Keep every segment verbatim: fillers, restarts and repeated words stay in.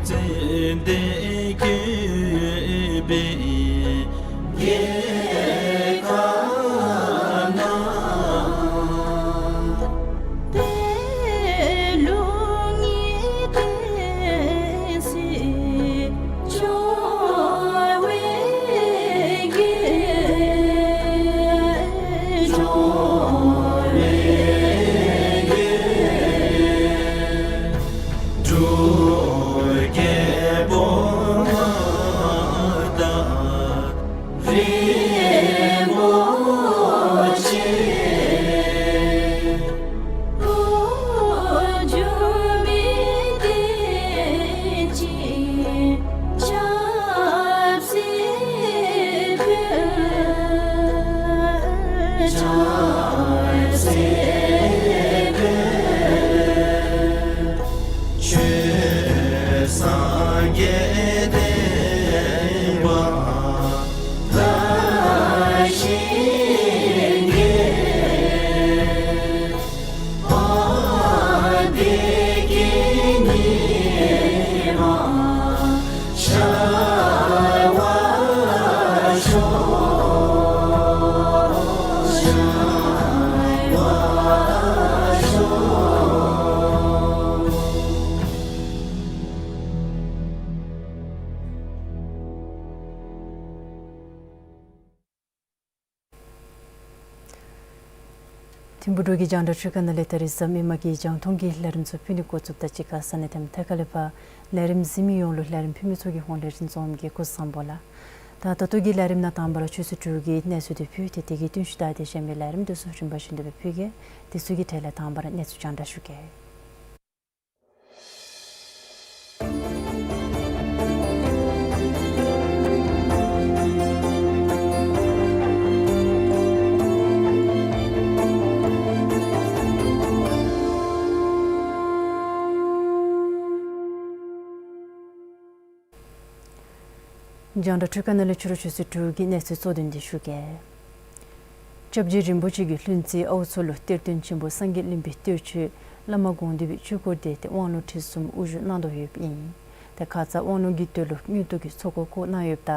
ཙན་དན་བཀོད་པའི་རྒྱལ་ཁབ་ན། དེ་ལུ་ངེས་ཏེ་སྲིད་འབྱུང་བའི་རྒྱལ། འབྱུང་བའི་རྒྱལ། འབྲུག་རྒྱལ་པོ་མངའ་བདག་རིན་པོ་ཆེ། འགྱུར་མེད་བསྟན་ཅིང་ཆབ་སྲིད་འཕེལ། ཆབ་སྲིད་འཕེལ། ཆོས་སངས་རྒྱས་བསྟན་པ་དར་ཞིང་རྒྱས། དཔལ་བདེ་སྐྱིད་ཉི་མ་ཤར་བར་ཤོག། ཤར་བར་ཤོག། ཐིམ་ཕུག་འབྲུག་གི་རྒྱང་བསྒྲགས་ཁང་ནང་ལས་ད་རིས་ཟམ་མི་མ་གི་རྒྱང་མཐོང་གི་ལས་རིམ་ཚུ་ཕུལ་ནི་འགོ་བཙུགསཔ་ད་གཅིག་ཁར་ས་གནས་དེ་མཐའ་ཁ་ལས་ཕར་ལས་རིམ་གཟིགས་མི་ཡོངས་ལུ་ལས་རིམ་ཕུལ་མི་ཚུ་གི་ཧོངས་ལས་རིན་འཛོམས་ཀྱིས་སྐུ་གཟུགས་བཟང་པོ་ལགས། ད་ད་ལྟོ་གི་ལས་རིམ་ནང་དང་པ་ར་ཆོས་སྲིད་དྲུག་གི་གནས་ཚུལ་དེ་ཕུལ་ཏེ་དེ་གི་བསྟུན་ཞུ་ད་དེ་གཞན་མི་ལས་རིམ་དེ་ཚུ་རིམ་པ་བཞིན་དུ་སྦེ་ཕུལ་གེ། དེ་ཚུ་གི་གྲས་ལས་དང་པ་ར་གནས་ཚུལ་རྒྱང་བསྒྲགས་ཞུ་གེ། རྒྱང་བསྒྲགས་ཁང་ནང་ལས་ཕྱི་རུ་ཆོས་སྲིད་དྲུག་གི་གནས་ཚུལ་གཙོ་དོན་དེ་ཞུ་གེ། སྐྱབས་རྗེ་རིན་པོ་ཆེ་གིས་ལྷུན་རྩེ་ཨའུ་མཚོ་ལུ་གཏེར་སྟོན་ཆེན་པོ་སངས་རྒྱས་གླིང་པའི་གཏེར་ཆོས་བླ་མ་དགོངས་འདུས་པའི་ཆོས་སྐོར་དེ་ཏེ་དབང་ལུང་ཁྲིད་གསུམ་དབུ་བཞུགས་གནང་དོ་ཡོདཔ་ཨིན། ཏེ་ཁ་ཙ་དབང་ལུང་གི་དོན་ལུ་དངོས་བསྟོད་ཀྱི་ཚོགས་འཁོར་བསྐོར་གནང་ཡོདཔ་ད་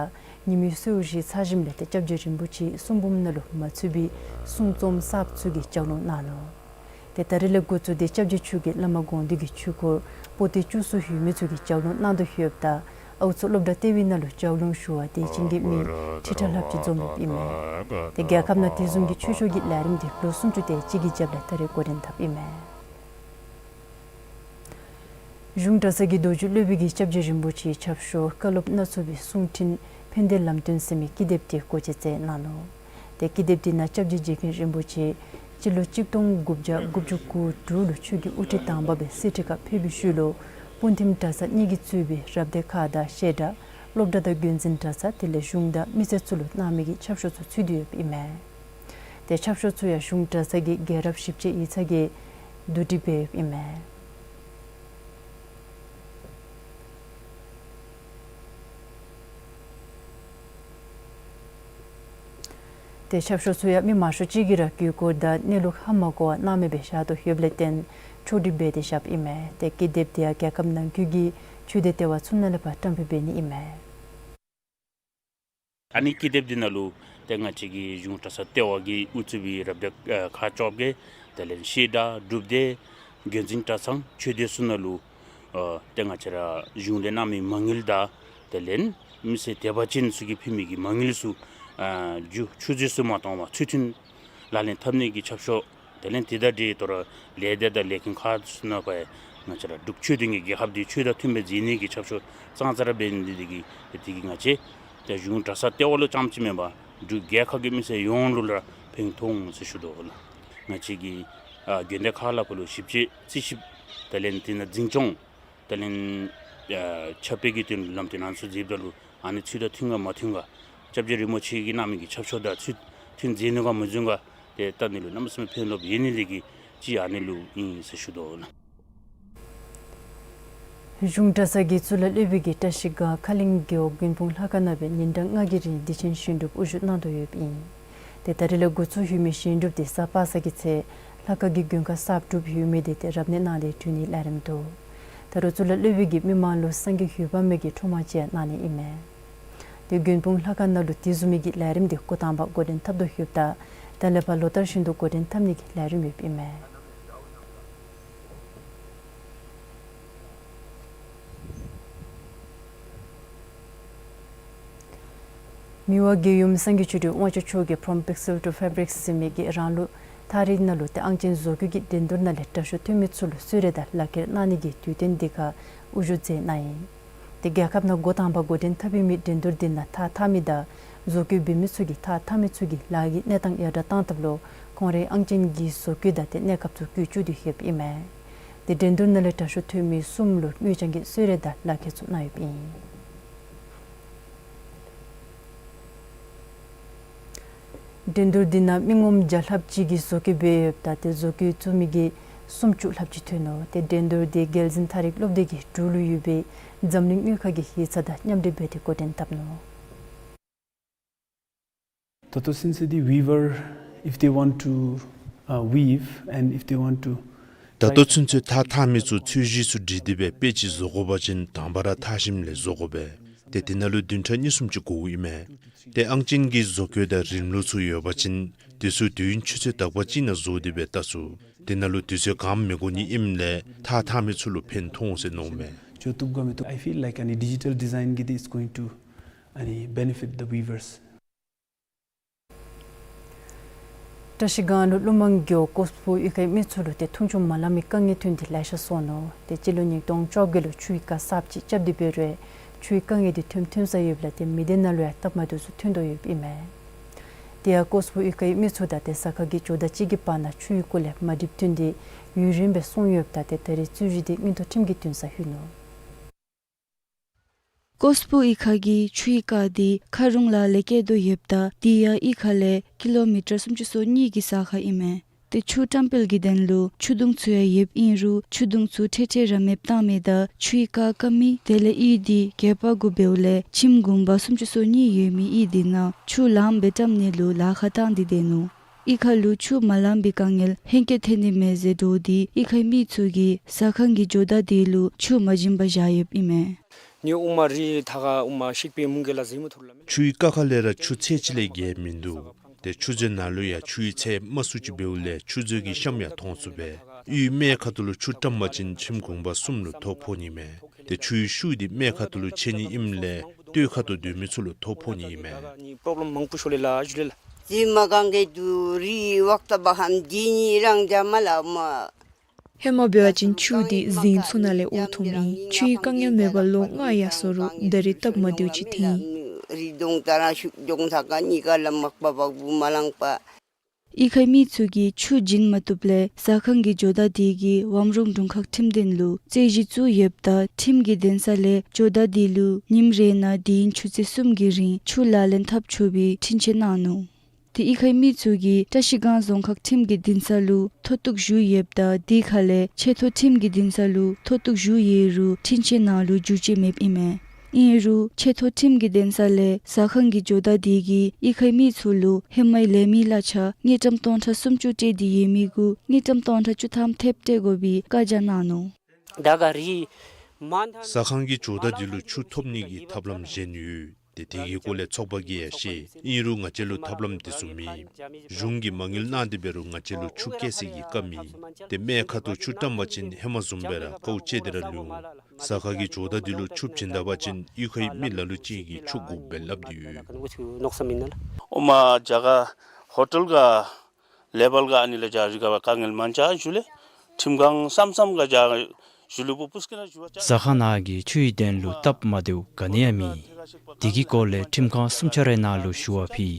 ཉིན་མོའི་གསོལཝ་བཞེས་ཚར་ཞིནམ་ལས་ཏེ་སྐྱབས་རྗེ་རིན་པོ་ཆེ་གསུང་འབུམ་ནང་ལུ་མ་ཚུད་པའི་གསུང་རྩོམ་གསརཔ་ཚུ་གི་ལྗགས་ལུང་གནང་ནུག། ཏེ་ད་རིས་ལས་འགོ་བཙུགས་ཏེ་སྐྱབས་རྗེ་མཆོག་གིས་བླ་མ་དགོངས་འདུས་ཀྱི་ཆོས་སྐོར་པོ་ཏི་བཅུ་གསུམ་ཡོད་མི་ཚུ་གི་ལྗགས་ལུང་གནང་དོ་ཡོདཔ་ད་ཨའུ་མཚོ་སློབ་གྲྭ་ལྟེ་བའི་ནང་ལུ་ལྗགས་ལུང་ཞུ་བར་དེ་བྱིན་གྱིས་མི་ཁྲི་ཕྲག་ལྷགཔ་ཅིག་འཛོམས་ཡོདཔ་ཨིན་མས། ཏེ་རྒྱལ་ཁབ་ནང་དེ་བཟུམ་གྱི་ཆོས་ཕྱོགས་ཀྱི་ལས་རིམ་དེ་ལོ་སུམ་ཅུ་དེ་ཅིག་གི་རྒྱབ་ལས་ད་རིས་འགོ་འདྲེན་འཐབ་ཨིན་མས། གཞུང་གྲྭ་ཚང་གི་རྡོ་རྗེ་སློབ་དཔོན་གྱིས་སྐྱབས་རྗེ་རིན་པོ་ཆེའི་ཆབ་ཤོག་བཀའ་སློབ་སྣ་ཚོགས་པའི་གསུང་འཕྲིན་ཕན་བདེའི་ལམ་སྟོན་ཟེར་མི་ཀི་དེབ་དེ་སྒོ་འབྱེད་མཛད་གནང་ནུག། ཏེ་ཀི་དེབ་དེ་ནང་སྐྱབས་རྗེ་རྗེ་མཁན་རིན་པོ་ཆེ་སྤྱི་ལོ་གཅིག་སྟོང་དགུ་བརྒྱ་དགུ་བཅུ་གོ་དྲུག་ལུ་ཆོས་ཀྱི་དབུ་ཁྲིད་དང་པ་སྦེ་གསེར་ཁྲི་ཁར་ཕེབས་པའི་ཤུལ་ལུ་སྤུངས་ཐིམ་གྲྭ་ཚང་གཉིས་ཀྱིས་གཙོས་པའི་རབ་སྡེ་ཁག་དང་བཤད་གྲྭ་སློབ་གྲྭ་དང་འགན་འཛིན་གྲྭ་ཚང་དེ་ལས་གཞུང་དང་མི་སེར་ཚུ་ལུ་གནང་མི་གི་ཆབ་ཤོག་ཚུ་ཚུད་དེ་ཡོདཔ་ཨིན་མས། ཏེ་ཆབ་ཤོག་ཚུ་ཡང་གཞུང་གྲྭ་ཚང་གི་རྒྱལ་རབས་ཞིབ་དཔྱད་ཡིག་ཚང་གིས་བསྡུ་སྒྲིག་འབད་ཡོདཔ་ཨིན་མས། ཏེ་ཆབ་ཤོག་ཚུ་ཡང་མི་མང་ཤོས་ཅིག་གིས་ར་དགོས་སྐོར་དང་གནས་ལུགས་ཧ་མ་གོ་བར་སྣང་མེད་སྦེ་བཞག་དོ་ཡོདཔ་ལས་བརྟེན་ཕྱོགས་སྒྲིག་འབད་དེ་བཞགཔ་ཨིན་མས། ཏེ་ཀི་དེབ་དེ་ཡང་རྒྱལ་ཁབ་ནང་ཁུལ་གྱི་ཆོས་སྡེ་ལྟེ་བ་ཚུ་ནང་ལས་ཕར་བཀྲམ་སྤེལ་འབད་ནི་ཨིན་མས། ཨ་ནི་ཀི་དེབ་འདི་ནང་ལུ་ཏེ་ང་བཅས་ཀྱི་གཞུང་གྲྭ་ཚང་ལྟེ་བ་གིས་དབུ་གཙོས་པའི་རབ་སྡེ་ཨ་ཁག་བཅོ་བརྒྱད་དེ་ལས་བཤད་གྲྭ་སྒྲུབ་སྡེ་འགན་འཛིན་གྲྭ་ཚང་ཆོས་སྡེ་ཚུ་ནང་ལུ་ཨ་ཏེ་ང་བཅས་ར་གཞུང་ལས་གནང་མི་མ་དངུལ་དང་དེ་ལས་མི་སེར་དད་པ་ཅན་ཚུ་གིས་ཕུལ་མི་གི་མ་དངུལ་ཚུ་ཨ་རྒྱུ་ཆུད་ཟོས་སུ་མ་གཏོང་བར་ཚུལ་མཐུན་ལག་ལེན་འཐབ་ནི་གི་ཆབ་ཤོག། དེ་ལས་དེ་དང་འབྲེལ་ཏེ་ར་ལས་སྡེ་དང་ལས་ཁུངས་ཁག་ཚུ་ནང་ཕར་ང་བཅས་ར་འབྲུག་ཆོས་ལྡན་གྱི་རྒྱལ་ཁབ་འདི་ཆོས་དང་མཐུན་པའི་མཛད་ནི་གི་ཆབ་ཤོག་ཙང་ཙ་ར་འབད་ནི་འདི་གིས་དེ་གིས་ང་བཅས་ཏེ་གཞུང་གྲྭ་ཚང་ལྟེ་བ་ལུ་རྐྱངམ་ཅིག་མེན་པར་འབྲུག་རྒྱལ་ཁབ་ཀྱི་མི་སེར་ཡོངས་ལུ་ར་ཕན་ཐོགས་འོང་ཟེར་ཞུ་དོ་ལགས། ང་བཅས་ཀྱི་ཨ་དགོན་སྡེ་ཁག་ལ་ཕར་ལུ་ཞིབ་དཔྱད་རྩིས་ཞིབ་དེ་ལས་དེ་ནང་འཛིན་སྐྱོང་དེ་ལས་ཨ་ཁྱབ་སྤེལ་གྱི་དོན་ལུ་ལམ་སྟོན་ཨ་ནི་ཚུ་མཛདཔ་ད་ལུ་ཨ་ནི་ཚུ་དང་མཐུན་ག་མ་མཐུན་ག་སྐྱབས་རྗེ་རིན་པོ་ཆེ་གིས་གནང་མི་གི་ཆབ་ཤོག་དང་ཚུལ་མཐུན་མཛད་ནུག་ག་མ་མཛད་ག་དེ་བལྟ་ནི་ལུ་གནམ་མེད་ས་མེད་ཕན་ཐོགས་ཡོད་ནི་འདི་གིས་ཅིག་ཨ་ནི་ལུ་ཨིན་ཟེར་ཞུ་དོ་ལགས། གཞུང་གྲྭ་ཚང་གི་གཙུག་ལག་སློབ་དཔོན་གྱིས་བཀྲ་ཤིས་སྒང་ཁ་གླིང་རྒེད་འོག་དགོན་དཔོན་ལྷ་ཁང་ནང་སྦེ་ཉིན་གྲངས་ལྔ་གི་རིང་བདེ་ཆེན་ཞིང་སྒྲུབ་དབུ་བཞུགས་གནང་དོ་ཡོདཔ་ཨིན། ཏེ་ད་རིས་ལས་འགོ་བཙུགས་ཡོད་མི་ཞིང་སྒྲུབ་དེ་གཟའ་པ་སངས་ཀྱི་ཚེ་ལྷ་ཁང་གི་མགོན་ཁང་གསརཔ་གྲུབ་ཡོད་མི་དེ་ཏེ་རབ་གནས་གནང་སྟེ་གྲོལ་ནིའི་ལས་རིམ་འདུག། ད་ ད་རུང་གཙུག་ལག་སློབ་དཔོན་གྱིས་མི་མང་ལུ་སངས་རྒྱས་ཧུའུ་པ་མེ་གི་ཁྲོམ་དབང་ཅིག་གནང་ནི་ཨིན་མས། ཏེ་མགོན་དཔུང་ལྷ་ཁང་ནང་ལུ་དེ་བཟུམ་མའི་གི་ལས་རིམ་དེ་འགོ་དང་པ་འགོ་འདྲེན་འཐབ་དོ་ཡོདཔ་ད་ད་ལས་ཕར་ལོ་ལྟར་བཞིན་དུ་འགོ་འདྲེན་འཐབ་ནི་གི་ལས་རིམ་ཡོདཔ་ཨིན་མས། མི་དབང་རྒྱལ་ཡུམ་སངས་རྒྱས་ཆོས་སྒྲོན་དབང་ཕྱུག་མཆོག་གིས་From Pixel to Fabric ཟེར་མི་གི་རང་ལུགས་ཐག་རིང་ནང་ལུ་ཏེ་ཨང་ཅན་བཟོ་བཀོད་ཀྱི་འགྲན་བསྡུར་ནང་ལས་དྲག་ཤོས་ཐོན་མི་ཚུ་ལུ་གསོལ་རས་དང་ལག་ཁྱེར་གནང་ནི་གི་དུས་སྟོན་དེ་ཁར་དབུ་བཞུགས་མཛད་གནང་ཡི། ཏེ་རྒྱལ་ཁབ་ནང་འགོ་དང་པ་འགོ་འདྲེན་འཐབ་ཨིན་མི་འགྲན་བསྡུར་དེ་ནང་ཐག་འཐག་མི་དང་བཟོ་བཀོད་འབད་མི་ཚུ་གིས་ཐག་འཐག་མི་ཚུ་གི་ལཱ་གི་གནས་སྟངས་ཡར་དྲག་གཏང་ཐབས་ལུ་ཁོང་རའི་ཨང་ཅན་གྱི་བཟོ་བཀོད་དང་ཏེ་གནས་སྐབས་ཚུ་བཀོད་བཅུག་སྟེ་ཡོདཔ་ཨིན་མས། ཏེ་འགྲན་བསྡུར་ནང་ལས་དྲག་ཤོས་ཐོན་མི་གསུམ་ལུ་དངུལ་རྐྱང་གི་གསོལ་རས་དང་ལག་ཁྱེར་ཚུ་གནང་ཡོདཔ་ཨིན། འགྲན་བསྡུར་འདི་ནང་མི་ངོམ་བརྒྱ་ལྷགཔ་ཅིག་གིས་བཟོ་བཀོད་འབད་ཡོདཔ་ད་ཏེ་བཟོ་བཀོད་བཙུགས་མི་གིས་སུམ་ཅུ་ལྷགཔ་ཅིག་ཐོན་ནུག། ཏེ་འགྲན་བསྡུར་འདི་རྒྱལ་འཛིན་ཐག་རིང་སློབ་སྡེ་གི་འབྲུག་ལུ་ཡོད་པའི་འཛམ་གླིང་དངུལ་ཁང་གི་ཡིག་ཚང་དང་མཉམ་འབྲེལ་འབད་དེ་འགོ་འདྲེན་འཐབ་ནུག། ད་ལྟོ་ཚུན་ཚོད་འདི་weaver, if they want to, uh, weave and if they want to ད་ལྟོ་ཚུན་ཚོད་ཐག་འཐག་མི་ཚུ་ཚོས་གཞི་ཚུ་སྒྲིག་སྟེ་སྦེ་དཔེ་ཅིག་བཟོ་དགོ་པ་ཅིན་དང་པ་ར་ཐག་ཞིམ་ལས་བཟོ་དགོ་པས། ཏེ་དེ་ནང་ལུ་བདུན་ཕྲག་གཉིས་གསུམ་ཅིག་འགོརཝ་ཨིན་མས། ཏེ་ཨང་ཅན་གྱི་བཟོ་བཀོད་དང་རིམ་ལུགས་ཚུ་ཡོད་པ་ཅིན་དེ་ཚུ་དུས་ཡུན་ཆུ་ཚོད་དག་པ་ཅིག་ནང་བཟོ་སྟེ་སྦེ་བལྟ་ཚུགས། དེ་ནང་ལུ་དུས་ཚོད་གང་མི་འགོར་ནི་ཨིནམ་ལས་ཐག་འཐག་མི་ཚུ་ལུ་ཕན་ཐོགས་འོང་ཟེར་མནོཝ་མས། ཇོ་ཏུབ་ག་མི་ཏུ། I feel like ཨ་ནི་digital design གི་འདི་is going to ཨ་ནི་benefit the weavers. བཀྲ་ཤིས་སྒང་ལུ་ཀླུ་མང་རྒེད་འོག་ཀོས་པུ་གཡུས་ཁའི་མི་ཚུ་ལུ་ཏེ་འཐུང་ཆུ་མ་ལང་མི་དཀའ་ངལ་ཐོན་ཏེ་ལེ་ཤ་སོང་ནུག། ཏེ་སྤྱི་ལོ་ཉིས་སྟོང་བཅོ་བརྒྱད་ལུ་ཆུའི་རྐ་གསརཔ་ཅིག་རྐྱབ་སྟེ་འབད་རུང་ཆུའི་དཀའ་ངལ་འདི་ཐོནམ་ཐོན་ས་ཡོདཔ་ལས་ཏེ་མི་སྡེ་ནང་ལུ་ཡང་སྟབས་མ་བདེཝ་ཚུ་ཐོན་དོ་ཡོདཔ་ཨིན་མས། དེ་ཡང་ཀོས་པུ་གཡུས་ཁའི་མི་ཚུ་དང་ཏེ་ཟ་ཁང་གི་ཇོ་བདག་ཅིག་གི་བར་ན་ཆུའི་སྐོར་ལས་མ་འགྲིགཔ་ཐོན་ཏེ་ཡུན་རིངམོ་སྦེ་སོང་ཡོདཔ་ད་ཏེ་ད་རེས་རྩོད་གཞི་འདི་མངོན་མཐོ་ཁྲིམས་ཀྱིས་འདུན་སར་ལྷོད་ནུག། ཀོས་པུ་གཡུས་ཁ་གི་ཆུའི་རྐ་འདི་མཁར་རོང་ལ་ལས་བསྐྱལ་དོ་ཡོདཔ་ད་དེ་ཡང་གཡུས་ཁ་ལས་ཀི་ལོ་མི་ཊར་སུམ་ཅུ་སོ་གཉིས་ཀྱི་ས་ཁར་ཨིན་མས། ཏེ་ཆུ་བཀྲམ་སྤེལ་གྱི་དོན་ལུ་ཆུ་དུང་ཚུ་ཡང་ཡོདཔ་ཨིན་རུང་ཆུ་དུང་ཚུ་འཕྲལ་འཕྲལ་ར་མེདཔ་བཏང་མི་དང་ཆུའི་རྐ་རྐ་མི་དེ་ལས་གཡུས་འདི་རྒེད་པ་དགུ་འབདཝ་ལས་ཁྱིམ་གུང་པ་སུམ་ཅུ་སོ་གཉིས་ཡོད་མི་གཡུས་འདི་ནང་ཆུ་ལངམ་སྦེ་བཀྲམ་ནི་ལུ་ལཱ་ཁག་བཏང་སྟེ་སྡོད་ནུག། གཡུས་ཁ་ལུ་ཆུ་མ་ལང་པའི་དཀའ་ངལ་ཧེང་སྐལ་ཐོན་ནི་མས་ཟེར་འདྲོག་སྟེ་གཡུས་ཁའི་མི་ཚུ་གིས་ཟ་ཁང་གི་ཇོ་བདག་དེ་ལུ་ཆུ་མ་བྱིན་པར་བཞག་ཡོདཔ་ཨིན་མས། ནི་ཨོ་མ་རི་ཐ་ག་ཨོ་མ་ཤིག་པའི་མུང་གེ་ལ་ཟེ་མུ་ཐུར་ལ་མེ། ཆུའི་རྐ་ཁ་ལས་ར་ཆུ་ཚད་ཅིག་ལས་བརྒལ་མིན་འདུག། ཏེ་ཆུ་མཛོད་ནང་ལུ་ཡང་ཆུའི་ཚད་དམའ་སུ་ཅིག་འབདཝ་ལས་ཆུ་མཛོད་ཀྱི་གཤམ་ཡང་མཐོང་ཚུགས་པས། གཡུས་སྨད་ཁ་ཐུག་ལུ་ཆུ་བཀྲམ་པ་ཅིན་ཁྱིམ་གུང་པ་གསུམ་ལུ་ཐོ་ཕོག་ནི་མས། ཏེ་ཆུའི་ཤུགས་འདི་སྨད་ཁ་ཐུག་ལུ་ཆེ་ནི་ཨིནམ་ལས་སྟོད་ཁ་ཐུག་སྡོད་མི་ཚུ་ལུ་ཐོ་ཕོག་ནི་ཨིན་མས། ནི་པོརོབ་ལེམ་མང་པོ་ཤོར་ལེ་ལ་ཞུ་ལེ་ལ། ཟེ་མ་གང་གེ་དུ་རི་ཝག་ཏ་བ་ཧམ་དི་ནི་རང་ཇ་མ་ལ་མ། ཧེ་མ་འབད་བ་ཅིན་ཆུ་འདི་གཟིངས་ཚུ་ནང་ལས་འོང་ཐོནམ་ཨིན། ཆུའི་དཀའ་ངལ་མེད་པར་ལོ་ལྔ་ཡར་སོང་རུང་ད་རེས་སྟབས་མ་བདེཝ་ཅིག་ཐོན་ཡི། རི་གདོང་ད་རང་ཤུག་གདོང་ས་ཀ་ནི་ཀ་ལ་མག་པ་བག་བུ་མ་ལང་པ། གཡུས་ཁའི་མི་ཚུ་གིས་ཆུ་བྱིན་མ་བཏུབ་ལས་ཟ་ཁང་གི་ཇོ་བདག་དེ་གིས་ཝམ་རོང་དྲུང་ཁག་ཁྲིམས་དོན་ལུ་རྩོད་གཞི་བཙུགས་ཡོདཔ་ད་ཁྲིམས་ཀྱི་འདུན་ས་ལས་ཇོ་བདག་དེ་ལུ་ཉིནམ་རེ་ནང་དུས་ཡུན་ཆུ་ཚོད་གསུམ་གྱི་རིང་ཆུ་ལག་ལེན་འཐབ་ཆོག་པའི་འཕྲིན་བཅད་གནང་ནུག། ཏེ་གཡུས་ཁའི་མི་ཚུ་གིས་བཀྲ་ཤིས་སྒང་རྫོང་ཁག་ཁྲིམས་ཀྱི་འདུན་ས་ལུ་མཐོ་གཏུགས་ཞུ་ཡོདཔ་ད་དེ་ཁ་ལས་ཆེ་མཐོ་ཁྲིམས་ཀྱི་འདུན་ས་ལུ་མཐོ་གཏུགས་ཞུ་ཡོད་རུང་འཕྲིན་བཅད་ནང་ལུ་འགྱུར་བཅོས་མེདཔ་ཨིན་མས། ཨིན་རུང་ཆེ་མཐོ་ཁྲིམས་ཀྱི་འདུན་ས་ལས་ཟ་ཁང་གི་ཇོ་བདག་དེ་གིས་གཡུས་ཁའི་མི་ཚུ་ལུ་ཧེ་མའི་ལས་མི་གླ་ཆ་དངུལ་ཀྲམ་སྟོང་ཕྲག་སུམ་ཅུ་སྤྲོད་དེ་ཡོད་མི་གུ་དངུལ་ཀྲམ་སྟོང་ཕྲག་བཅུ་ཐམ་ཐེབས་སྤྲོད་དགོ་པའི་བཀའ་རྒྱ་གནང་ནུག། ད་ག་རི་མ་ཟ་ཁང་གི་ཇོ་བདག་དེ་ལུ་ཆུ་ཐོབ་ནི་གི་ཐབས་ལམ་གཞན་ཡོད། ཏེ་དེ་གི་སྐོར་ལས་ཚོགས་པ་གིས་ཡང་ཤེས། ཨིན་རུང་ང་བཅས་ལུ་ཐབས་ལམ་དེ་ཚུ་མེད། གཞུང་གིས་མ་དངུལ་གནང་སྟེ་འབད་རུང་ང་བཅས་ལུ་ཆུ་སྐྱེལ་སའི་གི་བཀའ་མེད། ཏེ་སྨད་ཁ་ཐུག་ཆུ་བཀྲམ་པ་ཅིན་ཧེ་མ་བཟུམ་སྦེ་ར་དཀའཝ་སྤྱད་དེ་ར་ལུས་འོང་། ཟ་ཁང་གི་ཇོ་བདག་དེ་ལུ་ཆུ་བྱིན་ད་པ་ཅིན་གཡུས་ཁའི་མི་ལ་ལུ་ཅིག་གིས་ཆུ་དགོཔ་སྦེ་སླབ་སྟེ་ཡོད། ཨོ་མ་ཇ་ག་ཧོ་ཊེལ་ག་ལེ་བལ་ག་ཨ་ནི་ལས་ཇ་རི་ག་བ་དཀའ་ངལ་མང་ཇ་ཞུ་ལེ། ཁྲིམས་ཁང་སམ་སམ་ག་ཇ་ཞུ་ལེ་པུ་པུས་ཀི་ན་ཞུ་བ་ཇ། ཟ་ཁང་ནང་གི་ཆུའི་དོན་ལུ་སྟབས་མ་བདེཝ་ག་ནི་ཡང་མེད། དེ་གི་སྐོར་ལས་ཁྲིམས་ཁང་གསུམ་ཆ་རའི་ནང་ལུ་ཞུ་བ་ཕུལ།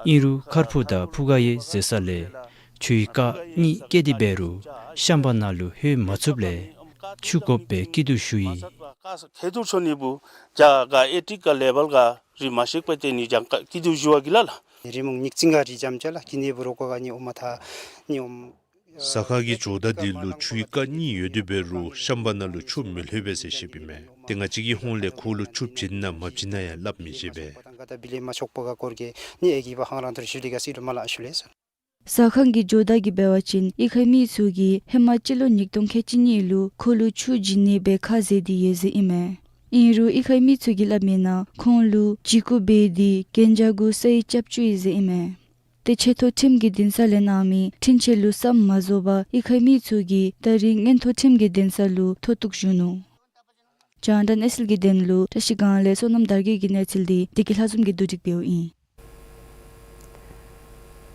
ཨིན་རུང་མཁར་ཕུ་དང་ཕུ་ག་ཡེ་ཟེར་ས་ལས་ཆུའི་རྐ་གཉིས་བཀལ་ཏེ་འབད་རུང་ཤམ་བྷ་ནང་ལུ་ལྷོད་མ་ཚུགསཔ་ལས་ཆུ་དགོཔ་སྦེ་སྐྱིད་སྡུག་ཞུ་ཡི། ཁེ་ཐུར་ཆོ་ནི་བུ་ཇ་ག་ཨེ་ཊིག་ག་ལེ་བལ་ག་རི་མ་ཤེག་པ་ཏེ་ནི་ཇ་ག་སྐྱིད་སྡུག་ཞུ་བ་གི་ལ་ལ། རི་མོང་ཉིག་ཙིང་ག་རི་ཇམ་ཅ་ལ་ཀི་ནི་བུ་རོ་ཀོ་ག་ནི་ཨོ་མ་ཐ་ནི་ཨོམ། ཟ་ཁང་གི་ཇོ་བདག་དེ་ལུ་ཆུའི་རྐ་གཉིས་ཡོད་དེ་འབད་རུང་ཤམ་བྷ་ནང་ལུ་ཆུ་མི་ལྷོད་པས་ཟེར་བཤདཔ་ཨིན་མས། ཏེ་ང་བཅས་ཀྱི་ཧོངས་ལས་ཁོ་ལུ་ཆུ་བྱིན་ན་མ་བྱིན་ན་ཡང་སླབ་མི་ཤེས་པས། ད་ག་ད་བི་ལེ་མ་ཆོག་པ་ག་སྐོར་གྱི་ནི་ཨེ་གི་བ་ཧང་རང་ཐུར་ཞུ་ལི་ག་སི་རུ་མ་ལ་ཞུ་ལེ་སོ། ཟ་ཁང་གི་ཇོ་བདག་གིས་འབད་བ་ཅིན་གཡུས་ཁའི་མི་ཚུ་གིས་ཧེ་མ་སྤྱི་ལོ་ཉིས་སྟོང་ཁལ་གཅིག་གཉིས་ལུ་ཁོ་ལུ་ཆུ་བྱིན་ནི་སྦེ་ཁས་བླངས་ཏེ་ཡོད་ཟེར་ཨིན་མས། ཨིན་རུང་གཡུས་ཁའི་མི་ཚུ་གིས་སླབ་མིའི་ནང་ཁོང་ལུ་འཇིགས་སྐུལ་འབད་དེ་གན་རྒྱ་གུ་སའི་རྐྱབ་བཅུག་ཡི་ཟེར་ཨིན་མས། ཏེ་ཆེ་མཐོ་ཁྲིམས་ཀྱི་འདུན་ས་ལས་གནང་མི་འཕྲིན་ཆས་ལུ་ས་མ་བཟོ་བར་གཡུས་ཁའི་མི་ཚུ་གིས་ད་རིས་མངོན་མཐོ་ཁྲིམས་ཀྱི་འདུན་ས་ལུ་མཐོ་གཏུགས་ཞུ་ནུག། རྒྱང་བསྒྲགས་གནས་ཚུལ་གྱི་དོན་ལུ་བཀྲ་ཤིས་སྒང་ལས་བསོད་ནམས་དར་རྒྱས་ཀྱིས་གནས་ཚུལ་འདི་བདེ་སྐྱིད་ལྷ་འཛོམས་ཀྱིས་བསྡུ་སྒྲིག་འབདཝ་ཨིན།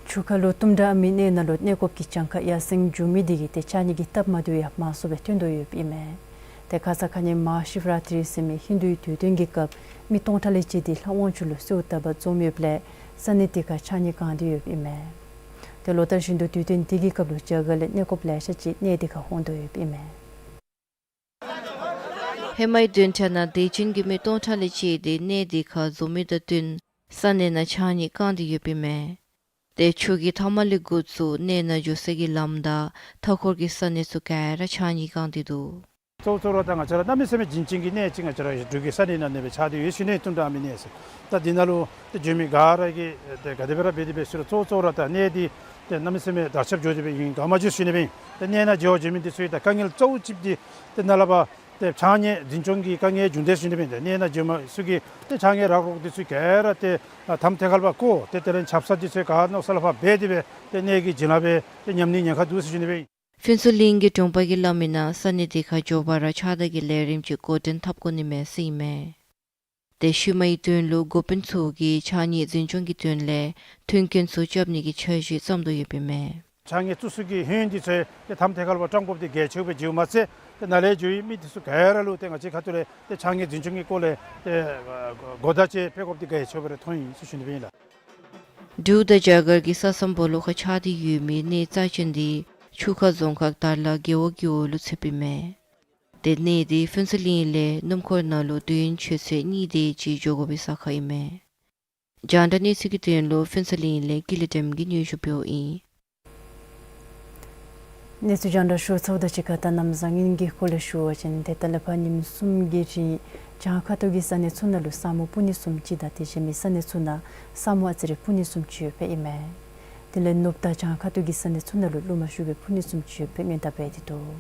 ཆུ་ཁ་ལུ་གཏུམ་དྲག་མི་གནས་ནང་ལུ་གནས་སྐབས་ཀྱི་གྱངས་ཁ་ཡར་སེང་འགྱོ་མི་དེ་གིས་ཏེ་ཕྱགས་སྙིགས་ཀྱི་སྟབས་མ་བདེཝ་ཡང་མང་སུ་སྦེ་ཐོན་དོ་ཡོདཔ་ཨིན་མས། ཏེ་ཁ་ཙ་ཁ་ཉིནམ་མ་ཧ་ཤིབ་ར་ཏི་རི་ཟེར་མི་ཧིན་དུའི་དུས་སྟོན་གྱི་སྐབས་མི་སྟོང་ཕྲག་ལས་བཅད་དེ་ལྷ་དབང་ཕྱུག་ལུ་གསོལཝ་བཏབ་པར་འཛོམས་ཡོདཔ་ལས་ས་གནས་དེ་ཁར་ཕྱགས་སྙིགས་བཀང་སྟེ་ཡོདཔ་ཨིན་མས། ཏེ་ལོ་ལྟར་བཞིན་དུ་དུས་སྟོན་དེ་གི་སྐབས་ལུ་རྒྱ་གར་ལས་གནས་སྐབས་ལེ་ཤ་ཅིག་གནས་དེ་ཁར་འོང་དོ་ཡོདཔ་ཨིན་མས། ཧེ་མའི་བདུན་ཕྲག་ནང་དད་ཅན་གྱི་མི་སྟོང་ཕྲག་ལས་བཅད་དེ་གནས་དེ་ཁར་འཛོམས་མི་དང་བསྟུན་ས་གནས་ནང་ཕྱགས་སྙིགས་བཀང་སྟེ་ཡོདཔ་ཨིན་མས། ཏེ་ཆུ་གི་མཐའ་མ་ལས་འགོ་བཙུགས་གནས་ནང་འགྱོ་ས་གི་ལམ་དང་མཐའ་འཁོར་གྱི་ས་གནས་ཚུ་ག་ར་ཕྱགས་སྙིགས་བཀང་སྟེ་འདུག། གཙོ་བོ་གཙོ་བོ་ར་ད་ང་བཅས་ར་གནམ་མེད་ས་མེད་བྱིན་ཅན་གྱི་གནས་ཅིག་ང་བཅས་ར་འབྲུག་གི་ས་གནས་ནང་ནེ་སྦེ་ཆགས་ཏེ་ཡོད་ཞུ་ནི། གཏུམ་དྲག་མི་གནས་ཟེར། ད་འདི་ནང་ལུ་ཏེ་འགྱོ་མི་ག་ར་གིས་ཏེ་ག་དེ་སྦེ་ར་འབད་དེ་སྦེ་ཟེར་རུང་གཙོ་བོ་གཙོ་བོ་ར་ད་གནས་འདི་ཏེ་གནམ་མེད་ས་མེད་དར་ཁྱབ་འགྱོ་སྟེ་སྦེ་ཨིན་ག་མ་འགྱོ་ཞུ་ནི་སྦེ་ཨིན། ཏེ་གནས་ནང་འགྱོ་འགྱོ་མི་འདི་ཚུ་ཡང་ད་དཀའ་ངལ་གཙོ་བོ་ཅིག་འདི་ཏེ་ནཱ་ལས་ཕར་ཏེ་ཕྱགས་སྙིགས་འཛིན་སྐྱོང་གི་དཀའ་ངལ་བྱུང་དེས་ཞུ་ནི་སྦེ་ཨིན། ཏེ་གནས་ནང་འགྱོ་མི་ཚུ་གིས་ཏེ་ཕྱགས་སྙིགས་རག་རོག་འདི་ཚུ་ག་ར་ཏེ་ཨ་དམ་ཐེ་ཁལ་པར་བཀོ་སྟེ་དེ་ལས་ཆབ་གསང་འདི་ཚུ་ག་མནོ་ས་ལས་ཕར་འབད་དེ་སྦེ་ཏེ་གནས་ཀྱི་བྱིན་རླབས་སྦེ་ཏེ་ཉམས་ནི་ཉེན་ཁ་འདུག་ཟེར་ཞུ་ནི་སྦེ་ཨིན། ཕུན་ཚོགས་གླིང་གི་དྲུང་པ་གིས་སླབ་མིའི་ནང་ས་གནས་དེ་ཁར་མགྱོགས་པ་ར་ཕྱགས་བདའ་གི་ལས་རིམ་ཅིག་འགོ་འདྲེན་འཐབ་དགོ་ནི་མས་ཟེར་ཨིན་མས། ཏེ་ཤུལ་མའི་དོན་ལུ་འགོ་དཔོན་ཚུ་གིས་ཕྱགས་སྙིགས་འཛིན་སྐྱོང་གི་དོན་ལས་མཐུན་རྐྱེན་ཚུ་རྐྱབ་ནི་གི་འཆར་གཞི་བརྩམ་དོ་ཡོདཔ་ཨིན་མས། ཕྱགས་སྙིགས་བཙུགས་ས་གི་ཧོད་འདི་ཚུ་ཏེ་དམ་ཐེ་ཁལ་པར་བཀྲམ་དགོཔ་འདི་གལ་ཆེཝ་སྦེ་བརྩིཝ་མ་ཚད་ཏེ་ནཱ་ལས་འགྱོ་མི་འདི་ཚུ་ག་ར་ལུ་ཏེ་ང་བཅས་ཁ་ཐུག་ལས་ཏེ་ཕྱགས་སྙིགས་འཛིན་སྐྱོང་གི་སྐོར་ལས་ཏེ་གོ་བརྡ་ཅིག་སྤེལ་དགོཔ་འདི་གལ་ཆེཝ་སྦེ་ར་མཐོང་ཡི་ཟེར་ཞུ་ནི་སྦེ་ཨིན་ལགས། འབྲུག་དང་རྒྱ་གར་གྱི་ས་མཚམས་སྦོ་ལོགས་ཁར་ཆགས་ཏེ་ཡོད་མི་གནས་རྩ་ཅན་འདི་ཆུ་ཁ་རྫོང་ཁག་དར་ལ་རྒེད་འོག་གི་འོག་ལུ་ཚུདཔ་ཨིན་མས། ཏེ་གནས་འདི་ཕུན་ཚོགས་གླིང་ལས་སྣུམ་འཁོར་ནང་ལུ་དུས་ཡུན་ཆུ་ཚོད་གཉིས་དེ་ཅིག་འགྱོ་དགོ་པའི་ས་ཁར་ཨིན་མས། རྒྱང་བསྒྲགས་གནས་ཚུལ་གྱི་དོན་ལུ་ཕུན་ཚོགས་གླིང་ལས་ཀུན་ལེགས་བདེམ་གིས་སྙན་ཞུ་འབདཝ་ཨིན། གནས་ཚུལ་རྒྱང་བསྒྲགས་ཞུ་ཚརཝ་དང་གཅིག་ཁར་ད་གནམ་བཟང་ངན་གྱི་སྐོར་ལས་ཞུ་བ་ཅིན་ཏེ་ད་ལས་ཕར་ཉིནམ་གསུམ་གྱི་རིང་བྱང་ཁ་ཐུག་གི་ས་གནས་ཚུ་ནང་ལུ་ས་སྨུག་སྤུ་ནི་གསུམ་ཅིག་དང་དེ་བཞིན་མི་ས་གནས་ཚུ་ནང་ས་སྨུག་ཨ་ཙི་རེ་སྤུ་ནི་གསུམ་ཅིག་ཡོདཔ་ཨིན་མས། དེ་ལས་ནུབ་དང་བྱང་ཁ་ཐུག་གི་ས་གནས་ཚུ་ནང་ལུ་རླུང་མ་ཞུ་བའི་སྤུ་ནི་གསུམ་ཅིག་ཡོདཔ་སྦེ་སྔོན་བརྡ་འབད་དེ་འདུག།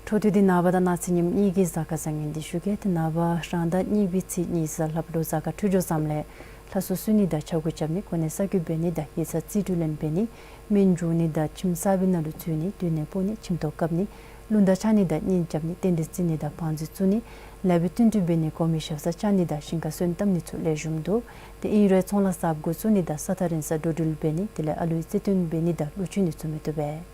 འཕྲོ་མཐུད་དེ་ནངས་པ་དང་གནངས་ཚེ་ཉིནམ་གཉིས་ཀྱི་གཟའ་སྐར་བཟང་ངན་འདི་ཞུ་གེ། ཏེ་ནངས་པ་རང་ཟླ་གཉིས་པའི་ཚེས་གཉིས་གཟའ་ལྷགཔ་ལུ་གཟའ་སྐར་འཕྲོད་སྦྱོར་བཟངམ་ལས་ལྷ་གསོལ་གསོལ་ནི་དང་ཕྱག་གུ་རྐྱབ་ནི་གོ་གནས་གསར་བསྐོ་འབད་ནི་དང་ཡིག་ཚང་རྩིས་སྤྲོད་ལེན་འབད་ནི་སྨན་སྦྱོང་ནི་དང་ཁྱིམ་གསར་པའི་ནང་ལུ་འཛུལ་ནི་སྡོད་གནས་སྤོ་ནི་ཁྱིམ་ཐོག་བཀབ་ནི་རླུང་རྟ་འཕྱག་ནི་དང་གཉེན་རྐྱབ་ནི་རྟེན་འབྲེལ་བརྩི་ནི་དང་བང་མཛོད་བཙུགས་ནི་ལེགས་པའི་བསྟུན་གྲོས་འབད་ནི་གོང་མའི་ཞབས་སར་བཅར་ནི་དང་ཞིང་ཁར་སོན་བཏབ་ནི་ཚུ་ལེགས་ཤོམ་འདུག། ཏེ་ཨིན་རུང་ཚོང་ལཱ་གསརཔ་འགོ་བཙུགས་ནི་དང་ས་ཐག་རིང་སར་འགྲོ་འགྲུལ་འབད་ནི་དེ་ལས་ཨ་ལུའི་བརྩེ་འདུན་འབད་ནི་དང་ལོ་ཆུང་ནི་ཚུ་མི་བཏུབ་པས།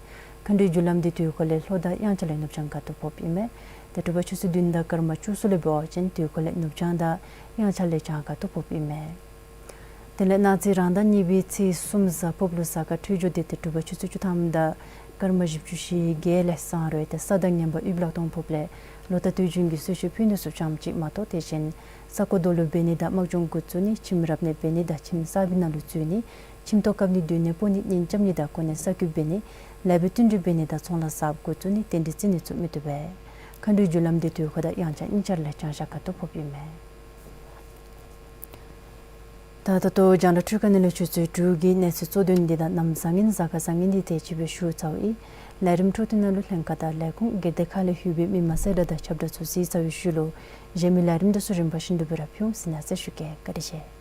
མཁའ་འགྲོའི་རྒྱུ་ལམ་འདི་དུས་འཁོར་ལས་ལྷོ་དང་དབྱངས་འཆར་ལས་ནུབ་བྱང་ཁ་ཐུག་ཕོགཔ་ཨིན་མས། ཏེ་དྲོ་པ་ཆུ་ཚོད་བདུན་དང་སྐར་མ་བཅུ་གསུམ་ལས་འབད་བ་ཅིན་དུས་འཁོར་ལས་ནུབ་བྱང་དང་དབྱངས་འཆར་ལས་བྱང་ཁ་ཐུག་ཕོགཔ་ཨིན་མས། དེ་ལས་གནངས་ཚེ་རང་ཟླ་གཉིས་པའི་ཚེས་གསུམ་གཟའ་ཕུརཔ་ལུ་གཟའ་སྐར་འཕྲོད་སྦྱོར་འདི་ཏེ་དྲོ་པ་ཆུ་ཚོད་བཅུ་ཐམ་དང་སྐར་མ་བཞི་བཅུ་ཞེ་བརྒྱད་ལས་བཟང་རུང་ཏེ་ས་དང་ངན་པ་ཡུལ་བརླག་གཏོང་ཕོགཔ་ལས་ལོ་ཟླ་དུས་རྒྱུན་གྱི་གསོལ་མཆོད་ཕུལ་ནི་ཚུ་ཙམ་ཅིག་མ་གཏོགས་དེ་བཞིན་ས་རྐོ་རྡོ་སློག་འབད་ནི་དང་དམག་སྦྱོང་འགོ་བཙུགས་ནི་ཁྱིམ་རབ་གནས་འབད་ནི་དང་ཁྱིམ་གསར་པའི་ནང་ལུ་འཛུལ་ནི་ཁྱིམ་ཐོག་བཀབ་ནི་སྡོད་གནས་སྤོ་ནི་གཉེན་རྐྱབ་ནི་དང་གོ་གནས་གསར་བསྐོ་འབད་ནི་ལེགས་པའི་བསྟུན་གྲོས་འབད་ནི་དང་ཚོང་ལཱ་གསརཔ་འགོ་བཙུགས་ནི་རྟེན་འབྲེལ་བརྩི་ནི་ཚུ་མི་བཏུབ་པས། མཁའ་འགྲོའི་རྒྱུ་ལམ་འདི་དུས་འཁོར་དང་དབྱངས་འཆར་གཉིས་ཆ་ལས་བྱང་ཤར་ཁ་ཐུག་ཕོགཔ་ཨིན་མས། ད་ད་ལྟོ་རྒྱང་བསྒྲགས་འཕྲུལ་ཁང་ནང་ལས་ཆུ་ཚོད་དྲུག་གི་གནས་ཚུལ་གཙོ་དོན་འདི་དང་གནམ་བཟང་ངན་གཟའ་སྐར་བཟང་ངན་འདི་དེ་ཅིག་སྦེ་ཞུ་ཚརཝ་ཨིན། ལས་རིམ་འཕྲོ་མཐུད་ནང་ལུ་ལྷན་ཁག་དང་ལས་ཁུངས་སྒེར་སྡེ་ཁག་ལས་ལྷོད་པའི་མི་མང་གསལ་བསྒྲགས་དང་ཁྱབ་བསྒྲགས་ཚུ་གཟིགས་ཚར་བའི་ཤུལ་ལུ་གཞན་མི་ལས་རིམ་འདི་ཚུ་རིམ་པ་བཞིན་དུ་སྦེ་ར་ཕུལ་འོང་ཟེར་གནང་ཟེར་ཞུ་གེ། བཀའ་དྲིན་ཆེ།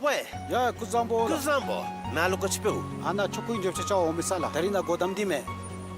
ཝེ། ཡ་ཀུན་བཟང་པོ། ཀུན་བཟང་པོ། ནཱ་ལུ་ག་ཅི་འབདཝ། ཨ་ནཱ་ཆོ་ག་གི་འགྱོ་ཆ་ཅིག་འོང་མི་ས་ལགས། ད་རིས་ནཱ་སྒོ་བསྡམས་ཏེ་མས།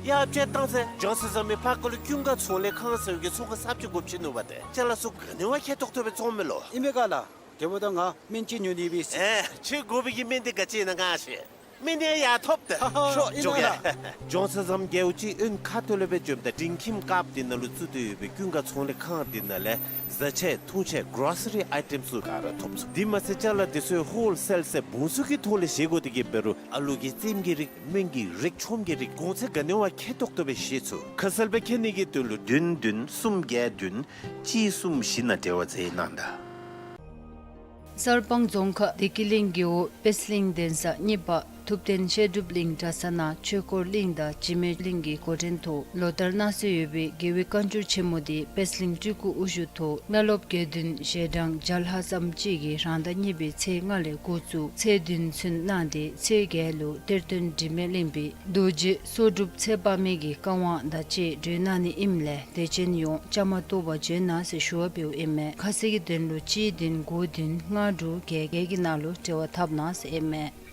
ཡ་དཔྱེ་བཏང་ཟེར། འཇང་སེང་བཟའ་མི་ཕར་ཁ་ལུ་ཀུན་དགའ་ཚོང་ལས་ཁང་ཟེར་བའི་གི་ཚོང་ཁང་གསརཔ་ཅིག་དགོཔ་ཅིག་ནུག་པ་ཏེ། ཅ་ལ་ཚུ་ག་ནི་བ་ཁེ་ཐོག་ཐོག་སྦེ་བཙོང་མི་ལོ། ཨིན་མས་ག་ལགས། དེ་འབདཝ་ད་ང་སྨན་ཅིག་ཉོ་ནི་ཡོད་པས། ཨེ་ཁྱོད་དགོ་པའི་གི་སྨན་འདི་ག་ཅི་ཨིན་ན་ང་ཤེས། མི་ནི་ཡར་ཐོབ་སྟེ་ཧ་ཧ། ཤོ་ཨིན་ཇོ་ན་གེ་ལགས། ཇོན་སན་ཟམ་རྒེད་འོག་གཅིག་དབོན་ཁ་ཐུག་ལས་སྦེ་འབྱོནམ་ད་འབྲིང་ཁྱིམ་ཁབ་འདི་ནང་ལུ་བཙུགས་ཏེ་ཡོད་པའི་ཀུན་དགའ་ཚོང་ལས་ཁང་འདི་ནང་ལས་བཟའ་ཆས་འཐུང་ཆས་གོ་རོ་སི་རི་ཨའི་ཊེམ་ཚུ་ག་ར་ཐོབ་ཚུགས། དེ་མ་ཚད་ཅ་ལ་འདི་ཚུ་ཧོལ་སེལ་ཟེར་བུང་ཚུགས་ཀྱི་ཐོག་ལས་བཞེས་དགོ། དེ་གིས་འབད་རུང་ཨ་ལུ་གི་རྩེདམོ་གི་རིགས་སྨན་གྱི་རིགས་ཆོམ་གྱི་རིགས་གོང་ཚད་ག་ནི་བ་ཁེ་ཏོག་ཏོ་སྦེ་བཞེས་ཚུགས། ཁ་གསལ་སྦེ་མཁྱེན་ནི་གི་དོན་ལུ་བདུན་བདུན་གསུམ་བརྒྱད་བདུན་གཅིག་གསུམ་བཞི་ནང་འབྲེལ་བ་མཛད་གནང་ད། གསར་སྤང་རྫོང་ཁག་བདེ་སྐྱིད་གླིང་རྒེད་འོག་པད་གླིང་གདན་ས་གཉིས་པ་ཐུབ་བསྟན་བཤད་སྒྲུབ་གླིང་གྲྭ་ཚང་ནང་ཆོས་འཁོར་གླིང་དང་འཇིགས་མེད་གླིང་གི་འགོ་འདྲེན་ཐོག་ལོ་ལྟར་གནང་སྲོལ་ཡོད་པའི་རྒྱལ་བའི་བཀའ་འགྱུར་ཆེན་མོ་འདི་པད་གླིང་སྤྲུལ་སྐུ་དབུ་བཞུགས་ཐོག་གནས་སློབ་དགེ་འདུན་ཞལ་གྲངས་བརྒྱ་ལྷག་ཙམ་ཅིག་གིས་རང་ཟླ་གཉིས་པའི་ཚེས་ལྔ་ལས་འགོ་བཙུགས་ཚེས་བདུན་ཚུན་གནང་སྟེ་ཚེས་བརྒྱད་ལུ་གཏེར་སྟོན་དྲི་མེད་གླིང་པའི་རྡོ་རྗེ་སྲོག་སྒྲུབ་ཚེ་དཔག་མེད་ཀྱི་བཀའ་དབང་དང་བཅས་གྲོལ་གནང་ནི་ཨིནམ་ལས་དད་ཅན་ཡོངས་བཅའ་མར་གཏོགས་པར་བྱོན་གནང་ཟེར་ཞུ་བ་འབདཝ་ཨིན་མས། ཁ་གསལ་གྱི་དོན་ལུ་གཅིག་བདུན་དགུ་བདུན་ལྔ་དྲུག་བརྒྱད་བརྒྱད་ཀྱི་ནང་ལུ་འབྲེལ་བ་འཐབ་གནང་ཟེར་ཨིན་མས།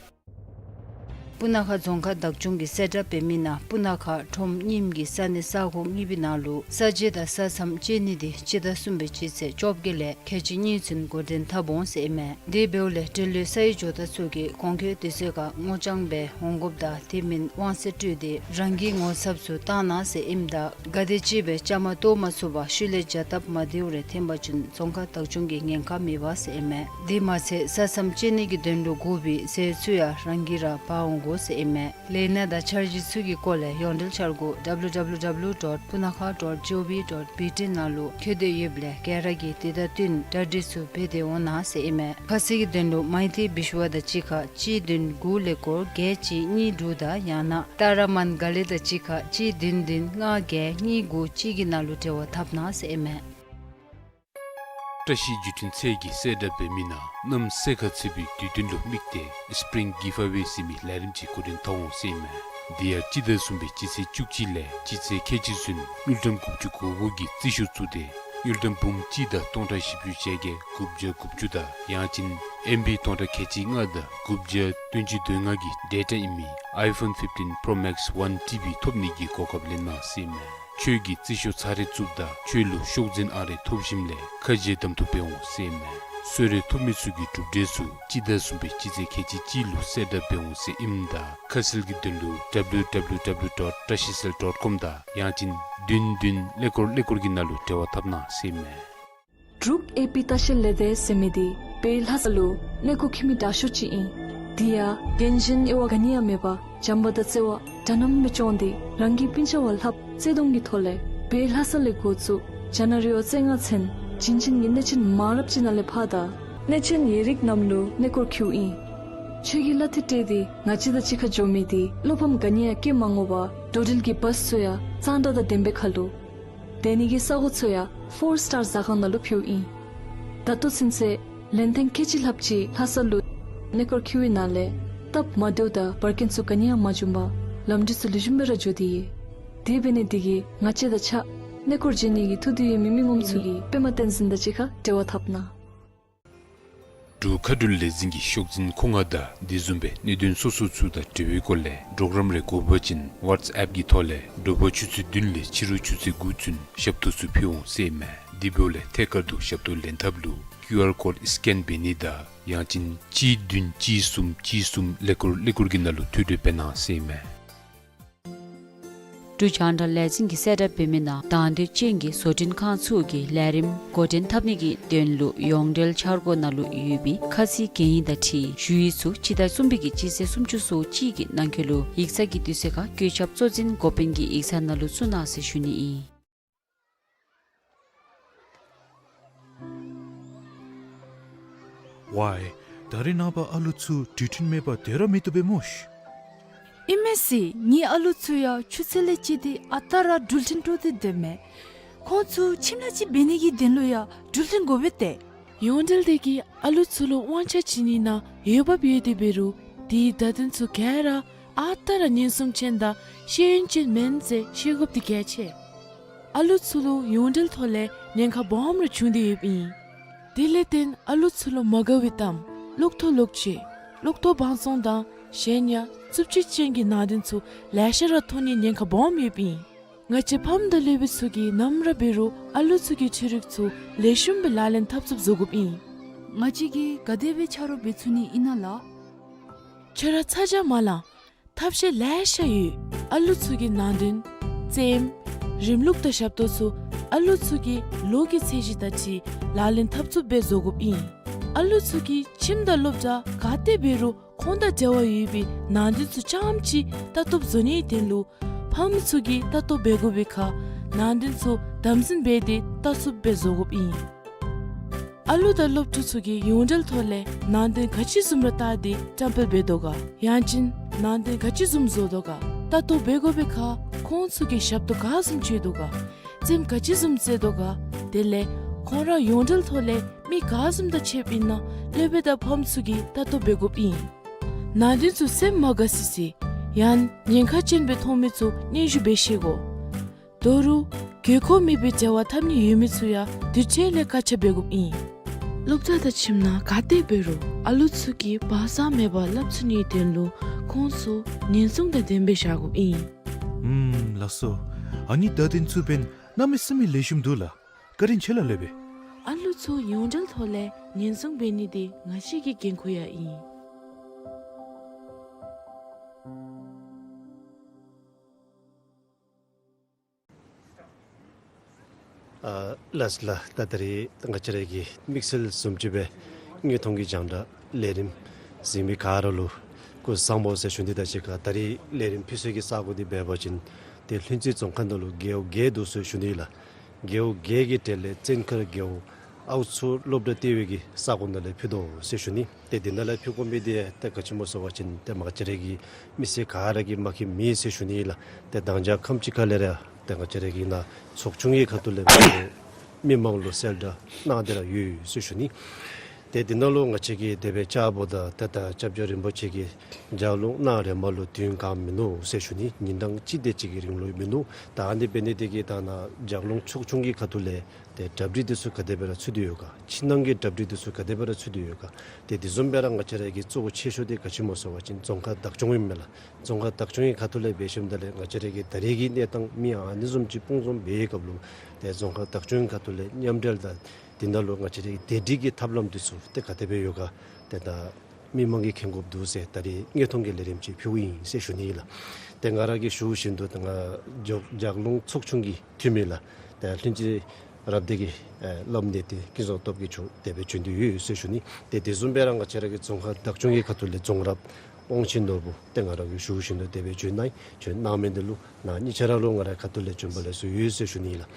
སྤུ་ན་ཁ་རྫོང་ཁག་བདག་སྐྱོང་གིས་གསལ་བསྒྲགས་འབད་མི་ནང་སྤུ་ན་ཁ་ཁྲོམ་རྙིངམ་གྱི་ས་གནས་ས་ཁོངས་གཉིས་པའི་ནང་ལུ་ས་འབྱེད་དང་ས་མཚམས་བཅད་ནི་འདི་སྤྱི་ཟླ་གསུམ་པའི་སྤྱི་ཚེས་བཅོ་བརྒྱད་ལས་ཁལ་གཅིག་གཉིས་ཚུན་འགོ་འདྲེན་འཐབ་འོང་ཟེར་ཨིན་མས། དེ་འབདཝ་ལས་འབྲེལ་ཡོད་ས་ཡི་ཇོ་བདག་ཚུ་གིས་གོང་འཁོད་དུས་ཚོད་ཁར་སྔོ་ལྗང་སྦེ་འོང་དགོཔ་དང་དེ་མིན་དབང་ཚད་སྤྲོད་དེ་རང་གི་ངོ་ཚབ་ཚུ་བཏང་གནང་ཟེར་ཨིནམ་ད་ག་དེ་ཅིག་སྦེ་བཅའ་མར་གཏོགས་མ་ཚུགས་པར་ཤུལ་ལས་བྱ་སྟབས་མ་བདེཝ་རེ་འཐོན་པ་ཅིན་རྫོང་ཁག་བདག་སྐྱོང་གིས་ཉེན་ཁ་མི་འབག་ཟེར་ཨིན་མས། དེ་མ་ཚད་ས་མཚམས་བཅད་ནི་གི་དོན་ལུ་དགོ་པའི་ཟས་ཚུ་ཡང་རང་གིས་ར་འབག་འོང་དགོ་ཟེར་ཨིན་མས། ལས་སྣ་དང་འཆར་གཞི་ཚུ་གི་སྐོར་ལས་ཡོངས་འབྲེལ་འཆར་སྒོ་W W W dot punakha dot gov dot B T ནང་ལུ་འཁོད་དེ་ཡོདཔ་ལས་ག་ར་གིས་དེ་དང་བསྟུན་གྲ་སྒྲིག་ཚུ་འབད་དེ་འོང་གནང་ཟེར་ཨིན་མས། ཁ་གསལ་གྱི་དོན་ལུ་མའི་ཏི་བི་ཤུ་བ་དང་གཅིག་ཁར་གཅིག་བདུན་དགུ་ཀླད་ཀོར་བརྒྱད་གཅིག་གཉིས་དྲུག་དང་ཡང་ན་ཏཱ་ར་མན་ག་ལི་དང་གཅིག་ཁར་གཅིག་བདུན་བདུན་ལྔ་བརྒྱད་གཉིས་དགུ་གཅིག་གི་ནང་ལུ་འབྲེལ་བ་འཐབ་གནང་ཟེར་ཨིན་མས། བཀྲ་ཤིས་བརྒྱུད་འཕྲིན་ཚད་ཀྱིས་གསལ་བསྒྲགས་འབད་མི་ནང་གནམ་སེར་ཁ་ཚ་བའི་དུས་སྟོན་ལུ་དམིགས་ཏེ་སི་པི་རིང་གིབ་ཨ་ཝེ་ཟེར་མི་ལས་རིམ་ཅིག་འགོ་འདྲེན་འཐབ་འོང་ཟེར་ཨིན་མས། དེ་ཡང་སྤྱི་ཟླ་གསུམ་པའི་སྤྱི་ཚེས་བཅུ་གཅིག་ལས་སྤྱི་ཚེས་ཁལ་གཅིག་ཚུན་དངུལ་ཀྲམ་དགུ་བཅུ་གོ་དགུ་གི་རྩིས་ཤོག་བཙུགས་ཏེ་དངུལ་ཀྲམ་འབུམ་གཅིག་དང་སྟོང་ཕྲག་བཞི་བཅུ་ཞེ་བརྒྱད་དགུ་བརྒྱ་དགུ་བཅུ་དང་ཡང་ཅིན་ཨེམ་བི་སྟོང་ཕྲག་ཁལ་གཅིག་ལྔ་དང་དགུ་བརྒྱ་བདུན་ཅུ་དོན་ལྔ་གི་ཌེ་ཊ་ཨིན་མི་ཨའི་ཕོན་ཕིཕ་ཊིན་པྲོ་མེག་སི་ཝན་ཊི་བི་ཐོབ་ནི་གི་གོ་སྐབས་ལེན་གནང་ཟེར་ཨིན་མས། ཁྱོད་ཀྱིས་རྩིས་ཤོག་ཚར་རེ་བཙུགསཔ་ད་ཁྱོད་ལུ་ཤོག་འཛིན་ཨང་རེ་ཐོབ་ཞིནམ་ལས་ཁ་འབྱལ་གདམ་འཐུ་འབད་འོང་ཟེར་ཨིན་མས། གསོལ་རས་ཐོབ་མི་ཚུ་གི་གྲུབ་འབྲས་ཚུ་སྤྱི་ཟླ་གསུམ་པའི་སྤྱི་ཚེས་ཁལ་གཅིག་གཅིག་ལུ་གསལ་བསྒྲགས་འབད་འོང་ཟེར་ཨིནམ་ད་ཁ་གསལ་གྱི་དོན་ལུ་W W W dot trashicell dot com དང་ཡང་ཅིན་བདུན་བདུན་ཀླད་ཀོར་ཀླད་ཀོར་གྱི་ནང་ལུ་འབྲེལ་བ་འཐབ་གནང་ཟེར་ཨིན་མས། འབྲུག་ཨེ་པི་ལྟ་བཤལ་ལས་སྡེ་ཟེར་མི་འདི་བོད་ལྷ་ས་ལུ་གནས་སྐོར་འཁྱིད་མི་དྲག་ཤོས་ཅིག་ཨིན། དེ་ཡང་རྒན་གཞོན་དབྱེ་བ་ག་ནི་ཡང་མེད་པར་བྱམས་པ་དང་བརྩེ་བ་འདྲ་མཉམ་སྦེ་སྐྱོང་སྟེ་རང་གི་སྤུན་ཆ་བ་ལྷགཔ་བརྩེ་གདུང་གི་ཐོག་ལས་བོད་ལྷ་ས་ལས་འགོ་བཙུགས་ཇ་ན་རི་བ་རྩེ་ལྔ་ཚུན་བྱིན་ཅན་གྱི་གནས་ཆེན་མང་རབས་ཅིག་ནང་ལས་ཕར་དང་གནས་ཆེན་ཡིག་རིགས་རྣམས་ལུ་གནས་སྐོར་འཁྱིདཔ་ཨིན། ཁྱོད་ཀྱིས་གླ་འཐུས་སྤྲོད་དེ་ང་བཅས་དང་གཅིག་ཁར་འགྱོ་མི་འདི་བློ་ཕམ་ག་ནི་ཡང་བསྐྱེད་མ་དགོ་པར་འགྲོ་འགྲུལ་གྱི་བཱསི་ཚུ་ཡང་གཙང་སྦྲ་དང་ལྡནམ་སྦེ་ཁར་ལུ། སྡོད་ནི་གི་ས་གོ་ཚུ་ཡང་ཕོར་སི་ཊར་ཟ་ཁང་ནང་ལུ་ཕུལཝ་ཨིན། ད་ལྟོ་ཚུན་ཚོད་ལན་ཐེངས་ཁལ་གཅིག་ལྷགཔ་ཅིག་ལྷ་ས་ལུ་གནས་སྐོར་འཁྱིད་པའི་ནང་ལས་སྟབས་མ་བདེཝ་དང་འབར་གེན་ཚུ་ག་ནི་ཡང་མ་བྱུང་པར་ལམ་འགྲུལ་ཚུ་ལེགས་ཤོམ་སྦེ་ར་འགྱོ་སྟེ་ཡོད། དེ་འབད་ནི་འདི་གིས་ང་བཅས་དང་ཆ་གནས་སྐོར་འགྱོ་ནི་གི་ཐུགས་འདོད་ཡོད་མི་མི་ངོམ་ཚུ་གིས་པདྨ་བསྟན་འཛིན་དང་གཅིག་ཁར་འབྲེལ་བ་འཐབ་གནང་། འབྲུག་མཁའ་འགྲུལ་ལས་འཛིན་གྱི་ཤོག་འཛིན་ཁོ་ང་དང་དེ་བཟུམ་སྦེ་གནད་དོན་སོ་སོ་ཚུ་དང་འབྲེལ་བའི་སྐོར་ལས་གྲོགས་རམ་རེ་དགོ་པ་ཅིན་ཝཊས་ཨེཔ་གི་ཐོག་ལས་དྲོ་པ་ཆུ་ཚོད་བདུན་ལས་ཕྱི་རུ་ཆུ་ཚོད་དགུ་ཚུན་ཞབས་ཏོག་ཚུ་ཕུལ་འོང་ཟེར་ཨིན་མས། དེ་འབདཝ་ལས་ཐད་ཀར་དུ་ཞབས་ཏོག་ལེན་ཐབས་ལུ་ཀིའུ་ཨར་ཀོཌ་སི་ཀེན་འབད་ནི་དང་ཡང་ཅིན་གཅིག་བདུན་གཅིག་གསུམ་གཅིག་གསུམ་ཀླད་ཀོར་ཀླད་ཀོར་གྱི་ནང་ལུ་ཐོ་འགོད་འབད་གནང་ཟེར་ཨིན་མས། འབྲུག་རྒྱང་བསྒྲགས་ལས་འཛིན་གྱིས་གསལ་བསྒྲགས་འབད་མི་ནང་དང་འདོད་ཅན་གྱི་བཟོ་སྐྲུན་ཁང་ཚུ་གིས་ལས་རིམ་འགོ་འདྲེན་འཐབ་ནི་གི་དོན་ལུ་ཡོངས་འབྲེལ་འཆར་སྒོ་ནང་ལུ་ཡོད་པའི་ཁ་ཚིག་གན་ཡིག་དང་འཁྲིལ་ཞུ་ཡིག་ཚུ་སྤྱི་ཟླ་གསུམ་པའི་གི་སྤྱི་ཚེས་སུམ་ཅུ་སོ་གཅིག་གི་ནང་འཁོད་ལུ་ཡིག་ཚང་གི་དུས་ཚོད་ཁར་བཀོད་ཁྱབ་གཙོ་འཛིན་འགོ་དཔོན་གྱི་ཡིག་ཚང་ནང་ལུ་བཙུགས་གནང་ཟེར་ཞུ་ནི་ཨིན། ཝའི། ད་རེས་ནངས་པ་ཨ་ལུ་ཚུ་འགྲུལ་འཕྲིན་མེད་པར་སྡོད་ར་མི་བཏུབ་པས་སྨོ་ཤིག། ཨིན་མས་ཟེར། ངེའི་ཨ་ལུ་ཚུ་ཡང་ཆུ་ཚོད་ལས་བཅད་དེ་ཨ་རྟག་ར་འགྲུལ་འཕྲིན་སྤྲོད་དེ་སྡོད་མས། ཁོང་ཚུ་ཁྱིམ་ལས་ཅིག་འབད་ནི་གི་དོན་ལུ་ཡང་འགྲུལ་འཕྲིན་དགོ་པས་ཏེ། ཡོངས་འབྲེལ་དེ་གིས་ཨ་ལུ་ཚུ་ལུ་དབང་ཆ་བྱིན་ནི་ནང་འོས་འབབ་ཡོད་དེ་འབད་རུང་དེའི་བརྡ་དོན་ཚུ་ག་ར་ཨ་རྟག་ར་ཉན་སྲུང་ཅན་དང་ཤེས་ཡོན་ཅན་མེན་ཟེར་ཤེས་དགོཔ་འདི་གལ་ཆེ། ཨ་ལུ་ཚུ་ལུ་ཡོངས་འབྲེལ་ཐོག་ལས་ཉེན་ཁ་སྦོམ་ར་བྱུང་སྟེ་ཡོདཔ་ཨིན། དེ་ལས་བརྟེན་ཨ་ལུ་ཚུ་ལུ་མ་དགའ་བའི་གཏམ་གློག་ཐོག་ལོག་སྤྱོད་གློག་ཐོག་བང་བཙོང་དང་གཞན་ཡང་རྩུབ་སྤྱོད་ཅན་གྱི་ནང་དོན་ཚུ་ལེ་ཤ་ར་མཐོང་ནིའི་ཉེན་ཁ་སྦོམ་ཡོདཔ་ཨིན། ང་བཅས་ཕམ་དང་སློབ་དཔོན་ཚུ་གིས་ནམ་ར་འབད་རུང་ཨ་ལུ་ཚུ་གི་འཕྲུལ་རིག་ཚུ་ལེགས་ཤོམ་སྦེ་ལག་ལེན་འཐབ་ཚུགསཔ་བཟོ་དགོཔ་ཨིན། ང་བཅས་ཀྱིས་ག་དེ་སྦེ་ཆ་རོགས་འབད་ཚུགས་ནི་ཨིན་ན་ལགས། ཁྱོད་ར་ཚ་གྱང་མ་ལང་། ཐབས་ཤེས་ལེ་ཤ་ཡོད། ཨ་ལུ་ཚུ་གི་ནང་དོན་རྩེདམོ་རིམ་ལུགས་དང་ཞབས་ཏོག་ཚུ་ཨ་ལུ་ཚུ་གི་ལོ་གི་ཚད་གཞི་དང་འཁྲིལ་ལག་ལེན་འཐབ་ཚུགསཔ་སྦེ་བཟོ་དགོཔ་ཨིན། ཨ་ལུ་ཚུ་གིས་ཁྱིམ་དང་སློབ་གྲྭ་ག་ཏེ་འབད་རུང་ཁོང་དང་འབྲེལ་བ་ཡོད་པའི་ནང་དོན་ཚུ་རྐྱངམ་ཅིག་ལྟ་རྟོགཔ་བཟོ་ནིའི་དོན་ལུ་ཕམ་ཚུ་གིས་ལྟ་རྟོག་འབད་དགོ་པའི་ཁར་ནང་དོན་ཚུ་དམ་འཛིན་འབད་དེ་ལྟ་ཚུགསཔ་སྦེ་བཟོ་དགོཔ་ཨིན། ཨ་ལུ་དང་སློབ་ཕྲུག་ཚུ་གིས་ཡོངས་འབྲེལ་ཐོག་ལས་ནང་དོན་ག་ཅི་བཟུམ་ར་བལྟ་སྟེ་བཀྲམ་སྤེལ་འབད་དོ་ག། ཡང་ཅིན་ནང་དོན་ག་ཅི་བཟུམ་བཟོ་དོ་ག། ལྟ་རྟོག་འབད་དགོ་པའི་ཁར་ཁོང་ཚུ་གིས་ཞབས་ཏོག་ག་བཟུམ་སྤྱོད་དོ་ག། རྩེདམོ་ག་ཅི་བཟུམ་རྩེ་དོ་ག། དེ་ལས་ཁོང་ར་ཡོངས་འབྲེལ་ཐོག་ལས་མི་ག་བཟུམ་དང་ཕྱདཔ་ཨིན་ན་སློབ་དཔོན་དང་ཕམ་ཚུ་གིས་ལྟ་རྟོག་འབད་དགོཔ་ཨིན། ནང་དོན་ཚུ་སེམས་མ་དགའ་སི་སི་ཡང་ཉེན་ཁ་ཅན་སྦེ་མཐོང་མི་ཚུ་སྙན་ཞུ་འབད་ཤེས་དགོ། དོ་རུང་དགོས་མཁོ་མེད་པའི་འབྲེལ་བ་འཐབ་ནི་ཡོད་མི་ཚུ་ཡང་དུས་ཅི་ལས་བཀག་ཆ་འབད་དགོཔ་ཨིན། སློབ་གྲྭ་དང་ཁྱིམ་ནང་ག་ཏེ་འབད་རུང་ཨ་ལུ་ཚུ་གིས་བག་གཙང་མེད་པར་སླབ་ཚུགས་ནིའི་དོན་ལུ་ཁོང་ཚུ་ཉེན་སྲུང་དང་ལྡནམ་སྦེ་བཞག་དགོཔ་ཨིན། ཨུམ་ལགས་སོ། ཨ་ནི་བརྡ་དོན་ཚུ་འབདན་གནམ་མེད་ས་མེད་ལེགས་ཤོམ་འདུག་ལགས། བཀའ་དྲིན་ཆེ་ལགས་སློབ་དཔོན། ཨ་ལུ་ཚུ་ཡོངས་འབྲེལ་ཐོག་ལས་ཉེན་སྲུང་འབད་ནི་འདི་ང་བཅས་ཀྱི་འགན་ཁུར་ཡང་ཨིན། ཨ་ལགས་ལགས། ད་ད་རིས་ང་བཅས་ར་གི་དམིགས་བསལ་བཟུམ་ཅིག་སྦེ་དངོས་མཐོང་གི་རྒྱང་བསྒྲགས་ལས་རིམ་གཟིགས་མི་ག་ར་ལུ་སྐུ་གཟུགས་བཟང་པོ་ཟེར་ཞུ་ནི་དང་གཅིག་ཁར་ད་རིས་ལས་རིམ་ཕུལ་སའི་གི་ས་གོ་འདི་འབད་བ་ཅིན་ཏེ་ལྷུན་རྩེ་རྫོང་ཁག་ནང་ལུ་རྒེད་འོག་བརྒྱད་འདུག་ཟེར་ཞུ་ནི་ལགས། རྒེད་འོག་བརྒྱད་ཀྱི་གྲས་ལས་བཙན་མཁར་རྒེད་འོག་ཨའུ་མཚོ་སློབ་གྲྭ་ལྟེ་བའི་གི་ས་གོ་ནང་ལས་ཕུལ་དོ་ཟེར་ཞུ་ནི། ཏེ་འདི་ནང་ལས་ཕུལ་དགོ་མི་འདི་ཏེ་ག་ཅི་སྨོ་ཟེར་བ་ཅིན་ཏེ་མ་ག་ཅི་ར་གི་མི་སེར་ག་ར་གིས་མཁྱེན་མི་ཟེར་ཞུ་ནི་ལགས། ཏེ་དང་ཅ་ཁམས་ཅིག་ཁ་ལས་ར་ཏེ་ང་བཅས་ར་གི་ནཱ་ཚོགས་ཆུང་གི་ཁ་ཐུག་ལས་མི་མང་ལུ་གསལ་བསྒྲགས་གནང་སྟེ་ར་ཡོད་ཟེར་ཞུ་ནི། ཏེ་འདི་ནང་ལུ་ང་བཅས་ཀྱི་དེ་སྦེ་བཅའ་བོ་དང་ཏེ་ད་སྐྱབས་རྗེ་རིན་པོ་ཆེ་གིས་ལྗགས་ལུང་གནང་རནམ་ལུ་དུས་ཡུན་གང་མིན་ནུག་ཟེར་ཞུ་ནི། ཉིན་གྲངས་གཅིག་དེ་ཅིག་གི་རིང་ལུ་མིན་ནུག། ད་ཨ་ནི་འབད་ནི་དེ་གིས་ད་ནཱ་ལྗགས་ལུང་ཚོགས་ཆུང་གི་ཁ་ཐུག་ལས་ཏེ་གྲ་སྒྲིག་འདི་ཚུ་ག་དེ་སྦེ་ར་ཚུད་དེ་ཡོད་ག། ཕྱི་ནང་གི་གྲ་སྒྲིག་འདི་ཚུ་ག་དེ་སྦེ་ར་ཚུད་དེ་ཡོད་ག། ཏེ་དེ་བཟུམ་སྦེ་ར་ང་བཅས་ར་གི་གཙོ་བོ་ཆེ་ཤོས་འདི་ག་ཅི་སྨོ་ཟེར་བ་ཅིན་རྫོང་ཁག་བདག་སྐྱོང་ཨིན་མས་ལགས། རྫོང་ཁག་བདག་སྐྱོང་གི་ཁ་ཐུག་ལས་འབད་ཞིནམ་ད་ལས་ང་བཅས་ར་གི་ད་རེས་ཀྱི་གནས་སྟངས་མི་ཨ་ནི་བཟུམ་ཅིག་སྤུངས་འཛོམས་འབད་བའི་སྐབས་ལུ་ཏེ་རྫོང་ཁག་བདག་སྐྱོང་གི་ཁ་ཐུག་ལས་མཉམ་འབྲེལ་དང་འདི་ནང་ལུ་ང་བཅས་ར་གི་དེ་སྒྲིག་གི་ཐབས་ལམ་འདི་ཚུ་ཏེ་ག་དེ་སྦེ་ཡོད་ག། ཏེ་ད་མི་མང་གིས་མཁྱེན་དགོཔ་འདུག་ཟེར་ད་རིས་དངོས་མཐོང་གི་ལས་རིམ་ཅིག་ཕུལཝ་ཨིན་ཟེར་ཞུ་ནི་ལགས། ཏེ་ང་ར་གིས་ཞུ་བཞིན་དུ་ད་ང་ལྗགས་ལྗགས་ལུང་ཚོགས་ཆུང་གི་འཐུས་མི་ལགས་ཏེ་ལྷུན་རྩེ་རབ་སྡེ་གི་ཨེ་སློབ་གཉེར་ཏེ་ཀུན་བཟང་སྟོབས་རྒྱས་མཆོག་དེ་སྦེ་བྱོན་ཏེ་ཡོད་ཟེར་ཞུ་ནི། ཏེ་དེ་བཟུམ་སྦེ་ར་ང་བཅས་ར་གི་རྫོང་ཁག་བདག་སྐྱོང་གི་ཁ་ཐུག་ལས་རྫོང་རབ་དབང་ཆེན་ནོར་བུ་ཏེ་ང་ར་གིས་ཞུ་བཞིན་དུ་དེ་སྦེ་བྱོན་གནང་ཡི། བྱོན་གནང་མི་འདི་ལུ་ནཱ་གཉིས་ཆ་ར་ལུ་ང་རའི་ཁ་ཐུག་ལས་བྱོན་པ་ལེགས་སོ་ཡོད་ཟེར་ཞུ་ནི་ལགས།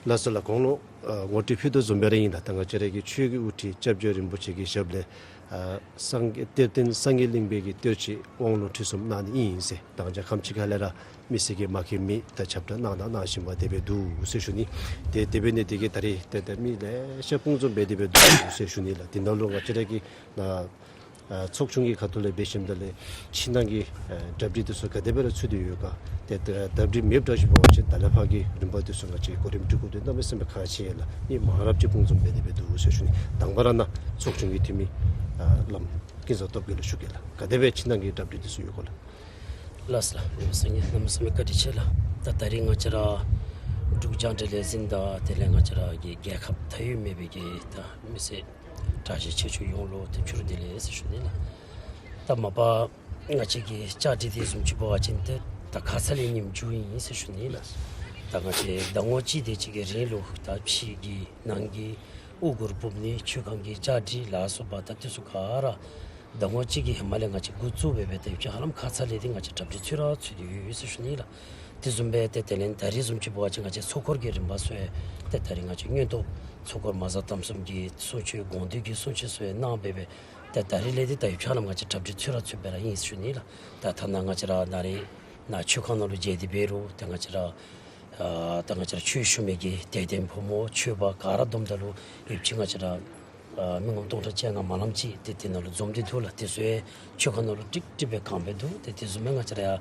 ལགས་སོ་ལགས། གོང་ལུ་ཨ་ངོ་སྤྲོད་ཕུལ་དོ་བཟུམ་སྦེ་ར་ཨིན་ལགས། ད་ང་བཅས་ར་གི་ཆོས་ཀྱི་དབུ་ཁྲིད་སྐྱབས་རྗེ་རིན་པོ་ཆེ་གི་ཞབས་ལས་ཨ་སངས་རྒྱས་གཏེར་སྟོན་སངས་རྒྱས་གླིང་པའི་གི་གཏེར་ཆོས་དབང་ལུང་ཁྲིད་གསུམ་གནང་ནི་ཨིན་ཟེར་དང་ཅ་ཁམས་ཅིག་ཁ་ལས་ར་མི་སེར་གྱིས་མ་མཁྱེན་མི་ད་ཁྱབ་བསྒྲགས་གནང་དང་གནང་བཞིན་པ་དེ་སྦེ་འདུག་ཟེར་ཞུ་ནི། ཏེ་དེ་འབད་ནི་དེ་གིས་ད་རེས་ཏེ་ཏེ་མི་ལེ་ཤ་སྤུངས་འཛོམས་འབད་དེ་སྦེ་འདུག་ཟེར་ཞུ་ནི་ལགས། འདི་ནང་ལུ་ང་བཅས་ར་གི་ནཱ་ཨ་ཚོགས་ཆུང་གི་ཁ་ཐུག་ལས་འབད་ཞིནམ་ད་ལས་ཕྱི་ནང་གི་ཨ་གྲ་སྒྲིག་འདི་ཚུ་ག་དེ་སྦེ་ར་ཚུད་དེ་ཡོད་ག། ཏེ་ད་གྲ་སྒྲིག་མེདཔ་འདྲཝ་ཅིག་འབད་བ་ཅིན་ད་ལས་ཕར་གྱི་རིམ་པ་འདི་ཚུ་ང་བཅས་གོ་རིམ་སྒྲིག་དགོཔ་འདི་གནམ་མེད་ས་མེད་ཁག་ཆེ་ལགས། མི་མང་རབས་ཅིག་སྤུངས་འཛོམས་འབད་དེ་སྦེ་འདུག་ཟེར་ཞུ་ནི། དང་པ་ར་ནཱ་ཚོགས་ཆུང་གི་འཐུས་མི་ཨ་བླམ་ཀུན་བཟང་སྟོབས་རྒྱས་ལུ་ཞུ་གེ་ལགས། ག་དེ་སྦེ་ཕྱི་ནང་གི་གྲ་སྒྲིག་འདི་ཚུ་ཡོད་ག་ལགས། ལགས་སོ་ལགས། གནམ་མེད་ས་མེད་གནམ་མེད་ས་མེད་བཀའ་དྲིན་ཆེ་ལགས། ད་ད་རིས་ང་བཅས་ར་འབྲུག་རྒྱང་བསྒྲགས་ལས་འཛིན་དང་དེ་ལས་ང་བཅས་ར་གི་རྒྱལ་ཁབ་མཐའ་དབུས་མེད་པའི་གི་ད་མི་སེར་གྲགས་ཅན་ཆེ་ཆུང་ཡོངས་ལུ་ཏེ་ཕྱི་རུ་བདེ་ལེགས་ཟེར་ཞུ་ནི་ལགས། ད་མ་པ་ང་བཅས་ཀྱི་བཅའ་སྒྲིག་འདི་བཟུམ་ཅིག་འབད་བ་ཅིན་ཏེ་ད་ཁ་ཙ་ལས་ཉིནམ་མཇུག་ཨིན་ཟེར་ཞུ་ནི་ལགས། ད་ང་བཅས་ཟླ་ངོ་གཅིག་དེ་ཅིག་གི་རིང་ལུ་ད་ཕྱི་གི་ནང་གི་དབུ་གུར་སྤུབ་ནི་ཆོས་ཁང་གི་བཅའ་སྒྲིག་ལ་སོགས་པ་ད་འདི་ཚུ་ག་ར་ཟླ་ངོ་གཅིག་གི་ཧེ་མ་ལས་ང་བཅས་འགོ་བཙུགས་སྦེ་སྦེ་ཏེ་ཡོདཔ་ཅིག་ཧ་ལམ་ཁ་ཙ་ལས་འདི་ང་བཅས་གྲ་སྒྲིག་ཚུ་ར་ཚུད་དེ་ཡོད་ཟེར་ཞུ་ནི་ལགས། དེ་བཟུམ་སྦེ་ཏེ་དེ་ལས་ད་རིས་བཟུམ་ཅིག་འབད་བ་ཅིན་ང་བཅས་ཚོགས་འཁོར་གྱི་རིམ་པ་ཚུ་ཡང་ཏེ་ད་རིས་ང་བཅས་མངོན་རྟོགས་ཚོགས་འཁོར་མ་གཟའ་དམ་གསུམ་གྱི་གསུང་ཆོས་དགོངས་འདུས་ཀྱི་གསུང་ཆོས་ཚུ་ཡང་གནང་སྦེ་སྦེ་ཏེ་ད་རིས་ལས་འདི་ད་ཡོདཔ་ཅིག་ཧ་ལམ་ང་བཅས་གྲ་སྒྲིག་ཚུ་ར་ཚུད་སྦེ་ར་ཨིན་ཟེར་ཞུ་ནི་ལགས། ད་ཐ་ན་ང་བཅས་ར་ད་རིས་ནཱ་ཆོས་ཁང་ནང་ལུ་མཇལ་ཏེ་འབད་རུང་ཏེ་ང་བཅས་ར་ཨ་ད་ང་བཅས་ར་ཆོས་ཞུ་མི་གི་དད་ལྡན་ཕོ་མོ་ཆོས་པ་ག་ར་བསྡོམས་ད་ལུ་ཡོདཔ་ཅིག་ང་བཅས་ར་ཨ་མི་ངོམ་སྟོང་ཕྲག་བཅོ་ལྔ་མ་ལངམ་ཅིག་ཏེ་དེ་ནང་ལུ་འཛོམས་ཏེ་འདུག་ལགས། དེ་ཚུ་ཡང་ཆོས་ཁང་ནང་ལུ་ཀྲིག་ཀྲི་སྦེ་གང་སྦེ་འདུག། ཏེ་དེ་བཟུམ་སྦེ་ང་བཅས་ར་ཡང་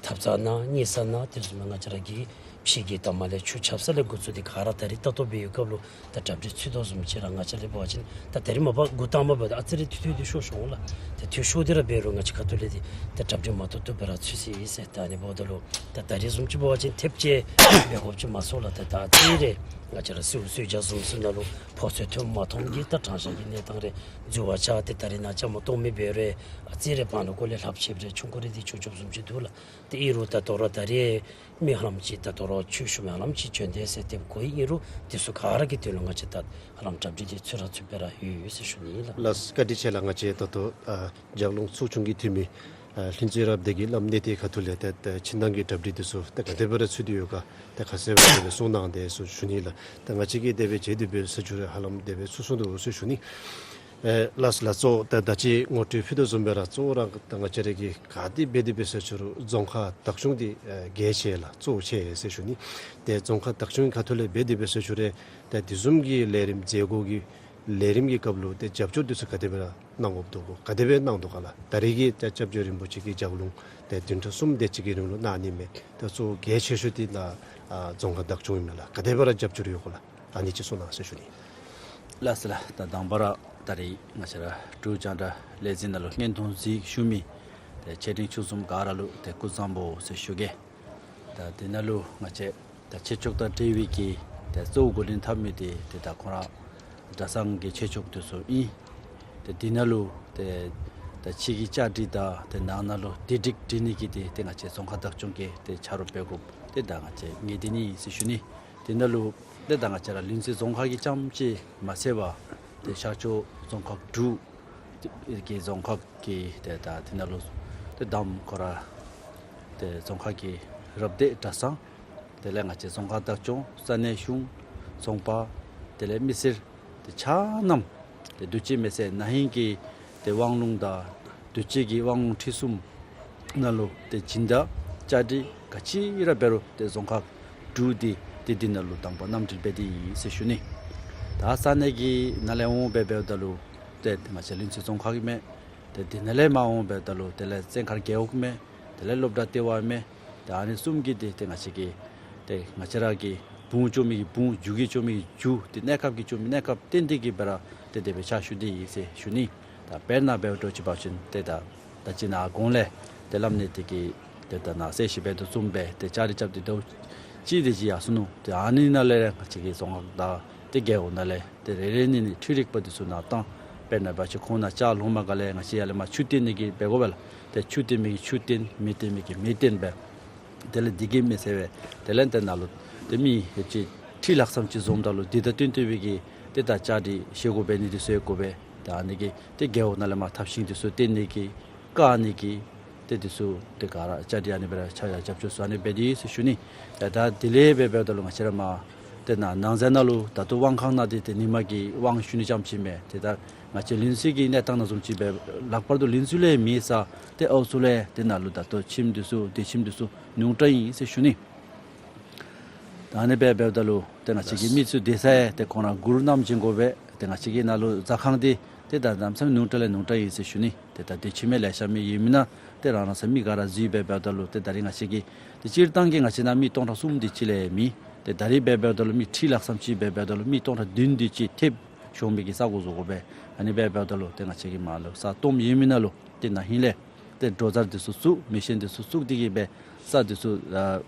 ཐབ་ཚང་ནང་གཉིད་ས་ནང་དེ་བཟུམ་སྦེ་ང་བཅས་ར་གི་ཕྱི་གི་ད་མ་ལས་ཆུ་ཆབ་ས་ལས་འགོ་བཙུགས་ཏེ་ག་ར་ད་རིས་ལྟ་རྟོག་འབད་བའི་སྐབས་ལུ་ད་གྲ་སྒྲིག་ཚུད་དོ་བཟུམ་ཅིག་ར་ང་བཅས་ལས་འབད་བ་ཅིན་ད་ད་རིས་མ་པ་འགོ་དང་པ་འབདཝ་ད་ཨ་ཙི་རེ་ཐུང་ཐུང་འདི་ཤོར་ཤོར་འོང་ལགས། ཏེ་ཐུང་ཤོར་ཏེ་ར་འབད་རུང་ང་བཅས་ཁ་ཐུག་ལས་འདི་ད་གྲ་སྒྲིག་མ་ཐོབ་ཐོབ་སྦེ་ར་ཚུད་ཅི་ཟེར། ད་ཨ་ནི་འབདཝ་ད་ལུ་ད་ད་རིས་བཟུམ་ཅིག་འབད་བ་ཅིན་ཐེབས་ཅིག་འབད་དགོཔ་ཅིག་མ་ཚོར་ལགས། ད་ད་ཨ་ཙི་རེ་ ང་བཅས་ར་གསོལ་གསོལ་ཇ་བཟུམ་ཚུ་ནང་ལུ་ཕོག་ཚོད་ཐོནམ་མ་ཐོནམ་གྱི་ད་གྲང་འཁྱག་གི་གནས་སྟངས་རེ་འཛོལ་བ་ཆགས་ཏེ་ད་རེས་ནངས་ཅ་མ་གཏོགས་མེདཔ་སྦེ་ར་ཨ་ཙི་རེ་བང་ལུ་ཀོ་ལེ་ལྷབ་ཆེ་སྦེ་ར་ཆུང་ཀུ་རེ་འདི་ཆོག་ཆོགཔ་བཟུམ་ཅིག་འདུག་ལགས། ཏེ་ཨིན་རུང་ད་ལྟོ་ར་ད་རེས་མི་ཧ་ལམ་ཅིག་ད་ལྟོ་ར་ཆོས་ཞུ་མི་ཧ་ལམ་ཅིག་བྱོན་ཏེ་ཟེར་དེ་གོ་ཡི། ཨིན་རུང་དེ་ཚུ་ག་ར་གི་དོན་ལུ་ང་བཅས་ད་ཧ་ལམ་གྲ་སྒྲིག་འདི་ཚུ་ར་ཚུདཔ་སྦེ་ར་ཡོད་ཡོད་ཟེར་ཞུ་ནི་ལགས། ལགས་བཀའ་དྲིན་ཆེ་ལགས། ང་བཅས་ད་ལྟོ་ཨ་ལྗགས་ལུང་ཚོགས་ཆུང་གི་འཐུས་མི་ཨ་ལྷུན་རྩེ་རབ་སྡེ་གི་བླམ་གནས་བརྟན་ཁ་ཐུག་ལས་ཏེ་ད་ཕྱི་ནང་གི་གྲ་སྒྲིག་འདི་ཚུ་ད་ག་དེ་སྦེ་ར་ཚུད་དེ་ཡོད་ག་ད་ཁ་གསལ་སྦེ་དེ་སྦེ་གསུང་གནང་དེ་ཚུ་ཞུ་ནི་ལགས། ད་ང་བཅས་ཀྱིས་དེ་སྦེ་མཇལ་ཏེ་འབད་ས་ཅིག་ར་ཧ་ལམ་དེ་སྦེ་ཚུད་སོང་དོ་ཟེར་ཞུ་ནི། ཨེ་ལགས་ལགས། གཙོ་བོ་ད་ད་ཅི་ངོ་སྤྲོད་ཕུལ་དོ་བཟུམ་སྦེ་ར་གཙོ་བོ་ར་ད་ང་བཅས་ར་གི་ག་དེ་འབད་དེ་འབད་ས་ཅིག་རུང་རྫོང་ཁག་བདག་སྐྱོང་འདི་ཨེ་གལ་ཆེ་ལགས། གཙོ་བོ་ཆེ་ཟེར་ཞུ་ནི། ཏེ་རྫོང་ཁག་བདག་སྐྱོང་གི་ཁ་ཐུག་ལས་འབད་དེ་འབད་ས་ཅིག་རུང་ད་དེ་བཟུམ་གྱི་ལས་རིམ་མཛད་སྒོ་གི་ལས་རིམ་གྱི་སྐབས་ལུ་ཏེ་རྒྱབ་སྐྱོར་འདི་ཚུ་ག་དེ་སྦེ་ར་གནང་དགོཔ་འདུག་ག་ག་དེ་སྦེ་གནང་དོ་ག་ལགས། ད་རེས་ཀྱི་ད་སྐྱབས་རྗེ་རིན་པོ་ཆེ་གི་ལྗགས་ལུང་ཏེ་བདུན་ཕྲག་གསུམ་དེ་ཅིག་གི་རིང་ལུ་གནང་ནི་མས། ད་གཙོ་བོ་གལ་ཆེ་ཤོས་འདི་ད་ཨ་རྫོང་ཁག་བདག་སྐྱོང་ཨིན་མས་ལགས། ག་དེ་སྦེ་ར་རྒྱབ་སྐྱོར་ཡོད་ག་ལགས། ཨ་ནི་ཅིག་གསུང་གནང་ཟེར་ཞུ་ནི། ལགས་སོ་ལགས། ད་དང་པ་ར་ད་རེས་ང་བཅས་ར་འབྲུག་རྒྱང་བསྒྲགས་ལས་འཛིན་ནང་ལུ་སྙན་ཐོང་གཟིགས་བཞུགས་མི་ཏེ་ཆེ་འབྲིང་ཆུང་གསུམ་ག་ར་ལུ་ཏེ་སྐུ་གཟུགས་བཟང་པོ་ཟེར་ཞུ་གེ། ད་དེ་ནང་ལུ་ང་བཅས་ད་ཆོས་ཕྱོགས་དང་འབྲེལ་བའི་གི་ཏེ་གཙོ་བོ་འགོ་འདྲེན་འཐབ་མི་འདི་ཏེ་ད་ཁོང་ར་གྲྭ་ཚང་གི་ཆོས་ཕྱོགས་འདི་ཚུ་ཨིན། ཏེ་དེ་ནང་ལུ་ཏེ་ད་ཕྱི་གི་བཅའ་སྒྲིག་དང་ཏེ་ནང་ན་ལུ་བདེ་སྒྲིག་སྒྲིག་ནི་གི་ཏེ་ཏེ་ང་བཅས་རྫོང་ཁག་བདག་སྐྱོང་གིས་ཏེ་ཆ་རོགས་འབད་དགོཔ་ཏེ་ད་ང་བཅས་ངེས་བདེན་ཨིན་ཟེར་ཞུ་ནི། དེ་ནང་ལུ་ཏེ་ད་ང་བཅས་ར་ལིང་ཚེ་རྫོང་ཁག་གི་རྐྱངམ་ཅིག་མ་ཚད་པར་ཏེ་ཤར་ཕྱོགས་རྫོང་ཁག་དྲུག་གི་རྫོང་ཁག་གི་ཏེ་ད་དེ་ནང་ལུ་ཏེ་དང་པ་ཁོ་ར་ཏེ་རྫོང་ཁག་གི་རབ་སྡེ་གྲྭ་ཚང་དེ་ལས་ང་བཅས་རྫོང་ཁག་བདག་སྐྱོང་ས་གནས་གཞུང་རྫོང་པ་དེ་ལས་མི་སེར་ཏེ་ཆ་མཉམ་ཏེ་དུས་ཅི་མེད་ཟེར་ན་ཧིང་གི་ཏེ་དབང་ལུང་དང་དུས་ཅི་གི་དབང་ལུང་ཁྲིད་གསུམ་ནང་ལུ་ཏེ་སྦྱིན་བདག་བཅའ་སྒྲིག་ག་ཅི་ར་འབད་རུང་ཏེ་རྫོང་ཁག་དྲུག་འདི་ཏེ་འདི་ནང་ལུ་དང་པ་རྣམ་འགྲེལ་འབད་དེ་ཨིན་ཟེར་ཞུ་ནི། ད་ས་གནས་ཀྱི་ནང་ལས་འོང་འབད་འབདཝ་ད་ལུ་ཏེ་ང་བཅས་ལིང་ཚེ་རྫོང་ཁག་གི་མས། ཏེ་འདི་ནང་ལས་མར་འོང་འབདཝ་ད་ལུ་དེ་ལས་བཙན་མཁར་རྒེད་འོག་མས། དེ་ལས་སློབ་གྲྭ་ལྟེ་བ་མས། ཏེ་ཨ་ནི་གསུམ་གྱི་ཏེ་ཏེ་ང་བཅས་ཀྱི་ཏེ་ང་བཅས་ར་གི་བུང་བཅོ་མི་གི་བུང་རྒྱུ་གི་བཅོ་མི་གི་རྒྱུ་ཏེ་གནས་སྐབས་ཀྱི་བཅོ་མི་གནས་སྐབས་བརྟེན་ཏེ་གི་སྦེ་ར་ཏེ་དེ་སྦེ་ཕྱག་ཞུ་སྟེ་ཨིན་ཟེར་ཞུ་ནི། ད་དཔེར་ན་འབད་བ་འདྲཝ་ཅིག་འབད་བ་ཅིན་ཏེ་ད་ད་ཅི་ནཱ་གོང་ལས་ཏེ་བླམ་གནས་བརྟན་གྱིས་ཏེ་ད་ནཱ་གསལ་བཤད་འབད་དོ་བཟུམ་སྦེ་ཏེ་བཅའ་སྒྲིག་རྐྱབ་སྟེ་ཟླཝ་གཅིག་དེ་ཅིག་ཡར་སོ་ནུག། ཏེ་ཨ་ནི་ནང་ལས་ང་བཅས་ཀྱི་རྫོང་ཁག་དང་ཏེ་རྒེད་འོག་ནང་ལས་ཏེ་རེ་རེ་གཉིས་གཉིས་འཕྲུལ་རིག་པ་འདི་ཚུ་ནཱ་བཏང་། དཔེར་ན་འབད་བ་ཅིན་ཁོང་ནཱ་ལྕགས་ལོང་མ་ག་ལས་ང་བཅས་ཡར་ལས་མར་ཆུ་བཏོན་ནི་གི་འབད་དགོ་པས་ལགས། ཏེ་ཆུ་བཏོན་མི་གིས་ཆུ་བཏོན་མེ་བཏོན་མི་གིས་མེ་བཏོན་སྦེ། དེ་ལས་འདི་གིས་མི་ཚད་པས། དེ་ལས་ཏེ་ནཱ་ལུ་ཏེ་མི་ཡོད་ཅིག་ཁྲི་ལྷག་ཙམ་ཅིག་འཛོམས་ད་ལུ་འདི་དང་བསྟུན་ཏེ་སྦེ་གི་ཏེ་ད་བཅའ་སྒྲིག་བཞེས་སྒོ་འབད་ནི་འདི་ཚུ་ཡང་དགོ་པས། ད་ཨ་ནི་གིས་ཏེ་རྒེད་འོག་ནང་ལས་མར་ཐབས་ཤེས་འདི་ཚུ་བཏོན་ནི་གི་བཀག་ནི་གི་ཏེ་འདི་ཚུ་ཏེ་ག་ར་བཅའ་སྒྲིག་ཨ་ནི་སྦེ་ར་ཆ་ཡ་རྒྱབ་སྐྱོར་ཚུ་ཨ་ནི་སྦེ་འདི་ཚུ་ཞུ་ནི། ད་ད་དེ་ལས་འབད་འབདཝ་ད་ལུ་ང་བཅས་ར་མར་ཏེ་ནཱ་ནང་ཟེར་ནང་ལུ་ད་ལྟོ་དབང་ཁང་ནང་འདི་ཏེ་ཉིན་མ་གི་དབང་ཞུ་ནི་རྐྱངམ་ཅིག་མས། ཏེ་ད་ང་བཅས་ལིང་ཚེ་གི་གནས་སྟངས་ནང་བཟུམ་ཅིག་སྦེ་ལྷག་པར་དུ་ལིང་ཚེ་ལས་མེད་ས་ཏེ་ཨའུ་ཚུ་ལས་ཏེ་ནཱ་ལུ་ད་ལྟོ་ཁྱིམ་འདི་ཚུ་སྡོད་ཁྱིམ་འདི་ཚུ་ཉུང་དྲགས་ཨིན་ཟེར་ཞུ་ནི། ད་ཨ་ནི་སྦེ་འབདཝ་ད་ལུ་ཏེ་ང་བཅས་ཀྱི་མི་ཚུ་སྡོད་ས་ཡང་ཏེ་ཁོང་ར་གུར་བསྣམས་བྱིན་དགོ་པས། ཏེ་ང་བཅས་ཀྱི་ནཱ་ལུ་ཟ་ཁང་འདི་ཏེ་ད་གནམ་མེད་ས་མེད་ཉུང་དྲགས་ལས་ཉུང་དྲགས་ཨིན་ཟེར་ཞུ་ནི། ཏེ་ད་སྡོད་ཁྱིམ་ཡང་ལེ་ཤ་མེད། ཨིན་མིན་ན་ཏེ་རང་རང་སོའི་མི་ག་ར་འཛུལ་སྦེ་འབདཝ་ད་ལུ་ཏེ་ད་རིས་ང་བཅས་ཀྱི་ཏེ་སྤྱིར་བཏང་གི་ང་བཅས་ནཱ་མི་སྟོང་ཕྲག་གསུམ་དེ་ཅིག་ལས་མེད། ཏེ་ད་རིས་སྦེ་འབདཝ་ད་ལུ་མི་ཁྲི་ལྷག་ཙམ་ཅིག་སྦེ་འབདཝ་ད་ལུ་མི་སྟོང་ཕྲག་བདུན་དེ་ཅིག་ཐེབས་ཤོང་མི་གི་ས་གོ་བཟོ་དགོ་པས། ཨ་ནི་སྦེ་འབདཝ་ད་ལུ་ཏེ་ང་བཅས་ཀྱིས་མར་ལུ་ས་སྟོངམ་ཨིན་མིན་ན་ལུ་ཏེ་ན་ཧིང་ལས་ཏེ་སྒྲོ་བཙག་འདི་ཚུ་བཙུགས་མེ་ཤིན་འདི་ཚུ་བཙུགས་ཏེ་གི་སྦེ་ས་འདི་ཚུ་ཨ་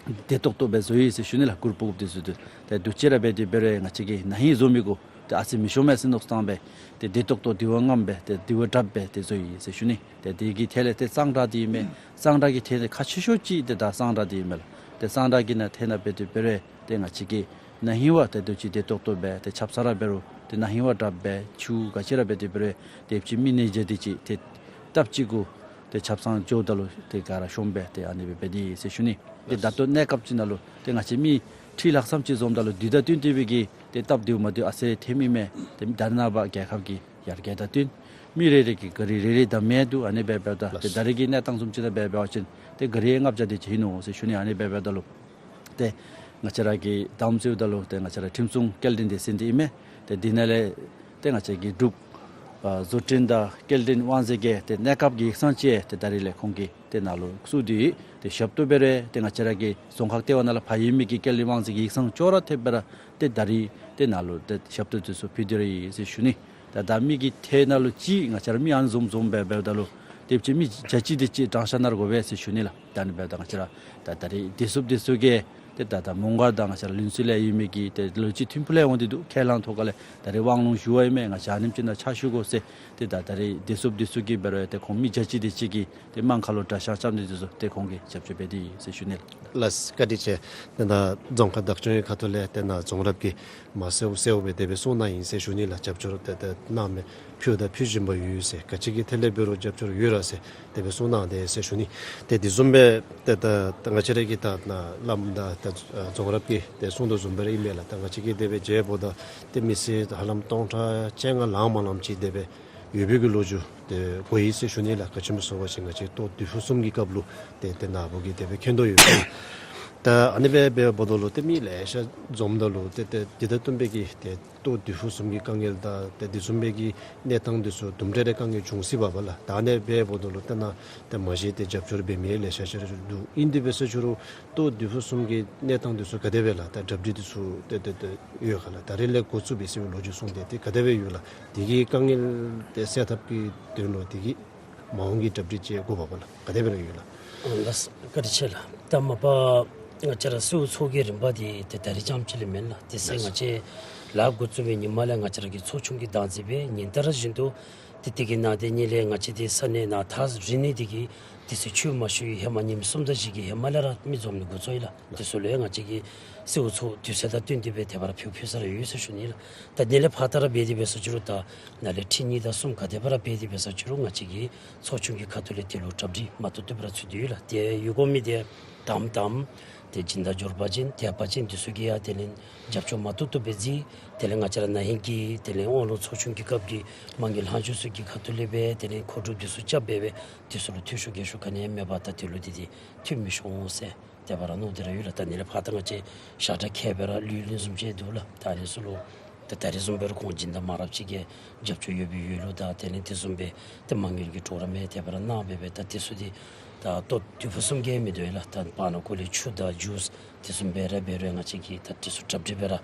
བདེ་ཏོག་ཏོ་སྦེ་བཟོ་ཡི་ཟེར་ཞུ་ནི་ལགས། གུར་ཕུབ་འདི་ཚུ་ཏེ་ད་དུས་ཅི་ར་འབད་དེ་འབད་རུང་ང་བཅས་ཀྱིས་ན་ཧིང་བཟོ་མི་གུ་ཏེ་ཨ་ཙི་མི་ཤོང་མས་ཟེར་མནོ་བསམ་བཏང་སྦེ་ཏེ་བདེ་ཏོག་ཏོ་དེ་བ་རྔམ་སྦེ་ཏེ་དེ་བ་དྲགཔ་སྦེ་ཏེ་བཟོ་ཡི་ཟེར་ཞུ་ནི། ཏེ་དེ་གི་ཐད་ལས་ཏེ་གཙང་སྦྲ་འདི་ཨིན་མས། གཙང་སྦྲ་གི་ཐད་ལས་ཁག་ཆེ་ཤོས་ཅིག་ཏེ་ད་གཙང་སྦྲ་འདི་ཨིན་མས་ལགས། ཏེ་གཙང་སྦྲ་གི་ནང་ཐད་ནང་འབད་དེ་འབད་རུང་ཏེ་ང་བཅས་ཀྱིས་ན་ཧིང་བ་ཏེ་དུས་ཅི་བདེ་ཏོག་ཏོ་སྦེ་ཏེ་ཆབ་གསང་ར་འབད་རུང་ཏེ་ན་ཧིང་བ་དྲགཔ་སྦེ་ཆུ་ག་ཅི་ར་འབད་དེ་འབད་རུང་ཏེ་ཅིག་མི་ནད་འབྱེད་དེ་ཅིག་ཏེ་སྟབས་ཅིག་གུ་ཏེ་ཆབ་གསང་འགྱོཝ་ད་ལུ་ཏེ་ག་ར་ཤོངམ་སྦེ་ཏེ་ཨ་ནི་སྦེ་འབད་དེ་ཟེར་ཞུ་ནི། ཏེ་ད་ལྟོ་གནས་སྐབས་ཅིག་ནང་ལུ་ཏེ་ང་བཅས་མི་ཁྲི་ལྷག་ཙམ་ཅིག་འཛོམས་ད་ལུ་དུས་དང་བསྟུན་ཏེ་སྦེ་གི་ཏེ་སྟབས་བདེཝ་མ་བདེཝ་ཨ་ཙི་ཐོནམ་ཨིན་མས། ཏེ་ད་རེས་ནངས་པ་རྒྱལ་ཁབ་ཀྱི་ཡར་རྒྱས་དང་བསྟུན་མི་རེ་རེ་གི་ག་རི་རེ་རེ་དང་མེད་འདུག། ཨ་ནི་སྦེ་འབདཝ་ད་ཏེ་ད་རེས་ཀྱི་གནས་སྟངས་བཟུམ་ཅིག་ནང་སྦེ་འབད་བ་ཅིན་ཏེ་ག་རི་ཡང་ལྔ་བརྒྱ་དེ་ཅིག་ཨིན་ནོ་ཟེར་ཞུ་ནི། ཨ་ནི་སྦེ་འབདཝ་ད་ལུ་ཏེ་ང་བཅས་ར་གིས་དམ་བཅའཝ་ད་ལུ་ཏེ་ང་བཅས་ར་ཁྲིམས་སྲུང་སྐྱེལ་འདྲེན་སྡེ་ཚན་འདི་ཨིན་མས། ཏེ་འདི་ནང་ལས་ཏེ་ང་བཅས་ཀྱི་འབྲུག་ཨ་བཟོ་སྐྲུན་དང་སྐྱེལ་འདྲེན་དབང་འཛིན་གྱི་ཏེ་གནས་སྐབས་ཀྱི་ཡིག་ཚང་ཅིག་ཏེ་ད་རེས་ལས་ཁོང་གིས་ཏེ་ནཱ་ལུ་བཙུགས་ཏེ་ཏེ་ཞབས་ཏོག་འབད་རུང་ཏེ་ང་བཅས་ར་གི་རྫོང་ཁག་ལྟེ་བ་ནང་ལས་ཕར་ཡོད་མི་གི་སྐྱེལ་འདྲེན་དབང་འཛིན་གྱི་ཡིག་ཚང་ཅོག་ར་འཐདཔ་སྦེ་ར་ཏེ་ད་རེས་ཏེ་ནཱ་ལུ་ཏེ་ཞབས་ཏོག་འདི་ཚུ་ཕུལ་ཏེ་ར་ཡོད་ཟེར་ཞུ་ནི། ད་ད་མི་གི་ཐད་ནང་ལུ་ཅིག་ང་བཅས་ར་མི་ཨ་ནི་བཟུམ་བཟུམ་སྦེ་འབདཝ་ད་ལུ་ཏེ་ཅིག་མི་བརྒྱ་ཅིག་དེ་ཅིག་གྲངས་བཤེར་གནང་དགོ་པས་ཟེར་ཞུ་ནི་ལགས། ད་ཨ་ནི་འབདཝ་ད་ང་བཅས་ར་ད་ད་རེས་བདེ་སྲུངཔ་འདི་ཚུ་གིས་ ཏེ་ད་ད་མོང་སྒར་དང་ང་བཅས་ར་ལིན་ཚུ་ལས་ཡོད་མི་གི་ཏེ་ལོ་རྒྱུས་ཐིམ་ཕུ་ལས་འོང་སྟེ་འདུག། ཁས་བླངས་ཐོག་ཁ་ལས་ད་རེས་དབང་ལུང་ཞུ་བ་ཨིན་མས། ང་བཅས་ཨ་ནེམ་ཅིག་ནང་ཕྱག་ཞུ་དགོ་ཟེར། ཏེ་ད་ད་རེས་བདེ་སྲུངཔ་འདི་ཚུ་གིས་འབད་རུང་ཏེ་ཁོང་མི་བརྒྱ་ཅིག་དེ་ཅིག་གིས་ཏེ་དམངས་ཁ་ལུ་དགྲ་ཤ་རྐྱབ་ནི་འདི་ཚུ་ཏེ་ཁོང་གིས་རྒྱབ་སྐྱོར་འབད་དེ་ཡོད་ཟེར་ཞུ་ནི་ལགས། ལགས་བཀའ་དྲིན་ཆེ། ཏེ་ནཱ་རྫོང་ཁག་བདག་སྐྱོང་གི་ཁ་ཐུག་ལས་ཏེ་ནཱ་རྫོང་རབ་ཀྱིས་མ་གསལཝ་གསལཝ་སྦེ་དེ་སྦེ་གསུངས་གནང་ཡི་ཟེར་ཞུ་ནི་ལགས། རྒྱབ་སྐྱོར་ཏེ་ཏེ་གནང་མི་ཕུལ་དང་ཕུལ་བཞིན་པ་ཡོད་ཟེར། ག་ཅི་གི་ཐད་ལས་འབད་རུང་རྒྱབ་སྐྱོར་ཡོད་ར་ཟེར་དེ་སྦེ་གསུངས་གནང་དེས་ཟེར་ཞུ་ནི། ཏེ་དེ་བཟུམ་སྦེ་ཏེ་ད་ང་བཅས་ར་གི་ད་ནཱ་བླམ་དང་ད་རྫོང་རབ་ཀྱིས་ཏེ་གསུངས་དོ་བཟུམ་སྦེ་ར་ཨིན་མས་ལགས། ད་ང་བཅས་ཀྱིས་དེ་སྦེ་མཇལཝ་ད་ཏེ་མི་སེར་ཧ་ལམ་སྟོང་ཕྲག་བཅོ་ལྔ་ལང་མ་ལངམ་ཅིག་དེ་སྦེ་ཡོད་པའི་གི་ལོ་རྒྱུས་དེ་གོ་ཡི་ཟེར་ཞུ་ནི་ལགས། ག་ཅི་སྨོ་ཟེར་བ་ཅིན་ང་བཅས་ལྟོ་དུས་ཕུན་སུམ་གྱི་སྐབས་ལུ་ཏེ་ཏེ་ནཱ་བུ་གིས་དེ་སྦེ་མཁྱེན་དོ་ཡོད། ད་ཨ་ནི་སྦེ་འབདཝ་ད་ལུ་ཏེ་མི་ལེ་ཤ་འཛོམས་ད་ལུ་ཏེ་ཏེ་འདི་དང་བསྟུན་པའི་གི་ཏེ་ལྟོ་དུས་ཕུན་སུམ་གྱི་དཀའ་ངལ་དང་ཏེ་དེ་བཟུམ་སྦེ་གི་གནས་སྟངས་འདི་ཚུ་དུམ་གྲ་རེ་དཀའ་ངལ་འབྱུང་སྲིད་པས་ལགས། ད་ཨ་ནི་སྦེ་འབདཝ་ད་ལུ་ཏེ་ནཱ་ཏེ་མ་གཞི་ཏེ་རྒྱབ་སྐྱོར་འབད་མི་ལེ་ཤ་ཤ་རེ་འདུག། ཨིན་དེ་འབད་ས་ཅིག་རུང་ལྟོ་དུས་ཕུན་སུམ་གྱི་གནས་སྟངས་འདི་ཚུ་ག་དེ་སྦེ་ལགས། ད་གྲ་སྒྲིག་འདི་ཚུ་ཏེ་ཏེ་ཏེ་ཡོད་ག་ལགས། ད་རེས་ལས་འགོ་བཙུགས་པའི་ཟེར་བའི་ལོ་རྒྱུས་གསུངས་ཏེ་ཏེ་ག་དེ་སྦེ་ཡོད་ལགས། དེ་གི་དཀའ་ངལ་ཏེ་སེལ་ཐབས་ཀྱི་དོན་ལུ་དེ་གི་མ་འོངས་ཀྱི་གྲ་སྒྲིག་ཅིག་དགོ་པས་ལགས། ག་དེ་སྦེ་ར་ཡོད་ལགས། ཨ་ལགས་བཀའ་དྲིན་ཆེ་ལགས། ད་མ་པ་ང་བཅས་ར་གསོལཝ་འཚོགས་ཀྱི་རིམ་པ་འདི་ཏེ་ད་རིས་རྐྱངམ་ཅིག་ལས་མེན་ལགས། དེ་ཚེ་ང་བཅས་ལཱ་འགོ་བཙུགས་པའི་ཉིནམ་ལས་ང་བཅས་ར་གིས་ཚོགས་ཆུང་གི་བདག་འཛིན་འབད་ཉིན་ལྟར་བཞིན་དུ་ཏེ་དེ་གི་ནང་དེ་ཉིད་ལས་ང་བཅས་ཏེ་ས་གནས་ནང་ཐག་རིང་ནི་དེ་གིས་དེ་ཚེ་ཆོས་མ་ཞུ་བའི་ཧེ་མ་ཉིནམ་གསུམ་དང་བཞི་གི་ཧེ་མ་ལས་ར་མི་འཛོམས་ནི་འགོ་བཙུགས་ཡི་ལགས། དེ་ཚུ་ལུ་ཡང་ང་བཅས་ཀྱིས་གསོལཝ་འཚོགས་དུས་ཚོད་དང་བསྟུན་ཏེ་སྦེ་དེ་སྦེ་ར་ཕུལ་ཕུལ་ས་ར་ཡོད་ཟེར་ཞུ་ནི་ལགས། ད་དེ་ལས་ཕར་ད་ར་འབད་དེ་འབད་ས་ཅིག་རུང་ད་ནཱ་ལས་ཁྲི་གཉིས་དང་གསུམ་ག་དེ་སྦེ་ར་འབད་དེ་འབད་ས་ཅིག་རུང་ང་བཅས་ཀྱི་ཚོགས་ཆུང་གི་ཁ་ཐུག་ལས་དེ་ལུ་གྲ་སྒྲིག་མ་བཏུབ་བཏུབ་སྦེ་ར་ཚུད་དེ་ཡོད་ལགས། ཏེ་ཡོད་དགོ་མི་དེ་དམ་དམ་ཏེ་སྦྱིན་བདག་འབྱོར་པ་ཅན་དད་པ་ཅན་འདི་ཚུ་གིས་ཡང་དེ་ལས་རྒྱབ་སྐྱོར་མ་བཏུབ་བཏུབ་སྦེ་མཛད། དེ་ལས་ང་བཅས་ར་ན་ཧིང་གི་དེ་ལས་དབང་ལུང་ཚོགས་ཆུང་གི་སྐབས་ཀྱི་མ་དངུལ་ལྷག་མཇུག་ཚུ་གི་ཁ་ཐུག་ལས་སྦེ་དེ་ལས་མཁོ་སྒྲུབ་འདི་ཚུ་རྐྱབ་སྦེ་སྦེ་དེ་ཚུ་ལུ་འཐུས་ཤོར་འགལ་ཤོར་ག་ནི་ཡང་མེད་པར་ད་དེ་ལུ་དེ་དེ་འཐུས་མི་ཤོར་འོང་ཟེར་དེ་སྦེ་ར་མནོ་སྟེ་ར་ཡོད་ལགས། ད་ནི་ལས་ཕར་ད་ང་བཅས་ཞག་གྲངས་ཁྱད་པར་ར་ལུས་ལུས་བཟུམ་ཅིག་འདུག་ལགས། ད་ཨ་ནི་ཚུ་ལུ་ད་ད་རིས་བཟུམ་སྦེ་ར་ཁོང་སྦྱིན་བདག་མང་རབས་ཅིག་གིས་རྒྱབ་སྐྱོར་ཡོད་པའི་ཡོད་ལུ་ད་དེ་ལས་དེ་བཟུམ་སྦེ་ཏེ་མ་དངུལ་གྱི་གྲོགས་རམ་ཡང་དེ་སྦེ་ར་གནང་སྦེ་སྦེ་ད་དེ་ཚུ་འདི་ད་ལྟོ་དུས་ཕུན་སུམ་གྱི་མི་འདུག་ལགས། ད་བར་ན་ཀོ་ལས་ཆུ་དང་ཇུས་དེ་བཟུམ་སྦེ་ར་འབད་རུང་ང་བཅས་ཀྱིས་ད་དེ་ཚུ་གྲ་སྒྲིག་འབད་ར་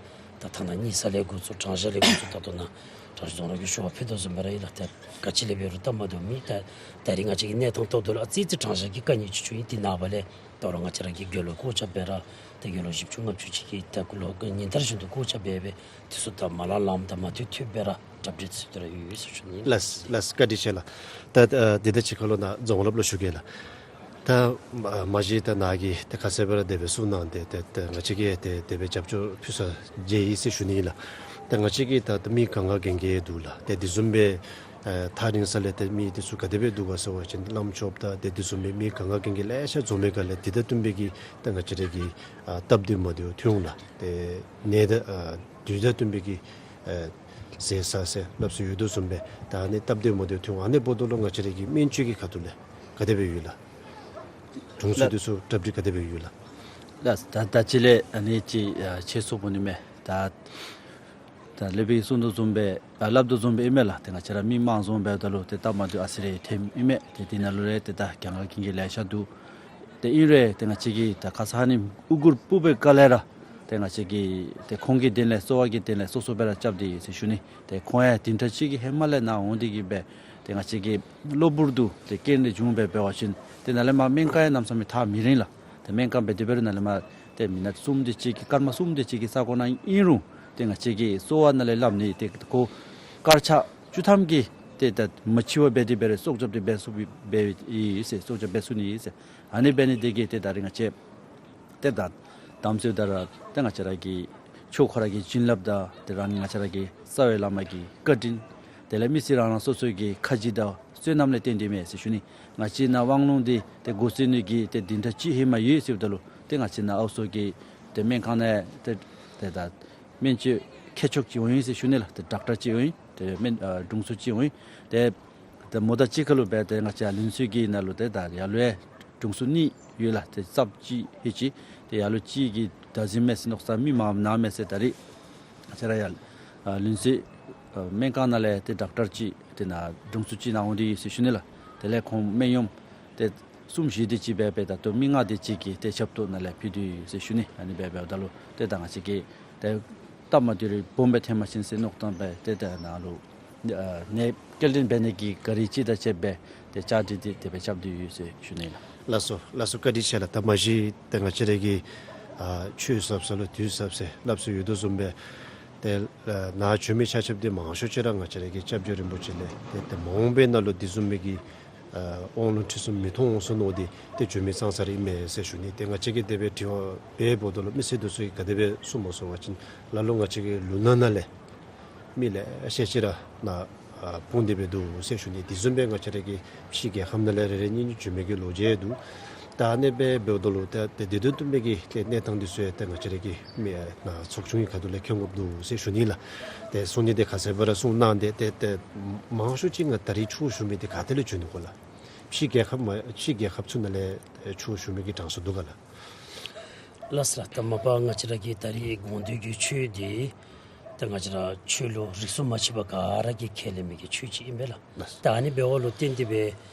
ད་ཐ་ན་གཉིད་ས་ལས་འགོ་བཙུགས་གྲང་ཞག་ལས་འགོ་བཙུགས་ད་ལྟོ་ནཱ་གྲངས་ཅིག་རྫོང་ར་གི་ཞུ་བ་ཕུལ་དོ་བཟུམ་སྦེ་ར་ཨིན་ལགས། ད་ག་ཅི་ལས་འབད་རུང་སྟབས་མ་བདེཝ་མེད། ད་ད་རིས་ང་བཅས་ཀྱི་གནས་སྟངས་ཐོག་ཏུ་ལུ་ཨ་ཙི་ཙི་གྲང་ཞག་གི་དཀའ་ངལ་ཅིག་བྱུང་ཡི། དེ་ནངས་པ་ལས་ད་རུང་ང་བཅས་ར་གིས་དགེ་སློང་བསྐོ་བཞག་འབད་ར་ད་དགེ་སློང་བཞི་བཅུ་ལྔ་བཅུ་ཅིག་གིས་ད་ཀུན་སློང་ཉིན་ལྟར་བཞིན་དུ་བསྐོ་བཞག་འབད་སྦེ་དེ་ཚུ་ད་མ་ལང་ལངམ་དང་མ་ཐུབ་ཐུབ་སྦེ་ར་གྲ་སྒྲིག་ཚུད་དེ་ར་ཡོད་ཡོད་ཟེར་ཞུ་ནི། ལགས་ལགས་བཀའ་དྲིན་ཆེ་ལགས། ད་ཨ་འདི་དང་གཅིག་ཁར་ལུ་ནཱ་རྫོང་རབ་ལུ་ཞུ་གེ་ལགས། ད་མ་མ་གཞི་ད་ནཱ་གིས་ད་ཁ་གསལ་སྦེ་ར་དེ་སྦེ་གསུངས་གནང་སྟེ་ད་ད་ང་བཅས་ཀྱིས་ཏེ་དེ་སྦེ་རྒྱབ་སྐྱོར་ཕུལ་ས་མཇལ་ཡི་ཟེར་ཞུ་ནི་ལགས། ད་ང་བཅས་ཀྱིས་ད་ད་མི་གང་ག་གན་གི་འདུག་ལགས། ཏེ་དེ་བཟུམ་སྦེ་ཨ་ཐག་རིང་ས་ལས་ཏེ་མི་དེ་ཚུ་ག་དེ་སྦེ་འདུག་ག་ཟེར་བ་ཅིན་བླམ་ཆོསཔ་དང་ཏེ་དེ་བཟུམ་སྦེ་མི་གང་ག་གན་གི་ལེ་ཤ་འཛོམས་པའི་སྒང་ལས་དེ་དང་བསྟུན་པའི་གི་ད་ང་བཅས་ར་གི་ཨ་སྟབས་བདེ་མ་བདེཝ་ཐོན་འོང་ལགས། ཏེ་ནད་ད་ཨ་དུས་དང་བསྟུན་པའི་གི་ཨ་ཟས་ཟ་ཟེར་སླབ་སྲོལ་ཡོད་དོ་བཟུམ་སྦེ་ད་ཨ་ནི་སྟབས་བདེ་མ་བདེཝ་ཐོན་འོང་། ཨ་ནི་འབདཝ་ད་ལུ་ང་བཅས་ར་གི་སྨན་བཅོས་ཀྱི་ཁ་ཐུག་ལས་ག་དེ་སྦེ་ཡོད་ལགས། དྲུང་འཚོ་ལགས། དེ་ཚུ་གྲ་སྒྲིག་ག་དེ་སྦེ་ཡོད་ལགས། ལགས། ད་ད་ཅི་ལས་ཨ་ནི་ཅིག་ཨ་ཆེ་སུ་པོ་ནི་མས། ད་ད་ལས་སྦེ་གསུངས་དོ་བཟུམ་སྦེ་ཨ་སླབ་དོ་བཟུམ་སྦེ་ཨིན་མས་ལགས། ཏེ་ང་བཅས་ར་མི་མང་འཛོམས་འབདཝ་ད་ལུ་ཏེ་སྟབས་མ་བདེཝ་ཨ་ཙི་རེ་ཐོནམ་ཨིན་མས། ཏེ་དེ་ནང་ལུ་ར་ཏེ་ད་གང་ག་གན་གི་ལེ་ཤ་འདུག། ཏེ་ཨིན་རུང་ཏེ་ང་བཅས་ཀྱིས་ད་ཁ་ཙ་ཨ་ནི་ཨུ་གུར་སྤུབ་པའི་སྐབས་ལས་ར་ཏེ་ང་བཅས་ཀྱིས་ཏེ་ཁོང་གི་དོན་ལས་གསོལ་བ་གི་དོན་ལས་སོ་སོ་སྦེ་ར་རྐྱབ་སྟེ་ཡོད་ཟེར་ཞུ་ནི། ཏེ་ཁོང་ཡང་བདུན་ཕྲག་གཅིག་གི་ཧེ་མ་ལས་ནཱ་འོང་སྟེ་གིས་སྦེ་ཏེ་ང་བཅས་ཀྱི་གློ་བུར་དུ་ཏེ་རྐྱེན་འདི་བྱུང་སྦེ་འབད་བ་ཅིན་ཏེ་ནཱ་ལས་མར་སྨན་ཁང་ཡང་གནམ་མེད་ས་མེད་ཐག་མི་རིང་ལགས། ཏེ་སྨན་ཁང་འབད་དེ་འབད་རུང་ནཱ་ལས་མར་ཏེ་མི་ནག་གསུམ་དེ་ཅིག་གི་སྐར་མ་གསུམ་དེ་ཅིག་གི་ས་གོ་ནང་ཨིན་རུང་ཏེ་ང་བཅས་ཀྱིས་གསོལ་བ་ནང་ལས་སླབ་ནི་ཏེ་ཁོ་སྐར་ཆ་བཅུ་ཐམ་གྱི་ཏེ་ད་མ་འཆི་བར་འབད་དེ་འབད་རུང་སྲོག་སྐྱབས་འདི་འབད་ཚུགས་པའི་འབད་ཡི་ཟེར་སྲོག་སྐྱབས་འབད་ཚུགས་ནི་ཨིན་ཟེར། ཨ་ནི་འབད་ནི་དེ་གིས་ཏེ་ད་རིས་ང་བཅས་ཏེ་ད་དམ་ཚིག་དང་ར་ཏེ་ང་བཅས་ར་གི་ཆོས་ཁོ་ར་གི་བྱིན་རླབས་དང་ཏེ་རང་ང་བཅས་ར་གི་རྩ་བའི་བླ་མ་གི་བཀའ་དྲིན་དེ་ལས་མི་སེར་རང་རང་སོ་སོ་གི་ཁ་རྗེ་དང་བསོད་ནམས་ལས་བརྟེན་ཏེ་མས་ཟེར་ཞུ་ནི། ང་བཅས་ནཱ་དབང་ལུང་འདི་ཏེ་འགོ་བཙུགས་ནི་གི་ཏེ་བདུན་ཕྲག་གཅིག་ཧེ་མ་ཡོད་ཟེརཝ་ད་ལུ་ཏེ་ང་བཅས་ནཱ་ཨའུ་སོ་གི་ཏེ་སྨན་ཁང་ནང་ཏེ་ཏེ་ད་སྨན་བཅོས་མཁས་མཆོག་ཅིག་འོང་ཡི་ཟེར་ཞུ་ནི་ལགས། ཏེ་ཌོག་ཊར་ཅིག་འོང་ཡི། ཏེ་སྨན་ཨ་དྲུང་འཚོ་ཅིག་འོང་ཡི། ཏེ་ཏེ་མོ་དང་གཅིག་ཁར་ལུ་སྦེ་ཏེ་ང་བཅས་ལིན་ཚུ་གི་ནང་ལུ་ཏེ་ད་ཡར་ལུ་ཡང་དྲུང་འཚོ་གཉིས་ཡོད་ལགས། ཏེ་རྩབ་གཅིག་ཧེ་གཅིག་ཏེ་ཡར་ལུ་གཅིག་གི་བདག་འཛིན་མས་ཟེར་མནོ་ས་མི་མང་ནཱ་མས་ཟེར། ད་རིས་ང་བཅས་ར་ཡར་ཨ་ལིན་ཚུ་ཨ་སྨན་ཁང་ནང་ལས་ཏེ་ཌོག་ཊར་ཅིག་ཏེ་ནཱ་དྲུང་འཚོ་ཅིག་ནཱ་འོང་སྟེ་ཡོད་ཟེར་ཞུ་ནི་ལགས། དེ་ལས་ཁོང་སྨན་ཡོམ་ཏེ་གསུམ་བཞི་དེ་ཅིག་འབད་སྦེ་ད་ལྟོ་མི་ལྔ་དེ་ཅིག་གིས་ཏེ་ཞབས་ཏོག་ནང་ལས་ཕུལ་ཏེ་ཡོད་ཟེར་ཞུ་ནི། ཨ་ནི་འབད་འབདཝ་ད་ལུ་ཏེ་ད་ང་བཅས་ཀྱིས་ཏེ་སྟབས་མ་བདེ་རིགས་སྦོམ་སྦེ་ཐོན་མ་ཤེས་ཟེར་མནོ་བསམ་སྦེ་ཏེ་ད་ནཱ་ལུ་ཨ་ནད་སྐྱེལ་འདྲེན་འབད་ནི་གི་གཱ་རི་ཅིག་དང་བཅས་སྦེ་ཏེ་བཅའ་སྒྲིག་འདི་དེ་སྦེ་རྐྱབ་སྟེ་ཡོད་ཟེར་ཞུ་ནི་ལགས། ལགས་སོ་ལགས་སོ་བཀའ་དྲིན་ཆེ་ལགས། ད་མ་གཞི་ཏེ་ང་བཅས་ར་གི་ ཨ་ཆོས་ཟབ་ས་ལུ་དུས་ཟབ་ཟེར་སླབ་སྲོལ་ཡོད་དོ་བཟུམ་སྦེ་ཏེ་ཨ་ནཱ་བྱོན་མི་ཆ་ཁྱབ་འདི་མང་ཤོས་ཅིག་ར་ང་བཅས་ར་གི་སྐྱབས་རྗེ་རིན་པོ་ཆེ་ལས་ཏེ་ཏེ་མ་འོངས་པའི་ནང་ལུ་དེ་བཟུམ་མའི་གི་ཨ་དབང་ལུང་ཁྲིད་གསུམ་མི་མཐོང་འོང་ཟེར་མནོ་སྟེ་ཏེ་བྱོན་མི་ཙང་ཙ་ར་ཨིན་མས་ཟེར་ཞུ་ནི། ཏེ་ང་བཅས་ཀྱིས་དེ་སྦེ་དྲི་བ་འབད་འབདཝ་ད་ལུ་མི་སེར་འདི་ཚུ་གིས་ག་དེ་སྦེ་གསུངམ་སྨོ་ཟེར་བ་ཅིན་ལ་ལུ་ང་བཅས་ཀྱི་ལུང་ནག་ནང་ལས་མི་ལེ་ཤ་ཅིག་ར་ནཱ་ཨ་སྤུངས་ཏེ་སྦེ་འདུག་ཟེར་ཞུ་ནི། དེ་བཟུམ་སྦེ་ང་བཅས་ར་གི་ཕྱི་རྒྱལ་ཁབ་ནང་ལས་རེ་རེ་གཉིས་གཉིས་བྱོན་མི་གི་ལོ་རྒྱུས་འདུག། ད་ཨ་ནི་སྦེ་འབདཝ་ད་ལུ་ད་ཏེ་དེ་དོན་དུ་མི་གི་ཏེ་གནས་སྟངས་འདི་ཚུ་ཡང་ཏེ་ང་བཅས་ར་གི་མི་ཨ་ནཱ་ཚོགས་ཆུང་གི་ཁ་ཐུག་ལས་མཁྱེན་དགོཔ་འདུག་ཟེར་ཞུ་ནི་ལགས། ཏེ་གསུང་ནི་འདི་ཁ་གསལ་སྦེ་ར་གསུངས་གནང་སྟེ་ཏེ་ཏེ་མང་ཤོས་ཅིག་ང་ད་རིས་ཆོས་ཞུ་མི་འདི་ག་ཏེ་ལས་བྱོན་ནུག་གོ་ལགས། ཕྱི་རྒྱལ་ཁབ་མ་ཕྱི་རྒྱལ་ཁབ་ཚུ་ནང་ལས་ཆོས་ཞུ་མི་གི་གྲངས་སུ་འདུག་ག་ལགས། ལགས་སོ་ལགས། ད་མ་པ་ང་བཅས་ར་གི་ད་རིས་དགོངས་འདུས་ཀྱི་ཆོས་འདི་ད་ང་བཅས་ར་ཆོས་ལུ་རིས་སུ་མ་ཆད་པ་ག་ར་གིས་ཁས་ལེན་མི་གི་ཆོས་ཅིག་ཨིན་པས་ལགས། ལགས། ད་ཨ་ནི་འབདཝ་ལུ་བརྟེན་ཏེ་སྦེ་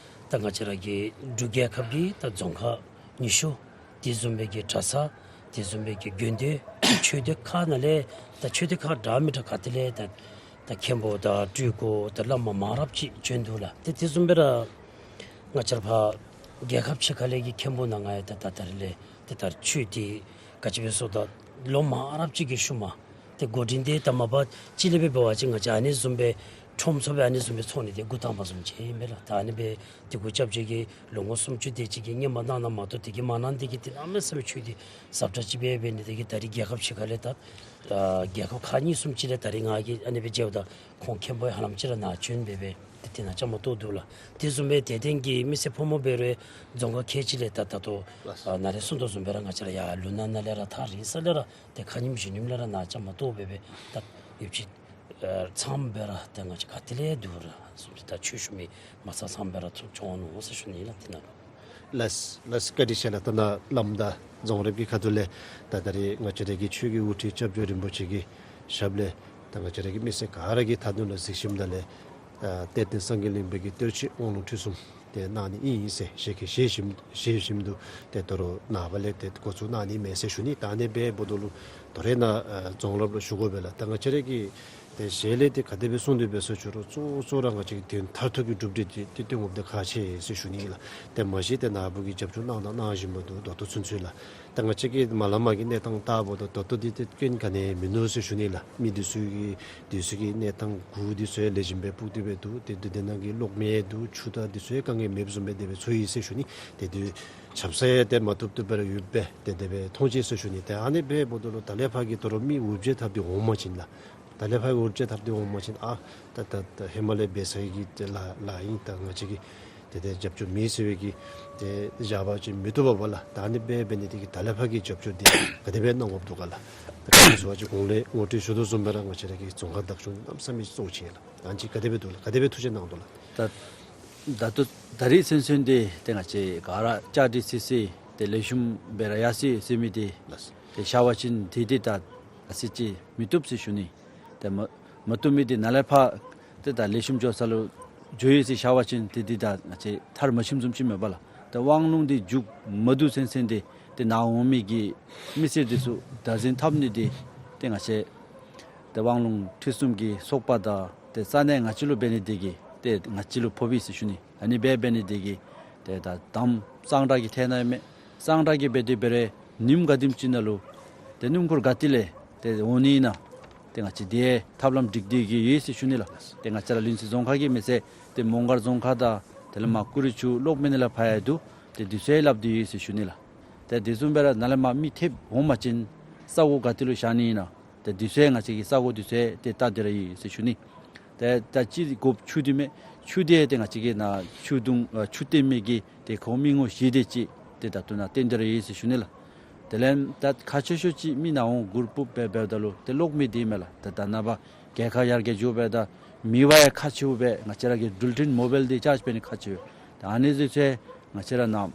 ད་ང་བཅས་ར་གི་འབྲུག་རྒྱལ་ཁབ་ཀྱི་ད་རྫོང་ཁག་ཉི་ཤུ་དེ་བཟུམ་སྦེ་གི་གྲྭ་ཚང་དེ་བཟུམ་སྦེ་གི་དགོན་སྡེ་ཆོས་སྡེ་ཁག་ནང་ལས་ད་ཆོས་སྡེ་ཁག་འདྲ་མི་འདྲ་ག་ཏེ་ལས་ད་ད་མཁན་པོ་དང་སྤྲུལ་སྐུ་དང་བླ་མ་མང་རབས་ཅིག་བྱོན་འདུག་ལགས། ཏེ་དེ་བཟུམ་སྦེ་ར་ང་བཅས་ར་ཕར་རྒྱལ་ཁབ་ཕྱི་ཁ་ལས་ཀྱི་མཁན་པོ་ནང་ང་ཡང་ད་ད་ད་རིས་ལས་ཏེ་ད་ཆོས་འདི་ག་ཅི་སྦེ་ཟེར་ད་ལོ་མང་རབས་ཅིག་གི་ཤུལ་མ་ཏེ་འགོ་འདྲེན་འདི་ད་མ་པ་ཅིག་ལས་སྦེ་འབད་བ་ཅིན་ང་བཅས་ཨ་ནི་བཟུམ་སྦེ་ཁྲོམ་ཚུ་སྦེ་ཨ་ནི་བཟུམ་སྦེ་ཚོགས་ནི་འདི་འགོ་དང་པ་བཟུམ་ཅིག་ཨིན་པས་ལགས། ད་ཨ་ནི་སྦེ་དེ་གུ་སྐྱབས་རྗེ་གིས་ལོ་ངོ་སུམ་ཅུ་དེ་ཅིག་གི་སྔོན་མ་གནང་གནངམ་མ་གཏོགས་དེ་གི་མ་གནང་། དེ་གིས་ཏེ་གནམ་མེད་ས་མེད་ཆོས་འདི་ཟབ་དྲགས་ཅིག་སྦེ་འབད་ནི་དེ་གིས་ད་རིས་རྒྱལ་ཁབ་ཕྱི་ཁ་ལས་ད་ཨ་རྒྱལ་ཁབ་ཁག་གཉིས་གསུམ་ཅིག་ལས་ད་རིས་ང་གིས་ཨ་ནི་སྦེ་མཇལཝ་ད་ཁོང་མཁན་པོ་ཡང་ཧ་ལམ་ཅིག་ར་ནཱ་བྱོན་སྦེ་སྦེ་ཏེ་དེ་ནང་བཅའ་མར་གཏོགས་འདུག་ལགས། དེ་བཟུམ་སྦེ་དད་ལྡན་གྱི་མི་སེར་ཕོ་མོ་འབད་རུང་རྫོང་ཁག་ཁལ་གཅིག་ལས་ད་ད་ལྟོ་ཨ་ནཱ་ལས་གསུངས་དོ་བཟུམ་སྦེ་ར་ང་བཅས་ར་ཡར་ལུང་ནག་ནང་ལས་ར་ཐག་རིང་ས་ལས་ར་ཏེ་ཁ་ཉིནམ་གཞེས་ནིནམ་ལས་ར་ནཱ་བཅའ་མར་གཏོགས་སྦེ་སྦེ་ད་ཡོདཔ་ཅིག་ཨ་ཚངམ་སྦེ་ར་ཏེ་ང་བཅས་ག་ཏེ་ལས་འདུག་ར་གསུངས་ཏེ་ད་ཆོས་ཞུ་མི་མ་ཚང་ཚངམ་སྦེ་ར་ཚུར་བྱོན་འོང་ཟེར་ཞུ་ནི་ཨིན་ལགས། དེ་ནང་ལགས། ལགས་བཀའ་དྲིན་ཆེ་ལགས། ད་ནཱ་བླམ་དང་རྫོང་རིམ་གྱི་ཁ་ཐུག་ལས་ད་ད་རིས་ང་བཅས་ར་གི་ཆོས་ཀྱི་དབུ་ཁྲིད་སྐྱབས་རྗེ་རིན་པོ་ཆེ་གི་ཞབས་ལས་ད་ང་བཅས་ར་གི་མི་སེར་ག་ར་གི་ཐ་དོན་ལུ་གཟིགས་ཞིནམ་ད་ལས་ཨ་གཏེར་སྟོན་སངས་རྒྱས་གླིང་པའི་གི་གཏེར་ཆོས་དབང་ལུང་ཁྲིད་གསུམ་ཏེ་གནང་ནི་ཨིན་ཟེར་ཞལ་གྱིས་བཞེས་ཞིནམ་བཞེས་ཞིནམ་དུ་ཏེ་དོ་རུང་ནངས་པ་ལས་ཏེ་འགོ་བཙུགས་གནང་ནི་མས་ཟེར་ཞུ་ནི། ད་ཨ་ནི་སྦེ་འབདཝ་ད་ལུ་དོ་རུང་ནཱ་ཨ་རྫོང་རིམ་ལུ་ཞུ་དགོ་པས་ལགས། ད་ང་བཅས་ར་གི་ཏེ་ཞལ་ལས་ཏེ་ག་དེ་སྦེ་གསུངས་ཏེ་འབད་སོང་ཅི་རུང་གཙོ་བོ་གཙོ་བོ་ར་ང་བཅས་ཀྱི་དོན་མཐར་ཐུག་གི་གྲུབ་འབྲས་འདི་ཏེ་སྟོན་དགོཔ་འདི་ཁག་ཆེ་ཟེར་ཞུ་ནི་ཨིན་ལགས། ཏེ་མ་གཞི་ཏེ་ནཱ་བུ་གིས་རྒྱབ་སྐྱོར་གནང་དང་གནང་བཞིན་པ་འདུག། ད་ལྟོ་ཚུན་ཚོད་ལགས། ད་ང་བཅས་ཀྱིས་མ་ལངམ་གི་གནས་སྟངས་བལྟཝ་ད་ད་ལྟོ་འདི་ཏེ་སྐྱོན་ག་ནི་ཡང་མིན་ནུག་ཟེར་ཞུ་ནི་ལགས། མི་འདི་ཚུ་གི་འདི་ཚུ་གི་གནས་སྟངས་གུར་འདི་ཚུ་ཡང་ལེགས་ཤོམ་སྦེ་སྤུབས་ཏེ་སྦེ་འདུག། ཏེ་འདི་འདི་ནང་གི་གློག་མེ་འདུག། ཆུ་དང་འདི་ཚུ་ཡང་དཀའ་ངལ་མེདཔ་བཟུམ་སྦེ་དེ་སྦེ་ཚོར་ཡི་ཟེར་ཞུ་ནི། ཏེ་འདི་ཆབ་གསང་ཡང་ཏེ་མ་བཏུབ་བཏུབ་སྦེ་ར་ཡོདཔ་སྦེ་ཏེ་དེ་སྦེ་མཐོང་ཅི་ཟེར་ཞུ་ནི། ཏེ་ཨ་ནི་སྦེ་འབདཝ་ད་ལུ་ད་ལས་ཕར་གྱི་དོ་རུང་མི་འུར་བརྗོད་འཐབ་སྟེ་འོང་པ་ཅིན་ལགས། ད་ལས་ཕར་འུར་བརྗོད་འཐབ་སྟེ་འོང་པ་ཅིན་ཨ་ད་ད་ད་ཧེ་མ་ལས་འབད་ཚར་ཡི་གི་ཏེ་ལཱ་ལཱ་ཨིན། ད་ང་བཅས་ཀྱིས་ཏེ་ཏེ་རྒྱབ་སྐྱོར་མེད་ཟེར་བའི་གི་ཏེ་བཞག་པ་ཅིན་མི་བཏུབ་པས་ལགས། ད་ཨ་ནི་སྦེ་འབད་ནི་དེ་གིས་ད་ལས་ཕར་གྱི་རྒྱབ་སྐྱོར་འདི་ག་དེ་སྦེ་གནང་དགོཔ་འདུག་ག་ལགས། ད་ག་ཅི་ཟེར་བ་ཅིན་གོང་ལས་ངོ་སྤྲོད་ཞུ་དོ་བཟུམ་སྦེ་ར་ང་བཅས་ར་གི་རྫོང་ཁག་བདག་སྐྱོང་གནམ་མེད་ས་མེད་གཙོ་ཆེ་ལགས། ད་ཅི་ག་དེ་སྦེ་འདུག་ལགས། ག་དེ་སྦེ་ཐུགས་རྗེ་གནང་དོ་ལགས། ད་ད་ལྟོ་ད་རིས་ཚུན་ཚོད་འདི་ཏེ་ང་བཅས་ག་ར་བཅའ་སྒྲིག་སི་སི་ཏེ་ལེགས་ཤོམ་སྦེ་ར་ཡར་སོ་ཡི་ཟེར་མི་འདི་ལགས། ཏེ་བཤད་པ་ཅིན་ཏེ་ཏེ་ད་ཨ་ཙི་ཅིག་མི་བཏུབ་ཟེར་ཞུ་ནི། ཏེ་མ་མ་བཏུབ་མི་འདི་ནཱ་ལས་ཕར་ཏེ་ད་ལེགས་ཤོམ་འགྱོ་ས་ལུ་འགྱོ་ཡི་ཟེར་བཤད་པ་ཅིན་ཏེ་ཏེ་ད་ང་བཅས་མཐར་མ་ཕྱིནམ་བཟུམ་ཅིག་མས་པ་ལགས། ཏེ་དབང་ལུང་འདི་མཇུག་མ་བསྡུ་ཚུན་ཚོད་འདི་ཏེ་ནཱ་འོང་མི་གི་མི་སེར་འདི་ཚུ་བདག་འཛིན་འཐབ་ནི་འདི་ཏེ་ང་བཅས་ཏེ་དབང་ལུང་ཁྲིད་གསུམ་གྱི་ཚོགས་པ་དང་ཏེ་ས་གནས་ང་བཅས་ལུ་འབད་ནི་དེ་གིས་ཏེ་ང་བཅས་ལུ་ཕོག་པས་ཟེར་ཞུ་ནི། ཨ་ནི་སྦེ་འབད་ནི་དེ་གིས་ཏེ་ད་དམ་གཙང་སྦྲ་གི་ཐད་ནང་ཡང་མེད། གཙང་སྦྲ་གི་འབད་དེ་འབད་རུང་ཉིནམ་ག་དེམ་ཅིག་ནང་ལུ་ཏེ་སྣུམ་འཁོར་ག་ཏེ་ལས་ཏེ་འོང་ནི་ཨིན་ན་ཏེ་ང་བཅས་འདི་ཐབས་ལམ་སྒྲིག་སྟེ་གི་ཡོད་ཟེར་ཞུ་ནི་ལགས། ཏེ་ང་བཅས་ར་ལིང་ཚེ་རྫོང་ཁག་གི་མི་སེར་ཏེ་མོང་སྒར་རྫོང་ཁག་དང་དེ་ལས་མར་ཀུ་རི་ཆུ་གློག་མེ་ནང་ལས་ཕར་ཡང་འདུག། ཏེ་འདི་ཚུ་ཡང་སླབ་སྟེ་ཡོད་ཟེར་ཞུ་ནི་ལགས། ཏེ་འདི་བཟུམ་སྦེ་ར་ནཱ་ལས་མར་མི་ཐེབས་འོང་པ་ཅིན་ས་གོ་ག་ཏེ་ལུ་བཞག་ནི་ཨིན་ན་ཏེ་འདི་ཚུ་ཡང་ང་བཅས་ཀྱིས་ས་གོ་འདི་ཚུ་ཡང་ཏེ་བལྟ་སྟེ་ར་ཡོད་ཟེར་ཞུ་ནི། ཏེ་ད་ཅི་དགོཔ་ཆུ་འདི་མས། ཆུ་འདི་ཏེ་ང་བཅས་ཀྱིས་ནཱ་ཆུ་དུང་ཨ་ཆུ་བཏོན་མི་གི་ཏེ་ཁོང་མི་ངོ་བཞི་དེ་ཅིག་ཏེ་ད་ལྟོ་ནཱ་བཏོན་ཏེ་ར་ཡོད་ཟེར་ཞུ་ནི་ལགས། དེ་ལས་ད་ཁག་ཆེ་ཤོས་ཅིག་མི་ནཱ་འོང་གུར་སྤུབ་སྦེ་འབདཝ་ད་ལུ་ཏེ་གློག་མེ་འདི་མས་ལགས། ད་ད་ནངས་པ་རྒྱལ་ཁབ་ཡར་རྒྱས་འགྱོཝ་སྦེ་ད་མེ་འབར་ཡང་ཁག་ཆེཝ་སྦེ་ང་བཅས་ར་གི་འགྲུལ་འཕྲིན་མོ་བཱའིལ་འདི་ཅཱརཇ་འབད་ནི་ཁག་ཆེཝ་ད་ཨ་ནི་ཚུ་ཚུ་ང་བཅས་ར་ནཱ་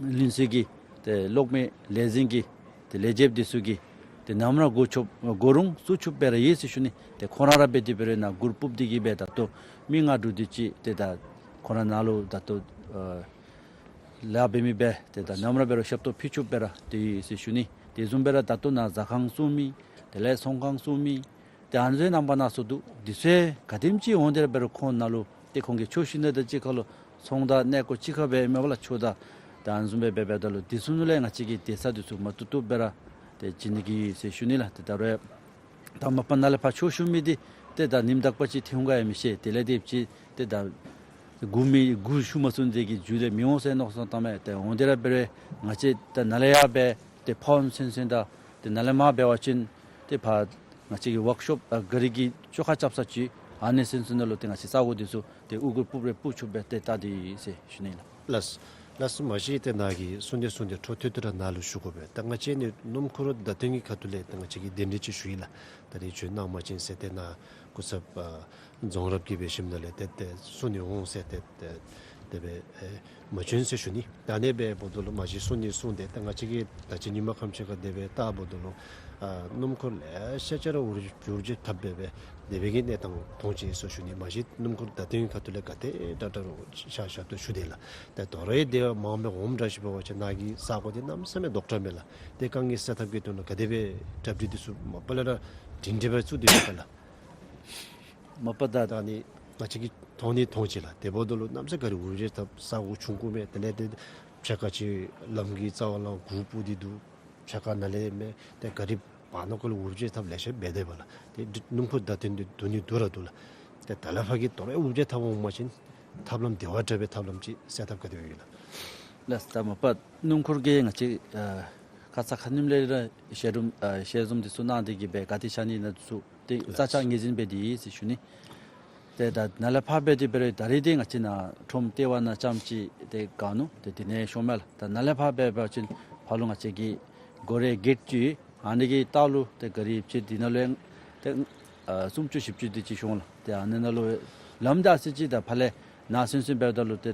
ལིང་ཚེ་གི་ཏེ་གློག་མེ་ལས་འཛིན་གྱི་ཏེ་ལས་བྱེདཔ་འདི་ཚུ་གིས་ཏེ་ནམ་ར་འགོ་ཆོགཔ་འགོ་རུང་བཙུགས་ཆོགཔ་སྦེ་ར་ཡོད་ཟེར་ཞུ་ནི། ཏེ་ཁོང་ར་ར་འབད་དེ་འབད་རུང་ནཱ་གུར་སྤུབ་སྟེ་གི་སྦེ་ད་ལྟོ་མི་ལྔ་དྲུག་དེ་ཅིག་ཏེ་ད་ཁོང་ར་ནཱ་ལུ་ད་ལྟོ་ཨ་ལཱ་འབད་མི་སྦེ་ཏེ་ད་ནམ་ར་འབད་རུང་ཞབས་ཏོག་ཕུལ་ཆོགཔ་སྦེ་ར་ཏེ་ཡོད་ཟེར་ཞུ་ནི། དེ་བཟུམ་སྦེ་ར་ད་ལྟོ་ནཱ་ཟ་ཁང་བཙུགས་མི་དེ་ལས་ཚོང་ཁང་བཙུགས་མི་ཏེ་ཨ་ནི་ཚུ་རྣམ་པ་སྣ་ཚོགས་འདུག། འདི་ཚུ་ག་དེམ་ཅིག་འོང་སྟེ་ར་འབད་རུང་ཁོང་ནཱ་ལུ་ཏེ་ཁོང་གི་ཆོས་ཞུ་ནི་དང་གཅིག་ཁར་ལུ་ཚོང་དང་གནས་སྐོར་གཅིག་ཁར་སྦེ་མེན་པ་ལགས། ཆོས་དང་ ད་ཨ་ནི་བཟུམ་སྦེ་འབད་འབདཝ་ད་ལུ་དེ་ཚུ་ནང་ལས་ང་བཅས་ཀྱིས་དེ་ས་འདི་ཚུ་མ་བཏུབ་བཏུབ་སྦེ་ར་ཏེ་བྱིན་ནི་གི་ཟེར་ཞུ་ནི་ལགས། ཏེ་ད་རུང་ད་མ་པ་ནཱ་ལས་ཕར་ཆོས་ཞུ་མི་འདི་ཏེ་ད་ཉིནམ་དག་པ་ཅིག་ཐོན་ག་ཡང་མི་ཤེས། དེ་ལས་ཏེ་ཅིག་ཏེ་ད་སྒུག་མི་སྒུག་ཞུ་མ་ཚུགས་ནི་དེ་གིས་མཇུག་ལས་མི་འོང་ཟེར་མནོ་བསམ་བཏངམ་མས། ཏེ་འོང་སྟེ་ར་འབད་རུང་ང་བཅས་ད་ནཱ་ལས་ཡར་སྦེ་ཏེ་ཕར་འོང་ཚུན་ཚོད་ད་ཏེ་ནཱ་ལས་མར་འབད་བ་ཅིན་ཏེ་ཕར་ང་བཅས་ཀྱི་ཝརཀ་ཤོབ་ཨ་ག་རི་གི་བཅོ་ཁ་རྐྱབ་ས་ཅིག་ཨ་ནི་ཚུན་ཚོད་ནང་ལུ་ཏེ་ང་བཅས་ས་གོ་འདི་ཚུ་ཏེ་དབུ་སྐོར་ཕུབ་རེ་ཕུབ་ཆོགཔ་སྦེ་ཏེ་བལྟ་སྟེ་ཡོད་ཟེར་ཞུ་ནི་ལགས། ལགས། ལགས་སོ། མ་གཞི་ཏེ་ནཱ་གིས་གསུང་སྟེ་གསུང་སྟེ་འཕྲོ་མཐུད་དེ་ར་ནཱ་ལུ་ཞུ་དགོ་པས། ད་ང་བཅས་ནི་སྣུམ་འཁོར་བརྡ་སྟོན་གྱི་ཁ་ཐུག་ལས་ད་ང་བཅས་ཀྱིས་གདན་འདྲེན་ཅིག་ཞུ་ཡི་ལགས། ད་རིས་ཁྱོད་གནང་པ་ཅིན་ཟེར་ཏེ་ནཱ་སྐུ་ཚབ་ཨ་རྫོང་རབ་ཀྱིས་འབད་ཞིནམ་ལས་ཏེ་ཏེ་གསུང་ནི་འོང་ཟེར་ཏེ་ཏེ་དེ་སྦེ་ཨེ་མ་བྱོན་ཟེར་ཞུ་ནི། ད་ཨ་ནི་སྦེ་འབདཝ་ད་ལུ་མ་གཞི་གསུང་ནི་གསུངས་ཏེ་ད་ང་བཅས་ཀྱིས་ད་ཅི་ཉིནམ་ཁམས་ཅིག་ཁར་དེ་སྦེ་བལྟཝ་ད་ལུ་ཨ་སྣུམ་འཁོར་ལེ་ཤ་ཅིག་ར་འུར་འུར་བརྗེད་ཐབས་འབད་སྦེ་དེ་སྦེ་གི་གནས་སྟངས་མཐོང་ཅི་ཟེར་ཞུ་ནི། མ་གཞི་སྣུམ་འཁོར་བརྡ་སྟོན་གྱི་ཁ་ཐུག་ལས་ག་དེ་དྲག་དྲག་རུང་ཤ་ཤ་སྟག་ཞུ་དེས་ལགས། ད་དོ་རུང་དེ་མང་སྦེ་འོངམ་འདྲ་ཅིག་འབད་བ་ཅིན་ནཱ་གི་ས་གོ་འདི་གནམ་མེད་ས་མེད་རྡོག་ཁྲ་མས་ལགས། ཏེ་དཀའ་ངལ་སེལ་ཐབས་ཀྱི་དོན་ལུ་ག་དེ་སྦེ་གྲ་སྒྲིག་འདི་ཚུ་མ་པ་ལས་ར་སྒྲིང་སྒྲི་སྦེ་བཙུགས་ཏེ་ཡོད་ག་ལགས། མ་པ་ད་ད་ནི་ང་བཅས་ཀྱིས་མཐོང་ནི་མཐོང་ཅི་ལགས། དེ་འབདཝ་ད་ལུ་གནམ་མེད་ས་མེད་ག་རི་འུར་འཇེ་ཐབས་ས་གོ་ཆུང་ཀུ་མས། དེ་ལས་ཏེ་ཕྱེད་ཀ་ཅིག་ལམ་གྱི་རྩ་བ་ལས་གུར་སྤུབས་ཏེ་འདུག། ཕྱེད་ཀ་ནཱ་ལས་མས། ཏེ་ག་རི་བར་ན་ཀོ་ལས་འུར་འཇེ་ཐབས་ལེ་ཤ་འབད་དེས་པ་ལགས། ཏེ་སྣུམ་འཁོར་བརྡ་སྟོན་འདི་འདུག་ནི་འདུག་ར་འདུག་ལགས། ཏེ་ད་ལས་ཕར་གྱི་དོ་རུང་འུར་འཇེ་ཐབས་འོང་པ་ཅིན་ཐབས་ལམ་བདེ་བ་དྲག་པའི་ཐབས་ལམ་ཅིག་སེལ་ཐབས་ག་དེ་ཡོད་ལགས། ལགས། ད་མ་པ་སྣུམ་འཁོར་གྱི་ང་བཅས་ཨ་ཁ་ཙ་ཁ་ཉིནམ་ལས་ར་ཞལ་འཛོམས་ཨ་ཞལ་འཛོམས་འདི་ཚུ་གནང་སྟེ་གི་སྦེ་ག་དེ་ཆ་ནི་ཨིན་ན་འདི་ཚུ་ཏེ་ས་ཆ་ངོས་འཛིན་འབད་དེ་ཡོད་ཟེར་ཞུ་ནི། ཏེ་ད་ནཱ་ལས་ཕར་འབད་དེ་འབད་རུང་ད་རིས་འདི་ང་བཅས་ནཱ་ཁྲོམ་ལྟེ་བ་ནང་རྐྱངམ་ཅིག་ཏེ་ག་ནུག། ཏེ་དེ་ནང་ཤོང་མས་ལགས། ད་ནཱ་ལས་ཕར་འབད་བ་ཅིན་ཕར་ལུ་ང་བཅས་ཀྱི་སྒོ་རའི་གེཊ་ཅིག་ཨ་ནི་གི་ལྟག་ལུ་ཏེ་ག་རི་ཅིག་འདི་ནང་ལུ་ཡང་ཏེ་ཨ་སུམ་ཅུ་བཞི་བཅུ་དེ་ཅིག་ཤོང་ལགས། ཏེ་ཨ་ནི་ནང་ལུ་ལམ་འདི་ཨ་ཙི་ཅིག་ད་ཕར་ལས་ནཱ་ཚུན་ཚོད་འབདཝ་ད་ལུ་ཏེ་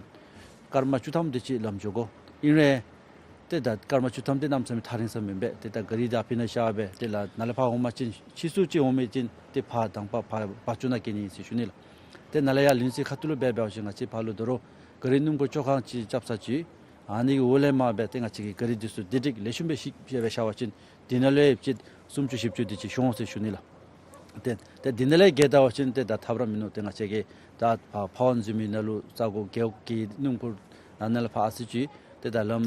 སྐར་མ་བཅུ་ཐམ་དེ་ཅིག་ལམ་འགྱོ་དགོ། ཨིན་རུང་ཏེ་ད་སྐར་མ་བཅུ་ཐམ་དེ་གནམ་མེད་ས་མེད་ཐག་རིང་ས་མེན་པས། ཏེ་ད་ག་རི་ད་ཕི་ནང་བཞག་སྦེ་ཏེ་ལགས་ནཱ་ལས་ཕར་འོང་པ་ཅིན་ཕྱིས་སུ་ཅིག་འོང་མི་ཅིན་ཏེ་ཕར་དང་པ་ཕར་བ་ཅུ་ནང་བསྐྱལ་ནི་ཨིན་ཟེར་ཞུ་ནི་ལགས། ཏེ་ནཱ་ལས་ཡར་ལིང་ཚི་ཁ་ཐུག་ལུ་འབད་འབད་བ་ཅིན་ང་བཅས་ཕར་ལུ་དོ་རུང་ག་རི་སྣུམ་འཁོར་བཅོ་ཁ་ཅིག་རྐྱབ་ས་ཅིག་ཨ་ནི་གི་འོག་ལས་མར་སྦེ་ཏེ་ང་བཅས་ཀྱི་ག་རི་འདི་ཚུ་དེ་འདྲ་ལེགས་ཤོམ་སྦེ་ཞིབ་སྦེ་བཞག་པ་ཅིན་དེ་ནང་ལུ་ཡང་ཅིག་སུམ་ཅུ་བཞི་བཅུ་དེ་ཅིག་ཤོང་ཟེར་ཞུ་ནི་ལགས། ཏེ་ཏེ་དེ་ནང་ལས་བརྒལ་ད་པ་ཅིན་ཏེ་ད་ཐབས་ར་མིན་ནུག། ཏེ་ང་བཅས་ཀྱིས་ད་ཕར་ཕར་འོང་བཟུམ་མའི་ནང་ལུ་ས་གོ་རྒེད་འོག་གི་སྣུམ་འཁོར་ནང་ན་ལས་ཕར་ཨ་ཙི་ཅིག་ཏེ་ད་ལམ་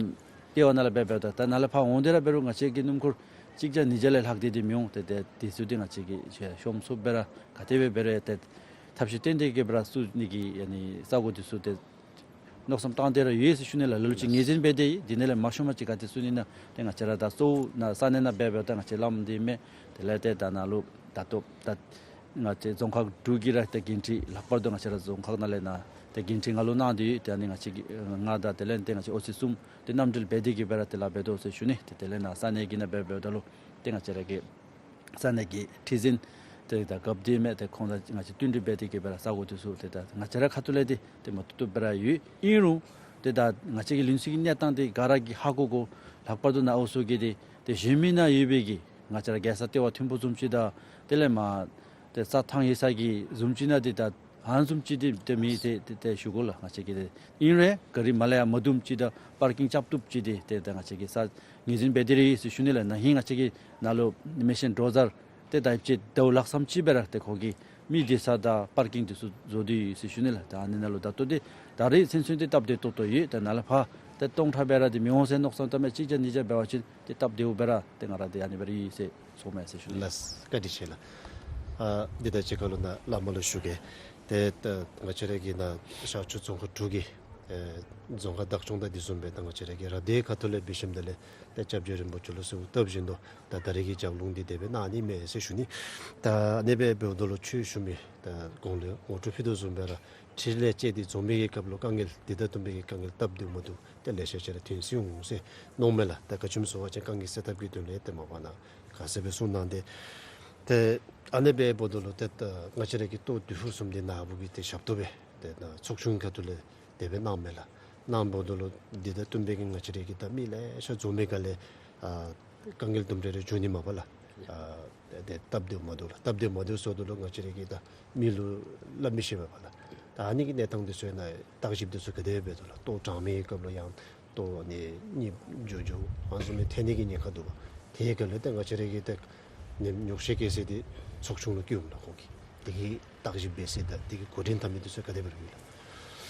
ལྟེ་བ་ནང་ལས་འབད་འབདཝ་ད་ད་ནཱ་ལས་ཕར་འོང་སྟེ་ར་འབད་རུང་ང་བཅས་ཀྱི་སྣུམ་འཁོར་གཅིག་བརྒྱ་ཉིས་བརྒྱ་ལས་ལྷག་སྟེ་འདི་མི་འོང་། ཏེ་ཏེ་དེ་ཚུ་འདི་ང་བཅས་ཀྱིས་ཤོམ་སྦེ་ར་ག་དེ་སྦེ་འབད་རུང་ཏེ་ཐབས་ཤེས་བཏོན་ཏེ་གི་སྦེ་ར་བཙུགས་ནི་གི་ཨ་ནི་ས་གོ་འདི་ཚུ་ཏེ་མནོ་བསམ་བཏང་སྟེ་ར་ཡོད་ཟེར་ཞུ་ནི་ལགས། ལ་ལུ་ཅིག་ངོས་འཛིན་འབད་དེ་ཡོད། དེ་ནང་ལས་མ་ཤོང་པ་ཅིན་ག་དེ་བཙུགས་ནི་ཨིན་ན། ཏེ་ང་བཅས་ར་ད་གཙོ་བོ་ནཱ་ས་གནས་ནང་འབད་འབདཝ་ད་ང་བཅས་ལམ་འདི་མས། དེ་ལས་ཏེ་ད་ནཱ་ལུ་ད་ལྟོ་ད་ང་བཅས་རྫོང་ཁག་དྲུག་གི་ར་ཏེ་འགན་འཁྲི་ལྷག་པར་དུ་ང་བཅས་ར་རྫོང་ཁག་ནང་ལས་ནཱ་ཏེ་འགན་འཁྲི་ང་ལུ་གནང་སྟེ་ཡོད། ཏེ་ཨ་ནི་ང་བཅས་ཀྱི་ང་དང་དེ་ལས་ཏེ་ང་བཅས་ཨོ་སི་གསུམ་ཏེ་མཉམ་འབྲེལ་འབད་དེ་གི་སྦེ་ར་ཏེ་ལཱ་འབད་དོ་ཟེར་ཞུ་ནི། ཏེ་དེ་ལས་ནཱ་ས་གནས་ཀྱི་ནང་འབད་འབདཝ་ད་ལུ་ཏེ་ང་བཅས་ར་གི་ས་གནས་ཀྱི་ཁྲི་འཛིན་ཏེ་ད་རྒཔོ་འདི་མས། ཏེ་ཁོང་དང་ང་བཅས་བསྟུན་གྲོས་འབད་དེ་གི་སྦེ་ར་ས་གོ་འདི་ཚུ་ཏེ་ད་ང་བཅས་ར་ཁ་ཐུག་ལས་ཏེ་ཏེ་མ་བཏུབ་བཏུབ་སྦེ་ར་ཡོད། ཨིན་རུང་ཏེ་ད་ང་བཅས་ཀྱི་ལིང་ཚི་གི་གནས་སྟངས་འདི་ག་ར་གིས་ཧ་གོ་དགོ། ལྷག་པར་དུ་ནཱ་ཨོ་སོ་གི་འདི་ཏེ་གཞན་མི་ནང་ཡོད་པའི་གི་ང་བཅས་ར་རྒྱལ་ས་ལྟེ་བ་ཐིམ་ཕུག་བཟུམ་ཅིག་དང་དེ་ལས་མར་ཏེ་རྩྭ་ཐང་ཡོད་ས་གི་བཟུམ་ཅིག་ནང་འདི་ད་ཨ་ནི་བཟུམ་ཅིག་འདི་ཏེ་མེད། ཏེ་ཏེ་ཏེ་ཞུ་དགོ་ལགས། ང་བཅས་ཀྱིས་ཏེ་ཨིན་རུང་ག་རི་མར་ལས་ཡར་མ་བརྡུངམ་ཅིག་དང་པར་ཀིང་རྐྱབ་བཏུབ་ཅིག་འདི་ཏེ་ད་ང་བཅས་ཀྱིས་ས་ངོས་འཛིན་འབད་དེ་ར་ཡོད་ཟེར་ཞུ་ནི་ལགས། ན་ཧིང་ང་བཅས་ཀྱིས་ནཱ་ལུ་མེ་ཤིན་ཌོ་ཟར་ཏེ་ད་ཡོདཔ་ཅིག་ཟླཝ་ལྷག་ཙམ་ཅིག་སྦེ་ར་ཏེ་ཁོ་གིས་མི་སྡོད་ས་དང་པར་ཀིང་འདི་ཚུ་བཟོ་སྟེ་ཡོད་ཟེར་ཞུ་ནི་ལགས། ད་ཨ་ནི་ནང་ལུ་ད་ལྟོ་འདི་ད་རིས་ཚུན་ཚོད་འདི་སྟབས་བདེ་ཏོག་ཏོ་ཡོད། ད་ནཱ་ལས་ཕར་ཏེ་སྟོང་ཕྲག་སྦེ་ར་འདི་མི་འོང་ཟེར་མནོ་བསམ་བཏངམ་མས། གཅིག་བརྒྱ་ཉིས་བརྒྱ་འབད་བ་ཅིན་ཏེ་སྟབས་བདེཝ་སྦེ་ར་ཏེ་ང་ར་འདི་ཨ་ནི་སྦེ་ར་ཡོད་ཟེར་ཞུ་ནི་ལགས། བཀའ་དྲིན་ཆེ་ལགས། ཨ་འདི་དང་གཅིག་ཁར་ལུ་ནཱ་བླ་མ་ལུ་ཞུ་གེ། ཏེ་ད་ང་བཅས་ར་གི་ནཱ་ཤར་ཕྱོགས་རྫོང་ཁག་དྲུག་གི་ཨེ་རྫོང་ཁག་བདག་སྐྱོང་དང་དེ་བཟུམ་སྦེ་ད་ང་བཅས་ར་གི་ར་སྡེ་ཁ་ཐུག་ལས་འབད་ཞིནམ་ད་ལས་ཏེ་སྐྱབས་རྗེ་རིན་པོ་ཆེ་ལུ་གསོལཝ་བཏབ་བཞིན་དུ་ད་ད་རིས་ཀྱི་ལྗགས་ལུང་འདི་དེ་སྦེ་གནང་ནི་མས་ཟེར་ཞུ་ནི། ད་ཨ་ནི་སྦེ་འབདཝ་ད་ལུ་ཆོས་ཞུ་མི་ད་གོང་ལུ་ངོ་སྤྲོད་ཕུལ་དོ་བཟུམ་སྦེ་ར་ཁྲིམས་ལས་བཅད་དེ་འཛོམས་པའི་གི་སྐབས་ལུ་དཀའ་ངལ་འདི་དང་བསྟུན་པའི་གི་དཀའ་ངལ་སྟབས་བདེཝ་མ་བདེཝ་ཏེ་ལེ་ཤ་ཅིག་ར་ཐོན་སྲིད་འོང་ཟེར་མནོཝ་མས་ལགས། ད་ག་ཅི་སྨོ་ཟེར་བ་ཅིན་དཀའ་ངལ་སེལ་ཐབས་ཀྱི་དོན་ལས་ཏེ་མ་པ་ནཱ་ག་ཟེར་སྦེ་གསུང་གནང་སྟེ། ཏེ་ཨ་ནི་སྦེ་འབདཝ་ད་ལུ་ཏེ་ད་ང་བཅས་ར་གི་ལྟོ་དུས་ཧུར་གསུམ་འདི་ནཱ་བུ་གི་ཏེ་ཞབས་ཏོག་སྦེ་ཏེ་ནཱ་ཚོགས་ཆུང་ཁ་ཐུག་ལས་དེ་སྦེ་གནངམ་མས་ལགས། གནངམ་ད་ལུ་འདི་དང་བསྟུན་པའི་གི་ང་བཅས་ར་གི་ད་མི་ལེ་ཤ་འཛོམས་མི་ག་ལས་ཨ་དཀའ་ངལ་དུམ་གྲ་རེ་བྱུང་ནི་མས་པ་ལགས། ཨ་ཏེ་སྟབས་བདེཝ་མ་བདེཝ་ལགས། སྟབས་བདེཝ་མ་བདེཝ་སོང་ད་ལུ་ང་བཅས་ར་གི་ད་མི་ལུ་སླབ་མི་ཤེས་པས་པ་ལགས། ད་ཨ་ནི་གི་གནས་སྟངས་འདི་ཚུ་ནང་བརྟག་ཞིབ་འདི་ཚུ་ག་དེ་སྦེ་འདུག་ལགས། ལྟོ་དྲང་མི་གི་སྐབས་ལུ་ཡང་ལྟོ་ནི་གཉིད་འགྱོ་འགྱོ་ཨ་ནི་བཟུམ་མའི་ཐལ་ནི་གི་ཉེན་ཁ་འདུག་པ། དེ་ག་ལས་ཏེ་ང་བཅས་ར་གི་ཏེ་ནི་ཉོགས་བཤད་བཀོད་ས་འདི་ཚོགས་ཆུང་ལུ་བསྐྱུརཝ་མས་ལགས་ཁོང་གིས། དེ་གི་བརྟག་ཞིབ་འབད་ས་དང་དེ་གི་གོ་རིམ་འཐབ་མི་འདི་ཚུ་ག་དེ་སྦེ་ར་ཡོད་ལགས།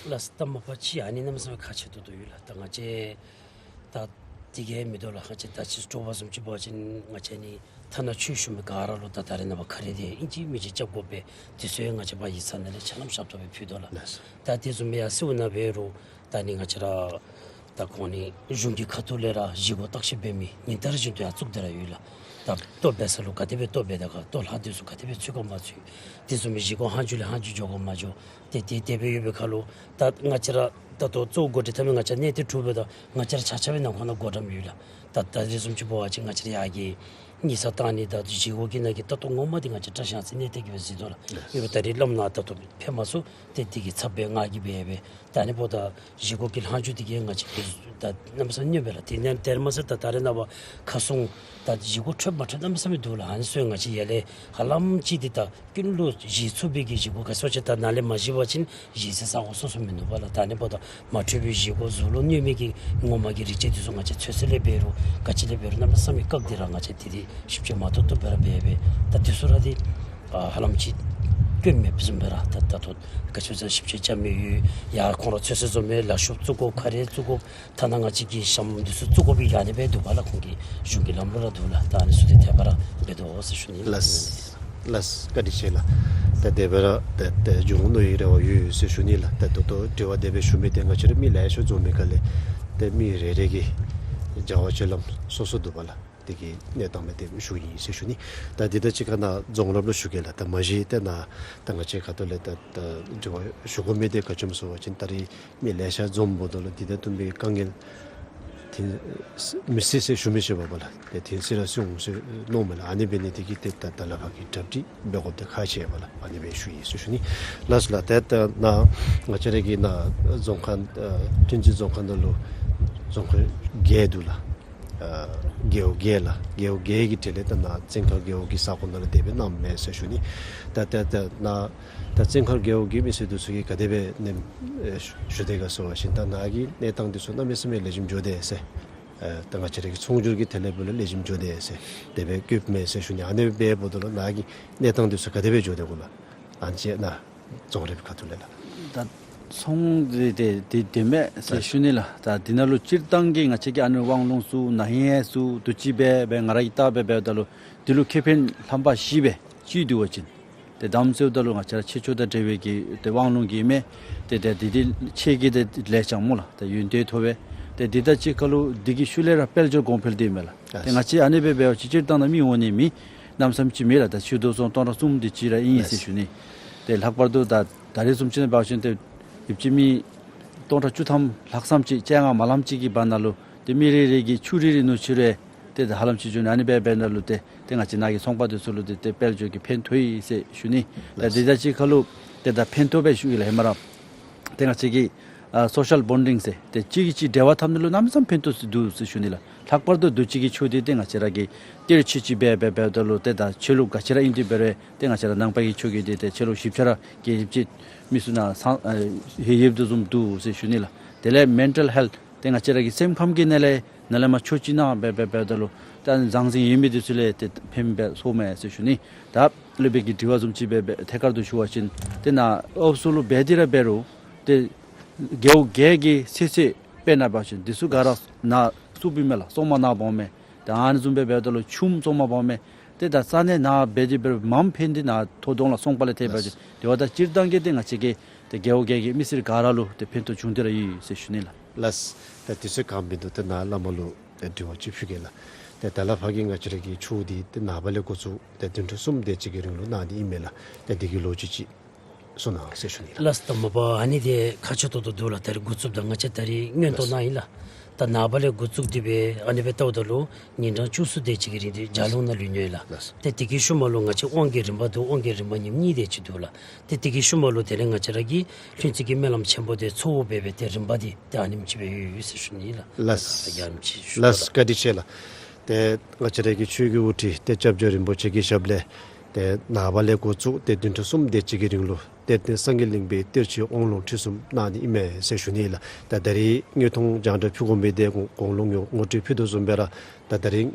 ལགས་སོ། ད་མ་པ་ཅིག་ཨ་ནི་གནམ་མེད་ས་མེད་ཁག་ཆེ་ཏོག་ཏོ་ཡོད་ལགས། ད་ང་བཅས་ད་དེ་གིས་མི་དོ་ལགས། ང་བཅས་ད་ཅི་དྲོ་པ་བཟུམ་ཅིག་འབད་བ་ཅིན་ང་བཅས་ནི་ཐ་ན་ཆོས་ཞུ་མི་ག་ར་ལུ་ད་ད་རེས་ནངས་པ་ག་ར་དེ་ཨིན་ཅི་མིན་ཅི་རྐྱབ་དགོ་པས། དེ་ཚུ་ཡང་ང་བཅས་འབད་ཡིག་ཚང་ནང་ལས་ཆ་མཉམ་ཞབས་ཏོག་སྦེ་ཕུལ་དོ་ལགས། ལགས་སོ། ད་དེ་བཟུམ་སྦེ་ཡར་སེའུ་ནང་འབད་རུང་ད་ནི་ང་བཅས་ར་ད་ཁོང་ནི་གཞུང་གི་ཁ་ཐུག་ལས་ར་བཞེས་སྒོ་བརྟག་ཞིབ་འབད་མི་ཉིན་ལྟར་བཞིན་དུ་ཡར་བཙུགས་ཏེ་ར་ཡོད་ལགས། ད་ལྟོ་འབད་ས་ལུ་ག་དེ་སྦེ་ལྟོ་འབད་ད་ག་ལྟོ་ལྷག་དེ་ཚུ་ག་དེ་སྦེ་ཚུད་ག་མ་ཚུད། དེ་བཟུམ་སྦེ་བཞེས་སྒོ་ལྷག་འགྱོ་ལས་ལྷག་འགྱོ་འགྱོ་ག་མ་འགྱོ། ཏེ་དེ་དེ་སྦེ་ཡོད་པའི་ཁར་ལུ་ད་ང་བཅས་ར་ད་ལྟོ་གཙོ་བོ་འགོ་ཁྲིད་འཐབ་མི་ང་བཅས་གནས་སྡོད་འབདཝ་ད་ང་བཅས་ར་ཆ་ཁྱབ་སྦེ་ནང་ཁོངས་ནང་སྒོ་འགྲམ་ཡོད་ལགས། ད་ད་དེ་བཟུམ་ཅིག་འབད་བ་ཅིན་ང་བཅས་ར་ཡར་གྱི་ཉེས་ཚབས་བཏང་ནི་ད་བཞེས་སྒོ་གི་ནང་གི་ལྟ་རྟོག་ངོ་མ་འདི་ང་བཅས་བཀྲིས་གཡང་རྩེ་གནས་སྡོད་ཀྱིས་སྦེ་གཟིགས་དོ་ལགས། ཡོད་པ་ད་རིས་བླམ་ནཱ་ད་ལྟོ་ཕེབས་མ་ཚུགས། ཏེ་དེ་གི་ཚབ་སྦེ་ང་གིས་འབད་སྦེ་ད་ཨ་ནི་འབདཝ་ད་བཞེས་སྒོ་གི་ལྷག་འགྱོ་དེ་གིས་ང་བཅས་ཀྱིས་ད་གནམ་མེད་ས་མེད་གནོདཔ་ལགས། དེ་ནང་དེར་མ་ཟད་ད་ད་རེས་ནངས་པ་ཁ་སྲུང་ད་བཞེས་སྒོ་འཕྲོད་མ་འཕྲོད་གནམ་མེད་ས་མེད་འདུག་ལགས། ཨ་ནི་ཚུ་ཡང་ང་བཅས་ཡར་ལས་ཧ་ལམ་ཅིག་འདི་ད་ཀུན་ལུ་བཞེས་ཚུགས་པའི་གི་བཞེས་སྒོ་ག་ཅི་ཟེར་བ་ཅིན་ད་ནཱ་ལས་མ་བཞེས་པ་ཅིན་བཞེས་ས་ས་གོ་སོ་སོ་མིན་འདུག་པ་ལགས། ད་ཨ་ནི་འབདཝ་ད་མ་འཕྲོད་པའི་བཞེས་སྒོ་གཟུགས་ལུ་གནོད་མི་གི་ངོ་མ་གི་རིགས་ཅིག་དེ་ཚུ་ང་བཅས་ཚོད་བསྲེ་ལས་འབད་རུང་ག་ཅི་ལས་འབད་རུང་གནམ་མེད་ས་མེད་བཀག་སྟེ་ར་ང་བཅས་དེ་དེ་ཞིབ་དཔྱད་མ་ཐུབ་ཐུབ་སྦེ་ར་འབད་སྦེ་ད་དེ་ཚུ་ར་དེ་ཨ་ཧ་ལམ་ཅིག་སྐྱོན་མེད་བཟུམ་སྦེ་ར་ད་ད་ལྟོ་ག་ཅི་ཟེར་ཞིབ་དཔྱད་རྐྱབ་མི་ཡོད། ཡར་ཁོང་ར་ཚོད་བསྲེ་བཟོ་མི་ལ་ཤོག་བཙུགས་དགོ་ག་རེ་བཙུགས་དགོ། ཐ་ན་ང་བཅས་ཀྱི་ཞྭམོ་འདི་ཚུ་བཙུགས་དགོ་པའི་ཨ་ནི་སྦེ་འདུག་པ་ལགས། ཁོང་གི་གཞུང་གི་ལམ་ལུགས་ར་འདུག་ལགས། ད་ཨ་ནི་ཚུ་དེ་དེ་སྦེ་ར་འབད་དོ་ཟེར་ཞུ་ནི་ལགས། ལགས་སོ། ལགས་སོ། བཀའ་དྲིན་ཆེ་ལགས། ད་དེ་སྦེ་ར་ད་ད་འབྱུང་གནང་ནིའི་རེ་བ་ཡོད་ཟེར་ཞུ་ནི་ལགས། ད་ད་ལྟོ་དྲི་བ་དེ་སྦེ་ཞུ་མི་དེ་ང་བཅས་ར་མི་ལེ་ཤ་འཛོམས་མི་ཁར་ལས་ཏེ་མི་རེ་རེ་གི་བྱ་བ་སྤྱོད་ལམ་སོ་སོ་འདུག་པ་ལགས། དེ་གི་གནས་སྟངས་མི་དེ་ཞུ་ཡི་ཟེར་ཞུ་ནི། ད་དེ་ད་ཅི་ཁ་ནཱ་རྫོང་རབ་ལུ་ཞུ་གེ་ལགས། ད་མ་གཞི་ཏེ་ནཱ་ད་ང་བཅས་ཁ་ཐུག་ལས་ད་ད་དྲི་བ་ཞུ་དགོ་མི་དེ་ག་ཅི་སྨོ་ཟེར་བ་ཅིན་ད་རིས་མི་ལེ་ཤ་འཛོམས་འབདཝ་ད་ལུ་དེ་ད་བཏུབ་པའི་དཀའ་ངལ་དེ་མི་སྲིད་ཟེར་ཞུ་མི་ཤེས་པས་ལགས། ཏེ་དེ་སྲིད་ར་སྲིད་འོང་ཟེར་མནོཝ་མས་ལགས། ཨ་ནི་འབད་ནི་དེ་གིས་ཏེ་ད་ད་ལས་ཕར་གྱི་གྲ་སྒྲིག་འབད་དགོཔ་དེ་ཁག་ཆེ་བས་ལགས། ཨ་ནི་སྦེ་ཞུ་ཡི་ཟེར་ཞུ་ནི། ལགས་སོ་ལགས། ཏེ་ད་ནཱ་ང་བཅས་ར་གི་ནཱ་རྫོང་ཁག་ཨ་ཁྲིམས་འཛིན་རྫོང་ཁག་ནང་ལུ་རྫོང་ཁག་བརྒྱད་འདུག་ལགས། ཨ་རྒེད་འོག་བརྒྱད་ལགས། རྒེད་འོག་བརྒྱད་ཀྱི་གྲས་ལས་ད་ནཱ་བཙན་མཁར་རྒེད་འོག་གི་ས་ཁོངས་ནང་ལུ་དེ་སྦེ་གནངམ་མས་ཟེར་ཞུ་ནི། ད་ད་ད་ནཱ་ད་བཙན་མཁར་རྒེད་འོག་གི་མི་སེར་འདི་ཚུ་གིས་ག་དེ་སྦེ་ནེམ་ཨེ་ཞུ་སྟེ་ག་ཟེར་བ་ཅིན་ད་ནཱ་གི་གནས་སྟངས་འདི་ཚུ་གནམ་མེད་ས་མེད་ལེགས་ཤོམ་འགྱོ་དེས་ཟེར། ཨེ་ད་ང་བཅས་ར་གི་ཚོང་སྒྱུར་གྱི་ཐད་ལས་འབད་རུང་ལེགས་ཤོམ་འགྱོ་དེས་ཟེར་དེ་སྦེ་བཀོདཔ་མས་ཟེར་ཞུ་ནི། ཨ་ནི་སྦེ་འབདཝ་ད་ལུ་ནཱ་གི་གནས་སྟངས་འདི་ཚུ་ག་དེ་སྦེ་འགྱོ་དེས་གོ་ལགས། ཨ་ནི་ཅིག་ནཱ་རྫོང་རབ་ཁ་ཐུག་ལས་ལགས། ད་ཚོང་འདི་དེ་དེ་དེ་མས་ཟེར་ཞུ་ནི་ལགས། ད་འདི་ནང་ལུ་སྤྱིར་བཏང་གི་ང་བཅས་ཀྱི་ཨ་ནི་དབང་ལུང་ཚུ་ན་ཧིང་ཡང་ཚུ་དུས་ཅི་སྦེ་སྦེ་ང་ར་གིས་བལྟ་སྦེ་འབདཝ་ད་ལུ་འདི་ལུ་ཁེ་ཕན་རྣམ་པ་བཞི་སྦེ་ཅིག་འདུག་པ་ཅིན་ཏེ་དང་པ་ཟེརཝ་ད་ལུ་ང་བཅས་ར་ཆོས་ཕྱོགས་དང་འབྲེལ་བའི་གི་ཏེ་དབང་ལུང་གི་མས། ཏེ་ཏེ་འདི་འདི་ཆོས་ཀྱི་ཏེ་ལེགས་བྱང་སྨོ་ལགས། ཏེ་ཡོན་ཏན་ཐོབ་པས། ཏེ་འདི་དང་གཅིག་ཁར་ལུ་འདི་གི་ཤུལ་ལས་ར་དཔལ་འབྱོར་གོང་འཕེལ་འདི་མས་ལགས། ཏེ་ང་བཅས་ཨ་ནི་སྦེ་འབད་བ་ཅིན་སྤྱིར་བཏང་ནཱ་མི་འོང་ནི་མེད། གནམ་མེད་ས་མེད་ཅིག་མེད་ལགས། ད་ཆུ་རྡོ་ཚོང་སྟོང་ཕྲག་གསུམ་དེ་ཅིག་ར་ཨིན་ཟེར་ཞུ་ནི། ཏེ་ལྷག་པར་དུ་ད་ད་རེས་བཟུམ་ཅིག་ནང་འབད་བ་ཅིན་ཏེ་ཡོདཔ་ཅིག་མི་སྟོང་ཕྲག་བཅུ་ཐམ་ལྷག་བསམ་ཅིག་བཅོ་ལྔ་མ་ལངམ་ཅིག་གི་བར་ན་ལུ་ཏེ་མི་རེ་རེ་གིས་ཆུ་རེ་རེ་ནུ་ཆུ་རེ་ཏེ་ད་ཧ་ལམ་ཅིག་འགྱོ་ནི། ཨ་ནི་སྦེ་འབདཝ་ད་ལུ་ཏེ་ཏེ་ང་བཅས་ནཱ་གི་ཚོང་པ་འདི་ཚུ་ལུ་ཏེ་ཏེ་དཔལ་འབྱོར་གྱི་ཕན་ཐོགས་ཡི་ཟེར་ཞུ་ནི། ད་འདི་དང་གཅིག་ཁར་ལུ་ཏེ་ད་ཕན་ཐོགས་སྦེ་ཞུ་ཡི་ལགས། ཧེ་མ་ར་ཏེ་ང་བཅས་ཀྱི་ཨ་སོ་ཤལ་བོན་ཌིང་ཟེར་ཏེ་གཅིག་གིས་གཅིག་འབྲེལ་བ་འཐབ་ནི་ལུ་གནམ་མེད་ས་མེད་ཕན་ཐོགས་སུ་འདུག་ཟེར་ཞུ་ནི་ལགས། ལྷག་པར་དུ་དུས་ཅི་གི་ཆོས་འདི་ཏེ་ང་བཅས་ར་གིས་ཏེ་རེ་ཆོས་ཅིག་འབད་འབད་འབདཝ་ད་ལུ་ཏེ་ད་ཆོས་ལུགས་ག་ཅི་ར་ཨིན་ཏེ་འབད་རུང་ཏེ་ང་བཅས་ར་ནང་པ་གི་ཆོས་ཀྱི་འདི་ཏེ་ཆོས་ལུགས་ཞིབ་ཆ་ར་གི་ཡོདཔ་ཅིག་མི་ཚུ་ནཱ་སང་ཨེ་ཧེ་ཡོདཔ་དོ་བཟུམ་འདུག་ཟེར་ཞུ་ནི་ལགས། དེ་ལས་མེན་ཊལ་ཧེལཐ་ཏེ་ང་བཅས་ར་གི་སེམས་ཁམས་ཀྱི་ནང་ལས་ནཱ་ལས་མར་ཆོས་ཅིག་གནང་འབད་འབད་འབདཝ་ད་ལུ་ད་ཟང་ཟིང་ཡོད་མི་འདི་ཚུ་ལས་ཏེ་ཕན་པ་ཚུགས་མས་ཟེར་ཞུ་ནི། ད་སློབ་དཔོན་གྱི་དྲི་བ་བཟུམ་ཅིག་སྦེ་སྦེ་ཐད་ཀར་དུ་ཞུ་བ་ཅིན་ཏེ་ནཱ་ཨོབ་སུ་ལུ་འབད་དེ་ར་འབད་རུང་ཏེ་རྒེད་འོག་བརྒྱད་ཀྱི་སེ་ཚེ་དཔེར་ན་འབད་བ་ཅིན་འདི་ཚུ་ག་ར་ནཱ་བཙུགསཔ་ཨིན་མས་ལགས། སོང་མ་ནཱ་འབག་མས། ད་ཨ་ནི་བཟུམ་སྦེ་འབདཝ་ད་ལུ་ཆུམ་སོང་མ་འབག་མས། ཏེ་ད་ས་གནས་ནཱ་འབད་དེ་འབད་རུང་མངམ་ཕན་འདི་ནཱ་ཐོ་དོང་ལ་སོང་པ་ལས་ཐལ་བ་ཅིན་དེ་འབདཝ་ད་སྤྱིར་བཏང་གི་ཏེ་ང་བཅས་ཀྱི་ཏེ་རྒེད་འོག་བརྒྱད་ཀྱི་མི་སེར་ག་ར་ལུ་ཏེ་ཕན་ཐོགས་བྱུང་སྟེ་ར་ཡོད་ཟེར་ཞུ་ནི་ལགས། ལགས། ད་དུས་ཚོད་གང་མིན་འདུག། ཏེ་ནཱ་བླ་མ་ལུ་ཏེ་དྲི་བ་ཅིག་ཞུ་གེ་ལགས། ཏེ་ད་ལས་ཕར་གྱི་ང་བཅས་ར་གི་ཆོས་འདི་ཏེ་ནངས་པ་ལས་འགོ་བཙུགས་ཏེ་བདུན་ཕྲག་གསུམ་དེ་ཅིག་གི་རིང་ལུ་གནང་ནི་ཨིན་མས་ལགས། ཏེ་འདི་གི་ལོ་རྒྱུས་ཅིག་གསུང་གནང་ཟེར་ཞུ་ནི་ལགས། ལགས་སོ། ད་མ་པ་ཨ་ནི་འདི་ཁག་ཆེ་ཏོག་ཏོ་འདུག་ལགས། ད་རིས་འགོ་བཙུགསཔ་ད་ང་བཅས་ད་རིས་སྔོན་ཏོག་ནང་ཨིན་ལགས། ད་ནངས་པ་ལས་འགོ་བཙུགས་ཏེ་སྦེ་ཨ་ནི་སྦེ་བལྟཝ་ད་ལུ་ཉིན་གྲངས་བཅུ་གསུམ་དེ་ཅིག་གི་རིང་འདི་རྒྱ་ལུང་ནང་ལུས་ནི་ལགས། ལགས་སོ། ཏེ་དེ་གི་ཤུལ་མ་ལུ་ང་བཅས་དབང་གི་རིམ་པ་འདུག། དབང་གི་རིམ་པ་ཉིནམ་གཉིས་དེ་ཅིག་འདུག་ལགས། ཏེ་དེ་གི་ཤུལ་མ་ལུ་དེ་ལས་ང་བཅས་ར་གི་ལྷུན་རྩེ་གི་སྨོན་ལམ་ཆེན་པོ་དེ་གཙོ་བོ་འབད་སྦེ་ཏེ་རིམ་པ་འདི་ཏེ་ཨ་ནེམ་ཅིག་སྦེ་ཡོད་ཡོད་ཟེར་ཞུ་ནི་ལགས། ལགས། ད་ཡང་ཅིག་ཞུ་ལགས། ད་བཀའ་དྲིན་ཆེ་ལགས། ཏེ་ང་བཅས་ར་གི་ཆོས་ཀྱི་དབུ་ཁྲིད་ཏེ་སྐྱབས་རྗེ་རིན་པོ་ཆེ་གི་ཞབས་ལས་ཏེ་ནངས་པ་ལས་འགོ་བཙུགས་ཏེ་བདུན་ཕྲག་གསུམ་དེ་ཅིག་གི་རིང་ལུ་ གཏེར་སྟོན་སངས་རྒྱས་གླིང་པའི་གཏེར་ཆོས་དབང་ལུང་ཁྲིད་གསུམ་གནང་ནི་ཨིན་མས་ཟེར་ཞུ་ནི་ལགས། ད་ད་རིས་དངོས་མཐོང་རྒྱང་བསྒྲགས་ཕུལ་དགོ་མི་འདི་དགོངས་ཀློང་ངོ་སྤྲོད་ཕུལ་དོ་བཟུམ་སྦེ་ར་ད་ད་རིས་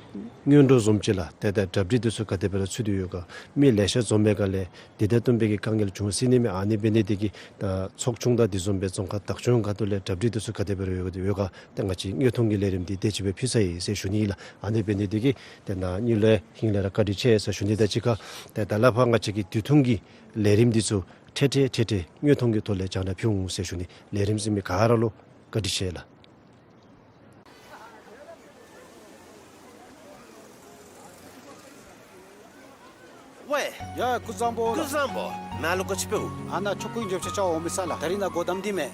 སྔོན་འགྲོ་བཟུམ་ཅིག་ལགས། ད་ད་གྲ་སྒྲིག་འདི་ཚུ་ག་དེ་སྦེ་ར་ཚུད་དེ་ཡོད་ག། མི་ལེ་ཤ་འཛོམས་པའི་སྒང་ལས་འདི་དང་བསྟུན་པའི་གི་དཀའ་ངལ་བྱུང་སྲིད་ནི་མས། ཨ་ནི་འབད་ནི་འདི་གིས་ད་ཚོགས་ཆུང་དང་དེ་བཟུམ་སྦེ་རྫོང་ཁག་བདག་སྐྱོང་ཁ་ཐུག་ལས་གྲ་སྒྲིག་འདི་ཚུ་ག་དེ་སྦེ་ར་ཡོད་ག་ཡོད་ག། ད་ང་བཅས་དངོས་མཐོང་གི་ལས་རིམ་འདི་དེ་ཅིག་སྦེ་ཕུལ་ཚར་ཡི་ཟེར་ཞུ་ནི་ལགས། ཨ་ནི་འབད་ནི་འདི་གིས་ད་ནཱ་གཉིས་ལས་ཧིང་ལས་ར་བཀའ་དྲིན་ཆེ་ཟེར་ཞུ་ནི་དང་གཅིག་ཁར་ད་ད་ལས་ཕར་ང་བཅས་ཀྱི་དུས་ཐུང་གི་ལས་རིམ་འདི་ཚུ་ཐེངས་ཐེངས་ཐེངས་ཐེངས་དངོས་མཐོང་གི་ཐོག་ལས་རྒྱང་བསྒྲགས་ཕུལ་འོང་ཟེར་ཞུ་ནི། ལས་རིམ་གཟིགས་མི་ག་ར་ལུ་བཀའ་དྲིན་ཆེ་ལགས། ཝེ། ཡ་ཀུན་བཟང་པོ་ལགས། ཀུན་བཟང་པོ། ནཱ་ལུ་ག་ཅི་འབདཝ། ཨ་ནཱ་ཆོ་ག་གི་མགྱོགས་ཆ་རྐྱབ་འོང་མི་ས་ལགས། ད་རིས་ནཱ་སྒོ་བསྡམས་ཏེ་མས།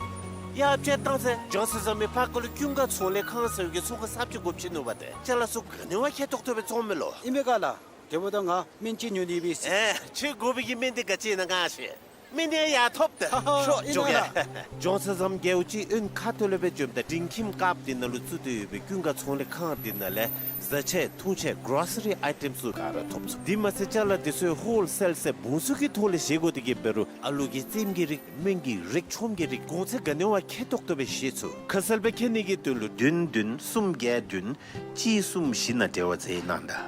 ཡ་དཔྱེ་བཏང་ཟེར། ཇོན་སན་ཟམ་མི་ཕར་ཁ་ལུ་ཀུན་དགའ་ཚོང་ལས་ཁང་ཟེར་བའི་གི་ཚོང་ཁང་གསརཔ་ཅིག་དགོཔ་ཅིག་ནུག་པ་ཏེ། ཅ་ལ་ཚུ་ག་ནི་བ་ཁེ་ཏོག་ཏོ་སྦེ་བཙོང་མས་ལོ། ཨིན་མས་ག་ལགས། དེ་འབདཝ་ད་ང་སྨན་ཅིག་ཉོ་ནི་ཡོད་པས། ཨེ་ཁྱོད་དགོ་པའི་གི་སྨན་འདི་ག་ཅི་ཨིན་ན་ང་ཤེས། སྨན་འདི་ཡར་ཐོབ་ཏེ། ཧ་ཧ། ཤོག་ཨིན་ན་འགྱོ་གེ་ལགས། ཇོན་སན་ཟམ་རྒེད་འོག་གི་ཨོན་ཁ་ཐུག་ལས་སྦེ་འཛོམས་ད་འབྲིང་ཁྱིམ་ཁ་འདི་ནང་ལུ་བཙུགས་ཏེ་ཡོད་པའི་ཀུན་དགའ་ཚོང་ལས་ཁང་འདི་ནང་ལས་བཟའ་ཆས་འཐུང་ཆས་གོ་རོ་སི་རི་ཨའི་ཊེམ་ཚུ་ག་ར་ཐོབ་ཚུགས། དེ་མ་ཚད་ཅ་ལ་འདི་ཚུ་ཧོལ་སེལ་ཟེར་བུམ་ཚུ་གི་ཐོག་ལས་བཞེས་དགོ། དེ་གིས་འབད་རུང་ཨ་ལུ་གི་རྩེདམོ་གི་རིགས་སྨན་གྱི་རིགས་ཆོམ་གྱི་རིགས་གོང་ཚད་ག་ནི་བ་ཁེ་ཏོག་ཏོ་སྦེ་བཞེས་ཚུགས། ཁ་གསལ་སྦེ་མཁྱེན་ནི་གི་དོན་ལུ་བདུན་བདུན་གསུམ་བརྒྱད་བདུན་གཅིག་གསུམ་བཞི་ནང་འབྲེལ་བ་མཛད་གནང་ད།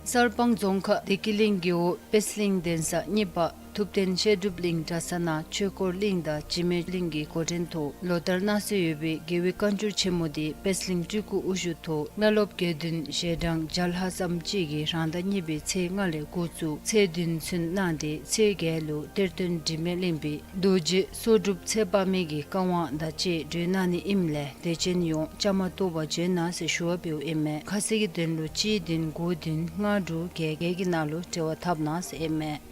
གསར་སྤང་རྫོང་ཁག་བདེ་སྐྱིད་གླིང་རྒེད་འོག་པད་གླིང་གདན་ས་གཉིས་པ་ཐུབ་བསྟན་བཤད་སྒྲུབ་གླིང་གྲྭ་ས་ནང་ཆོས་འཁོར་གླིང་དང་འཇིགས་མེད་གླིང་གི་འགོ་འདྲེན་ཐོག་ལོ་ལྟར་གནང་སྲོལ་ཡོད་པའི་རྒྱལ་བའི་བཀའ་འགྱུར་ཆེན་མོ་འདི་པད་གླིང་སྤྲུལ་སྐུ་དབུ་བཞུགས་ཐོག་གནས་སློབ་དགེ་འདུན་ཞལ་གྲངས་བརྒྱ་ལྷག་ཙམ་ཅིག་གིས་རང་ཟླ་གཉིས་པའི་ཚེས་ལྔ་ལས་འགོ་བཙུགས་ཚེས་བདུན་ཚུན་གནང་སྟེ་ཚེས་བརྒྱད་ལུ་གཏེར་སྟོན་དྲི་མེད་གླིང་པའི་རྡོ་རྗེ་སྲོག་སྒྲུབ་ཚེ་དཔག་མེད་ཀྱི་བཀའ་དབང་དང་བཅས་གྲོལ་གནང་ནི་ཨིནམ་ལས་དད་ཅན་ཡོངས་བཅའ་མར་གཏོགས་པར་བྱོན་གནང་ཟེར་ཞུ་བ་འབདཝ་ཨིན་མས། ཁ་གསལ་གྱི་དོན་ལུ་གཅིག་བདུན་དགུ་བདུན་ལྔ་དྲུག་བརྒྱད་བརྒྱད་ཀྱི་ནང་ལུ་འབྲེལ་བ་འཐབ་གནང་ཟེར་ཨིན་མས།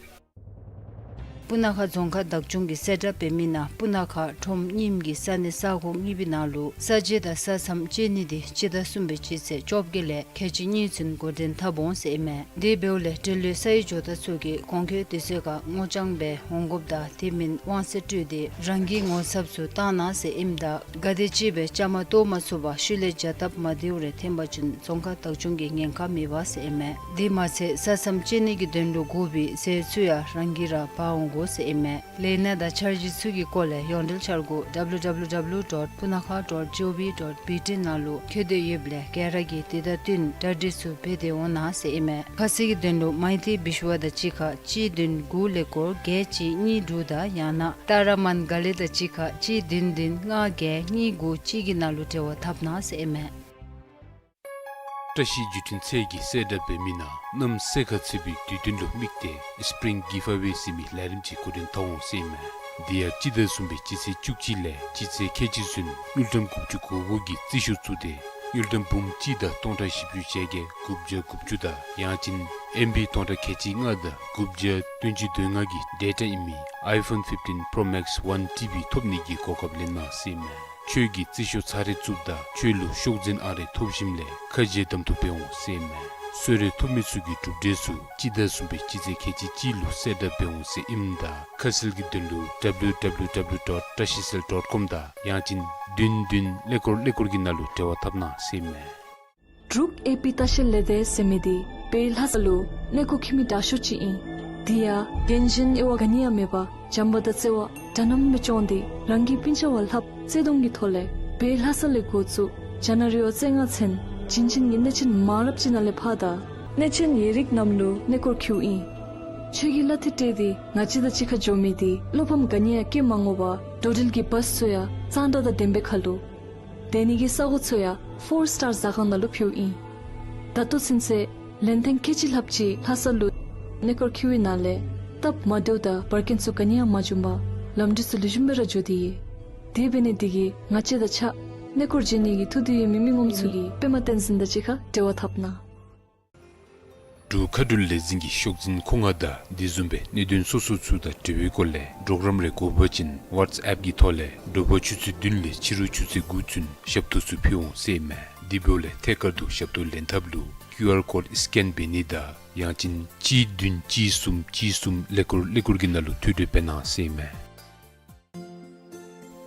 སྤུ་ན་ཁ་རྫོང་ཁག་བདག་སྐྱོང་གིས་གསལ་བསྒྲགས་འབད་མི་ནང་སྤུ་ན་ཁ་ཁྲོམ་རྙིངམ་གི་ས་གནས་ས་ཁོངས་གཉིས་པའི་ནང་ལུ་ས་འབྱེད་དང་ས་མཚམས་བཅད་ནི་འདི་སྤྱི་ཟླ་གསུམ་པའི་སྤྱི་ཚེས་བཅོ་བརྒྱད་ལས་ཁལ་གཅིག་གཉིས་ཚུན་འགོ་འདྲེན་འཐབ་འོང་ཟེར་ཨིན་མས། དེ་འབདཝ་ལས་འབྲེལ་ཡོད་ས་ཡི་ཇོ་བདག་ཚུ་གིས་གོང་འཁོད་དུས་ཚོད་ཁར་སྔོ་ལྗང་སྦེ་འོང་དགོཔ་དང་དེ་མིན་དབང་ཚད་སྤྲོད་དེ་རང་གི་ངོ་ཚབ་ཚུ་བཏང་གནང་ཟེར་ཨིནམ་ད་ག་དེ་ཅིག་སྦེ་བཅའ་མར་གཏོགས་མ་ཚུགས་པར་ཤུལ་ལས་བྱ་སྟབས་མ་བདེཝ་རེ་འཐོན་པ་ཅིན་རྫོང་ཁག་བདག་སྐྱོང་གིས་ཉེན་ཁ་མེད་པས་ཟེར་ཨིན་མས། དེ་མ་ཚད་ས་མཚམས་བཅད་ནི་གི་དོན་ལུ་དགོ་པའི་ཟས་ཚུ་ཡང་རང་གིས་ར་འབག་འོང་དགོ་ཟེར་ཨིན་མས། ལས་སྣ་དང་འཆར་གཞི་ཚུ་གི་སྐོར་ལས་ཡོངས་འབྲེལ་འཆར་སྒོ་W W W dot punakha dot gov dot B T ནང་ལུ་བཀོད་དེ་ཡོདཔ་ལས་ག་ར་གིས་དེ་དང་བསྟུན་གྲ་སྒྲིག་ཚུ་འབད་དེ་འོང་གནང་ཟེར་ཨིན་མས། ཁ་གསལ་གྱི་དོན་ལུ་མའི་ཏི་བི་ཤུ་བ་དང་གཅིག་ཁར་གཅིག་བདུན་དགུ་ཀླད་ཀོར་བརྒྱད་གཅིག་གཉིས་དྲུག་དང་ཡང་ན་ཏཱ་ར་མཱན་ག་ལེ་དང་གཅིག་ཁར་གཅིག་བདུན་བདུན་ལྔ་བརྒྱད་གཉིས་དགུ་གཅིག་གི་ནང་ལུ་འབྲེལ་བ་འཐབ་གནང་ཟེར་ཨིན་མས། བཀྲ་ཤིས་བརྒྱུད་འཕྲིན་ཚད་ཀྱིས་གསལ་བསྒྲགས་འབད་མི་ནང་གནམ་སེར་ཁ་ཚ་བའི་དུས་སྟོན་ལུ་དམིགས་ཏེ་སི་པི་རིང་གིབ་ཨ་ཝེ་ཟེར་མི་ལས་རིམ་ཅིག་འགོ་འདྲེན་འཐབ་འོང་ཟེར་ཨིན་མས། དེ་ཡང་སྤྱི་ཟླ་གསུམ་པའི་སྤྱི་ཚེས་བཅུ་གཅིག་ལས་སྤྱི་ཚེས་ཁལ་གཅིག་ཚུན་དངུལ་ཀྲམ་དགུ་བཅུ་གོ་དགུ་གི་རྩིས་ཤོག་བཙུགས་ཏེ་དངུལ་ཀྲམ་འབུམ་གཅིག་དང་སྟོང་ཕྲག་བཞི་བཅུ་ཞེ་བརྒྱད་དགུ་བརྒྱ་དགུ་བཅུ་དང་ཡང་ཅིན་ཨེམ་བི་སྟོང་ཕྲག་ཁལ་གཅིག་ལྔ་དང་དགུ་བརྒྱ་བདུན་ཅུ་དོན་ལྔ་གི་ཌེ་ཊ་ཨིན་མི་ཨའི་ཕོན་ཕིཕ་ཊིན་པྲོ་མེགསི་ཝན་ཊི་བི་ཐོབ་ནི་གི་གོ་སྐབས་ལེན་གནང་ཟེར་ཨིན་མས། ཁྱོད་ཀྱིས་རྩིས་ཤོག་ཚར་རེ་བཙུགསཔ་ད་ཁྱོད་ལུ་ཤོག་འཛིན་ཨང་རེ་ཐོབ་ཞིནམ་ལས་ཁ་འབྱལ་གདམ་འཐུ་འབད་འོང་ཟེར་ཨིན་མས། གསོལ་རས་ཐོབ་མི་ཚུ་གི་གྲུབ་འབྲས་ཚུ་སྤྱི་ཟླ་གསུམ་པའི་སྤྱི་ཚེས་ཁལ་གཅིག་གཅིག་ལུ་གསལ་བསྒྲགས་འབད་འོང་ཟེར་ཨིནམ་ད་ཁ་གསལ་གྱི་དོན་ལུ་W W W dot trashicell dot com དང་ཡང་ཅིན་བདུན་བདུན་ཀླད་ཀོར་ཀླད་ཀོར་གྱི་ནང་ལུ་འབྲེལ་བ་འཐབ་གནང་ཟེར་ཨིན་མས། འབྲུག་ཨེ་པི་ལྟ་བཤལ་ལས་སྡེ་ཟེར་མི་འདི་བོད་ལྷ་ས་ལུ་གནས་སྐོར་འཁྱིད་མི་དྲག་ཤོས་ཅིག་ཨིན། དེ་ཡང་རྒན་གཞོན་དབྱེ་བ་ག་ནི་ཡང་མེད་པར་བྱམས་པ་དང་བརྩེ་བ་འདྲ་མཉམ་སྦེ་སྐྱོང་སྟེ་རང་གི་སྤུན་ཆ་བ་ལྷགཔ་བརྩེ་གདུང་གི་ཐོག་ལས་བོད་ལྷ་ས་ལས་འགོ་བཙུགས་ཇ་ནག་རི་བོ་རྩེ་ལྔ་ཚུན་བྱིན་ཅན་གྱི་གནས་ཆེན་མང་རབས་ཅིག་ནང་ལས་ཕར་དང་གནས་ཆེན་ཡིག་རིགས་རྣམས་ལུ་གནས་སྐོར་འཁྱིདཔ་ཨིན། ཁྱོད་ཀྱིས་གླ་འཐུས་སྤྲོད་དེ་ང་བཅས་དང་གཅིག་ཁར་འགྱོ་མི་འདི་བློ་ཕམ་ག་ནི་ཡང་བསྐྱེད་མ་དགོ་པར་འགྲོ་འགྲུལ་གྱི་བཱསི་ཚུ་ཡང་གཙང་སྦྲ་དང་ལྡནམ་སྦེ་ཁར་ལུ། སྡོད་ནི་གི་ས་གོ་ཚུ་ཡང་ཕོར་སི་ཊར་ཟ་ཁང་ནང་ལུ་ཕུལཝ་ཨིན། ད་ལྟོ་ཚུན་ཚོད་ལན་ཐེངས་ཁལ་གཅིག་ལྷགཔ་ཅིག་ལྷ་ས་ལུ་གནས་སྐོར་འཁྱིད་པའི་ནང་ལས་སྟབས་མ་བདེཝ་དང་འབར་གེང་ཚུ་ག་ནི་ཡང་མ་བྱུང་པར་ལམ་འགྲུལ་ཚུ་ལེགས་ཤོམ་སྦེ་ར་འགྱོ་སྟེ་ཡོད། དེ་འབད་ནི་འདི་གིས་ང་བཅས་དང་གཅིག་ཁར་གནས་སྐོར་འགྱོ་ནི་གི་ཐུགས་འདོད་ཡོད་མི་མི་ངོམ་ཚུ་གིས་པདྨ་བསྟན་འཛིན་དང་གཅིག་ཁར་འབྲེལ་བ་འཐབ་གནང་། འབྲུག་མཁའ་འགྲུལ་ལས་འཛིན་གྱི་ཤོག་འཛིན་མཁོ་མངགས་དང་དེ་བཟུམ་སྦེ་གནད་དོན་སོ་སོ་ཚུ་དང་འབྲེལ་བའི་སྐོར་ལས་གྲོགས་རམ་རེ་དགོ་པ་ཅིན་ཝཊས་ཨེཔ་གི་ཐོག་ལས་དྲོ་པ་ཆུ་ཚོད་བདུན་ལས་ཕྱི་རུ་ཆུ་ཚོད་དགུ་ཚུན་ཞབས་ཏོག་ཚུ་ཕུལ་འོང་ཟེར་ཨིན་མས། དེ་འབདཝ་ལས་ཐད་ཀར་དུ་ཞབས་ཏོག་ལེན་ཐབས་ལུ་ཀིའུ་ཨར་ཀོཌ་སི་ཀེན་འབད་ནི་དང་ཡང་ཅིན་གཅིག་བདུན་གཅིག་གསུམ་གཅིག་གསུམ་ཀླད་ཀོར་ཀླད་ཀོར་གྱི་ནང་ལུ་ཐོས་གྲོལ་འབད་གནང་ཟེར་ཨིན་མས།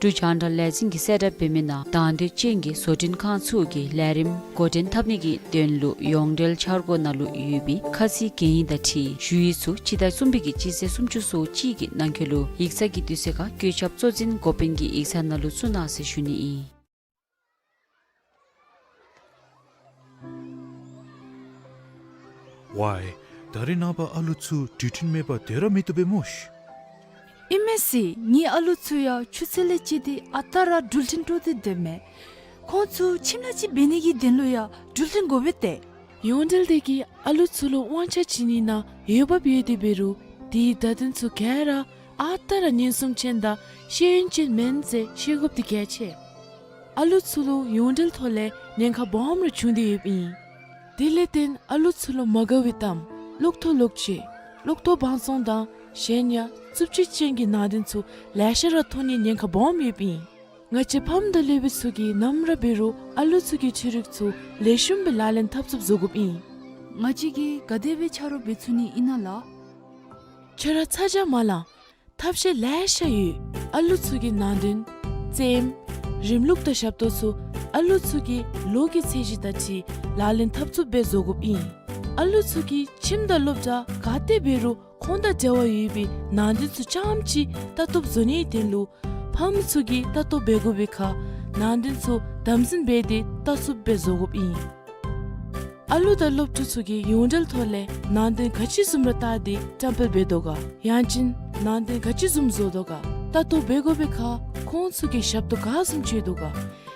འབྲུག་རྒྱང་བསྒྲགས་ལས་འཛིན་གྱིས་གསལ་བསྒྲགས་འབད་མི་ནང་དང་འདོད་ཅན་གྱི་བཟོ་སྐྲུན་ཁང་ཚུ་གིས་ལས་རིམ་འགོ་འདྲེན་འཐབ་ནི་གི་དོན་ལུ་ཡོངས་འབྲེལ་འཆར་སྒོ་ནང་ལུ་ཡོད་པའི་ཁ་ཚིག་གན་ཡིག་དང་འཁྲིལ་ཞུ་ཡིག་ཚུ་སྤྱི་ཟླ་གསུམ་པའི་གི་སྤྱི་ཚེས་སུམ་ཅུ་སོ་གཅིག་གི་ནང་འཁོད་ལུ་ཡིག་ཚང་གི་དུས་ཚོད་ཁར་བཀོད་ཁྱབ་གཙོ་འཛིན་འགོ་དཔོན་གྱི་ཡིག་ཚང་ནང་ལུ་བཙུགས་གནང་ཟེར་ཞུ་ནི་ཨིན། ཝའི། ད་རེས་ནངས་པ་ཨ་ལུ་ཚུ་འགྲུལ་འཕྲིན་མེད་པར་སྡོད་ར་མི་བཏུབ་པས་སྨོ་ཤིག། ཨིན་མས་ཟེར། ངེའི་ཨ་ལུ་ཚུ་ཡང་ཆུ་ཚོད་ལས་བཅད་དེ་ཨ་རྟག་ར་འགྲུལ་འཕྲིན་སྤྲོ་སྟེ་སྡོདཔ་མས། ཁོང་ཚུ་ཁྱིམ་ནང་ཅིག་འབད་ནི་གི་དོན་ལུ་ཡང་འགྲུལ་འཕྲིན་དགོ་པས་ཏེ། ཡོངས་འབྲེལ་དེ་གིས་ཨ་ལུ་ཚུ་ལུ་དབང་ཆ་བྱིན་ནི་ནང་འོས་འབབ་ཡོད་དེ་འབད་རུང་དེའི་བརྡ་དོན་ཚུ་ག་ར་ཨ་རྟག་ར་ཉན་སྲུང་ཅན་དང་ཤེས་ཡོན་ཅན་མེན་ཟེར་ཤེས་དགོཔ་འདི་གལ་ཆེ། ཨ་ལུ་ཚུ་ལུ་ཡོངས་འབྲེལ་ཐོག་ལས་ཉེན་ཁ་སྦོམ་ར་བྱུང་སྟེ་ཡོདཔ་ཨིན། དེ་ལས་བརྟེན་ཨ་ལུ་ཚུ་ལུ་མ་དགའ་བའི་གཏམ་གློག་ཐོག་གློག་ཆས་གློག་ཐོག་བང་བཙོང་དང་གཞན་ཡང་རྩུབ་སྤྱོད་ཅན་གྱི་ནང་དོན་ཚུ་ལེ་ཤ་ར་ཐོན་ནིའི་ཉེན་ཁ་སྦོམ་ཡོདཔ་ཨིན། ང་བཅས་ཕམ་དང་སློབ་དཔོན་ཚུ་གིས་ནམ་ར་འབད་རུང་ཨ་ལུ་ཚུ་གི་འཕྲུལ་རིག་ཚུ་ལེགས་ཤོམ་སྦེ་ལག་ལེན་འཐབ་ཚུགསཔ་བཟོ་དགོཔ་ཨིན། ང་བཅས་ཀྱིས་ག་དེ་སྦེ་ཆ་རོགས་འབད་ཚུགས་ནི་ཨིན་ན་ལགས། ཁྱོད་ར་ཚ་གྱང་མ་ལང་། ཐབས་ཤེས་ལེ་ཤ་ཡོད། ཨ་ལུ་ཚུ་གི་ནང་དོན་རྩེདམོ་རིམ་ལུགས་དང་ཞབས་ཏོག་ཚུ་ཨ་ལུ་ཚུ་གི་ལོ་གི་ཚད་གཞི་དང་འཁྲིལ་ལག་ལེན་འཐབ་ཚུགསཔ་སྦེ་བཟོ་དགོཔ་ཨིན། ཨ་ལུ་ཚུ་གིས་ཁྱིམ་དང་སློབ་གྲྭ་ག་ཏེ་འབད་རུང་ཁོང་དང་འབྲེལ་བ་ཡོད་པའི་ནང་དོན་ཚུ་རྐྱངམ་ཅིག་ལྟ་རྟོགཔ་བཟོ་ནིའི་དོན་ལུ་ཕམ་ཚུ་གིས་ལྟ་རྟོག་འབད་དགོ་པའི་ཁར་ནང་དོན་ཚུ་དམ་འཛིན་འབད་དེ་ལྟ་ཚུགསཔ་སྦེ་བཟོ་དགོཔ་ཨིན། ཨ་ལུ་དང་སློབ་ཕྲུག་ཚུ་གིས་ཡོངས་འབྲེལ་ཐོག་ལས་ནང་དོན་ག་ཅི་བཟུམ་ར་བལྟ་སྟེ་བཀྲམ་སྤེལ་འབད་དོ་ག། ཡང་ཅིན་ནང་དོན་ག་ཅི་བཟུམ་བཟོ་དོ་ག། ལྟ་རྟོག་འབད་དགོ་པའི་ཁར་ཁོང་ཚུ་གིས་ཞབས་ཏོག་ག་བཟུམ་སྤྱོད་དོ་ག།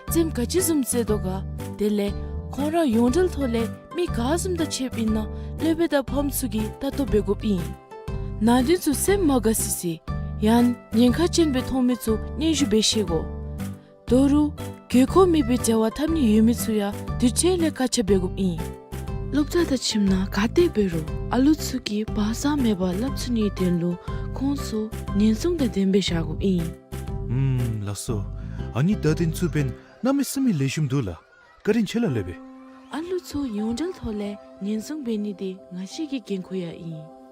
རྩེདམོ་ག་ཅི་བཟུམ་རྩེ་དོ་ག། དེ་ལས་ཁོང་ར་ཡོངས་འབྲེལ་ཐོག་ལས་མི་ག་བཟུམ་དང་ཕྱདཔ་ཨིན་ན་སློབ་དཔོན་དང་ཕམ་ཚུ་གིས་ལྟ་རྟོག་འབད་དགོཔ་ཨིན། ནང་དོན་ཚུ་སེམས་མ་དགའ་སི་སི་ཡང་ཉེན་ཁ་ཅན་སྦེ་མཐོང་མི་ཚུ་སྙན་ཞུ་འབད་ཤེས་དགོ། དོ་རུང་དགོས་མཁོ་མེད་པའི་འབྲེལ་བ་འཐབ་ནི་ཡོད་མི་ཚུ་ཡང་དུས་ཚོད་ལས་བཀག་ཆ་འབད་དགོཔ་ཨིན། སློབ་གྲྭ་དང་ཁྱིམ་ནང་ག་ཏེ་འབད་རུང་ཨ་ལུ་ཚུ་གིས་བག་གསང་མེད་པར་སླབ་ཚུགས་ནིའི་དོན་ལུ་ཁོང་ཚུ་ཉེན་སྲུང་དང་ལྡནམ་སྦེ་བཞག་དགོཔ་ཨིན། ཨུམ་ལགས་སོ། ཨ་ནི་བརྡ་དོན་ཚུ་འབདན་གནམ་མེད་ས་མེད་ལེགས་ཤོམ་འདུག་ལགས། བཀའ་དྲིན་ཆེ་ལགས་སློབ་དཔོན། ཨ་ལུ་ཚུ་ཡོངས་འབྲེལ་ཐོག་ལས་ཉེན་སྲུང་འབད་ནི་འདི་ང་བཅས་ཀྱི་འགན་ཁུར་ཡང་ཨིན།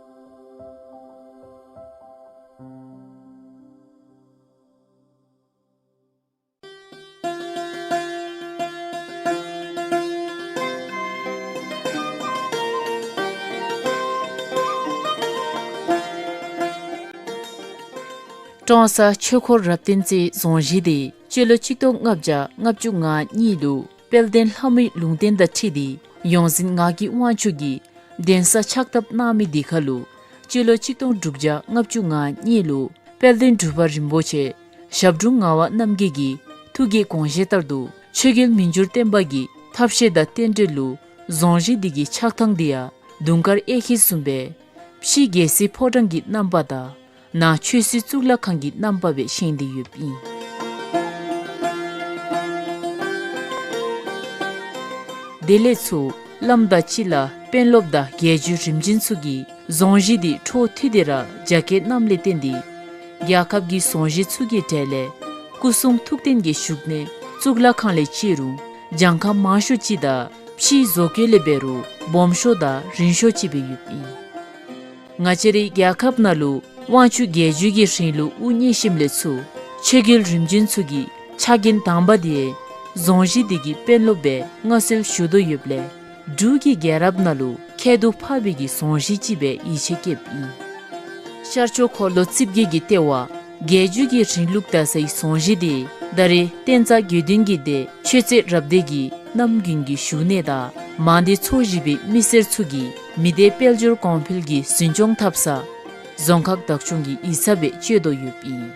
ཀྲོང་གསར་ཆོས་འཁོར་རབ་བརྟན་རྩེའི་རྫོང་གཞིས་འདི་སྤྱི་ལོ་གཅིག་སྟོང་ལྔ་བརྒྱ་ལྔ་བཅུ་ང་གཉིས་ལུ་དཔལ་ལྡན་ལྷ་མོའི་ལུང་བསྟན་དང་འཁྲིལ་ཏེ་ཡོངས་འཛིན་ངག་གི་དབང་ཕྱུག་གིས་གདན་ས་ཕྱག་བཏབ་གནང་མི་འདི་ཁར་ལུ་སྤྱི་ལོ་གཅིག་སྟོང་དྲུག་བརྒྱ་ལྔ་བཅུ་ང་གཉིས་ལུ་དཔལ་ལྡན་འབྲུག་པ་རིན་པོ་ཆེ་ཞབས་དྲུང་ངག་དབང་རྣམ་རྒྱལ་གྱི་ཐུགས་ཀྱི་དགོངས་བཞེད་ལྟར་དུ་ཆོས་རྒྱལ་མི་འགྱུར་བརྟན་པ་གི་ཐབས་ཤེས་དང་རྟེན་འབྲེལ་ལུ་རྫོང་གཞིས་འདི་གི་ཆགས་ཐངས་འདི་ཡང་དུང་དཀར་གཡས་འཁྱིལ་བཟུམ་སྦེ་ཕྱི་རྒྱལ་སྲིད་ཕོ་བྲང་གི་རྣམ་པ་དང་ནང་ཆོས་སྲིད་གཙུག་ལག་ཁང་གི་རྣམ་པ་སྦེ་བཞེངས་ཏེ་ཡོདཔ་ཨིན། དེ་ལས་ཚུར་བླམ་དང་སྤྱི་བླ་དཔོན་སློབ་དང་རྒྱལ་བརྒྱུད་རིམ་བྱོན་ཚུ་གིས་རྫོང་གཞིས་འདི་འཕྲོ་མཐུད་དེ་ར་རྒྱ་བསྐྱེད་གནངམ་ལས་བརྟེན་ཏེ་རྒྱལ་ཁབ་ཀྱི་རྫོང་གཞིས་ཚུ་གི་གྲས་ལས་སྐུ་གསུང་ཐུགས་རྟེན་གྱི་བཞུགས་གནས་གཙུག་ལག་ཁང་ལས་བརྩི་རུང་གྱངས་ཁ་མང་ཤོས་ཅིག་དང་ཕྱིའི་བཟོ་བཀོད་ལས་འབད་རུང་སྦོམ་ཤོས་དང་རིང་ཤོས་ཅིག་སྦེ་ཡོདཔ་ཨིན། ང་བཅས་རའི་རྒྱལ་ཁབ་ནང་ལུ་དབང་ཕྱུག་རྒྱལ་བརྒྱུད་ཀྱི་རིང་ལུགས་དབུ་བརྙེས་ཞིནམ་ལས་ཚུར་ཆོས་རྒྱལ་རིམ་བྱོན་ཚུ་གི་ཕྱག་འགན་དང་པ་འདི་རྫོང་གཞིས་འདི་གི་དཔོན་སློབ་སྦེ་མངའ་གསོལ་ཞུ་དོ་ཡོདཔ་ལས་འབྲུག་གི་རྒྱལ་རབས་ནང་ལུ་ཁྱད་དུ་འཕགས་པའི་གི་རྫོང་གཞིས་ཅིག་སྦེ་ཡིད་ཆེས་བསྐྱེདཔ་ཨིན། ཤར་ཕྱོགས་འཁོར་ལོ་རྩིབས་བརྒྱད་ཀྱི་ལྟེ་བ་རྒྱལ་བརྒྱུད་ཀྱི་རིང་ལུགས་དར་སའི་རྫོང་གཞིས་འདི་ད་རེས་བསྟན་རྩ་དགེ་འདུན་གྱི་སྡེ་ཆོས་རྩེ་རབ་སྡེ་གི་རྣམ་རྒྱུན་གྱི་བཞུགས་གནས་དང་མང་སྡེ་ཚོ་བཞི་པའི་མི་སེར་ཚུ་གིས་མི་སྡེ་དཔལ་འབྱོར་གོང་འཕེལ་གྱི་འཛིན་སྐྱོང་འཐབ་ས་རྫོང་ཁག་བདག་སྐྱོང་གི་ཡིག་ཚང་སྦེ་སྤྱོད་དོ་ཡོདཔ་ཨིན།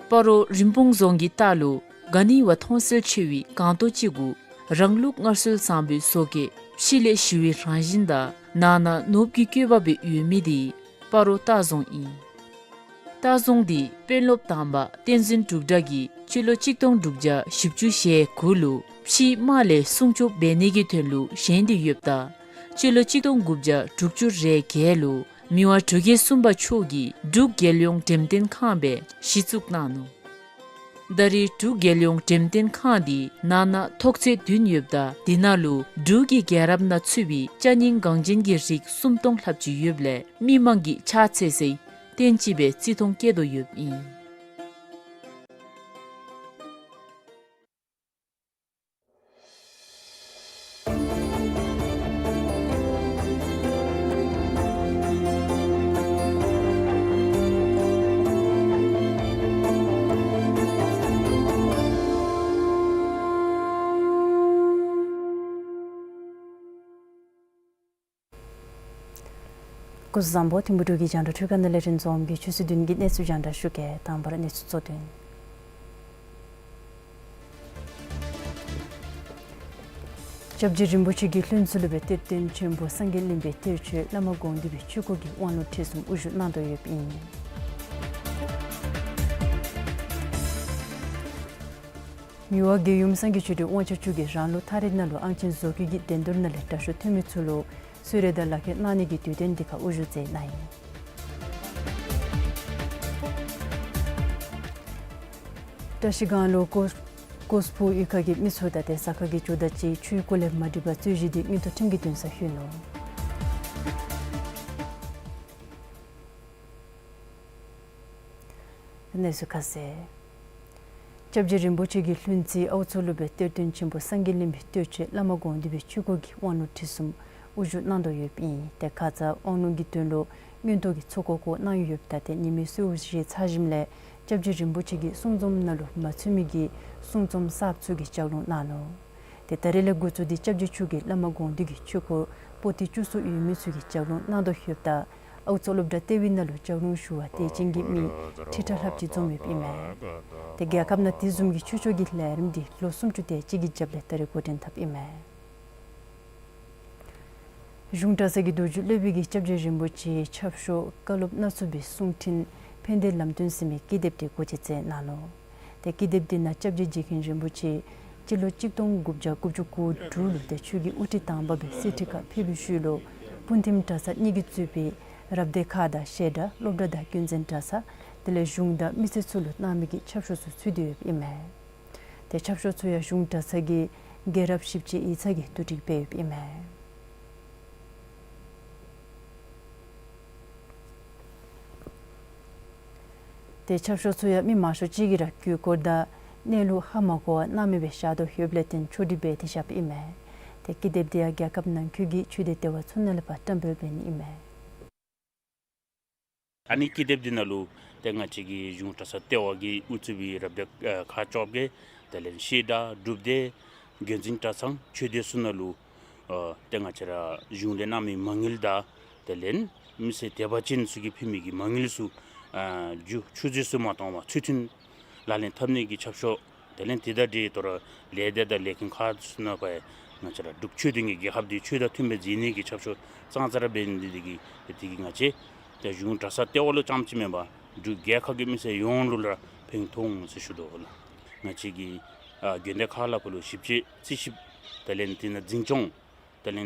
སྤ་རོ་རིན་སྤུངས་རྫོང་གི་ལྟག་ལུ་ག་ནི་བ་མཐོང་གསལ་ཆེ་བའི་སྒང་ཏོག་ཅིག་གུ་རང་ལུགས་སྔར་སྲོལ་བཟང་པོའི་བཟོ་བཀོད་ཕྱི་ལས་ཞི་བའི་རང་བཞིན་དང་ནང་ན་ནོར་བུ་གི་བཀོད་པ་སྦེ་ཡོད་མི་འདི་སྤ་རོ་ལྟ་རྫོང་ཨིན། ལྟ་རྫོང་འདི་དཔོན་སློབ་དང་པ་བསྟན་འཛིན་འབྲུག་གྲགས་ཀྱིས་སྤྱི་ལོ་གཅིག་སྟོང་དྲུག་བརྒྱ་བཞི་བཅུ་ཞེ་དགུ་ལུ་ཕྱིའི་དམག་ལས་སྲུང་སྐྱོབ་འབད་ནི་གི་དོན་ལུ་བཞེངས་ཏེ་ཡོདཔ་ད་སྤྱི་ལོ་གཅིག་སྟོང་དགུ་བརྒྱ་དྲུག་ཅུ་རེ་བརྒྱད་ལུ་མི་དབང་འབྲུག་རྒྱལ་གསུམ་པ་མཆོག་གིས་འབྲུག་རྒྱལ་ཡོངས་འགྲེམས་སྟོན་ཁང་སྦེ་གཞི་བཙུགས་གནང་ནུག། ད་རེས་འབྲུག་རྒྱལ་ཡོངས་འགྲེམས་སྟོན་ཁང་འདི་ནང་ན་ཐོག་ཚད་བདུན་ཡོདཔ་ད་དེ་ནང་ལུ་འབྲུག་གི་རྒྱལ་རབས་ནང་ཚུད་པའི་ཅ་རྙིང་འགངས་ཅན་གྱི་རིགས་སུམ་སྟོང་ལྷགཔ་ཅིག་ཡོདཔ་ལས་མི་མང་གིས་ཕྱག་འཚལ་སའི་རྟེན་ཅིག་སྦེ་བརྩི་མཐོང་བསྐྱེད་དོ་ཡོདཔ་ཨིན། སྐུ་གཟུགས་བཟང་པོ། ཐིམ་ཕུ་འབྲུག་གི་རྒྱང་བསྒྲགས་ཁྲུས་ཁང་ནང་ལས་རིན་འཛོམས་ཀྱིས་ཆུ་ཚོད་བདུན་གྱི་གནས་ཚུལ་རྒྱང་བསྒྲགས་ཞུ་གེ། དང་པ་ར་གནས་ཚུལ་གཙོ་དོན། སྐྱབས་རྗེ་རིན་པོ་ཆེ་གི་ལྷུན་རྩེ་ལུ་སྦེ་གཏེར་སྟོན་ཆེན་པོ་སངས་རྒྱས་གླིང་པའི་གཏེར་ཆོས་བླ་མ་དགོངས་འདུས་པའི་ཆོས་སྐོར་གྱི་དབང་ལུང་ཁྲིད་གསུམ་དབུ་བཞུགས་གནང་དོ་ཡོདཔ་ཨིན། མི་དབང་རྒྱལ་ཡུམ་སངས་རྒྱས་ཆོས་སྒྲོན་དབང་ཆ་བཅུ་གིས་རང་ལུགས་ཐག་རིང་ནང་ལུ་ཨང་ཆེན་བཟོ་བཀོད་ཀྱི་འགྲན་བསྡུར་ནང་ལས་དྲག་ཤོས་ཐོན་མི་ཚུ་ལུ་གསོལ་རས་དང་ལག་འཁྱེར་གནང་ནི་གི་དུས་སྟོན་འདི་ཁར་དབུ་བཞུགས་མཛད་གནང་ཡི། བཀྲ་ཤིས་སྒང་ལུ་ཀོ་ཀོས་ཕུ་གཡུས་ཁ་གི་མི་ཚུ་དང་ཏེ་ས་ཁ་གི་ཇོ་བདག་ཅིག་ཆུའི་སྐོར་ལས་མ་འགྲིག་པར་རྩོད་གཞི་འདི་མངོན་མཐོ་ཁྲིམས་ཀྱི་འདུན་སར་ཞུ་ནུག། གནས་ཚུལ་ཁ་གསལ། སྐྱབས་རྗེ་རིན་པོ་ཆེ་གི་ལྷུན་རྩེ་ཨའུ་མཚོ་ལུ་སྦེ་གཏེར་སྟོན་ཆེན་པོ་སངས་རྒྱས་གླིང་པའི་གཏེར་ཆོས་བླ་མ་དགོངས་འདུས་པའི་ཆོས་སྐོར་གྱི་དབང་ལུང་ཁྲིད་གསུམ་དབུ་བཞུགས་གནང་དོ་ཡོདཔ་ཨིན། ཏེ་ཁ་ཙ་དབང་ལུང་གི་དོན་ལུ་མངོན་མཐོ་གི་ཚོགས་འཁོར་བསྐོར་གནང་ཡོདཔ་ད་ཏེ་ཉི་མའི་གསོལཝ་བཞེས་ཚར་ཞིནམ་ལས་སྐྱབས་རྗེ་རིན་པོ་ཆེ་གི་གསུང་རྩོམ་ནང་ལུ་མ་ཚུད་མི་གི་གསུང་རྩོམ་གསརཔ་ཚུ་གི་ལྗགས་ལུང་གནང་ནུག། ཏེ་ད་རེས་ལས་འགོ་བཙུགས་ཏེ་སྐྱབས་རྗེ་མཆོག་གིས་བླ་མ་དགོངས་འདུས་ཀྱི་ཆོས་སྐོར་པོ་ཏི་བཅུ་གསུམ་ཡོད་མི་ཚུ་གི་ལྗགས་ལུང་གནང་དོ་ཡོདཔ་ད་ཨའུ་མཚོ་སློབ་གྲྭ་ལྟེ་བའི་ནང་ལུ་ལྗགས་ལུང་ཞུ་བར་དད་ཅན་གྱི་མི་ཁྲི་ཕྲག་ལྷགཔ་ཅིག་འཛོམས་ཡོདཔ་ཨིན་མས། ཏེ་རྒྱལ་ཁབ་ནང་དེ་བཟུམ་གྱི་ཆོས་ཕྱོགས་ཀྱི་ལས་རིམ་འདི་ལོ་སུམ་ཅུ་དེ་ཅིག་གི་རྒྱབ་ལས་ད་རེས་འགོ་འདྲེན་འཐབ་ཨིན་མས། གཞུང་གྲྭ་ཚང་གི་རྡོ་རྗེ་སློབ་དཔོན་གྱིས་སྐྱབས་རྗེ་རིན་པོ་ཆེའི་ཆབ་ཤོག་བཀའ་སློབ་སྣ་ཚོགས་པའི་གསུང་འཕྲིན་ཕན་བདེའི་ལམ་སྟོན་ཟེར་མི་ཀི་དེབ་དེ་སྒོ་འབྱེད་མཛད་གནང་ནུག། ཏེ་ཀི་དེབ་དེ་ནང་སྐྱབས་རྗེ་རྗེ་མཁན་རིན་པོ་ཆེ་སྤྱི་ལོ་གཅིག་སྟོང་དགུ་བརྒྱ་དགུ་བཅུ་གོ་དྲུག་ལུ་ཏེ་ཆོས་ཀྱི་དབུ་ཁྲིད་དང་པ་སྦེ་གསེར་ཁྲི་ཁར་ཕེབས་པའི་ཤུལ་ལུ་སྤུངས་ཐིམ་གྲྭ་ཚང་གཉིས་ཀྱིས་གཙོས་པའི་རབ་སྡེ་ཁག་དང་བཤད་གྲྭ་སློབ་གྲྭ་དང་རྒྱུན་འཛིན་གྲྭ་ཚང་དེ་ལས་གཞུང་དང་མི་སེར་ཚུ་ལུ་གནང་མི་གི་ཆབ་ཤོག་ཚུ་ཚུད་དེ་ཡོདཔ་ཨིན་མས། ཏེ་ཆབ་ཤོག་ཚུ་ཡང་གཞུང་གྲྭ་ཚང་གི་རྒྱལ་རབས་ཞིབ་དཔྱད་ཡིག་ཚང་གིས་བསྡུ་སྒྲིག་འབད་ཡོདཔ་ཨིན་མས། ཏེ་ཆབ་ཤོག་ཚུ་ཡང་མི་མང་ཤོས་ཅིག་གིས་ར་དགོས་སྐོར་དང་གནས་ལུགས་ཧ་མ་གོ་བར་གནང་མེད་པར་བཞག་དོ་ཡོདཔ་ལས་བརྟེན་ཕྱོགས་སྒྲིག་འབད་དེ་བཞགཔ་ཨིན་མས། ཏེ་ཀི་དེབ་དེ་ཡང་རྒྱལ་ཁབ་ནང་འཁོད་ཀྱི་ཆོས་སྡེ་ལྟེ་བ་ཚུ་ནང་ལས་ཕར་བཀྲམ་སྤེལ་འབད་ནི་ཨིན་མས། ཨ་ནི་ཀི་དེབ་འདི་ནང་ལུ་ཏེ་ང་བཅས་ཀྱི་གཞུང་གྲྭ་ཚང་ལྟེ་བ་གིས་དབུ་གཙོས་པའི་རབ་སྡེ་ཨ་ཁག་བཅོ་བརྒྱད་དེ་ལས་བཤད་གྲྭ་སྒྲུབ་སྡེ་རྒྱུན་འཛིན་གྲྭ་ཚང་ཆོས་སྡེ་ཚུ་ནང་ལུ་ཨ་ཏེ་ང་བཅས་ར་གཞུང་ལས་གནང་མི་མ་དངུལ་དང་དེ་ལས་མི་སེར་དད་པ་ཅན་ཚུ་གིས་ཕུལ་མི་གི་མ་དངུལ་ཚུ་ཨ་རྒྱུ་ཆུད་ཟོས་སུ་མ་གཏོང་བར་ཚུལ་མཐུན་ལག་ལེན་འཐབ་ནི་གི་ཆབ་ཤོག་དེ་ལས་དེ་དང་འབྲེལ་ཏེ་ར་ལས་སྡེ་དང་ལས་ཁུངས་ཁག་ཚུ་ནང་ཕར་ང་བཅས་ར་འབྲུག་ཆོས་ལྡན་གྱི་རྒྱལ་ཁབ་འདི་ཆོས་དང་མཐུན་པའི་མཛད་ནི་གི་ཆབ་ཤོག་ཙང་ཙ་ར་འབད་ནི་འདི་གིས་དེ་གིས་ང་བཅས་ཏེ་གཞུང་གྲྭ་ཚང་ལྟེ་བ་ལུ་རྐྱངམ་ཅིག་མེན་པར་འབྲུག་རྒྱལ་ཁབ་ཀྱི་མི་སེར་ཡོངས་ལུ་ར་ཕན་ཐོགས་འོང་ཟེར་ཞུ་དོ་ལགས། ང་བཅས་ཀྱི་ཨ་དགོན་སྡེ་ཁག་ལ་ཕར་ལུ་ཞིབ་དཔྱད་རྩིས་ཞིབ་དེ་ལས་དེ་ནང་འཛིན་སྐྱོང་དེ་ལས་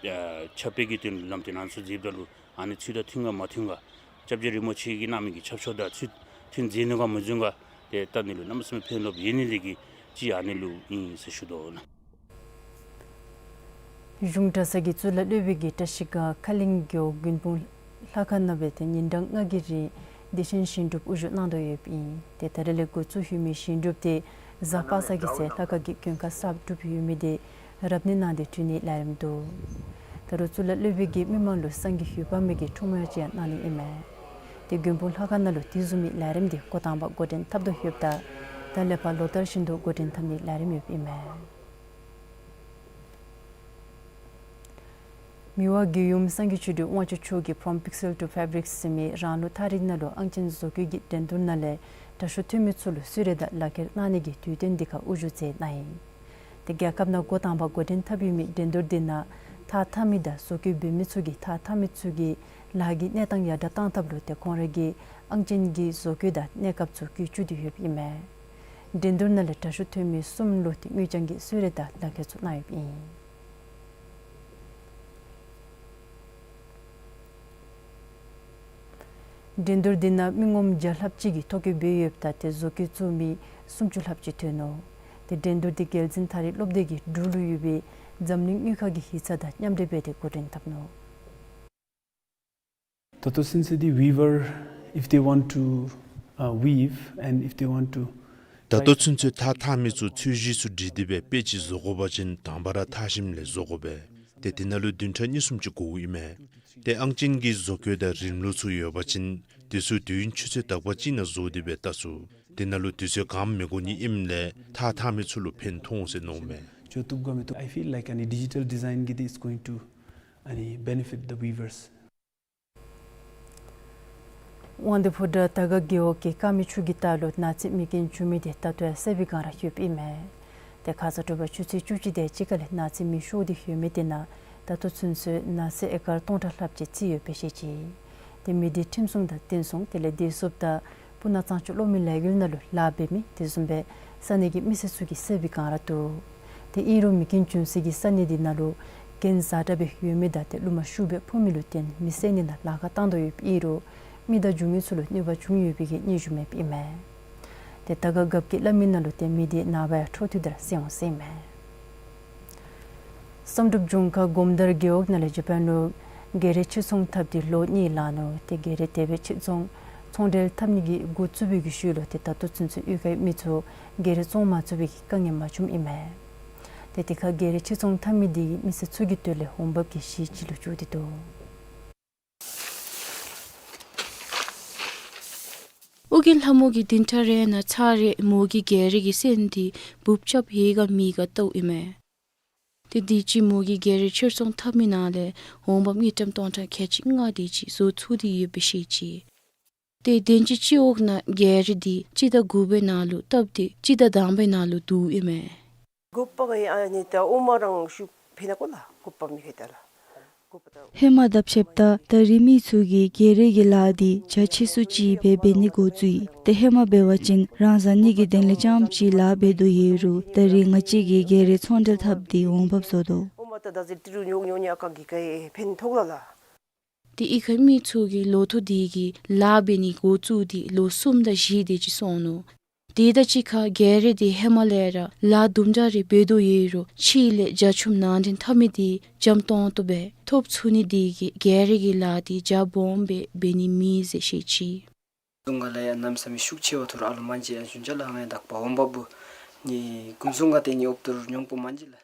ཨ་ཁྱབ་སྤེལ་གྱི་དོན་ལུ་ལམ་སྟོན་ཨ་ནི་ཚུ་མཛདཔ་ད་ལུ་ཨ་ནི་ཚུ་དང་མཐུན་ག་མ་མཐུན་ག་སྐྱབས་རྗེ་རིན་པོ་ཆེ་གིས་གནང་མི་གི་ཆབ་ཤོག་དང་ཚུལ་མཐུན་མཛད་ནུག་ག་མ་མཛད་ནུག་ག་དེ་བལྟ་ནི་ལུ་གནམ་མེད་ས་མེད་ཕན་ཐོགས་ཡོད་ནི་དེ་གིས་ཅིག་ཨ་ནི་ལུ་ཨིན་ཟེར་ཞུ་དོ་ལགས། གཞུང་གྲྭ་ཚང་གི་གཙུག་ལག་སློབ་དཔོན་གྱིས་བཀྲ་ཤིས་སྒང་ཁ་གླིང་རྒེད་འོག་དགོན་འབུམ་ལྷ་ཁང་ནང་སྦེ་ཏེ་ཉིན་གྲངས་ལྔ་གི་རིང་བདེ་ཆེན་ཞིང་སྒྲུབ་དབུ་བཞུགས་གནང་དོ་ཡོདཔ་ཨིན། ཏེ་ད་རེས་ལས་འགོ་བཙུགས་ཡོད་མི་ཞིང་སྒྲུབ་དེ་གཟའ་པ་སངས་ཀྱི་ཚེ་ལྷ་ཁང་གི་མགོན་ཁང་གསརཔ་སྒྲུབ་ཡོད་མི་དེ་རབ་གནས་གནང་སྟེ་གྲོལ་ནིའི་ལས་རིམ་འདུག། ད་རུང་གཙུག་ལག་སློབ་དཔོན་གྱིས་མི་མང་ལུ་བསང་གི་ཞུ་བ་མེད་ཀྱི་འཁྲུངས་སྨོན་ཅིག་ཡང་གནང་ནི་ཨིན་མས། ཏེ་དགོན་འབུམ་ལྷ་ཁང་ནང་ལུ་དེ་བཟུམ་མའི་ལས་རིམ་དེ་འགོ་དང་པ་འགོ་འདྲེན་འཐབ་དོ་ཡོདཔ་ད་ད་ལས་ཕར་ལོ་ལྟར་བཞིན་དུ་འགོ་འདྲེན་འཐབ་ནིའི་ལས་རིམ་ཡོདཔ་ཨིན་མས། མི་དབང་རྒྱལ་ཡུམ་སངས་རྒྱས་ཆོས་སྒྲོན་དབང་ཕྱུག་མཆོག་གིས་From Pixel to Fabric ཟེར་མི་རང་ལུགས་ཐག་རིང་ནང་ལུ་ཨང་ཅན་བཟོ་བཀོད་ཀྱི་འགྲན་བསྡུར་ནང་ལས་དྲག་ཤོས་ཐོན་མི་ཚུ་ལུ་གསོལ་རས་དང་ལག་འཁྱེར་གནང་ནི་གི་དུས་སྟོན་འདི་ཁར་དབུ་བཞུགས་མཛད་གནང་ཡི། ཏེ་རྒྱལ་ཁབ་ནང་འགོ་དང་པ་འགོ་འདྲེན་འཐབ་ཡོད་མི་འགྲན་བསྡུར་འདི་ནང་ཐག་འཐག་མི་དང་བཟོ་བཀོད་འབད་མི་ཚུ་གིས་ཐག་འཐག་མི་ཚུ་གི་ལཱ་གི་གནས་སྟངས་ཡར་དྲག་གཏང་ཐབས་ལུ་ཏེ་ཁོང་ར་གིས་ཨང་ཅན་གྱི་བཟོ་བཀོད་དང་གནས་སྐབས་ཚུ་བཀོད་བཅུག་སྟེ་ཡོདཔ་ཨིན་མས། འགྲན་བསྡུར་ནང་ལས་དྲག་ཤོས་ཐོན་མི་གསུམ་ལུ་ཏེ་དངུལ་རྐྱང་གི་གསོལ་རས་དང་ལག་འཁྱེར་ཚུ་གནང་ཡོདཔ་ཨིན། འགྲན་བསྡུར་འདི་ནང་མི་ངོམ་བརྒྱ་ལྷགཔ་ཅིག་གིས་ཐོ་བཀོད་འབད་ཡོདཔ་ད་ཏེ་བཟོ་བཀོད་བཙུགས་མི་ སུམ་ཅུ་ལྷགཔ་ཅིག་ཐོན་ནུག། ཏེ་འགྲན་བསྡུར་འདི་རྒྱལ་འཛིན་ཐ་རི་སློབ་སྡེ་གི་འབྲུག་ལུ་ཡོད་པའི་འཛམ་གླིང་དངུལ་ཁང་གི་ཡིག་ཚང་དང་མཉམ་འབྲེལ་འབད་དེ་འགོ་འདྲེན་འཐབ་ནུག། ད་ལྟོ་ཚུན་ཚོད་འདི་weaver, if they want to, uh, weave and if they want to ད་ལྟོ་ཚུན་ཚོད་ཐགས་འཐག་མི་ཚུ་ཚོས་གཞི་ཚུ་སྒྲིག་སྟེ་སྦེ་དཔེ་ཅིག་བཟོ་དགོ་པ་ཅིན་དང་པ་ར་འཐག་ཞིནམ་ལས་བཟོ་དགོ་པས། ཏེ་དེ་ནང་ལུ་བདུན་ཕྲག་གཉིས་གསུམ་ཅིག་འགོརཝ་ཨིན་མས། ཏེ་ཨང་ཅན་གྱི་བཟོ་བཀོད་དང་རིམ་ལུགས་ཚུ་ཡོད་པ་ཅིན་དེ་ཚུ་དུས་ཡུན་ཆུ་ཚོད་དག་པ་ཅིག་ནང་བཟོ་སྟེ་སྦེ་བལྟ་ཚུགས། དེ་ནང་ལུ་དུས་ཚོད་གང་མི་འགོར་ནི་ཨིནམ་ལས་ཐགས་འཐག་མི་ཚུ་ལུ་ཕན་ཐོགས་འོང་ཟེར་མནོཝ་མས། ཅོ་བཏུབ་ག་མི་བཏུབ། I feel like ཨ་ནི་digital design གི་འདི་is going to ཨ་ནི་benefit the weavers. དབང་འདུས་ཕོ་བྲང་དར་དཀར་རྒེད་འོག་གི་དཀར་མེ་ཆུ་གི་རྟ་ལུ་ནག་རྩི་མེ་རྐྱེན་བྱུང་མི་དེ་ད་ལྟོ་ཡང་གསལ་བའི་སྒང་ར་ཡོདཔ་ཨིན་མས། ཏེ་ཁ་ཙ་དྲོ་པ་ཆུ་ཚོད་བཅུ་གཅིག་དེ་ཅིག་ཁར་ལས་ནག་རྩི་མེ་ཤོར་ཏེ་ཡོད་མི་དེ་ནང་ད་ལྟོ་ཚུན་ཚོད་ནག་རྩི་ཨེ་ཀར་སྟོང་ཕྲག་ལྷགཔ་ཅིག་རྩིས་ཡོདཔ་སྦེ་བཤད་ཅི། ཏེ་མེ་འདི་ཁྲིམས་སྲུང་དང་བསྟུན་སྲུང་དེ་ལས་སྡེ་ཚོགས་དང་སྤུ་ན་གཙང་ཆུ་གློག་མེ་ལས་འགུལ་ནང་ལུ་ལཱ་འབད་མི་དེ་བཟུམ་སྦེ་ས་གནས་ཀྱི་མི་སེར་ཚུ་གིས་གསལ་བའི་སྒང་ར་འདུག། ཏེ་ཨིན་རུང་མེ་རྐྱེན་བྱུང་སའི་གི་ས་གནས་འདི་ནང་ལུ་རྐྱེན་ཛ་དྲག་སྦེ་ཡོད་མི་དང་ཏེ་རླུང་མ་ཤུགས་སྦེ་འཕུ་མི་ལུ་བརྟེན་མེ་བསད་ནི་ནང་ལཱ་ཁག་བཏང་དོ་ཡོདཔ་ཨིན་རུང་མི་དང་རྒྱུ་དངོས་ཚུ་ལུ་གནོད་པ་བྱུང་ཡོད་པའི་གི་སྙན་ཞུ་མེདཔ་ཨིན་མས། ཏེ་དར་དཀར་རྒཔོ་གིས་སླབ་མི་ནང་ལུ་ཏེ་མེ་འདི་ནངས་པ་ཡང་འཕྲོ་མཐུད་དེ་ར་གསལ་འོང་ཟེར་ཨིན་མས། བསམ་གྲུབ་ལྗོངས་མཁར་སྒོམ་དར་རྒེད་འོག་ནང་ལས་ཇ་པཱན་ལུ་རྒྱལ་རི་ཕྱིར་ཚོང་འཐབ་སྟེ་ལོ་གཉིས་ལང་ནུག། ཏེ་རྒྱལ་རི་དེ་སྦེ་ཕྱིར་ཚོང་ཚོང་འབྲེལ་འཐབ་ནི་གི་འགོ་བཙུགས་པའི་གི་ཤུལ་ལུ་ཏེ་ད་ལྟོ་ཚུན་ཚོད་གཡུས་ཁའི་མི་ཚུ་རྒྱལ་རི་བཙོང་མ་ཚུགས་པའི་གི་དཀའ་ངལ་མ་བྱུངམ་ཨིན་མས། ཏེ་དེ་ཁར་རྒྱལ་རི་ཕྱིར་ཚོང་འཐབ་མི་དེ་གིས་མི་སེར་ཚུ་གི་དོན་ལས་འོང་འབབ་ཀྱི་གཞི་ཅིག་ལུ་གྱུར་ཏེ་འདུག། ཨོ་རྒྱན་ལྷ་མོ་གིས་བདུན་ཕྲག་རེ་ནང་ཚར་རེ་མོ་གིས་རྒྱལ་རི་གི་སོན་འདི་འབུཔ་རྐྱབ་ཡི་ག་མེད་ག་བལྟཝ་ཨིན་མས། ཏེ་དུས་ཅི་མོ་གིས་རྒྱལ་རི་ཕྱིར་ཚོང་འཐབ་མི་ནང་ལས་འོང་འབབ་དངུལ་ཀྲམ་སྟོང་ཕྲག་ཁལ་གཅིག་ལྔ་དེ་ཅིག་བཟོ་ཚུགས་ཏེ་ཡོདཔ་སྦེ་བཤད་ཅི། ཏེ་དེ་ཅིག་སྤྱི་འོག་ནང་རྒྱལ་རི་འདི་སྤྱི་ཟླ་དགུ་པའི་ནང་ལུ་བཏབ་སྟེ་སྤྱི་ཟླ་དང་པའི་ནང་ལུ་བསྡུཝ་ཨིན་མས། དགུ་པ་གི་ཨ་ནི་ད་ཨོ་མ་རང་ཤུགས་ཕན་ན་གོ་ལ་དགུ་པ་མི་ཕན་ད་ལ། དགུ་པ་ད། ཧེ་མ་དང་ཕྱདཔ་ད་ད་རིས་མི་ཚུ་གིས་རྒྱལ་རི་གི་ལཱ་འདི་རྒྱ་ཆེ་སུ་ཅིག་སྦེ་འབད་ནི་འགོ་བཙུགས་ཡི། ཏེ་ཧེ་མ་འབད་བ་ཅིན་རང་བཟའ་ནི་གི་དོན་ལས་རྐྱངམ་ཅིག་ལཱ་འབད་དོ་ཡོད་རུང་ད་རིས་ང་བཅས་ཀྱིས་རྒྱལ་རི་ཚོང་འབྲེལ་འཐབ་སྟེ་འོང་འབབ་བཟོ་དོ། ཨོ་མ་ད་ད་ཟེར་ཏི་རུ་ཉོག་ཉོག་ཉ་ཀང་གི་ཀའི་ཕན་ཐོགས་ལ་ལ། ཏེ་གཡུས་ཁའི་མི་ཚུ་གིས་ལོ་ཐོག་འདི་གི་ལཱ་འབད་ནི་འགོ་བཙུགས་ཏེ་ལོ་གསུམ་དང་བཞི་དེ་ཅིག་སོང་ནུག། དེ་དང་གཅིག་ཁར་རྒྱལ་རི་འདི་ཧེ་མ་ལས་ར་ལཱ་དུམ་གྲ་རེ་འབད་དོ་ཡོད་རུང་ཕྱི་ལས་རྒྱ་ཁྱོན་ནང་འདྲེན་འཐབ་མི་འདི་འཇམ་ཏོང་ཏོ་སྦེ་ཐོབ་ཚུགས་ནི་དེ་གིས་རྒྱལ་རི་གི་ལཱ་འདི་རྒྱ་སྦོམ་སྦེ་འབད་ནི་མེད་ཟེར་བཤད་ཅི། ཀུན་སློང་ག་ལས་ཡང་གནམ་མེད་ས་མེད་ཤུགས་ཆེ་བ་ཐུར་ཨ་ལོ་མན་ཇི་ཨ་ཞུན་ཅ་ལ་ཧང་ཡང་དག་པ་འོང་འབབ་བུ་ནི་ཀུན་སློང་ག་དེ་ནི་ཨོབ་ཏུར་ཉོང་པོ་མན་ཇི་ལ།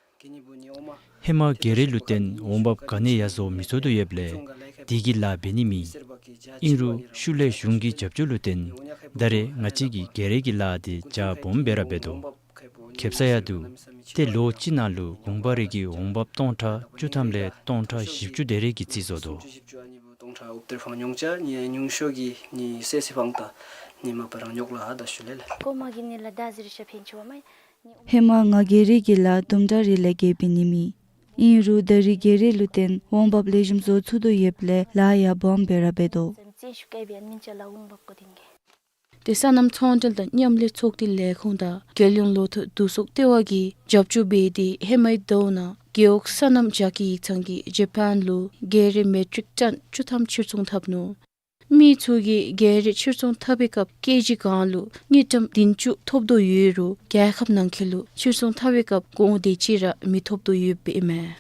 ཧེ་མ་རྒྱལ་རི་ལུ་བརྟེན་འོང་འབབ་ག་ནི་ཡང་བཟོ་མི་ཚུགས་དོ་ཡོདཔ་ལས་དེ་གི་ལཱ་འབད་ནི་མེད། ཨིན་རུང་ཤུལ་ལས་གཞུང་གི་རྒྱབ་སྐྱོར་ལུ་བརྟེན་ད་རེས་ང་བཅས་ཀྱིས་རྒྱལ་རི་གི་ལཱ་འདི་རྒྱ་སྦོམ་སྦེ་ར་འབད་དོ། ཁེབ་ས་ཡང་འདུག། ཏེ་ལོ་གཅིག་ནང་ལུ་གུང་པ་རེ་གིས་འོང་འབབ་སྟོང་ཕྲག་བཅུ་ཐམ་ལས་སྟོང་ཕྲག་བཞི་བཅུ་དེ་རེ་གི་རྩིས་བཟོ་དོ། སྟོང་ཕྲག་ཨུབ་ཏེར་ཕང་ཉོང་ཅ་ནི་ཉུང་ཤོས་ཀྱི་ནི་སེ་སི་ཕང་ཏ་ནི་མ་པ་རང་ཉོག་ལ་ཧ་ད་ཤུ་ལེ་ལ། ཀོ་མ་གི་ནི་ལ་ད་ཟེར་ཤ་ཕན་ཆོ་མ། ཧེ་མ་ང་རྒྱལ་རི་གི་ལཱ་དུམ་གྲ་རེ་ལས་བརྒལ་འབད་ནི་མེད། ཨིན་རུང་ད་རིས་རྒྱལ་རི་ལུ་བརྟེན་འོང་འབབ་ལེགས་ཤོམ་བཟོ་ཚུགས་དོ་ཡོདཔ་ལས་ལཱ་ཡང་སྦོམ་སྦེ་ར་འབད་དོ། ཏེ་སོ་ནམ་ཚོང་འབྲེལ་དང་མཉམ་ལས་ཚོགས་སྡེ་ལས་ཁུངས་དང་རྒྱལ་ཡོངས་ལོ་ཐོག་བསྡུ་གསོག་ལྟེ་བ་གིས་རྒྱབ་སྐྱོར་འབད་དེ་ཧེ་མའི་ཟླཝ་ནང་རྒེད་འོག་སོ་ནམ་ཇ་ཀི་ཡིག་ཚང་གིས་ཇ་པཱན་ལུ་རྒྱལ་རི་མེ་ཊིག་ཊཱན་བཅུ་ཐམ་ཕྱིར་ཚོང་འཐབ་ནུག། མི་ཚུ་གིས་རྒྱལ་རི་ཕྱིར་ཚོང་འཐབ་པའི་སྐབས་ཀེ་ཇི་གང་ལུ་དངུལ་ཀྲམ་བདུན་ཅུ་ཐོབ་དོ་ཡོད་རུང་རྒྱལ་ཁབ་ནང་འཁོད་ལུ་ཕྱིར་ཚོང་འཐབ་པའི་སྐབས་གོང་དེ་ཅིག་ར་མི་ཐོབ་དོ་ཡོདཔ་ཨིན་མས།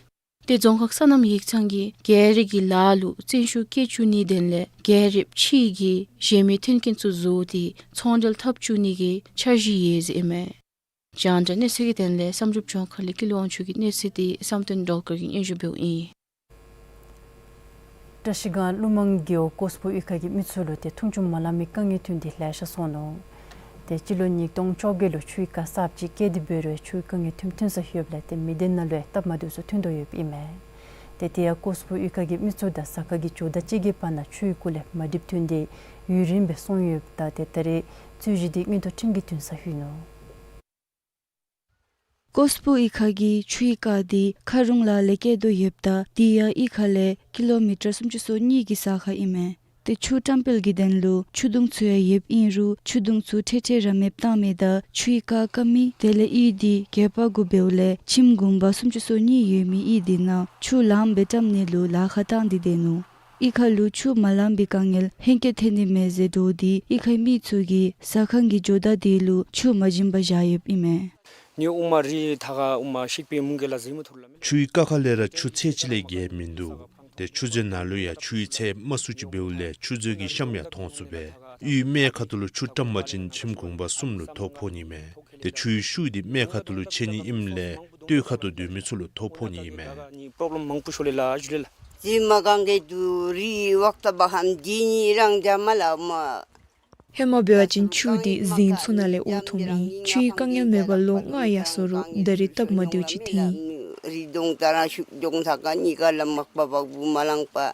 ཏེ་རྫོང་ཁག་སོ་ནམ་ཡིག་ཚང་གིས་རྒྱལ་རི་གི་ལཱ་ལུ་བརྩོན་ཤུགས་བསྐྱེད་བཅུག་ནིའི་དོན་ལས་རྒྱལ་རི་ཕྱི་གི་གཞན་མི་མཐུན་རྐྱེན་ཚུ་བཟོ་སྟེ་ཚོང་འབྲེལ་འཐབ་བཅུག་ནི་གི་འཆར་གཞི་ཡོད་ཟེར་ཨིན་མས། རྒྱང་བསྒྲགས་གནས་ཚུལ་གྱི་དོན་ལས་བསམ་གྲུབ་ལྗོངས་མཁར་ལས་ཀུན་ལེགས་དབང་ཕྱུག་གི་གནས་ཚུལ་འདི་བསམ་གཏན་སྒྲོལ་དཀར་གྱིས་སྙན་ཞུ་འབདཝ་ཨིན། བཀྲ་ཤིས་སྒང་ཀླུ་མང་རྒེད་འོག་ཀོས་པོ་གཡུས་ཁ་གི་མི་ཚུ་ལུ་ཏེ་མཐོང་ཆུང་མ་ལང་མི་དཀའ་ངལ་ཐོན་ཏེ་ལེ་ཤ་སོང་ནུག། ཏེ་སྤྱི་ལོ་ཉིས་སྟོང་བཅོ་བརྒྱད་ལུ་ཆུའི་རྐ་གསརཔ་ཅིག་བཀལ་ཏེ་འབད་རུང་ཆུའི་དཀའ་ངལ་ཐོན་ཐོན་ས་ཡོདཔ་ལས་ཏེ་མི་སྡེ་ནང་ལུ་ཡང་སྟབས་མ་བདེཝ་ཚུ་ཐོན་དོ་ཡོདཔ་ཨིན་མས། ཏེ་དེ་ཡང་ཀོས་པོ་གཡུས་ཁ་གི་མི་ཚུ་དང་ས་ཁ་གི་ཇོ་བདག་གཅིག་གི་བར་ན་ཆུའི་སྐོར་ལས་མ་འགྲིགཔ་ཐོན་ཏེ་ཡུན་རིངམོ་སྦེ་སོང་ཡོདཔ་ད་ཏེ་ད་རེས་རྩོད་གཞི་འདི་མངོན་མཐོ་ཁྲིམས་ཀྱིས་འདུན་སར་ལྷོད་ནུག། ཀོས་པོ་གཡུས་ཁ་གི་ཆུའི་རྐ་འདི་མཁར་རོང་ལ་ལས་བཀལ་དོ་ཡོདཔ་ད་དེ་ཡང་གཡུས་ཁ་ལས་ཀི་ལོ་མི་ཊར་སུམ་ཅུ་སོ་གཉིས་ཀྱི་ས་ཁར་ཨིན་མས། ཏེ་ཆུ་བཀྲམ་སྤེལ་གྱི་དོན་ལུ་ཆུ་དུང་ཚུ་ཡང་ཡོདཔ་ཨིན་རུང་ཆུ་དུང་ཚུ་ཁྲེ་ཁྲེ་ར་མེདཔ་བཏང་མི་དང་ཆུའི་རྐ་རྐ་མི་དེ་ལས་གཡུས་འདི་རྒེད་པ་དགུ་འབདཝ་ལས་ཁྱིམ་གུང་པ་སུམ་ཅུ་སོ་གཉིས་ཡོད་མི་གཡུས་འདི་ནང་ཆུ་ལངམ་སྦེ་བཀྲམ་ནི་ལུ་ལཱ་ཁག་བཏང་སྟེ་སྡོད་ནུག། གཡུས་ཁ་ལུ་ཆུ་མ་ལང་པའི་དཀའ་ངལ་ཧེང་སྐལ་ཐོན་ནི་མས་ཟེར་འདྲོག་སྟེ་གཡུས་ཁའི་མི་ཚུ་གིས་ཟ་ཁང་གི་ཇོ་བདག་དེ་ལུ་ཆུ་མ་བྱིན་པར་བཞག་ཡོདཔ་ཨིན་མས། ནི་ཨོ་མ་རི་ཐ་ག་ཨོ་མ་ཤིག་པའི་མུང་གེ་ལ་ཟེ་མུ་ཐུར་ལ་མེ། ཆུའི་ཀ་ཁ་ལས་ར་ཆུ་ཚད་ཅིག་ལས་བརྒལ་མིན་འདུག། ཏེ་ཆུ་མཛོད་ནང་ལུ་ཡང་ཆུའི་ཚད་དམའ་སུ་ཅིག་འབདཝ་ལས་ཆུ་མཛོད་ཀྱི་གཤམ་ཡང་མཐོང་ཚུགས་པས། གཡུས་སྨད་ཁ་ཐུག་ལུ་ཆུ་བཀྲམ་པ་ཅིན་ཁྱིམ་གུང་པ་གསུམ་ལུ་ཐོ་ཕོག་ནི་མས། ཏེ་ཆུའི་ཤུགས་འདི་སྨད་ཁ་ཐུག་ལུ་ཆེ་ནི་ཨིནམ་ལས་སྟོད་ཁ་ཐུག་སྡོད་མི་ཚུ་ལུ་ཐོ་ཕོག་ནི་ཨིན་མས། པོརོབ་ལེམ་མང་པོ་ཤོར་ལེ་ལ་ཞུ་ལེ་ལ། ཟེ་མ་གང་གེ་དུ་རི་ཝག་ཏ་བ་ཧམ་དི་ནི་རང་ཇ་མ་ལ་མ། ཧེ་མ་འབད་བ་ཅིན་ཆུ་འདི་ཟིང་ཚུ་ནང་ལས་འོ་འཐུངམ་ཨིན། ཆུའི་དཀའ་ངལ་མེད་པར་ལོ་ལྔ་ཡར་སོ་རུང་ད་རིས་སྟབས་མ་བདེཝ་ཅིག་ཐོན་ཡི། རི་གདོང་ད་རང་ཤུག་གདོང་ཐ་ག་ནི་ག་ལ་མག་པ་བག་བུ་མ་ལང་པ།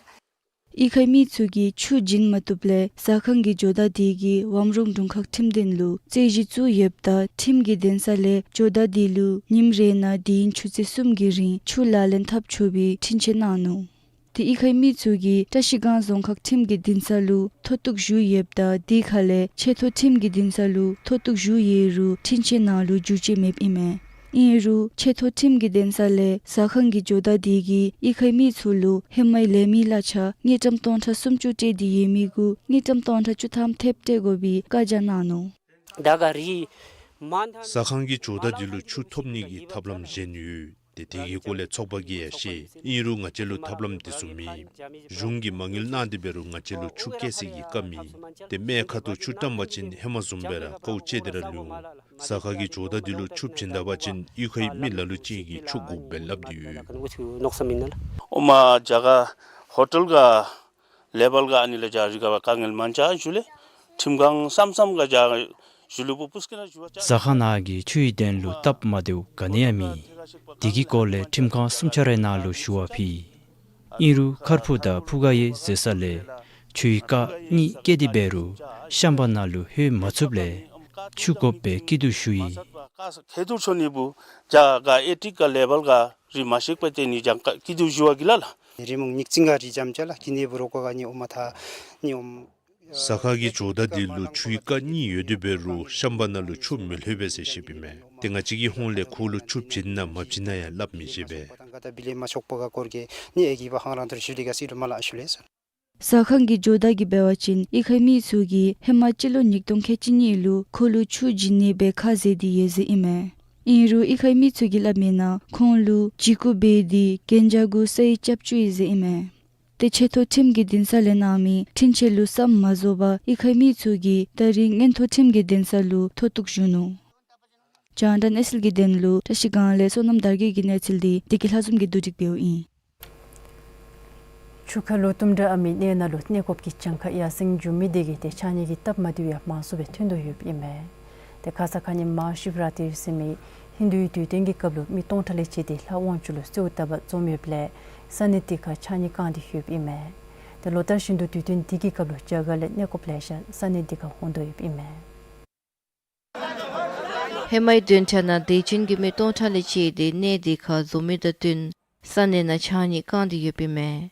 གཡུས་ཁའི་མི་ཚུ་གིས་ཆུ་བྱིན་མ་བཏུབ་ལས་ཟ་ཁང་གི་ཇོ་བདག་དེ་གིས་ཝམ་རོང་དྲུང་ཁག་ཁྲིམས་འདུན་ལུ་རྩོད་གཞི་བཙུགས་ཡོདཔ་ད་ཁྲིམས་ཀྱི་འདུན་ས་ལས་ཇོ་བདག་དེ་ལུ་ཉིནམ་རེ་ནང་དུས་ཡུན་ཆུ་ཚོད་གསུམ་གྱི་རིང་ཆུ་ལག་ལེན་འཐབ་ཆོག་པའི་འཕྲིན་བཅོལ་གནང་ནུག། ཏེ་གཡུས་ཁའི་མི་ཚུ་གིས་བཀྲ་ཤིས་སྒང་རྫོང་ཁག་ཁྲིམས་ཀྱི་འདུན་ས་ལུ་མཐོ་གཏུགས་ཞུ་ཡོདཔ་ད་དེ་ཁ་ལས་ཆེ་མཐོ་ཁྲིམས་ཀྱི་འདུན་ས་ལུ་མཐོ་གཏུགས་ཞུ་ཡོད་རུང་འཕྲིན་བཅོལ་ནང་ལུ་འགྱུར་བཅོས་མེདཔ་ཨིན་མས། ཨིན་རུང་ཆེ་མཐོ་ཁྲིམས་ཀྱི་འདུན་ས་ལས་ཟ་ཁང་གི་ཇོ་བདག་དེ་གིས་གཡུས་ཁའི་མི་ཚུ་ལུ་ཧེ་མའི་ལས་མི་གླ་ཆ་དངུལ་ཀྲམ་སྟོང་ཕྲག་སུམ་ཅུ་སྤྲོད་དེ་ཡོད་མི་གུ་དངུལ་ཀྲམ་སྟོང་ཕྲག་བཅུ་ཐམ་ཐེབས་སྤྲོད་དགོ་པའི་བཀའ་རྒྱ་གནང་ནུག། ཟ་ཁང་གི་ཇོ་བདག་དེ་ལུ་ཆུ་ཐོབ་ནི་གི་ཐབས་ལམ་གཞན་ཡོད། ཏེ་དེ་གི་སྐོར་ལས་ཚོགས་པ་གིས་ཡང་ཤེས། ཨིན་རུང་ང་བཅས་ལུ་ཐབས་ལམ་དེ་ཚུ་མེད། གཞུང་གིས་མ་དངུལ་གནང་སྟེ་འབད་རུང་ང་བཅས་ལུ་ཆུ་སྐྱེལ་སའི་གི་བཀའ་མེད། ཏེ་སྨད་ཁ་ཐུག་ཆུ་བཀྲམ་པ་ཅིན་ཧེ་མ་བཟུམ་སྦེ་ར་དཀའཝ་སྤྱད་དེ་ར་ལུས་འོང་། ཟ་ཁང་གི་ཇོ་བདག་དེ་ལུ་ཆུ་བྱིན་ད་པ་ཅིན་གཡུས་ཁའི་མི་ལ་ལུ་ཅིག་གིས་ཆུ་དགོཔ་སྦེ་སླབ་སྟེ་ཡོད། ཨོ་མ་ཇ་ག་ཧོ་ཊེལ་ག་ལེ་བཱལ་ག་ཨ་ནི་ལས་རྒྱ་རི་ག་བ་དཀའ་ངལ་མང་ཆེ་ཞུ་ལེ། ཁྲིམས་ཁང་སམ་སམ་ག་རྒྱ་ཞུ་ལུ་པུ་པུས་ཀི་ན་ཞུ་བ་ཅ། ཟ་ཁང་ནང་གི་ཆུའི་དོན་ལུ་སྟབས་མ་བདེཝ་ག་ནི་ཡང་མེད། དེ་གི་སྐོར་ལས་ཁྲིམས་ཁང་གསུམ་ཆ་རའི་ནང་ལུ་ཞུ་བ་ཕུལ། ཨིན་རུང་ཁར་ཕུ་དང་ཕུ་ག་ཡེ་ཟེར་ས་ལས་ཆུའི་རྐ་གཉིས་བཀལ་ཏེ་འབད་རུང་ཤམ་བྷ་ན་ལུ་ལྷོད་མ་ཚུགསཔ་ལས་ཆུ་དགོཔ་སྦེ་སྐྱིད་སྡུག་ཞུ་ཡི། ཁེ་ཐུར་ཆོ་ནི་བུ་ཇ་ག་ཨེ་ཊིག་ག་ལེ་བཱལ་ག་རི་མ་ཤེག་པ་ཏེ་ནི་ཇ་ག་སྐྱིད་སྡུག་ཞུ་བ་གི་ལ་ལ། རི་མོ་ཉིག་ཙིང་ག་རི་འཇམ་ཅ་ལ་ཀི་ནི་བུ་རོ་ཀོ་ག་ནི་ཨོ་མ་ཐ་ནི་ཨོམ། ཟ་ཁང་གི་ཇོ་བདག་དེ་ལུ་ཆུའི་རྐ་གཉིས་ཡོད་དེ་འབད་རུང་ཤམ་བྷ་ན་ལུ་ཆུ་མི་ལྷོད་པས་ཟེར་ཞུཝ་ཨིན་མས། ཏེ་ང་བཅས་ཀྱི་ཧོངས་ལས་ཁོ་ལུ་ཆུ་བྱིན་ན་མ་བྱིན་ན་ཡང་སླབ་མི་ཤེས་པས། ཟ་ཁང་གི་ཇོ་བདག་གིས་འབད་བ་ཅིན་གཡུས་ཁའི་མི་ཚུ་གིས་ཧེ་མ་སྤྱི་ལོ་ཉིས་སྟོང་ཁལ་གཅིག་གཉིས་ལུ་ཁོ་ལུ་ཆུ་བྱིན་ནི་སྦེ་ཁ་བཟེད་དེ་ཡོད་ཟེར་ཨིན་མས། ཨིན་རུང་གཡུས་ཁའི་མི་ཚུ་གིས་སླབ་མིའི་ནང་ཁོང་ལུ་འཇིགས་སྐུལ་འབད་དེ་གན་རྒྱ་གུ་སའི་རྐྱབ་བཅུག་ཡི་ཟེར་ཨིན་མས། ཏེ་ཆེ་མཐོ་ཁྲིམས་ཀྱི་འདུན་ས་ལས་གནང་མི་འཕྲིན་བཅོལ་ལུ་བསམ་མ་རྫོགས་པར་གཡུས་ཁའི་མི་ཚུ་གིས་ད་རིས་མངོན་མཐོ་ཁྲིམས་ཀྱི་འདུན་ས་ལུ་མཐོ་གཏུགས་ཞུ་ནུག། རྒྱང་བསྒྲགས་གནས་ཚུལ་གྱི་དོན་ལུ་བཀྲ་ཤིས་སྒང་ལས་བསོད་ནམས་དར་རྒྱས་ཀྱི་གནས་ཚུལ་འདི་བདེ་སྐྱིད་ལྷ་འཛོམས་ཀྱིས་བསྡུ་སྒྲིག་འབདཝ་ཨིན། ཆུ་ཁ་ལུ་གཏུམ་དྲག་ཨ་མི་གནས་ནང་ལུ་གནས་སྐབས་ཀྱི་གྱངས་ཁ་ཡར་སེང་འགྱོ་མི་དེ་གིས་ཏེ་ཕྱགས་སྙིགས་ཀྱི་སྟབས་མ་བདེཝ་ཡང་མང་སུ་སྦེ་ཐོན་དོ་ཡོདཔ་ཨིན་མས། ཏེ་ཁ་ཙ་ཁ་ཉིནམ་མ་ཧ་ཤིབ་ར་ཏིར་ཟེར་མི་ཧིན་དུའི་དུས་སྟོན་གྱི་སྐབས་ལུ་མི་སྟོང་ཕྲག་ལས་བཅད་དེ་ལྷ་དབང་ཕྱུག་ལུ་གསོལཝ་བཏབ་པར་འཛོམས་ཡོདཔ་ལས་ས་གནས་དེ་ཁར་ཕྱགས་སྙིགས་བཀང་སྟེ་ཡོདཔ་ཨིན་མས། ཏེ་ལོ་ལྟར་བཞིན་དུ་དུས་སྟོན་དེ་གི་སྐབས་ལུ་རྒྱ་གར་ལས་གནས་སྐབས་ལེ་ཤ་ས་གནས་དེ་ཁར་འོང་དོ་ཡོདཔ་ཨིན་མས། ཧེ་མའི་བདུན་ཕྲག་ནང་དད་ཅན་གྱི་མི་སྟོང་ཕྲག་ལས་བཅད་དེ་གནས་དེ་ཁར་འཛོམས་མི་དང་བསྟུན་ས་གནས་ནང་ཕྱགས་སྙིགས་བཀང་སྟེ་ཡོདཔ་ཨིན་མས།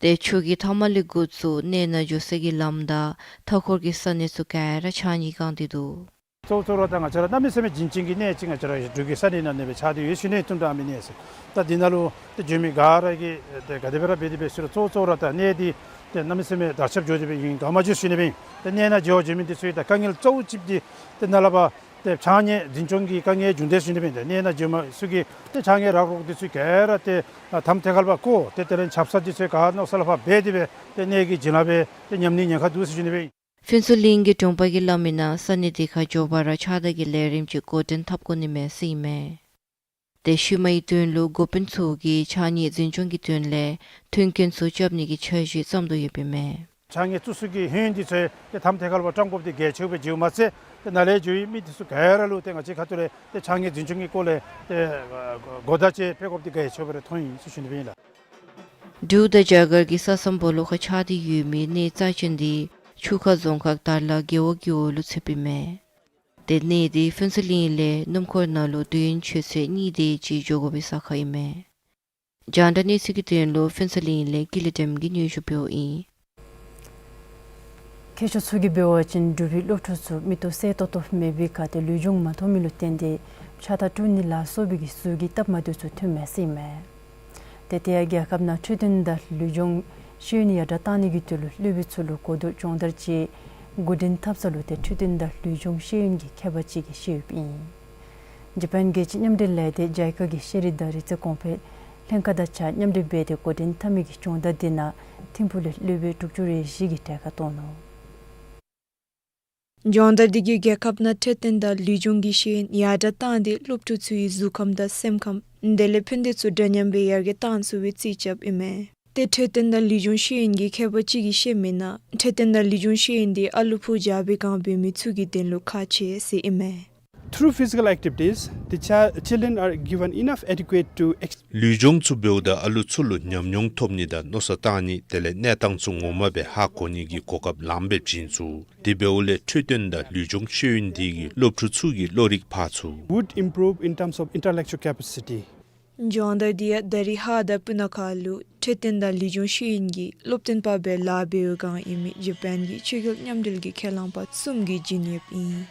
ཏེ་ཆུ་གི་མཐའ་མ་ལས་འགོ་བཙུགས་གནས་ནང་འགྱོ་སའི་གི་ལམ་དང་མཐའ་འཁོར་གྱི་ས་གནས་ཚུ་ག་ར་ཕྱགས་སྙིགས་བཀང་སྟེ་འདུག། གཙོ་བོ་གཙོ་བོ་ར་ད་ང་བཅས་ར་གནམ་མེད་ས་མེད་བྱིན་ཅན་གྱི་གནས་ཅིག་ང་བཅས་ར་འབྲུག་གི་ས་གནས་ནང་ནེ་སྦེ་ཆགས་ཏེ་ཡོད་ཞུ་ནི། གཏུམ་དྲག་ཨ་མི་གནས་ཟེར། ད་འདི་ནང་ལུ་ཏེ་འགྱོ་མི་ག་ར་གིས་ཏེ་ག་དེ་སྦེ་ར་འབད་དེ་འབད་ཟེར་རུང་གཙོ་བོ་གཙོ་བོ་ར་ད་གནས་འདི་ཏེ་གནམ་མེད་ས་མེད་དར་ཁྱབ་འགྱོ་སྟེ་སྦེ་ཨིན་ག་མ་འགྱོ་ཞུ་ནི་སྦེ་ཨིན། ཏེ་གནས་ནང་འགྱོ་འགྱོ་མི་འདི་ཚུ་ཡང་ད་དཀའ་ངལ་གཙོ་བོ་ཅིག་འདི་ཏེ་ནཱ་ལས་ཕར་ཏེ་ཕྱགས་སྙིགས་འཛིན་སྐྱོང་གི་དཀའ་ངལ་བྱུང་དེས་ཞུ་ནི་སྦེ་ཨིན། ཏེ་གནས་ནང་འགྱོ་མི་ཚུ་གིས་ཏེ་ཕྱགས་སྙིགས་རག་རོག་འདི་ཚུ་ག་ར་ཏེ་ཨ་དམ་ཐེ་ཁལ་པ་བཀོ་སྟེ་དེ་ལས་ཆབ་གསང་འདི་ཚུ་ག་མནོ་ས་ལས་ཕར་འབད་དེ་སྦེ་ཏེ་གནས་ཀྱི་བྱིན་རླབས་སྦེ་ཏེ་ཉམས་ནི་ཉེན་ཁ་འདུག་ཟེར་ཞུ་ནི་སྦེ་ཨིན། ཕུན་ཚོགས་གླིང་གི་དྲུང་པ་གིས་སླབ་མིའི་ནང་ས་གནས་དེ་ཁར་འགྱོ་བར་ཕྱགས་བདའ་གི་ལས་རིམ་ཅིག་འགོ་འདྲེན་འཐབ་དགོ་ནི་མས་ཟེར་ཨིན་མས། ཏེ་ཤུལ་མའི་དོན་ལུ་འགོ་དཔོན་ཚུ་གིས་ཕྱགས་སྙིགས་འཛིན་སྐྱོང་གི་དོན་ལས་མཐུན་རྐྱེན་ཚུ་རྐྱབ་ནི་གི་འཆར་གཞི་བརྩམ་དོ་ཡོདཔ་ཨིན་མས། ཕྱགས་སྙིགས་བཙུགས་ས་གི་ཧོད་འདི་ཚུ་ཏེ་དམ་ཐེ་ཁལ་པ་སྤྲང་དགོཔ་འདི་གལ་ཆེཝ་སྦེ་བརྩིཝ་མ་ཚད་ཏེ་ནཱ་ལས་འགྱོ་མི་འདི་ཚུ་ག་ར་ལུ་ཏེ་ང་བཅས་ཁ་ཐུག་ལས་ཏེ་ཕྱགས་སྙིགས་འཛིན་སྐྱོང་གི་སྐོར་ལས་ཏེ་གོ་བརྡ་ཅིག་སྤེལ་དགོཔ་འདི་གལ་ཆེཝ་སྦེ་ར་མཐོང་ཡི་ཟེར་ཞུ་ནི་སྦེ་ཨིན་ལགས། འབྲུག་དང་རྒྱ་གར་གྱི་ས་མཚམས་སྦོ་ལོགས་ཁར་ཆགས་ཏེ་ཡོད་མི་གནས་རྩ་ཅན་འདི་ཆུ་ཁ་རྫོང་ཁག་དར་ལ་རྒེད་འོག་གི་འོག་ལུ་ཚུདཔ་ཨིན་མས། ཏེ་གནས་འདི་ཕུན་ཚོགས་གླིང་ལས་སྣུམ་འཁོར་ནང་ལུ་དུས་ཡུན་ཆུ་ཚོད་གཉིས་དེ་ཅིག་འགྱོ་དགོ་པའི་ས་ཁར་ཨིན་མས། རྒྱང་བསྒྲགས་གནས་ཚུལ་གྱི་དོན་ལུ་ཕུན་ཚོགས་གླིང་ལས་ཀུན་ལེགས་བདེམ་གིས་སྙན་ཞུ་འབདཝ་ཨིན། མཁས་མཆོག་ཚུ་གིས་འབད་བ་ཅིན་འབྲུག་པའི་སློབ་ཕྲུག་ཚུ་མིག་ཏོ་གསལ་ཏོག་ཏོ་མེད་པའི་ཁར་ཏེ་ལུས་སྦྱོང་མ་མཐོང་མི་ལུ་བརྟེན་ཏེ་ཕྱག་རྟགས་སྤྲོད་ནི་ལ་སོགས་པའི་གི་ཟུར་གྱི་སྟབས་མ་བདེཝ་ཚུ་ཐོནམ་མས་ཟེར་ཨིན་མས། ཏེ་དེ་ཡང་རྒྱལ་ཁབ་ནང་འཕྲོད་བསྟེན་དང་ལུས་སྦྱོང་ ཤེས་ཡོན་ཡར་དྲག་གཏང་ནི་གི་དོན་ལུ་སློབ་དཔོན་ཚུ་ལུ་གོ་བསྡུར་སྦྱོང་བརྡར་ཅིག་འགོ་འདྲེན་འཐབ་ས་ལུ་ཏེ་འཕྲོད་བསྟེན་དང་ལུས་སྦྱོང་ཤེས་ཡོན་གྱི་མཁས་པ་ཅིག་གིས་བཞུགསཔ་ཨིན། ཇ་པཱན་རྒྱལ་སྤྱིའི་མཉམ་འབྲེལ་ལས་སྡེ་ཇཱི་ཀ་གི་ཤེས་རིག་དང་རིག་རྩལ་གོང་འཕེལ་ལྷན་ཁག་དང་གཅིག་ཁར་མཉམ་འབྲེལ་འབད་དེ་འགོ་འདྲེན་འཐབ་མི་གི་སྦྱོང་བརྡར་འདི་ནང་ཐིམ་ཕུག་ལས་སློབ་དཔོན་དྲུག་ཅུ་རེ་བཞི་གིས་གྲལ་ཁར་གཏོགས་ནུག། སྦྱོང་བརྡར་འདི་གིས་རྒྱལ་ཁབ་ནང་འཕྲོད་བསྟེན་དང་ལུས་སྦྱོང་གི་ཤེས་ཡོན་ཡར་དྲག་བཏང་སྟེ་སློབ་ཕྲུག་ཚུ་གི་གཟུགས་ཁམས་དང་སེམས་ཁམས་དེ་ལས་ཕན་བདེ་ཚུ་འདྲ་མཉམ་སྦེ་ཡར་རྒྱས་བཏང་ཚུགས་པའི་རྩིས་རྐྱབ་ཨིན་མས། ཏེ་འཕྲོད་བསྟེན་དང་ལུས་སྦྱོང་ཤེས་ཡོན་གྱི་མཁས་པ་ཅིག་གིས་བཤད་མི་ནང་འཕྲོད་བསྟེན་དང་ལུས་སྦྱོང་ཤེས་ཡོན་འདི་ཨ་ལུ་ཕོ་རྒྱས་པའི་སྒང་འབད་མི་ཚུ་གི་དོན་ལུ་ཁག་ཆེ་ཟེར་ཨིན་མས། Through physical activities, the chi- children are given enough adequate to ex- ལུས་སྦྱོང་ཚུ་འབདཝ་ད་ཨ་ལུ་ཚུ་ལུ་ཉམས་མྱོང་ཐོབ་ནི་དང་མནོ་བསམ་བཏང་ནི་དེ་ལས་གནས་སྟངས་ཚུ་ངོ་མ་སྦེ་ཧ་གོ་ནི་གི་གོ་སྐབས་ལངམ་སྦེ་བྱིན་ཚུགས། དེ་འབདཝ་ལས་འཕྲོད་བསྟེན་དང་ལུས་སྦྱོང་ཤེས་ཡོན་འདི་གིས་སློབ་ཕྲུག་ཚུ་གི་བློ་རིག་འཕར་ཚུགས། Would improve in terms of intellectual capacity. སྦྱོང་བརྡར་འདི་ཡང་ད་རིས་ཧཱ་དང་སྤུ་ན་ཁ་ལུ་འཕྲོད་བསྟེན་དང་ལུས་སྦྱོང་ཤེས་ཡོན་གྱི་སློབ་སྟོན་པ་སྦེ་ལཱ་འབད་བའི་སྒང་ཨིན་མི་ཇ་པཱན་གྱི་ཆོས་རྒྱལ་མཉམ་འབྲེལ་གྱི་ཁས་བླངས་པ་གསུམ་གྱིས་བྱིན་ཡོདཔ་ཨིན།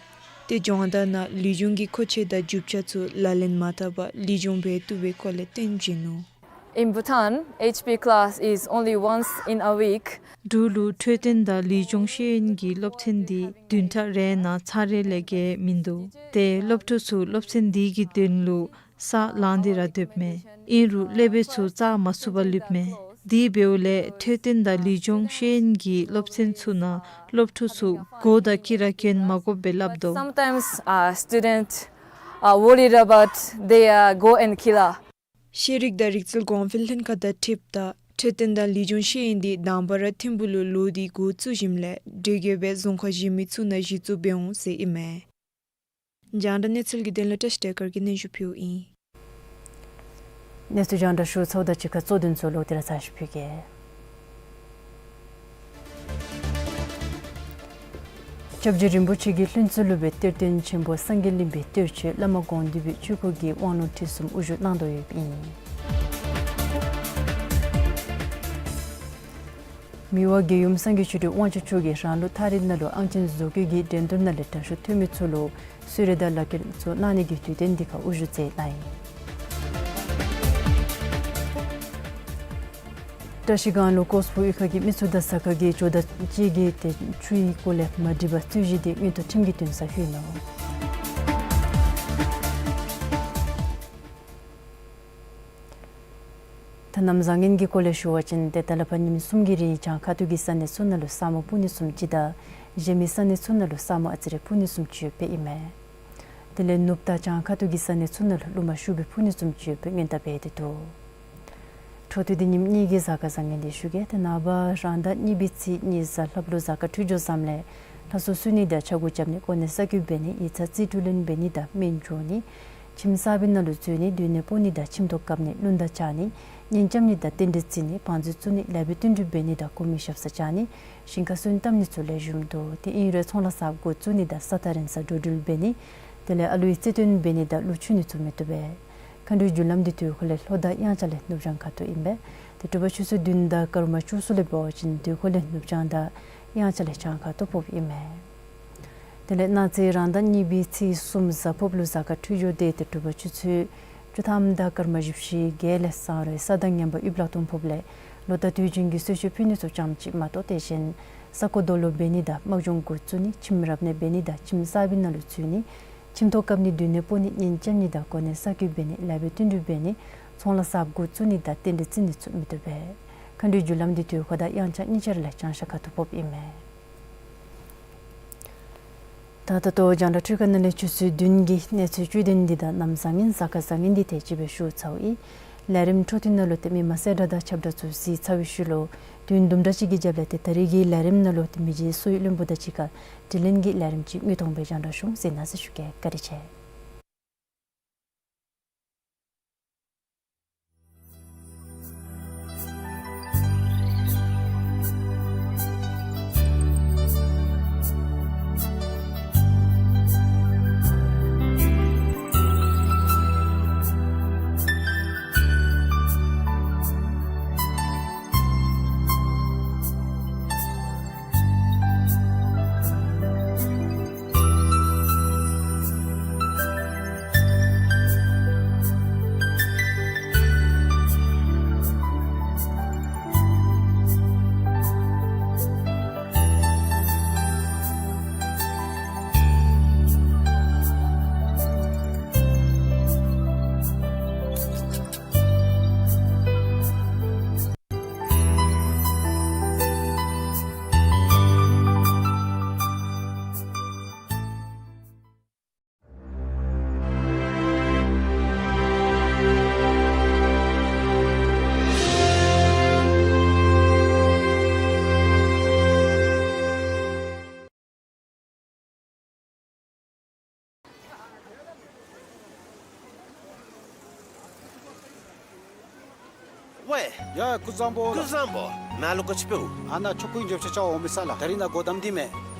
ཏེ་སྦྱོང་བརྡར་ནང་ལུས་སྦྱོང་གི་མཁོ་ཆས་དང་རྒྱུ་ཆ་ཚུ་ལག་ལེན་མ་འཐབ་པར་ལུས་སྦྱོང་འབད་བཏུབ་པའི་སྐོར་ལས་སྟོན་བྱིན་ནུག། In Bhutan, H P class is only once in a week. འབྲུག་ལུ་འཕྲོད་བསྟེན་དང་ལུས་སྦྱོང་ཤེས་ཡོན་གྱི་སློབ་ཚན་འདི་བདུན་ཕྲག་རེ་ནང་ཚར་རེ་ལས་བརྒལ་མིན་འདུག། ཏེ་སློབ་ཕྲུག་ཚུ་སློབ་ཚན་འདི་གི་དོན་ལུ་ས་ལང་སྟེ་ར་སྡོདཔ་མས། ཨིན་རུང་སློབ་དཔོན་ཚུ་བཅར་མ་ཚུགས་པར་ལུསཔ་མས། དེ་འབདཝ་ལས་འཕྲོད་བསྟེན་དང་ལུས་སྦྱོང་ཤེས་ཡོན་གྱི་སློབ་ཚན་ཚུ་ནང་སློབ་ཕྲུག་ཚུ་མགུ་དང་དཀྱི་ར་གྱོན་མ་དགོཔ་སྦེ་སླབ་དོ། Sometimes, uh, students are worried about their go and killer. ཤེས་རིག་དང་རིག་རྩལ་གོང་འཕེལ་ལྷན་ཁག་དང་འཁྲིལཝ་ད་འཕྲོད་བསྟེན་དང་ལུས་སྦྱོང་ཤེས་ཡོན་འདི་དང་པ་ར་ཐིམ་ཕུག་ལུ་ལོག་སྟེ་འགོ་བཙུགས་ཞིནམ་ལས་དེ་གིས་སྦེ་རྫོང་ཁག་གཞན་མི་ཚུ་ནང་གཞི་བཙུགས་འབད་འོང་ཟེར་ཨིན་མས། རྒྱང་བསྒྲགས་གནས་ཚུལ་གྱི་དོན་ལུ་བཀྲ་ཤིས་བདེ་སྐར་གྱིས་སྙན་ཞུ་ཕུལཝ་ཨིན། གནས་ཚུལ་རྒྱང་བསྒྲགས་ཞུ་ཚརཝ་དང་གཅིག་ཁར་གཙོ་དོན་ཚུ་ལོག་སྟེ་ར་ཚར་ཅིག་ཕུལ་གེ། སྐྱབས་རྗེ་རིན་པོ་ཆེ་གིས་ལྷུན་རྩེ་ལུ་སྦེ་གཏེར་སྟོན་ཆེན་པོ་སངས་རྒྱས་གླིང་པའི་གཏེར་ཆོས་བླ་མ་དགོངས་འདུས་པའི་ཆོས་སྐུ་གི་དབང་ལུང་ཁྲིད་གསུམ་དབུ་བཞུགས་གནང་དོ་ཡོདཔ་ཨིན། མི་དབང་རྒྱལ་ཡུམ་སངས་རྒྱས་ཆོས་སྒྲོན་དབང་ཕྱུག་མཆོག་གིས་རང་ལུགས་ཐག་རིང་ནང་ལུ་ཨང་ཅན་བཟོ་བཀོད་ཀྱི་འགྲན་བསྡུར་ནང་ལས་དྲག་ཤོས་ཐོན་མི་ཚུ་ལུ་གསོལ་རས་དང་ལག་འཁྱེར་ཚུ་གནང་ནི་གི་དུས་སྟོན་འདི་ཁར་དབུ་བཞུགས་མཛད་གནང་ཡི། བཀྲ་ཤིས་སྒང་ལུ་ཀོས་ཕུ་གཡུས་ཁ་གི་མི་ཚུ་དང་ཟ་ཁང་གི་ཇོ་བདག་ཅིག་གིས་ཏེ་ཆུའི་སྐོར་ལས་མ་འགྲིགས་པར་རྩོད་གཞི་འདི་མངོན་མཐོ་ཁྲིམས་ཀྱི་འདུན་སར་ལྷོད་ནུག། ད་གནམ་བཟང་ངན་གྱི་སྐོར་ལས་ཞུ་བ་ཅིན་ཏེ་ད་ལས་ཕར་ཉིནམ་གསུམ་གྱི་རིང་བྱང་ཁ་ཐུག་གི་ས་གནས་ཚུ་ནང་ལུ་ས་སྨུག་སྤུ་ནི་སུམ་ཅུ་དང་གཞན་མི་ས་གནས་ཚུ་ནང་ལུ་ས་སྨུག་ཨ་ཙི་རེ་སྤུ་ནི་སུམ་ཅུ་ཡོདཔ་ཨིན་མས། དེ་ལས་ནུབ་དང་བྱང་ཁ་ཐུག་གི་ས་གནས་ཚུ་ནང་ལུ་རླུང་མ་ཤུགས་སྦེ་འཕུ་ནི་སུམ་ཅུ་ཡོདཔ་སྔོན་བརྡ་འབད་དེ་འདུག། འཕྲོ་མཐུད་དེ་ཉིནམ་གཉིས་ཀྱི་གཟའ་སྐར་བཟང་ངན་འདི་ཞུ་གེ། ཏེ་ནངས་པ་རང་ཟླ་གཉིས་པའི་ཚེས་གཉིས་གཟའ་ལྷགཔ་ལུ་གཟའ་སྐར་འཕྲོད་སྦྱོར་བཟངམ་ལས་ལྷ་གསོལ་གསོལ་ནི་དང་ཕྱག་འགུགས་རྐྱབ་ནི་གོ་གནས་གསར་བསྐོ་འབད་ནི་ཡིག་ཚང་རྩིས་སྤྲོད་ལེན་འབད་ནི་དང་སྨན་སྦྱོང་ནི་ཁྱིམ་གསར་པའི་ནང་ལུ་འཛུལ་ནི་སྡོད་གནས་སྤོ་ནི་དང་ཁྱིམ་ཐོག་བཀབ་ནི་རླུང་རྟ་བཅའ་ནི་གཉེན་རྐྱབ་ནི་དང་རྟེན་འབྲེལ་བརྩི་ནི་བང་མཛོད་བཙུགས་ནི་ལེགས་པའི་བསྟུན་གྲོས་འབད་ནི་དང་གོ་མི་ཞབས་སར་བཅར་ནི་ཞིང་ཁར་སོན་བཏབ་ནི་ཚུ་ལེགས་ཤོམ་འདུག། ཏེ་ཨིན་རུང་ཚོང་ལཱ་གསརཔ་འགོ་བཙུགས་ནི་དང་ས་ཐག་རིང་སར་འགྲོ་འགྲུལ་འབད་ནི་དེ་ལས་ཨ་ལུའི་རྩིས་སྟོན་འབད་ནི་དང་གླུ་མཆོད་ནི་ཚུ་མི་བཏུབ་པས། མཁའ་འགྲོའི་རྒྱུ་ལམ་འདི་དུས་འཁོར་ལས་ལྷོ་དང་དབྱངས་འཆར་ལས་ནུབ་བྱང་ཁ་ཐུག་ཨིན་པས། ཏེ་དྲོ་པ་ཆུ་ཚོད་བདུན་དང་སྐར་མ་བཅུ་གསུམ་ལས་འབད་བ་ཅིན་དུས་འཁོར་ལས་ནུབ་བྱང་དང་དབྱངས་འཆར་ལས་བྱང་ཁ་ཐུག་ཕོགཔ་ཨིན་མས། དེ་ལས་གནངས་ཚེ་རང་ཟླ་གཉིས་པའི་ཚེས་གསུམ་གཟའ་ཕུརཔ་ལུ་གཟའ་སྐར་འཕྲོད་སྦྱོར་འདི་ཏེ་དྲོ་པ་ཆུ་ཚོད་བཅུ་ཐམ་དང་སྐར་མ་བཞི་བཅུ་ཞེ་བརྒྱད་ལས་བཟང་རུང་ས་དང་ངན་པ་ཡུལ་ལྷག་མཐོང་ཕོགཔ་ལས་ལོ་ཟླ་དུས་རྒྱུན་གྱི་གསོལ་མཆོད་ཕུལ་ནི་ཚུ་ཙམ་ཅིག་མ་གཏོགས། དེ་བཞིན་ས་རྐོ་རྡོ་སློག་འབད་ནི་དང་དམག་སྦྱོང་འགོ་བཙུགས་ནི་ཁྱིམ་རབ་གནས་འབད་ནི་དང་ཁྱིམ་གསར་པའི་ནང་ལུ་འཛུལ་ནི་ཁྱིམ་ཐོག་བཀབ་ནི་སྡོད་གནས་སྤོ་ནི་གཉེན་རྐྱབ་ནི་དང་གོ་གནས་གསར་བསྐོ་འབད་ནི་ལེགས་པའི་བསྟུན་གྲོས་འབད་ནི་ཚོང་ལཱ་གསརཔ་འགོ་བཙུགས་ནི་དང་རྟེན་འབྲེལ་བརྩི་ནི་ཚུ་མི་བཏུབ་པས། མཁའ་འགྲོའི་རྒྱུ་ལམ་འདི་དུས་འཁོར་དང་དབྱངས་འཆར་གཉིས་ཆ་ར་ལས་བྱང་ཤར་ཁ་ཐུག་ཕོགཔ་ཨིན་མས། ད་ད་ལྟོ་རྒྱང་བསྒྲགས་འཕྲུལ་ཁང་ནང་ལས་ཆུ་ཚོད་བདུན་གྱི་གནས་ཚུལ་བཅུད་དོན་འདི་དང་གནམ་བཟང་ངན་གཟའ་སྐར་བཟང་ངན་འདི་དེ་ཅིག་སྦེ་ཞུ་ཚརཝ་ཨིན། ལས་རིམ་འཕྲོ་མཐུད་ནང་ལུ་ཏེ་མི་མང་གསལ་བསྒྲགས་དང་ཁྱབ་བསྒྲགས་ཚུ་གཟིགས་ཚར་བའི་ཤུལ་ལུ་དུས་ཡུན་དུམ་གྲ་ཅིག་གི་རྒྱབ་ལས་ཏེ་ད་རིས་ཀྱི་ལས་རིམ་ནང་ལུ་ཏེ་མི་རྗེ་བསོད་ཡེ་བློན་པོ་དང་གཅིག་ཁར་དྲི་ལན་གྱི་ལས་རིམ་ཅིག་དངོས་མཐོང་སྦེ་རྒྱང་བསྒྲགས་ཞུ་འོང་ཟེར་གནང་ཟེར་ཞུ་གེ། བཀའ་དྲིན་ཆེ། ཝའེ། ཡ་ཀུན་བཟང་པོ་ལགས། ཀུན་བཟང་པོ། ནཱ་ལུ་ག་ཅི་འབདཝ། ཨ་ནཱ་ཆོ་ག་གི་མགྱོགས་ཆ་འཁྱིད་འོང་མི་ས་ལགས། ད་རིས་ནཱ་སྒོ་བསྡམས་ཏེ་མས།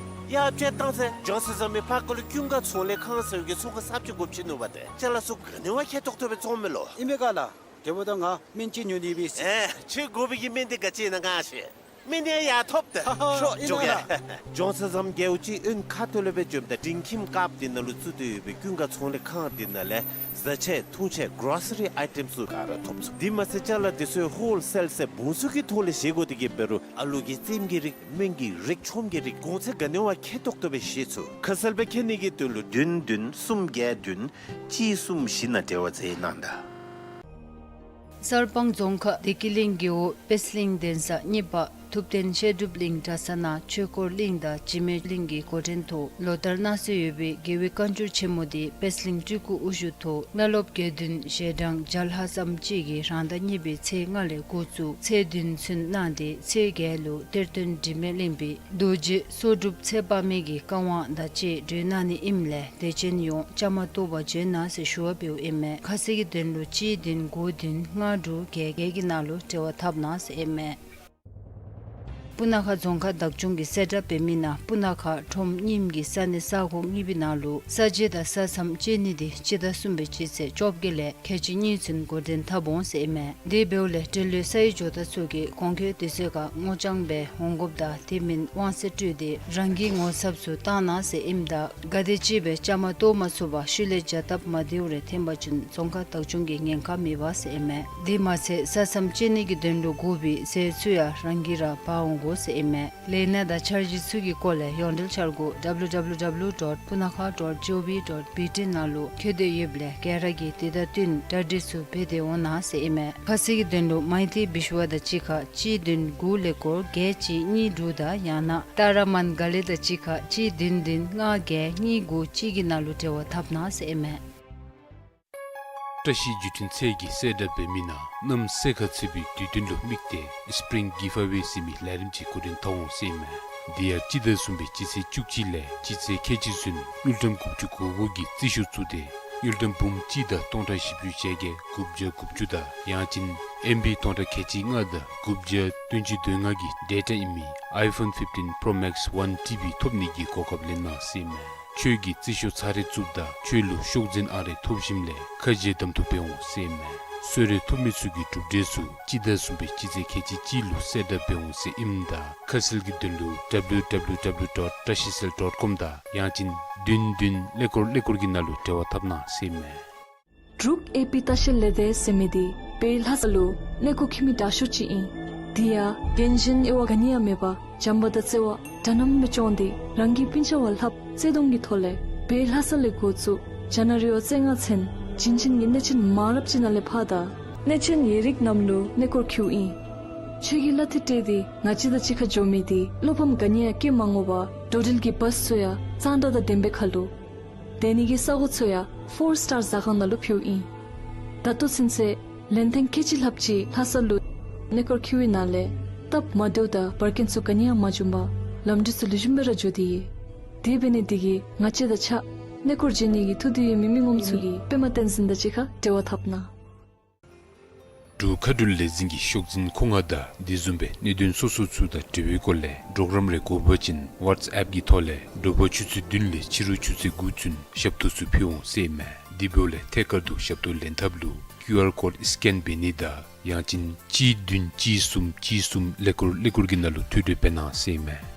ཡ་དཔྱེ་བཏང་ཟེར། ཇོན་སན་ཟམ་མི་ཕར་ཁ་ལུ་ཀུན་དགའ་ཚོང་ལས་ཁང་ཟེར་བའི་གི་ཚོང་ཁང་གསརཔ་ཅིག་སྒོ་ཕྱེ་ནུག་པ་ཏེ། ཅ་ལ་ཚུ་ག་ནི་བ་ཁེ་ཏོག་ཏོ་སྦེ་བཙོང་མས་ལོ། ཨིན་པས་ག་ལགས། དེ་འབདཝ་ད་ང་སྨན་ཅིག་ཉོ་ནི་ཡོད་པས། ཨེ་ཁྱོད་དགོ་པའི་གི་སྨན་འདི་ག་ཅི་ཨིན་ན་ང་ཤེས། སྨན་འདི་ཡར་ཐོབ་ཏེ། ཧ་ཧ། ཤོག་ཨིན་འགྱོ་ག་ལགས། ཇོན་སན་ཟམ་རྒྱལ་པོ་ཅིག་དབོན་ཁ་ཐུག་ལས་སྦེ་འབྱོནམ་ད་འབྲིང་ཁྱིམ་དཀརཔོ་འདི་ནང་ལུ་བཙུགས་ཏེ་ཡོད་པའི་ཀུན་དགའ་ཚོང་ལས་ཁང་འདི་ནང་ལས་བཟའ་ཆས་འཐུང་ཆས་གོ་རོ་སི་རི་ཨའི་ཊེམ་ཚུ་ག་ར་ཐོབ་ཚུགས། དེ་མ་ཚད་ཅ་ལ་འདི་ཚུ་ཧོལ་སེལ་ཟེར་བུམ་ཚུ་གི་ཐོག་ལས་བཞེས་དགོ་དེ་གིས་འབད་རུང་ཨ་ལུ་གི་རྩེདམོ་གི་རིགས་སྨན་གྱི་རིགས་ཆོམ་གྱི་རིགས་གོང་ཚད་ག་ནི་བ་ཁེ་ཏོག་ཏོ་སྦེ་བཞེས་ཚུགས། ཁ་གསལ་སྦེ་མཁྱེན་ནི་གི་དོན་ལུ་བདུན་བདུན་གསུམ་བརྒྱད་བདུན་གཅིག་གསུམ་བཞི་ནང་འབྲེལ་བ་མཛད་གནང་ད། གསར་སྤང་རྫོང་ཁག་བདེ་སྐྱིད་གླིང་རྒེད་འོག་དཔལ་གླིང་གདན་ས་གཉིས་པ་ཐུབ་བསྟན་བཤད་སྒྲུབ་གླིང་གྲྭ་ཚང་ནང་ཆོས་འཁོར་གླིང་དང་འཇིགས་མེད་གླིང་གི་འགོ་འདྲེན་ཐོག་ལོ་ལྟར་གནང་སྲོལ་ཡོད་པའི་རྒྱལ་བའི་བཀའ་འགྱུར་ཆེན་མོ་འདི་དཔལ་གླིང་སྤྲུལ་སྐུ་དབུ་བཞུགས་ཐོག་གནས་ལོ་བརྒྱད་བདུན་ཞལ་གྲངས་བརྒྱ་ལྷག་ཙམ་ཅིག་གིས་རང་ཟླ་གཉིས་པའི་ཚེས་ལྔ་ལས་འགོ་བཙུགས་ཚེས་བདུན་ཚུན་གནང་སྟེ་ཚེས་བརྒྱད་ལུ་གཏེར་སྟོན་འཇིགས་མེད་གླིང་པའི་རྡོ་རྗེ་སྲོག་སྒྲུབ་ཚེ་དཔག་མེད་ཀྱི་བཀའ་དབང་དང་བཅས་སྒྲོན་གནང་ནི་ཨིནམ་ལས་དད་ཅན་ཡོངས་བཅའ་མར་གཏོགས་པར་བྱོན་གནང་ཟེར་ཞུ་བ་འབདཝ་ཨིན་མས། ཁ་གསལ་གྱི་དོན་ལུ་གཅིག་བདུན་དགུ་བདུན་ལྔ་དྲུག་བརྒྱད་བརྒྱད་ཀྱི་ནང་ལུ་འབྲེལ་བ་འཐབ་གནང་ཟེར་ཨིན་མས། སྤུ་ན་ཁ་རྫོང་ཁག་བདག་སྐྱོང་གིས་གསལ་བསྒྲགས་འབད་མི་ནང་སྤུ་ན་ཁ་ཁྲོམ་རྙིངམ་གྱི་ས་གནས་ས་ཁོངས་གཉིས་པའི་ནང་ལུ་ས་འབྱེད་དང་ས་མཚམས་བཅད་ནི་འདི་སྤྱི་ཟླ་གསུམ་པའི་སྤྱི་ཚེས་བཅོ་བརྒྱད་ལས་ཁལ་གཅིག་གཉིས་ཚུན་འགོ་འདྲེན་འཐབ་འོང་ཟེར་ཨིན་མས། དེ་འབདཝ་ལས་འབྲེལ་ཡོད་ས་ཡི་ཇོ་བདག་ཚུ་གིས་གོང་འཁོད་དུས་ཚོད་ཁར་སྔོ་ལྗང་སྦེ་འོང་དགོཔ་དང་དེ་མིན་དབང་ཚད་སྤྲོད་དེ་རང་གི་ངོ་ཚབ་ཚུ་བཏང་གནང་ཟེར་ཨིནམ་ད་ག་དེམ་ཅིག་སྦེ་བཅའ་མར་གཏོགས་མ་ཚུགས་པར་ཤུལ་ལས་བྱ་སྟབས་མ་བདེཝ་རེ་འཐོན་པ་ཅིན་རྫོང་ཁག་བདག་སྐྱོང་གིས་ཉེན་ཁ་མི་འབག་ཟེར་ཨིན་མས། དེ་མ་ཚད་ས་མཚམས་བཅད་ནི་གི་དོན་ལུ་དགོ་པའི་ཟས་ཚུ་ཡང་རང་གིས་ར་འབག་འོང་དགོ་ཟེར་ཨིན་མས། ལས་སྣ་དང་འཆར་གཞི་ཚུ་གི་སྐོར་ལས་ཡོངས་འབྲེལ་འཆར་སྒོ་W W W dot punakha dot gov dot B T ནང་ལུ་འཁོད་དེ་ཡོདཔ་ལས་ག་ར་གིས་དེ་དང་བསྟུན་གྲ་སྒྲིག་ཚུ་འབད་དེ་འོང་གནང་ཟེར་ཨིན་མས། ཁ་གསལ་གྱི་དོན་ལུ་མའི་ཏི་བི་ཤུ་བ་དང་གཅིག་ཁར་གཅིག་བདུན་དགུ་ཀླད་ཀོར་བརྒྱད་གཅིག་གཉིས་དྲུག་དང་ཡང་ན་ཏཱ་ར་མན་ག་ལི་དང་གཅིག་ཁར་གཅིག་བདུན་བདུན་ལྔ་བརྒྱད་གཉིས་དགུ་གཅིག་གི་ནང་ལུ་འབྲེལ་བ་འཐབ་གནང་ཟེར་ཨིན་མས། བཀྲ་ཤིས་བརྒྱུད་འཕྲིན་ཚད་ཀྱིས་གསལ་བསྒྲགས་འབད་མི་ནང་གནམ་སེར་ཁ་ཚ་བའི་དུས་སྟོན་ལུ་དམིགས་ཏེ་སི་པི་རིང་གིབ་ཨ་ཝེ་ཟེར་མི་ལས་རིམ་ཅིག་འགོ་འདྲེན་འཐབ་འོང་ཟེར་ཨིན་མས། དེ་ཡང་སྤྱི་ཟླ་གསུམ་པའི་སྤྱི་ཚེས་བཅུ་གཅིག་ལས་སྤྱི་ཚེས་ཁལ་གཅིག་ཚུན་དངུལ་ཀྲམ་དགུ་བཅུ་གོ་དགུ་གི་རྩིས་ཤོག་བཙུགས་ཏེ་དངུལ་ཀྲམ་འབུམ་གཅིག་དང་སྟོང་ཕྲག་བཞི་བཅུ་ཞེ་བརྒྱད་དགུ་བརྒྱ་དགུ་བཅུ་དང་ཡང་ཅིན་ཨེམ་བི་སྟོང་ཕྲག་ཁལ་གཅིག་ལྔ་དང་དགུ་བརྒྱ་བདུན་ཅུ་དོན་ལྔ་གི་ཌེ་ཊ་ཨིན་མི་ཨའི་ཕོན་ཕིཕ་ཊིན་པྲོ་མེགསི་ཝན་ཊི་བི་ཐོབ་ནི་གི་གོ་སྐབས་ལེན་གནང་ཟེར་ཨིན་མས། ཁྱོད་ཀྱིས་རྩིས་ཤོག་ཚར་རེ་བཙུགསཔ་ད་ཁྱོད་ལུ་ཤོག་འཛིན་ཨང་རེ་ཐོབ་ཞིནམ་ལས་ཁ་འབྱལ་གདམ་འཐུ་འབད་འོང་ཟེར་ཨིན་མས། གསོལ་རས་ཐོབ་མི་ཚུ་གི་གྲུབ་འབྲས་ཚུ་སྤྱི་ཟླ་གསུམ་པའི་སྤྱི་ཚེས་ཁལ་གཅིག་གཅིག་ལུ་གསལ་བསྒྲགས་འབད་འོང་ཟེར་ཨིནམ་ད་ཁ་གསལ་གྱི་དོན་ལུ་W W W dot trashicell dot com དང་ཡང་ཅིན་བདུན་བདུན་ཀླད་ཀོར་ཀླད་ཀོར་གྱི་ནང་ལུ་འབྲེལ་བ་འཐབ་གནང་ཟེར་ཨིན་མས། འབྲུག་ཨེ་པི་ལྟ་བཤལ་ལས་སྡེ་ཟེར་མི་འདི་བོད་ལྷ་ས་ལུ་གནས་སྐོར་འཁྱིད་མི་དྲག་ཤོས་ཅིག་ཨིན། དེ་ཡང་རྒན་གཞོན་དབྱེ་བ་ག་ནི་ཡང་མེད་པར་བྱམས་པ་དང་བརྩེ་བ་འདྲ་མཉམ་སྦེ་སྐྱོང་སྟེ་རང་གི་སྤུན་ཆ་བ་ལྷགཔ་བརྩེ་གདུང་གི་ཐོག་ལས་བོད་ལྷ་ས་ལས་འགོ་བཙུགས་རྒྱ་ནག་རི་བོ་རྩེ་ལྔ་ཚུན་བྱིན་ཅན་གྱི་གནས་ཆེན་མང་རབས་ཅིག་ནང་ལས་ཕར་དང་གནས་ཆེན་ཡིག་རིགས་རྣམས་ལུ་གནས་སྐོར་འཁྱིདཔ་ཨིན། ཁྱོད་ཀྱིས་གླ་འཐུས་སྤྲོད་དེ་ང་བཅས་དང་གཅིག་ཁར་འགྱོ་མི་འདི་བློ་ཕམ་ག་ནི་ཡང་སྐྱེ་མ་དགོ་པར་འགྲོ་འགྲུལ་གྱི་བཱསི་ཚུ་ཡང་གཙང་སྦྲ་དང་ལྡནམ་སྦེ་ཁར་ལུ། སྡོད་ནི་གི་ས་གོ་ཚུ་ཡང་ཕོར་སི་ཊར་ཟ་ཁང་ནང་ལུ་འཁྱིདཔ་ཨིན། ད་ལྟོ་ཚུན་ཚོད་ལན་ཐེངས་ཁལ་གཅིག་ལྷགཔ་ཅིག་ལྷ་ས་ལུ་གནས་སྐོར་འཁྱིད་པའི་ནང་ལས་སྟབས་མ་བདེཝ་དང་འབར་གེན་ཚུ་ག་ནི་ཡང་མ་བྱུང་པར་ལམ་འགྲུལ་ཚུ་ལེགས་ཤོམ་སྦེ་ར་འགྱོ་སྟེ་ཡོད། དེ་འབད་ནི་འདི་གིས་ང་བཅས་དང་གཅིག་ཁར་གནས་སྐོར་འགྱོ་ནི་གི་ཐུགས་འདོད་ཡོད་མི་མི་ངོམ་ཚུ་གིས་པདྨ་བསྟན་འཛིན་དང་གཅིག་ཁར་འབྲེལ་བ་འཐབ་གནང་། འབྲུག་མཁའ་འགྲུལ་ལས་འཛིན་གྱི་ཤོག་འཛིན་མཁོ་མངགས་དང་དེ་བཟུམ་སྦེ་གནད་དོན་སོ་སོ་ཚུ་དང་འབྲེལ་བའི་སྐོར་ལས་གྲོགས་རམ་རེ་དགོ་པ་ཅིན་ཝཊས་ཨེཔ་གི་ཐོག་ལས་དྲོ་པ་ཆུ་ཚོད་བདུན་ལས་ཕྱི་རུ་ཆུ་ཚོད་དགུ་ཚུན་ཞབས་ཏོག་ཚུ་ཕུལ་འོང་ཟེར་ཨིན་མས། དེ་འབདཝ་ལས་ཐད་ཀར་དུ་ཞབས་ཏོག་ལེན་ཐབས་ལུ་ཀིའུ་ཨར་ཀོཌ་སི་ཀེན་འབད་ནི་དང་ཡང་ཅིན་གཅིག་བདུན་གཅིག་གསུམ་གཅིག་གསུམ་ཀླད་ཀོར་ཀླད་ཀོར་གྱི་ནང་ལུ་ཐོ་འགོད་འབད་གནང་ཟེར་ཨིན་མས།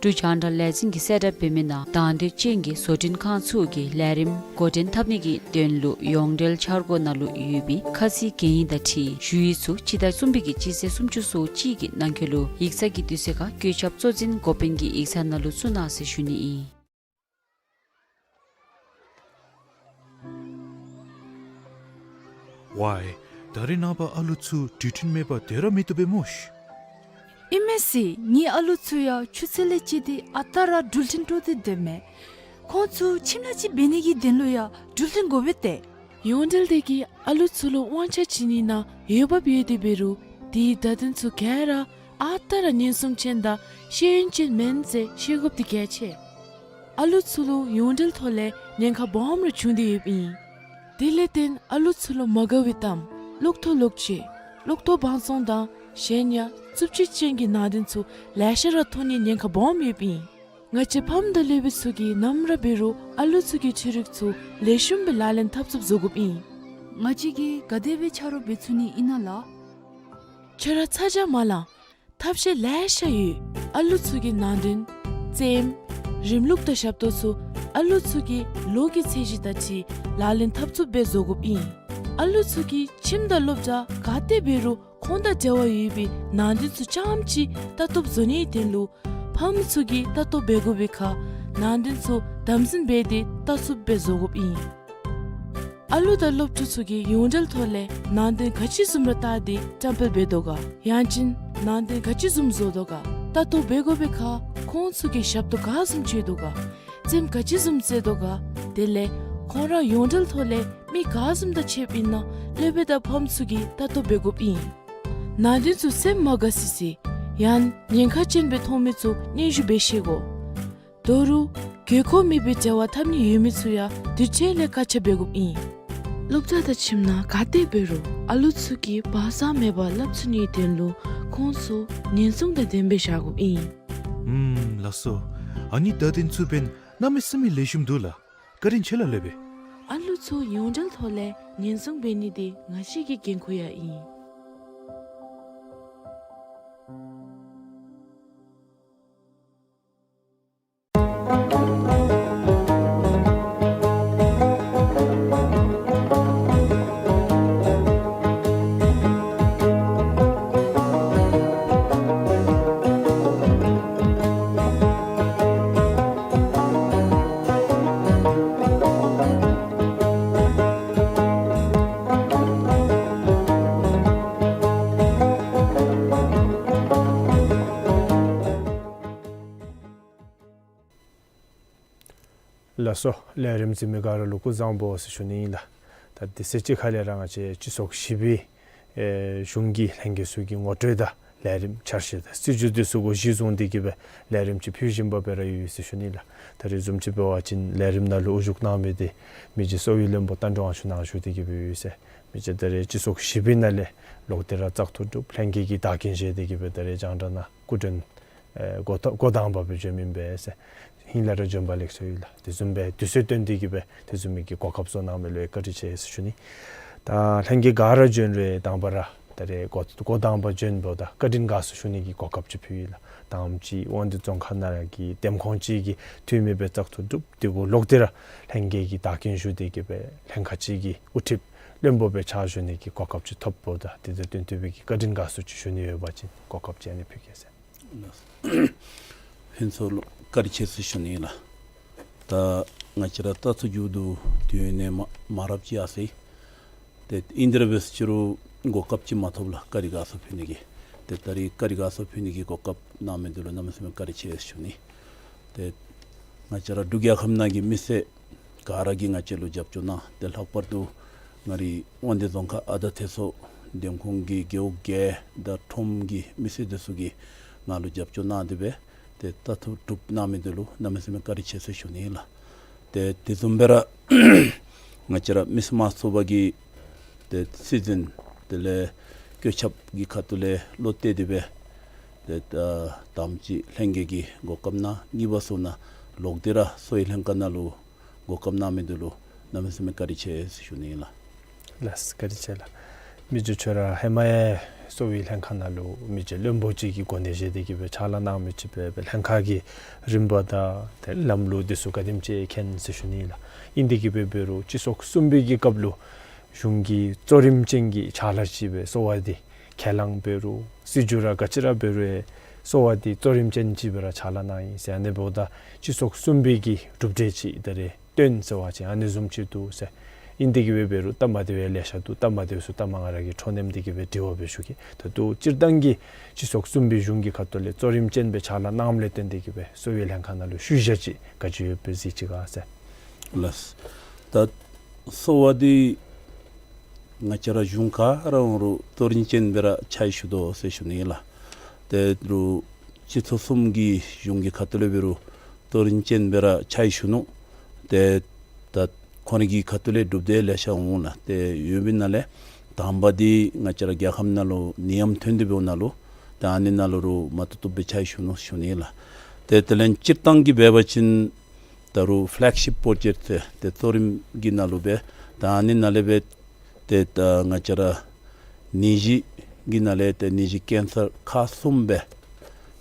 འབྲུག་རྒྱང་བསྒྲགས་ལས་འཛིན་གྱིས་གསལ་བསྒྲགས་འབད་མི་ནང་དང་འདོད་ཅན་གྱི་བཟོ་སྐྲུན་ཁང་ཚུ་གིས་ལས་རིམ་འགོ་འདྲེན་འཐབ་ནི་གི་དོན་ལུ་ཡོངས་འབྲེལ་འཆར་སྒོ་ནང་ལུ་ཡོད་པའི་ཁ་ཚིག་གན་ཡིག་དང་འཁྲིལ་ཞུ་ཡིག་ཚུ་སྤྱི་ཟླ་གསུམ་པའི་གི་སྤྱི་ཚེས་སུམ་ཅུ་སོ་གཅིག་གི་ནང་འཁོད་ལུ་ཡིག་ཚང་གི་དུས་ཚོད་ཁར་བཀོད་ཁྱབ་གཙོ་འཛིན་འགོ་དཔོན་གྱི་ཡིག་ཚང་ནང་ལུ་བཙུགས་གནང་ཟེར་ཞུ་ནི་ཨིན། ཝའེ། ད་རེས་ནངས་པ་ཨ་ལུ་ཚུ་འགྲུལ་འཕྲིན་མེད་པར་སྡོད་ར་མི་བཏུབ་པས་སྨོ་ཤི། ཨིན་མས་ཟེར། ངེའི་ཨ་ལུ་ཚུ་ཡང་ཆུ་ཚོད་ལས་བཅད་དེ་ཨ་རྟག་ར་འགྲུལ་འཕྲིན་སྤྲོད་དེ་སྡོད་མས། ཁོང་ཚུ་ཁྱིམ་ལས་ཅིག་འབད་ནི་གི་དོན་ལུ་ཡང་འགྲུལ་འཕྲིན་དགོ་པས་ཏེ། ཡོངས་འབྲེལ་དེ་གིས་ཨ་ལུ་ཚུ་ལུ་དབང་ཆ་བྱིན་ནི་ནང་འོས་འབབ་ཡོད་དེ་འབད་རུང་དེའི་བརྡ་དོན་ཚུ་ག་ར་ཨ་རྟག་ར་ཉེན་སྲུང་ཅན་དང་ཤེས་ཡོན་ཅན་མེན་ཟེར་ཤེས་དགོཔ་འདི་གལ་ཆེ། ཨ་ལུ་ཚུ་ལུ་ཡོངས་འབྲེལ་ཐོག་ལས་ཉེན་ཁ་སྦོམ་རེ་བྱུང་སྟེ་ཡོདཔ་ཨིན། དེ་ལས་བརྟེན་ཨ་ལུ་ཚུ་ལུ་མ་དགའ་བའི་གཏམ་ གློག་ཐོག་ལོག་སྤྱོད། གློག་ཐོག་བང་བཙོང་དང་གཞན་ཡང་རྩུབ་སྤྱོད་ཅན་གྱི་ནང་དོན་ཚུ་ལེ་ཤ་ར་མཐོང་ནིའི་ཉེན་ཁ་སྦོམ་ཡོདཔ་ཨིན། ང་བཅས་ཕམ་དང་སློབ་དཔོན་ཚུ་གིས་ནམ་ར་འབད་རུང་ཨ་ལུ་ཚུ་གི་འཕྲུལ་རིག་ཚུ་ལེགས་ཤོམ་སྦེ་ལག་ལེན་འཐབ་ཚུགསཔ་བཟོ་དགོཔ་ཨིན། ང་བཅས་ཀྱིས་ག་དེ་སྦེ་ཆ་རོགས་འབད་ཚུགས་ནི་ཨིན་ན་ལགས། ཁྱོད་ར་ཚ་གྱང་མ་ལང་། ཐབས་ཤེས་ལེ་ཤ་ཡོད། ཨ་ལུ་ཚུ་གི་ནང་དོན། རྩེདམོ། རིམ་ལུགས་དང་ཞབས་ཏོག་ཚུ་ཨ་ལུ་ཚུ་གི་ལོ་གི་ཚད་གཞི་དང་འཁྲིལ་ལག་ལེན་འཐབ་ཚུགསཔ་སྦེ་བཟོ་དགོཔ་ཨིན། ཨ་ལུ་ཚུ་གིས་ཁྱིམ་དང་སློབ་གྲྭ་ག་ཏེ་འབད་རུང་ཁོང་དང་འབྲེལ་བ་ཡོད་པའི་ནང་དོན་ཚུ་རྐྱངམ་ཅིག་ལྟ་རྟོག་བཟོ་ནིའི་དོན་ལུ་ཕམ་ཚུ་གིས་ལྟ་རྟོག་འབད་དགོ་པའི་ཁར་ནང་དོན་ཚུ་དམ་འཛིན་འབད་དེ་ལྟ་ཚུགསཔ་སྦེ་བཟོ་དགོཔ་ཨིན། ཨ་ལུ་དང་སློབ་ཕྲུག་ཚུ་གིས་ཡོངས་འབྲེལ་ཐོག་ལས་ནང་དོན་ག་ཅི་བཟུམ་ར་བལྟ་སྟེ་བཀྲམ་སྤེལ་འབད་དོ་ག། ཡང་ཅིན་ནང་དོན་ག་ཅི་བཟུམ་བཟོ་དོ་ག། ལྟ་རྟོག་འབད་དགོ་པའི་ཁར་ཁོང་ཚུ་གིས་ཞབས་ཏོག་ག་བཟུམ་སྤྱོད་དོ་ག། རྩེདམོ་ག་ཅི་བཟུམ་རྩེ་དོ་ག། དེ་ལས་ཁོང་ར་ཡོངས་འབྲེལ་ཐོག་ལས་མི་ག་བཟུམ་དང་ཕྱདཔ་ཨིན་ན་སློབ་དཔོན་དང་ཕམ་ཚུ་གིས་ལྟ་རྟོག་འབད་དགོཔ་ཨིན། ནང་དོན་ཚུ་སེམས་མ་དགའ་སི་སི་ཡང་ཉེན་ཁ་ཅན་སྦེ་མཐོང་མི་ཚུ་སྙན་ཞུ་འབད་ཤེས་དགོ། དོ་རུང་དགོས་མཁོ་མེད་པའི་འབྲེལ་བ་འཐབ་ནི་ཡོད་མི་ཚུ་ཡང་དུས་ཅི་ལས་བཀག་ཆ་འབད་དགོཔ་ཨིན། སློབ་གྲྭ་དང་ཁྱིམ་ནང་ག་ཏེ་འབད་རུང་ཨ་ལུ་ཚུ་གིས་བག་ཚ་མེད་པར་སླབ་ཚུགས་ནིའི་དོན་ལུ་ཁོང་ཚུ་ཉེན་སྲུང་དང་ལྡནམ་སྦེ་བཞག་དགོཔ་ཨིན། ཨུམ་ལགས་སོ། ཨ་ནི་བརྡ་དོན་ཚུ་འབདན་གནམ་མེད་ས་མེད་ལེགས་ཤོམ་འདུག་ལགས། བཀའ་དྲིན་ཆེ་ལགས་སློབ་དཔོན། ཨ་ལུ་ཚུ་ཡོངས་འབྲེལ་ཐོག་ལས་ཉེན་སྲུང་འབད་ནི་འདི་ང་བཅས་ཀྱི་འགན་ཁུར་ཡང་ཨིན། ལགས་སོ། ལས་རིམ་གཟིགས་མི་ག་ར་ལུ་སྐུ་གཟུགས་བཟང་པོ་ཟེར་ཞུ་ནི་ཨིན་ལགས། ད་དེ་ཚེ་གཅིག་ཁ་ལས་ར་ང་བཅས་སྤྱི་ཚོགས་བཞི་པའི་ཨེ་གཞུང་གི་ལྷན་རྒྱས་ཚུ་གི་ངོ་སྤྲོད་དང་ལས་རིམ་འཆར་གཞི་དང་སྲིད་བྱུས་དེ་ཚུ་གུ་གཞི་བཟུང་སྟེ་གི་སྦེ་ལས་རིམ་ཅིག་ཕུལ་བཞིན་པ་སྦེ་ར་ཡོད་ཟེར་ཞུ་ནི་ལགས། ད་རེས་བཟུམ་ཅིག་འབད་བ་ཅིན་ལས་རིམ་ནང་ལུ་དབུ་བཞུགས་གནང་མི་འདི་མི་རྗེ་གསོ་བའི་བློན་པོ་རྟ་མགྲིན་དབང་ཕྱུག་ནཱ་བཞུགས་ཏེ་གི་སྦེ་ཡོད་ཟེར། མི་རྗེ་ད་རེས་སྤྱི་ཚོགས་བཞི་པའི་ནང་ལས་ལོག་སྟེ་ར་བཙག་འཐུ་གྲུབ་ལྷན་རྒྱས་ཀྱི་བདག་རྐྱེན་བཞེས་ཏེ་གི་སྦེ་ད་རེས་རྒྱང་བསྒྲགས་ནང་སྐུ་མགྲོན་ཨེ་འགོ་ཐོག་འགོ་དང་པ་སྦེ་བྱོན་མི་ཨིན་པས་ཟེར། ཧིང་ལས་ར་བྱོན་པ་ལེགས་སོ་ཡོད་ལགས། དེ་བཟུམ་སྦེ་དུས་ཚོད་བཏོན་ཏེ་གི་སྦེ་དེ་བཟུམ་མའི་གི་གོ་སྐབས་བཟོ་གནང་མི་ལུ་བཀའ་དྲིན་ཆེ་ཟེར་ཞུ་ནི། ད་ལྷན་རྒྱས་ག་ར་བྱོན་རུང་དང་པ་ར་ད་རེས་འགོ་འགོ་དང་པ་བྱོན་འབདཝ་ད་བཀའ་དྲིན་དགའ་ཚོར་ཞུ་ནི་གི་གོ་སྐབས་ཅིག་ཕུལ་ཡི་ལགས། དང་པ་ཅིག་དབང་འདུས་རྫོང་ཁག་ནང་གི་འདེམས་ཁོངས་ཅིག་གི་འཐུས་མི་སྦེ་བཙག་འཐུ་གྲུབ། དེ་གུ་ལོག་སྟེ་ར་ལྷན་རྒྱས་ཀྱི་བདག་རྐྱེན་ཞུ་སྟེ་གི་སྦེ་ལྷན་ཁག་ཅིག་གི་དབུ་ཁྲིདཔ་བློན་པོ་སྦེ་ཕྱག་ཞུ་ནི་གི་གོ་སྐབས་ཅིག་ཐོབ་འབདཝ་ད་དེ་དང་བསྟུན་ཏེ་སྦེ་གི་བཀའ་དྲིན་དགའ་ཚོར་ཅིག་ཞུ་ནི་ཡོད་པ་ཅིན་གོ་སྐབས་ཅིག་ཨ་ནི་ཕུལ་གེ་ཟེར། ལགས། ཕུན་ཚོགས་ལུ་བཀའ་དྲིན་ཆེ་ཟེར་ཞུ་ནི་ལགས། ད་ང་བཅས་ར་ལྟ་ཚུལ་བརྒྱུད་དུ་དུས་ཡུན་ནི་མ་མང་རབས་ཅིག་ཡར་སོ་ཡི། ཏེ་ཨིན་དེ་ར་འབད་ཟེར་ཅི་རུང་གོ་སྐབས་ཅིག་མ་ཐོབ་ལགས། བཀའ་དྲིན་དགའ་ཚོར་ཕུལ་ནི་གི། ཏེ་ད་རེས་བཀའ་དྲིན་དགའ་ཚོར་ཕུལ་ནི་གི་གོ་སྐབས་གནང་མི་འདི་ལུ་གནམ་མེད་ས་མེད་བཀའ་དྲིན་ཆེ་ཟེར་ཞུ་ནི། ཏེ་ང་བཅས་ར་འབྲུག་རྒྱལ་ཁབ་ནང་གི་མི་སེར་ག་ར་གིས་ང་བཅས་ལུ་རྒྱབ་སྐྱོར་གནང་། ཏེ་ལྷག་པར་དུ་ང་རའི་དབང་འདུས་རྫོང་ཁག་ཨ་མདའ་ཐེ་ཚོ་འདེམས་ཁོངས་ཀྱི་རྒེད་འོག་བརྒྱད་དང་ཁྲོམ་གྱི་མི་སེར་དེ་ཚུ་གིས་ང་ལུ་རྒྱབ་སྐྱོར་གནང་སྟེ་སྦེ་ཏེ་ལྟ་འཐུ་གྲུབ་གནང་མི་འདི་ལུ་གནམ་མེད་ས་མེད་བཀའ་དྲིན་ཆེ་ཟེར་ཞུ་ནི་ལགས། ཏེ་དེ་བཟུམ་སྦེ་ར་ང་བཅས་ར་མི་སེར་དམངས་གཙོའི་ཐོག་གི་ཏེ་སྲིད་འཛིན་དེ་ལས་བཀོད་ཁྱབ་ཀྱི་ཁ་ཐུག་ལས་བློ་གཏད་དེ་སྦེ་ཏེ་ད་དང་པ་ཅིག་ལྷན་རྒྱས་ཀྱི་གོ་སྐབས་གནང་། གཉིས་པ་ཚུ་ནང་ལོག་སྟེ་ར་གསོ་བའི་ལྷན་ཁག་ནང་ལུ་གོ་སྐབས་གནང་མི་འདི་ལུ་གནམ་མེད་ས་མེད་བཀའ་དྲིན་ཆེ་ཟེར་ཞུ་ནི་ལགས། ལགས་བཀའ་དྲིན་ཆེ་ལགས། མི་རྗེ་ཁྱོད་ར་ཧེ་མ་ཡང་གསོ་བའི་ལྷན་ཁག་ནང་ལུ་མི་རྗེ་བློན་པོ་ཅིག་གི་གོ་གནས་བཞེས་ཏེ་གི་སྦེ་ཕྱག་ལཱ་གནང་མི་ཅིག་སྦེ་སྦེ་ལྷན་ཁག་གི་རིམ་པ་དང་ཏེ་ལམ་ལུགས་འདི་ཚུ་ག་དེམ་ཅིག་མཁྱེན་ཟེར་ཞུ་ནི་ལགས། ཨིན་དེ་གི་སྦེ་འབད་རུང་སྤྱི་ཚོགས་གསུམ་པའི་གི་སྐབས་ལུ་གཞུང་གི་གཙོ་རིམ་ཅན་གྱི་ཕྱག་ལཱ་ཅིག་སྦེ་གསོ་བ་འདི་ཁས་བླངས་འབད་རུང་སྲིད་བྱུས་ར་ག་ཅི་ར་འབད་རུང་ཡང་གསོ་བ་འདི་གཙོ་རིམ་ཅན་ཅིག་སྦེ་ར་ཕྱག་ལཱ་གནང་ཡི་ཟེར། ཨ་ནི་འབདཝ་ད་སྤྱི་ཚོགས་གསུམ་པའི་གི་གྲུབ་འབྲས་ཅིག་ད་རེས་བཏོན་ཟེར་བ་ཅིན་ཨ་ནི་བཟུམ་ཅིག་འདུག་ཟེར། ཨིན་དེ་གི་སྦེ་འབད་རུང་སྟབས་མ་བདེཝ་ཡང་ལེ་ཤ་འདུག། སྟབས་མ་བདེཝ་ཚུ་ལྟ་མ་ང་ར་གིས་འཕྲོ་མཐུད་དེ་གི་སྦེ་དྲི་བ་སྦེ་ཞུ་གེ། ད་ལྟོ་སྤྱིར་བཏང་གི་སྤྱི་ཚོགས་གསུམ་པའི་གཞུང་གི་ཁ་ཐུག་ལས་གཙོ་རིམ་ཅན་སྦེ་ཕྱག་ལཱ་གནངམ་ལས་བརྟེན་ཏེ་གི་སྦེ་གསོ་བའི་ལྷན་ཁག་ནང་ལུ་ཤུལ་བཞག་ཅིག་ག་ཅི་ཡོདཔ་སྦེ་གཟིགས་ཅི་ག་ཟེར། ལགས། ད་གསོ་བ་འདི་ང་བཅས་ར་གཞུང་ག་ར་འོང་རུང་གཙོ་རིམ་ཅན་སྦེ་ར་ཕྱག་ཞུ་དོ་ཟེར་ཞུ་ནི་ལགས། ཏེ་རུང་སྤྱི་ཚོགས་གསུམ་གྱི་གཞུང་གི་ཁ་ཐུག་ལས་འབད་རུང་གཙོ་རིམ་ཅན་སྦེ་ར་ཕྱག་ཞུ་ནུག། ཏེ་ད་ཁོང་རའི་གི་ཁ་ཐུག་ལས་གྲུབ་འབྲས་ལེ་ཤ་འོང་ལགས། ཏེ་ཡོད་པའི་ནང་ལས་ དང་པ་འདི་ང་བཅས་ར་རྒྱལ་ཁབ་ནང་ལུ་ནད་ཡམས་ཐོན་ཏེ་འབདཝ་ནང་ལུ་ཏེ་ཨ་ནི་ནང་ལུ་རུང་མ་བཏུབ་བཏུབ་སྦེ་ཕྱག་ཞུ་ནུག་ཞུ་ནི་ལགས། ཏེ་དེ་ལས་སྤྱིར་བཏང་གི་འབད་བ་ཅིན་ད་རུང་ཕེ་ལེག་ཤིཔ་པྲོ་ཇེཀཊ་ཟེར་ཏེ་གཙོ་རིམ་གྱི་ནང་ལུ་སྦེ་ད་ཨ་ནི་ནང་ལས་སྦེ་ཏེ་ད་ང་བཅས་ར་ནད་གཞི་གི་ནང་ལས་ཏེ་ནད་གཞི་ཀེན་སར་ཁག་གསུམ་སྦེ་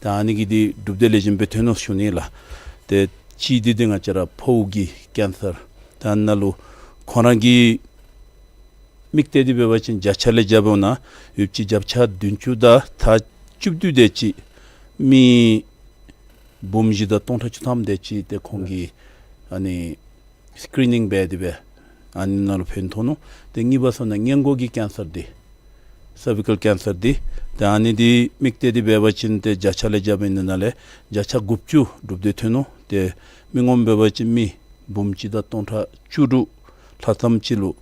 ད་ཨ་ནི་གི་འདི་གྲུབ་འབྲས་ལེགས་ཤོམ་སྦེ་ཐོན་ནུག་ཞུ་ནི་ལགས། ཏེ་གཅིག་འདི་འདི་ང་བཅས་ར་ཕོཝ་གི་ཀེན་སར། ད་ཨ་ནཱ་ལུ་ཁོང་ར་གི་དམིགས་གཏད་འདི་འབད་བ་ཅིན་བརྒྱ་ཆ་ལས་རྐྱབ་འོང་ན་ཡོདཔ་ཅིག་བརྒྱ་ཆ་བདུན་ཅུ་དང་ཐག་བཅུ་བདུན་དེ་ཅིག་མི་འབུམ་བཞི་དང་སྟོང་ཕྲག་བཅུ་ཐམ་དེ་ཅིག་ཏེ་ཁོང་གིས་ཨ་ནི་སི་ཀི་རི་ནིང་འབད་དེ་སྦེ་ཨ་ནི་ནང་ལུ་ཕན་ཐོགས་ནུག། ཏེ་གཉིས་པ་སོང་ན་སྔས་མགོ་གི་ཀེན་སར་འདི་སར་བི་ཀཱལ་ཀེན་སར་འདི་ཏེ་ཨ་ནི་འདི་དམིགས་གཏད་འདི་འབད་བ་ཅིན་ཏེ་བརྒྱ་ཆ་ལས་རྐྱབ་ཨིན་ནི་ནང་ལས་བརྒྱ་ཆ་དགུ་བཅུ་གྲུབ་འབྲས་ཐོན་ནུག། ཏེ་མི་ངོམ་འབད་བ་ཅིན་མི་འབུམ་གཅིག་དང་སྟོང་ཕྲག་བཅུ་དྲུག་ལྷག་ཙམ་ཅིག་ལུ།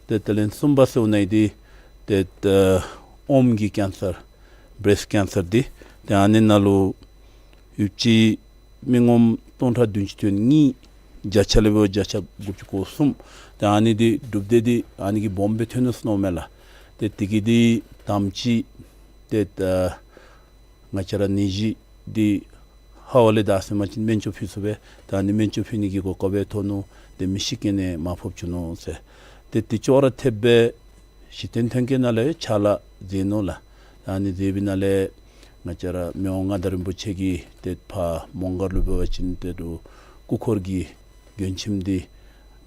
ཏེ་དེ་ལས་གསུམ་པ་སོང་ན་འདི་ཏེ་ཨོམ་གི་ཀེན་སར་བྲེསཊ་ཀེན་སར་འདི་ཏེ་ཨ་ནི་ནང་ལུ་ཡོདཔ་ཅིག་མི་ངོམ་སྟོང་ཕྲག་བདུན་ཅུ་དོན་གཉིས་བརྒྱ་ཆ་ལས་འབད་བརྒྱ་ཆ་དགུ་བཅུ་གོ་གསུམ། ཏེ་ཨ་ནི་འདི་གྲུབ་འབྲས་འདི་ཨ་ནི་གིས་སྦོམ་སྦེ་ཐོན་ནུག་ཟེར་མནོཝ་མས་ལགས། ཏེ་དེ་གིས་འདི་དང་པ་ཅིག་ཏེ་ད་ང་བཅས་ར་ནད་གཞི་འདི་ཧ་ལམ་ལས་ད་ཟེར་མ་ཅིན་སྨན་བཅོས་ཕུལ་ཚུགས་པས། ད་ཨ་ནི་སྨན་བཅོས་ཕུལ་ནི་གི་གོ་སྐབས་སྦེ་ཐོབ་ནུག། ཏེ་མི་ཤི་རྐྱེན་ནི་མར་ཕབ་བཅུག་ནུག་ཟེར། ཏེ་དེ་ཅོག་ར་འཐདཔ་སྦེ་གཞི་རྟེན་ཐོན་སྐྱེད་ནང་ལས་ཕྱག་ལཱ་མཛད་ནུག་ལགས། ད་ཨ་ནི་མཛད་པའི་ནང་ལས་ང་བཅས་ར་མི་དབང་མངའ་བདག་རིན་པོ་ཆེ་གིས་ཏེ་ཕར་མོང་སྒར་ལུ་འབད་བ་ཅིན་ཏེ་རུང་སྐུ་འཁོར་གྱི་མགྲོན་ཁྱིམ་འདི་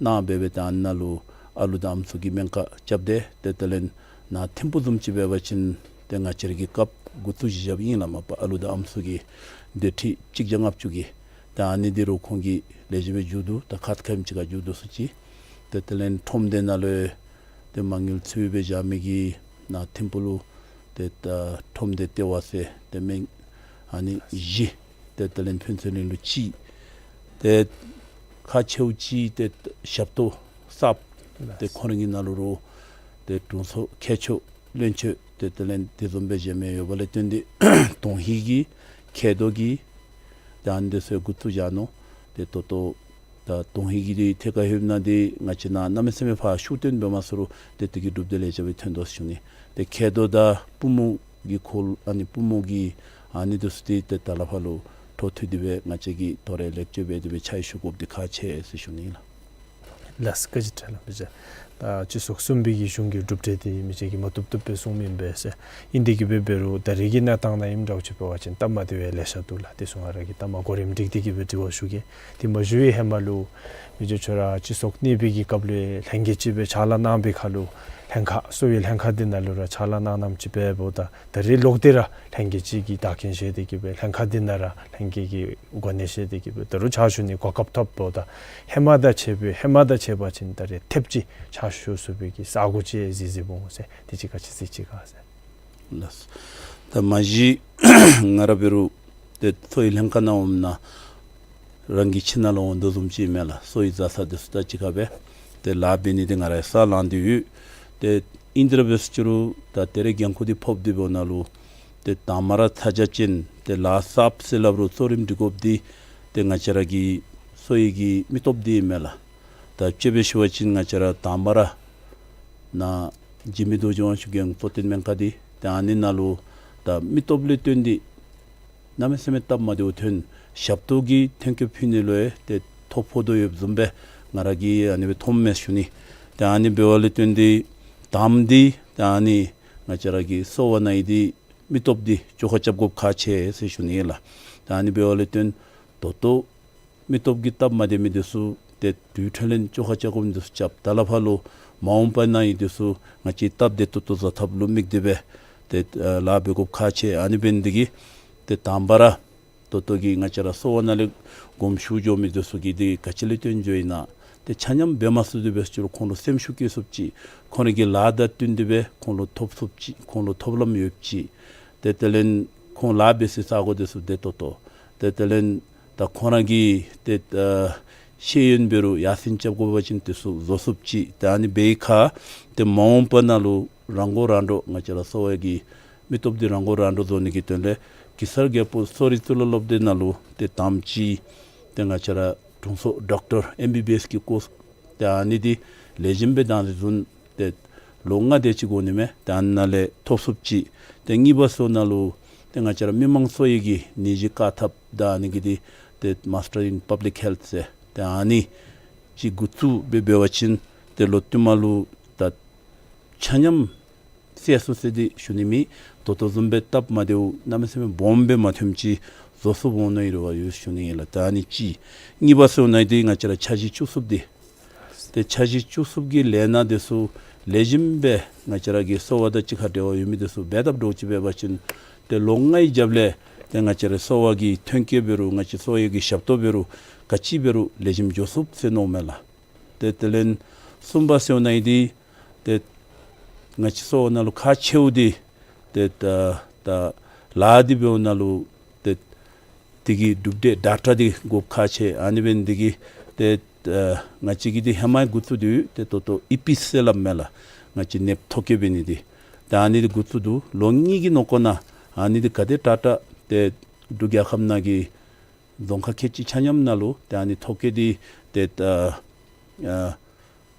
གནང་སྦེ་སྦེ་ད་ཨ་ནཱ་ལུ་ཨ་ལུ་དང་ཨམ་སྲུ་གི་སྨན་ཁང་རྐྱབ་སྟེ་ཏེ་དེ་ལས་ནཱ་ཐིམ་ཕུག་བཟུམ་ཅིག་འབད་བ་ཅིན་ཏེ་ང་བཅས་ར་གིས་སྐབས་འགོ་བཙུགས་ཅི་རྐྱབ་ཨིན་ལགས། མ་པ་ཨ་ལུ་དང་ཨམ་སྲུ་གི་སྡོད་ཁྲི་གཅིག་བརྒྱ་ལྔ་བཅུ་གི། ད་ཨ་ནི་འདི་རུང་ཁོང་གིས་ལེགས་ཤོམ་སྦེ་མཇུག་བསྡུ་ད་ཁ་ཙ་ཁ་ཉིནམ་ཅིག་ཁར་མཇུག་བསྡུ་ཚུགས་ཅི། ཏེ་དེ་ལས་ཁྲོམ་སྡེ་ནང་ལུ་ཏེ་མ་དངུལ་ཚུ་སྦེ་བཞག་མི་གི་ནཱ་ཐིམ་ཕུག་ལུ་ཏེ་ད་ཁྲོམ་སྡེ་ལྟེ་བ་ཟེར་ཏེ་མི་ཨ་ནི་བཞི། ཏེ་དེ་ལས་ཕུན་ཚོགས་གླིང་ལུ་གཅིག། ཏེ་ཁག་ཆེཝ་ཅིག་ཏེ་ཞབས་ཏོག་གསརཔ་ཏེ་ཁོང་ར་གི་ནང་ལུ་རུང་ཏེ་དྲུང་འཚོ་མཁས་མཆོག་བློན་ཆེན་ཏེ་དེ་ལས་དེ་བཟུམ་སྦེ་གཞན་མི་ཡོདཔ་ལས་བརྟེན་ཏེ་དོན་ཧིང་གི་མཁལ་རྡོག་གི་ད་ཨ་ནི་འདི་ཚུ་འགོ་བཙུགས་བཞག་ནུག། ཏེ་ད་ལྟོ་ད་དོན་ཧིང་གི་འདི་ཐད་ཁར་ལྷོདཔ་ད་འདི་ང་བཅས་ནཱ་གནམ་མེད་ས་མེད་ཕར་ཤུགས་བཏོན་འབད་མ་ཚུགས་རུང་ཏེ་དེ་གི་གྲུབ་འབྲས་ལེགས་ཤོམ་སྦེ་ཐོན་དོ་ཟེར་ཞུ་ནི། ཏེ་མཁལ་རྡོག་དང་པུས་མོ་གི་ཁོག་ཨ་ནི་པུས་མོ་གི་ཨ་ནི་འདི་ཚུ་འདི་ཏེ་ད་ལས་ཕར་ལུ་འཕྲོ་མཐུད་དེ་སྦེ་ང་བཅས་ཀྱིས་དོ་རུང་ལེགས་བཅོས་འབད་དེ་སྦེ་ཕྱག་ཞུ་དགོཔ་འདི་ཁག་ཆེ་ཟེར་ཞུ་ནི་ལགས། ལགས་སོ། བཀའ་དྲིན་ཆེ་ལགས། མི་རྗེ་ད་སྤྱི་ཚོགས་གསུམ་པའི་གི་གཞུང་གི་གྲུབ་འབྲས་འདི་མི་རྗེ་གིས་མ་བཏུབ་བཏུབ་སྦེ་གསུངམ་ཨིན་པས་ཟེར། ཨིན་དེ་གིས་འབད་འབད་རུང་ད་རེས་ཀྱི་གནས་སྟངས་ནང་ཨིནམ་འདྲཝ་ཅིག་འབད་བ་ཅིན་སྟབས་མ་བདེཝ་ལེ་ཤ་འདུག་ལགས། དེ་ཚུ་ང་ར་གིས་ད་མ་གོ་རིམ་སྒྲིག་སྟེ་གིས་སྦེ་དྲི་བ་ཞུ་གེ། དེ་མ་ཞུ་བའི་ཧེ་མ་ལུ་མི་རྗེ་ཁྱོད་ར་སྤྱི་ཚོགས་གཉིས་པའི་གི་སྐབས་ལུ་ལྷན་རྒྱས་ཅིག་སྦེ་ཕྱག་ལཱ་གནང་བའི་ཁར་ལུ་ལྷན་ཁག་གསོ་བའི་ལྷན་ཁག་འདི་ནང་ལུ་ར་ཕྱག་ལཱ་གནང་གནངམ་ཅིག་འབདཝ་ད་ད་རེས་ལོག་སྟེ་ར་ལྷན་རྒྱས་ཅིག་གི་བདག་རྐྱེན་བཞེས་ཏེ་གིས་སྦེ་ལྷན་ཁག་འདི་ནང་ར་ལྷན་རྒྱས་ཀྱི་གོ་གནས་བཞེས་ཏེ་གིས་སྦེ་ད་རུང་ཕྱག་ཞུ་ནི་གོ་སྐབས་ཐོབ་འབདཝ་ད་ཧེ་མ་དང་ཕྱད་པའི་ཧེ་མ་དང་ཕྱད་པ་ཅིན་ད་རེས་ཐེབས་ཅིག་ཕྱག་ཞུ་ཚུགས་པའི་གི་ས་གོ་ཅིག་གཟིགས་གཟིགསཔ་འོང་ཟེར། དེ་ཅིག་ག་ཅི་གཟིགས་ཅི་ག་ཟེར། ལགས། ད་མ་གཞི་ང་ར་འབད་རུང་ཏེ་གསོ་བའི་ལྷན་ཁག་ནང་འོངམ་ད་རང་གི་ཁྱིམ་ནང་ལུ་འོང་དོ་བཟུམ་ཅིག་མས་ལགས། གསོ་བའི་བཟའ་ཚང་འདི་ཚུ་དང་གཅིག་ཁར་སྦེ་ཏེ་ལཱ་འབད་ནི་འདི་ང་ར་ཡང་ས་ལངས་ཏེ་ཡོད། ཏེ་ཨིན་དེ་ར་འབད་ཟེར་ཅི་རུང་ད་ད་རེས་འགན་ཁུར་འདི་ཕོགཔ་འདི་འབདཝ་ད་ལུ་ཏེ་དང་པ་ར་ཚ་གྱང་ཅན་ཏེ་ལཱ་གསརཔ་ཟེར་སླབ་རུང་གཙོ་རིམ་སྒྲིག་དགོཔ་འདི་ཏེ་ང་བཅས་ར་གི་གསོ་བའི་གི་མི་སྟོབས་འདི་ཨིན་མས་ལགས། ད་དཔྱེ་སྦེ་ཞུ་བ་ཅིན་ང་བཅས་ར་དང་པ་ར་ནཱ་འཇིགས་མེད་རྡོ་རྗེ་དབང་ཕྱུག་རྒྱལ་ཡོངས་གཙོ་བསྟེན་སྨན་ཁང་འདི་ཏེ་ཨ་ནི་ནང་ལུ་ད་མི་སྟོབས་ལས་བརྟེན་ཏེ་གནམ་མེད་ས་མེད་སྟབས་མ་བདེཝ་ཐོན། ཞབས་ཏོག་གི་ཐོན་སྐྱེད་ཕུལ་ནི་ལུ་ཡང་ཏེ་ཐོ་ཕོག་དོ་ཡོདཔ་བཟུམ་སྦེ་ང་ར་གིས་ཨ་ནི་སྦེ་མཐོངམ་མས་ཞུ་ནི། ཏེ་ཨ་ནི་འབདཝ་ལས་བརྟེན་ཏེ་དང་པ་འདི་ཏེ་ཨ་ནི་ང་བཅས་ར་གི་གསོ་བ་ནང་ཡོད་དེ་མི་སྟོབས་འདི་བཅོ་ཁ་རྐྱབ་དགོཔ་ཁག་ཆེ་ཟེར་ཞུ་ནི་ལགས། ཏེ་ཨ་ནི་འབདཝ་ལས་བརྟེན་ད་ལྟོ་མི་སྟོབས་ཀྱི་སྟབས་མ་བདེ་མི་འདི་ཚུ་ཏེ་དུས་ཐོག་ལས་བཅོ་ཁ་རྐྱབ་དགོཔ་འདི་ཚུ་རྐྱབ། ད་ལས་ཕར་ལུ་མ་འོངས་པ་ནང་ཡོད་འདི་ཚུ་ང་བཅས་སྟབས་བདེ་ཏོག་ཏོ་བཟའ་ཐབས་ལུ་དམིགས་ཏེ་སྦེ་ཏེ་ལཱ་འབད་དགོཔ་ཁག་ཆེ། ཨ་ནི་འབད་ནི་འདི་གིས་ཏེ་དང་པ་ར་ད་ལྟོ་གི་ང་བཅས་ར་གསོ་བ་ནང་ལས་དགོངསམ་ཞུ་འགྱོ་མི་འདི་ཚུ་གིས་འདི་ག་ཅི་ལས་བརྟེན་འགྱོཝ་ཨིན་ན། ཏེ་ཆ་མཉམ་འབད་མ་ཚུགས་ཏེ་འབད་ཟེར་ཅི་རུང་ཁོང་ལུ་སེམས་ཤུགས་བསྐྱེད་ཚུགསཔ་ཅིག་ཁོང་ར་གི་ལཱ་དང་བསྟུན་ཏེ་སྦེ་ཁོང་ལུ་ཐོབ་ཚུགསཔ་ཅིག་ཁོང་ལུ་ཐོབ་ལམ་ཡོདཔ་ཅིག། ཏེ་དེ་ལས་ཁོང་ལཱ་འབད་སའི་ས་གོ་འདི་ཚུ་བདེ་ཏོག་ཏོ། ཏེ་དེ་ལས་ད་ཁོང་ར་གི་ཏེ་ཨ་ཤེས་ཡོན་འབད་རུང་ཡར་སེང་རྐྱབ་དགོ་པ་ཅིན་དེ་ཚུ་བཟོ་ཚུགསཔ་ཅིག། ཏེ་ཨ་ནི་འབད་བའི་ཁར་ཏེ་མ་འོངས་པ་ནང་ལུ་རང་མགོ་རང་འདྲོངས་ང་བཅས་ར་གསོ་བ་གི་མི་སྟོབས་འདི་རང་མགོ་རང་འདྲོངས་བཟོ་ནི་གི་དོན་ལས་གེ་སར་རྒྱལ་པོ་གསོ་རིག་གཙུག་ལག་སློབ་སྡེ་ནང་ལུ་ཏེ་དང་པ་ཅིག་ཏེ་ང་བཅས་ར་དྲུང་འཚོ་ཌོག་ཊར་ཨེམ་བི་བི་ཨེསི་གི་ཀོརསི་ཏེ་ཨ་ནི་འདི་ལེགས་ཤོམ་སྦེ་དང་འདི་བཟུང་སྟེ་ ལོ་ལྔ་དེ་ཅིག་འགོར་ནི་མས། ཏེ་ཨ་ནཱ་ལས་ཐོབ་ཚུགསཔ་ཅིག། ཏེ་གཉིས་པ་ཟེར་ནང་ལུ་ཏེ་ང་བཅས་ར་མི་མང་གསོ་བའི་གི་ནད་གཞི་བཀག་ཐབས་དང་ཨ་ནི་གི་འདི་ཏེ་Master in Public Health ཟེར་ཏེ་ཨ་ནི་ཅིག་འགོ་བཙུགས་འབད་འབད་བ་ཅིན་ཏེ་ལོ་བསྟུད་མར་ལུ་ད་ཆ་མཉམ་སེལ་སོང་ཟེར་འདི་ཞུ་ནི་མེད། ད་ལྟོ་བཟུམ་སྦེ་སྟབས་མ་བདེཝ་གནམ་མེད་ས་མེད་སྦོམ་སྦེ་མ་ཐོནམ་ཅིག་བཟོ་ཚུགས་འོང་ནིའི་རེ་བ་ཡོད་ཞུ་ནི་ཨིན་ལགས། ད་ཨ་ནི་གཅིག། གཉིས་པ་ཟེར་ནང་འདི་ང་བཅས་ར་འཆར་གཞི་བཅུ་གསུམ་འདི་ཏེ་འཆར་གཞི་བཅུ་གསུམ་གྱི་ལས་སྣ་འདི་ཚུ་ལེགས་ཤོམ་སྦེ་ང་བཅས་ར་གི་གསོ་བ་དང་གཅིག་ཁར་འབྲེལ་བ་ཡོད་མི་འདི་ཚུ་འབད་ཐབས་འདྲཝ་ཅིག་འབད་བ་ཅིན་ཏེ་ལོ་ལྔའི་རྒྱབ་ལས་ཏེ་ང་བཅས་ར་གསོ་བ་གི་ཐོན་སྐྱེད་འབད་རུང་ང་བཅས་གསོ་བའི་གི་ཞབས་ཏོག་འབད་རུང་ག་ཅི་འབད་རུང་ལེགས་ཤོམ་འགྱོ་ཚུགས་ཟེར་མནོཝ་མས་ལགས། ཏེ་དེ་ལས་གསུམ་པ་ཟེར་ནང་འདི་ཏེ་ང་བཅས་གསོ་བ་ནང་ལུ་ཁག་ཆེཝ་འདི་ཏེ་ད་ད་ལཱ་འདི་འབདཝ་ནང་ལུ་ཏེ་དེ་གི་གྲུབ་འབྲས་ཌེ་ཊ་འདི་དགོཔ་ཁག་ཆེ། ཨ་ནི་འབད་ནི་དེ་གིས་ཏེ་ཨ་ང་བཅས་ཀྱིས་འདི་ཧེ་མ་འགོ་བཙུགས་ཏེ་ཡོད། ཏེ་ད་ལྟོ་ཨི་པིས་ཟེར་སླབ་མས་ལགས། ང་བཅས་ནདཔ་ཐོ་བཀོད་འབད་ནི་འདི་ད་ཨ་ནི་འདི་འགོ་བཙུགས་འདུག། ལོ་གཉིས་ཀྱི་ནང་འཁོད་ནང་ཨ་ནི་འདི་ག་དེ་དྲག་དྲག་ཏེ་འབྲུག་རྒྱལ་ཁབ་ནང་གི་རྫོང་ཁག་ཁལ་གཅིག་ཆ་མཉམ་ནང་ལུ་ཏེ་ཨ་ནི་ཐོ་བཀོད་འདི་ཏེ་ཨ་ཨ་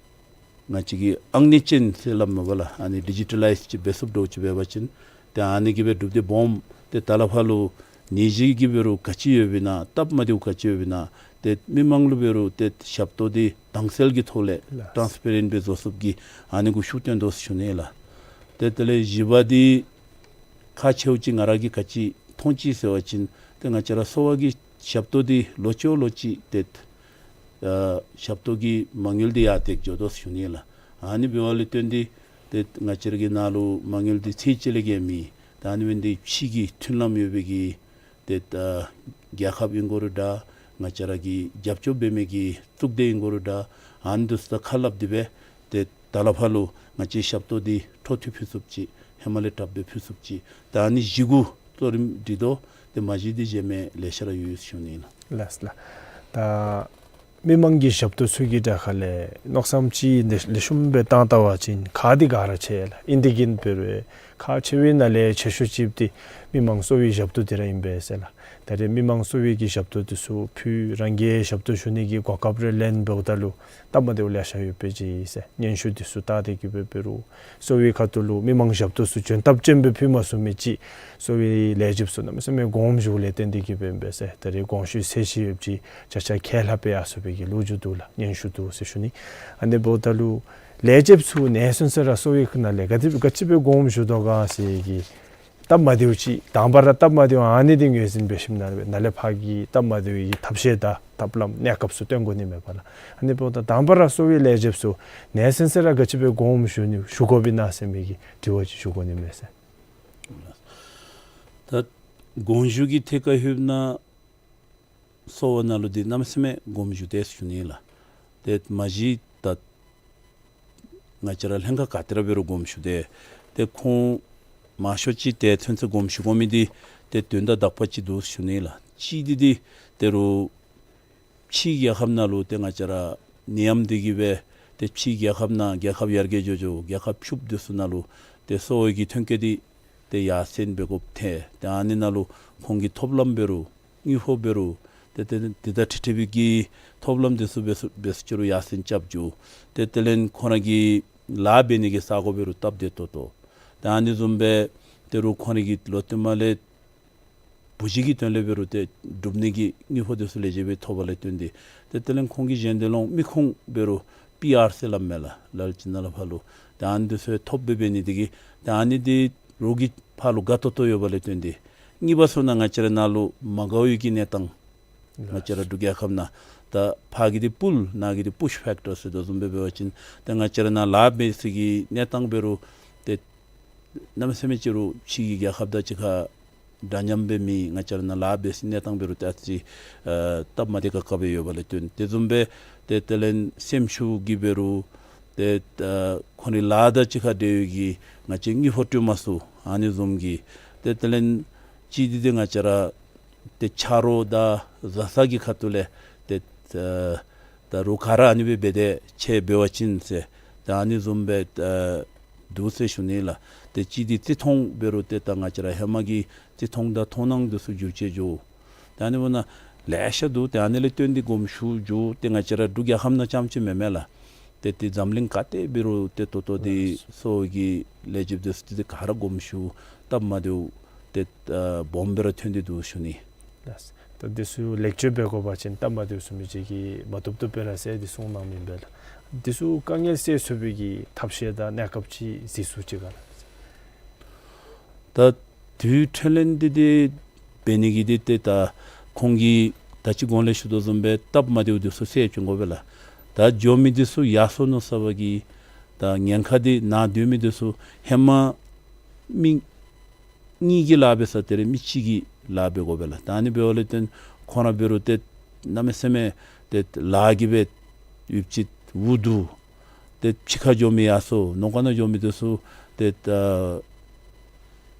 ང་བཅས་ཀྱིས་ཨང་གནས་ཅན་ཟེར་སླབ་མས་པ་ལགས། ཨ་ནི་ཌི་ཇི་ཊ་ལའིཛ་ཅིག་འབད་ཚུགསཔ་འདྲཝ་ཅིག་འབད་བ་ཅིན་ཏེ་ཨ་ནི་གིས་སྦེ་གྲུབ་འབྲས་སྦོམ་ཏེ་ད་ལས་ཕར་ལུ་ནད་གཞི་གི་འབད་རུང་ག་ཅི་ཡོདཔ་ཨིན་ན་སྟབས་མ་བདེཝ་ག་ཅི་ཡོདཔ་ཨིན་ན་ཏེ་མི་མང་ལུ་འབད་རུང་ཏེ་ཞབས་ཏོག་འདི་དྭངས་གསལ་གྱི་ཐོག་ལས་ལགས། ཊཱནསི་པེ་རེནཊ་སྦེ་བཟོ་ཚུགསཔ་གི་ཨ་ནི་གུ་ཤུགས་བཏོན་དོ་ཟེར་ཞུ་ནི་ལགས། ཏེ་དེ་ལས་བཞི་པ་འདི་ཁག་ཆེཝ་ཅིག་ང་ར་གིས་ག་ཅི་མཐོང་ཅི་ཟེར་བ་ཅིན་ཏེ་ང་བཅས་ར་གསོ་བ་གི་ཞབས་ཏོག་འདི་ལོ་གཅིག་ལོ་གཅིག་ཏེ་ཨ་ཞབས་ཏོག་གི་མ་དངུལ་འདི་ཡར་ཏེ་འགྱོ་དོ་ཟེར་ཞུ་ནི་ལགས། ཨ་ནི་འབདཝ་ལས་བརྟེན་ཏེ་ཏེ་ང་བཅས་ར་གི་ནང་ལུ་མ་དངུལ་འདི་ཚད་ཅིག་ལས་བརྒལ་མེད། ད་ཨ་ནི་འབད་ནི་འདི་ཕྱི་གི་མཐུན་ལམ་ཡོད་པའི་གི་ཏེ་ཨ་རྒྱལ་ཁབ་ཨིན་དགོ་རུང་འདྲ་ང་བཅས་ར་གི་རྒྱབ་སྐྱོར་འབད་མི་གི་གཙུག་སྡེ་ཨིན་དགོ་རུང་འདྲ་ཨ་ནི་འདི་ཚུ་དང་ཁ་སླབ་སྟེ་སྦེ་ཏེ་ད་ལས་ཕར་ལུ་ང་བཅས་ཞབས་ཏོག་འདི་འཕྲོ་མཐུད་ཕུལ་ཚུགསཔ་ཅིག་ཧེ་མ་ལས་དྲགཔ་སྦེ་ཕུལ་ཚུགསཔ་ཅིག། ད་ཨ་ནི་བཞི་གུ་གཙོ་རིམ་སྒྲིག་དོ། ཏེ་མ་གཞི་འདི་གཞན་མི་ལེ་ཤ་ར་ཡོད་ཟེར་ཞུ་ནི་ཨིན་ལགས། ལགས་ལགས། ད་མི་མང་གི་ཞབས་ཏོག་ཚུ་གི་དྲ་ཁ་ལས་མནོ་བསམ་ཅིག་ལེགས་ལེགས་ཤོམ་སྦེ་བཏང་བལྟ་བ་ཅིན་ཁག་འདི་ག་ར་ཆེ་ལགས། ཨིན་ཏེ་གིས་འབད་རུང་ཁག་ཆེ་བའི་ནང་ལས་ཆེ་ཤོས་ཅིག་འདི་མི་མང་གསོ་བའི་ཞབས་ཏོག་འདི་ར་ཨིན་པས་ཟེར་ལགས། ད་རེས་མི་མང་གསོ་བའི་གི་ཞབས་ཏོག་འདི་ཚུ་ཕུལ་རང་གིས་ཞབས་ཏོག་ཞུ་ནི་གི་གོ་སྐབས་རེ་ལེན་འབདཝ་ད་ལུ་སྟབས་མ་བདེཝ་ལེ་ཤ་ཡོད་པའི་ཅིག་ཟེར་སྙན་ཞུ་འདི་ཚུ་བལྟ་སྟེ་གིས་འབད་འབད་རུང་གསོ་བའི་ཁ་ཐུག་ལུ་མི་མང་ཞབས་ཏོག་ཚུ་འཇོན་ཐངས་ཅན་སྦེ་ཕུལ་མ་ཚུགས་མི་ཅིག་གསོ་བའི་ལས་བྱེདཔ་ཚུ་གནམ་མེད་ས་མེད་དགོངསམ་ཞུཝ་ལས་བརྟེན་ཏེ་གིས་འབད་འབད་ཟེར་ད་རེས་དགོངས་ཞུའི་ཚད་གཞི་ཡོདཔ་ཅིག་ཅ་ཆས་ཁས་ལྷག་སྦེ་ཡར་སོང་བའི་གི་ལོ་རྒྱུས་འདུག་ལགས། སྙན་ཞུ་འདུག་ཟེར་ཞུ་ནི། ཨ་ནི་འབདཝ་ད་ལུ་ལས་བྱེདཔ་ཚུ་ནད་སོང་ས་ར་གསོ་བའི་ཁ་ནང་ལས་ག་དེ་ག་ཅི་སྦེ་དགོངསམ་ཞུ་དོ་ག་ཟེར་གི་སྟབས་མ་བདེཝ་ཅིག་དང་པ་ར་སྟབས་མ་བདེཝ་ཨ་ནི་འདི་ངོས་འཛིན་འབད་ཞིནམ་ལས་ནཱ་ལས་ཕར་གྱི་སྟབས་མ་བདེཝ་གི་ཐབས་ཤེས་དང་ཐབས་ལམ་གནས་སྐབས་ཚུ་སྟོན་དགོ་ནི་མས་པ་ལགས། ཨ་ནི་འབདཝ་ད་དང་པ་ར་གསོ་བའི་ལས་བྱེདཔ་ཚུ་ནད་སོང་ས་ར་ག་ཅི་སྦེ་དགོངསམ་ཞུ་ནི་ཞུ་དགོཔ་ཨིན་ན་ཟེར་མི་གི་དྲི་བ་ཅིག་ཞུ་དགོ་ནི་མས་ཟེར། ད་དགོངས་ཞུ་གི་ཐད་ཁར་ལྷོདཔ་ད་གསོ་བ་ནང་ལུ་འདི་གནམ་མེད་ས་མེད་དགོངསམ་ཞུ་དེས་ཞུ་ནི་ལགས། ཏེ་མ་གཞི་ད་ང་བཅས་ར་ལྷན་ཁག་ག་ཏེ་ར་འབད་རུང་དགོངསམ་ཞུ་དེས། ཏེ་ཁོང་མང་ཤོས་ཅིག་ཏེ་ཚུན་ཚོད་དགོངསམ་ཞུ་དགོ་མི་འདི་ཏེ་དོན་དག་དག་པ་ཅིག་འདུག་ཞུ་ནི་ལགས། གཅིག་འདི་འདི་ད་རུང་ཕྱི་རྒྱལ་ཁབ་ནང་ལུ་ཏེ་ང་བཅས་ར་ནད་ཡམས་འདི་གིས་སྦེ་ཏེ་ཕྱི་རྒྱལ་ཁབ་ནང་རྒྱལ་ཁབ་ཡར་རྒྱས་འགྱོ་འགྱོ་རྒྱལ་ཁབ་ཕྱུགཔོ་འདི་ཚུ་ནང་ལུ་ཏེ་གསོ་བའི་གི་ཐོན་སྐྱེད་འདི་ཏེ་ཡར་སེང་འབད་དགོཔ་ཐལ། ཏེ་ཨ་ནི་ནང་ལུ་ཁོང་གི་ཐོབ་ལམ་འབད་རུང་དངུལ་ཕོགས་འབད་རུང་ཏེ་ཏེ་ཏེ་ད་ཁྲི་ཁྲི་བའི་གི་ཐོབ་ལམ་འདི་ཚུ་འབད་ཚུགས་འབད་ཚུགས་ཅི་རུང་ཡར་སེང་རྐྱབ་འགྱོ། ཏེ་དེ་ལས་ཁོང་ར་གི་ལཱ་འབད་ནི་གི་ས་གོ་འབད་རུང་སྟབས་བདེ་ཏོག་ཏོ། ཏེ་ཨ་ནི་བཟུམ་སྦེ་ད་རུང་ཁོང་ར་གི་ལོག་སྟེ་མར་ལས་བུ་གཞི་གི་དོན་ལས་འབད་རུང་ཏེ་སྒྲུབ་ནི་གི་དངུལ་ཕོགས་འདི་ཚུ་ལེགས་ཤོམ་སྦེ་ཐོབ་པ་ལས་བརྟེན་ཏེ་ཏེ་དེ་ལས་ཁོང་གི་གཞན་དོན་ལུ་མི་ཁུངས་འབད་རུང་པི་ཨར་ཟེར་སླབ་མས་ལགས། ལ་ལུ་ཅིག་ནཱ་ལས་ཕར་ལུ་ཏེ་ཨ་ནི་འདི་ཚུ་ཐོབ་སྦེ་འབད་ནི་འདི་གིས་ཏེ་ཨ་ནི་འདི་རོགས་ཀྱིས་ཕར་ལུ་དགའ་ཏོག་ཏོ་ཡོད་པ་ལས་བརྟེན་ཏེ། གཉིས་པ་ཟེར་ན་ང་བཅས་ར་ནཱ་ལུ་མ་དགའ་བའི་གི་གནས་སྟངས་ང་བཅས་ར་འབྲུག་རྒྱལ་ཁབ་ནང་ད་ཕར་གི་འདི་པུལ་ནཱ་གི་འདི་པུཤ་ཕེཀ་ཊར་ཟེར་དོ་བཟུམ་སྦེ་འབད་བ་ཅིན་ཏེ་ང་བཅས་ར་ནཱ་ལཱ་འབད་ས་གི་གནས་སྟངས་འབད་རུང་ཏེ་གནམ་མེད་ས་མེད་ཅིག་རུང་ཕྱི་གི་རྒྱལ་ཁབ་དང་གཅིག་ཁར་འདྲ་མཉམ་སྦེ་མེད། ང་བཅས་ར་ནཱ་ལཱ་འབད་ས་གནས་སྟངས་འབད་རུང་ཏེ་ཨ་ཙི་ཨ་སྟབས་མ་བདེ་ཁག་ཁ་སྦེ་ཡོད་པ་ལས་བརྟེན་དེ་བཟུམ་སྦེ་ཏེ་དེ་ལས་སེམས་ཤུགས་ཀྱིས་འབད་རུང་ཏེ་ཨ་ཁོང་རའི་ལཱ་དང་གཅིག་ཁར་འབྲེལ་བའི་གི་ང་བཅས་དངུལ་ཕོགས་སྤྲོད་མ་ཚུགས། ཨ་ནི་བཟུམ་གྱི་ཏེ་དེ་ལས་གཅིག་འདི་ཏེ་ང་བཅས་ར་ཏེ་ཆ་རོགས་དང་བཟའ་ཚང་གི་ཁ་ཐུག་ལས་ཏེ་ཨ་ད་རོགས་ག་ར་ཨ་ནི་སྦེ་འབད་དེ་ཁྱེད་འབད་བ་ཅིན་ཟེར་ད་ཨ་ནི་བཟུམ་སྦེ་ཨ་འདུག་ཟེར་ཞུ་ནི་ལགས། ཏེ་གཅིག་འདི་བརྩི་མཐོང་འབད་རུང་ཏེ་ད་ང་བཅས་ར་ཧེ་མ་གི་བརྩི་མཐོང་དང་མཐོང་སྣང་འདི་ཚུ་འགྱུར་བཅོས་འགྱོ། ཏེ་ཨ་ནི་འབདཝ་ད་ལེ་ཤ་འདུག། ཏེ་ཨ་ནི་ལས་བརྟེན་ཏེ་དགོངསམ་ཞུ་འགྱོ། ཏེ་ང་བཅས་ར་འབྲུག་རྒྱལ་ཁབ་ནང་རྐྱངམ་ཅིག་མེན་མས་ལགས། ཏེ་ཏེ་འཛམ་གླིང་ག་ཏེ་འབད་རུང་ཏེ་ད་ལྟོ་འདི་གསོ་བའི་གི་ལས་འགུལ་འདི་ཚུ་ཏེ་ག་ར་དགོངསམ་ཞུ་སྟབས་མ་བདེཝ་ཏེ་ཨ་སྦོམ་སྦེ་ར་ཐོན་ཏེ་འདུག་ཞུ་ནི། ལགས། ད་འདི་ཚུ་ལེགས་བཅོས་འབད་དགོ་པ་ཅིན་སྟབས་མ་བདེཝ་ཚུ་མི་ཅིག་གིས་མ་བཏུབ་བཏུབ་སྦེ་ར་ཟེར་ཏེ་གསུངས་གནང་མི་ཨིན་པས་ལགས། འདི་ཚུ་དཀའ་ངལ་སེལ་ཚུགས་པའི་གི་ཐབས་ཤེས་དང་གནས་སྐབས་ཅིག་གཟིགས་ཚུགས་ཅི་ག་ལགས། ད་དུས་ཐོན་ལས་འདི་འདི་འབད་ནི་གི་འདི་ཏེ་ད་ཁོང་གིས་ད་ཅི་གོང་ལས་ཞུ་དོ་བཟུམ་སྦེ་སྟབས་མ་བདེཝ་འདི་ཚུ་སེལ་བཅུག་དགོ་པས་ལགས། ད་འགྱོ་མི་འདི་ཚུ་ཡར་སོང་ནུག་ཟེར་བའི་གི་ད་ཉེན་ཁ་འདི་ནཱ་སྡོད་མི་འདི་ཚུ་ཧེ་མ་མི་གཉིས་ཀྱིས་ལཱ་འབད་ས་དེ་ར་མི་གཅིག་གིས་ལཱ་འབད་དགོ་པས་ལགས། ད་ཨ་ནི་འབདཝ་ལས་བརྟེན་ཁོང་ར་འབད་རུང་ཏེ་གནམ་མེད་ས་མེད་ཏེ་ལཱ་གིས་སྦེ་ཡུདཔ་ཅིག་འུ་སྡུག། ཏེ་ཕྱི་ཁར་འགྱོ་མི་ཡར་སོང་ནང་ཁར་ན་འགྱོ་མི་འདི་ཚུ་ཏེ་ཨ་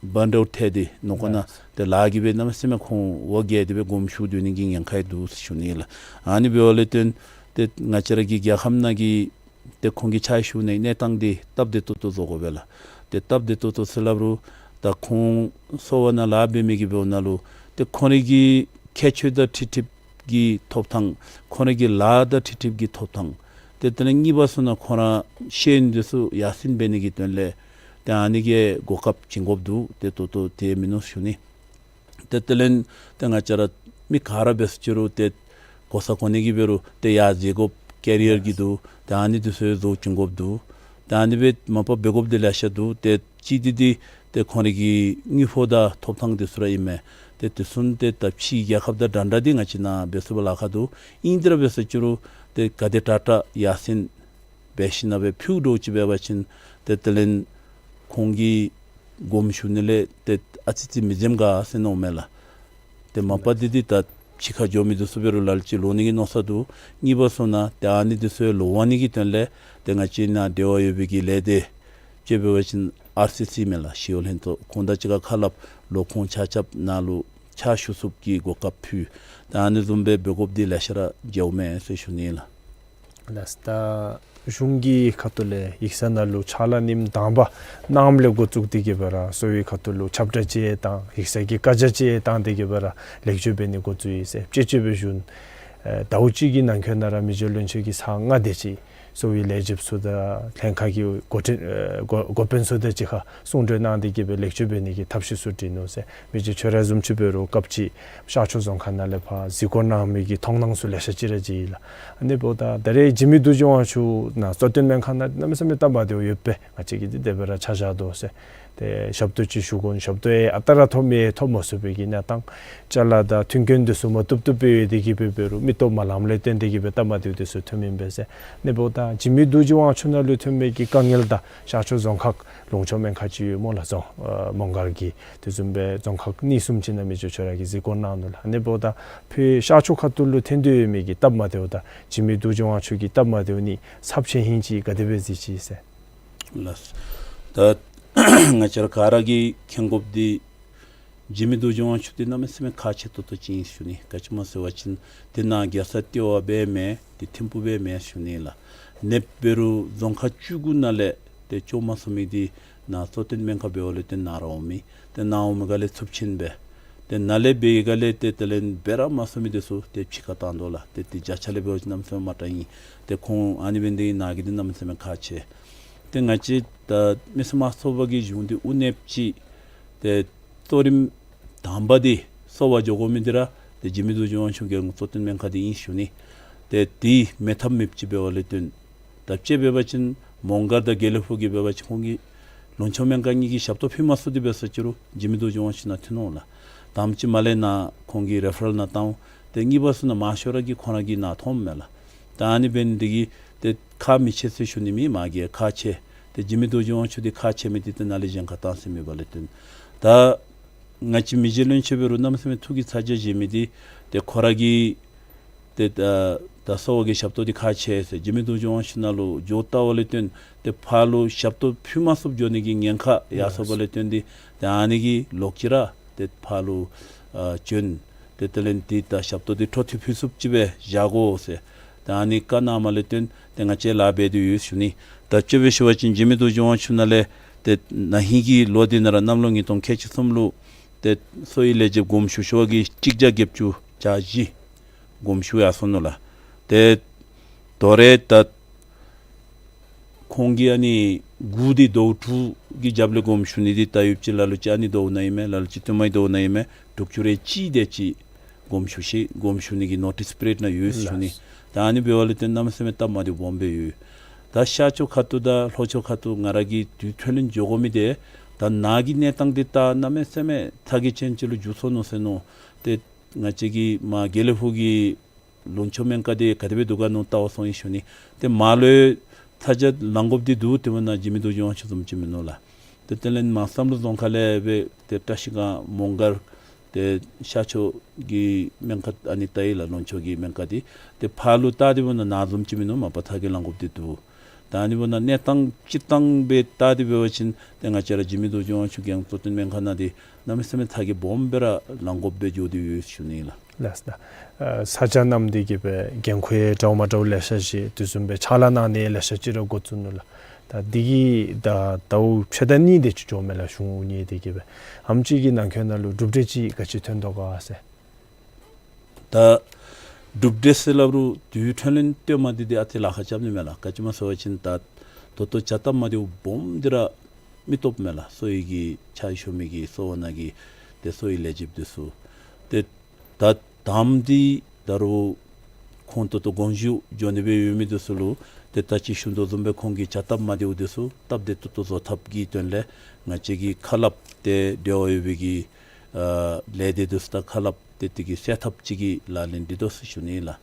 བན་དྲཝ་ཐལ་ཏེ་ནང་ཁར་ན་ཏེ་ལཱ་གིས་སྦེ་གནམ་མེད་ས་མེད་ཁོང་འོ་བརྒྱལ་ཏེ་སྦེ་དགོངསམ་ཞུ་སྡོད་ནི་གི་ཉེན་ཁ་ཡང་འདུག་ཟེར་ཞུ་ནི་ལགས། ཨ་ནི་འབདཝ་ལས་བརྟེན་ཏེ་ང་བཅས་ར་གི་རྒྱལ་ཁབ་ནང་གི་ཏེ་ཁོང་གི་ཕྱག་ཞུ་ནིའི་གནས་སྟངས་འདི་སྟབས་བདེ་ཏོག་ཏོ་བཟོ་དགོ་པས་ལགས། ཏེ་སྟབས་བདེ་ཏོག་ཏོ་ཟེར་སླབ་རུང་ད་ཁོང་གསོ་བ་ནང་ལཱ་འབད་མི་གིས་འབདཝ་ནང་ལུ་ཏེ་ཁོང་རའི་གི་ཁྱད་ཆོས་དང་འཁྲིལ་འཁྲིལཝ་གི་ཐོབ་ཐང་ཁོང་རའི་གི་ལཱ་དང་འཁྲིལ་འཁྲིལཝ་གི་ཐོབ་ཐང་ཏེ་དེ་ལས་གཉིས་པ་སོང་ན་ཁོང་ར་ཤེས་ཡོན་འདི་ཚུ་ཡར་སེང་འབད་ནི་གི་དོན་ལས་ཏེ་ཨ་ནི་གི་གོ་སྐབས་བྱིན་དགོཔ་འདུག། ཏེ་ད་ལྟོ་དེ་མིན་ནུག་ཞུ་ནི། ཏེ་དེ་ལས་ཏེ་ང་བཅས་ར་མི་ག་ར་འབད་ས་ཅིག་རུང་ཏེ་གོ་ས་གོ་གནས་ཀྱི་འབད་རུང་ཏེ་ཡར་འཛེག་དགོཔ་ཀེ་རི་ཡར་གྱི་འདུག། ཏེ་ཨ་ནི་འདི་ཚུ་བཟོ་བྱིན་དགོཔ་འདུག། ཏེ་ཨ་ནི་སྦེ་མ་པ་འབད་དགོཔ་འདི་ལེ་ཤ་འདུག། ཏེ་གཅིག་འདི་འདི་ཏེ་ཁོང་རའི་གི་དངུལ་ཕོགས་དང་ཐོབ་ཐང་འདི་ཚུ་ར་ཨིན་མས། ཏེ་དེ་ཚུ་ཏེ་ད་ཕྱིའི་རྒྱལ་ཁབ་དང་འདྲ་འདྲ་འདི་ང་བཅས་ནཱ་འབད་ཚུགས་པའི་ལཱ་ཁག་འདུག། ཨིན་ཏེ་ར་འབད་ས་ཅིག་རུང་ཏེ་ག་དེ་དྲག་དྲག་ཡར་སེང་འབད་ཞིན་ན་སྦེ་ཕུལ་འགྱོ་ཅི་འབད་བ་ཅིན་ཏེ་དེ་ལས་ཁོང་གིས་དགོངསམ་ཞུ་ནི་ལས་ཏེ་ཨ་ཙི་ཙི་མི་འཛེམ་ག་ཟེར་མནོཝ་མས་ལགས། ཏེ་མ་པ་འདི་འདི་ད་ཕྱི་ཁར་འགྱོ་མི་འདི་ཚུ་འབད་རུང་ལ་ལུ་ཅིག་ལོག་ནི་གི་མནོ་ས་འདུག། གཉིས་པ་སོང་ན་ཏེ་ཨ་ནི་འདི་ཚུ་ལོག་པ་ནི་གི་དོན་ལས་ཏེ་ང་བཅས་ནཱ་འབྲེལ་བ་ཡོད་པའི་གི་ལས་སྡེ་ཅིག་འབད་བ་ཅིན་ཨར་སི་སི་མས་ལགས། ཞི་གཡོག་ལྷན་ཚོགས། ཁོང་དང་གཅིག་ཁར་ཁ་སླབ་ལོག་ཁོང་ཆ་ཁྱབ་ནཱ་ལུ་ཕྱག་ཞུ་ཚུགསཔ་གི་གོ་སྐབས་ཕུལ། ད་ཨ་ནི་བཟུམ་སྦེ་འབད་དགོཔ་འདི་ལེ་ཤ་ར་མཇལཝ་མས་ཟེར་ཞུ་ནི་ལགས། ལགས། ད་གཞུང་གི་ཁ་ཐུག་ལས་ཡིག་ཚང་ནང་ལུ་ཕྱག་ལཱ་ཉིནམ་དང་པ་གནངམ་ལས་འགོ་བཙུགས་ཏེ་གི་སྦེ་ར་གསོ་བའི་ཁ་ཐུག་ལུ་ཁྱབ་བསྒྲགས་ཅིག་བཏང་ཡིག་ཚང་གི་བཀའ་རྒྱ་ཅིག་བཏང་སྟེ་གི་སྦེ་ར་ལེགས་བཅོས་འབད་ནི་འགོ་བཙུགས་ཡི་ཟེར་དཔྱེ་ཅིག་སྦེ་ཞུ་ན་ཨེ་ཟླཝ་གཅིག་གི་ནང་འཁོད་ནང་ར་མི་རྗེ་བློན་ཆེན་གྱིས་ཚར་ལྔ་དེ་ཅིག་གསོ་བའི་ལས་བྱེདཔ་ཚུ་དང་ལྷན་ཁག་གི་འགོ་འདྲེན་ཨེ་འགོ་འགོ་དཔོན་ཚུ་དང་གཅིག་ཁར་གསུང་གྲོས་གནང་སྟེ་གི་སྦེ་ལེགས་བཅོས་འབད་ནི་གི་ཐབས་ཤེས་ཚུ་བསྒྲིགས་ནུག་ཟེར། མི་རྗེ་ཁྱོད་ར་བཟུམ་ཅིག་འབད་རུང་སྐབས་ཅིག་ཤར་ཕྱོགས་རྫོང་ཁག་ནང་ལས་ཕར་གཟིགས་སྐོར་གནང་མི་གི་མཐོང་སྣང་ཚུ་ལེ་ཤ་ཅིག་ར་མཇལ་ཡི་ལགས། ཨ་ནི་འབདཝ་ད་ད་རེས་འཇིགས་མེད་རྡོ་རྗེ་དབང་ཕྱུག་ནཱ་གཙོ་བསྟེན་སྨན་ཁང་ནང་གནམ་མེད་ས་མེད་སྟབས་མ་བདེཝ་ཡོདཔ་སྦེ་ང་བཅས་ཀྱིས་འདི་དེ་སྦེ་ར་ཆ་བཞག་དོ་ཟེར། ཏེ་ཞབས་ཏོག་ཅིག་ཞུ་དགོ་ཞབས་ཏོག་ཨེ་ཨ་རྟག་ར་ཐོབ་མི་ཐོབ་མ་ཚུགས་པའི་གི་གནས་སྟངས་ཅ་ལ་དང་མཐུན་རྐྱེན་འདི་ཚུ་མ་བཏུབ་བཏུབ་སྦེ་ཡོད་དེ་གི་སྦེ་འབད་རུང་མིག་ཏོ་མ་ལངམ་ལས་བརྟེན་ཏེ་གི་སྦེ་སྟབས་མ་བདེཝ་འདི་ཚུ་ཐོནམ་ཨིན་པས་ཟེར། ཨ་ནི་འབདཝ་ད་འཇིགས་མེད་རྡོ་རྗེ་དབང་ཕྱུག་ནང་ལུ་ཐོན་མི་གི་དཀའ་ངལ་དང་ཤར་ཕྱོགས་རྫོང་ཁག་ལུང་ཕྱོགས་སྨན་ཁང་ཅིག་ཡོད་སྨོ་ལགས། རྫོང་ཨ་མོང་སྒར་གྱི། དེ་བཟུམ་སྦེ་རྫོང་ཁག་གཉིས་གསུམ་ཅིག་ནང་མི་རྗེ་ཁྱོད་ར་གིས་གཟིགས་སྐོར་གནང་ནུག་ལགས། ཨ་ནི་འབདཝ་ད་ཕར་ཤར་ཕྱོགས་ཁ་ཐུག་ལུ་ཐོན་ཏེ་ཡོད་མི་གི་སྟབས་མ་བདེཝ་དང་འཇིགས་མེད་རྡོ་རྗེ་དབང་ཕྱུག་གི་སྟབས་མ་བདེཝ་གཉིས་ཚབས་ཆེ་ཧིང་ཅིག་ག་དེ་སྦེ་གཟིགས་ཅི་ཟེར། ལགས། ད་ང་བཅས་ར་ག་ར་གིས་མཁྱེན་དགོཔ་འདི་འཇིགས་མེད་རྡོ་རྗེ་དབང་ཕྱུག་འདི་གནམ་མེད་ས་མེད་ཁག་ཆེ་ཏོག་ཏོ་ཅིག་ཨིན་ཞུ་ནི། ག་ཅི་སྨོ་ཟེར་བ་ཅིན་འདི་ནང་རྒྱལ་ས་ལྟེ་བ་སྦེ་མེན། ཏེ་ཐིམ་ཕུག་སྦེ་མེན་ཞུ་ནི་ལགས། ཨ་ནི་འབད་རུང་རྫོང་ཁག་བཅུ་དགུ་ནང་ལས་ཏེ་བཅོ་མ་ཚུགས་མི་འདི་ནཱ་གཙོ་བསྟེན་སྨན་ཁང་འབདཝ་ལས་ཏེ་ནཱ་ར་འོང་མི། ཏེ་ནཱ་འོང་མི་ག་ལས་ཚབས་ཆེན་སྦེ། ཏེ་ནཱ་ལས་འབད་བའི་ག་ལས་ཏེ་དེ་ལས་འབད་ར་མ་ཚུགས་མི་འདི་ཚུ་ཏེ་ཕྱི་ཁར་བཏང་དོ་ལགས། ཏེ་འདི་བརྒྱ་ཆ་ལས་འབད་བ་ཅིན་གནམ་མེད་ས་མེད་མ་དྲག་ཨིན། ཏེ་ཁོང་ཨ་ནི་འབད་ནི་འདི་གིས་ནཱ་གི་འདི་གནམ་མེད་ས་མེད་ཁག་ཆེ། ཏེ་ང་བཅས་ད་མི་སེར་དམངས་གཙོའི་གི་གཞུང་འདི་དབུ་གནསཔ་ཅིག་ཏེ་གཙོ་རིམ་དང་པ་འདི་གསོ་བར་འགྱོ་དགོ་མི་འདི་ར་ཏེ་འཇིགས་མེད་རྡོ་རྗེ་དབང་ཕྱུག་རྒྱལ་ཡོངས་གཙོ་བསྟེན་སྨན་ཁང་འདི་ཨིན་ཞུ་ནི། ཏེ་འདི་མེད་ཐབས་མེདཔ་ཅིག་འབདཝ་ལས་བརྟེན་ད་དཔྱེ་འབད་བ་ཅིན་མོང་སྒར་དང་དགེ་ལེགས་ཕུག་གི་འབད་བ་ཅིན་ཁོང་གིས་ལུང་ཕྱོགས་སྨན་ཁང་གཉིས་ཀྱིས་ཞབས་ཏོག་ཕུལ་མ་ཚུགས་ཏེ་འབད་ས་ཅིག་རུང་འཇིགས་མེད་རྡོ་རྗེ་དབང་ཕྱུག་ནང་ཐོན་འོང་ལགས། དང་པ་ཅིག་མར་ལས་ནཱ་ཁོང་གིས་རེ་ཕ་རལ་ནང་བཏང་འོང་། ཏེ་གཉིས་པ་ཚུ་ནང་མང་ཤོས་ར་གིས་ཁོང་ར་གིས་ནཱ་ཐོནམ་མས་ལགས། ད་ཨ་ནི་འབད་ནི་འདི་གིས་ཏེ་ཁག་མི་ཆེ་ཟེར་ཞུ་ནི་མེན། མ་གི་ཁག་ཆེ། ཏེ་འཇིགས་མེད་རྡོ་རྗེ་དབང་ཕྱུག་འདི་ཁག་ཆེ་མི་འདི་ཏེ་ནཱ་ལས་གཞན་ཁར་བཏང་ཟེར་མེད་པ་ལས་བརྟེན། ད་ང་བཅས་མི་རྗེ་བློན་ཆེན་འབད་རུང་གནམ་མེད་ས་མེད་ཐུགས་ཀྱི་ཚ་གྱང་བཞེས་མི་འདི་ཏེ་ཁོ་ར་གིས་ཏེ་ད་ད་གསོ་བ་གི་ཞབས་ཏོག་འདི་ཁག་ཆེ་ཟེར་འཇིགས་མེད་རྡོ་རྗེ་དབང་ཕྱུག་ནང་ལུ་འགྱོ་བལྟཝ་ལས་བརྟེན་ཏེ་ཕར་ལུ་ཞབས་ཏོག་ཕུལ་མ་ཚུགསཔ་འགྱོ་ནི་གི་ཉེན་ཁ་ཡར་སོངམ་ལས་བརྟེན་ཏེ་ཏེ་ཨ་ནི་གིས་ལོག་ཅི་ར་ཏེ་ཕར་ལུ་ཨ་བྱོན། ཏེ་དེ་ལས་འདི་ད་ཞབས་ཏོག་འདི་འཕྲོ་མཐུད་ཕུལ་ཚུགསཔ་ཅིག་སྦེ་བཞག་དགོ་ཟེར་ཏེ་ཨ་ནི་བཀའ་གནངམ་ལས་བརྟེན་ཏེ་ང་བཅས་ལཱ་འབད་དེ་ཡོད་ཞུ་ནི། ད་དཔྱེ་སྦེ་ཞུ་བ་ཅིན་འཇིགས་མེད་རྡོ་རྗེ་དབང་ཕྱུག་ནང་ལས་ཏེ་ན་ཧིང་གི་ལོ་འདི་ནང་ར་གནམ་ལོ་ཉིས་སྟོང་ཁལ་གཅིག་གསུམ་ལུ་ཏེ་གསོ་བའི་ལས་བྱེདཔ་དགོངསམ་ཞུ་ཞུ་བ་གིས་གཅིག་བརྒྱ་བརྒྱད་ཅུ་གྱ་བཞི་དགོངསམ་ཞུ་ཡར་སོང་ནུག་ལགས། ཏེ་དོ་རུང་ད་ ཁོང་གིས་ཨ་ནི་འགོ་འདི་ཟླཝ་དྲུག་གི་རྒྱབ་ལས་དགོངསམ་ཞུ་ནི་འདི་ད་ཡོདཔ་ཅིག་ལ་ལུ་ཅིག་ཨ་ནི་ཟླཝ་ནང་ཨིན་མས། ལ་ལུ་ཅིག་ཐུ་མི་ཟླཝ་ནང་ཨིན་མས། དྲུག་ཅུ་རེ་གཅིག་དེ་ཅིག་དགོངསམ་ཞུ་ཤིག་དགོངསམ་ཞུ་ནི་གི་ནོ་ཊིས་པི་རི་ཌི་ནང་ཡོད་ཞུ་ནི། ལགས། ད་ཨ་ནི་འབདཝ་ལས་བརྟེན་གནམ་མེད་ས་མེད་སྟབས་མ་བདེཝ་སྦོམ་སྦེ་ཡོད། ད་ཤར་ཕྱོགས་ཁ་ཐུག་དང་ལྷོ་ཕྱོགས་ཁ་ཐུག་ང་ར་གིས་དུས་ཐོན་ལས་འགྱོ་དགོ་མི་འདི་ད་ནཱ་གི་གནས་སྟངས་འདི་ད་གནམ་མེད་ས་མེད་ཚ་གྱང་ཅན་ཅིག་ལུ་འགྱུར་སོ་ནུག་ཟེར་མནོ། ཏེ་ང་བཅས་ཀྱི་མར་དགེ་ལེགས་ཕུག་གི་ལུང་ཕྱོགས་སྨན་ཁང་འདི་ག་དེ་སྦེ་འདུག་ག་མནོ་བལྟ་བར་སོང་ཡི་ཞུ་ནི། ཏེ་མར་ལུ་ཚ་གྱང་ལང་དགོཔ་འདི་འདུག། ཏེ་མར་ནཱ་འཇིགས་མེད་རྡོ་རྗེ་དབང་ཕྱུག་བཟུམ་ཅིག་མིན་ནུག་ལགས། ཏེ་དེ་ལས་མར་བསམ་བློ་རྫོང་ཁ་ལས་སྦེ་ཏེ་བཀྲ་ཤིས་སྒང་མོང་སྒར་ཏེ་ཤར་ཕྱོགས་ཀྱི་སྨན་ཁང་ཨ་ནི་བལྟ་ཡི་ལགས། ལུང་ཕྱོགས་ཀྱི་སྨན་ཁང་འདི། ཏེ་ཕར་ལུ་བལྟ་སྟེ་འབདཝ་ད་ནཱ་བཟུམ་ཅིག་མིན་ནུག། མ་པ་ཚ་གྱང་ལང་དགོཔ་འདི་འདུག། ད་ཨ་ནི་འབདཝ་ད་གནས་སྟངས་སྤྱིར་བཏང་སྦེ་བལྟ་སྟེ་འབད་བ་ཅིན་ཏེ་ང་བཅས་ར་འཇིགས་མེད་རྡོ་རྗེ་དབང་ཕྱུག་རྒྱལ་ཡོངས་གཙོ་བསྟེན་སྨན་ཁང་ནང་འདི་གནམ་མེད་ས་མེད་ཚ་གྱང་སྦོམ་སྦེ་ར་ལང་དགོཔ་སྦེ་འགྱོ་སྟེ་ཡོད་ཞུ་ནི་ལགས། ལགས་སོ། ཨ་ས་ཆ་རྣམས་འདི་གིས་སྦེ་འགན་ཁུར་འདྲཝ་མ་འདྲཝ་ལེ་ཤ་ཅིག་དེ་བཟུམ་སྦེ་ཕྱག་ལཱ་གནང་ནི་ལེ་ཤ་ཅིག་ར་འགོ་བཙུགས་ནུག་ལགས། ད་འདི་གིས་ད་ཟླཝ་ཕྱེད་དང་གཉིས་དེ་ཅིག་འགྱོཝ་མས་ལགས། གཞུང་གཉེར་འདི་གིས་སྦེ་ཨེམ་ཅིག་གི་ནང་འཁོད་ནང་ལུ་གྲུབ་འབྲས་ཅིག་ག་ཅི་ཐོན་དོ་ག་ཟེར། ད་གྲུབ་འབྲས་ཟེར་སླབ་རུང་དུས་ཐོན་ལས་སྟོན་མ་འདི་འདི་ཨ་ཙི་ལཱ་ཁག་རྐྱབ་ནི་མས་ལགས། ག་ཅི་སྨོ་ཟེར་བ་ཅིན་ད་ད་ལྟོ་བྱ་སྟབས་མ་བདེཝ་སྦོམ་འདི་ར་མི་ཐོབ་མས་ལགས། གསོ་བའི་གི་ཕྱག་ཞུ་མི་གི་གསོ་བ་ནང་གི་ཏེ་གསོ་བའི་ལས་བྱེདཔ་འདི་ཚུ་ཏེ་ད་དམ་འདི་ད་རུང་ཁོང་ད་ལྟོ་དགོངས་ཞུ་འགྱོ་ནི་སྦེ་ཡོད་མི་འདི་ཚུ་ལུ་ཏེ་ད་ཅི་ཞུ་དོ་བཟུམ་སྦེ་ཁོང་གི་བྱ་སྟབས་མ་བདེཝ་འདི་ཚུ་སྟབས་བདེ་ཏོག་ཏོ་བཟོ་ཐབས་ཀྱི་དོན་ལས་ང་བཅས་ཀྱིས་ཁ་སླབ་སྟེ་འབྲེལ་བ་ཡོད་པའི་གི་ཨ་ལས་སྡེ་འདི་ཚུ་དང་ཁ་སླབ་སྟེ་དེ་གི་སེལ་ཐབས་ཅིག་གི་ལག་ལེན་འདི་དོ་ཟེར་ཞུ་ནི་ལགས།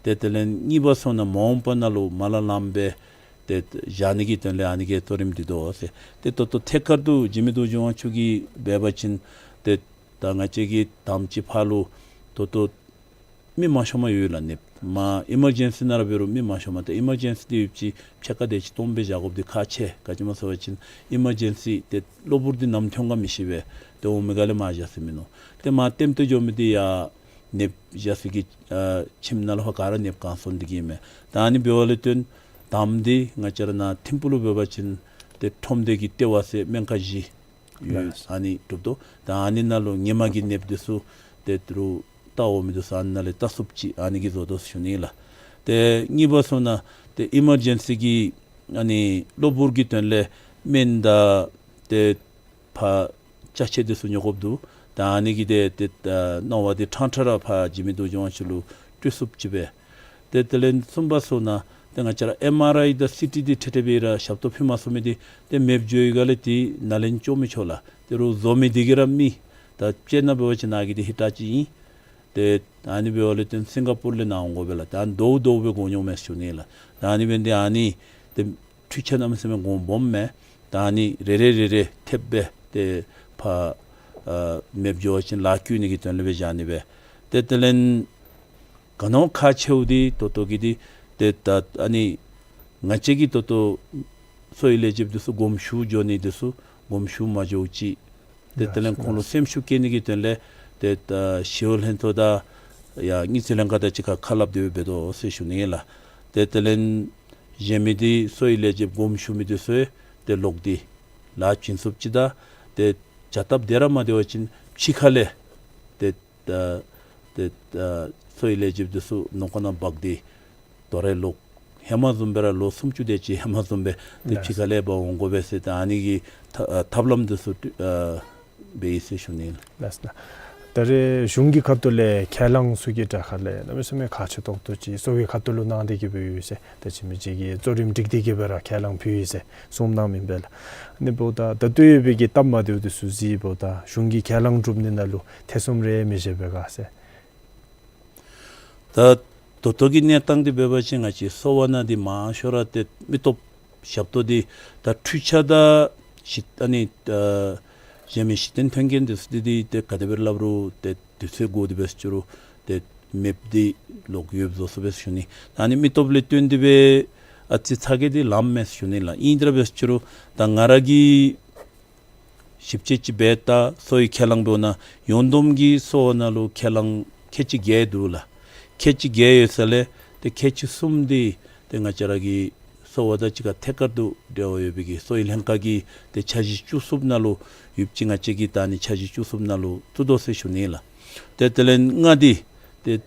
ཏེ་དེ་ལས་གཉིས་པ་སོང་ན་མ་འོངས་པ་ནང་ལུ་མ་ལ་ལངམ་སྦེ་ཏེ་བཞག་ནི་གི་དོན་ལས་ཨ་ནི་གི་གཙོ་རིམ་འདི་དོ་ཟེར། ཏེ་ད་ལྟོ་ཐད་ཀར་དུ་འཇིགས་མེད་རྡོ་རྗེ་དབང་ཕྱུག་གིས་འབད་བ་ཅིན་ཏེ་ད་ང་བཅས་ཀྱི་དམ་ཅིག་ཕར་ལུ་ད་ལྟོ་མི་མང་ཤོས་མ་ཡོད་ལགས་ནདཔ། མར་ཨི་མར་ཇེན་སི་ནང་ར་འབད་རུང་མི་མང་ཤོས་མ། ད་ཨི་མར་ཇེན་སི་འདི་ཡོདཔ་ཅིག་ཕྱེད་ཀ་དེ་ཅིག་སྟོངམ་སྦེ་བཞག་དགོཔ་འདི་ཁག་ཆེ། ག་ཅི་སྨོ་ཟེར་བ་ཅིན་ཨི་མར་ཇེན་སི་ཏེ་གློ་བུར་འདི་ནམ་ཐོན་ག་མི་ཤེས་པས། ཏེ་འོང་མི་ག་ལས་མར་བཞག་ས་མིན་ནུག། ཏེ་མར་ལྟདམོ་སྟེ་འགྱོ་མི་འདི་ཡང་ནདཔ་བཞག་ས་གི་ཨ་ཁྱིམ་ནང་ལུ་ཕར་ག་ར་ནདཔ་གང་སོང་འདི་གིས་མས། ད་ཨ་ནི་འབདཝ་ལས་བརྟེན་དམ་འདི་ང་བཅས་ར་ནཱ་ཐིམ་ཕུག་ལུ་འབད་བ་ཅིན་ཏེ་ཁྲོམ་སྡེ་གི་ལྟེ་བ་ཟེར་སྨན་ཁང་བཞི་ཡོད། ལགས། ཨ་ནི་གྲུབ་དོ། ད་ཨ་ནི་ནང་ལུ་ཧེ་མ་གི་ནདཔ་འདི་ཚུ་ཏེ་ད་རུང་བལྟ་འོང་མི་འདི་ཚུ་ཨ་ནི་ནང་ལས་བལྟ་ཚུགསཔ་ཅིག་ཨ་ནི་གིས་བཟོ་དོ་ཟེར་ཞུ་ནི་ལགས། ཏེ་གཉིས་པ་སོང་ན་ཏེ་ཨི་མར་ཇེན་སི་གི་ཨ་ནི་གློ་བུར་གྱི་དོན་ལས་སྨན་དང་ཏེ་ཕར་ཅ་ཆས་འདི་ཚུ་ཉོ་དགོཔ་འདུག། ད་ཨ་ནི་གི་ཏེ་ཏེ་ཨ་མནོ་བ་འདི་ཕྲང་ཕྲང་ར་ཕར་འཇིགས་མེད་རྡོ་རྗེ་དབང་ཕྱུག་ལུ་སྤྲོད་ཚུགསཔ་ཅིག་སྦེ། ཏེ་དེ་ལས་གསུམ་པ་སོང་ན་ཏེ་ང་བཅས་ར་ཨེམ་ཨར་ཨའི་དང་སི་ཊི་འདི་ཁྲིག་ཁྲི་སྦེ་ར་ཞབས་ཏོག་ཕུལ་མ་ཚུགས་མི་འདི་ཏེ་མེདཔ་འགྱོ་ཡི་ག་ལས་ཏེ་ནཱ་ལེན་བཅོ་མི་ཆོག་ལགས། ཏེ་རུང་བཟོ་མི་འདི་གིས་ར་མི་ད་དཔྱེ་ནང་འབད་བ་ཅིན་ནཱ་གི་འདི་ཧི་ཊ་ཅིག་ཨིན། ཏེ་ཨ་ནི་འབདཝ་ལས་བརྟེན་སིང་ག་པུར་ལས་ནཱ་འོང་དགོ་པས་ལགས། ད་ཨ་ནི་ཟླཝ་ཟླཝ་སྦེ་འགོར་འོང་མས་ཟེར་ཞུ་ནི་ལགས། ད་ཨ་ནི་འབད་ནི་འདི་ཨ་ནི་ཏེ་འཕྲུལ་ཆས་གནམ་མེད་ས་མེད་གོང་སྦོམ་མས། ད་ཨ་ནི་རེ་རེ་རེ་རེ་ཐེབས་སྦེ་ཏེ་ཕར་ཨ་མེདཔ་འགྱོ་བ་ཅིན་ལཱ་བཀོད་ནི་གི་དོན་ལས་སྦེ་བཞག་ནི་སྦེ། ཏེ་དེ་ལས་ག་ནི་བ་ཁག་ཆེཝ་འདི་ད་ལྟོ་གི་འདི་ཏེ་ད་ཨ་ནི་ང་བཅས་ཀྱིས་ད་ལྟོ་གསོ་བའི་ལས་བྱེདཔ་འདི་ཚུ་དགོངསམ་ཞུ་འགྱོ་ནི་འདི་ཚུ་དགོངསམ་ཞུ་མ་འགྱོཝ་ཅིག། ཏེ་དེ་ལས་ཁོང་ལུ་སེམས་ཤུགས་བསྐྱེད་ནི་གི་དོན་ལས་ཏེ་ད་ཞི་གཡོག་ལྷན་ཚོགས་དང་ཡང་དངུལ་རྩིས་ལྷན་ཁག་དང་གཅིག་ཁར་ཁ་སླབ་སྟེ་འབད་དོ་ཟེར་ཞུ་ནི་ལགས། ཏེ་དེ་ལས་གཞན་མི་འདི་གསོ་བའི་ལས་བྱེདཔ་དགོངསམ་ཞུ་མི་འདི་ཚུ་ཡང་ཏེ་ལོག་སྟེ་ལཱ་བྱིན་ཚུགསཔ་ཅིག་དང་ཏེ་བྱ་སྟབས་དེ་ར་མ་བདེ་བ་ཅིན་ཕྱི་ཁ་ལས་ཏེ་ད་ཏེ་ད་གསོ་བའི་ལས་བྱེདཔ་འདི་ཚུ་ནང་འཁོད་ནང་འབག་སྟེ་དོ་རུང་ལོག་ཧེ་མ་བཟུམ་སྦེ་ར་ལོ་སུམ་ཅུ་དེ་ཅིག་ཧེ་མ་བཟུམ་སྦེ་ཏེ་ཕྱི་ཁ་ལས་འབག་འོང་དགོ་པས་ཟེར་ད་ཨ་ནི་གི་ཐབས་ལམ་འདི་ཚུ་ཨ་འབད་ཡི་ཟེར་ཞུ་ནི་ལགས། ལགས་སོ། ད་རེས་གཞུང་གི་ཁ་ཐུག་ལས་ཁས་བླངས་ཚུ་གི་དྲག་ཁ་ལས་གནམ་མེད་ས་མེད་ཁག་ཆེ་ཏོག་ཏོ་ཅིག་གསོ་བའི་ཁ་ཐུག་ལུ་གནང་སྟེ་གི་འབད་ཡོད་ཟེར། ད་ཅི་མི་ཅིག་གིས་གཙོ་རིམ་སྒྲིག་སྟེ་གི་སྦེ་ར་ཁས་བླངས་ཕུལ་ཡི་ཟེར་གསུངམ་གནངམ་ཨིན་པས་ལགས། ཨ་ནི་འབདཝ་ད་ད་ལྟོ་ཡོད་པའི་གི་སྟབས་མ་བདེཝ་འདི་ཚུ་གཟིགསཔ་ད་གཞུང་གི་ཁས་བླངས་སྒྲུབ་ནི་ནང་ལུ་ཐེ་ཚོམ་རེ་མི་བཞེས་པས་ག་ཟེར། ད་ད་ལྟོ་གི་གནས་སྟངས་འདི་འབད་བ་ཅིན་ང་བཅས་གསོ་བ་ནང་འདི་མང་ཤོས་ར་ཏེ་མི་སྟོབས་ཞབས་ཏོག་འདི་ད་འཕྲུལ་ཆས་དང་གཞི་ཨ་ནི་ཨ་གཞན་མི་གཞི་རྟེན་མཐུན་རྐྱེན་འདི་ཚུ་འདི་ཏེ་ག་དེ་སྦེ་ར་སླབ་རུང་ཏེ་དུས་ཚོད་འགོར་ཏེ་འབད་ཟེར་རུང་ཏེ་མེདཔ་འདི་ལོག་ཡོདཔ་བཟོ་ཚུགས་པས་ཟེར་ཞུ་ནི། ད་ཨ་ནི་མི་སྟོབས་ལས་བརྟེན་ཏེ་སྦེ་ཨ་ཙི་ཚ་གྱང་འདི་ལངམ་མས་ཟེར་ཞུ་ནི་ལགས། ཨིན་དེ་ར་འབད་ཟེར་རུང་ད་ང་ར་གིས་ཞིབ་དཔྱད་ཅིག་འབད་ད་གསོ་བའི་ཁས་བླངས་འབདཝ་ད་ཡོངས་བསྡོམས་ཀྱི་གསོ་བ་ནང་ལུ་ཁས་བླངས་ཁལ་གཅིག་བརྒྱད་འདུག་ལགས། ཁལ་གཅིག་བརྒྱད་ཡོད་ས་ལས་ཏེ་ཁལ་གཅིག་གསུམ་འདི་ཏེ་ང་བཅས་ར་གི་གསོ་བ་དང་གཅིག་ཁར་ཐད་ཀར་དུ་འབྲེལ་བ་ཡོད་པའི་གི་གསོ་བའི་ལྷན་ཁག་གི་ཏེ་འཆར་གཞི་བཅུ་གསུམ་ནང་ལུ་ཡོདཔ་ཅིག་ང་བཅས་ཀྱིས་ད་ཨ་ནི་འཆར་གཞི་བཅུ་གསུམ་ནང་ལུ་བཙུགས་དོ་ཟེར་ཞུ་ནི་ལགས། ཏེ་དེ་ལས་ལྔ་འདི་ཏེ་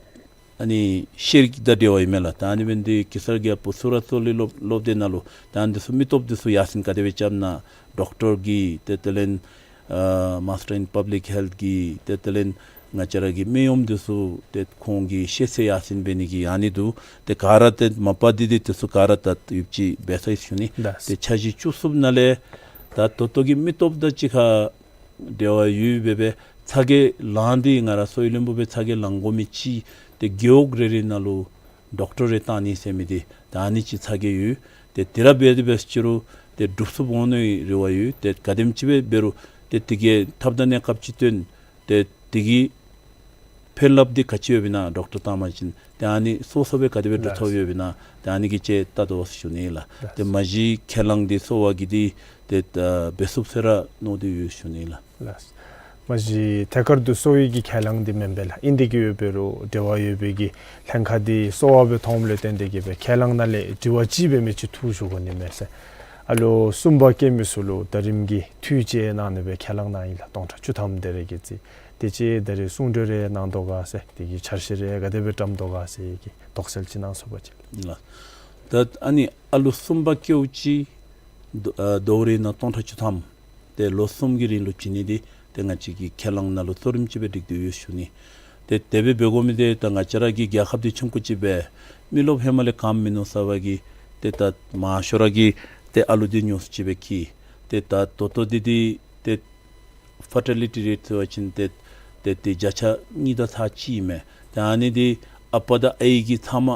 ཨ་ནི་ཤེས་རིག་དང་འབྲེལ་བ་ཡོད་མས་ལགས། ད་ཨ་ནི་འབད་ནི་འདི་གེ་སར་རྒྱལ་པོ་སུ་ར་ཚོ་ལི་སློབ་སློབ་སྡེ་ནང་ལུ་ད་ཨ་ནི་འདི་ཚུ་མི་སྟོབས་འདི་ཚུ་ཡར་སེང་ག་དེ་སྦེ་རྐྱབ་ན་ཌོག་ཊར་གྱི་ཏེ་དེ་ལས་ཨ་Master in Public Health གི་ཏེ་དེ་ལས་ང་བཅས་ར་གི་མི་གཡོགཔ་འདི་ཚུ་ཏེ་ཁོང་གི་ཤེས་ཚད་ཡར་སེང་འབད་ནི་གི་ཨ་ནི་འདུག། ཏེ་ག་ར་ཏེ་མ་པ་འདི་འདི་འདི་ཚུ་ག་ར་ད་ཡོདཔ་ཅིག་འབད་ས་ཨིན་ཞུ་ནི། ལགས། ཏེ་འཆར་གཞི་བཅུ་གསུམ་ནང་ལས་ད་ད་ལྟོ་གི་མི་སྟོབས་དང་གཅིག་ཁར་འབྲེལ་བ་ཡོད་པའི་སྦེ་ཚ་གྱང་ལང་སྟེ་ང་ར་གསོ་བའི་བློན་པོ་སྦེ་ཚ་གྱང་ལང་དགོ་མི་ཅིག་ཏེ་རྒེད་འོག་རེ་རེ་ནང་ལུ་ཌོག་ཊར་རེ་བཏང་ནི་ཟེར་མི་འདི་ད་ཨ་ནི་ཅིག་ཚ་གྱང་ཡོད། ཏེ་དེ་ར་འབད་དེ་འབད་ཅི་རུང་ཏེ་འགྲུབ་ཚུགསཔ་འོང་ནིའི་རེ་བ་ཡོད། ཏེ་ག་དེམ་ཅིག་སྦེ་འབད་རུང་ཏེ་དེ་གིས་ཐབས་དང་གནས་སྐབས་ཅིག་སྟོན། ཏེ་དེ་གི་ཕན་རླབས་འདི་ག་ཅི་ཡོདཔ་ཨིན་ན་ཌོག་ཊར་བཏང་པ་ཅིན་ཏེ་ཨ་ནི་སོ་སོ་སྦེ་ག་དེ་སྦེ་འགྲུབ་ཐོབ་ཡོདཔ་ཨིན་ན་ཏེ་ཨ་ནི་གི་ཅིག་བལྟ་དོ་ཞུ་ནི་ལགས། ཏེ་མ་གཞི་ཁས་བླངས་འདི་གསོ་བ་གི་འདི་ཏེ་ཨ་འབད་ཚུགས་ཟེར་ར་མནོ་སྟེ་ཡོད་ཞུ་ནི་ལགས། ལགས། མ་གཞི་ཐད་ཀར་དུ་གསོ་བའི་གི་ཁས་བླངས་འདི་མེན་པས་ལགས། ཨིན་དེ་གིས་འབད་རུང་འབྲེལ་བ་ཡོད་པའི་གི་ལྷན་ཁག་འདི་གསོ་བ་སྦེ་མཐོངམ་ལས་བརྟེན་ཏེ་གིས་སྦེ་ཁས་བླངས་ནང་ལས་དྲི་བ་ཅིག་འབད་མི་ཅིག་འཐུ་ཞུ་དགོ་ནི་མས་ཟེར། ཨ་ལོ་གསུམ་པ་བཀལ་མི་ཚུ་ལུ་ད་རིམ་གྱི་འཐུས་ཅིག་གནང་ནི་སྦེ་ཁས་བླངས་གནང་ཡི་ལགས། སྟོང་ཕྲག་བཅུ་ཐམ་དེ་རེ་གི་རྩིས། དེ་ཅིག་ད་རིས་གསུང་གྲོས་རེ་གནང་དོ་ག་ཟེར། དེ་གི་འཆར་གཞི་རེ་ག་དེ་སྦེ་བཀྲམ་དོ་ག་ཟེར་གྱི་དོགས་སེལ་ཅིག་གནང་ཚུགས་པ་ཅིན། ལགས། ད་ཨ་ནི་ཨ་ལོ་གསུམ་པ་བཀལཝ་ཅིག་ད་ཨ་ད་རིས་ནང་སྟོང་ཕྲག་བཅུ་ཐམ་ཏེ་ལོ་གསུམ་གྱི་རིང་ལུ་བྱིན་ནི་འདི་ཏེ་ང་བཅས་ཀྱི་ཁས་བླངས་ནང་ལུ་གཙོ་རིམ་ཅིག་སྦེ་སྒྲིག་སྟེ་ཡོད་ཞུ་ནི། ཏེ་དེ་སྦེ་འབད་དགོ་མི་འདི་ད་ང་བཅས་ར་གི་རྒྱལ་ཁབ་འདི་ཆུང་ཀུ་ཅིག་སྦེ་མི་རློབས་ཧེ་མ་ལས་གམ་མིན་ནུག་ཟེར་བ་གིས་ཏེ་ད་མང་ཤོས་ར་གིས་ཏེ་ཨ་ལུ་འདི་ཉུང་སུ་ཅིག་སྦེ་སྐྱེས། ཏེ་ད་ད་ལྟོ་འདི་འདི་ཏེ་ཕར་ཊི་ལི་ཊི་རེཊ་ཟེར་བ་ཅིན་ཏེ་ཏེ་ཏེ་བརྒྱ་ཆ་གཉིས་དང་ཚག་གཅིག་ཨིན་མས། ཏེ་ཨ་ནི་འདི་ཨ་པ་དང་ཨའི་གིས་ཚབ་མ་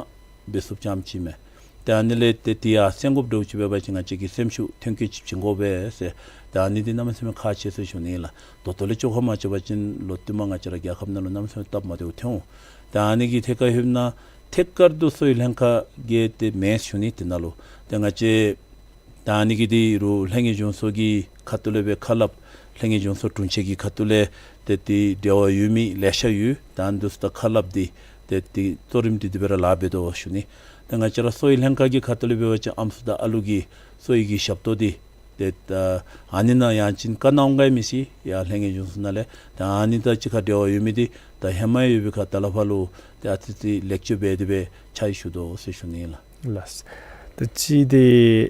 འབད་ཚུགསཔ་ཙམ་ཅིག་ཨིན་མས། ཏེ་ཨ་ནི་ལས་ཏེ་དེ་ཡང་སེལ་དགོཔ་འདྲཝ་ཅིག་འབད་བ་ཅིན་ང་བཅས་ཀྱིས་སེམས་ཤུགས་ཐོན་སྐྱེད་ཅིག་བྱིན་དགོ་པས་ཟེར། ཏེ་ཨ་ནི་འདི་གནམ་མེད་ས་མེད་ཁག་ཆེ་ཟེར་ཞུ་ནི་ལགས། ད་ལྟོ་ལས་བཅོ་ཁ་མ་རྐྱབ་པ་ཅིན་ལོག་ལྟོ་མ་ང་བཅས་ར་རྒྱལ་ཁབ་ནང་ལུ་གནམ་མེད་ས་མེད་སྟབས་མ་བདེཝ་ཐོན་འོང་། ཏེ་ཨ་ནི་གི་ཐད་ཁར་ལྷོདཔ་ད་ཐད་ཀར་དུ་གསོ་བའི་ལྷན་ཁག་གིས་ཏེ་མེན་ཞུ་ནི། དེ་ནང་ལུ་ཏེ་ང་བཅས་ད་ཨ་ནི་གི་འདི་རུ་ལྷན་རྒྱས་གཞུང་ཚོགས་ཀྱི་ཁ་ཐུག་ལས་སྦེ་ཁ་སླབ། ལྷན་རྒྱས་གཞུང་ཚོགས་དྲུང་ཆེན་གྱི་ཁ་ཐུག་ལས་ཏེ་དེ་འབྲེལ་བ་ཡོད་མི་ལེ་ཤ་ཡོད། ད་ཨ་ནི་འདི་ཚུ་དང་ཁ་སླབ་སྟེ་ཏེ་དེ་གཙོ་རིམ་འདི་དེ་སྦེ་ར་ལཱ་འབད་དོ་ཞུ་ནི། ཏེ་ང་བཅས་ར་གསོ་བའི་ལྷན་ཁག་གི་ཁ་ཐུག་ལས་འབད་བ་ཅིན་ཨམ་སྲུ་དང་ཨ་ལུ་གི་གསོ་བའི་གི་ཞབས་ཏོག་འདི་ཏེ་ད་ཨ་ནི་ནང་ཡང་ཅིན་བཀའ་གནང་འོང་ག་མི་ཤེས། ཡར་ལྷན་རྒྱས་གཞུང་ཚོགས་ནང་ལས་ད་ཨ་ནི་དང་གཅིག་ཁར་འབྲེལ་བ་ཡོད་མི་འདི་ད་ཧེ་མ་ཡོད་པའི་ཁར་ད་ལས་ཕར་ལུ་ཏེ་ཨ་ཙི་ཙི་ལེགས་བཅོས་འབད་དེ་སྦེ་ཕྱག་ཞུ་དོ་ཟེར་ཞུ་ནི་ལགས། ལགས། ད་ཅི་ཏེ་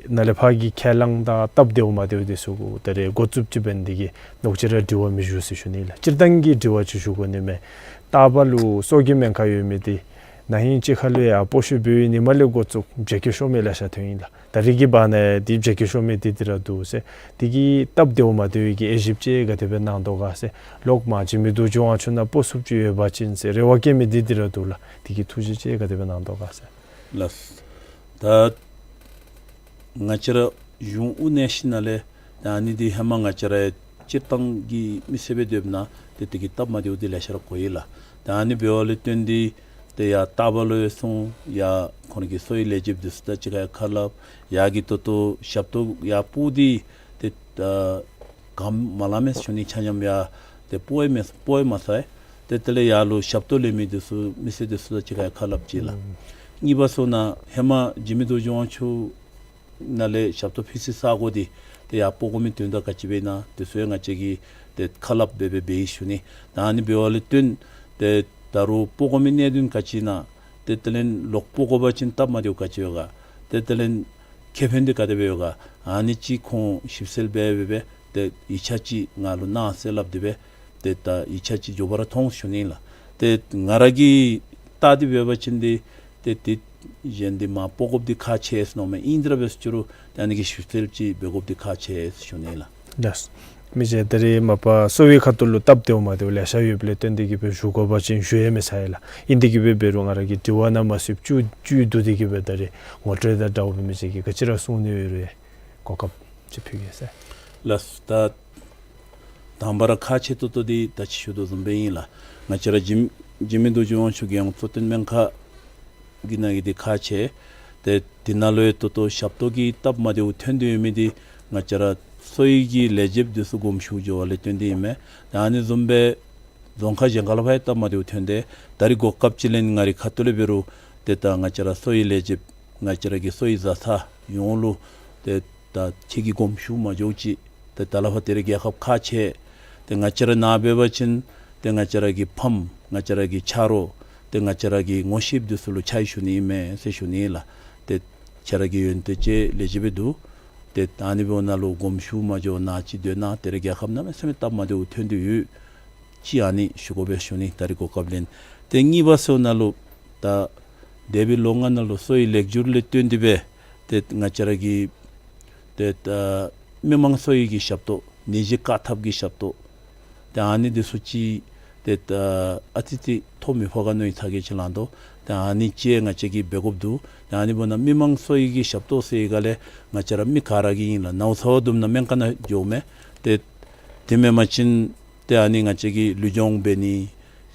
ནཱ་ལས་ཕར་གྱི་ཁས་བླངས་དང་སྟབས་བདེཝ་མ་བདེཝ་འདི་ཚུ་གུ་ད་རེས་འགོ་བཙུགསཔ་ཅིག་འབད་ནི་འདི་གིས་ལོག་ཅི་ར་དྲི་བ་མི་ཞུ་ཟེར་ཞུ་ནི་ལགས། སྤྱིར་བཏང་གི་དྲི་བ་ཅིག་ཞུ་དགོ་ནི་མས། རྟག་པར་ལུ་གསོ་བའི་སྨན་ཁང་ཡོད་མི་འདི་ན་ཧིང་ཅིག་ཁར་ལུ་ཡང་སྤོ་བཤུད་འབད་བའི་ཉིནམ་ལས་འགོ་བཙུགས་བརྗེ་བཀོད་ཤོར་མི་ལེ་ཤ་ཐོན་ཡི་ལགས། ད་རིས་ཀྱི་བར་ན་འདི་བརྗེ་བཀོད་ཤོར་མི་འདི་འདི་ར་འདུག་ཟེར། འདི་གི་སྟབས་བདེཝ་མ་བདེཝ་གི་དབྱེ་ཞིབ་ཅིག་ག་དེ་སྦེ་གནང་དོ་ག་ཟེར། ལོག་མར་འཇིགས་མེད་རྡོ་རྗེ་དབང་ཕྱུག་ནང་སྤོ་ཚུགསཔ་ཅིག་ཡོད་པ་ཅིན་ཟེར་རེ་བ་བསྐྱེད་མི་འདི་འདི་ར་འདུག་ལགས། འདི་གི་ཐུགས་བཞེད་ཅིག་ག་དེ་སྦེ་གནང་དོ་ག་ཟེར། ལགས། ད་ང་བཅས་ར་གཞུང་དབུ་གནས་ཞིནམ་ལས་ད་ཨ་ནི་འདི་ཧེ་མ་ང་བཅས་ར་སྤྱིར་བཏང་གི་མི་སེར་སྦེ་སྡོདཔ་ད་ཏེ་དེ་གི་སྟབས་མ་བདེཝ་འདི་ལེ་ཤ་ར་གོ་ཡི་ལགས། ད་ཨ་ནི་འབདཝ་ལས་བརྟེན་ཏེ་ཏེ་ཡར་རྟག་པར་ལུ་ཡང་སོང་ཡར་ཁོང་གི་གསོ་བའི་ལས་བྱེདཔ་འདི་ཚུ་དང་གཅིག་ཁར་ཡང་ཁ་སླབ། ཡར་གྱི་ད་ལྟོ་ཞབས་ཏོག་ཡར་སྤོ་སྟེ་ཏེ་ད་གམ་མ་ལང་མས་ཞུ་ནི། ཆ་མཉམ་ཡང་ཏེ་སྤོ་ཡང་མེད་སྤོ་ཡང་མ་ཚར། ཏེ་དེ་ལས་ཡར་ལུ་ཞབས་ཏོག་ལེན་མི་འདི་ཚུ་མི་སེར་འདི་ཚུ་དང་གཅིག་ཁར་ཡང་ཁ་སླབ་ཅི་ལགས། ཨུམ། གཉིས་པ་སོང་ན་ཧེ་མ་འཇིགས་མེད་རྡོ་རྗེ་དབང་ཕྱུག་ནང་ལས་ཞབས་ཏོག་ཕུལ་སའི་ས་གོ་འདི་ཏེ་ཡར་སྤོ་དགོ་མི་དོན་དག་ག་ཅི་སྦེ་ཨིན་ན་འདི་ཚུ་ཡང་ང་བཅས་ཀྱིས་ཏེ་ཁ་སླབ་འབད་འབད་འབད་ཡི་ཞུ་ནི། ད་ཨ་ནི་འབདཝ་ལས་བརྟེན་ཏེ་ད་རུང་སྤོ་དགོ་མི་གནད་དོན་ག་ཅི་ཨིན་ན་ཏེ་དེ་ལས་ལོག་སྤོ་དགོ་པ་ཅིན་སྟབས་མ་བདེཝ་ག་ཅི་ཡོད་ག། ཏེ་དེ་ལས་ཁེ་ཕན་འདི་ག་དེ་སྦེ་ཡོད་ག། ཨ་ནི་ཅིག་ཁོང་ཞིབ་འཚོལ་འབད་འབད་འབད་ཏེ་ཡིག་ཆ་ཅིག་ང་ལུ་གནང་ཟེར་སླབ་སྟེ་འབད་ཏེ་ད་ཡིག་ཆ་ཅིག་མགྱོགས་པ་ར་ཐོན་ཞུ་ནི་ལགས། ཏེ་ང་ར་གིས་བལྟ་སྟེ་འབད་བ་ཅིན་འདི་ཏེ་དེ་གཞན་འདི་མར་སྤོ་དགོཔ་འདི་ཁག་ཆེ་ཟེར་མནོཝ་མས། ཨིན་དེ་ར་འབད་ཟེར་རུང་ཏེ་ཨ་ནི་གི་ཞིབ་འཚོལ་ཅིག་འབད་དགོཔ་འདི་ཁག་ཆེ་ཟེར་ཞུ་ནི་ལགས། ལགས། མི་རྗེ་ད་རིས་མ་པ་གསོ་བའི་ཁ་ཐུག་ལུ་སྟབས་བདེཝ་མ་བདེཝ་ལེ་ཤ་ཡོདཔ་ལས་བརྟེན་ཏེ་གིས་སྦེ་ཞུ་དགོ་པ་ཅིན་ཞུ་ཡང་མི་ཚར་ཡི་ལགས། ཨིན་དེ་གིས་སྦེ་འབད་རུང་ང་ར་གི་དྲི་བ་ནང་མ་ཚུདཔ་བཅུད་བཅུད་བསྡུ་སྟེ་གིས་སྦེ་ད་རིས་ངོ་སྤྲོད་དང་འདྲཝ་སྦེ་མི་རྗེ་གིས་ག་ཅི་ར་གསུང་ནི་ཡོད་རུང་གོ་སྐབས་ཅིག་ཕུལ་གེ་ཟེར། ལགས། ད་དང་པ་ར་ཁག་ཆེ་ཏོག་ཏོ་འདི་ད་ཅི་ཞུ་དོ་བཟུམ་སྦེ་ཨིན་ལགས། ང་བཅས་ར་འཇིགས་འཇིགས་མེད་རྡོ་རྗེ་དབང་ཕྱུག་རྒྱལ་ཡོངས་གཙོ་བསྟེན་སྨན་ཁང་གི་ནང་གི་འདི་ཁག་ཆེ། ཏེ་དེ་ནང་ལུ་ཡང་ད་ལྟོ་ཞབས་ཏོག་གི་སྟབས་མ་བདེཝ་ཐོན་ཏེ་ཡོད་མི་འདི་ང་བཅས་ར་གསོ་བའི་གི་ལས་བྱེདཔ་འདི་ཚུ་དགོངསམ་ཞུ་འགྱོ་བ་ལས་བརྟེན་ཏེ་ཨིན་མས། ད་ཨ་ནི་བཟུམ་སྦེ་རྫོང་ཁག་གཞན་ཁ་ལུ་ཕར་ཡང་སྟབས་མ་བདེཝ་ཐོན་ཏེ་ད་རིས་གོ་སྐབས་ཅིག་ལེན་ང་རའི་ཁ་ཐུག་ལས་འབད་རུང་ཏེ་ད་ང་བཅས་ར་གསོ་བའི་ལས་བྱེདཔ་ང་བཅས་ར་གི་གསོ་བའི་བཟའ་ཚང་ཡོངས་ལུ་ཏེ་ད་ཁྱེད་ཀྱིས་དགོངསམ་ཞུ་མ་འགྱོ་ཅིག། ཏེ་ད་ལས་ཕར་ད་རིས་རྒྱལ་ཁབ་ཁག་ཆེ། ཏེ་ང་བཅས་ར་ནཱ་འབད་བ་ཅིན་ཏེ་ང་བཅས་ར་གི་ཕམ་ང་བཅས་ར་གི་ཆ་རོགས་ ཏེ་ང་བཅས་ར་གི་ངོ་ཤེསཔ་འདི་ཚུ་ལུ་ཕྱག་ཞུ་ནི་ཨིན་མས་ཟེར་ཞུ་ནི་ལགས། ཏེ་ཁྱེད་ར་གི་ཡོན་ཏན་ཅིག་ལེགས་ཤོམ་སྦེ་འདུག། ཏེ་ཨ་ནི་འབདཝ་ད་ལུ་དགོངསམ་ཞུ་མ་འགྱོ་ནི་ཅིག་འདུག་ན་ཏེ་ར་རྒྱལ་ཁབ་གནམ་མེད་ས་མེད་སྟབས་མ་བདེཝ་ཐོན་ཏེ་ཡོད། ཅིག་ཨ་ནི་ཞུ་དགོ་པས་ཞུ་ནི། ད་རིས་གོ་སྐབས་ལེན། ཏེ་གཉིས་པ་ཟེརཝ་ད་ལུ་ད་འདས་པའི་ལོ་ལྔ་ནང་ལུ་གསོ་བའི་ལེགས་སྒྱུར་ལས་བརྟེན་ཏེ་སྦེ་ཏེ་ང་བཅས་ར་གི་ཏེ་ད་མི་མང་གསོ་བའི་གི་ཞབས་ཏོག་ནད་གཞི་བཀག་ཐབས་ཀྱི་ཞབས་ཏོག་ཏེ་ཨ་ནི་འདི་ཚུ་ཅིག་ཏེ་ད་ཨ་ཙི་ཅིག་ཐོ་མི་ཕོག་ག་མནོ་བའི་ཚ་གྱང་ཅིག་ལང་དོ། ཏེ་ཨ་ནི་ཅིག་ང་བཅས་ཀྱིས་འབད་དགོཔ་འདུག། ཏེ་ཨ་ནི་འབདཝ་ད་མི་མང་གསོ་བའི་གི་ཞབས་ཏོག་ཟེར་བའི་སྒང་ལས་ང་བཅས་ར་མི་ག་ར་གིས་ཨིན་ལགས་ནཝ་ཚཝ་བཟུམ་ནང་སྨན་ཁང་ནང་འགྱོཝ་མས། ཏེ་དེ་མེན་པ་ཅིན་ཏེ་ཨ་ནི་ང་བཅས་ཀྱིས་ལུས་སྦྱོང་འབད་ནི་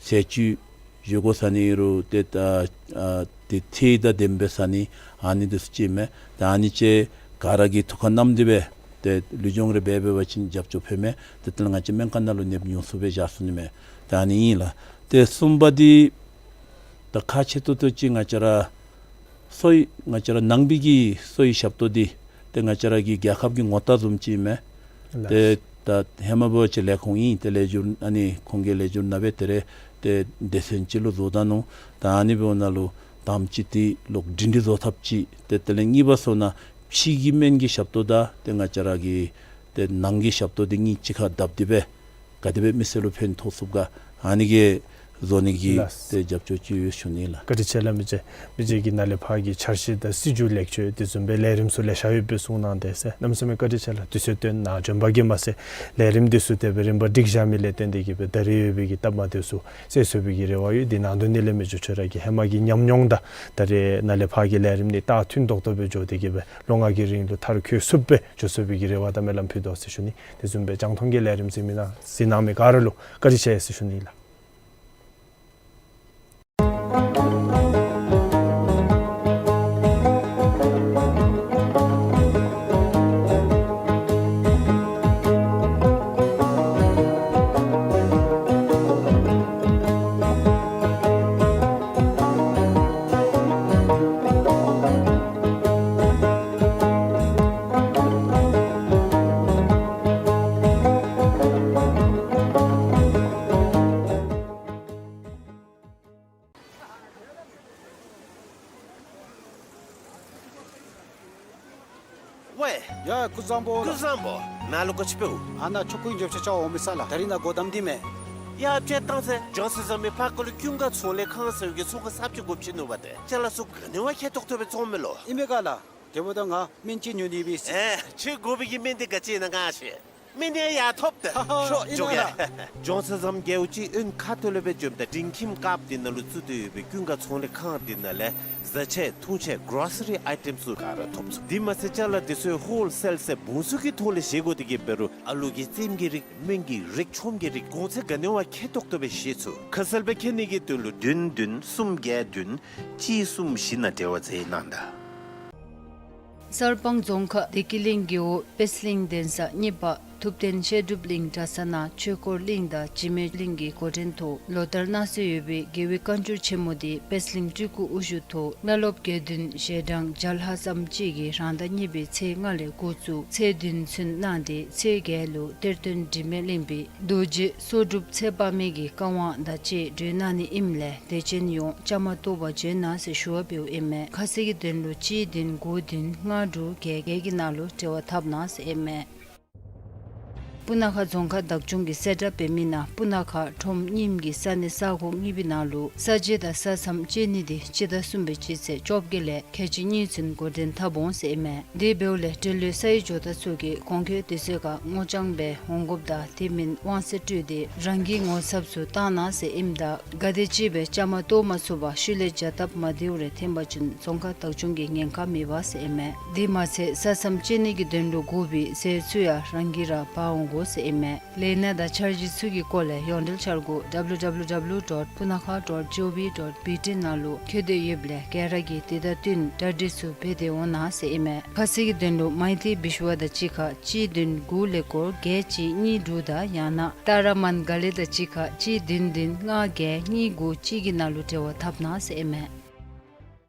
ཟས་བཅུད་བཞེས་སྒོ་ཟ་ནི་རུང་ཏེ་ད་ཨ་ཏེ་ཚད་དང་ལྡནམ་སྦེ་ཟ་ནི་ཨ་ནི་འདི་ཚུ་ཅིག་མས། ཏེ་ཨ་ནི་ཅིག་ག་ར་གིས་ཐུགས་ཁར་བསྣམས་ཏེ་སྦེ་ཏེ་ལུས་སྦྱོང་རེ་འབད་འབད་བ་ཅིན་རྒྱབ་སྐྱོར་ཕན་མས། ཏེ་དེ་ལས་ང་བཅས་སྨན་ཁང་ནང་ལུ་ནདཔ་ཉུང་སུ་སྦེ་བཞག་ཚུགས་ནི་མས། ཏེ་ཨ་ནི་ཨིན་ལགས། ཏེ་གསུམ་པ་འདི་ད་ཁག་ཆེ་ཏོག་ཏོ་ཅིག་ང་བཅས་ར་གསོ་བའི་ང་བཅས་ར་ནང་པའི་གི་གསོ་བའི་ཞབས་ཏོག་འདི་ཏེ་ང་བཅས་ར་གི་རྒྱལ་ཁབ་ཀྱི་ངོ་རྟགས་བཟུམ་ཅིག་མས། ལགས། ཏེ་ད་ཧེ་མ་འབད་བ་ཅིན་ལས་ཁུངས་ཨིན། ཏེ་ལེགས་སྒྱུར་ཨ་ནི་ཁོང་གིས་ལེགས་སྒྱུར་ནང་སྦེ་ཏེ་རེ་ཏེ་སྡེ་ཚན་ཅིག་ལུ་བཟོ་ད་ནུག། ད་ཨ་ནི་འབདཝ་ད་ལུ་དང་པ་ཅིག་འདི་ལོག་སྒྲིང་སྒྲི་བཟོ་ཐབས་ཅིག། ཏེ་དེ་ལས་གཉིས་པ་ཟེརཝ་ད་ཕྱི་གི་སྨན་གྱི་ཞབས་ཏོག་དང་ཏེ་ང་བཅས་ར་གི་ཏེ་ནང་གི་ཞབས་ཏོག་འདི་གཉིས་གཅིག་ཁར་བསྡེབས་ཏེ་སྦེ་ག་དེ་སྦེ་མི་སེར་ལུ་ཕན་ཐོགས་ཚུགས་ག་ཨ་ནི་གི་བཟོ་ནི་གི་ལགས། ཏེ་རྒྱབ་སྐྱོར་ཅིག་ཡོད་ཞུ་ནི་ལགས། བཀའ་དྲིན་ཆེ་ལགས། མི་རྗེ་མི་རྗེ་གིས་ནཱ་ལས་ཕར་གྱི་འཆར་གཞི་དང་སྲིད་བྱུས་ལེགས་བཅོས་དེ་བཟུམ་སྦེ་ལས་རིམ་ཚུ་ལེ་ཤ་ཡོད་པའི་གསུང་གནང་དེས་ཟེར། གནམ་མེད་ས་མེད་བཀའ་དྲིན་ཆེ་ལགས། དུས་ཚོད་བཏོན་གནང་བྱོན་པ་གིས་མ་ཚད་ལས་རིམ་འདི་ཚུ་དེ་སྦེ་རིམ་པ་སྒྲིག་བཞག་མི་ལས་བརྟེན་ཏེ་གིས་སྦེ་ད་རིས་ཡོད་པའི་གི་སྟབས་མ་བདེཝ་ཚུ་སེལ་ཚུགས་པའི་གི་རེ་བ་ཡོད། དེ་ནང་དོན་ནི་ལས་མི་རྗེ་ཁྱོད་ར་གི་ཧེ་མ་གི་ཉམས་མྱོང་དང་ད་རིས་ནཱ་ལས་ཕར་གྱི་ལས་རིམ་འདི་ད་མཐུན་ཏོག་ཏོ་སྦེ་འགྱོ་སྟེ་གིས་སྦེ་ལོ་ལྔ་གི་རིང་ལུ་མཐར་འཁྱོལ་ཚུགསཔ་སྦེ་འགྱོ་ཚུགས་པའི་གི་རེ་བ་དང་སྨོན་ལམ་ཕུལ་དོ་ཟེར་ཞུ་ནི། དེ་བཟུམ་སྦེ་རྒྱང་མཐོང་གི་ལས་རིམ་གཟིགས་མི་གནང་གཟིགས་གནང་མི་ག་ར་ལུ་བཀའ་དྲིན་ཆེ་ཟེར་ཞུ་ནི་ལགས། ཝའེ། ཡ་ཀུན་བཟང་པོ། ཀུན་བཟང་པོ། ནཱ་ལུ་ག་ཅི་འབདཝ། ཨ་ནཱ་ཆོ་ག་འགྱོ་ཆ་ཆ་འོང་མི་ས་ལགས། ད་རིས་ནཱ་སྒོ་བསྡམས་ཏེ་མས། ཡ་ཅིག་བཏང་ཟེར། ཇོན་སན་ཟམ་མི་ཕར་ཁ་ལུ་ཀུན་དགའ་ཚོང་ལས་ཁང་ཟེར་བའི་གི་ཚོང་ཁང་གསརཔ་ཅིག་དགོཔ་ཅིག་ནུག་པ། ཏེ་ཅ་ལ་ཚུ་ག་ནི་བ་མཁས་ཏོག་ཏོ་སྦེ་བཙོང་མས་ལོ། ཨིན་མས་ག་ལགས། དེ་འབདཝ་ད་ང་སྨན་ཅིག་ཉོ་ནི་སྦེ་ཨིན། ཨེ་ཁྱོད་དགོ་པའི་གི་སྨན་འདི་ག་ཅི་ཨིན་ན་ང་ཤེས། སྨན་འདི་ཡང་ཐོབ་སྟེ་ཤོག་ཨིན་ན་འགྱོ་གེ་ལགས། ཇོན་སན་ཟམ་རྒྱལ་པོ་ཅིག་ཨོན་ཁ་ཐུག་ལས་སྦེ་འགྱོཝ་ད་འབྲིང་ཁྱིམ་ཁབ་འདི་ནང་ལུ་བཙུགས་ཏེ་ཡོད་པའི་ཀུན་དགའ་ཚོང་ལས་ཁང་འདི་ནང་ལས་བཟའ་ཆས་འཐུང་ཆས་གོ་རོ་སི་རི་ཨའི་ཊེམ་ཚུ་ག་ར་ཐོབ་ཚུགས། དེ་མ་ཚད་ཅ་ལ་འདི་ཚུ་ཧོལ་སེལ་ཟེར་འབུམ་ཚུ་གི་ཐོག་ལས་བཞེས་དགོ་སྟེ་གིས་འབད་རུང་ཨ་ལུ་གི་རྩེདམོ་གི་རིགས་སྨན་གྱི་རིགས་ཆོསམ་གྱི་རིགས་གོང་ཚད་ག་ནི་བ་མཁས་ཏོག་ཏོ་སྦེ་བཞེས་ཚུགས། ཁ་གསལ་སྦེ་མཁྱེན་ནི་གི་དོན་ལུ་བདུན་བདུན་གསུམ་བརྒྱད་བདུན་གཅིག་གསུམ་བཞི་ནང་འབྲེལ་བ་མཛད་གནང་ད། གསར་སྤང་རྫོང་ཁག་བདེ་སྐྱིད་གླིང་རྒེད་འོག་དཔལ་གླིང་གདན་ས་གཉིས་པ་ཐུབ་བསྟན་བཤད་སྒྲུབ་གླིང་གྲྭ་ཚང་ནང་ཆོས་འཁོར་གླིང་དང་འཇིགས་མེད་གླིང་གི་འགོ་འདྲེན་ཐོག་ལོ་ལྟར་གནང་སྲོལ་ཡོད་པའི་རྒྱལ་བའི་བཀའ་འགྱུར་ཆེན་མོ་འདི་དཔལ་གླིང་སྤྲུལ་སྐུ་དབུ་བཞུགས་ཐོག་བླ་སློབ་དགེ་འདུན་ཞལ་གྲངས་བརྒྱ་ལྷག་ཙམ་ཅིག་གིས་རང་ཟླ་གཉིས་པའི་ཚེས་ལྔ་ལས་འགོ་བཙུགས་ཚེས་བདུན་ཚུན་གནང་སྟེ་ཚེས་བརྒྱད་ལུ་གཏེར་སྟོན་དྲི་མེད་གླིང་པའི་རྡོ་རྗེ་སྲོག་སྒྲུབ་ཚེ་དཔག་མེད་ཀྱི་བཀའ་དབང་དང་བཅས་སྒྲོན་གནང་ནི་ཨིནམ་ལས་དད་ཅན་ཡོངས་བཅའ་མར་གཏོགས་པར་བྱོན་གནང་ཟེར་ཞུ་བ་འབདཝ་ཨིན་མས། ཁ་གསལ་གྱི་དོན་ལུ་གཅིག་བདུན་དགུ་བདུན་ལྔ་དྲུག་བརྒྱད་བརྒྱད་ཀྱི་ནང་ལུ་འབྲེལ་བ་འཐབ་གནང་ཟེར་ཨིན་མས། སྤུ་ན་ཁ་རྫོང་ཁག་བདག་སྐྱོང་གིས་གསལ་བསྒྲགས་འབད་མི་ནང་སྤུ་ན་ཁ་ཁྲོམ་རྙིངམ་གྱི་ས་གནས་ས་ཁོངས་གཉིས་པའི་ནང་ལུ་ས་འཇལ་དང་ས་མཚམས་བཅད་ནི་འདི་སྤྱི་ཟླ་གསུམ་པའི་སྤྱི་ཚེས་བཅོ་བརྒྱད་ལས་ཁལ་གཅིག་གཉིས་ཚུན་འགོ་འདྲེན་འཐབ་འོང་ཟེར་ཨིན་མས། དེ་འབདཝ་ལས་འབྲེལ་ཡོད་ས་ཡི་ཇོ་བདག་ཚུ་གིས་གོང་འཁོད་དུས་ཚོད་ཁར་སྔོ་ལྗང་སྦེ་འོང་དགོཔ་དང་དེ་མིན་དབང་ཚད་སྤྲོད་དེ་རང་གི་ངོ་ཚབ་ཚུ་བཏང་གནང་ཟེར་ཨིནམ་ད་ག་དེ་ཅིག་སྦེ་བཅའ་མར་གཏོགས་མ་ཚུགས་པར་ཤུལ་ལས་བྱ་སྟབས་མ་བདེཝ་རེ་ཐོན་པ་ཅིན་རྫོང་ཁག་བདག་སྐྱོང་གིས་ཉེན་ཁ་མེད་པ་ཟེར་ཨིན་མས། དེ་མ་ཚད་ས་མཚམས་བཅད་ནི་གི་དོན་ལུ་དགོ་པའི་ཟས་ཚུ་ཡང་རང་གིས་ར་འབག་འོང་དགོ་ཟེར་ཨིན་མས། ལས་སྣ་དང་འཆར་གཞི་ཚུ་གི་སྐོར་ལས་ཡོངས་འབྲེལ་འཆར་སྒོ་W W W dot punakha dot G O V dot B T ནང་ལུ་བཀོད་དེ་ཡོདཔ་ལས་ག་ར་གིས་དེ་དང་བསྟུན་གྲ་སྒྲིག་ཚུ་འབད་དེ་འོང་གནང་ཟེར་ཨིན་མས། ཁ་གསལ་གྱི་དོན་ལུ་མའི་ཏི་བི་ཤུ་བ་དང་གཅིག་ཁར་གཅིག་བདུན་དགུ་ཀླད་ཀོར་བརྒྱད་གཅིག་གཉིས་དྲུག་དང་ཡང་ན་ཏཱ་ར་མན་ག་ལེ་དང་གཅིག་ཁར་གཅིག་བདུན་བདུན་ལྔ་བརྒྱད་གཉིས་དགུ་གཅིག་གི་ནང་ལུ་འབྲེལ་བ་འཐབ་གནང་ཟེར་ཨིན་མས།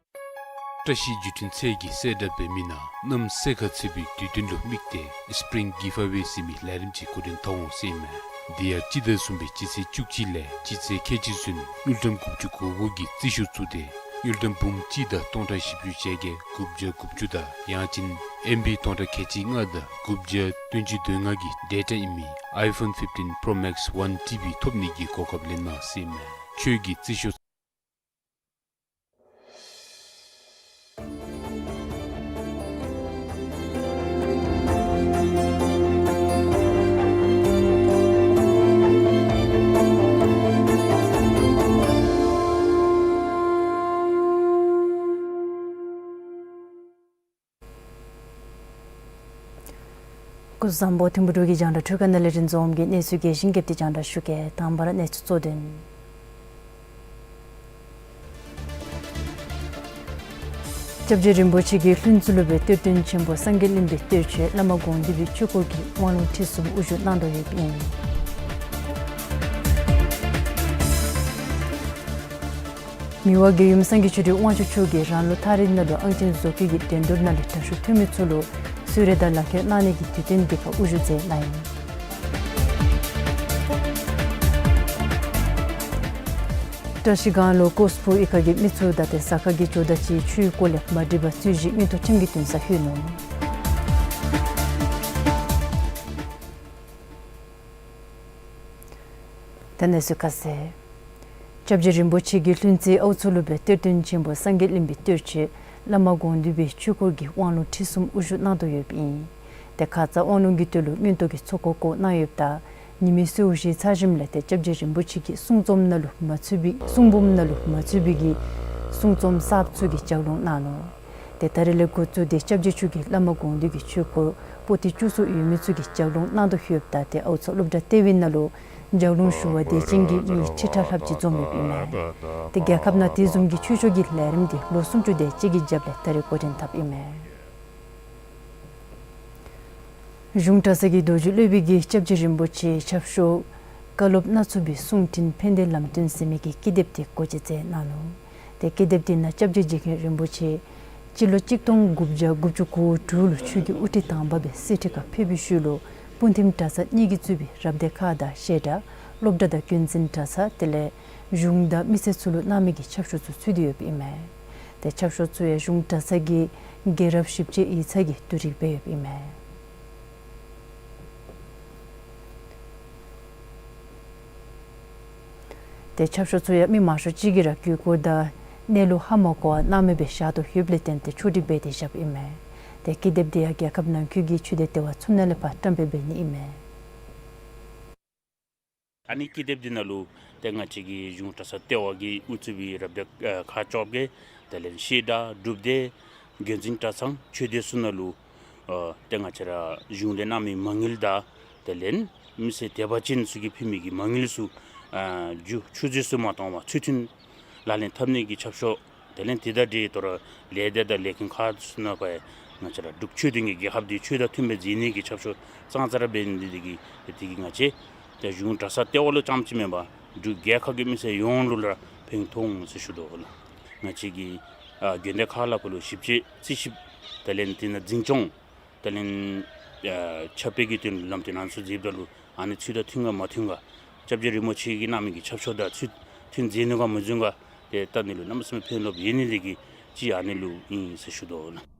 བཀྲ་ཤིས་བརྒྱུད་འཕྲིན་ཚད་ཀྱིས་གསལ་བསྒྲགས་འབད་མི་ནང་གནམ་སེར་ཁ་ཚུད་པའི་དུས་སྟོན་ལུ་དམིགས་ཏེ་སི་པི་རིང་གིབ་ཨ་ཝེ་ཟེར་མི་ལས་རིམ་ཅིག་འགོ་འདྲེན་འཐབ་འོང་ཟེར་ཨིན་མས། དེ་ཡང་སྤྱི་ཟླ་གསུམ་པའི་སྤྱི་ཚེས་བཅུ་གཅིག་ལས་སྤྱི་ཚེས་ཁལ་གཅིག་ཚུན་དངུལ་ཀྲམ་དགུ་བཅུ་གོ་དགུ་གི་རྩིས་ཤོག་བཙུགས་ཏེ་དངུལ་ཀྲམ་འབུམ་གཅིག་དང་སྟོང་ཕྲག་བཞི་བཅུ་ཞེ་བརྒྱད་དགུ་བརྒྱ་དགུ་བཅུ་དང་ཡང་ཅིན་ཨེམ་བི་སྟོང་ཕྲག་ཁལ་གཅིག་ལྔ་དང་དགུ་བརྒྱ་བདུན་ཅུ་དོན་ལྔ་གི་ཌེ་ཊ་ཨིན་མི་ཨའི་ཕོན་ཕིཕ་ཊིན་པྲོ་མེགསི་ཝན་ཊི་བི་ཐོབ་ནི་གི་གོ་སྐབས་ལེན་གནང་ཟེར་ཨིན་མས། ཁྱོད་ཀྱི་རྩིས་ཤོག། སྐུ་གཟུགས་བཟང་པོ། ཐིམ་ཕུ་འབྲུག་གི་རྒྱང་བསྒྲགས་འཕྲུལ་ཁང་ནང་ལས་རིན་འཛོམས་ཀྱིས་གནས་ཚུལ་རྒྱས་ཤིང་རྒྱས་པ་དེ་རྒྱང་བསྒྲགས་ཞུ་གེ། དང་པ་ར་གནས་ཚུལ་གཙོ་དོན། སྐྱབས་རྗེ་རིན་པོ་ཆེ་གིས་ལྷུན་རྩེ་ལུ་སྦེ་གཏེར་སྟོན་ཆེན་པོ་སངས་རྒྱས་གླིང་པའི་གཏེར་ཆོས་བླ་མ་དགོངས་འདུས་པའི་ཆོས་སྐོར་གྱི་དབང་ལུང་ཁྲིད་གསུམ་དབུ་བཞུགས་གནང་དོ་ཡོདཔ་ཨིན། མི་དབང་རྒྱལ་ཡུམ་སངས་རྒྱས་ཆོས་སྒྲོན་དབང་ཕྱུག་མཆོག་གིས་རང་ལུགས་ཐག་རིང་ནང་ལུ་ཨང་ཅན་བཟོ་བཀོད་ཀྱི་འགྲན་བསྡུར་ནང་ལས་དྲག་ཤོས་ཐོན་མི་ཚུ་ལུ་གསོལ་རས་དང་ལག་ཁྱེར་གནང་ནི་གི་དུས་སྟོན་འདི་ཁར་དབུ་བཞུགས་མཛད་གནང་ཡི། བཀྲ་ཤིས་སྒང་ལུ་ཀོས་ཕུ་གཡུས་ཁ་གི་མི་ཚུ་དང་ཏེ་ས་ཁ་གི་ཇོ་བདག་ཅིག་ཆོས་སྐོར་ལས་མ་འགྲིག་པར་རྩོད་གཞི་མངོན་མཐོ་ཁྲིམས་ཀྱི་འདུན་སར་ལྷོད་ནུག། ད་གནས་ཚུལ་ཁ་གསལ། སྐྱབས་རྗེ་རིན་པོ་ཆེ་གིས་ལྷུན་རྩེ་ཨའུ་མཚོ་ལུ་སྦེ་གཏེར་སྟོན་ཆེན་པོ་སངས་རྒྱས་གླིང་པའི་གཏེར་ཆོས་བླ་མ་དགོངས་འདུས་པའི་ཆོས་སྐོར་གྱི་དབང་ལུང་ཁྲིད་གསུམ་དབུ་བཞུགས་གནང་དོ་ཡོདཔ་ཨིན། ཏེ་ཁ་ཙ་དབང་ལུང་གི་དོན་ལུ་མངོན་རྟོགས་ཀྱི་ཚོགས་འཁོར་བསྐོར་གནང་ཡོདཔ་ད་ཉི་མའི་གསོལཝ་བཞེས་ཚར་ཞིནམ་ལས་ཏེ་སྐྱབས་རྗེ་རིན་པོ་ཆེ་གིས་གསུང་རྩོམ་ནང་ལུ་མ་ཚུད་པའི་གསུང་འབུམ་ནང་ལུ་མ་ཚུད་པའི་གི་གསུང་རྩོམ་གསརཔ་ཚུ་གི་ལྗགས་ལུང་གནང་ནུག། ཏེ་ད་རེས་ལས་འགོ་བཙུགས་ཏེ་སྐྱབས་རྗེ་མཆོག་གིས་བླ་མ་དགོངས་འདུས་ཀྱི་ཆོས་སྐོར་པོ་ཏི་བཅུ་གསུམ་ཡོད་མི་ཚུ་གི་ལྗགས་ལུང་གནང་དོ་ཡོདཔ་ད་ཏེ་ཨའུ་མཚོ་སློབ་གྲྭ་ལྟེ་བའི་ནང་ལུ་ལྗགས་ལུང་ཞུ་བར་དད་ཅན་གྱི་མི་ཁྲི་ཕྲག་ལྷགཔ་ཅིག་འཛོམས་ཡོདཔ་ཨིན་མས། ཏེ་རྒྱལ་ཁབ་ནང་དེ་བཟུམ་གྱི་ཆོས་ཕྱོགས་ཀྱི་ལས་རིམ་འདི་ལོ་སུམ་ཅུ་དེ་ཅིག་གི་རྒྱབ་ལས་ད་རེས་འགོ་འདྲེན་འཐབ་ཨིན་མས། གཞུང་གྲྭ་ཚང་གི་རྡོ་རྗེ་སློབ་དཔོན་གྱིས་སྐྱབས་རྗེ་རིན་པོ་ཆེའི་ཆབ་ཤོག་བཀའ་སློབ་སྣ་ཚོགས་པའི་གསུང་འཕྲིན་ཕན་བདེའི་ལམ་སྟོན་ཟེར་མི་གི་ཀི་དེབ་དེ་འགོ་འབྱེད་མཛད་གནང་ནུག། ཏེ་ཀི་དེབ་དེ་ནང་སྐྱབས་རྗེ་རྗེ་མཁན་རིན་པོ་ཆེ་སྤྱི་ལོ་གཅིག་སྟོང་དགུ་བརྒྱ་དགུ་བཅུ་གོ་དྲུག་ལུ་ཆོས་ཀྱི་དབུ་ཁྲིད་དང་པ་སྦེ་གསེར་ཁྲི་ཁར་ཕེབས་པའི་ཤུལ་ལུ་སྤུངས་ཐིམ་གྲྭ་ཚང་གཉིས་ཀྱིས་གཙོས་པའི་རབ་སྡེ་ཁག་དང་བཤད་གྲྭ་སློབ་གྲྭ་དང་རྒྱུན་འཛིན་གྲྭ་ཚང་དེ་ལས་གཞུང་དང་མི་སེར་ཚུ་ལུ་གནང་མི་གི་ཆབ་ཤོག་ཚུ་ཚུད་དེ་ཡོདཔ་ཨིན་མས། ཏེ་ཆབ་ཤོག་ཚུ་ཡང་གཞུང་གྲྭ་ཚང་གི་རྒྱལ་རབས་ཞིབ་དཔྱད་ཡིག་ཚང་གི་བསྡུ་རིག་སྦེ་ཡོདཔ་ཨིན་མས། ཏེ་ཆབ་ཤོག་ཚུ་ཡང་མི་མང་ཤོས་ཅིག་གིས་ར་གུས་བཀུར་དང་གནས་ལུགས་ཧ་མ་གོ་བར་སྣང་མེད་སྦེ་བཞག་དོ་ཡོདཔ་ལས་བརྟེན་ཏེ་ཕྱོགས་སྒྲིག་འབད་དེ་བཞགཔ་ཨིན་མས། ཏེ་ཀི་དེབ་དེ་ཡང་རྒྱལ་ཁབ་ནང་འཁོད་ཀྱི་ཆོས་སྡེ་ལྟེ་བ་ཚུ་ནང་ལས་ཕར་བཀྲམ་སྤེལ་འབད་ནི་ཨིན་མས། ཨ་ནི་ཀི་དེབ་འདི་ནང་ལུ་ཏེ་ང་བཅས་ཀྱི་གཞུང་གྲྭ་ཚང་ལྟེ་བ་གིས་དབུ་གཙོས་པའི་རབ་སྡེ་ཨ་ཁག་བཅོ་བརྒྱད་དེ་ལས་བཤད་གྲྭ་སྒྲུབ་སྡེ་རྒྱུན་འཛིན་གྲྭ་ཚང་ཆོས་སྡེ་ཚུ་ནང་ལུ་ཨ་ཏེ་ང་བཅས་ར་གཞུང་ལས་གནང་མི་མ་དངུལ་དང་དེ་ལས་མི་སེར་དད་པ་ཅན་ཚུ་གིས་ཕུལ་མི་གི་མ་དངུལ་ཚུ་ཨ་རྒྱུ་ཆུད་ཟོས་སུ་མ་བཏང་བར་ཚུལ་མཐུན་ལག་ལེན་འཐབ་ནི་གི་ཆབ་ཤོག། དེ་ལས་དེ་དང་འབྲེལ་ཏེ་ར་ལས་སྡེ་དང་ལས་ཁུངས་ཁག་ཚུ་ནང་ཕར་ང་བཅས་ར་འབྲུག་ཆོས་ལྡན་གྱི་རྒྱལ་ཁབ་འདི་ཆོས་དང་མཐུན་པའི་མཛད་ནི་གི་ཆབ་ཤོག་ཙང་ཙ་ར་འབད་ནི་འདི་གིས་དེ་གིས་ང་བཅས་ཏེ་གཞུང་གྲྭ་ཚང་ལྟེ་བ་ལུ་རྐྱངམ་ཅིག་མེན་པར་འབྲུག་རྒྱལ་ཁབ་ཀྱི་མི་སེར་ཡོངས་ལུ་ར་ཕན་ཐོགས་འོང་ཟེར་ཞུ་དོ་ལགས། ང་བཅས་ཀྱི་ཨ་དགོན་སྡེ་ཁག་ལ་ཕར་ལུ་ཞིབ་དཔྱད་རྩིས་ཞིབ་དེ་ལས་དེ་ནང་འཛིན་སྐྱོང་དེ་ལས་ཨ་ཁྱབ་སྤེལ་གྱི་དོན་ལུ་ལམ་སྟོན་ཨ་ནི་ཚུ་མཛདཔ་ད་ལུ་ཨ་ནི་ཚུ་དང་མཐུན་ག་མ་མཐུན་ག་སྐྱབས་རྗེ་རིན་པོ་ཆེ་གིས་གནང་མི་གི་ཆབ་ཤོག་དང་ཚུལ་མཐུན་མཛད་ནུག་ག་མ་མཛད་ག་དེ་བལྟ་ནི་ལུ་གནམ་མེད་ས་མེད་ཕན་ཐོགས་ཡོད་ནི་དེ་གིས་ཅིག་ཨ་ནི་ལུ་ཨིན་ཟེར་ཞུ་དོ་ལགས།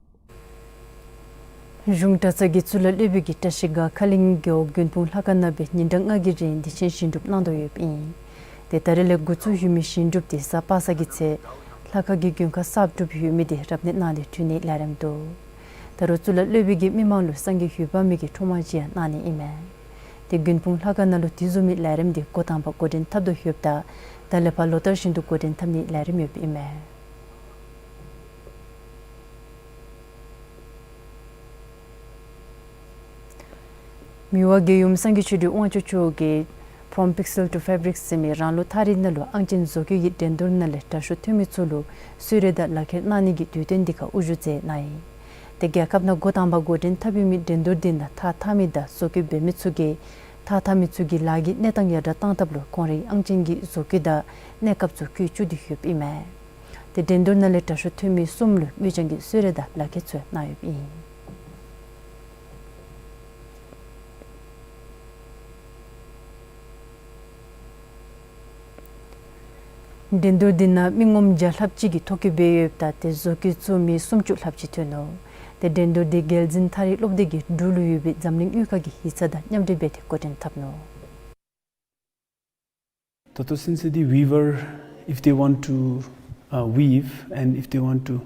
གཞུང་གྲྭ་ཚང་གི་གཙུག་ལག་སློབ་དཔོན་གྱིས་བཀྲ་ཤིས་སྒང་ཁ་གླིང་རྒེད་འོག་དགོན་དཔུང་ལྷ་ཁང་ནང་སྦེ་ཉིན་གྲངས་ལྔ་གི་རིང་བདེ་ཆེན་ཞིང་སྒྲུབ་གནང་དོ་ཡོདཔ་ཨིན། ཏེ་ད་རེས་ལས་འགོ་བཙུགས་ཡོད་མི་ཞིང་སྒྲུབ་དེ་གཟའ་པ་སངས་ཀྱི་ཚེ་ལྷ་ཁང་གི་མགོན་ཁང་གསརཔ་གྲུབ་ཡོད་མི་དེ་རབ་གནས་གནང་སྟེ་གྲོལ་ནིའི་ལས་རིམ་འདུག། ད་རུང་གཙུག་ལག་སློབ་དཔོན་གྱིས་མི་མང་ལུ་སངས་རྒྱས་འོད་དཔག་མེད་ཀྱི་ཁྲོམ་དབང་ཅིག་ཡང་གནང་ནི་ཨིན་མས། ཏེ་དགོན་དཔུང་ལྷ་ཁང་ནང་ལུ་དེ་བཟུམ་མའི་ལས་རིམ་དེ་འགོ་དང་པ་འགོ་འདྲེན་འཐབ་དོ་ཡོདཔ་ད་ད་ལས་ཕར་ལོ་ལྟར་བཞིན་དུ་འགོ་འདྲེན་འཐབ་ནིའི་ལས་རིམ་ཡོདཔ་ཨིན་མས། མི་དབང་རྒྱལ་ཡུམ་སངས་རྒྱས་ཆོས་སྒྲོན་དབང་ཕྱུག་མཆོག་གིས་From Pixel to Fabric ཟེར་མི་རང་ལུགས་ཐག་རིང་ནང་ལུ་ཨང་ཅན་བཟོ་བཀོད་ཀྱི་འགྲན་བསྡུར་ནང་ལས་དྲག་ཤོས་ཐོན་མི་ཚུ་ལུ་གསོལ་རས་དང་ལག་ཁྱེར་གནང་ནི་གི་དུས་སྟོན་འདི་ཁར་དབུ་བཞུགས་མཛད་གནང་ཡི། ཏེ་རྒྱལ་ཁབ་ནང་འགོ་དང་པ་འགོ་འདྲེན་འཐབ་ཡོད་མི་འགྲན་བསྡུར་འདི་ནང་ཐག་འཐག་མི་དང་བཟོ་བཀོད་འབད་མི་ཚུ་གིས་ཐག་འཐག་མི་ཚུ་གི་ལཱ་གི་གནས་སྟངས་ཡར་དྲག་གཏང་ཐབས་ལུ་ཁོང་རའི་ཨང་ཅན་གྱི་བཟོ་བཀོད་དང་གནས་སྐབས་ཚུ་བཀོད་བཅུག་སྟེ་ཡོདཔ་ཨིན་མས། ཏེ་འགྲན་བསྡུར་ནང་ལས་དྲག་ཤོས་ཐོན་མི་གསུམ་ལུ་དངུལ་རྐྱང་གི་གསོལ་རས་དང་ལག་ཁྱེར་ཚུ་གནང་ཡོདཔ་ཨིན། འགྲན་བསྡུར་འདི་ནང་མི་ངོམ་བརྒྱ་ལྷགཔ་ཅིག་གིས་ཐོ་བཀོད་འབད་ཡོདཔ་ད་དེ་བཟོ་བཀོད་བཙུགས་མི་སུམ་ཅུ་ལྷགཔ་ཅིག་ཐོན་ནུག། དེ་འགྲན་བསྡུར་འདི་རྒྱལ་འཛིན་ཐ་རི་སློབ་སྡེ་གིས་འབྲུག་ལུ་ཡོད་པའི་འཛམ་གླིང་དངུལ་ཁང་གི་ཡིག་ཚང་དང་མཉམ་འབྲེལ་འབད་དེ་འགོ་འདྲེན་འཐབ་ནུག། ད་ལྟོ་ཚུན་ཚོད་འདི་weaver, if they want to, uh, weave and if they want to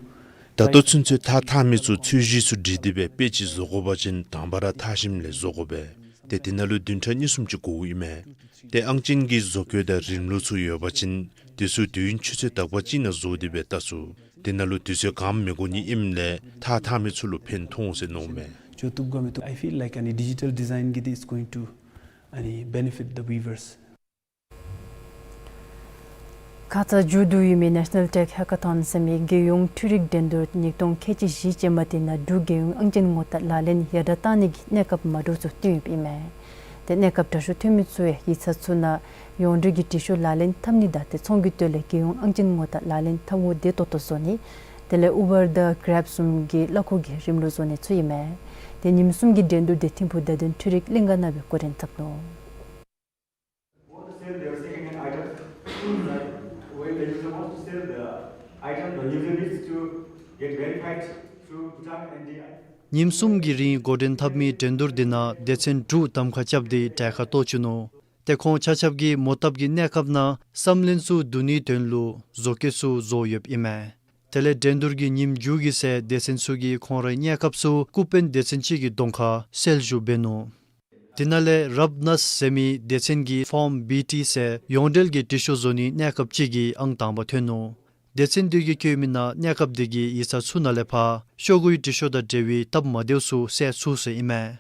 ད་ལྟོ་ཚུན་ཚོད་ཐགས་འཐག་མི་ཚུ་ཚོས་གཞི་ཚུ་བསྒྲིལ་ཏེ་སྦེ་དཔེ་ཅིག་བཟོ་དགོ་པ་ཅིན་དང་པ་ར་འཐག་ཞིནམ་ལས་བཟོ་དགོ་པས། ཏེ་དེ་ནང་ལུ་བདུན་ཕྲག་གཉིས་གསུམ་ཅིག་འགོརཝ་ཨིན་མས། ཏེ་ཨང་ཅན་གྱི་བཟོ་བཀོད་དང་རིམ་ལུགས་ཚུ་ཡོད་པ་ཅིན་དེ་ཚུ་དུས་ཡུན་ཆུ་ཚོད་དག་པ་ཅིག་ནང་བཟོ་སྟེ་སྦེ་བལྟ་ཚུགས། དེ་ནང་ལུ་དུས་ཚོད་གང་མི་འགོར་ནི་ཨིནམ་ལས་ཐགས་འཐག་མི་ཚུ་ལུ་ཕན་ཐོགས་འོང་ཟེར་མནོཝ་མས། བཟོ་བཏུབ་དགོ་མི་ཐོག I feel like any digital design གི་འདི is going to any benefit the weavers. ཁ་ཙ་མཇུག་བསྡུ་ཡོད་མི་National Tech Hackathon ཟེར་མི་རྒྱལ་ཡོངས་འཕྲུལ་རིག་འགྲན་བསྡུར་ཉིས་སྟོང་ཁལ་གཅིག་བཞི་ཅན་མ་འདི་ནང་འབྲུག་རྒྱལ་ཡོངས་ཨང་ཅན་ངོ་རྟགས་ལག་ལེན་ཡར་དྲགས་བཏང་ནི་གི་གནས་སྐབས་མ་འདྲཝ་ཚུ་བཏོན་ཡོདཔ་ཨིན་མས། ཏེ་གནས་སྐབས་དྲག་ཤོས་ཐོན་མི་ཚུ་ཡང་ཡིག་ཚང་ཚུ་ནང་ཡོངས་འབྲེལ་གྱི་དྲི་ཤོག་ལག་ལེན་འཐབ་ནི་དང་ཏེ་ཚོང་གི་དོན་ལས་རྒྱལ་ཡོངས་ཨང་ཅན་ངོ་རྟགས་ལག་ལེན་འཐབ་དངུལ་བདེ་ཏོག་ཏོ་བཟོ་ནི། དེ་ལས་Uber དང་Grab བཟུམ་གྱི་གླ་འཁོར་གྱི་རིམ་ལུགས་བཟོ་ནི་ཚུ་ཨིན་མས། ཏེ་ཉིནམ་གསུམ་གྱི་འགྲན་བསྡུར་འདི་ཐིམ་ཕུག་བརྡ་དོན་འཕྲུལ་རིག་གླིང་ག་ནང་སྦེ་འགོ་འདྲེན་འཐབ་ནུག། Want to sell their second-hand items, like, when the user wants to sell the item, the user needs to get verified through Bhutan N D I. ཉིནམ་གསུམ་གྱི་རིང་འགོ་འདྲེན་འཐབ་མི་འགྲན་བསྡུར་འདི་ནང་སྡེ་ཚན་དྲུག་གདམ་ཁ་རྐྱབ་སྟེ་གྲལ་ཁར་གཏོགས་བཅུག་ནུག། ཏེ་ཁོང་ཆ་ཁྱབ་ཀྱིས་མོ་བཏབ་ཀྱི་གནས་སྐབས་ནང་བསམ་ལན་ཚུ་བསྡུ་ནིའི་དོན་ལུ་བཟོ་བཀོད་ཚུ་བཟོ་ཡོདཔ་ཨིན་མས། དེ་ལས་འགྲན་བསྡུར་གྱི་ཉིནམ་མཇུག་གི་ཚེ་སྡེ་ཚན་ཚུ་གིས་ཁོང་རའི་གནས་སྐབས་ཚུ་སྐུ་དཔོན་སྡེ་ཚན་གཅིག་གི་གདོང་ཁར་གསལ་ཞུ་འབད་ནུག། དེ་ནང་ལས་རབ་ནཱས་ཟེར་མི་སྡེ་ཚན་གྱིས་Form B T ཟེར་ཡོངས་འབྲེལ་གྱི་དྲི་ཤོག་བཟོ་ནིའི་གནས་སྐབས་ཅིག་གིས་ཨང་དང་པ་ཐོན་ནུག། སྡེ་ཚན་འདི་གིས་བཀོད་མི་ནང་གནས་སྐབས་འདི་གིས་ཡིག་ཚང་ཚུ་ནང་ལས་ཕར་ཤོག་གུའི་དྲི་ཤོག་དང་འབྲེལ་བའི་སྟབས་མ་བདེཝ་ཚུ་བསལ་ཚུགས་ཟེར་ཨིན་མས།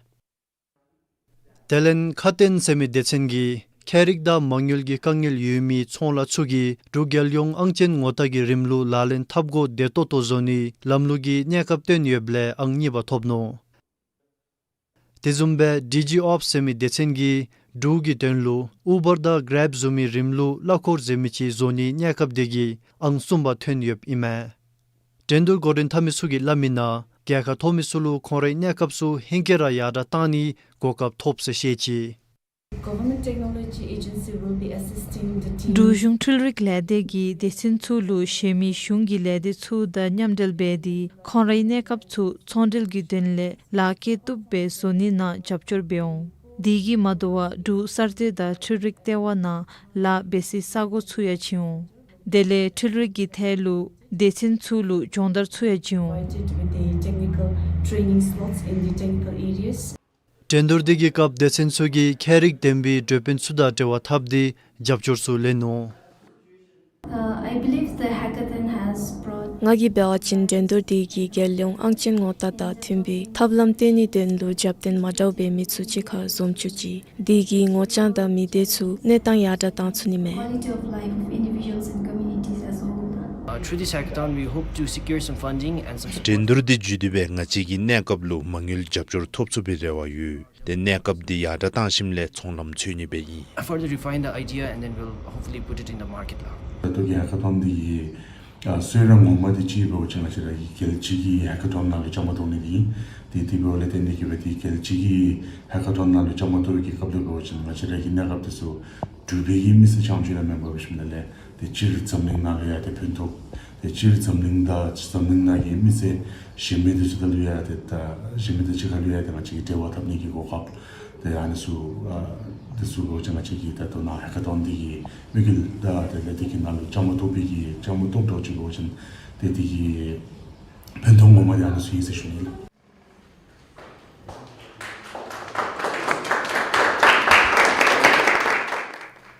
དེ་ལས་ཁ་བསྟན་ཟེར་མི་སྡེ་ཚན་གྱིས་ཁྱད་རིག་དང་མ་དངུལ་གྱི་དཀའ་ངལ་ཡོད་མི་ཚོང་ལཱ་ཚུ་གིས་འབྲུག་རྒྱལ་ཡོངས་ཨང་ཅན་ངོ་རྟགས་ཀྱི་རིམ་ལུགས་ལག་ལེན་འཐབ་དགོ་བདེ་ཏོག་ཏོ་བཟོ་ནིའི་ལམ་ལུགས་ཀྱི་གནས་སྐབས་བཏོན་ཡོདཔ་ལས་ཨང་གཉིས་པ་ཐོབ་ནུག། དེ་བཟུམ་སྦེ་ཌི་ཇི་ཨོབ་ཟེར་མི་སྡེ་ཚན་གྱིས་འབྲུག་གི་དོན་ལུ་Uber དང་Grab བཟུམ་མའི་རིམ་ལུགས་གླ་འཁོར་ཟེར་མི་ཅིག་བཟོ་ནིའི་གནས་སྐབས་འདི་གིས་ཨང་གསུམ་པ་ཐོན་ཡོདཔ་ཨིན་མས། འགྲན་བསྡུར་འགོ་འདྲེན་འཐབ་མི་ཚུ་གིས་སླབ་མི་ནང་རྒྱལ་ཁ་ཐོབ་མི་ཚུ་ལུ་ཁོང་རའི་གནས་སྐབས་ཚུ་ཧེང་སྐལ་ར་ཡར་དྲགས་བཏང་ནིའི་གོ་སྐབས་ཐོབ་ཟེར་བཤད་ཅི། Government Technology Agency will be assisting the team. འབྲུག་གཞུང་འཕྲུལ་རིག་ལས་སྡེ་གིས་སྡེ་ཚན་ཚུ་ལུ་གཞན་མི་གཞུང་གི་ལས་སྡེ་ཚུ་དང་མཉམ་འབྲེལ་འབད་དེ་ཁོང་རའི་གནས་སྐབས་ཚུ་ཚོང་འབྲེལ་གྱི་དོན་ལས་ལཱ་བཀལ་བཏུབ་སྦེ་བཟོ་ནི་ནང་རྒྱབ་སྐྱོར་འབད་འོང་། དེ་གིས་མ་དོ་བར་འབྲུག་གསར་གཏོད་དང་འཕྲུལ་རིག་ལྟེ་བ་ནང་ལཱ་འབད་སའི་ས་གོ་ཚུ་ཡང་བྱིན་འོང་། དེ་ལས་འཕྲུལ་རིག་གི་ཐད་ལུ་སྡེ་ཚན་ཚུ་ལུ་སྦྱོང་བརྡར་ཚུ་ཡང་བྱིན་འོང་། Provided with the technical training slots in the technical areas. འགྲན་བསྡུར་འདི་གི་སྐབས་སྡེ་ཚན་ཚུ་གིས་ཁྱད་རིག་ལྡན་པའི་འགྲོ་དཔོན་ཚུ་དང་འབྲེལ་བ་འཐབ་སྟེ་རྒྱབ་སྐྱོར་ཚུ་ལེན་ནུག། Uh, I believe the hackathon has brought ང་གིས་འབད་བ་ཅིན་འགྲན་བསྡུར་འདི་གིས་རྒྱལ་ཡོངས་ཨང་ཅན་ངོ་རྟགས་དང་མཐུན་པའི་ཐབས་ལམ་སྟོན་ནིའི་དོན་ལུ་རྒྱབ་རྟེན་མ་འདྲཝ་འབད་མི་ཚུ་གཅིག་ཁར་འཛོམས་བཅུག་ཅི། འདི་གིས་ངོ་རྐྱང་དང་མི་སྡེ་ཚུ་གནས་སྟངས་ཡར་དྲགས་བཏང་ཚུགས་ནི་མས། Quality of life of individuals and communities as a whole. Uh, through this hackathon, we hope to secure some funding and some འགྲན་བསྡུར་འདི་བརྒྱུད་དེ་སྦེ་ང་བཅས་ཀྱི་གནས་སྐབས་ལུ་མ་དངུལ་རྒྱབ་སྐྱོར་ཐོབ་ཚུགས་པའི་རེ་བ་ཡོད། ཏེ་གནས་སྐབས་འདི་ཡར་དྲགས་བཏང་ཞིནམ་ལས་ཚོང་ལམ་འཚོལ་ནི་སྦེ་ཨིན། Further refine the idea and then we'll hopefully put it in the market ལགས། ད་ལྟོ་གི་ཧེ་ཀ་ཐོན་འདི་གི་ཨ་གཙོ་བོ་ར་ངོ་མ་འདི་ཅིག་འབད་བ་ཅིན་ང་བཅས་ར་གི་རྒྱལ་སྤྱི་གི་ཧེ་ཀ་ཐོན་ནང་ལུ་བཅའ་མར་གཏོགས་ནི་འདི་ཨིན། ཏེ་དེ་འབདཝ་ལས་བརྟེན་ཏེ་གིས་སྦེ་ཏེ་རྒྱལ་སྤྱི་གི་ཧེ་ཀ་ཐོན་ནང་ལུ་བཅའ་མར་གཏོགས་ཀྱི་སྐབས་ལུ་འབད་བ་ཅིན་ང་བཅས་ར་གི་གནས་སྐབས་འདི་ཚུ་འབྲུག་པའི་གི་མི་སེར་རྐྱངམ་ཅིག་ར་མེན་པར་འབད་ཞིནམ་ལས་ཏེ་སྤྱིར་འཛམ་གླིང་ནང་ལུ་ཡང་ཏེ་ཕན་ཐོགས། ཏེ་སྤྱིར་འཛམ་གླིང་དང་འཛམ་གླིང་ནང་གི་མི་སེར་གཞན་མི་དང་གཅིག་ཁར་ལུ་ཡང་ཏེ་ད་གཞན་མི་དང་གཅིག་ཁར་ལུ་ཡང་ཏེ་ང་བཅས་ཀྱིས་འབྲེལ་བ་འཐབ་ནི་གི་གོ་སྐབས། ཏེ་ཨ་ནི་ཚུ་ཨ་འདི་ཚུ་འབད་བ་ཅིན་ང་བཅས་ཀྱི་ད་ལྟོ་ནཱ་ཧེ་ཀ་ཐོན་འདི་གི་དམིགས་ཡུལ་དང་ཏེ་ལས་འདི་གི་ནང་ལུ་བཅའ་མར་གཏོགས་པའི་གི་བཅའ་མར་གཏོགས་འགྱོ་ཅི་འབད་བ་ཅིན་ཏེ་འདི་གི་ཕན་ཐོགས་ངོ་མ་འདི་ཨ་ནི་ཚུ་ཨིན་ཟེར་ཞུ་ནི་ལགས།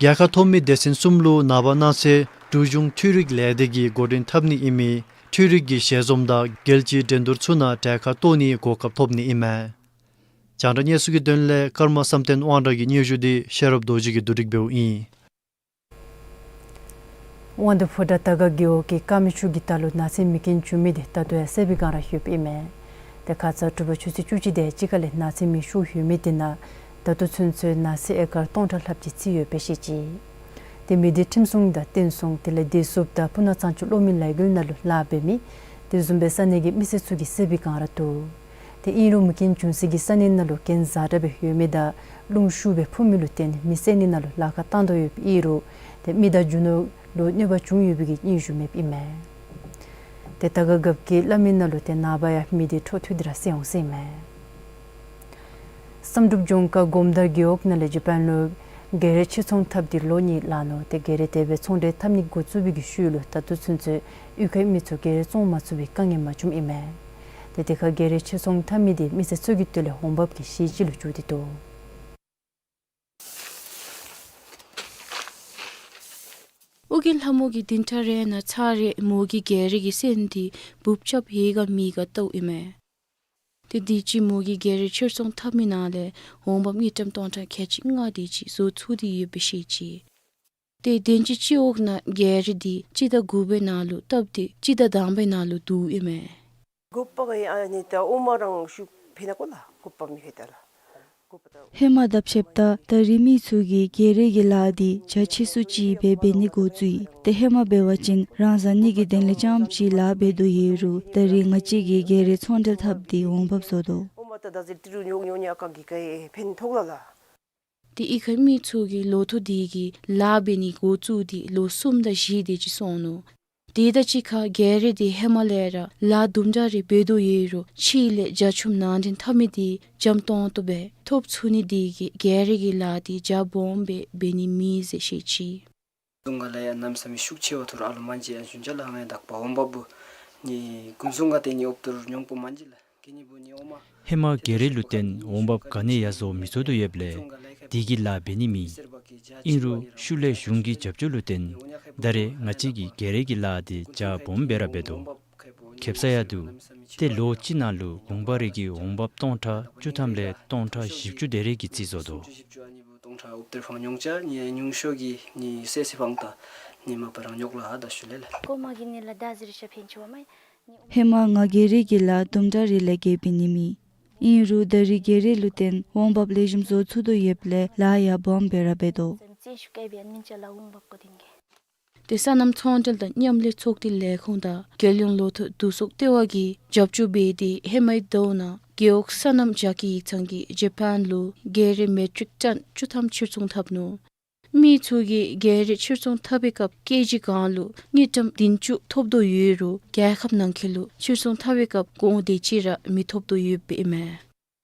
རྒྱལ་ཁ་ཐོབ་མི་སྡེ་ཚན་གསུམ་ལུ་ནངས་པ་གནངས་ཚེ་འབྲུག་གཞུང་འཕྲུལ་རིག་ལས་སྡེ་གིས་འགོ་འདྲེན་འཐབ་ནི་ཨིན་མི་འཕྲུལ་རིག་གི་ཞལ་འཛོམས་དང་རྒྱལ་སྤྱིའི་འགྲན་བསྡུར་ཚུ་ནང་གྲལ་ཁར་གཏོགས་ནིའི་གོ་སྐབས་ཐོབ་ནི་ཨིན་མས། རྒྱང་བསྒྲགས་གནས་ཚུལ་གྱི་དོན་ལས་ཀརྨ་བསམ་གཏན་དབང་གྲགས་ཀྱི་སྙན་ཞུ་འདི་ཤེས་རབ་རྡོ་རྗེ་གིས་བསྡུ་སྒྲིག་འབདཝ་ཨིན། དབང་འདུས་ཕོ་བྲང་དར་དཀར་རྒེད་འོག་གི་དཀར་མེ་ཆུ་གི་ཐང་ལུ་ནགས་ཚལ་མེ་རྐྱེན་བྱུང་མི་དེ་ད་ལྟོ་ཡང་གསལ་བའི་སྒང་ར་ཡོདཔ་ཨིན་མས། ཏེ་ཁ་ཙ་དྲོ་པ་ཆུ་ཚོད་བཅུ་གཅིག་དེ་ཅིག་ཁ་ལས་ནགས་ཚལ་མེ་ཤོར་ཡོད་མི་དེ་ནང་ད་ལྟོ་ཚུན་ཚོད་ནགས་ཚལ་ཨེ་ཀར་སྟོང་ཕྲག་ལྷགཔ་ཅིག་འཚིག་ཡོདཔ་སྦེ་བཤད་ཅི། ཏེ་མེ་དེ་ཁྲིམས་སྲུང་དང་བསྟན་སྲུང་དེ་ལས་བདེ་སྲུངཔ་དང་སྤུ་ན་གཙང་ཆུ་གློག་མེ་ལས་འགུལ་ནང་ལུ་ལཱ་འབད་མི་དེ་བཟུམ་སྦེ་ས་གནས་ཀྱི་མི་སེར་ཚུ་གིས་གསལ་བའི་སྒང་ར་འདུག། ཏེ་ཨིན་རུང་མེ་རྐྱེན་བྱུང་སའི་གི་ས་གནས་ནང་ལུ་གྱེན་འཛག་དྲགས་སྦེ་ཡོད་མི་དང་རླུང་ཤུགས་སྦེ་འཕུ་མི་ལུ་བརྟེན་མེ་བསད་ནི་ནང་ལུ་ལཱ་ཁག་བཏང་དོ་ཡོདཔ་ཨིན་རུང་ཏེ་མི་དང་རྒྱུ་ནོར་ ལུ་གནོད་པ་བྱུང་ཡོད་པའི་གི་སྙན་ཞུ་མེདཔ་ཨིན་མས། ཏེ་ད་ག་རྒཔོ་གིས་སླབ་མི་ནང་ལུ་ཏེ་ནངས་པ་ཡང་མི་དེ་འཕྲོ་མཐུད་དེ་ར་བསད་འོང་ཟེར་ཨིན་མས། བསམ་གྲུབ་ལྗོངས་ཁག་སྒོམ་དར་རྒེད་འོག་ནང་ལས་ཇ་པཱན་ལུ་རྒྱལ་རའི་ཕྱིར་ཚོང་འཐབ་སྟེ་ལོ་གཉིས་ལང་ནུག། ཏེ་རྒྱལ་ར་དེ་སྦེ་ཚོང་འབྲེལ་འཐབ་ནི་འགོ་བཙུགས་པའི་གི་ཤུལ་ལུ་ད་ལྟོ་ཚུན་ཚོད་གཡུས་ཁའི་མི་ཚུ་རྒྱལ་ར་བཙོང་མ་ཚུགས་པའི་དཀའ་ངལ་མ་བྱུངམ་ཨིན་མས། ཏེ་དེ་ཁར་རྒྱལ་རའི་ཕྱིར་ཚོང་འཐབ་མི་དེ་མི་སེར་ཚུ་གི་དོན་ལས་འོང་འབབ་ཀྱི་གཞི་ཅིག་ལུ་གྱུར་ཏེ་འདུག། ཨོ་རྒྱན་ལྷ་མོ་གིས་བདུན་ཕྲག་རེ་ནང་ཚར་རེ་མོ་གིས་རྒྱལ་རའི་གི་སོན་དེ་འབུཔ་རྐྱབ་ཡོད་ག་མེད་ག་བལྟཝ་ཨིན་མས། ཏེ་དུས་ཅི་མོ་གིས་རྒྱལ་རའི་ཕྱིར་ཚོང་འཐབ་མི་ནང་ལས་འོང་འབབ་དངུལ་ཀྲམ་སྟོང་ཕྲག་ཁལ་གཅིག་ལྔ་དེ་ཅིག་བཟོ་ཚུགས་ཏེ་ཡོདཔ་སྦེ་བཤད་ཅི། ཏེ་དེ་ཅིག་སྤྱི་འོག་ནང་རྒྱལ་ར་དེ་སྤྱི་ཟླ་དགུ་པའི་ནང་ལུ་བཏབ་སྟེ་སྤྱི་ཟླ་དང་པའི་ནང་ལུ་བསྡུཝ་ཨིན་མས། དགུ་པ་གི་ཨ་ནི་ད་ཨོ་མ་རང་ཤུགས་འཕེལ་ན་གོ་ལགས། དགུ་པ་མི་ཁེ་ད་ལགས། དགུ་པ་ད། ཧེ་མ་དང་ཕྱདཔ་ད་ད་རེས་མི་ཚུ་གིས་རྒྱལ་རའི་གི་ལཱ་དེ་རྒྱ་ཆེ་སུ་ཅིག་སྦེ་འབད་ནི་འགོ་བཙུགས་ཡི། ཏེ་ཧེ་མ་འབད་བ་ཅིན་རང་བཟའ་ནི་གི་དོན་ལས་རྐྱངམ་ཅིག་ལཱ་འབད་དོ་ཡོད་རུང་ད་རེས་ང་བཅས་ཀྱིས་རྒྱལ་རའི་ཚོང་འབྲེལ་འཐབ་སྟེ་འོང་འབབ་བཟོ་དོ། ཨོ་མ་ད་ད་ཟེར་ཏི་རུ་ཉོ་ཉོ་ཉ་ཀ་གི་ཀ་ཨེ་ཕན་ཐོགས་ལ་ལགས། ཏེ་གཡུས་ཁའི་མི་ཚུ་གིས་ལོ་ཐོག་དེ་གི་ལཱ་འབད་ནི་འགོ་བཙུགས་ཏེ་ལོ་གསུམ་དང་བཞི་དེ་ཅིག་སོང་ནུག། དེ་དང་གཅིག་ཁར་རྒྱལ་ར་དེ་ཧེ་མ་ལས་ར་ལཱ་དུམ་གྲ་རེ་འབད་དོ་ཡོད་རུང་ཕྱི་ལས་རྒྱ་ཆུམ་ནང་འདྲེན་འཐབ་མི་དེ་འཇམ་ཏོང་ཏོ་སྦེ་ཐོབ་ཚུགས་ནི་དེ་གིས་རྒྱལ་རའི་གི་ལཱ་དེ་རྒྱ་སྦོམ་སྦེ་འབད་ནི་མེད་ཟེར་བཤད་ཅི། དུང་ག་ལ་ཡང་གནམ་ས་མེད་ཤུགས་ཆེ་བ་ཐུར་ཨ་ལོ་མན་ཇི་ཨན་ཤུན་ཅ་ལ་ཧ་མེ་དག་པ་འོང་འབབ་བུ་ནི་ཀུན་སྲུང་ག་ཏེ་ནི་ཨོབ་ཏུར་ཉོང་པོ་མན་ཇི་ལ། ཧེ་མ་རྒྱལ་ར་ལུ་བརྟེན་འོང་འབབ་ག་ནི་ཡང་བཟོ་མི་ཚུགས་དོ་ཡོདཔ་ལས་དེ་གི་ལཱ་འབད་ནི་མེད། ཨིན་རུང་ཤུལ་ལས་གཞུང་གི་རྒྱབ་སྐྱོར་ལུ་བརྟེན་ད་རེས་ང་བཅས་ཀྱིས་རྒྱལ་ར་གི་ལཱ་དེ་རྒྱ་སྦོམ་སྦེ་ར་འབད་དོ། ཁེབ་ས་ཡང་འདུག། ཏེ་ལོ་གཅིག་ནང་ལུ་གུང་པ་རེ་གི་འོང་འབབ་སྟོང་ཕྲག་བཅུ་ཐམ་ལས་སྟོང་ཕྲག་བཞི་བཅུ་དེ་རེ་གི་རྩིས་བཟོ་དོ། སྟོང་ཕྲག་ཨུབ་ཏེར་ཕང་ཉུང་ཅ་ཉུང་ཤོས་ཀྱི་ནི་སེ་སི་ཕང་ད་ནི་མ་པ་རང་ཉོག་ལ་ཧ་ད་ཤུ་ལེ་ལ། ཀོ་མ་གི་ནི་ལ་ད་ཟི་རི་ཤ་ཕན་ཆུ་བ་མ་ཡི། ཧེ་མ་ང་རྒྱལ་ར་གི་ལཱ་དུམ་གྲ་རེ་ལས་བརྒལ་འབད་ནི་མེད། ཨིན་རུང་ད་རེས་རྒྱལ་ར་ལུ་བརྟེན་འོང་འབབ་ལེགས་ཤོམ་བཟོ་ཚུགས་དོ་ཡོདཔ་ལས་ལཱ་ཡང་སྦོམ་སྦེ་ར་འབད་དོ། ཏེ་སོ་ནམ་ཚོང་འབྲེལ་དང་མཉམ་ལས་ཚོགས་སྡེ་ལས་ཁུངས་དང་རྒྱལ་ཡོངས་ལོ་ཐོག་བསྡུ་གསོག་ལྟེ་བ་གིས་རྒྱབ་སྐྱོར་འབད་དེ་ཧེ་མའི་ཟླཝ་ནང་རྒེད་འོག་སོ་ནམ་རྒྱ་སྐྱེད་ཡིག་ཚང་གིས་ཇ་པཱན་ལུ་རྒྱལ་ར་མེ་ཊིག་ཊཱན་བཅུ་ཐམ་ཕྱིར་ཚོང་འཐབ་ནུག། མི་ཚུ་གིས་རྒྱལ་ར་ཕྱིར་ཚོང་འཐབ་པའི་སྐབས་ཀེ་ཇི་གང་ལུ་དངུལ་ཀྲམ་བདུན་ཅུ་ཐོབ་དོ་ཡོད་རུང་རྒྱལ་ཁབ་ནང་འཁོད་ལུ་ཕྱིར་ཚོང་འཐབ་པའི་སྐབས་གོང་དེ་ཅིག་ར་མི་ཐོབ་དོ་ཡོདཔ་ཨིན་མས།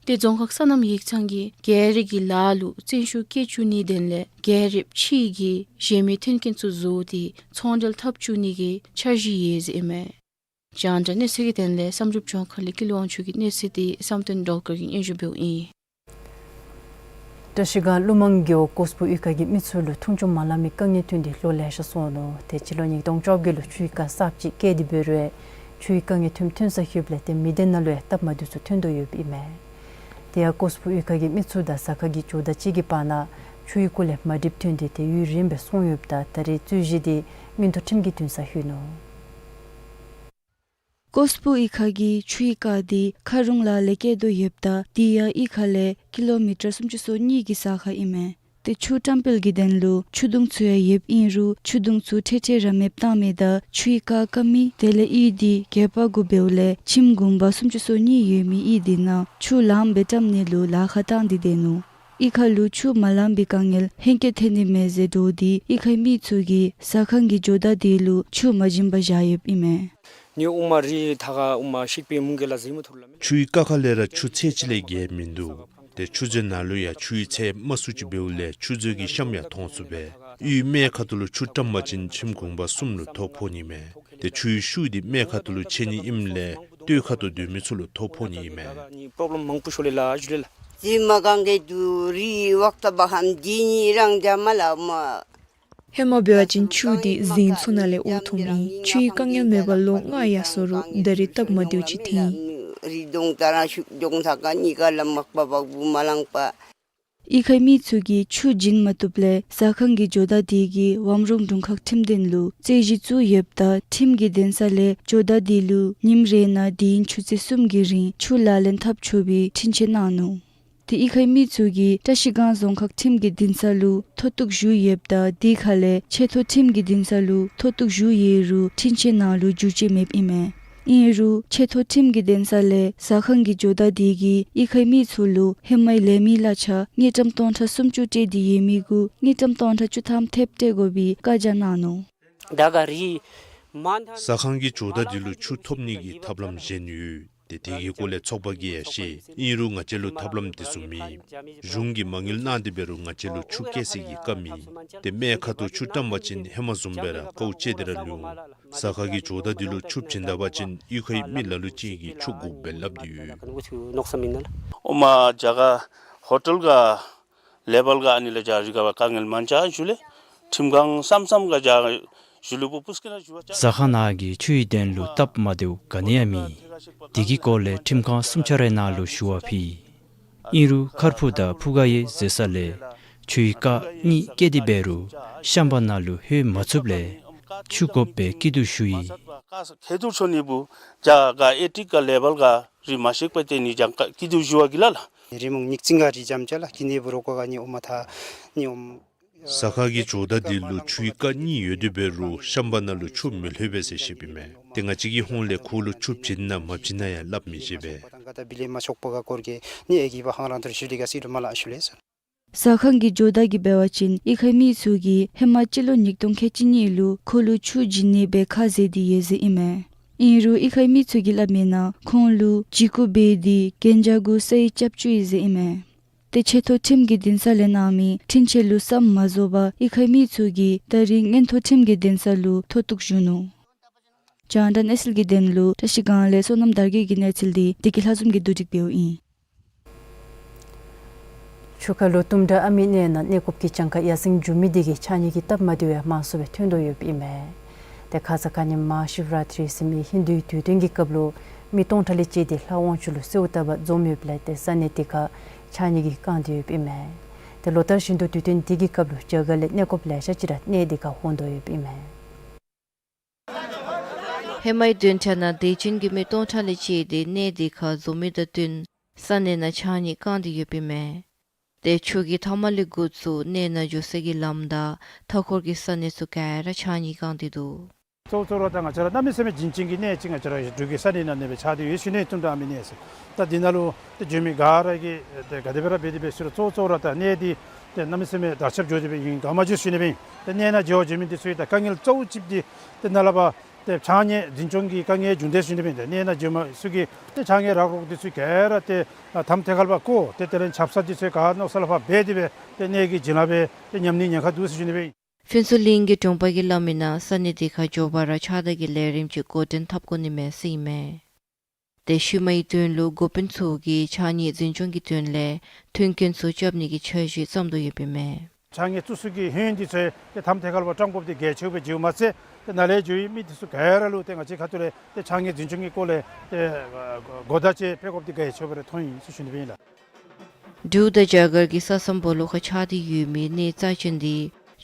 ཏེ་རྫོང་ཁག་སོ་ནམ་ཡིག་ཚང་གིས་རྒྱལ་ར་གི་ལཱ་ལུ་བརྩོན་ཤུགས་བསྐྱེད་བཅུག་ནིའི་དོན་ལས་རྒྱལ་ར་ཕྱི་གི་གཞན་མི་མཐུན་རྐྱེན་ཚུ་བཟོ་སྟེ་ཚོང་འབྲེལ་འཐབ་བཅུག་ནི་གི་འཆར་གཞི་ཡོད་ཟེར་ཨིན་མས། རྒྱང་བསྒྲགས་གནས་ཚུལ་གྱི་དོན་ལས་བསམ་གྲུབ་ལྗོངས་མཁར་ལས་ཀུན་ལེགས་དབང་ཕྱུག་གི་གནས་ཚུལ་དེ་བསམ་གཏན་སྒྲོལ་དཀར་གྱིས་སྙན་ཞུ་འབདཝ་ཨིན། བཀྲ་ཤིས་སྒང་ཀླུ་མང་རྒེད་འོག་ཀོས་པུ་གཡུས་ཁ་གི་མི་ཚུ་ལུ་མཐོང་ཆུང་མ་ལང་མི་དཀའ་ངལ་ཐོན་ཏེ་ལོ་ལེ་ཤ་སོང་ནུག། ཏེ་སྤྱི་ལོ་ཉིས་སྟོང་བཅོ་བརྒྱད་ལུ་ཆུའི་རྐ་གསརཔ་ཅིག་བཀལ་ཏེ་འབད་རུང་ཆུའི་དཀའ་ངལ་ཐོནམ་ཐོན་ས་ལྷོདཔ་ལས་ཏེ་མི་སྡེ་ནང་ལུ་ཡང་སྟབས་མ་བདེཝ་ཚུ་ཐོན་དོ་ཡོདཔ་ཨིན་མས། དེ་ཡང་ཀོས་པུ་གཡུས་ཁ་གི་མི་ཚུ་དང་ཟ་ཁང་གི་ཇོ་བདག་ཅིག་གི་བར་ན་ཆུའི་སྐོར་ལས་མ་འགྲིགཔ་ཐོན་ཏེ་ཏེ་ཡུན་རིངམོ་སྦེ་སོང་ཡོདཔ་ད་ད་རེས་རྩོད་གཞི་དེ་མངོན་མཐོ་ཁྲིམས་ཀྱི་འདུན་སར་ལྷོད་ནུག། ཀོས་པུ་གཡུས་ཁ་གི་ཆུའི་རྐ་དེ་མཁར་རོང་ལ་ལས་བཀལ་དོ་ཡོདཔ་ད་དེ་ཡང་གཡུས་ཁ་ལས་ཀི་ལོ་མི་ཊར་སུམ་ཅུ་སོ་གཉིས་ཀྱི་ས་ཁར་ཨིན་མས། ཏེ་ཆུ་བཀྲམ་སྤེལ་གྱི་དོན་ལུ་ཆུ་དུང་ཚུ་ཡང་ཡོདཔ་ཨིན་རུང་ཆུ་དུང་ཚུ་ཁྲེ་ཁྲེ་ར་མེདཔ་བཏང་མི་དང་ཆུའི་རྐ་རྐ་མི་དེ་ལས་གཡུས་དེ་རྒེད་འོག་དགུ་འབདཝ་ལས་ཁྱིམ་གུང་པ་སུམ་ཅུ་སོ་གཉིས་ཡོད་མི་གཡུས་དེ་ནང་ཆུ་ལངམ་སྦེ་བཀྲམ་ནི་ལུ་ལཱ་ཁག་བཏང་སྟེ་སྡོད་ནུག། གཡུས་ཁ་ལུ་ཆུ་མ་ལང་པའི་དཀའ་ངལ་ཧེང་སྐལ་ཐོན་ནི་མས་ཟེར་འདྲོག་སྟེ་གཡུས་ཁའི་མི་ཚུ་གིས་ཟ་ཁང་གི་ཇོ་བདག་དེ་ལུ་ཆུ་མ་བྱིན་པར་བཞག་ཡོདཔ་ཨིན་མས། ནི་ཨུ་མ་རི་ཐ་ཁ་ཨུ་མ་ཤིག་པའི་མུང་གེ་ལ་ཟེ་མུ་ཐུར་ལ་མེ། ཆུའི་རྐ་ཁ་ལས་ར་ཆུ་ཚད་ཅིག་ལས་བརྒལ་མིན་འདུག། ཏེ་ཆུ་མཛོད་ནང་ལུ་ཡང་ཆུའི་ཚད་དམའ་སུ་ཅིག་འབདཝ་ལས་ཆུ་མཛོད་ཀྱི་གཤམ་ཡང་མཐོང་ཚུགས་པས། གཡུས་སྨད་ཁ་ཐུག་ལུ་ཆུ་བཀྲམ་པ་ཅིན་ཁྱིམ་གུང་པ་གསུམ་ལུ་ཐོ་ཕོག་ནི་མས། ཏེ་ཆུའི་ཤུགས་དེ་སྨད་ཁ་ཐུག་ལུ་ཆེ་ནི་ཨིནམ་ལས་སྟོད་ཁ་ཐུག་སྡོད་མི་ཚུ་ལུ་ཐོ་ཕོག་ནི་ཨིན་མས། པོརོབ་ལེམ་མང་པོ་ཤོར་ལེ་ལ་ཞུ་ལེ་ལ། ཟེ་མ་གང་གེ་དུ་རི་ཝག་ཏ་བ་ཧམ་དི་ནི་རང་ཇ་མ་ལ་མ། ཧེ་མ་འབད་བ་ཅིན་ཆུ་དེ་གཟིངས་ཚུ་ནང་ལས་འོ་འཐུངམ་ཨིན། ཆུའི་དཀའ་ངལ་མེད་པར་ལོ་ལྔ་ཡར་སོ་རུང་ད་རེས་སྟབས་མ་བདེཝ་ཅིག་ཐོན་ཡི། རི་གདོང་ད་ར་ཤུག་གདོང་ཐ་ཀ་གཉིས་ཀ་ལ་མག་པ་བག་བུ་མ་ལང་པ། གཡུས་ཁའི་མི་ཚུ་གིས་ཆུ་བྱིན་མ་བཏུབ་ལས་ཟ་ཁང་གི་ཇོ་བདག་དེ་གིས་ཝམ་རོང་དྲུང་ཁག་ཁྲིམས་དོན་ལུ་རྩོད་གཞི་བཙུགས་ཡོདཔ་ད་ཁྲིམས་ཀྱི་འདུན་ས་ལས་ཇོ་བདག་དེ་ལུ་ཉིནམ་རེ་ནང་དུས་ཡུན་ཆུ་ཚོད་གསུམ་གྱི་རིང་ཆུ་ལག་ལེན་འཐབ་ཆོག་པའི་འཕྲིན་བཅོལ་གནང་ནུག། ཏེ་གཡུས་ཁའི་མི་ཚུ་གིས་བཀྲ་ཤིས་སྒང་རྫོང་ཁག་ཁྲིམས་ཀྱི་འདུན་ས་ལུ་མཐོ་གཏུགས་ཞུ་ཡོདཔ་ད་དེ་ཁ་ལས་ཆེ་མཐོ་ཁྲིམས་ཀྱི་འདུན་ས་ལུ་མཐོ་གཏུགས་ཞུ་ཡོད་རུང་འཕྲིན་བཅོལ་ནང་ལུ་འགྱུར་བཅོས་མེདཔ་ཨིན་མས། ཨིན་རུང་ཆེ་མཐོ་ཁྲིམས་ཀྱི་འདུན་ས་ལས་ཟ་ཁང་གི་ཇོ་བདག་དེ་གིས་གཡུས་ཁའི་མི་ཚུ་ལུ་ཧེ་མའི་ལས་མི་གླ་ཆ་དངུལ་ཀྲམ་སྟོང་ཕྲག་སུམ་ཅུ་སྤྲོད་དེ་ཡོད་མི་གུ་དངུལ་ཀྲམ་སྟོང་ཕྲག་བཅུ་ཐམ་ཐེབས་སྤྲོད་དགོ་པའི་བཀའ་རྒྱ་གནང་ནུག། ཟ་ཁང་གི་ཇོ་བདག་འདི་ལུ་ཆུ་ཐོབ་ནི་གི་ཐབས་ལམ་གཞན་ཡོད། ཏེ་དེ་གི་སྐོར་ལས་ཚོགས་པ་གིས་ཡང་ཤེས། ཨིན་རུང་ང་བཅས་ལུ་ཐབས་ལམ་དེ་ཚུ་མེད། གཞུང་གིས་མ་དངུལ་གནང་སྟེ་འབད་རུང་ང་བཅས་ལུ་ཆུ་སྐྱེལ་སའི་གི་བཀའ་མེད། ཏེ་སྨད་ཁ་ཐུག་ཆུ་བཀྲམ་པ་ཅིན་ཧེ་མ་བཟུམ་སྦེ་ར་དཀའཝ་སྤྱད་དེ་ར་ལུས་འོང་། ཟ་ཁང་གི་ཇོ་བདག་འདི་ལུ་ཆུ་བྱིན་ད་པ་ཅིན་གཡུས་ཁའི་མི་ལ་ལུ་ཅིག་གིས་ཆུ་དགོཔ་སྦེ་སླབ་སྟེ་ཡོད། ཨོ་མ་ཇ་ག་ཧོ་ཊལ་ག་ལེ་བལ་ག་ཨ་ནི་ལས་ཇ་རི་ག་བ་དཀའ་ངལ་མང་ཆེ་ཞུ་ལེ། ཁྲིམས་ཁང་སམ་སམ་ག་ཇ་ཞུ་ལུ་པུ་པུས་ཀི་ན་ཞུ་བ་ཅ། ཟ་ཁང་ནང་གི་ཆུའི་དོན་ལུ་སྟབས་མ་བདེཝ་ག་ནི་ཡང་མེད། དེ་གི་སྐོར་ལས་ཁྲིམས་ཁང་སུམ་ཆ་རེ་ནང་ལུ་ཞུ་བ་ཕུལ། ཨིན་རུང་ཁར་ཕུ་དང་ཕུ་ག་ཡེ་ཟེར་ས་ལས་ཆུའི་རྐ་གཉིས་སྐྱེལ་ཏེ་འབད་རུང་ཤམ་བྷ་ན་ལུ་ལྷོད་མ་ཚུགསཔ་ལས་ཆུ་དགོཔ་སྦེ་སྐྱིད་སྡུག་ཞུ་ཡི། ཁེ་ཐུར་ཆོ་ནི་བུ་ཇ་ག་ཨེ་ཊིག་ག་ལེ་བལ་ག་རི་མ་ཤེག་པ་ཏེ་ནི་ཇ་ག་སྐྱིད་སྡུག་ཞུ་བ་གི་ལ་ལ། རི་མོང་ཉིག་ཙིང་ག་རི་ཇམ་ཅ་ལ་ཀི་ནི་བུ་རོ་ཀོ་ག་ནི་ཨོ་མ་ཐ་ནི་ཨོམ། ཟ་ཁང་གི་ཇོ་བདག་འདི་ལུ་ཆུའི་རྐ་གཉིས་ཡོད་དེ་འབད་རུང་ཤམ་བྷ་ན་ལུ་ཆུ་མི་ལྷོད་པས་ཟེར་ཞུཝ་ཨིན་མས། ཏེ་ང་བཅས་ཀྱི་ཧོངས་ལས་ཁོ་ལུ་ཆུ་བྱིན་ན་མ་བྱིན་ན་ཡང་སླབ་མི་ཤེས་པས། ཟ་ཁང་གི་ཇོ་བདག་གིས་འབད་བ་ཅིན་གཡུས་ཁའི་མི་ཚུ་གིས་ཧེ་མ་སྤྱི་ལོ་ཉིས་སྟོང་ཁལ་གཅིག་གཉིས་ལུ་ཁོ་ལུ་ཆུ་བྱིན་ནི་སྦེ་ཁ་བཟེད་དེ་ཡོད་ཟེར་ཨིན་མས། ཨིན་རུང་གཡུས་ཁའི་མི་ཚུ་གིས་སླབ་མིའི་ནང་ཁོང་ལུ་འཇིགས་སྐུལ་འབད་དེ་གན་རྒྱ་གུ་སའི་རྐྱབ་བཅུག་ཡི་ཟེར་ཨིན་མས། ཏེ་ཆེ་མཐོ་ཁྲིམས་ཀྱི་འདུན་ས་ལས་གནང་མི་འཕྲིན་ཆས་ལུ་སམ་མ་བཟོ་བར་གཡུས་ཁའི་མི་ཚུ་གིས་ད་རིས་མངོན་མཐོ་ཁྲིམས་ཀྱི་འདུན་ས་ལུ་མཐོ་གཏུགས་ཞུ་ནུག། རྒྱང་བསྒྲགས་གནས་ཚུལ་གྱི་དོན་ལུ་བཀྲ་ཤིས་སྒང་ལས་བསོད་ནམས་དར་རྒྱས་ཀྱི་གནས་ཚུལ་འདི་བདེ་སྐྱིད་ལྷ་འཛོམས་ཀྱིས་བསྡུ་སྒྲིག་འབདཝ་ཨིན། ཆུ་ཁ་ལུ་གཏུམ་དྲག་ཨ་མི་གནས་ནང་གནས་སྐབས་ཀྱི་གྱངས་ཁ་ཡར་སེང་འགྱོ་མི་དེ་གིས་ཕྱགས་སྙིགས་ཀྱི་སྟབས་མ་བདེཝ་ཡང་མང་སུ་སྦེ་ཐོན་དོ་ཡོདཔ་ཨིན་མས། ཏེ་ཁ་ཙ་ཁ་ཉིནམ་མ་ཧ་ཤིབ་ར་ཏྲི་ཟེར་མི་ཧིན་དུའི་དུས་སྟོན་གྱི་སྐབས་ལུ་མི་སྟོང་ཕྲག་ལས་བཅད་དེ་ལྷ་དབང་ཕྱུག་ལུ་གསོལཝ་བཏབ་པར་འཛོམས་ཡོདཔ་ལས་ཏེ་ས་གནས་དེ་ཁར་ཕྱགས་སྙིགས་ཀྱིས་བཀང་སྟེ་ཡོདཔ་ཨིན་མས། ཏེ་ལོ་ལྟར་བཞིན་དུ་དུས་སྟོན་དེ་གི་སྐབས་ལུ་རྒྱ་གར་ལས་གནས་སྐབས་ལེ་ཤ་ཅིག་ར་གནས་དེ་ཁར་འོང་དོ་ཡོདཔ་ཨིན་མས། ཧེ་མའི་བདུན་ཕྲག་ནང་དད་ཅན་གྱི་མི་སྟོང་ཕྲག་ལས་བཅད་དེ་གནས་དེ་ཁར་འཛོམས་མི་དང་བསྟུན་ས་གནས་ནང་ཕྱགས་སྙིགས་བཀང་སྟེ་ཡོདཔ་ཨིན་མས། ཏེ་ཆུ་གི་མཐའ་མ་ལས་འགོ་བཙུགས་གནས་ནང་འགྱོ་སའི་ལམ་དང་མཐའ་འཁོར་གྱི་ས་གནས་ཚུ་ག་ར་ཕྱགས་སྙིགས་བཀང་སྟེ་འདུག། གཙོ་བོ་གཙོ་བོ་ར་ད་ང་བཅས་ར་གནམ་མེད་ས་མེད་བྱིན་ཅན་གྱི་གནས་ཅིག་ང་བཅས་ར་འབྲུག་གི་ས་གནས་ནང་ནེ་སྦེ་ཆགས་ཏེ་ཡོད་ཞུ་ནི། གཏུམ་དྲག་ཨ་མི་གནས་ཟེར། ད་འདི་ནང་ལུ་ཏེ་འགྱོ་མི་ག་ར་གིས་ཏེ་ག་དེ་སྦེ་ར་འབད་དེ་འབད་ཟེར་རུང་གཙོ་བོ་གཙོ་བོ་ར་ད་གནས་འདི་ཏེ་གནམ་མེད་ས་མེད་དར་ཁྱབ་འགྱོ་དེ་སྦེ་ཨིན། ག་མ་འགྱོ་ཞུ་ནི་སྦེ་ཨིན། ཏེ་གནས་ནང་འགྱོ་བར་འགྱོ་མི་འདི་ཚུ་ཡང་ད་དཀའ་ངལ་གཙོ་བོ་ཅིག་འདི་ཏེ་ནཱ་ལས་ཕར་ཏེ་ཕྱགས་སྙིགས་འཛིན་སྐྱོང་གི་དཀའ་ངལ་བྱུང་དེས་ཞུ་ནི་སྦེ་ཨིན། ཏེ་གནས་ནང་འགྱོ་མི་ཚུ་གིས་ཏེ་ཕྱགས་སྙིགས་རག་རོག་འདི་ཚུ་ག་ར་ཏེ་ཨ་ཐམ་ཐེ་ཁལ་པ་བཀོ་ཏེ་དེ་ལས་ཆབ་གསང་འདི་ཚུ་ག་མནོ་ས་ལས་ཕར་འབད་དེ་སྦེ་ཏེ་གནས་ཀྱི་བྱིན་རླབས་སྦེ་ཏེ་ཉམས་ནི་ཉེན་ཁ་འདུག་ཟེར་ཞུ་ནི་སྦེ་ཨིན། ཕུན་ཚོགས་གླིང་གི་དྲུང་པ་གིས་སླབ་མིའི་ནང་ས་གནས་དེ་ཁར་འགྱོ་བར་ར་ཕྱགས་བདར་གྱི་ལས་རིམ་ཅིག་འགོ་འདྲེན་འཐབ་དགོ་ནི་མས་ཟེར་ཨིན་མས། ཏེ་ཤུལ་མའི་དོན་ལུ་འགོ་དཔོན་ཚུ་གིས་ཕྱགས་སྙིགས་འཛིན་སྐྱོང་གི་དོན་ལས་མཐུན་རྐྱེན་ཚུ་རྐྱབ་ནི་གི་འཆར་གཞི་བརྩམ་དོ་ཡོདཔ་ཨིན་མས། ཕྱགས་སྙིགས་བཙུགས་ས་གི་ཧོད་འདི་ཚུ་ཏེ་ཐམ་ཐེ་ཁལ་པ་བཀྲམ་དགོཔ་འདི་གལ་ཆེཝ་སྦེ་བརྩིཝ་མ་ཚད་ཏེ་ནཱ་ལས་འགྱོ་མི་འདི་ཚུ་ག་ར་ལུ་ཏེ་ང་བཅས་ཁ་ཐུག་ལས་ཏེ་ཕྱགས་སྙིགས་འཛིན་སྐྱོང་གི་སྐོར་ལས་ཏེ་གོ་བརྡ་ཅིག་སྤེལ་དགོཔ་འདི་གལ་ཆེཝ་སྦེ་མཐོང་ཡི་ཟེར་ཞུ་ནི་སྦེ་ཨིན་ལགས། འབྲུག་དང་རྒྱ་གར་གྱི་ས་མཚམས་སྦོ་ལོགས་ཁར་ཆགས་ཏེ་ཡོད་མི་གནས་རྩ་ཅན་འདི་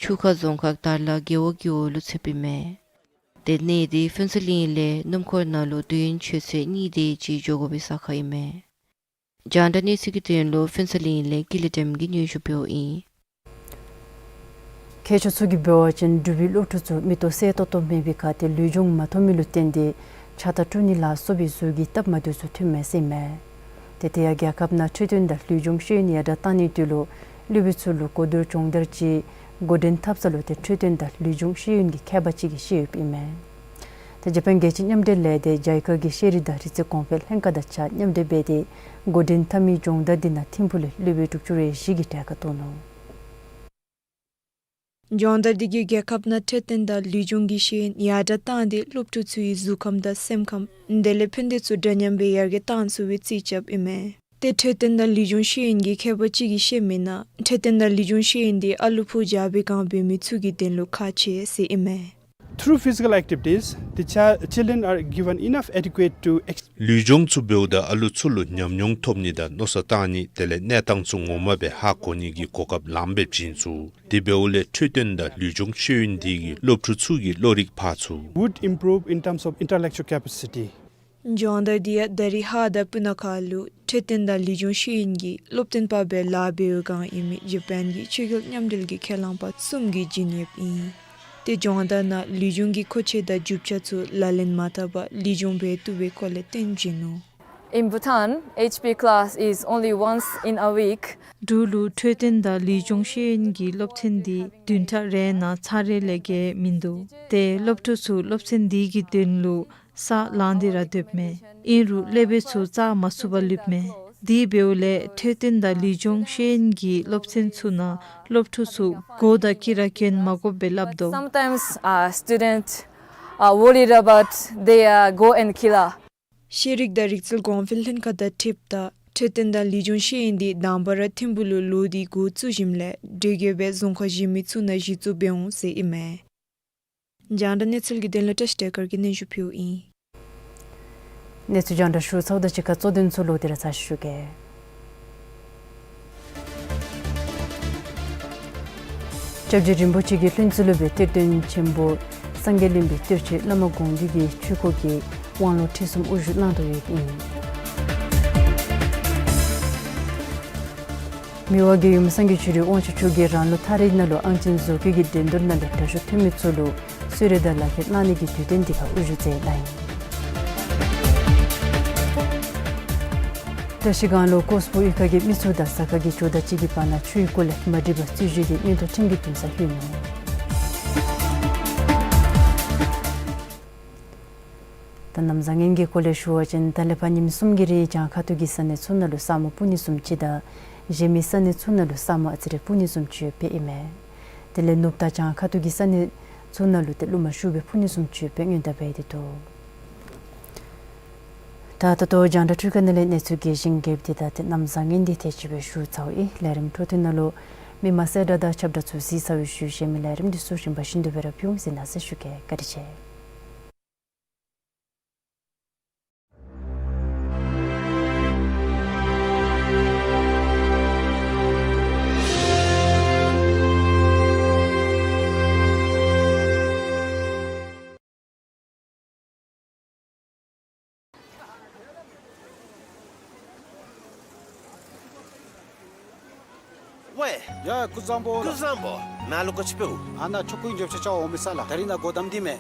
ཆུ་ཁ་རྫོང་ཁག་དར་ལ་རྒེད་འོག་གི་འོག་ལུ་ཚུདཔ་ཨིན་མས། ཏེ་གནས་འདི་ཕུན་ཚོགས་གླིང་ལས་སྣུམ་འཁོར་ནང་ལུ་དུས་ཡུན་ཆུ་ཚོད་གཉིས་དེ་ཅིག་འགྱོ་དགོ་པའི་ས་ཁར་ཨིན་མས། རྒྱང་བསྒྲགས་གནས་ཚུལ་གྱི་དོན་ལུ་ཕུན་ཚོགས་གླིང་ལས་ཀུན་ལེགས་སྒྲོལམ་གིས་སྙན་ཞུ་འབདཝ་ཨིན། མཁས་མཆོག་ཚུ་གིས་འབད་བ་ཅིན་འབྲུག་པའི་སློབ་ཕྲུག་ཚུ་མིག་ཏོ་གསལ་ཏོག་ཏོ་མེད་པའི་ཁར་ཏེ་ལུས་སྦྱོང་མ་ཐོབ་མི་ལུ་བརྟེན་ཏེ་ཕྱགས་བདར་དཀྲོལ་ནི་ལ་སོགས་པའི་གཟུགས་ཀྱི་སྟབས་མ་བདེཝ་ཚུ་ཐོནམ་མས་ཟེར་ཨིན་མས། ཏེ་དེ་ཡང་རྒྱལ་ཁབ་ནང་འཕྲོད་བསྟེན་དང་ལུས་སྦྱོང་ཤེས་ཡོན་ཡར་དྲག་བཏང་ནིའི་དོན་ལུ་སློབ་དཔོན་ཚུ་ལུ་གོ་བསྡུར་སྦྱོང་བརྡར་ཅིག་འགོ་འདྲེན་འཐབ་ས་ལུ་ཏེ་འཕྲོད་བསྟེན་དང་ལུས་སྦྱོང་ཤེས་ཡོན་གྱི་མཁས་པ་ཅིག་གིས་བཤད་ཡོདཔ་ཨིན་མས། ཏེ་འཇར་པན་རྒྱལ་སྤྱིའི་མཉམ་འབྲེལ་ལས་སྡེ་ཇའི་ཀ་གི་ཤེས་རིག་དང་རིག་རྩལ་གོང་འཕེལ་ལྷན་ཁག་དང་གཅིག་ཁར་མཉམ་འབྲེལ་འབད་དེ་འགོ་འདྲེན་འཐབ་མི་སྦྱོང་བརྡར་འདི་ནང་ཐིམ་ཕུག་ལས་སློབ་དཔོན་དྲུག་ཅུ་རེ་བཞི་གིས་གྲལ་ཁར་གཏོགས་ནུག། སྦྱོང་བརྡར་འདི་གིས་རྒྱལ་ཁབ་ནང་འཕྲོད་བསྟེན་དང་ལུས་སྦྱོང་གི་ཤེས་ཡོན་ཡར་དྲག་བཏང་སྟེ་སློབ་ཕྲུག་ཚུ་གི་གཟུགས་ཁམས་དང་སེམས་ཁམས་དེ་ལས་ཕན་བདེ་ཚུ་འདྲ་མཉམ་སྦེ་ཡར་རྒྱས་བཏང་ཚུགས་པའི་རྩིས་རྐྱབ་ཨིན་མས། ཏེ་འཕྲོད་བསྟེན་དང་ལུས་སྦྱོང་ཤེས་ཡོན་གྱི་མཁས་པ་ཅིག་གིས་བཤད་མིའི་ནང་འཕྲོད་བསྟེན་དང་ལུས་སྦྱོང་ཤེས་ཡོན་འདི་ཨ་ལུ་ཕོ་རྒྱས་སྦེ་གང་འབད་མི་ཚུ་གི་དོན་ལུ་ཁག་ཆེ་ཟེར་ཨིན་མས། Through physical activities, the chi- children are given enough adequate to ex- ལུས་སྦྱོང་ཚུ་འབདཝ་ད་ཨ་ལུ་ཚུ་ལུ་ཉམས་མྱོང་ཐོབ་ནི་དང་མནོ་བསམ་བཏང་ནི་དེ་ལས་གནས་སྟངས་ཚུ་ངོ་མ་སྦེ་ཧ་གོ་ནི་གི་གོ་སྐབས་ལངམ་སྦེ་བྱིན་ཚུགས། དེ་འབདཝ་ལས་འཕྲོད་བསྟེན་དང་ལུས་སྦྱོང་ཤེས་ཡོན་འདི་གིས་སློབ་ཕྲུག་ཚུ་གི་བློ་རིག་འཕར་ཚུགས། Would improve in terms of intellectual capacity. སྦྱོང་བརྡར་འདི་ཡང་ད་རིས་ཧཱ་དང་སྤུ་ན་ཁ་ལུ་འཕྲོད་བསྟེན་དང་ལུས་སྦྱོང་ཤེས་ཡོན་གྱི་སློབ་སྟོན་པ་སྦེ་ལཱ་འབད་བའི་སྒང་ཨིན་མི་འཇར་པན་གྱི་ཆོས་རྒྱལ་མཉམ་འབྲེལ་གྱི་ཁས་བླངས་པ་གསུམ་གྱིས་བྱིན་ཡོདཔ་ཨིན། ཏེ་སྦྱོང་བརྡར་ནང་ལུས་སྦྱོང་གི་མཁོ་ཆས་དང་རྒྱུ་ཆ་ཚུ་ལག་ལེན་མ་འཐབ་པར་ལུས་སྦྱོང་འབད་བཏུབ་པའི་སྐོར་ལས་སྟོན་བྱིན་ནུག། In Bhutan, H P class is only once in a week. འབྲུག་ལུ་འཕྲོད་བསྟེན་དང་ལུས་སྦྱོང་ཤེས་ཡོན་གྱི་སློབ་ཚན་འདི་བདུན་ཕྲག་རེ་ནང་ཚར་རེ་ལས་བརྒལ་མིན་འདུག། ཏེ་སློབ་ཕྲུག་ཚུ་སློབ་ཚན་འདི་གི་དོན་ལུ་ས་ལང་སྟེ་ར་སྡོདཔ་མས། ཨིན་རུང་ཀླད་པ་ཚུ་བཙག་མ་ཚུགས་པར་ལུསཔ་མས། དེ་འབདཝ་ལས་འཕྲོད་བསྟེན་དང་ལུས་སྦྱོང་ཤེས་ཡོན་གྱི་སློབ་ཚན་ཚུ་ནང་སློབ་ཕྲུག་ཚུ་མགོ་དང་དཀྱི་ར་གྱོན་མ་དགོཔ་སྦེ་སླབ་དོ། Sometimes, uh, students are worried about their, uh, go and killer. ཤེས་རིག་དང་རིག་རྩལ་གོང་འཕེལ་ལྷན་ཁག་དང་འཁྲིལཝ་ད་འཕྲོད་བསྟེན་དང་ལུས་སྦྱོང་ཤེས་ཡོན་འདི་དང་པ་ར་ཐིམ་ཕུག་ལུ་ལོག་སྟེ་འགོ་བཙུགས་ཞིནམ་ལས་དེ་གིས་སྦེ་རྫོང་ཁག་གཞན་མི་ཚུ་ནང་གཞི་བཙུགས་འབད་འོང་ཟེར་ཨིན་མས། རྒྱང་བསྒྲགས་གནས་ཚུལ་གྱི་དོན་ལུ་བཀྲ་ཤིས་བདེ་སྐར་གྱིས་སྙན་ཞུ་ཕུལཝ་ཨིན། གནས་ཚུལ་རྒྱང་བསྒྲགས་ཞུ་ཚརཝ་དང་གཅིག་ཁར་གཙོ་དོན་ཚུ་ལོག་སྟེ་ར་ཚར་ཞུ་གེ། སྐྱབས་རྗེ་རིན་པོ་ཆེ་གིས་ལྷུན་རྩེ་ལུ་སྦེ་གཏེར་སྟོན་ཆེན་པོ་སངས་རྒྱས་གླིང་པའི་གཏེར་ཆོས་བླ་མ་དགོངས་འདུས་ཀྱི་ཆོས་སྐོར་གྱི་དབང་ལུང་ཁྲིད་གསུམ་དབུ་བཞུགས་གནང་དོ་ཡོདཔ་ཨིན། མི་དབང་རྒྱལ་ཡུམ་སངས་རྒྱས་ཆོས་རྗེ་དབང་ཕྱུག་མཆོག་གིས་རང་ལུགས་ཐག་རིང་ནང་ལུ་ཨང་ཅན་བཟོ་བཀོད་ཀྱི་འགྲན་བསྡུར་ནང་ལས་དྲག་ཤོས་ཐོན་མི་ཚུ་ལུ་གསོལ་རས་དང་ལག་ཁྱེར་གནང་ནི་གི་དུས་སྟོན་འདི་ཁར་དབུ་བཞུགས་མཛད་གནང་ཡི། བཀྲ་ཤིས་སྒང་ལུ་ཀོས་པོ་གཡུས་ཁ་གི་མི་ཚུ་དང་ས་ཁ་གི་ཇོ་བདག་ཅིག་གི་བར་ན་ཆོས་སྐོར་ལས་མ་འགྲིགས་པ་རྩོད་གཞི་གིས་མངོན་མཐོ་ཁྲིམས་ཀྱི་འདུན་སར་ལྷོད་ནུག། ད་གནམ་བཟང་ངན་གྱི་སྐོར་ལས་ཞུ་བ་ཅིན་ད་ལས་ཕར་ཉིམ་གསུམ་གྱི་རིང་བྱང་ཁ་ཐུག་གི་ས་གནས་ཚུ་ནང་ལུ་ས་སྨུག་སྤུ་ནི་གསུམ་ཅིག་དང་གཞན་མི་ས་གནས་ཚུ་ནང་ལུ་ས་སྨུག་ཨ་ཙི་རེ་སྤུ་ནི་གསུམ་ཅིག་ཡོདཔ་ཨིན་མས། དེ་ལས་ནུབ་དང་བྱང་ཁ་ཐུག་གི་ས་གནས་ཚུ་ནང་ལུ་ཏེ་རླུང་མ་ཤུགས་སྦེ་སྤུ་ནི་གསུམ་ཅིག་ཡོདཔ་སྦེ་སྔོན་བརྡ་འབད་དེ་འདུག། ད་ད་ལྟོ་རྒྱང་བསྒྲགས་འཕྲུལ་ཁང་ནང་ལས་གནས་ཚུལ་རྒྱས་ཤིང་རྒྱསཔ་འདི་དང་ཏེ་གནམ་བཟང་ངན་འདི་དེ་ཅིག་སྦེ་ཞུ་ཚརཝ་ཨིན། ལས་རིམ་འཕྲོ་མཐུད་ནང་ལུ་མི་མང་གསལ་བསྒྲགས་དང་ཁྱབ་བསྒྲགས་ཚུ་གཟིགས་ཚར་བའི་ཤུལ་གཞན་མི་ལས་རིམ་འདི་ཚུ་རིམ་པ་བཞིན་དུ་སྦེ་ར་ཕུལ་འོང་ཟེར་གནང་ཟེར་ཞུ་གེ། བཀའ་དྲིན་ཆེ། ཝེ། ཡ་སྐུ་གཟུགས་བཟང་པོ། སྐུ་གཟུགས་བཟང་པོ། ནཱ་ལུ་ག་ཅི་འབདཝ། ཨ་ནཱ་ཆོ་ག་ཨིན། འགྱོ་ཆ་ཆ་འོང་མི་ས་ལགས། ད་རིས་ནཱ་སྒོ་བསྡམས་ཏེ་མས།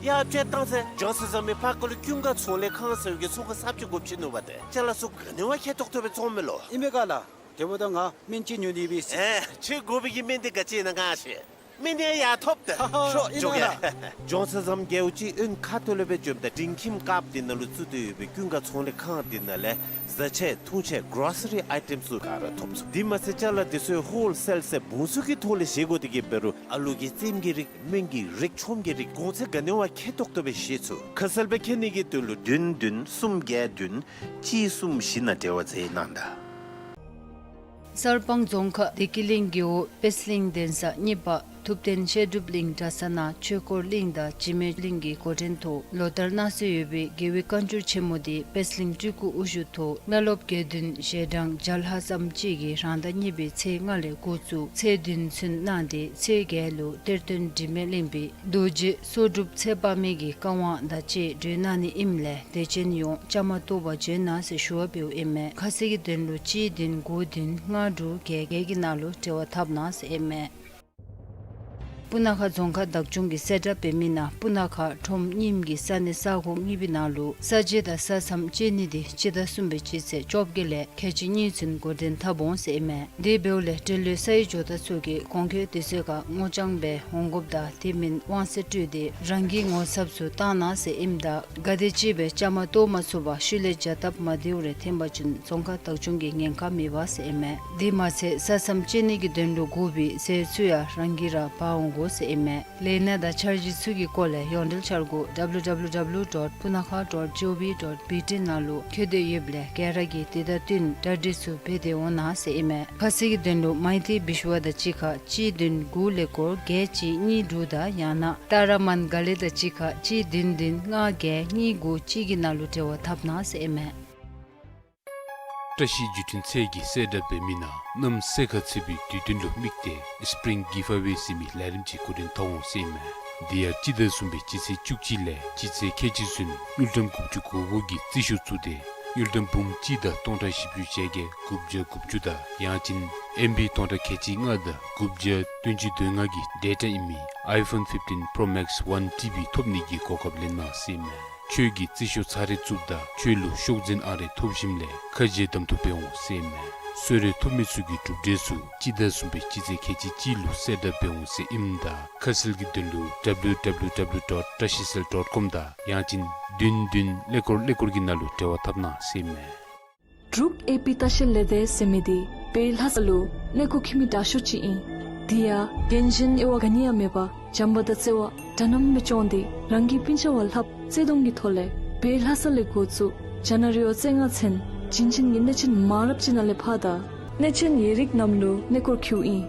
ཡ་ཅིག་བཏང་ཟེར། ཇོན་སན་ཟམ་མི་ཕར་ཁ་ལུ་ཀུན་དགའ་ཚོང་ལས་ཁང་ཟེར་བའི་གི་ཚོང་ཁང་གསརཔ་ཅིག་སྒོ་ཕྱེ་ནུག་པ་ཏེ། ཅ་ལ་ཚུ་ག་ནི་བ་ཁེ་ཏོག་ཏོ་སྦེ་བཙོང་མས་ལོ། ཨིན་མས་ག་ལགས། དེ་འབདཝ་ད་ང་སྨན་ཅིག་ཉོ་ནི་ཡོད་པས། ཨེ་ཁྱོད་དགོ་པའི་གི་སྨན་འདི་ག་ཅི་ཨིན་ན་ང་ཤེས། སྨན་འདི་ཡང་ཐོབ་ད། ཧ་ཧ། ཤོག་ཨིན་ན་ཇོ་ག་ལགས། ཇོན་སན་ཟམ་རྒེད་འོག་གཅིག་དབོན་ཁ་ཐུག་ལས་སྦེ་འབྱོནམ་ད་འབྲིང་ཁྱིམ་ཁགཔ་འདི་ནང་ལུ་བཙུགས་ཏེ་ཡོད་པའི་ཀུན་དགའ་ཚོང་ལས་ཁང་འདི་ནང་ལས་བཟའ་ཆས་འཐུང་ཆས་གོ་རོ་སི་རི་ཨའི་ཊེམ་ཚུ་ག་ར་ཐོབ་ཚུགས། དེ་མ་ཚད་ཅ་ལ་འདི་ཚུ་ཧོལ་སེལ་ཟེར་བུམ་ཚུགས་ཀྱི་ཐོག་ལས་བཞེས་དགོ་དེ་གིས་འབད་རུང་ཨ་ལུ་གི་རྩེདམོ་གི་རིགས་སྨན་གྱི་རིགས་ཆོམ་གྱི་རིགས་གོང་ཚད་ག་ནི་བ་ཁེ་ཏོག་ཏོ་སྦེ་བཞེས་ཚུགས། ཁ་གསལ་སྦེ་མཁྱེན་ནི་གི་དོན་ལུ་བདུན་བདུན་གསུམ་བརྒྱད་བདུན་གཅིག་གསུམ་བཞི་ནང་འབྲེལ་བ་མཛད་གནང་ད། གསར་སྤང་རྫོང་ཁག་བདེ་སྐྱིད་གླིང་རྒེད་འོག་པད་གླིང་གདན་ས་གཉིས་པ་ཐུབ་བསྟན་བཤད་སྒྲུབ་གླིང་གྲྭ་ཚང་ནང་ཆོས་འཁོར་གླིང་དང་འཇིགས་མེད་གླིང་གི་འགོ་འདྲེན་ཐོག་ལོ་ལྟར་གནང་སྲོལ་ཡོད་པའི་རྒྱལ་བའི་བཀའ་འགྱུར་ཆེན་མོ་འདི་པད་གླིང་སྤྲུལ་སྐུ་དབུ་བཞུགས་ཐོག་བླ་སློབ་དགེ་འདུན་ཞལ་གྲངས་བརྒྱ་ལྷག་ཙམ་ཅིག་གིས་རང་ཟླ་གཉིས་པའི་ཚེས་ལྔ་ལས་འགོ་བཙུགས་ཚེས་བདུན་ཚུན་གནང་སྟེ་ཚེས་བརྒྱད་ལུ་གཏེར་སྟོན་དྲི་མེད་གླིང་པའི་རྡོ་རྗེ་སོ་འབྲུགཔ་ཚེ་དཔག་མེད་ཀྱི་བཀའ་དབང་དང་བཅས་སྒྲོན་གནང་ནི་ཨིནམ་ལས་དད་ཅན་ཡོངས་བཅའ་མར་གཏོགས་པར་བྱོན་གནང་ཟེར་ཞུ་བ་འབདཝ་ཨིན་མས། ཁ་གསལ་གྱི་དོན་ལུ་གཅིག་བདུན་དགུ་བདུན་ལྔ་དྲུག་བརྒྱད་བརྒྱད་ཀྱི་ནང་ལུ་འབྲེལ་བ་འཐབ་གནང་ཟེར་ཨིན་མས། སྤུ་ན་ཁ་རྫོང་ཁག་བདག་སྐྱོང་གིས་གསལ་བསྒྲགས་འབད་མི་ནང་སྤུ་ན་ཁ་ཁྲོམ་རྙིངམ་གྱི་ས་གནས་ས་ཁོངས་གཉིས་པའི་ནང་ལུ་ས་འབྱེད་དང་ས་མཚམས་བཅད་ནི་འདི་སྤྱི་ཟླ་གསུམ་པའི་སྤྱི་ཚེས་བཅོ་བརྒྱད་ལས་ཁལ་གཅིག་གཉིས་ཚུན་འགོ་འདྲེན་འཐབ་འོང་ཟེར་ཨིན་མས། དེ་འབདཝ་ལས་འབྲེལ་ཡོད་ས་ཡི་ཇོ་བདག་ཚུ་གིས་གོང་འཁོད་དུས་ཚོད་ཁར་སྔོ་ལྗང་སྦེ་འོང་དགོཔ་དང་དེ་མིན་དབང་ཚད་སྤྲོད་དེ་རང་གི་ངོ་ཚབ་ཚུ་བཏང་གནང་ཟེར་ཨིནམ་ད་ག་དེ་ཅིག་སྦེ་བཅའ་མར་གཏོགས་མ་ཚུགས་པར་ཤུལ་ལས་བྱ་སྟབས་མ་བདེཝ་རེ་ཐོན་པ་ཅིན་རྫོང་ཁག་བདག་སྐྱོང་གིས་ཉེན་ཁ་མི་འབག་ཟེར་ཨིན་མས། དེ་མ་ཚད་ས་མཚམས་བཅད་ནི་གི་དོན་ལུ་དགོ་པའི་ཟས་ཚུ་ཡང་རང་གིས་ར་འབག་འོང་དགོ་ཟེར་ཨིན་མས། ལས་སྣ་དང་འཆར་གཞི་ཚུ་གི་སྐོར་ལས་ཡོངས་འབྲེལ་འཆར་སྒོ་W W W dot punakha dot gov dot B T ནང་ལུ་འཁོད་དེ་ཡོདཔ་ལས་ག་ར་གིས་དེ་དང་བསྟུན་གྲ་སྒྲིག་ཚུ་འབད་དེ་འོང་གནང་ཟེར་ཨིན་མས། ཁ་གསལ་གྱི་དོན་ལུ་མའི་ཏི་བི་ཤུ་བ་དང་གཅིག་ཁར་གཅིག་བདུན་དགུ་ཀླད་ཀོར་བརྒྱད་གཅིག་གཉིས་དྲུག་དང་ཡང་ན་ཏཱ་ར་མཱན་ག་ལེ་དང་གཅིག་ཁར་གཅིག་བདུན་བདུན་ལྔ་བརྒྱད་གཉིས་དགུ་གཅིག་གི་ནང་ལུ་འབྲེལ་བ་འཐབ་གནང་ཟེར་ཨིན་མས། བཀྲ་ཤིས་བརྒྱུད་འཕྲིན་ཚད་ཀྱིས་གསལ་བསྒྲགས་འབད་མི་ནང་གནམ་སེར་ཁ་ཚུད་པའི་དུས་སྟོན་ལུ་དམིགས་ཏེ་སི་པི་རིང་གིབ་ཨ་ཝེ་ཟེར་མི་ལས་རིམ་ཅིག་འགོ་འདྲེན་འཐབ་འོང་ཟེར་ཨིན་མས། དེ་ཡང་སྤྱི་ཟླ་གསུམ་པའི་སྤྱི་ཚེས་བཅུ་གཅིག་ལས་སྤྱི་ཚེས་ཁལ་གཅིག་ཚུན་དངུལ་ཀྲམ་དགུ་བཅུ་གོ་དགུ་གི་རྩིས་ཤོག་བཙུགས་ཏེ་དངུལ་ཀྲམ་འབུམ་གཅིག་དང་སྟོང་ཕྲག་བཞི་བཅུ་ཞེ་བརྒྱད་དགུ་བརྒྱ་དགུ་བཅུ་དང་ཡང་ཅིན་ཨེམ་བི་སྟོང་ཕྲག་ཁལ་གཅིག་ལྔ་དང་དགུ་བརྒྱ་བདུན་ཅུ་དོན་ལྔ་གི་ཌེ་ཊ་ཨིན་མི་ཨའི་ཕོན་ཕིཕ་ཊིན་པྲོ་མེགསི་ཝན་ཊི་བི་ཐོབ་ནི་གི་གོ་སྐབས་ལེན་གནང་ཟེར་ཨིན་མས། ཁྱོད་ཀྱིས་རྩིས་ཤོག་ཚར་རེ་བཙུགསཔ་ད་ཁྱོད་ལུ་ཤོག་འཛིན་ཨང་རེ་ཐོབ་ཞིནམ་ལས་ཁ་འབྱལ་གདམ་འཐུ་འབད་འོང་ཟེར་ཨིན་མས། གསོལ་རས་ཐོབ་མི་ཚུ་གིས་གྲུབ་འབྲས་ཚུ་སྤྱི་ཟླ་གསུམ་པའི་སྤྱི་ཚེས་ཁལ་གཅིག་གཅིག་ལུ་གསལ་བསྒྲགས་འབད་འོང་ཟེར་ཨིནམ་ད་ཁ་གསལ་གྱི་དོན་ལུ་W W W dot tashicell dot com དང་ཡང་ཅིན་བདུན་བདུན་ཀླད་ཀོར་ཀླད་ཀོར་གྱི་ནང་ལུ་འབྲེལ་བ་འཐབ་གནང་ཟེར་ཨིན་མས། འབྲུག་ཨེ་པི་ལྟ་བཤལ་ལས་སྡེ་ཟེར་མི་འདི་བོད་ལྷ་ས་ལུ་གནས་སྐོར་འཁྱིད་མི་དྲག་ཤོས་ཅིག་ཨིན། དེ་ཡང་རྒན་གཞོན་དབྱེ་བ་ག་ནི་ཡང་མེད་པར་བྱམས་པ་དང་བརྩེ་བ་འདྲ་མཉམ་སྦེ་སྐྱོང་སྟེ་རང་གི་སྤུན་ཆ་བ་ལྷགཔ་བརྩེ་གདུང་གི་ཐོག་ལས་བོད་ལྷ་ས་ལས་འགོ་བཙུགས་ཇ་ན་རི་བ་རྩེ་ལྔ་ཚུན་བྱིན་ཅན་གྱི་གནས་ཆེན་མང་རབས་ཅིག་ནང་ལས་ཕར་དང་གནས་ཆེན་ཡིག་རིགས་རྣམས་ལུ་གནས་སྐོར་འཁྱིདཔ་ཨིན།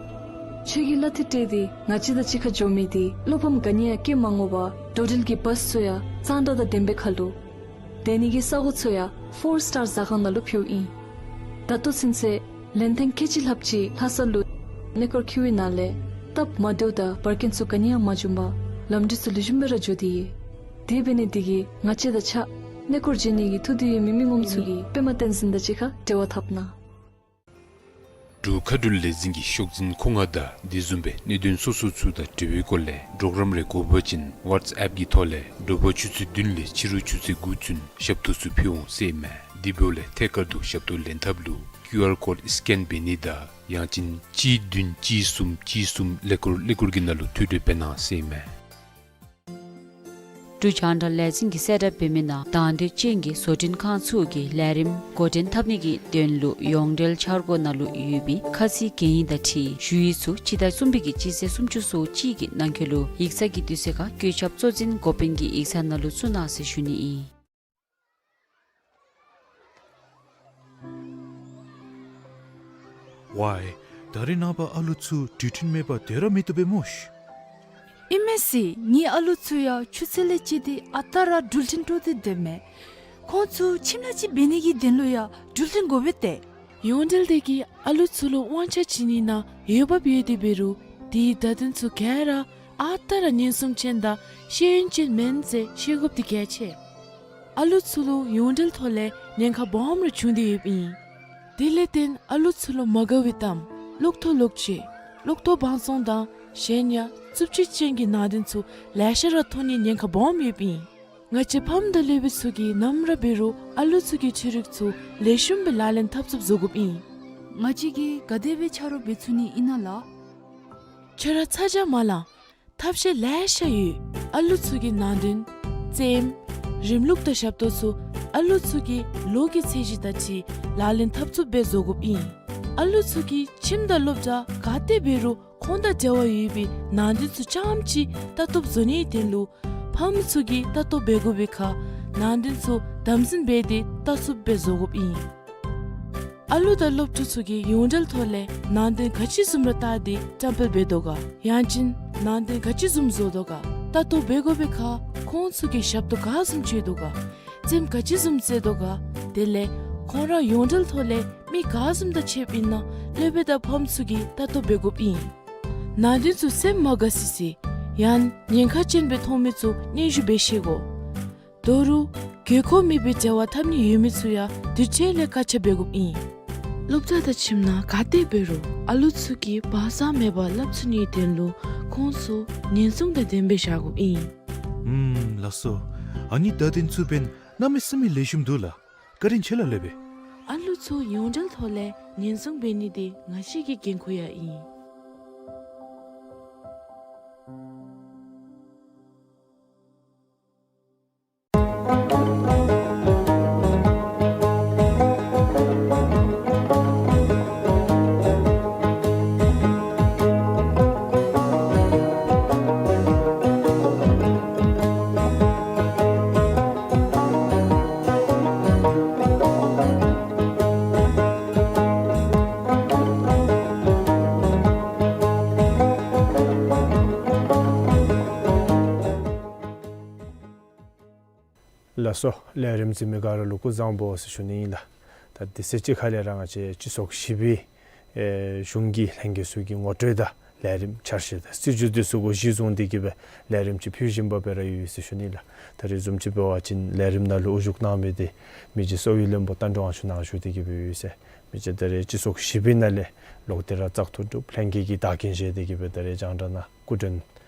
ཁྱོད་ཀྱིས་གླ་འཐུས་སྤྲོད་དེ་ང་བཅས་དང་གཅིག་ཁར་འགྱོ་མི་འདི་བློ་ཕམ་ག་ནི་ཡང་སྐྱེ་མ་དགོ་པར་འགྲོ་འགྲུལ་གྱི་བཱས་ཚུ་ཡང་གཙང་སྦྲ་དང་ལྡནམ་སྦེ་ཁར་ལུ། སྡོད་ནི་གི་ས་གོ་ཚུ་ཡང་ཕོར་སི་ཊར་ཟ་ཁང་ནང་ལུ་ཕུལཝ་ཨིན། ད་ལྟོ་ཚུན་ཚོད་ལན་ཐེངས་ཁལ་གཅིག་ལྷགཔ་ཅིག་ལྷ་ས་ལུ་གནས་སྐོར་འཁྱིད་པའི་ནང་ལས་སྟབས་མ་བདེཝ་དང་འབར་གས་ཚུ་ག་ནི་ཡང་མ་བྱུང་པར་ལམ་འགྲུལ་ཚུ་ལེགས་ཤོམ་སྦེ་ར་འགྱོ་སྟེ་ཡོད། དེ་འབད་ནི་འདི་གིས་ང་བཅས་དང་ཆ་གནས་སྐོར་འགྱོ་ནི་གི་ཐུགས་འདོད་ཡོད་མི་མི་ངོམ་ཚུ་གིས་པདྨ་བསྟན་འཛིན་དང་གཅིག་ཁར་འབྲེལ་བ་འཐབ་གནང་། འབྲུག་མཁའ་འགྲུལ་ལས་འཛིན་གྱི་ཤོག་འཛིན་ཁོ་ང་དང་དེ་བཟུམ་སྦེ་གནད་དོན་སོ་སོ་ཚུ་དང་འབྲེལ་བའི་སྐོར་ལས་གྲོགས་རམ་རེ་དགོ་པ་ཅིན་ཝཊས་ཨེཔ་གི་ཐོག་ལས་དྲོ་པ་ཆུ་ཚོད་བདུན་ལས་ཕྱི་རུ་ཆུ་ཚོད་དགུ་ཚུན་ཞབས་ཏོག་ཚུ་ཕུལ་འོང་ཟེར་ཨིན་མས། དེ་འབདཝ་ལས་ཐད་ཀར་དུ་ཞབས་ཏོག་ལེན་ཐབས་ལུ་ཀིའུ་ཨར་ཀོཌ་སི་ཀེན་འབད་ནི་དང་ཡང་ཅིན་གཅིག་བདུན་གཅིག་གསུམ་གཅིག་གསུམ་ཀླད་ཀོར་ཀླད་ཀོར་གྱི་ནང་ལུ་ཐུགས་སྤྲོ་འབད་གནང་ཟེར་ཨིན་མས། འབྲུག་རྒྱང་བསྒྲགས་ལས་འཛིན་གྱིས་གསལ་བསྒྲགས་འབད་མི་ནང་དང་འདོད་ཅན་གྱི་བཟོ་སྐྲུན་ཁང་ཚུ་གིས་ལས་རིམ་འགོ་འདྲེན་འཐབ་ནི་གི་དོན་ལུ་ཡོངས་འབྲེལ་འཆར་སྒོ་ནང་ལུ་ཡོད་པའི་ཁ་ཚིག་གན་ཡིག་དང་འཁྲིལ་ཞུ་ཡིག་ཚུ་སྤྱི་ཟླ་གསུམ་པའི་གི་སྤྱི་ཚེས་སུམ་ཅུ་སོ་གཅིག་གི་ནང་འཁོད་ལུ་ཡིག་ཚང་གི་དུས་ཚོད་ཁར་བཀོད་ཁྱབ་གཙོ་འཛིན་འགོ་དཔོན་གྱི་ཡིག་ཚང་ནང་ལུ་བཙུགས་གནང་ཟེར་ཞུ་ནི་ཨིན། ཝའི། ད་རེས་ནངས་པ་ཨ་ལུ་ཚུ་འགྲུལ་འཕྲིན་མེད་པར་སྡོད་ར་མི་བཏུབ་པས་སྨོ་ཤིག། ཨིན་མས་ཟེར། ངེའི་ཨ་ལུ་ཚུ་ཡང་ཆུ་ཚོད་ལས་བཅད་དེ་ཨ་རྟག་ར་འགྲུལ་འཕྲིན་སྤྲོ་སྟེ་སྡོདཔ་མས། ཁོང་ཚུ་ཁྱིམ་ལས་ཅིག་འབད་ནི་གི་དོན་ལུ་ཡང་འགྲུལ་འཕྲིན་དགོ་པས་ཏེ། ཡོངས་འབྲེལ་དེ་གིས་ཨ་ལུ་ཚུ་ལུ་དབང་ཆ་བྱིན་ནི་ནང་འོས་འབབ་ཡོད་དེ་འབད་རུང་དེའི་བརྡ་དོན་ཚུ་ག་ར་ཨ་རྟག་ར་ཉེན་སྲུང་ཅན་དང་ཤེས་ཡོན་ཅན་མེན་ཟེར་ཤེས་དགོཔ་འདི་གལ་ཆེ། ཨ་ལུ་ཚུ་ལུ་ཡོངས་འབྲེལ་ཐོག་ལས་ཉེན་ཁ་སྦོམ་ར་བྱུང་སྟེ་ཡོདཔ་ཨིན། དེ་ལས་བརྟེན་ཨ་ལུ་ཚུ་ལུ་མ་དགའ་བའི་གཏམ་གློག་ཐོག་ལོག་སྤྱོད་གློག་ཐོག་བང་བཙོང་དང་གཞན་ཡང་རྩུབ་སྤྱོད་ཅན་གྱི་ནང་དོན་ཚུ་ལེ་ཤ་ར་ཐོན་ནིའི་ཉེན་ཁ་སྦོམ་ཡོདཔ་ཨིན། ང་བཅས་ཕམ་དང་སློབ་དཔོན་ཚུ་གིས་ནམ་ར་འབད་རུང་ཨ་ལུ་ཚུ་གི་འཕྲུལ་རིག་ཚུ་ལེགས་ཤོམ་སྦེ་ལག་ལེན་འཐབ་ཚུགསཔ་བཟོ་དགོཔ་ཨིན། ང་བཅས་ཀྱིས་ག་དེ་སྦེ་ཆ་རོགས་འབད་ཚུགས་ནི་ཨིན་ན་ལགས། ཁྱོད་ར་ཚ་གྱང་མ་ལང་། ཐབས་ཤེས་ལེ་ཤ་ཡོད། ཨ་ལུ་ཚུ་གི་ནང་དོན་རྩེདམོ་རིམ་ལུགས་དང་ཞབས་ཏོག་ཚུ་ཨ་ལུ་ཚུ་གི་ལོ་གི་ཚད་གཞི་དང་འཁྲིལ་ལག་ལེན་འཐབ་ཚུགསཔ་སྦེ་བཟོ་དགོཔ་ཨིན། ཨ་ལུ་ཚུ་གིས་ཁྱིམ་དང་སློབ་གྲྭ་ག་ཏེ་འབད་རུང་ཁོང་དང་འབྲེལ་བ་ཡོད་པའི་ནང་དོན་ཚུ་རྐྱངམ་ཅིག་ལྟ་རྟོགཔ་བཟོ་ནིའི་དོན་ལུ་ཕམ་ཚུ་གིས་ལྟ་རྟོག་འབད་དགོ་པའི་ཁར་ནང་དོན་ཚུ་དམ་འཛིན་འབད་དེ་ལྟ་ཚུགསཔ་སྦེ་བཟོ་དགོཔ་ཨིན། ཨ་ལུ་དང་སློབ་ཕྲུག་ཚུ་གིས་ཡོངས་འབྲེལ་ཐོག་ལས་ནང་དོན་ག་ཅི་བཟུམ་ར་བལྟ་སྟེ་བཀྲམ་སྤེལ་འབད་དོ་ག། ཡང་ཅིན་ནང་དོན་ག་ཅི་བཟུམ་བཟོ་དོ་ག། ལྟ་རྟོག་འབད་དགོ་པའི་ཁར་ཁོང་ཚུ་གིས་ཞབས་ཏོག་ག་བཟུམ་སྤྱོད་དོ་ག། རྩེདམོ་ག་ཅི་བཟུམ་རྩེ་དོ་ག། དེ་ལས་ཁོང་ར་ཡོངས་འབྲེལ་ཐོག་ལས་མི་ག་བཟུམ་དང་ཕྱདཔ་ཨིན་ན་སློབ་དཔོན་དང་ཕམ་ཚུ་གིས་ལྟ་རྟོག་འབད་དགོཔ་ཨིན། ནང་དོན་ཚུ་སེམས་མ་དགའ་སི་སི་ཡང་ཉེན་ཁ་ཅན་སྦེ་མཐོང་མི་ཚུ་སྙན་ཞུ་འབད་ཤེས་དགོ། ད་རུང་དགོས་མཁོ་མེད་པའི་འབྲེལ་བ་འཐབ་ནི་ཡོད་མི་ཚུ་ཡང་དུས་ཅི་ལས་བཀག་ཆ་འབད་དགོཔ་ཨིན། སློབ་གྲྭ་དང་ཁྱིམ་ནང་ག་ཏེ་འབད་རུང་ཨ་ལུ་ཚུ་གིས་སྦ་གསང་མེད་པར་སླབ་ཚུགས་ནིའི་དོན་ལུ་ཁོང་ཚུ་ཉེན་སྲུང་དང་ལྡནམ་སྦེ་བཞག་དགོཔ་ཨིན། ཨུམ་ལགས་སོ། ཨ་ནི་བརྡ་དོན་ཚུ་འབདན་གནམ་མེད་ས་མེད་ལེགས་ཤོམ་འདུག་ལགས། བཀའ་དྲིན་ཆེ་ལགས་སློབ་དཔོན། ཨ་ལུ་ཚུ་ཡོངས་འབྲེལ་ཐོག་ལས་ཉེན་སྲུང་འབད་ནི་འདི་ང་བཅས་ཀྱི་འགན་ཁུར་ཡང་ཨིན། ལགས་སོ། ལས་རིམ་གཟིགས་མི་ག་ར་ལུ་སྐུ་གཟུགས་བཟང་པོ་ཟེར་ཞུ་ནི་ཨིན་ལགས། ད་དེ་ཚེ་གཅིག་ཁ་ལས་ར་ང་བཅས་སྤྱི་ཚོགས་བཞི་པའི་ཨེ་གཞུང་གི་ལྷན་རྒྱས་ཚུ་གི་ངོ་སྤྲོད་དང་ལས་རིམ་འཆར་གཞི་དང་སྲིད་བྱུས་དེ་ཚུ་གུ་གཞི་བཟུང་སྟེ་གིས་སྦེ་ལས་རིམ་ཅིག་ཕུལ་བཞིན་པ་སྦེ་ར་ཡོད་ཟེར་ཞུ་ནི་ལགས། ད་རེས་བཟུམ་ཅིག་འབད་བ་ཅིན་ལས་རིམ་ནང་ལུ་དབུ་བཞུགས་གནང་མི་འདི་མི་རྗེ་གསོ་བའི་བློན་པོ་རྟ་མགྲིན་དབང་ཕྱུག་ནཱ་བཞུགས་ཏེ་གིས་སྦེ་ཡོད་ཟེར། མི་རྗེ་ད་རེས་སྤྱི་ཚོགས་བཞི་པའི་ནང་ལས་ལོག་སྟེ་ར་བཙག་འཐུ་གྲུབ་ལྷན་རྒྱས་ཀྱི་བདག་འཛིན་བཞེས་ཏེ་གིས་སྦེ་ད་རེས་རྒྱང་བསྒྲགས་ནང་སྐུ་མགྲོན་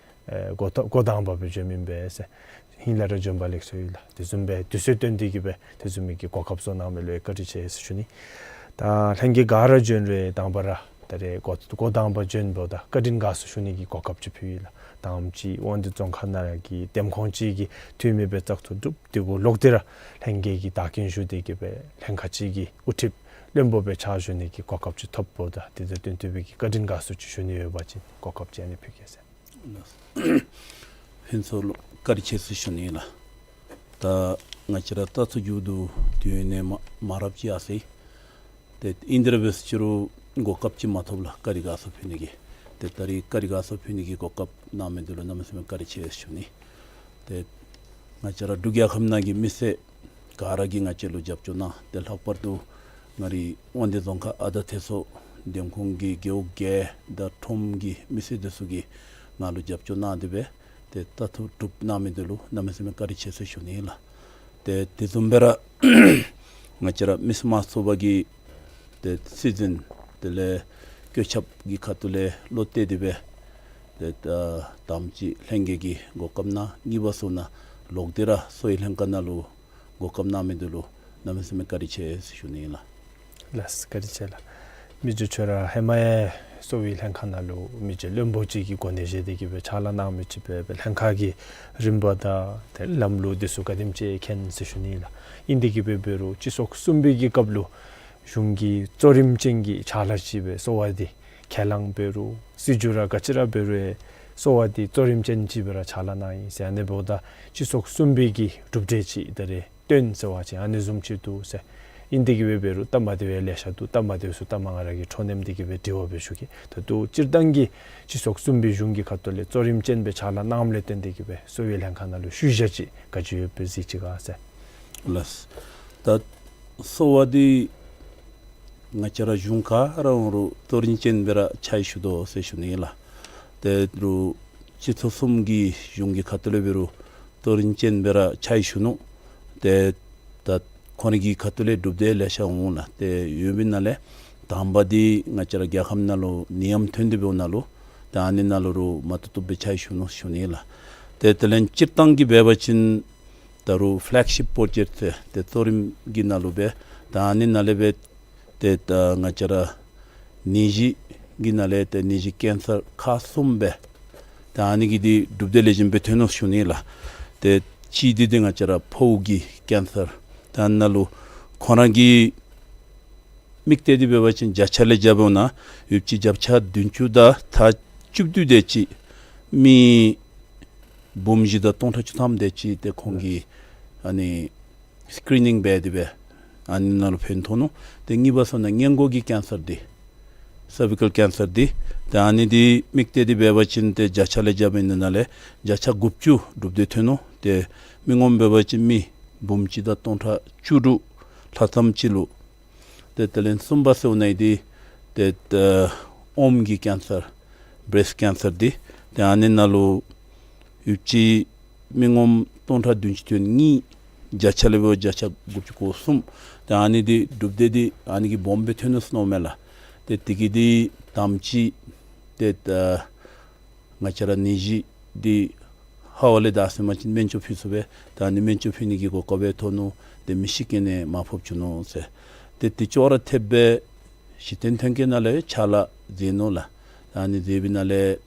ཨེ་འགོ་ད་འགོ་དང་པ་སྦེ་བྱོན་མི་ཨིན་པས་ཟེར། ཧིང་ལས་ར་བྱོན་པ་ལེགས་སོ་ཡོད་ལགས། དེ་བཟུམ་སྦེ་དུས་ཚོད་བཏོན་ཏེ་གི་སྦེ་དེ་བཟུམ་མའི་གི་གོ་སྐབས་བཟོ་གནང་མི་ལུ་ཡང་བཀའ་དྲིན་ཆེ་ཟེར་ཞུ་ནི། ད་ལྷན་རྒྱས་ག་ར་བྱོན་རུང་དང་པ་ར་ད་རེས་འགོ་འགོ་དང་པ་བྱོན་འབདཝ་ད་བཀའ་དྲིན་དགའ་ཚོར་ཞུ་ནི་གི་གོ་སྐབས་ཅིག་ཕུལ་ཡི་ལགས། དང་པ་ཅིག་དབང་འདུས་རྫོང་ཁག་ནང་གི་འདེམས་ཁོངས་ཅིག་གི་འཐུས་མི་སྦེ་བཙག་འཐུ་གྲུབ། དེ་གུ་ལོག་སྟེ་ར་ལྷན་རྒྱས་ཀྱིས་བདག་སྐྱོང་ཞུ་སྟེ་གི་སྦེ་ལྷན་ཁག་ཅིག་གི་དབུ་ཁྲིདཔ་བློན་པོ་སྦེ་ཕྱག་ཞུ་ནི་གི་གོ་སྐབས་ཅིག་ཐོབ་འབདཝ་ད་དེ་དང་བསྟུན་ཏེ་སྦེ་གི་བཀའ་དྲིན་དགའ་ཚོར་ཅིག་ཞུ་ནི་ཡོད་པ་ཅིན་གོ་སྐབས་ཅིག་ཨ་ནི་ཕུལ་གེ་ཟེར། ཕུན་ཚོགས་ལུ་བཀའ་དྲིན་ཆེ་ཟེར་ཞུ་ནི་ལགས། ད་ང་བཅས་ར་བཙག་འཐུ་མཇུག་བསྡུ་དུས་ཡུན་ནི་མ་མང་རབས་ཅིག་ཡར་སོ་ཡི། ཏེ་ཨིན་དེ་ར་འབད་ཟེར་ཅི་རུང་གོ་སྐབས་ཅིག་མ་ཐོབ་ལགས། བཀའ་དྲིན་དགའ་ཚོར་ཕུལ་ནི་གི། ཏེ་ད་རིས་བཀའ་དྲིན་དགའ་ཚོར་ཕུལ་ནི་གི་གོ་སྐབས་གནང་མི་འདི་ལུ་གནམ་མེད་ས་མེད་བཀའ་དྲིན་ཆེ་ཟེར་ཞུ་ནི། ཏེ་ང་བཅས་ར་འབྲུག་རྒྱལ་ཁབ་ནང་གི་མི་སེར་ག་ར་གིས་ང་བཅས་ལུ་རྒྱབ་སྐྱོར་གནང་། ཏེ་ལྷག་པར་དུ་ང་རའི་དབང་འདུས་རྫོང་ཁག་ཨ་དར་ཐེ་སོ་འདེམས་ཁོངས་ཀྱི་རྒེད་འོག་བརྒྱད་དང་ཁྲོམ་གྱི་མི་སེར་འདི་ཚུ་གིས་ང་ལུ་རྒྱབ་སྐྱོར་གནང་སྟེ་སྦེ་ཏེ་བཙག་འཐུ་གྲུབ་གནང་མི་འདི་ལུ་གནམ་མེད་ས་མེད་བཀའ་དྲིན་ཆེ་ཟེར་ཞུ་ནི་ལགས། ཏེ་དེ་བཟུམ་སྦེ་ར་ང་བཅས་ར་མི་སེར་དམངས་གཙོའི་ཚོགས་པ་གི་ཏེ་སྲིད་འཛིན་དེ་ལས་བཀོད་ཁྱབ་ཀྱི་ཁ་ཐུག་ལས་བློ་གཏད་དེ་སྦེ་ཏེ་ད་དང་པ་ཅིག་ལྷན་རྒྱས་ཀྱིས་གོ་སྐབས་གནང་། གཉིས་པ་ཟེར་ན་ལོག་སྟེ་ར་གསོ་བའི་ལྷན་ཁག་ནང་ལུ་གོ་སྐབས་གནང་མི་འདི་ལུ་གནམ་མེད་ས་མེད་བཀའ་དྲིན་ཆེ་ཟེར་ཞུ་ནི་ལགས། ལགས་སོ། བཀའ་དྲིན་ཆེ་ལགས། མི་རྗེ་ཁྱོད་ར་ཧེ་མ་ཡང་གསོ་བའི་ལྷན་ཁག་ནང་ལུ་མི་རྗེ་བློན་པོ་ཅིག་གི་གོ་གནས་བཞེས་ཏེ་གི་སྦེ་ཕྱག་ལཱ་གནང་མི་ཅིག་སྦེ་སྦེ་ལྷན་ཁག་གི་རིམ་པ་དང་ཏེ་ལམ་ལུགས་འདི་ཚུ་ག་དེམ་ཅིག་མཁྱེན་ཟེར་ཞུ་ནི་ལགས། ཨིན་དེ་གི་སྦེ་འབད་རུང་སྤྱི་ཚོགས་གསུམ་པའི་གི་སྐབས་ལུ་གཞུང་གི་གཙོ་རིམ་ཅན་གྱི་ཕྱག་ལཱ་ཅིག་སྦེ་གསོ་བ་འདི་ཁས་བླངས་འབད་རུང་སྲིད་བྱུས་ར་ག་ཅི་ར་འབད་རུང་ཡང་གསོ་བ་འདི་གཙོ་རིམ་ཅན་ཅིག་སྦེ་ར་ཕྱག་ལཱ་གནང་ཡི་ཟེར། ཨ་ནི་འབདཝ་ད་སྤྱི་ཚོགས་གསུམ་པའི་གི་གྲུབ་འབྲས་ཅིག་ད་རེས་བཏོན་ཟེར་བ་ཅིན་ཨ་ནི་བཟུམ་ཅིག་འདུག་ཟེར། ཨིན་དེ་གི་སྦེ་འབད་རུང་སྟབས་མ་བདེཝ་ཡང་ལེ་ཤ་འདུག། སྟབས་མ་བདེཝ་ཚུ་ད་མ་ང་ར་གིས་འཕྲོ་མཐུད་དེ་གི་སྦེ་དྲི་བ་སྦེ་ཞུ་གེ། ད་ལྟོ་སྤྱིར་བཏང་གི་སྤྱི་ཚོགས་གསུམ་པའི་གཞུང་གི་ཁ་ཐུག་ལས་གཙོ་རིམ་ཅན་སྦེ་ཕྱག་ལཱ་གནངམ་ལས་བརྟེན་ཏེ་གི་སྦེ་གསོ་བའི་ལྷན་ཁག་ནང་ལུ་ཤུལ་བཞག་ཅིག་ག་ཅི་ཡོདཔ་སྦེ་གཟིགས་ཅི་ག་ཟེར། ལགས། ད་གསོ་བ་འདི་ང་བཅས་ར་གཞུང་ག་ར་འོང་རུང་གཙོ་རིམ་ཅན་སྦེ་ར་ཕྱག་ཞུ་དོ་ཟེར་ཞུ་ནི་ལགས། ད་རུང་སྤྱི་ཚོགས་གསུམ་གྱི་གཞུང་གི་ཁ་ཐུག་ལས་འབད་རུང་གཙོ་རིམ་ཅན་སྦེ་ར་ཕྱག་ཞུ་ནུག། ཏེ་ད་ཁོང་རའི་གི་ཁ་ཐུག་ལས་གྲུབ་འབྲས་ལེ་ཤ་འོང་ལགས། ཏེ་ཡོད་པའི་ནང་ལས་དང་པ་འདི་ང་བཅས་ར་རྒྱལ་ཁབ་ནང་ལུ་ནད་ཡམས་ཐོན་ཏེ་འབདཝ་ནང་ལུ་ད་ཨ་ནི་ནང་ལུ་རུང་མ་བཏུབ་བཏུབ་སྦེ་ཕྱག་ཞུ་ནུག་ཞུ་ནི་ལགས། ཏེ་དེ་ལས་སྤྱིར་བཏང་གི་འབད་བ་ཅིན་ད་རུང་ཕེ་ལེག་ཤིཔ་པྲོ་ཇེཀཊ་ཟེར་ཏེ་གཙོ་རིམ་གྱི་ནང་ལུ་སྦེ་ད་ཨ་ནི་ནང་ལས་སྦེ་ཏེ་ད་ང་བཅས་ར་ནད་གཞི་གི་ནང་ལས་ཏེ་ནད་གཞི་ཀེན་སར་ཁག་གསུམ་སྦེ་ད་ཨ་ནི་གི་འདི་གྲུབ་འབྲས་ལེགས་ཤོམ་སྦེ་ཐོན་ནུག་ཞུ་ནི་ལགས། ཏེ་གཅིག་འདི་འདི་ང་བཅས་ར་ཕོཝ་གི་ཀེན་སར། ད་ཨ་ནཱ་ལུ་ཁོང་ར་གི་དམིགས་གཏད་འདི་འབད་བ་ཅིན་བརྒྱ་ཆ་ལས་རྐྱབ་འོང་ན་ཡོདཔ་ཅིག་བརྒྱ་ཆ་བདུན་ཅུ་དང་ཐ་བཅུ་བདུན་དེ་ཅིག་མི་འབུམ་བཞི་དང་སྟོང་ཕྲག་བཅུ་ཐམ་དེ་ཅིག་ཏེ་ཁོང་གིས་ཨ་ནི་སི་ཀི་རི་ནིང་འབད་དེ་སྦེ་ཨ་ནི་ནང་ལུ་ཕན་ཐོགས་ནུག། ཏེ་གཉིས་པ་ཟེར་ན་སྔས་མགོ་གི་ཀེན་སར་འདི་སར་བི་ཀཱལ་ཀེན་སར་འདི་ཏེ་ཨ་ནི་འདི་དམིགས་གཏད་འདི་འབད་བ་ཅིན་ཏེ་བརྒྱ་ཆ་ལས་རྐྱབ་ཨིན་ནི་ནང་ལས་བརྒྱ་ཆ་དགུ་བཅུ་གྲུབ་འབྲས་ཐོན་ནུག། ཏེ་མི་ངོམ་འབད་བ་ཅིན་མི་འབུམ་གཅིག་དང་སྟོང་ཕྲག་བཅུ་དྲུག་ལྷག་ཙམ་ཅིག་ལུ། ཏེ་དེ་ལས་གསུམ་པ་ཟེར་ནི་འདི་ཏེ་ཨོམ་གྱི་ཀེན་སར་བྲེསཊ་ཀེན་སར་འདི་ཏེ་ཨ་ནི་ནང་ལུ་ཡོདཔ་ཅིག་མི་ངོམ་སྟོང་ཕྲག་བདུན་ཅུ་དོན་གཉིས། བརྒྱ་ཆ་ལས་འབད་བརྒྱ་ཆ་དགུ་བཅུ་གོ་གསུམ། ཏེ་ཨ་ནི་འདི་གྲུབ་འབྲས་འདི་ཨ་ནི་གིས་སྦོམ་སྦེ་ཐོན་ནུག་ཟེར་མནོཝ་མས་ལགས། ཏེ་དེ་གིས་འདི་དང་པ་ཅིག་ཏེ་ད་ང་བཅས་ར་ནད་གཞི་འདི་ཧ་ལམ་ལས་ད་ཟེར་མ་ཅིན་སྨན་བཅོས་ཕུལ་ཚུགས་པས། ད་ཨ་ནི་སྨན་བཅོས་ཕུལ་ནི་གི་གོ་སྐབས་སྦེ་ཐོབ་ནུག། ཏེ་མི་ཤི་རྐྱེན་ནི་མར་ཕབ་བཅུག་ནུག་ཟེར། ཏེ་དེ་ཅོག་ར་འཐདཔ་སྦེ་གཞི་རྟེན་ཐོན་སྐྱེད་ནང་ལས་ཕྱག་ལཱ་མཛད་ནུག་ལགས། ད་ཨ་ནི་མཛད་པའི་ནང་ལས་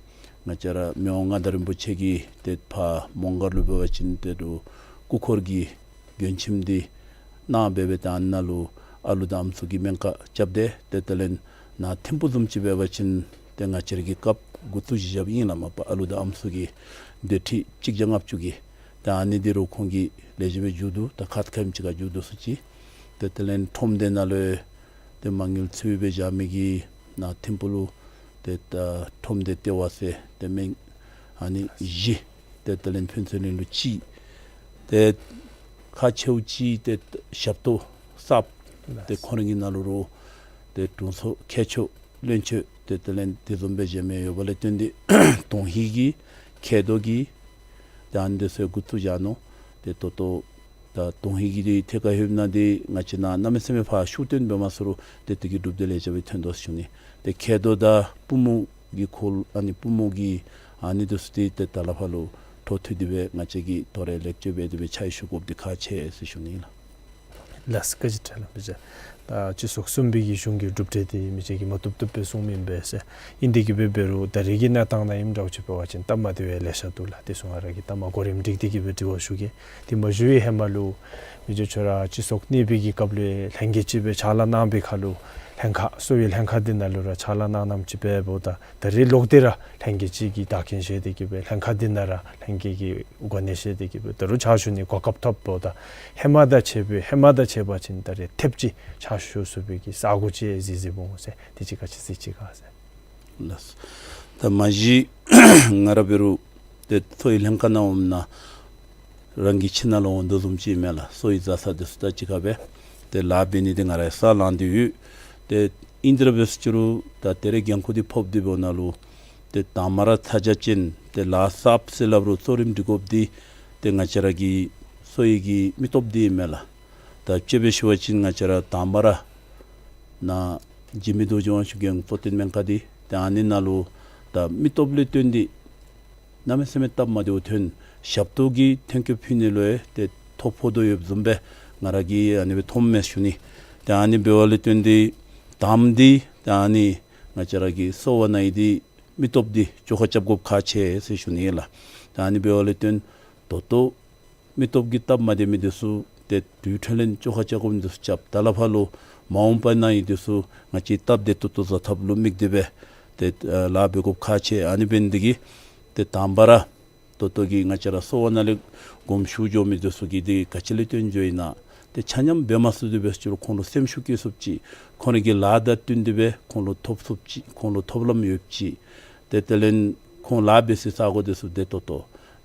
ང་བཅས་ར་མི་དབང་མངའ་བདག་རིན་པོ་ཆེ་གིས་ཏེ་ཕར་མོང་སྒར་ལུ་འབད་བ་ཅིན་ཏེ་རུང་སྐུ་འཁོར་གྱི་མགྱོན་ཁྱིམ་འདི་གནང་སྦེ་སྦེ་ད་ཨ་ནཱ་ལུ་ཨ་ལུ་དང་ཨམ་སྲུ་གི་སྨན་ཁང་རྐྱབ་སྟེ་ཏེ་དེ་ལས་ནཱ་ཐིམ་ཕུག་བཟུམ་ཅིག་འབད་བ་ཅིན་ཏེ་ང་བཅས་ར་གིས་སྐབས་འགོ་བཙུགས་ཅིག་བཞགཔ་ཨིན་ལགས། མ་པ་ཨ་ལུ་དང་ཨམ་སྲུ་གི་སྡོད་ཁྲི་གཅིག་བརྒྱ་ལྔ་བཅུ་གི། ད་ཨ་ནི་འདི་རུང་ཁོང་གིས་ལེགས་ཤོམ་སྦེ་མཇུག་བསྡུ་ད་ཁ་ཙ་ཁ་ཉིནམ་ཅིག་ཁར་མཇུག་བསྡུ་ཚུགས་ཅི། ཏེ་དེ་ལས་ཁྲོམ་སྡེ་ནང་ལུ་ཏེ་མ་དངུལ་ཚུ་སྦེ་བཞག་མི་གི་ནཱ་ཐིམ་ཕུག་ལུ་ཏེ་ད་ཁྲོམ་སྡེ་ལྟེ་བ་ཟེར་ཏེ་མི་ཨ་ནི་བཞི། ཏེ་དེ་ལས་ཕུན་ཚོགས་གླིང་ལུ་གཅིག། ཏེ་ཁག་ཆེཝ་ཅིག་ཏེ་ཞབས་ཏོག་གསརཔ་ཏེ་ཁོང་ར་གི་ནང་ལུ་རུང་ཏེ་དྲུང་འཚོ་མཁས་མཆོག་བློན་ཆེན་ཏེ་དེ་ལས་དེ་བཟུམ་སྦེ་གཞན་མི་ཡོདཔ་ལས་བརྟེན་ཏེ་དོན་ཧིང་གི་མཁལ་རྡོག་གི་ད་ཨ་ནི་འདི་ཚུ་འགོ་བཙུགས་བཞག་ནུག། ཏེ་ད་ལྟོ་ད་དོན་ཧིང་གི་འདི་ཐད་ཁར་ལྷོདཔ་ད་འདི་ང་བཅས་ནཱ་གནམ་མེད་ས་མེད་ཕར་ཤུགས་བཏོན་འབད་མ་ཚུགས་རུང་ཏེ་དེ་གི་གྲུབ་འབྲས་ལེགས་ཤོམ་སྦེ་ཐོན་དོ་ཟེར་ཞུ་ནི། ཏེ་མཁལ་རྡོག་དང་པུས་མོ་གི་ཁོལ་ཨ་ནི་པུས་མོ་གི་ཨ་ནི་འདི་ཚུ་འདི་ཏེ་ད་ལས་ཕར་ལུ་ འཕྲོ་མཐུད་དེ་སྦེ་ང་བཅས་ཀྱིས་དོ་རུང་ལེགས་བཅོས་འབད་དེ་སྦེ་ཕྱག་ཞུ་དགོཔ་འདི་ཁག་ཆེ་ཟེར་ཞུ་ནི་ལགས། ལགས་སོ། བཀའ་དྲིན་ཆེ་ལགས། མི་རྗེ་ད་སྤྱི་ཚོགས་གསུམ་པའི་གི་གཞུང་གི་གྲུབ་འབྲས་འདི་མི་རྗེ་གིས་མ་བཏུབ་བཏུབ་སྦེ་གསུངམ་ཨིན་པས་ཟེར། ཨིན་དེ་གིས་འབད་འབད་རུང་ད་རེས་ཀྱི་གནས་སྟངས་ནང་ཨིནམ་འདྲཝ་ཅིག་འབད་བ་ཅིན་སྟབས་མ་བདེཝ་ལེ་ཤ་འདུག་ལགས། དེ་ཚུ་ང་ར་གིས་ད་མ་གོ་རིམ་སྒྲིག་སྟེ་གིས་སྦེ་དྲི་བ་ཞུ་གེ། དེ་མ་ཞུ་བའི་ཧེ་མ་ལུ་མི་རྗེ་ཁྱོད་ར་སྤྱི་ཚོགས་གཉིས་པའི་གི་སྐབས་ལུ་ལྷན་རྒྱས་ཅིག་སྦེ་ཕྱག་ལཱ་གནང་བའི་ཁར་ལུ་ལྷན་ཁག་གསོ་བའི་ལྷན་ཁག་འདི་ནང་ལུ་ར་ཕྱག་ལཱ་གནང་གནངམ་ཅིག་འབདཝ་ད་ད་རེས་ལོག་སྟེ་ར་ལྷན་རྒྱས་ཅིག་གིས་བདག་རྐྱེན་བཞེས་ཏེ་གིས་སྦེ་ལྷན་ཁག་འདི་ནང་ར་ལྷན་རྒྱས་ཀྱིས་གོ་གནས་བཞེས་ཏེ་གིས་སྦེ་ད་རུང་ཕྱག་ཞུ་ནི་གོ་སྐབས་ཐོབ་པ་ད་ཧེ་མ་དང་ཕྱད་པའི་ཧེ་མ་དང་ཕྱད་པ་ཅིན་ད་རེས་ཐེབས་ཅིག་ཕྱག་ཞུ་ཚུགས་པའི་གི་ས་གོ་ཅིག་གཟིགས་གཟིགསཔ་འོང་ཟེར། དེ་ཅིག་ག་ཅི་གཟིགས་ཅི་ག་ཟེར། ལགས། ད་མ་གཞི་ང་ར་འབད་རུང་ཏེ་གསོ་བའི་ལྷན་ཁག་ནང་འོངམ་ད་རང་གི་ཁྱིམ་ནང་ལུ་འོང་དོ་བཟུམ་ཅིག་མས་ལགས། གསོ་བའི་བཟའ་ཚང་འདི་ཚུ་དང་གཅིག་ཁར་སྦེ་ཏེ་ལཱ་འབད་ནི་འདི་ང་ར་ཡང་ས་ལངས་ཏེ་ཡོད། ཏེ་ཨིན་དེ་ར་འབད་ཟེར་ཅི་རུང་ད་ད་རེས་འགན་ཁུར་འདི་ཕོགཔ་འདི་འབདཝ་ད་ལུ་ཏེ་དང་པ་ར་ཚ་གྱང་ཅན་ཏེ་ལཱ་གསརཔ་ཟེར་སླབ་རུང་གཙོ་རིམ་སྒྲིག་དགོཔ་འདི་ཏེ་ང་བཅས་ར་གི་གསོ་བའི་གི་མི་སྟོབས་འདི་ཨིན་མས་ལགས། ད་དཔྱེ་སྦེ་ཞུ་བ་ཅིན་ང་བཅས་ར་དང་པ་ར་ནཱ་འཇིགས་མེད་རྡོ་རྗེ་དབང་ཕྱུག་རྒྱལ་གཙོ་བསྟེན་སྨན་ཁང་འདི་ཏེ་ཨ་ནི་ནང་ལུ་ད་མི་སྟོབས་ལས་བརྟེན་ཏེ་གནམ་མེད་ས་མེད་སྟབས་མ་བདེཝ་ཐོན། ཞབས་ཏོག་གི་ཐོན་སྐྱེད་ཕུལ་ནི་ལུ་ཡང་ཏེ་ཐོ་ཕོག་དོ་ཡོདཔ་བཟུམ་སྦེ་ང་ར་གིས་ཨ་ནི་སྦེ་མཐོངམ་མས་ཞུ་ནི། ཏེ་ཨ་ནི་འབདཝ་ལས་བརྟེན་ཏེ་དང་པ་འདི་ཏེ་ཨ་ནི་ང་བཅས་ར་གི་གསོ་བ་ནང་ཡོད་དེ་མི་སྟོབས་འདི་བཅོ་ཁ་རྐྱབ་དགོཔ་ཁག་ཆེ་ཟེར་ཞུ་ནི་ལགས། ཏེ་ཨ་ནི་འབདཝ་ལས་བརྟེན་ད་ལྟོ་མི་སྟོབས་ཀྱི་སྟབས་མ་བདེ་མི་འདི་ཚུ་ཏེ་དུས་ཐོག་ལས་བཅོ་ཁ་རྐྱབ་དགོ་མི་འདི་ཚུ་རྐྱབ། ད་ལས་ཕར་ལུ་མ་འོངས་པ་ནང་ཡོད་འདི་ཚུ་ང་བཅས་སྟབས་བདེ་ཏོག་ཏོ་བཟོ་ཐབས་ལུ་དམིགས་ཏེ་སྦེ་ཏེ་ཨ་ལཱ་འབད་དགོཔ་ཁག་ཆེ། ཨ་ནི་འབད་ནི་འདི་གིས་ཏེ་དང་པ་ར་ད་ལྟོ་གི་ང་བཅས་ར་གསོ་བ་ནང་ལས་དགོངསམ་ཞུ་འགྱོ་མི་འདི་ཚུ་གིས་འདི་ག་ཅི་ལས་བརྟེན་འགྱོཝ་ཨིན་ན། ཏེ་ཆ་མཉམ་འབད་མ་ཚུགས་ཏེ་འབད་ཟེར་ཅི་རུང་ཁོང་ལུ་སེམས་ཤུགས་སྐྱེད་ཚུགསཔ་ཅིག་ཁོང་རའི་གི་ལཱ་དང་བསྟུན་ཏེ་སྦེ་ཁོང་ལུ་ཐོབ་ཚུགསཔ་ཅིག་ཁོང་ལུ་ཐོབ་ལམ་ཡོདཔ་ཅིག། ཏེ་དེ་ལས་ཁོང་ལཱ་འབད་སའི་ས་གོ་འདི་ཚུ་བདེ་ཏོག་ཏོ།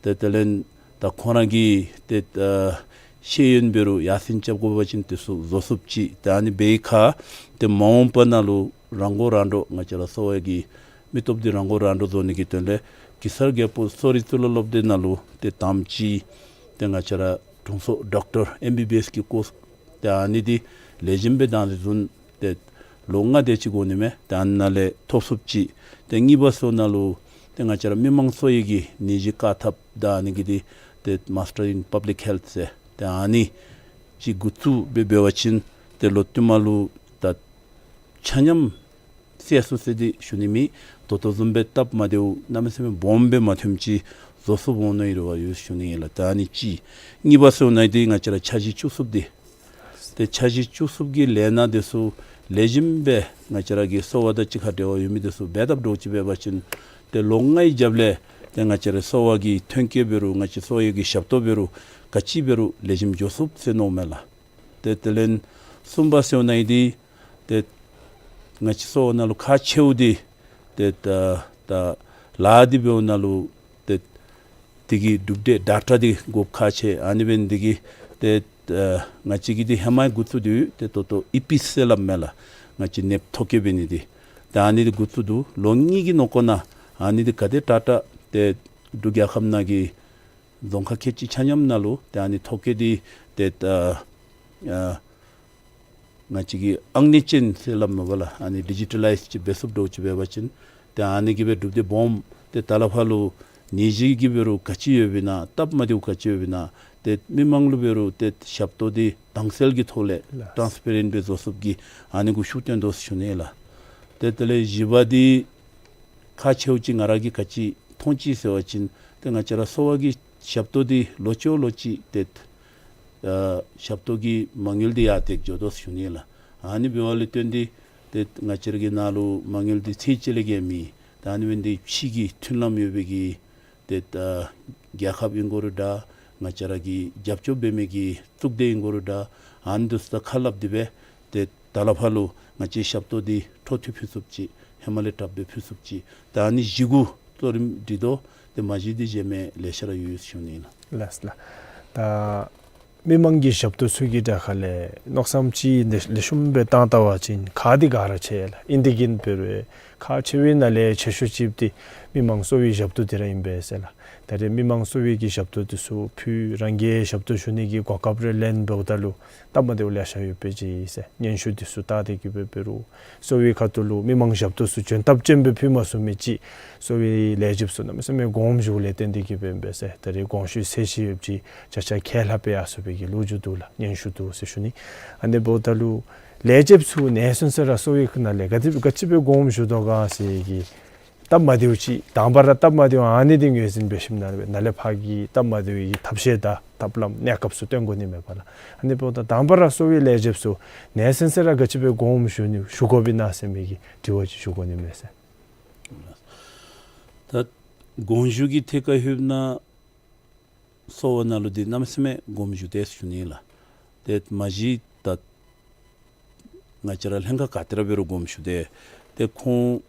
ཏེ་དེ་ལས་ད་ཁོང་ར་གི་ཏེ་ཨ་ཤེས་ཡོན་འབད་རུང་ཡར་སེང་རྐྱབ་དགོ་པ་ཅིན་འདི་ཚུ་བཟོ་ཚུགསཔ་ཅིག། ཏེ་ཨ་ནི་འབད་བའི་ཁར་ཏེ་མ་འོངས་པ་ནང་ལུ་རང་མགོ་རང་འདྲོངས་ང་བཅས་ར་གསོ་བའི་གི་མི་སྟོབས་འདི་རང་མགོ་རང་འདྲོངས་བཟོ་ནི་གི་དོན་ལས་གེ་སར་རྒྱལ་པོ་གསོ་རིག་གཙུག་ལག་སློབ་སྡེ་ནང་ལུ་ཏེ་དང་པ་ཅིག་ཏེ་ང་བཅས་ར་དྲུང་འཚོ་ཌོག་ཊར་ཨེམ་བི་བི་ཨེསི་གི་ཀོརསི་ཏེ་ཨ་ནི་འདི་ལེགས་ཤོམ་སྦེ་དང་འདོད་བཟུམ་ཏེ་ལོ་ལྔ་དེ་ཅིག་འགོར་ནི་མས། ཏེ་ཨ་ནཱ་ལས་ཐོབ་ཚུགསཔ་ཅིག། ཏེ་གཉིས་པ་ཟེར་ནང་ལུ་ཏེ་ང་བཅས་ར་མི་མང་གསོ་བའི་གི་ནད་གཞི་བཀག་ཐབས་དང་ཨ་ནི་གི་འདི་ཏེ་Master in Public Health ཟེར་ཏེ་ཨ་ནི་ཅིག་འགོ་བཙུགས་སྦེ་འབད་བ་ཅིན་ཏེ་ལོ་བསྟུད་མར་ལུ་ད་ཆ་མཉམ་སེལ་ཚུགས་ཟེར་འདི་ཞུ་ནི་མེད། ད་ལྟོ་བཟུམ་སྦེ་སྟབས་མ་བདེཝ་གནམ་མེད་ས་མེད་སྦོམ་སྦེ་མ་ཐོནམ་ཅིག་བཟོ་ཚུགསཔ་འོང་ནི་རེ་བ་ཡོད་ཞུ་ནི་ཨིན་ལགས། ད་ཨ་ནི་གཅིག། གཉིས་པ་ཟེར་ནི་འདི་ང་བཅས་ར་འཆར་གཞི་བཅུ་གསུམ་འདི། ཏེ་འཆར་གཞི་བཅུ་གསུམ་གྱི་ལས་སྣ་འདི་ཚུ་ལེགས་ཤོམ་སྦེ་ང་བཅས་ར་གི་གསོ་བ་དང་གཅིག་ཁར་འབྲེལ་བ་ཡོད་མི་འདི་ཚུ་འབད་ཐབས་འདྲཝ་ཅིག་འབད་བ་ཅིན་ཏེ་ལོ་ལྔའི་རྒྱབ་ལས་ཏེ་ང་བཅས་ར་གསོ་བ་གི་ཐོན་སྐྱེད་འབད་རུང་ང་བཅས་གསོ་བའི་གི་ཞབས་ཏོག་འབད་རུང་ག་ཅི་འབད་རུང་ལེགས་ཤོམ་འགྱོ་ཚུགས་ཟེར་མནོཝ་མས་ལགས། ཏེ་དེ་ལས་གསུམ་པ་ཟེར་ནི་འདི་ཏེ་ང་བཅས་གསོ་བ་ནང་ལུ་ཁག་ཆེཝ་འདི་ཏེ་ད་ད་ལཱ་འདི་འབདཝ་ནང་ལུ་ཏེ་དེ་གི་གྲུབ་འབྲས་ཌེ་ཊ་འདི་དགོཔ་ཁག་ཆེ། ཨ་ནི་འབད་ནི་འདི་གིས་ཏེ་ཨ་ང་བཅས་ཀྱིས་འདི་ཧེ་མ་འགོ་བཙུགས་ཏེ་ཡོད། ཏེ་ད་ལྟོ་ཨི་པི་ཟེར་སླབ་མས་ལགས། ང་བཅས་ནདཔ་ཐོ་བཀོད་འབད་ནི་འདི། ཏེ་ཨ་ནི་འདི་འགོ་བཙུགས་དོ། ལོ་གཉིས་ཀྱི་ནང་འཁོད་ནང་ཨ་ནི་འདི་ག་དེ་དྲག་དྲག་ཏེ་འབྲུག་རྒྱལ་ཁབ་ནང་གི་རྫོང་ཁག་ཁལ་གཅིག་ཆ་མཉམ་ནང་ལུ་ཏེ་ཨ་ནི་ཐོ་བཀོད་འདི་ཏེ་ཨ་ཨ་ང་བཅས་ཀྱིས་ཨང་གནས་ཅན་ཟེར་སླབ་མས་པ་ལགས། ཨ་ནི་ཌི་ཇི་ཊ་ལའིཛ་ཅིག་འབད་ཚུགསཔ་འདྲཝ་ཅིག་འབད་བ་ཅིན་ཏེ་ཨ་ནི་གིས་འབད་གྲུབ་འབྲས་སྦོམ། ཏེ་ད་ལས་ཕར་ལུ་ནད་གཞི་གི་འབད་རུང་ག་ཅི་ཡོདཔ་ཨིན་ན་སྟབས་མ་བདེཝ་ག་ཅི་ཡོདཔ་ཨིན་ན་ཏེ་མི་མང་ལུ་འབད་རུང་ཏེ་ཞབས་ཏོག་འདི་དྭངས་གསལ་གྱི་ཐོག་ལས་ལགས། ཊཱནསི་པེ་རེནཊ་སྦེ་བཟོ་ཚུགསཔ་གི་ཨ་ནི་གུ་ཤུགས་བཏོན་དོ་ཟེར་ཞུ་ནི་ལགས། ཏེ་དེ་ལས་བཞི་པ་འདི་ཁག་ཆེཝ་ཅིག་ང་ར་གིས་ག་ཅི་མཐོང་ཅི་ཟེར་བ་ཅིན་ཏེ་ང་བཅས་ར་གསོ་བ་གི་ཞབས་ཏོག་འདི་ལོ་གཅིག་ལོ་གཅིག་ཏེ་ཨ་ཞབས་ཏོག་གི་མ་དངུལ་འདི་ཡར་འདེགས་འགྱོ་དོ་ཟེར་ཞུ་ནི་ལགས། ཨ་ནི་འབདཝ་ལས་བརྟེན་ཏེ་ཏེ་ང་བཅས་ར་གི་ནང་ལུ་མ་དངུལ་འདི་ཚད་ཅིག་ལས་བརྒལ་མེད། ད་ཨ་ནི་འབད་ནི་འདི་ཕྱི་གི་མཐུན་ལམ་ཡོད་པའི་གི་ཏེ་ཨ་རྒྱལ་ཁབ་ཨིན་དགོ་རུང་འདྲ་ང་བཅས་ར་གི་རྒྱབ་སྐྱོར་འབད་མི་གི་གཙུག་སྡེ་ཨིན་དགོ་རུང་འདྲ་ཨ་ནི་འདི་ཚུ་དང་ཁ་སླབ་སྟེ་སྦེ་ཏེ་ད་ལས་ཕར་ལུ་ང་བཅས་ཞབས་ཏོག་འདི་འཕྲོ་མཐུད་ཕུལ་ཚུགསཔ་ཅིག་ཧེ་མ་ལས་དྲགཔ་སྦེ་ཕུལ་ཚུགསཔ་ཅིག། ད་ཨ་ནི་བཞི་གུ་གཙོ་རིམ་སྒྲིག་དོ། ཏེ་མ་གཞི་འདི་གཞན་མི་ལེ་ཤ་ར་ཡོད་ཟེར་ཞུ་ནི་ལགས། ལགས་ལགས། ད་མི་མང་གི་ཞབས་ཏོག་ཚུ་གི་དྲ་ཁ་ལས་མནོ་བསམ་ཅིག་ལེགས་ལེགས་ཤོམ་སྦེ་བཏང་བལྟ་བ་ཅིན་ཁག་འདི་ག་ར་ཆེ་ལགས། ཨིན་དེ་གིས་འབད་རུང་ ཁག་ཆེ་བའི་ནང་ལས་ཆེ་ཤོས་ཅིག་འདི་མི་མང་གསོ་བའི་ཞབས་ཏོག་འདི་ར་ཨིན་པས་ཟེར་ལགས། ད་རེས་མི་མང་གསོ་བའི་གི་ཞབས་ཏོག་འདི་ཚུ་ཕུལ་རང་གིས་ཞབས་ཏོག་ཞུ་ནི་གི་གོ་སྐབས་རེ་ལེན་འབདཝ་ད་ལུ་སྟབས་མ་བདེཝ་ལེ་ཤ་ཡོད་པས་ཟེར་ཨིན་ཟེར། སྙན་ཞུ་འདི་ཚུ་བལྟ་སྟེ་གི་སྦེ་འབད་རུང་གསོ་བའི་ཁ་ཐུག་ལུ་མི་མང་ཞབས་ཏོག་ཚུ་འཇོན་ཐངས་ཅན་སྦེ་ཕུལ་མ་ཚུགས་མི་ཅིག་གསོ་བའི་ལས་བྱེདཔ་ཚུ་གནམ་མེད་ས་མེད་དགོངསམ་ཞུཝ་ལས་བརྟེན་ཏེ་གི་སྦེ་ཨིན་པས་ཟེར། ད་རེས་དགོངས་ཞུའི་ཚད་གཞི་ཡོདཔ་ཅིག་ཅ་ཆས་ཁས་ལྷག་སྦེ་ཡར་སོང་བའི་གི་ལོ་རྒྱུས་འདུག་ལགས། སྙན་ཞུ་འདུག་ཟེར་ཞུ་ནི། ཨ་ནི་འབདཝ་ད་ལུ་ལས་བྱེདཔ་ཚུ་ནེ་སོང་ས་ར་གསོ་བའི་ཁ་ནང་ལས་ག་དེ་ག་ཅི་སྦེ་དགོངསམ་ཞུ་དོ་ག་ཟེར་གྱི་སྟབས་མ་བདེཝ་ཅིག་དང་པ་ར་སྟབས་མ་བདེཝ་ཨ་ནི་འདི་ངོས་འཛིན་འབད་ཞིནམ་ལས་ནཱ་ལས་ཕར་གྱི་སྟབས་མ་བདེཝ་གི་ཐབས་ཤེས་དང་ཐབས་ལམ་གནས་སྐབས་ཚུ་སྟོན་དགོ་ནི་མས་པ་ལགས། ཨ་ནི་འབདཝ་ད་དང་པ་ར་གསོ་བའི་ལས་བྱེདཔ་ཚུ་ནེ་སོང་ས་ར་ག་ཅི་སྦེ་དགོངསམ་ཞུ་ནི་ཞུ་དགོཔ་ཨིན་ན་ཟེར་མི་གི་དྲི་བ་ཅིག་ཞུ་དགོ་ནི་མས་ཟེར། ད་དགོངས་ཞུ་གི་ཐད་ཁར་ལྷོདཔ་ན་གསོ་བ་ནང་ལུ་འདི་གནམ་མེད་ས་མེད་དགོངསམ་ཞུ་དེས་ཞུ་ནི་ལགས། ཏེ་མ་གཞི་ད་ང་བཅས་ར་ལྷན་ཁག་ག་ཏེ་ར་འབད་རུང་དགོངསམ་ཞུ་དེས། ཏེ་ཁོང་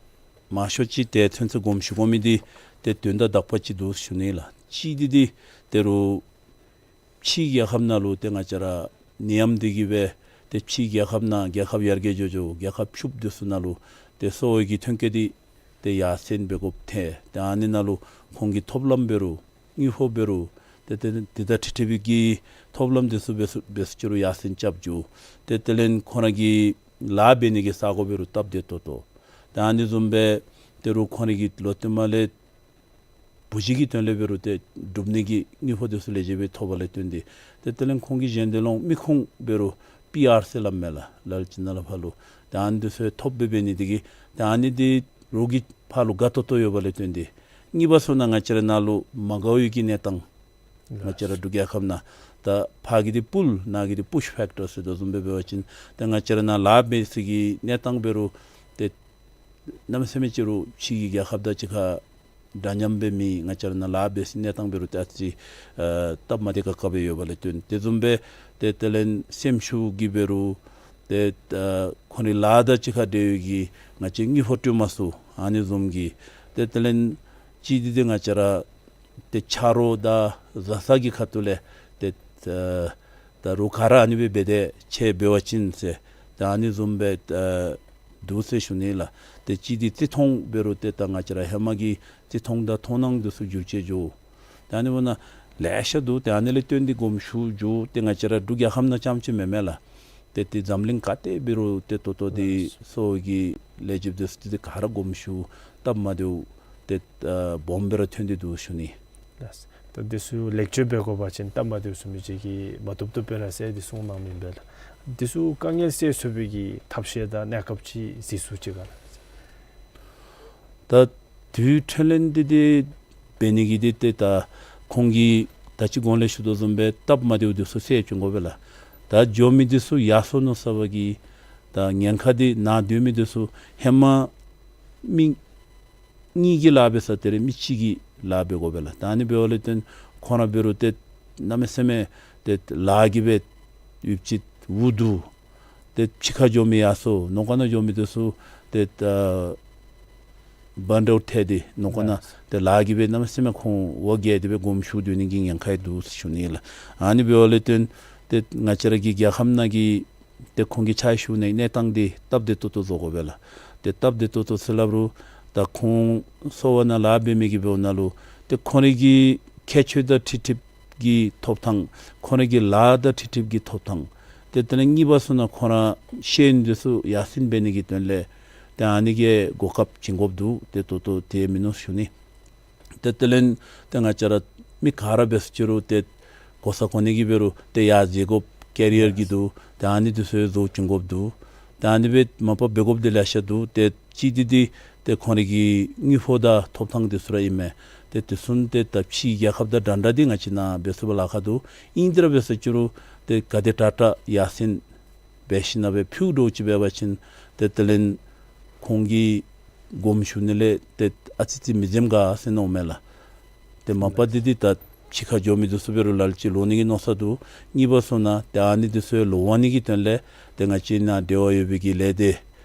མང་ཤོས་ཅིག་ཏེ་ཚུན་ཚོད་དགོངསམ་ཞུ་དགོ་མི་འདི་ཏེ་དོན་དག་དག་པ་ཅིག་འདུག་ཞུ་ནི་ལགས། གཅིག་འདི་འདི་ད་རུང་ཕྱིའི་རྒྱལ་ཁབ་ནང་ལུ་ཏེ་ང་བཅས་ར་ནད་ཡམས་འདི་གིས་སྦེ་ཏེ་ཕྱིའི་རྒྱལ་ཁབ་ནང་རྒྱལ་ཁབ་ཡར་རྒྱས་འགྱོ་འགྱོ་རྒྱལ་ཁབ་ཕྱུགཔོ་འདི་ཚུ་ནང་ལུ་ཏེ་གསོ་བའི་གི་ཐོན་སྐྱེད་འདི་ཏེ་ཡར་སེང་འབད་དགོཔ་ཐལ། ཏེ་ཨ་ནི་ནང་ལུ་ཁོང་གི་ཐོབ་ལམ་འབད་རུང་དངུལ་ཕོགས་འབད་རུང་ཏེ་ཏེ་འདི་དང་འཁྲིལ་འཁྲིལ་བའི་གི་ཐོབ་ལམ་འདི་ཚུ་འབད་ཚུ་འབད་ཚུགས་རུང་ཡར་སེང་རྐྱབ་འགྱོ། ཏེ་དེ་ལས་ཁོང་ར་གི་ལཱ་འབད་ནི་གི་ས་གོ་འབད་རུང་སྟབས་བདེ་ཏོག་ཏོ། ཏེ་ཨ་ནི་བཟུམ་སྦེ་ད་རུང་ཁོང་ར་གི་ལོག་སྟེ་མར་ལས་བུ་གཞི་གི་དོན་ལས་འབད་རུང་ཏེ་སྒྲུབ་ནི་གི་དངུལ་ཕོགས་འདི་ཚུ་ལེགས་ཤོམ་སྦེ་ཐོབ་པ་ལས་བརྟེན་ཏེ་ཏེ་དེ་ལས་ཁོང་གི་གཞན་དོན་ལུ་མི་ཁུངས་འབད་རུང་པི་ཨར་ཟེར་སླབ་མས་ལགས། ལ་ལུ་ཅིག་ནང་ལས་ཕར་ལུ་ཏེ་ཨ་ནི་འདི་ཚུ་ཐོབ་སྦེ་འབད་ནི་འདི་གིས་ཏེ་ཨ་ནི་འདི་རོགས་ཀྱི་ཕར་ལུ་དགའ་ཏོག་ཏོ་ཡོད་པ་ལས་བརྟེན་ཏེ་གཉིས་པ་ཚུ་ནང་ང་བཅས་ར་ནཱ་ལུ་མ་དགའ་བའི་གི་གནས་སྟངས་ང་བཅས་ར་འབྲུག་རྒྱལ་ཁབ་ནང་ད་ཕར་གྱི་འདི་པུལ་ནཱ་གི་འདི་པུཤ་ཕེཀ་ཊར་ཟེར་དོ་བཟུམ་སྦེ་འབད་བ་ཅིན་ཏེ་ང་བཅས་ར་ནཱ་ལཱ་འབད་ས་གི་གནས་སྟངས་འབད་རུང་ཏེ་གནམ་མེད་ས་མེད་ཅིག་རུང་ཕྱི་གི་རྒྱལ་ཁབ་དང་གཅིག་ཁར་འདྲ་མཉམ་སྦེ་མེད། ང་བཅས་ར་ནཱ་ལཱ་འབད་ས་གནས་སྟངས་འབད་རུང་ཏེ་ཨ་ཙི་ཨ་སྟབས་མ་བདེ་ཁག་ཁ་སྦེ་ཡོད་པ་ལས་བརྟེན་དེ་བཟུམ་སྦེ་ཏེ་དེ་ལས་སེམས་ཤུགས་ཀྱིས་འབད་རུང་ཏེ་ཨ་ཁོང་རའི་ལཱ་དང་གཅིག་ཁར་འབྲེལ་བའི་གི་ང་བཅས་དངུལ་ཕོགས་སྤྲོད་མ་ཚུགས། ཨ་ནི་བཟུམ་གྱི་ཏེ་དེ་ལས་གཅིག་འདི་ཏེ་ང་བཅས་ར་ཏེ་ཆ་རོགས་དང་བཟའ་ཚང་གི་ཁ་ཐུག་ལས་ཏེ་ཨ་ད་རོགས་ག་ར་ཨ་ནི་སྦེ་འབད་དེ་ཁྱེད་འབད་བ་ཅིན་ཟེར་ད་ཨ་ནི་བཟུམ་སྦེ་ཨ་འདུག་ཟེར་ཞུ་ནི་ལགས། ཏེ་གཅིག་འདི་བརྩི་མཐོང་འབད་རུང་ཏེ་ད་ང་བཅས་ར་ཧེ་མ་གི་བརྩི་མཐོང་དང་མཐོང་སྣང་འདི་ཚུ་འགྱུར་བཅོས་འགྱོ། ད་ཨ་ནི་འབདཝ་ད་ལེ་ཤ་འདུག། ཏེ་ཨ་ནི་ལས་བརྟེན་ཏེ་དགོངསམ་ཞུ་འགྱོ། ཏེ་ང་བཅས་ར་འབྲུག་རྒྱལ་ཁབ་ནང་རྐྱངམ་ཅིག་མེན་མས་ལགས། ཏེ་ཏེ་འཛམ་གླིང་ག་ཏེ་འབད་རུང་ཏེ་ད་ལྟོ་འདི་གསོ་བའི་གི་ལས་བྱེདཔ་འདི་ཚུ་ཏེ་ག་ར་དགོངསམ་ཞུ་སྟབས་མ་བདེཝ་ཏེ་ཨ་སྦོམ་སྦེ་ར་ཐོན་ཏེ་འདུག་ཞུ་ནི། ལགས། ད་འདི་ཚུ་ལེགས་བཅོས་འབད་དགོ་པ་ཅིན་སྟབས་མ་བདེཝ་ཚུ་མི་ཅིག་གིས་མ་བཏུབ་བཏུབ་སྦེ་ར་ཟེར་འདི་གསུང་གནང་མི་ཨིན་པས་ལགས། འདི་ཚུ་དཀའ་ངལ་སེལ་ཚུགས་པའི་གི་ཐབས་ཤེས་དང་གནས་སྐབས་ཅིག་གཟིགས་ཚུགས་ཅི་ག་ལགས། ད་དུས་ཐོན་ལས་འདི་འདི་འབད་ནི་གི་འདི་ཏེ་ད་ཁོང་གིས་ད་ཅི་གོང་ལས་ཞུ་དོ་བཟུམ་སྦེ་སྟབས་མ་བདེཝ་འདི་ཚུ་སེལ་བཅུག་དགོ་པས་ལགས། ད་འགྱོ་མི་འདི་ཚུ་ཡར་སོང་ནུག་ཟེར་བའི་གི་ད་ཉེན་ཁ་འདི་ནཱ་སྡོད་མི་འདི་ཚུ་ཧེ་མ་མི་གཉིས་ཀྱིས་ལཱ་འབད་ས་དེ་ར་མི་གཅིག་གིས་ལཱ་འབད་དགོ་པས་ལགས། ད་ཨ་ནི་འབདཝ་ལས་བརྟེན་ཁོང་ར་འབད་རུང་ཏེ་གནམ་མེད་ས་མེད་ཏེ་ལཱ་གིས་སྦེ་ཡུདཔ་ཅིག་འུ་སྡུག། ཏེ་ཕྱི་ཁར་འགྱོ་མི་ཡར་སོང་ནང་ཁར་ནང་འགྱོ་མི་འདི་ཚུ་ཏེ་ཨ་བར་འདྲཝ་ཐལ་ཏེ་ནང་ཁར་ནང་ཏེ་ལཱ་གིས་སྦེ་གནམ་མེད་ས་མེད་ཁོང་འོ་བརྒྱལ་ཏེ་སྦེ་དགོངསམ་ཞུ་སྡོད་ནི་གི་ཉེན་ཁ་ཡང་འདུག་ཟེར་ཞུ་ནི་ལགས། ཨ་ནི་འབདཝ་ལས་བརྟེན་ཏེ་ང་བཅས་ར་གི་རྒྱལ་ཁབ་ནང་གི་ཏེ་ཁོང་གི་ཕྱག་ཞུ་ནིའི་གནས་སྟངས་འདི་སྟབས་བདེ་ཏོག་ཏོ་བཟོ་དགོ་པས་ལགས། ཏེ་སྟབས་བདེ་ཏོག་ཏོ་ཟེར་སླབ་རུང་ད་ཁོང་གསོ་བ་ནང་ལཱ་འབད་མི་གིས་འབདཝ་ནང་ལུ་ཏེ་ཁོང་རའི་གི་ཁྱད་ཆོས་དང་འཁྲིལ་འཁྲིལཝ་གི་ཐོབ་ཐང་ཁོང་རའི་གི་ལཱ་དང་འཁྲིལ་འཁྲིལཝ་གི་ཐོབ་ཐང་ཏེ་དེ་ལས་གཉིས་པ་ཚུ་ནང་ཁོང་ར་ཤེས་ཡོན་འདི་ཚུ་ཡར་སེང་འབད་ནི་གི་དོན་ལས་ཏེ་ཨ་ནི་གི་གོ་སྐབས་བྱིན་དགོཔ་འདུག། ཏེ་ད་ལྟོ་ཏེ་མིན་ནུག་ཞུ་ནི། ཏེ་དེ་ལས་ཏེ་ང་བཅས་ར་མི་ག་ར་འབད་ས་ཅི་རུང་ཏེ་གོ་ས་གོ་གནས་ཀྱི་འབད་རུང་ཏེ་ཡར་འཛེག་དགོཔ་ཀེ་རི་ཡར་གྱི་འདུག། ཏེ་ཨ་ནི་འདི་ཚུ་བཟོ་བྱིན་དགོཔ་འདུག། ཏེ་ཨ་ནི་སྦེ་མ་པ་འབད་དགོཔ་འདི་ལེ་ཤ་འདུག། ཏེ་གཅིག་འདི་འདི་ཏེ་ཁོང་རའི་གི་དངུལ་ཕོགས་དང་ཐོབ་ཐང་འདི་ཚུ་ར་ཨིན་མས། ཏེ་དེ་ཚུ་ཏེ་ད་ཕྱིའི་རྒྱལ་ཁབ་དང་འདྲན་འདྲ་འདི་ང་བཅས་ནཱ་འབད་ཚུགས་པར་ལཱ་ཁག་འདུག། ཨིན་ཏེ་ར་འབད་ས་ཅི་རུང་ཏེ་ག་དེ་དྲག་དྲག་ཡར་སེང་འབད་ཞིན་ན་སྦེ་ཕུལཝ་འདྲཝ་ཅིག་འབད་བ་ཅིན་ཏེ་དེ་ལས་ཁོང་གིས་དགོངསམ་ཞུ་ནི་ལས་ཏེ་ཨ་ཙི་ཙི་མི་འཛེམ་ག་ཟེར་མནོཝ་མས་ལགས། ཏེ་མ་པ་འདི་འདི་ད་ཕྱི་ཁར་འགྱོ་མི་འདི་ཚུ་འབད་རུང་ལ་ལུ་ཅིག་ལོག་ནི་གི་མནོ་བསམ་འདུག། གཉིས་པ་ཚུ་ནང་ཏེ་ཨ་ནི་འདི་ཚུ་ལོག་འོང་ནི་གི་དོན་ལས་ཏེ་ང་བཅས་ནཱ་འབྲེལ་བ་ཡོད་པའི་གི་ལས་སྡེ་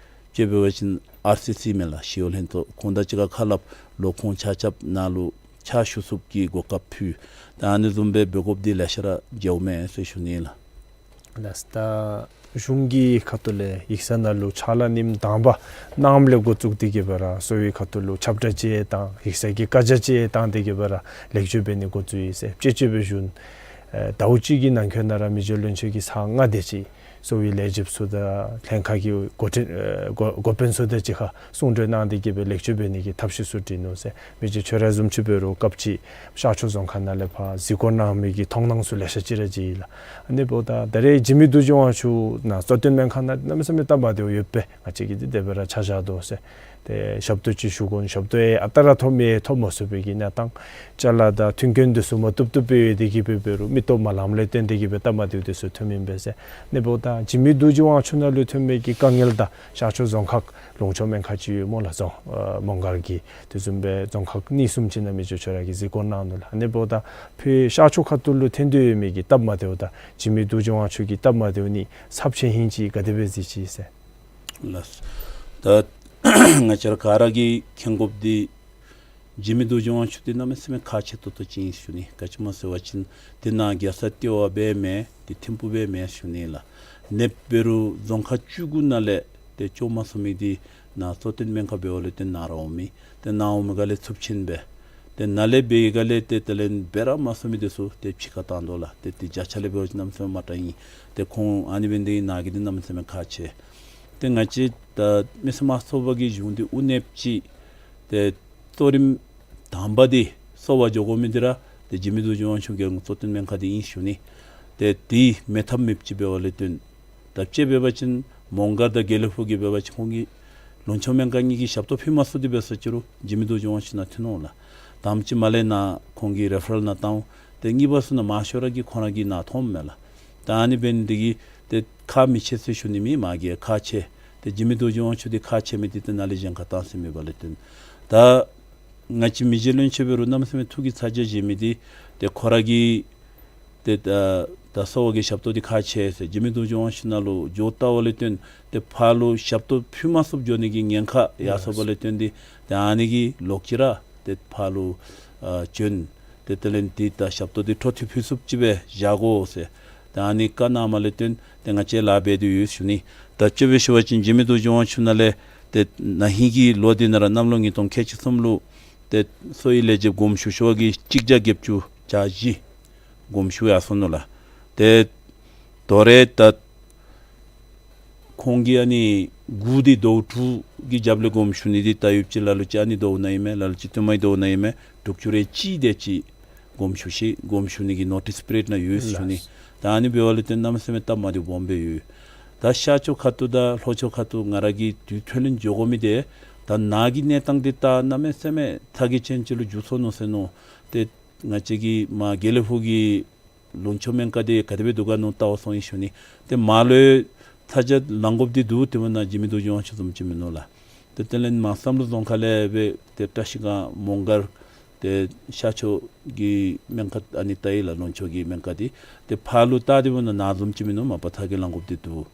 ཅིག་འབད་བ་ཅིན་ཨར་སི་སི་མས་ལགས། ཞི་གཡོག་ལྷན་ཚོགས། ཁོང་དང་གཅིག་ཁར་ཁ་སླབ་ལོག་ཁོང་ཆ་ཁྱབ་ནཱ་ལུ་ཕྱག་ཞུ་ཚུགསཔ་གི་གོ་སྐབས་ཕུལ། ཏེ་ཨ་ནི་བཟུམ་སྦེ་འབད་དགོཔ་འདི་ལེ་ཤ་ར་མཇལཝ་མས་ཟེར་ཞུ་ནི་ལགས། ལགས། ད་གཞུང་གི་ཁ་ཐུག་ལས་ཡིག་ཚང་ནང་ལུ་ཕྱག་ལཱ་ཉིནམ་དང་པ་གནངམ་ལས་འགོ་བཙུགས་ཏེ་གི་སྦེ་ར་གསོ་བའི་ཁ་ཐུག་ལུ་ཁྱབ་བསྒྲགས་ཅིག་དང་ཡིག་ཚང་གི་བཀའ་རྒྱ་ཅིག་བཏང་སྟེ་གི་སྦེ་ར་ལེགས་བཅོས་འབད་ནི་འགོ་བཙུགས་ཡི་ཟེར་དཔྱེ་ཅིག་སྦེ་ཞུ་ནི། ཨེ་ཟླཝ་གཅིག་གི་ནང་འཁོད་ནང་ར་མི་རྗེ་བློན་ཆེན་གྱིས་ཚར་ལྔ་དེ་ཅིག་གསོ་བའི་ལས་བྱེདཔ་ཚུ་དང་ལྷན་ཁག་གི་འགོ་འདྲེན་ཨེ་འགོ་འགོ་དཔོན་ཚུ་དང་གཅིག་ཁར་གསུང་གྲོས་གནང་སྟེ་གི་སྦེ་ལེགས་བཅོས་འབད་ནི་གི་ཐབས་ཤེས་ཚུ་སྒྲིག་ནུག་ཟེར། མི་རྗེ་ཁྱོད་ར་བཟུམ་ཅིག་འབད་རུང་སྐབས་ཅིག་ཤར་ཕྱོགས་རྫོང་ཁག་ནང་ལས་ཕར་གཟིགས་སྐོར་གནང་མི་གི་མཐོང་སྣང་ཚུ་ལེ་ཤ་ཅིག་ར་མཇལ་ཡི་ལགས། ཨ་ནི་འབདཝ་ད་ད་རེས་འཇིགས་མེད་རྡོ་རྗེ་དབང་ཕྱུག་ནཱ་གསོ་སྟོན་སྨན་ཁང་ནང་གནམ་མེད་ས་མེད་སྟབས་མ་བདེཝ་ཡོདཔ་སྦེ་ང་བཅས་ཀྱིས་འདི་དེ་སྦེ་ར་ཆ་བཞག་དོ་ཟེར། ཏེ་ཞབས་ཏོག་ཅིག་ཞུ་དགོ་ནི་ཞབས་ཏོག་ཨེ་ཨ་རྟག་ར་ཐོབ་མི་ཐོབ་མ་ཚུགས་པའི་གི་གནས་སྟངས། ཅ་ལ་དང་མཐུན་རྐྱེན་འདི་ཚུ་མ་བཏུབ་བཏུབ་སྦེ་ཡོད་དེ་གི་སྦེ་འབད་རུང་མི་སྟོབས་མ་ལངམ་ལས་བརྟེན་ཏེ་གི་སྦེ་སྟབས་མ་བདེཝ་འདི་ཚུ་ཐོནམ་ཨིན་པས་ཟེར། ཨ་ནི་འབདཝ་ད་འཇིགས་མེད་རྡོ་རྗེ་དབང་ཕྱུག་ནང་ལུ་ཐོན་མི་གི་དཀའ་ངལ་དང་ཤར་ཕྱོགས་རྫོང་ཁག་ལུང་ཕྱོགས་སྨན་ཁང་ཅིག་ཡོད་སྨོ་ལགས། རྫོང་ཨ་མོང་སྒར་གྱི་དེ་བཟུམ་སྦེ་རྫོང་ཁག་གཉིས་གསུམ་ཅིག་ནང་མི་རྗེ་ཁྱོད་ར་གིས་གཟིགས་སྐོར་གནང་ནུག་ལགས། ཨ་ནི་འབདཝ་ད་ཕར་ཤར་ཕྱོགས་ཁ་ཐུག་ལུ་ཐོན་དོ་ཡོད་མི་གི་སྟབས་མ་བདེཝ་དང་འཇིགས་མེད་རྡོ་རྗེ་དབང་ཕྱུག་གི་སྟབས་མ་བདེཝ་ནི་ཚབས་ཆེ་ཧིང་ཅིག་ག་དེ་སྦེ་གཟིགས་ཅི་ཟེར། ལགས། ད་ང་བཅས་ར་ག་ར་གིས་མཁྱེན་དགོཔ་འདི་འཇིགས་མེད་རྡོ་རྗེ་དབང་ཕྱུག་འདི་གནམ་མེད་ས་མེད་ཁག་ཆེ་ཏོག་ཏོ་ཅིག་ཨིན་ཞུ་ནི། ག་ཅི་སྨོ་ཟེར་བ་ཅིན་དེ་ནང་རྒྱལ་ས་ལྟེ་བ་སྦེ་མེན། ཏེ་ཐིམ་ཕུ་སྦེ་མེན་ཞུ་ནི་ལགས། ཨ་ནི་འབད་རུང་རྫོང་ཁག་བཅུ་དགུ་ནང་ལས་ཏེ་བཅོ་མ་སོང་མི་འདི་ནཱ་གསོ་སྟོན་སྨན་ཁང་འབདཝ་ལས་ཏེ་ནཱ་ར་འོང་མི། ཏེ་ནཱ་འོང་མི་ག་ལས་ཚབས་ཆེན་སྦེ། ཏེ་ནཱ་ལས་འབད་བའི་ག་ལས་ཏེ་དེ་ལས་འབད་ར་མ་སོང་མི་འདི་ཚུ་ཏེ་ཕྱི་ཁར་བཏང་དོ་ལགས། ཏེ་དེ་བརྒྱ་ཆ་ལས་འབད་བ་ཅིན་གནམ་མེད་ས་མེད་མང་དྲགས་ཨིན། ཏེ་ཁོང་ཨ་ནི་འབད་ནི་དེ་གིས་ནཱ་གི་འདི་གནམ་མེད་ས་མེད་ཁག་ཆེ། ཏེ་ང་བཅས་ད་མི་སེར་དམངས་གཙོ་པ་གི་གཞུང་འདི་དབུ་བརྙེས་ཅི། ཏེ་གཙོ་རིམ་དང་པ་འདི་གསོ་བ་འགྱོ་དགོ་མི་འདི་ར་ཏེ་འཇིགས་མེད་རྡོ་རྗེ་དབང་ཕྱུག་རྒྱལ་ཡོངས་གསོ་སྟོན་སྨན་ཁང་འདི་ཨིན་ཞུ་ནི། ཏེ་དེ་མེད་ཐབས་མེདཔ་ཅིག་འབད་བ་ལས་བརྟེན། ད་དཔྱེ་འབད་བ་ཅིན་མོང་སྒར་དང་དགེ་ལེགས་ཕུག་གི་འབད་བ་ཅིན་ཁོང་གི་ལུང་ཕྱོགས་སྨན་ཁང་གཉིས་ཀྱིས་ཞབས་ཏོག་ཕུལ་མ་ཚུགས་ཏེ་འབད་སོང་ཅི་རུང་འཇིགས་མེད་རྡོ་རྗེ་དབང་ཕྱུག་ནཱ་ཐོན་འོང་ལགས། དང་པ་ཅིག་མར་ལས་ནཱ་ཁོང་གི་རེ་ཕ་རལ་ནཱ་བཏང་འོང་། ཏེ་གཉིས་པ་ཚུ་ནང་མང་ཤོས་ར་གིས་ཁོང་ར་གིས་ནཱ་མཐོངམ་མས་ལགས། ད་ཨ་ནི་འབད་ནི་འདི་གིས་ཏེ་ཁག་མི་ཆེ་ཟེར་ཞུ་ནི་མེན། མ་གི་ཁག་ཆེ། ཏེ་འཇིགས་མེད་རྡོ་རྗེ་དབང་ཕྱུག་འདི་ཁག་ཆེ་མི་འདི་ཏེ་ནཱ་ལས་གཞན་ཁར་བཏང་ཟེར་མེད་པ་ལས་བརྟེན། ད་ང་བཅས་མི་རྗེ་བློན་ཆེན་འབད་རུང་གནམ་མེད་ས་མེད་ཐུགས་ཀྱི་ཚ་གྱང་བཞེས་མི་འདི་ཏེ་ཁོ་ར་གིས་ཏེ་ད་ད་གསོ་བ་གི་ཞབས་ཏོག་འདི་ཁག་ཆེ་ཟེར་འཇིགས་མེད་རྡོ་རྗེ་དབང་ཕྱུག་ནཱ་ལུ་འགྱོ་བལྟ་བ་ལས་བརྟེན་ཏེ་ཕར་ལུ་ཞབས་ཏོག་ཕུལ་མ་ཚུགསཔ་འགྱོ་ནི་གི་ཉེན་ཁ་ཡར་སོང་བ་ལས་བརྟེན་ཏེ་ཏེ་ཨ་ནི་གི་ལོག་ཅི་ར་ཏེ་ཕར་ལུ་ཨ་བྱོན། ཏེ་དེ་ལས་འདི་ད་ཞབས་ཏོག་འདི་འཕྲོ་མཐུད་ཕུལ་ཚུགསཔ་ཅིག་སྦེ་བཞག་དགོ་ཟེར། ཏེ་ཨ་ནི་བཀའ་གནངམ་ལས་བརྟེན་ཏེ་ང་བཅས་ལཱ་འབད་དེ་ཡོད་ཞུ་ནི། ད་དཔྱེ་སྦེ་ཞུ་བ་ཅིན་འཇིགས་མེད་རྡོ་རྗེ་དབང་ཕྱུག་ནཱ་ལས་ཏེ་ན་ཧིང་གི་ལོ་འདི་ནང་ར་གནམ་ལོ་ཉིས་སྟོང་ཁལ་གཅིག་གསུམ་ལུ་ཏེ་གསོ་བའི་ལས་བྱེདཔ་དགོངསམ་ཞུ་ཞུ་བ་གིས་གཅིག་བརྒྱ་བརྒྱད་ཅུ་གྱ་བཞི་དགོངསམ་ཞུ་ཡར་སོང་ནུག་ལགས། ཏེ་དོ་རུང་ད་ཁོང་གིས་ཨ་ནི་འགོ་འདི་ཟླཝ་དྲུག་གི་རྒྱབ་ལས་དགོངསམ་ཞུ་ནི་འདི་ད་ཡོདཔ་ཅིག་ལ་ལུ་ཅིག་ཨ་ནི་ཟླཝ་ནང་ཨིན་མས། ལ་ལུ་ཅིག་སྟོན་མའི་ཟླཝ་ནང་ཨིན་མས། དྲུག་ཅུ་རེ་གཅིག་དེ་ཅིག་དགོངསམ་ཞུ་ཤིག་དགོངསམ་ཞུ་ནི་གི་ནོ་ཊིསི་པི་རི་ཡཌ་ནང་ཡོད་ཞུ་ནི། ལགས། ད་ཨ་ནི་འབདཝ་ལས་བརྟེན་གནམ་མེད་ས་མེད་སྟབས་མ་བདེཝ་སྦོམ་སྦེ་ཡོད། ད་ཤར་ཕྱོགས་ཁ་ཐུག་དང་ལྷོ་ཕྱོགས་ཁ་ཐུག་ང་ར་གིས་དུས་ཐོན་ལས་འགྱོ་དགོ་མི་འདི་ད་ནཱ་གི་གནས་སྟངས་འདི་ད་གནམ་མེད་ས་མེད་མཐའ་འཁྱོལ་ཅན་ཅིག་ལུ་འགྱུར་སོ་ནུག་ཟེར་མནོ། ཏེ་ང་བཅས་ཀྱི་མར་དགེ་ལེགས་ཕུག་གི་ལུང་ཕྱོགས་སྨན་ཁང་འདི་ག་དེ་སྦེ་འདུག་ག་མནོ་བལྟ་བར་སོང་ཡི་ཞུ་ནི། ཏེ་མར་ལུ་ཚ་གྱང་ལང་དགོཔ་འདི་འདུག། དེ་འབདཝ་ད་འཇིགས་མེད་རྡོ་རྗེ་དབང་ཕྱུག་བཟུམ་ཅིག་མིན་ནུག་ལགས། ཏེ་དེ་ལས་མར་བསམ་གྲུབ་རྫོང་ཁག་ལས་སྦེ་ཏེ་བཀྲིས་སྒང་མོང་སྒར་ཏེ་ཤར་ཕྱོགས་ཀྱི་སྨན་ཁང་ཨ་ནི་བལྟ་ཡི་ལགས། ལུང་ཕྱོགས་ཀྱི་སྨན་ཁང་འདི་ཏེ་ཕར་ལུ་བལྟ་སྟེ་འབདཝ་ད་ནཱ་བཟུམ་ཅིག་མིན་ནུག། མ་པ་མཐའ་འཁྱོལ་ལང་དགོཔ་འདི་འདུག།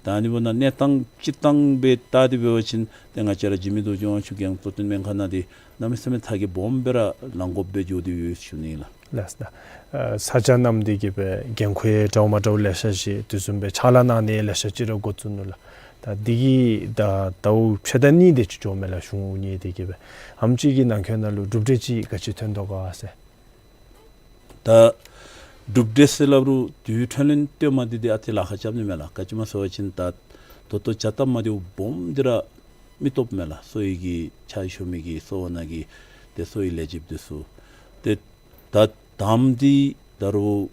ད་ཨ་ནི་འབདཝ་ད་གནས་སྟངས་སྤྱིར་བཏང་སྦེ་བལྟ་སྟེ་འབད་བ་ཅིན་ཏེ་ང་བཅས་ར་འཇིགས་མེད་རྡོ་རྗེ་དབང་ཕྱུག་རྒྱལ་ཡོངས་གཙོ་བསྟེན་སྨན་ཁང་ནང་འདི་གནམ་མེད་ས་མེད་མཐའ་འཁྱོལ་སྦོམ་སྦེ་ར་ལང་དགོཔ་སྦེ་འགྱོ་སྟེ་ཡོད་ཞུ་ནི་ལགས། ལགས་སོ། ད་ཨ་ས་ཆ་ནང་འདི་གིས་སྦེ་འགན་ཁུར་ཡང་འདྲཝ་མ་འདྲཝ་ལེ་ཤ་ཅིག་དེ་བཟུམ་སྦེ་ཕྱག་ལཱ་གནང་ནི་ལེ་ཤ་ཅིག་ར་འགོ་བཙུགས་ནུག་ལགས། ད་འདི་གིས་ད་ཟླཝ་ཕྱེད་དང་གཉིས་དེ་ཅིག་འགྱོཝ་མས་ལགས། གཞུང་དབུ་བརྙེས་ཏེ་གི་སྦེ་ཨ་ནེམ་ཅིག་གི་ནང་འཁོད་ནང་ལུ་གྲུབ་འབྲས་ཅིག་ག་ཅི་ཐོན་དོ་ག་ཟེར། ད་གྲུབ་འབྲས་ཟེར་སླབ་རུང་དུས་ཐོན་ལས་སྟོན་མ་འདི་འདི་ཨ་ཙི་ལཱ་ཁག་རྐྱབ་ནི་མས་ལགས། ག་ཅི་སྨོ་ཟེར་བ་ཅིན་ད་ད་ལྟོ་བྱ་སྟབས་མ་བདེཝ་སྦོམ་འདི་ར་མི་སྟོབས་མས་ལགས། གསོ་བའི་གི་ཕྱག་ཞུ་མི་གི་གསོ་བ་ནང་གི་ཏེ་གསོ་བའི་ལས་བྱེདཔ་འདི་ཚུ་ཏེ་ད་དང་པ་འདི་ད་རུང་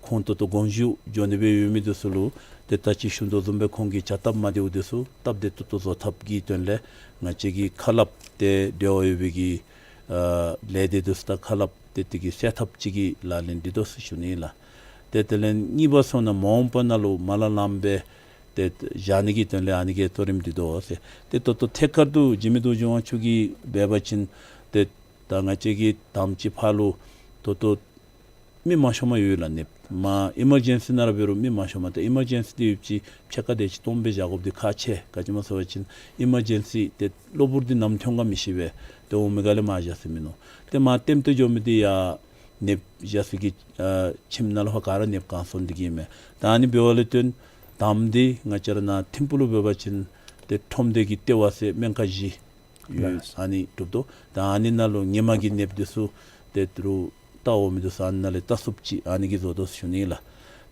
ཁོང་ད་ལྟོ་དགོངས་ཞུ་འགྱོ་ནི་སྦེ་ཡོད་མི་འདི་ཚུ་ལུ་ཏེ་ད་ཅི་ཞུ་དོ་བཟུམ་སྦེ་ཁོང་གི་བྱ་སྟབས་མ་བདེཝ་འདི་ཚུ་སྟབས་བདེ་ཏོག་ཏོ་བཟོ་ཐབས་ཀྱི་དོན་ལས་ང་བཅས་ཀྱིས་ཁ་སླབ་སྟེ་འབྲེལ་བ་ཡོད་པའི་གི་ཨ་ལས་སྡེ་འདི་ཚུ་དང་ཁ་སླབ་སྟེ་དེ་གི་སེལ་ཐབས་ཅིག་གི་ལག་ལེན་འདི་དོ་ཟེར་ཞུ་ནི་ལགས། ཏེ་དེ་ལས་གཉིས་པ་སོང་ན་མ་འོངས་པ་ནང་ལུ་མ་ལ་ལངམ་སྦེ་ཏེ་བཞག་ནི་གི་དོན་ལས་ཨ་ནི་གི་གཙོ་རིམ་འདི་དོ་ཟེར། ཏེ་ད་ལྟོ་ཐད་ཀར་དུ་འཇིགས་མེད་རྡོ་རྗེ་དབང་ཕྱུག་གིས་འབད་བ་ཅིན་ཏེ་ད་ང་བཅས་ཀྱིས་དང་པ་ཅིག་ཕར་ལུ་ད་ལྟོ་མི་མང་ཤོས་མ་ཡོད་ལགས་ནི། མར་ཨི་མར་ཇེན་སི་ནང་ར་འབད་རུང་མི་མང་ཤོས་མ། ཏེ་ཨི་མར་ཇེན་སི་འདི་ཡོདཔ་ཅིག་ཕྱེད་ཀ་དེ་ཅིག་སྟོངམ་སྦེ་བཞག་དགོཔ་འདི་ཁག་ཆེ། ག་ཅི་སྨོ་ཟེར་བ་ཅིན་ཨི་མར་ཇེན་སི་ཏེ་གློ་བུར་འདི་ནམ་ཐོན་ག་མི་ཤེས་པས། ཏེ་འོང་མི་ག་ལས་མར་བཞག་ས་མིན་ནུག། ཏེ་མར་ལྟདམོ་བསྟན་འགྱོ་མི་འདི་ཡར་ ནདཔ་བཞག་ས་གི་ཨ་ཁྱིམ་ནང་ལུ་ཧ་ག་ར་ནདཔ་གང་སོང་སྟེ་གི་མས། ད་ཨ་ནི་འབདཝ་ལས་བརྟེན་དམ་འདི་ང་བཅས་ར་ནཱ་ཐིམ་ཕུག་ལུ་འབད་བ་ཅིན་ཏེ་ཁྲོམ་སྡེ་གི་ལྟེ་བ་ཟེར་སྨན་ཁང་བཞི་ཡོད། ལགས། ཨ་ནི་གྲུབ་དོ། ད་ཨ་ནི་ནང་ལུ་ཧེ་མ་གི་ནདཔ་འདི་ཚུ་ཏེ་རུ་བལྟ་འོང་མི་འདི་ཚུ་ཨ་ནི་ནང་ལས་བལྟ་ཚུགསཔ་ཅིག་ཨ་ནི་གིས་བཟོ་དོ་ཟེར་ཞུ་ནི་ལགས།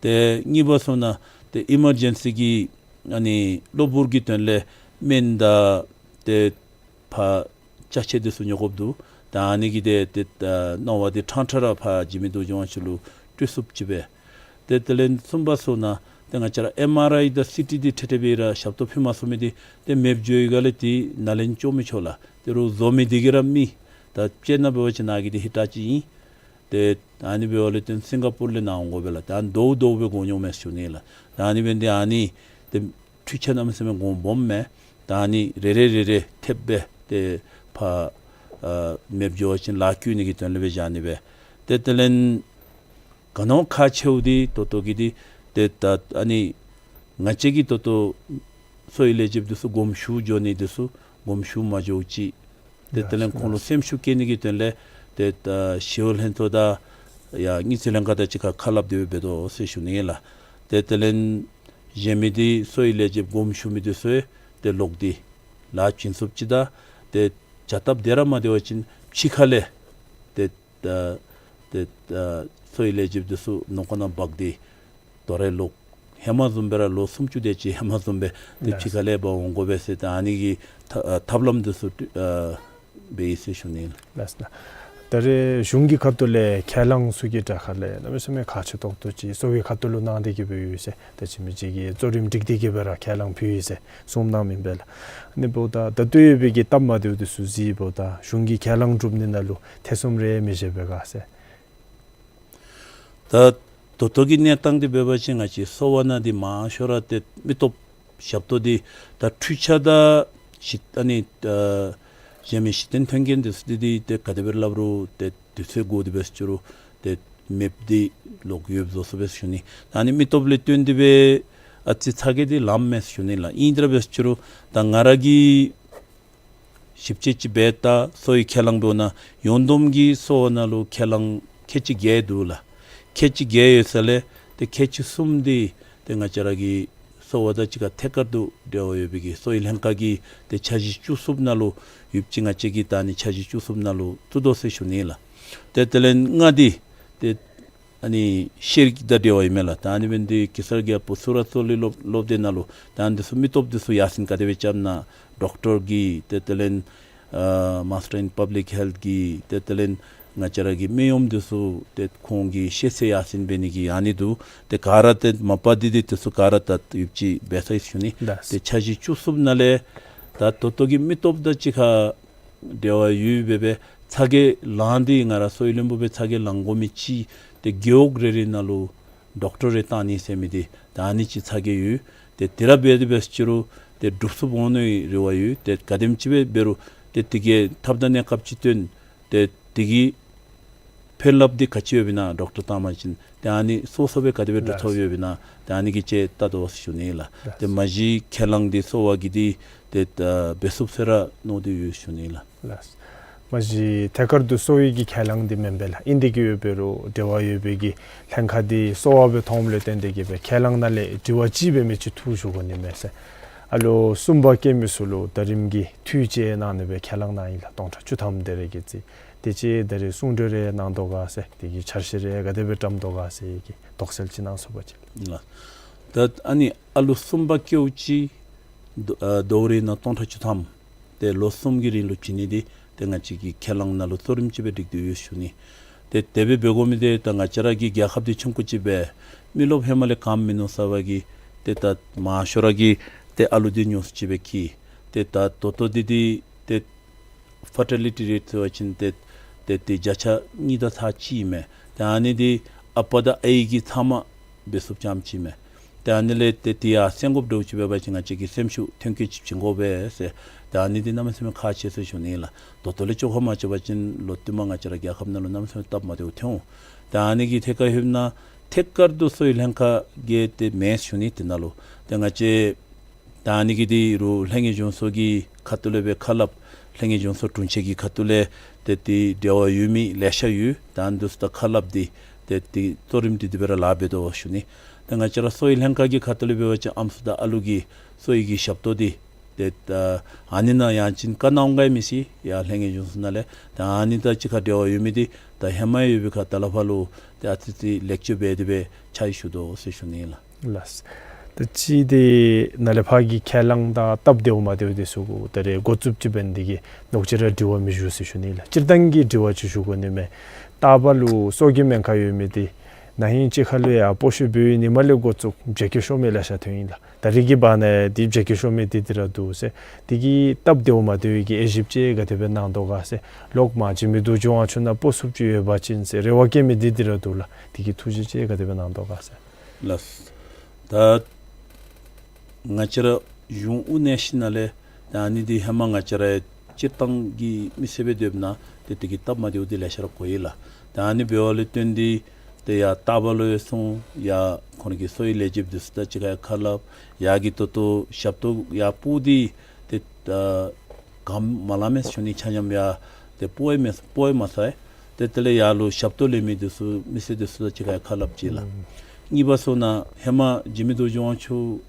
ཏེ་གཉིས་པ་སོང་ན་ཏེ་ཨི་མར་ཇེན་སི་གི་ཨ་ནི་གློ་བུར་གྱི་དོན་ལས་སྨན་དང་ཏེ་ཕར་ཅ་ཆས་འདི་ཚུ་ཉོ་དགོཔ་འདུག། ད་ཨ་ནི་གི་ཏེ་ཏེ་ཨ་མནོ་བ་འདི་ཕྲང་ཕྲང་ར་ཕར་འཇིགས་མེད་རྡོ་རྗེ་དབང་ཕྱུག་ལུ་སྤྲོད་ཚུགསཔ་ཅིག་སྦེ། ཏེ་དེ་ལས་གསུམ་པ་སོང་ན་ཏེ་ང་བཅས་ར་ཨེམ་ཨར་ཨའི་དང་སི་ཊི་འདི་ཁྲིག་ཁྲི་སྦེ་ར་ཞབས་ཏོག་ཕུལ་མ་ཚུགས་མི་འདི་ཏེ་མེདཔ་འགྱོ་ཡི་ག་ལས་ཏེ་ནཱ་ལེན་འགྱོ་མི་ཆོག་ལགས། ཏེ་རུ་བཟོ་མི་འདི་གིས་ར་མེད། ད་དཔྱེ་ནང་འབད་བ་ཅིན་ནཱ་གི་འདི་ཧེ་དྲག་ཅིག་ཨིན། ཏེ་ཨ་ནི་འབདཝ་ལས་བརྟེན་སིང་ག་པུར་ལས་ནཱ་འོང་དགོ་པས་ལགས། ད་ཨ་ནི་དོ་དོ་སྦེ་དགོ་མྱོང་མས་ཟེར་ཞུ་ནི་ལགས། ད་ཨ་ནི་འབད་ནི་འདི་ཨ་ནི་ཏེ་འཕྲུལ་ཆས་གནམ་མེད་ས་མེད་གོང་སྦོམ་མས། ད་ཨ་ནི་རེ་རེ་རེ་རེ་ཐེབས་སྦེ་ཏེ་ཕར་ཨ་མེདཔ་འགྱོ་བ་ཅིན་ལཱ་བཀོད་ནི་གི་དོན་ལས་སྦེ་བཞག་ནི་སྦེ། ཏེ་དེ་ལས་ག་ནི་བ་ཁག་ཆེཝ་འདི་ད་ལྟོ་གི་འདི་ཏེ་ད་ཨ་ནི་ང་བཅས་ཀྱིས་ད་ལྟོ་གསོ་བའི་ལས་བྱེདཔ་འདི་ཚུ་དགོངསམ་ཞུ་འགྱོ་ནི་འདི་ཚུ་དགོངསམ་ཞུ་མ་འགྱོཝ་ཅིག། ཏེ་དེ་ལས་ཁོང་ལུ་སེམས་ཤུགས་བསྐྱེད་ནི་གི་དོན་ལས་ཏེ་ད་ཞི་གཡོག་ལྷན་ཚོགས་དང་ཡང་དངུལ་རྩིས་ལྷན་ཁག་དང་གཅིག་ཁར་ཁ་སླབ་སྟེ་སྦེ་འབད་དོ་ཟེར་ཞུ་ནི་ཨིན་ལགས། ཏེ་དེ་ལས་གཞན་མི་འདི་གསོ་བའི་ལས་བྱེདཔ་དགོངསམ་ཞུ་མི་འདི་ཚུ་ཏེ་ལོག་སྟེ་ལཱ་བྱིན་ཚུགསཔ་ཅིག་དང་ཏེ་བྱ་སྟབས་དེ་ར་མ་བདེ་བ་ཅིན་ཕྱི་ཁ་ལས་ཏེ་ད་ཏེ་ད་གསོ་བའི་ལས་བྱེདཔ་འདི་ཚུ་ནང་འཁོད་ནང་འབག་སྟེ་དོ་རུང་ལོག་ཧེ་མ་བཟུམ་སྦེ་ར་ལོ་སུམ་ཅུ་དེ་ཅིག་ཧེ་མ་བཟུམ་སྦེ་ཏེ་ཕྱི་ཁ་ལས་འབག་འོང་དགོ་པས་ཟེར་ད་ཨ་ནི་གི་ཐ་ཨ་ཐབས་ལམ་འདི་ཚུ་ཨ་འབད་ཡི་ཟེར་ཞུ་ནི་ཨིན། ལགས་སོ། ད་རེས་གཞུང་གི་ཁ་ཐུག་ལས་ཁས་བླངས་ཚུ་གི་དྲག་ཁ་ལས་གནམ་མེད་ས་མེད་ཁག་ཆེ་ཏོག་ཏོ་ཅིག་གསོ་བའི་ཁ་ཐུག་ལུ་གནང་སྟེ་གི་སྦེ་ཡོད་ཟེར། ད་ཅི་མི་ཅིག་གིས་གཙོ་རིམ་སྒྲིག་སྟེ་གི་སྦེ་ར་ཁས་བླངས་ཕུལ་ཡི་ཟེར་གསུངམ་གནང་མི་ཨིན་པས་ལགས། ཨ་ནི་འབདཝ་ད་ད་ལྟོ་ཡོད་པའི་གི་སྟབས་མ་བདེཝ་འདི་ཚུ་གཟིགསཔ་ད་གཞུང་གི་ཁས་བླངས་གྲུབ་ནི་ནང་ལུ་ཐེ་ཚོམ་རེ་མི་བཞེས་པས་ག་ཟེར། ད་ད་ལྟོ་གི་གནས་སྟངས་འདི་འབད་བ་ཅིན་ང་བཅས་གསོ་བ་ནང་འདི་མང་ཤོས་ར་ཏེ་མི་སྟོབས་ཞབས་ཏོག་འདི་ད་འཕྲུལ་ཆས་དང་ཞི་ཨ་ནི་ཨ་གཞན་མི་གཞི་རྟེན་མཐུན་རྐྱེན་འདི་ཚུ་འདི་འདི་ཏེ་ག་དེ་སྦེ་སླབ་རུང་ཏེ་དུས་ཚོད་འགོར་ཏེ་འབད་ཟེར་རུང་ཏེ་མེདཔ་འདི་ལོག་ཡོདཔ་བཟོ་ཚུགས་པས་ཟེར་ཞུ་ནི། ད་ཨ་ནི་མི་སྟོབས་ལས་བརྟེན་ཏེ་སྦེ་ཨ་ཙི་ཚ་གྱང་འདི་ལངམ་མས་ཟེར་ཞུ་ནི་ལགས། ཨིན་དེ་ར་འབད་ཟེར་རུང་ད་ང་ར་གིས་ཞིབ་དཔྱད་ཅིག་འབད་ད་གསོ་བའི་ཁས་བླངས་འབདཝ་ད་ཡོངས་བསྡོམས་ཀྱི་གསོ་བ་ནང་ལུ་ཁས་བླངས་ཁལ་གཅིག་བརྒྱད་འདུག་ལགས། ཁལ་གཅིག་བརྒྱད་ཡོད་ས་ལས་ཏེ་ཁལ་གཅིག་གསུམ་འདི་ཏེ་ང་བཅས་ར་གི་གསོ་བ་དང་གཅིག་ཁར་ཐད་ཀར་དུ་འབྲེལ་བ་ཡོད་པའི་གི་གསོ་བའི་ལྷན་ཁག་གི་ཏེ་འཆར་གཞི་བཅུ་གསུམ་ནང་ལུ་ཡོདཔ་ཅིག་ང་བཅས་ཀྱིས་ད་ཨ་ནི་འཆར་གཞི་བཅུ་གསུམ་ནང་ལུ་བཙུགས་དོ་ཟེར་ཞུ་ནི་ལགས། ཏེ་དེ་ལས་ལྔ་འདི་ཏེ་ཨ་ནི་ཤེར་དང་འབྲེལ་བ་ཡོད་མས་ལགས། ད་ཨ་ནི་འབད་ནི་འདི་གེ་སར་རྒྱལ་པོ་ཚུ་ར་གཙོ་ལས་སློབ་སློབ་སྡེ་ནང་ལུ་ད་ཨ་ནི་འདི་ཚུ་མི་སྟོབས་འདི་ཚུ་ཡར་སེང་ག་དེ་སྦེ་རྐྱབ་ན་ཌོག་ཊར་གི་ཏེ་དེ་ལས་ཨ་Master in Public Health གི་ཏེ་དེ་ལས་ང་བཅས་ར་གི་སྨན་གཡོགམ་འདི་ཚུ་ཏེ་ཁོང་གི་ཤེས་ཚད་ཡར་སེང་འབད་ནི་གི་ཨ་ནི་འདུག། ཏེ་ག་ར་ཏེ་མ་པ་འདི་འདི་འདི་ཚུ་ག་ར་ད་ཡོདཔ་ཅིག་འབད་ཚར་ཡི་ཟེར་ཞུ་ནི། ལགས། ཏེ་འཆར་གཞི་བཅུ་གསུམ་ནང་ལས་ད་ད་ལྟོ་གི་མི་སྟོབས་དང་གཅིག་ཁར་འབྲེལ་བ་ཡོད་པའི་སྦེ་ཚ་གྱང་ལངས་ཏེ་ང་ར་གསོ་བའི་བློན་པོ་སྦེ་ཚ་གྱང་ལང་དགོ་མི་ཅིག་ཏེ་རྒེད་འོག་རེ་རེ་ནང་ལུ་ཌོག་ཊར་རེ་བཏང་ནི་ཟེར་མི་འདི་ད་ཨ་ནི་ཅིག་ཚ་གྱང་ཡོད། ཏེ་དེ་ར་འབད་དེ་འབད་ཟེར་རུང་ཏེ་འགྲུབ་ཚུགསཔ་འོང་ནིའི་རེ་བ་ཡོད། ཏེ་ག་དེམ་ཅིག་སྦེ་འབད་རུང་ཏེ་དེ་གི་ཐབས་དང་གནས་སྐབས་ཅིག་བཏོན་ཏེ་དེ་གི་ཕན་རླབས་འདི་ག་ཅི་ཡོདཔ་ཨིན་ན་ཌོག་ཊར་བཏང་པ་ཅིན་ཏེ་ཨ་ནི་སོ་སོ་སྦེ་ག་དེ་སྦེ་འགྲོ་ཐོབ་ཡོདཔ་ཨིན་ན་ཏེ་ཨ་ནི་གི་ཅིག་བལྟ་དོ་ཟེར་ཞུ་ནི་ལགས། ཏེ་མ་གཞི་ཁས་བླངས་འདི་གསོ་བ་གི་འདི་ཏེ་ད་འབད་ཚུགས་ཟེར་ར་མནོ་སྟེ་ཡོད་ཞུ་ནི་ལགས། ལགས། མ་གཞི་ཐད་ཀར་དུ་གསོ་བའི་གི་ཁས་བླངས་འདི་མེན་པས་ལགས། ཨིན་ཏེ་གི་ཡོད་འབད་རུང་འབྲེལ་བ་ཡོད་པའི་གི་ལྷན་ཁག་འདི་གསོ་བ་སྦེ་མཐོངམ་ལས་བརྟེན་ཏེ་གི་སྦེ་ཁས་བླངས་ནང་ལས་དྲི་བ་ཅིག་འབད་མི་ཅིག་འདུག་ཞུ་དགོ་ནི་མས་ཟེར། ཨ་ལོ་གསུམ་པ་སྐྱེལ་མི་ཚུ་ལུ་ད་རིམ་གྱི་འཐུས་ཅིག་གནང་ནི་སྦེ་ཁས་བླངས་གནང་ཡི་ལགས། སྟོང་ཕྲག་བཅུ་ཐམ་དེ་རེ་གི་རྩིས། དེ་ཅིག་ད་རེས་གསུང་གྲོས་རེ་གནང་དོ་ག་ཟེར། དེ་གི་འཆར་གཞི་རེ་ག་དེ་སྦེ་བཀྲམ་དོ་ག་ཟེར་གྱི་དོགས་སེལ་ཅིག་གནང་ཚུགས་པ་ཅིན། ལགས། ད་ཨ་ནི་ཨ་ལོ་གསུམ་པ་སྐྱེལཝ་ཅིག་ད་ཨ་ད་རེས་ནཱ་སྟོང་ཕྲག་བཅུ་ཐམ་ཏེ་ལོ་གསུམ་གྱི་རིང་ལུ་བྱིན་ནི་འདི་ཏེ་ང་བཅས་ཀྱི་ཁས་བླངས་ནང་ལུ་གཙོ་རིམ་ཅིག་སྦེ་སྒྲིག་སྟེ་ཡོད་ཞུ་ནི། ཏེ་དེ་སྦེ་འབད་དགོ་མི་འདི་ད་ང་བཅས་ར་གི་རྒྱལ་ཁབ་འདི་ཆུང་ཀུ་ཅིག་སྦེ་མི་རློབས་ཧེ་མ་ལས་གངམ་མིན་ནུག་ཟེར་བ་གིས་ཏེ་ད་མང་ཤོས་ར་གིས་ཏེ་ཨ་ལོ་འདི་ཉུང་སུ་ཅིག་སྦེ་སྐྱེས། ཏེ་ད་ད་ལྟོ་འདི་འདི་ཏེ་ཕར་ཊི་ལི་ཊི་རེཊ་ཟེར་བ་ཅིན་ཏེ་ཏེ་ཏེ་བརྒྱ་ཆ་གཉིས་དང་ཚག་གཅིག་མས། ཏེ་ཨ་ནི་འདི་ཨ་པ་དང་ཨའི་གི་ཚབ་མ་འབད་ཚུགསཔ་ཙམ་ཅིག་མས། ཏེ་ཨ་ནི་ལས་ཏེ་ཏེ་ཡར་སེང་དགོཔ་འདྲཝ་ཅིག་འབད་བ་ཅིན་ང་བཅས་ཀྱིས་སེམས་ཤུགས་ཐོན་སྐྱེད་ཅིག་བྱིན་དགོ་པས་ཟེར། ཏེ་ཨ་ནི་འདི་གནམ་མེད་ས་མེད་ཁག་ཆེ་ཟེར་ཞུ་ནི་ལགས། ད་ལྟོ་ལས་བཅོ་ཁ་མ་རྐྱབ་པ་ཅིན་ལོག་སྟེ་མར་ང་བཅས་ར་རྒྱལ་ཁབ་ནང་ལུ་གནམ་མེད་ས་མེད་སྟབས་མ་བདེཝ་ཐོན་འོང་། ཏེ་ཨ་ནི་གི་ཐད་ཁར་ལྷོདཔ་ད་ཐད་ཀར་དུ་གསོ་བའི་ལྷན་ཁག་གིས་ཏེ་མེད་ཞུ་ནི་དེ་ནང་ལུ། ཏེ་ང་བཅས་ད་ཨ་ནི་གི་འདི་རུ་ལྷན་རྒྱས་གཞུང་ཚོགས་ཀྱི་ཁ་ཐུག་ལས་སྦེ་ཁ་སླབ། ལྷན་རྒྱས་འབྱུང་གསོ་དྲུང་ཆེན་གྱི་ཁ་ཐུག་ལས་ཏེ་ཏེ་འབྲེལ་བ་ཡོད་མི་ལེ་ཤ་ཡོད། ད་ཨ་ནི་འདི་ཚུ་དང་ཁ་སླབ་སྟེ་ཏེ་ཏེ་གཙོ་རིམ་འདི་དེ་སྦེ་ར་ལཱ་འབད་དོ་ཞུ་ནི། ཏེ་ང་བཅས་ར་གསོ་བའི་ལྷན་ཁག་གི་ཁ་ཐུག་ལས་འབད་བ་ཅིན་ཨམ་སྲུ་དང་ཨ་ལུ་གི་གསོ་བའི་གི་ཞབས་ཏོག་འདི་ཏེ་ད་ཨ་ནི་ནང་ཡང་ཅིན་བཀའ་གནང་འོང་ག་མི་ཤེས། ཡར་ལྷན་རྒྱས་འབྱུང་གསོ་ནང་ལས་ད་ཨ་ནི་དང་གཅིག་ཁར་འབྲེལ་བ་ཡོད་མི་འདི་ད་ཧེ་མ་ཡོད་པའི་ཁར་ད་ལས་ཕར་ལུ་ཏེ་ཨ་ཙི་ཙི་ལེགས་བཅོས་འབད་དེ་སྦེ་ཕྱག་ཞུ་དོ་ཟེར་ཞུ་ནི་ལགས། ལགས། ད་ཅི་འདི་ནཱ་ལས་ཕར་གྱི་ཁས་བླངས་དང་སྟབས་བདེཝ་མ་བདེཝ་འདི་ཚུ་གུ་ད་རེས་འགོ་བཙུགས་ཅིག་འབད་ནི་འདི་གིས་ལོག་ཅི་ར་དྲི་བ་མི་ཞུ་ཟེར་ཞུ་ནི་ལགས། སྤྱིར་བཏང་གི་དྲི་བ་ཅིག་ཞུ་དགོ་ནི་མས། རྟག་པར་ལུ་སྲོག་གི་སྨན་ཁང་ཡོད་མི་འདི་ན་ཧིང་ཅིག་ཁར་ལུ་ཡང་སྤོ་བཤུད་འབད་བའི་ཉིནམ་ལས་འགོ་བཙུགས་བྱེད་སྐྱེད་ཤོར་མི་ལེ་ཤ་ཐོན་ཡི་ལགས། ད་རེས་ཀྱི་བར་ན་འདི་བྱེད་སྐྱེད་ཤོར་མི་འདི་འདི་ར་འདུག་ཟེར། འདི་གི་སྟབས་བདེཝ་མ་བདེཝ་གི་དབྱེ་ཞིབ་ཅིག་ག་དེ་སྦེ་གནང་དོ་ག་ཟེར། ལོག་མར་འཇིགས་མེད་རྡོ་རྗེ་དབང་ཕྱུག་ནང་སྤོ་ཚུགསཔ་ཅིག་ཡོད་པ་ཅིན་ཟེར་རེ་བ་བསྐྱེད་མི་འདི་འདི་ར་འདུག་ལགས། འདི་གི་ཐུགས་བཞེད་ཅིག་ག་དེ་སྦེ་གནང་དོ་ག་ཟེར། ལགས། ད་ང་བཅས་ར་གཞུང་དབུ་ནང་ཞིནམ་ལས་ད་ཨ་ནི་འདི་ཧེ་མ་ང་བཅས་ར་སྤྱིར་བཏང་གི་མི་སེར་སྦེ་སྡོདཔ་ད་ཏེ་དེ་གི་སྟབས་མ་བདེཝ་འདི་ལེ་ཤ་ར་གོ་ཡི་ལགས། ད་ཨ་ནི་འབདཝ་ལས་བརྟེན་ཏེ་ཏེ་ཡར་རྟག་པར་ལུ་ཡང་སོང་ཡར་ཁོང་གི་གསོ་བའི་ལས་བྱེདཔ་འདི་ཚུ་དང་གཅིག་ཁར་ཡང་ཁ་སླབ། ཡར་གྱི་ད་ལྟོ་ཞབས་ཏོག་ཡར་སྤོ་སྟེ་ཏེ་ད་ག་མ་ལང་མས་ཞུ་ནི། ཆ་མཉམ་ཡར་ཏེ་སྤོ་ཡི་མས་སྤོ་ཡི་མ་ཚར། ཏེ་དེ་ལས་ཡར་ལུ་ཞབས་ཏོག་ལེན་མི་འདི་ཚུ་མི་སེར་འདི་ཚུ་དང་གཅིག་ཁར་ཡང་ཁ་སླབ་ཅི་ལགས། ཨུམ། གཉིས་པ་སོང་ན་ཧེ་མ་འཇིགས་མེད་རྡོ་རྗེ་དབང་ཕྱུག་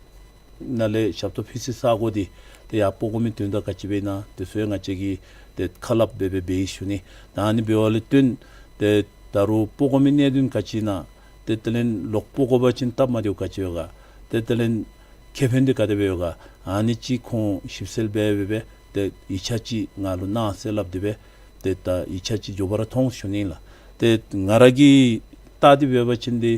ནང་ལས་ཞབས་ཏོག་ཕུལ་སའི་ས་གོ་འདི་ཏེ་ཡར་སྤོ་དགོ་མི་དོན་དག་ག་ཅི་སྦེ་ཨིན་ན་འདི་ཚུ་ཡང་ང་བཅས་ཀྱིས་ཏེ་ཁ་སླབ་འབད་འབད་འབད་ཡི་ཞུ་ནི། ད་ཨ་ནི་འབདཝ་ལས་བརྟེན་ཏེ་ད་རུང་སྤོ་དགོ་མི་གནད་དོན་ག་ཅི་ཨིན་ན། ཏེ་དེ་ལས་ལོག་སྤོ་དགོ་པ་ཅིན་སྟབས་མ་བདེཝ་ག་ཅི་ཡོད་ག། ཏེ་དེ་ལས་ཁེ་ཕན་འདི་ག་དེ་སྦེ་ཡོད་ག། ཨ་ནི་ཅིག་ཁོང་ཞིབ་འཚོལ་འབད་འབད་འབད་ཏེ་ཡིག་ཆ་ཅིག་ང་ལུ་གནང་ཟེར་སླབ་སྟེ་སྦེ་ཏེ་ད་ཡིག་ཆ་ཅིག་མགྱོགས་པ་ར་ཐོན་ཞུ་ནི་ལགས། ཏེ་ང་ར་གིས་བལྟ་སྟེ་འབད་བ་ཅིན་འདི་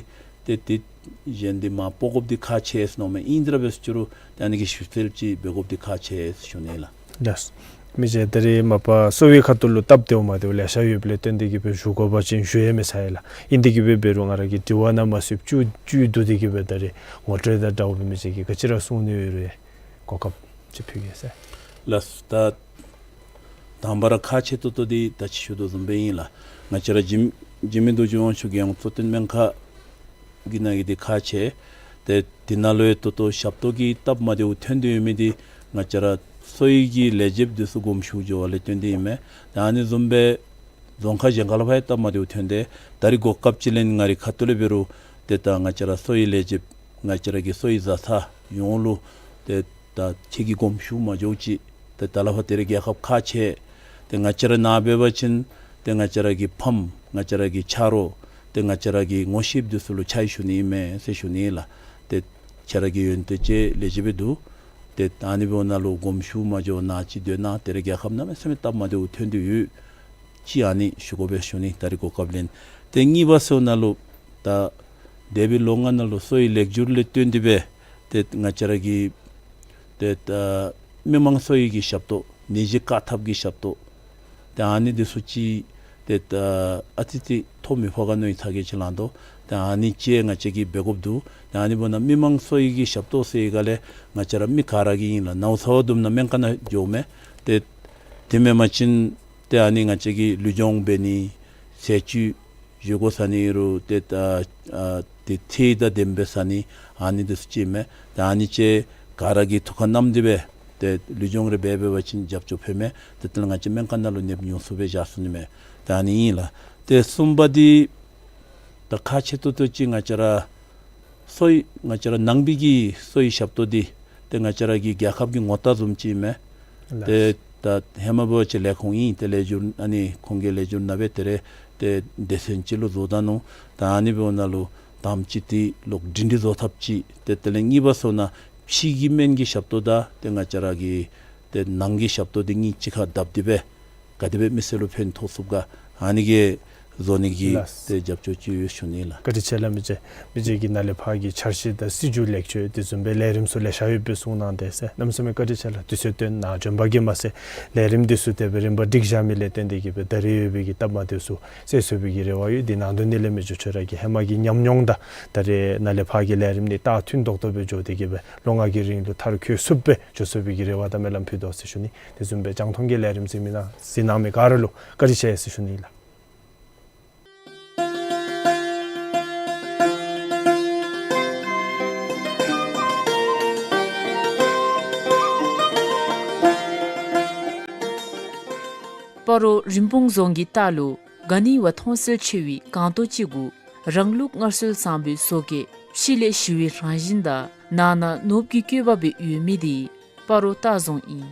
ཏེ་དེ་གཞན་འདི་མར་སྤོ་དགོཔ་འདི་ཁག་ཆེ་ཟེར་མནོཝ་མས། ཨིན་དེ་ར་འབད་རུང་ཅིག་རུང་ཏེ་ཨ་ནི་གི་ཞིབ་འཚོལ་ཅིག་འབད་དགོཔ་འདི་ཁག་ཆེ་ཟེར་ཞུ་ནི་ལགས། ལགས། མི་རྗེ་ད་རེས་མ་པ་གསོ་བའི་ཁ་ཐུག་ལུ་སྟབས་བདེཝ་མ་བདེཝ་ལེ་ཤ་ཡོདཔ་ལས་བརྟེན་ཏེ་གིས་སྦེ་ཞུ་དགོ་པ་ཅིན་ཞུ་ཡང་མི་ཚར་ཡི་ལགས། ཨིན་ཏེ་གིས་སྦེ་འབད་རུང་ང་ར་གི་དྲི་བ་ནང་མ་ཚུདཔ་བཅུད་བཅུད་བསྡུ་སྟེ་གིས་སྦེ་ད་རེས་ངོ་སྤྲོད་དང་འདྲཝ་སྦེ་མི་རྗེ་གིས་ག་ཅི་ར་གསུང་ནི་ཡོད་རུང་གོ་སྐབས་ཅིག་ཕུལ་གེ་ཟེར། ལགས། ད་དང་པ་ར་ཁག་ཆེ་ཏོག་ཏོ་འདི་ད་ཅི་ཞུ་དོ་བཟུམ་སྦེ་ཨིན་ལགས། ང་བཅས་ར་འཇིགས་འཇིགས་མེད་རྡོ་རྗེ་དབང་ཕྱུག་རྒྱལ་ཡོངས་གཙོ་བསྟེན་སྨན་ཁང་གི་ནང་གི་འདི་ཁག་ཆེ། ཏེ་འདི་ནང་ལུ་ཡང་ད་ལྟོ་ཞབས་ཏོག་གི་སྟབས་མ་བདེཝ་ཐོན་ཏེ་ཡོད་མི་འདི་ང་བཅས་ར་གསོ་བའི་གི་ལས་བྱེདཔ་འདི་ཚུ་དགོངསམ་ཞུ་འགྱོ་བ་ལས་བརྟེན་ཏེ་ཨིན་མས། ད་ཨ་ནི་བཟུམ་སྦེ་རྫོང་ཁག་གཞན་ཁ་ལུ་ཕར་ཡང་སྟབས་མ་བདེཝ་ཐོན་ཏེ་ད་རེས་གོ་སྐབས་ཅིག་ལེན་ང་རའི་ཁ་ཐུག་ལས་འབད་རུང་ཏེ་ད་ང་བཅས་ར་གསོ་བའི་ལས་བྱེདཔ་ང་བཅས་ར་གི་གསོ་བའི་བཟའ་ཚང་ཡོངས་ལུ་ཏེ་ད་ཁྱེད་ཀྱིས་དགོངསམ་ཞུ་མ་འགྱོ་ཅིག། ཏེ་ད་ལས་ཕར་ད་རེས་རྒྱལ་ཁབ་ཁག་ཆེ། ཏེ་ང་བཅས་ར་ནཱ་འབད་བ་ཅིན་ཏེ་ང་བཅས་ར་གི་ཕམ་ང་བཅས་ར་གི་ཆ་རོགས་ཏེ་ང་བཅས་ར་གི་ངོ་ཤེསཔ་འདི་ཚུ་ལུ་ཕྱག་ཞུ་ནི་ཨིན་མས་ཟེར་ཞུ་ནི་ལགས། ཏེ་ཁྱེད་ར་གི་ཡོན་ཏན་ཅིག་ལེགས་ཤོམ་སྦེ་འདུག། ཏེ་ཨ་ནི་འབདཝ་ད་ལུ་དགོངསམ་ཞུ་མ་འགྱོ་ནཱ་ཅིག་སྡོད་གནང་། ད་རེས་རྒྱལ་ཁབ་གནམ་མེད་ས་མེད་སྟབས་མ་བདེཝ་ཐོན་ཏེ་ཡོད། ཅིག་ཨ་ནི་ཞུ་དགོ་པས་ཞུ་ནི། ད་རེས་གོ་སྐབས་ལེན། ཏེ་གཉིས་པ་ཟེརཝ་ད་ལུ་ད་འདས་པའི་ལོ་ལྔ་ནང་ལུ་གསོ་བའི་ལེགས་སྒྱུར་ལས་བརྟེན་ཏེ་སྦེ་ཏེ་ང་བཅས་ར་གི་ཏེ་ད་མི་མང་གསོ་བའི་གི་ཞབས་ཏོག་ནད་གཞི་བཀག་ཐབས་ཀྱི་ཞབས་ཏོག་ཏེ་ཨ་ནི་འདི་ཚུ་ཅིག་ཏེ་ད་ཨ་ཙི་ཅིག་ཐོ་མི་ཕོག་ག་མནོ་བའི་ཚ་གྱང་ཅིག་ལང་དོ། ཏེ་ཨ་ནི་ཅིག་ང་བཅས་ཀྱིས་འབད་དགོཔ་འདུག། ཏེ་ཨ་ནི་འབདཝ་ད་མི་མང་གསོ་བའི་གི་ཞབས་ཏོག་ཟེར་བའི་སྒང་ལས་ང་བཅས་ར་མི་ག་ར་གིས་ཨིན་ལགས། ནཝ་ཚཝ་བསྡོམས་ན་སྨན་ཁང་ནང་འགྱོཝ་མས། ཏེ་དེ་མེན་པ་ཅིན་ཏེ་ཨ་ནི་ང་བཅས་ཀྱིས་ལུས་སྦྱོང་འབད་ནི་ཟས་བཅུད་བཞེས་སྒོ་ཟ་ནི་རུང་ཏེ་ད་ཨ་ཏེ་ཚད་དང་ལྡནམ་སྦེ་ཟ་ནི་ཨ་ནི་འདི་ཚུ་ཅིག་མས། ཏེ་ཨ་ནི་ཅིག་ག་ར་གིས་ཐུགས་ཁར་བསྣམས་ཏེ་སྦེ་ཏེ་ལུས་སྦྱོང་རེ་འབད་འབད་བ་ཅིན་རྒྱབ་སྐྱོར་ཕན་མས། ཏེ་དེ་ལས་ང་བཅས་སྨན་ཁང་ནང་ལུ་ནདཔ་ཉུང་སུ་སྦེ་བཞག་ཚུགས་ནི་མས། ཏེ་ཨ་ནི་ཨིན་ལགས། ཏེ་གསུམ་པ་འདི་ད་ཁག་ཆེ་ཏོག་ཏོ་ཅིག་ང་བཅས་ར་གསོ་བའི་ང་བཅས་ར་ནང་པའི་གི་གསོ་བའི་ཞབས་ཏོག་འདི་ཏེ་ང་བཅས་ར་གི་རྒྱལ་ཁབ་ཀྱི་ངོ་རྟགས་བཟུམ་ཅིག་མས། ལགས། ཏེ་ད་ཧེ་མ་འབད་བ་ཅིན་ལས་ཁུངས་ཨིན། ཏེ་ལས་སྒྱུར་ཨ་ནི་ཁོང་གི་ལས་སྒྱུར་ནང་སྦེ་ད་རེས་ཏེ་སྡེ་ཚན་ཅིག་ལུ་བཟོ་ད་ནུག། ད་ཨ་ནི་འབདཝ་ད་ལུ་དང་པ་ཅིག་འདི་ལོག་སྒྲིང་སྒྲི་བཟོ་ཐབས་ཅིག། ཏེ་དེ་ལས་གཉིས་པ་ཟེརཝ་ད་ཕྱི་གི་སྨན་གྱི་ཞབས་ཏོག་དང་ཏེ་ང་བཅས་ར་གི་ཏེ་ནང་གི་ཞབས་ཏོག་འདི་གཉིས་གཅིག་ཁར་བསྡེབས་ཏེ་སྦེ་ག་དེ་སྦེ་མི་སེར་ལུ་ཕན་ཐོགས་ཚུགས་ག་ཨ་ནི་གི་བཟོ་ནི་གི་ལགས། ཏེ་རྒྱབ་སྐྱོར་ཅིག་ཡོད་ཞུ་ནི་ལགས། བཀའ་དྲིན་ཆེ་ལགས། མི་རྗེ་མི་རྗེ་གིས་ནཱ་ལས་ཕར་གྱི་འཆར་གཞི་དང་སྲིད་བྱུས་ལེགས་བཅོས་དེ་བཟུམ་སྦེ་ལས་རིམ་ཚུ་ལེ་ཤ་ཡོད་པའི་གསུང་གནང་དེས་ཟེར། གནམ་མེད་ས་མེད་བཀའ་དྲིན་ཆེ་ལགས། དུས་ཚོད་བཏོན་གནང་བྱོན་པ་གིས་མ་ཚད་ལས་རིམ་འདི་ཚུ་དེ་སྦེ་རིམ་པ་སྒྲིག་བཞག་མི་ལས་བརྟེན་ཏེ་གིས་སྦེ་ད་རེས་ཡོད་པའི་གི་སྟབས་མ་བདེཝ་ཚུ་སེལ་ཚུགས་པའི་གི་རེ་བ་ཡོད། དེ་ནང་དོན་འདི་ལས་མི་རྗེ་ཁྱོད་ར་གི་ཧེ་མ་གི་ཉམས་མྱོང་དང་ད་རེས་ནཱ་ལས་ཕར་གྱི་ལས་རིམ་འདི་ད་མཐུན་ཏོག་ཏོ་སྦེ་འགྱོ་སྟེ་གིས་སྦེ་ལོ་ལྔ་གི་རིང་ལུ་མཐར་འཁྱོལ་ཚུགསཔ་སྦེ་འགྱོ་ཚུགས་པའི་གི་རེ་བ་དང་སྨོན་ལམ་ཕུལ་དོ་ཟེར་ཞུ་ནི། དེ་བཟུམ་སྦེ་རྒྱང་མཐོང་གི་ལས་རིམ་གཟིགས་མི་གནང་གཟིགས་གནང་མི་ག་ར་ལུ་བཀའ་དྲིན་ཆེ་ཟེར་ཞུ་ནི་ལགས། སྤ་རོ་རིན་སྤུངས་རྫོང་གི་ལྟག་ལུ་ག་ནི་བ་མཐོང་གསལ་ཆེ་བའི་སྒང་ཏོག་ཅིག་གུ་རང་ལུགས་སྔར་སྲོལ་བཟང་པོའི་བཟོ་བཀོད་ཕྱི་ལས་ཞི་བའི་རང་བཞིན་དང་ནང་ན་ནོར་བུ་གི་བཀོད་པ་སྦེ་ཡོད་མི་དེ་སྤ་རོ་ལྟ་རྫོང་ཨིན།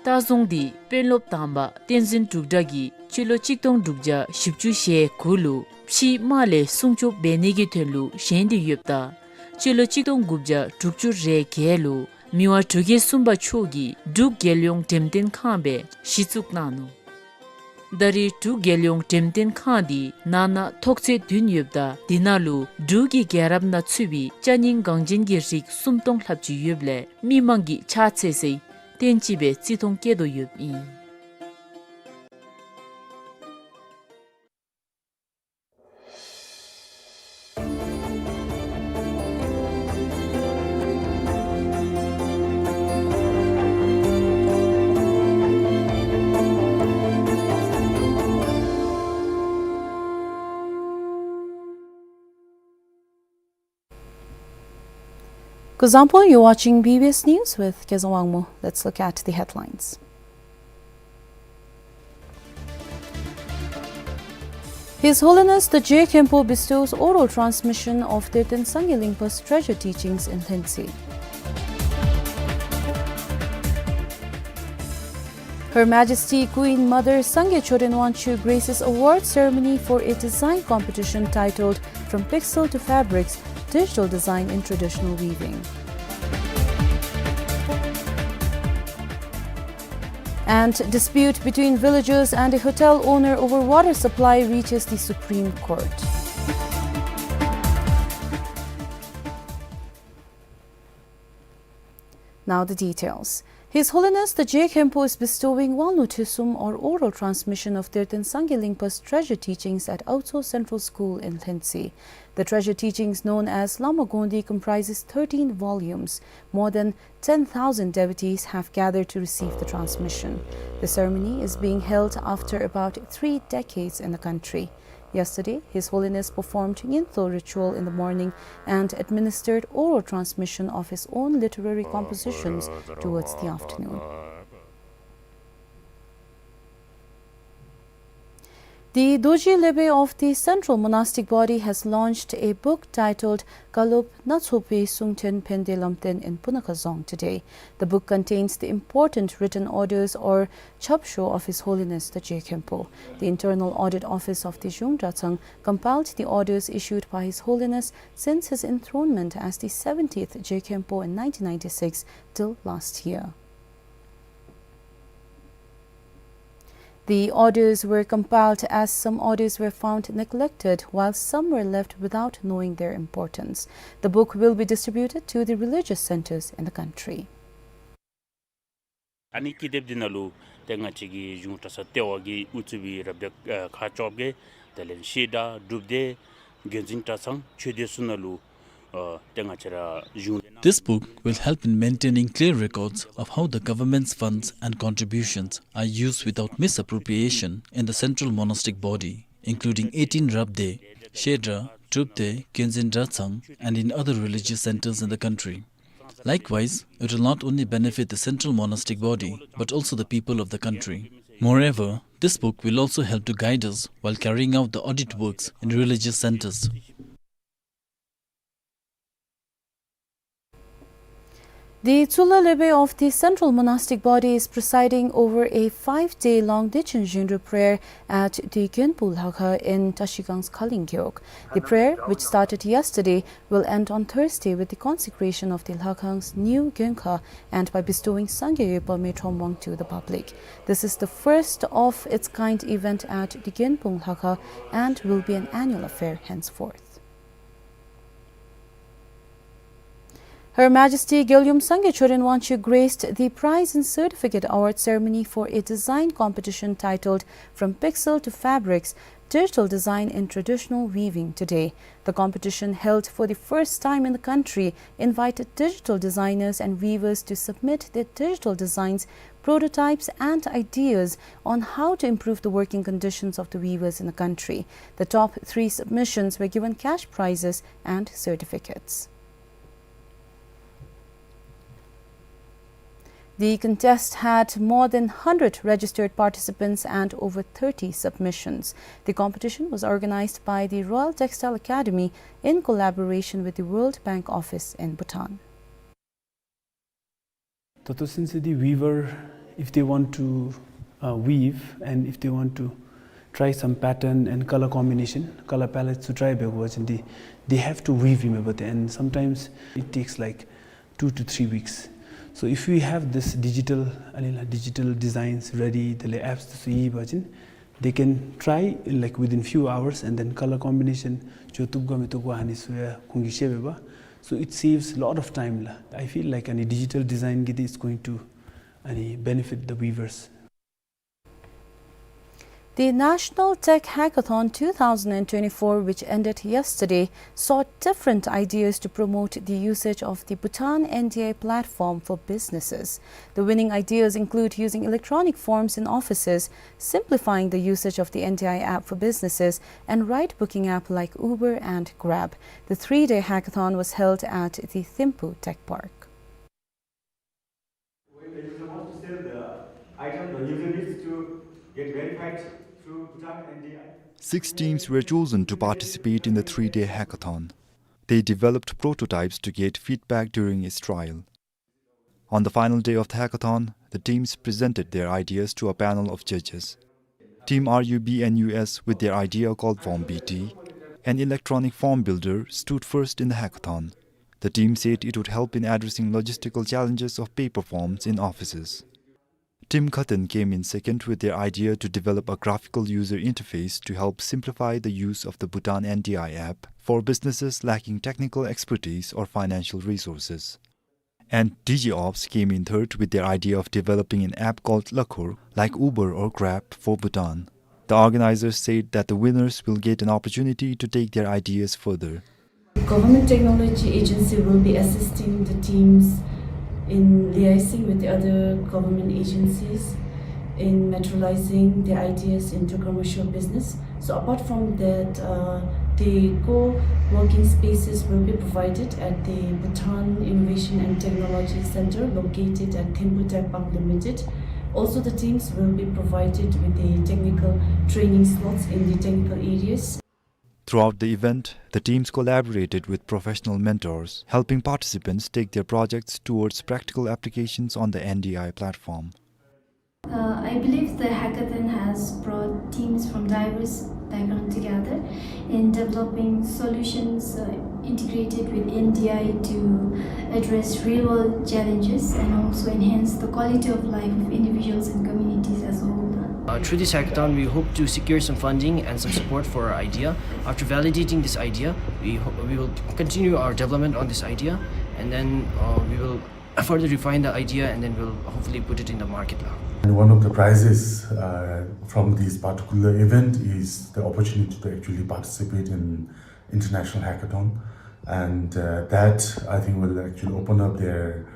ལྟ་རྫོང་དེ་དཔོན་སློབ་དང་པ་བསྟན་འཛིན་འབྲུག་སྒྲ་གིས་སྤྱི་ལོ་གཅིག་སྟོང་དྲུག་བརྒྱ་བཞི་བཅུ་ཞེ་དགུ་ལུ་ཕྱིའི་དམག་ལས་སྲུང་སྐྱོབ་འབད་ནི་གི་དོན་ལུ་བཞེངས་ཏེ་ཡོདཔ་ད་སྤྱི་ལོ་གཅིག་སྟོང་དགུ་བརྒྱ་དྲུག་ཅུ་རེ་བརྒྱད་ལུ་མི་དབང་འབྲུག་རྒྱལ་གསུམ་པ་མཆོག་གིས་འབྲུག་རྒྱལ་ཡོངས་འགྲེམས་སྟོན་ཁང་སྦེ་གཞི་བཙུགས་གནང་ནུག། ད་རེས་འབྲུག་རྒྱལ་ཡོངས་འགྲེམས་སྟོན་ཁང་འདི་ནང་ན་ཐོག་ཚད་བདུན་ཡོདཔ་ད་དེ་ནང་ལུ་འབྲུག་གི་རྒྱལ་རབས་ནང་ཚུད་པའི་ཅ་རྙིང་འགངས་ཅན་གྱི་རིགས་སུམ་སྟོང་ལྷགཔ་ཅིག་ཡོདཔ་ལས་མི་མང་གིས་ཕྱག་འཚལ་སའི་རྟེན་ཅིག་སྦེ་བརྩི་མཐོང་བསྐྱེད་དོ་ཡོདཔ་ཨིན། Kuzuzangpo, you're watching B B S News with Kezang Wangmo. Let's look at the headlines. His Holiness the Je Khenpo bestows oral transmission of Terten Sangye Lingpa's treasure teachings in Lhuentse. Her Majesty Queen Mother Sangye Choden Wangchuck graces award ceremony for a design competition titled From Pixel to Fabrics, Digital Design in Traditional Weaving. And dispute between villagers and a hotel owner over water supply reaches the Supreme Court. Now the details. His Holiness the Je Khenpo is bestowing Wanglu Thusum, or oral transmission of Terten Sangye Lingpa's treasure teachings, at Aotso Central School in Lhuentse. The treasure teachings, known as Lama Gondi, comprises thirteen volumes. More than ten thousand devotees have gathered to receive the transmission. The ceremony is being held after about three decades in the country. Yesterday, His Holiness performed Nyinto ritual in the morning and administered oral transmission of his own literary compositions towards the afternoon. The Dorji Lebe of the Central Monastic Body has launched a book titled Kalop Natsophe Sungten Pende Lamten in Punakha Dzong today. The book contains the important written orders or chapsho of His Holiness the Je Khenpo. The Internal Audit Office of the Zhung Dratshang compiled the orders issued by His Holiness since his enthronement as the seventieth Je Khenpo in nineteen ninety-six till last year. The orders were compiled as some orders were found neglected, while some were left without knowing their importance. The book will be distributed to the religious centers in the country. ཨ་ནི་ཀི་དེབ་འདི་ནང་ལུ་ཏེ་ང་བཅས་ཀྱི་གཞུང་གྲྭ་ཚང་ལྟེ་བ་གིས་དབུ་གཙོས་པའི་རབ་སྡེ་ཨ་ཁག་བཅོ་བརྒྱད་དེ་ལས་བཤད་གྲྭ་སྒྲུབ་སྡེ་དགོན་འཛིན་གྲྭ་ཚང་ཆོས་སྡེ་ཚུ་ནང་ལུ་ཨ་ཏེ་ང་བཅས་ར་གཞུང་། This book will help in maintaining clear records of how the government's funds and contributions are used without misappropriation in the central monastic body, including eighteen རབ་སྡེ། བཤད་གྲྭ། སྒྲུབ་སྡེ། དགོན་འཛིན་གྲྭ་ཚང་། And in other religious centers in the country. Likewise, it will not only benefit the central monastic body, but also the people of the country. Moreover, this book will also help to guide us while carrying out the audit works in religious centers. The Tsulla Lebe of the Central Monastic Body is presiding over a five-day long Dechen Zhinru prayer at the Gyenpu Lhakha in Trashigang Khaling Gewog. The prayer, which started yesterday, will end on Thursday with the consecration of the Lhakhang's new Gyenkha and by bestowing Sangye Yoepa Metrom Wang to the public. This is the first of its kind event at the Gyenpu Lhakha and will be an annual affair henceforth. Her Majesty Gyalum Sangye Choden Wangchuck graced the prize and certificate award ceremony for a design competition titled From Pixel to Fabrics, Digital Design in Traditional Weaving today. The competition, held for the first time in the country, invited digital designers and weavers to submit their digital designs, prototypes and ideas on how to improve the working conditions of the weavers in the country. The top three submissions were given cash prizes and certificates. The contest had more than hundred registered participants and over thirty submissions. The competition was organized by the Royal Textile Academy in collaboration with the World Bank Office in Bhutan. ད་ལྟོ་ཚུན་ཚོད་འདི་weaver, if they want to, uh, weave and if they want to try some pattern and color combination, color palette ཚུ་try འབད་དགོ་པ་ཅིན་འདི་they have to weave ཨིན་མས་པ་ཏེ། And sometimes it takes like two to three weeks. So if we have this digital, ཨ་ནི་ལགས་digital designs ready དེ་ལས་apps འདི་ཚུ་ཡོད་པ་ཅིན they can try in, like, within few hours and then color combination འགྱོ་བཏུབ་ག་མི་བཏུབ་ག་ཨ་ནི་ཚུ་ཡང་ཁོང་གིས་ཤེས་པས་པ། So it saves lot of time ལགས། I feel like ཨ་ནི་digital design གི་འདི་is going to ཨ་ནི་benefit the weavers. The National Tech Hackathon two thousand and twenty-four, which ended yesterday, sought different ideas to promote the usage of the Bhutan N D I platform for businesses. The winning ideas include using electronic forms in offices, simplifying the usage of the N D I app for businesses, and ride-booking app like Uber and Grab. The three-day hackathon was held at the Thimphu Tech Park. When the user wants to sell the item, the user needs to get verified through Bhutan N D I. Six teams were chosen to participate in the three-day hackathon. They developed prototypes to get feedback during its trial. On the final day of the hackathon, the teams presented their ideas to a panel of judges. Team R U B N U S, with their idea called Form B T, an electronic form builder, stood first in the hackathon. The team said it would help in addressing logistical challenges of paper forms in offices. Team Khatan came in second with their idea to develop a graphical user interface to help simplify the use of the Bhutan N D I app for businesses lacking technical expertise or financial resources. And DigiOps came in third with their idea of developing an app called Lakhor, like Uber or Grab for Bhutan. The organizers said that the winners will get an opportunity to take their ideas further. Government Technology Agency will be assisting the teams in liaising with the other government agencies in materializing the ideas into commercial business. So apart from that, uh, the co-working spaces will be provided at the Bhutan Innovation and Technology Center located at Thimphu Tech Park Limited. Also, the teams will be provided with the technical training slots in the technical areas. Throughout the event, the teams collaborated with professional mentors, helping participants take their projects towards practical applications on the N D I platform. Uh, I believe the hackathon has brought teams from diverse backgrounds together in developing solutions, uh, integrated with N D I to address real-world challenges and also enhance the quality of life of individuals and communities as a whole. Uh, through this hackathon, we hope to secure some funding and some support for our idea. After validating this idea, we ho-, we will continue our development on this idea, and then, uh, we will further refine the idea, and then we'll hopefully put it in the market now. And one of the prizes, uh, from this particular event is the opportunity to actually participate in international hackathon, and, uh, that, I think, will actually open up their,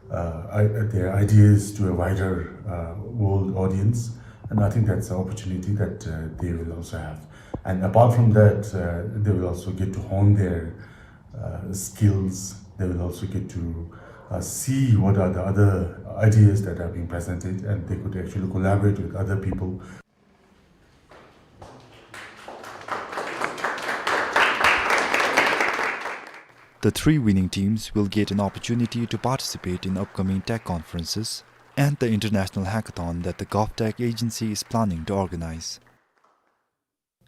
uh, i-, their ideas to a wider, uh, world audience, and I think that's an opportunity that, uh, they will also have. And apart from that, uh, they will also get to hone their, uh, skills. They will also get to, uh, see what are the other ideas that are being presented, and they could actually collaborate with other people. The three winning teams will get an opportunity to participate in upcoming tech conferences and the international hackathon that the GovTech agency is planning to organize.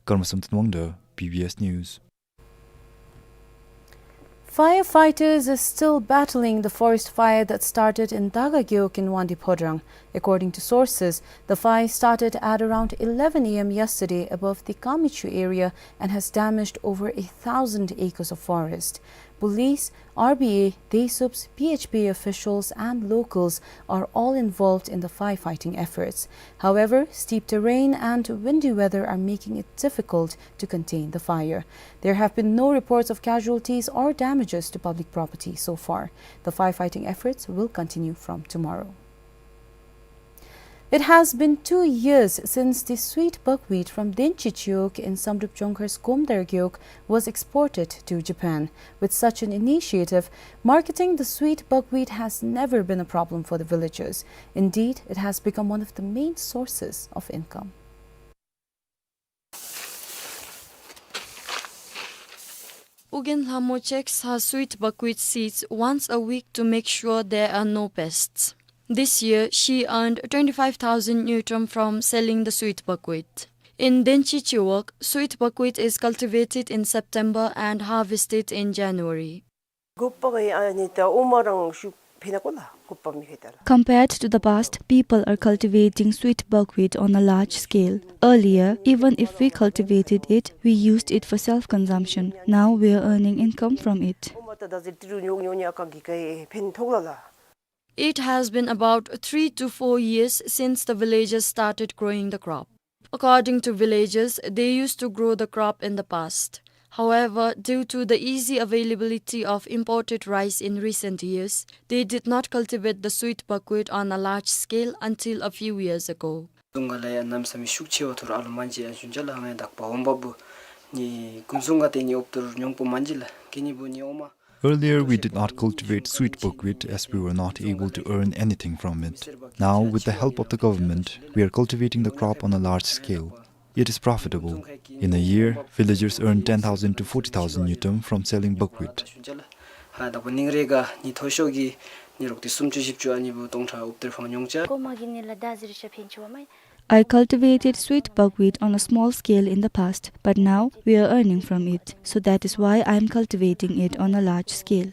Karma Samten Wangda, B B S News. Firefighters are still battling the forest fire that started in Daga Gewog in Wangdue Phodrang. According to sources, the fire started at around eleven A M yesterday above the Kamichu area and has damaged over a thousand acres of forest. Police, R B A, DESUPS, B H P officials and locals are all involved in the firefighting efforts. However, steep terrain and windy weather are making it difficult to contain the fire. There have been no reports of casualties or damages to public property so far. The firefighting efforts will continue from tomorrow. It has been two years since the sweet buckwheat from Denchi Chiwog in Samdrup Jongkhar's Komdar Gewog was exported to Japan. With such an initiative, marketing the sweet buckwheat has never been a problem for the villagers. Indeed, it has become one of the main sources of income. Ugyen Lhamo checks her sweet buckwheat seeds once a week to make sure there are no pests. This year, she earned twenty-five thousand ngultrum from selling the sweet buckwheat. In Denchi Chiwog, sweet buckwheat is cultivated in September and harvested in January. Compared to the past, people are cultivating sweet buckwheat on a large scale. Earlier, even if we cultivated it, we used it for self-consumption. Now we are earning income from it. It has been about three to four years since the villagers started growing the crop. According to villagers, they used to grow the crop in the past. However, due to the easy availability of imported rice in recent years, they did not cultivate the sweet buckwheat on a large scale until a few years ago. ཏུང་ག་ལ་ཡ་གནམ་ས་མེད་ཤུགས་ཆེ་བ་ཐུར་ཨ་ལོ་མན་ཇི་ཨན་ཅུན་ཅ་ལ་ངའི་དག་པ་འོང་བ་བུ་ནི་ཀུན་སུང་ག་ཏེ་ནི་ཨོབ་ཏུར་ཉོང་པོ་མན་ཇི་ལ་ཀེ་ནི་བུ་ནི་ཨོ་མ། Earlier, we did not cultivate sweet buckwheat as we were not able to earn anything from it. Now, with the help of the government, we are cultivating the crop on a large scale. It is profitable. In a year, villagers earn ten thousand to forty thousand ngultrum from selling buckwheat. ཧ་དག་པ་ནིང་རེ་ག་ནི་མཐོ་ཤོས་ཀྱི་ནི་རོགས་ཏེ་སུམ་ཅུ་བཞི་བཅུ་ཨ་ནི་བུ་སྟོང་ཕྲག་ཨོབ་ཏུར་ཕང་ཉོང་ཅ། ཀོ་མ་གི་ནི་ལ་ད་ཟེར་ཤ་ཕན་ཆུ་བ་མ། I cultivated sweet buckwheat on a small scale in the past, but now we are earning from it, so that is why I am cultivating it on a large scale.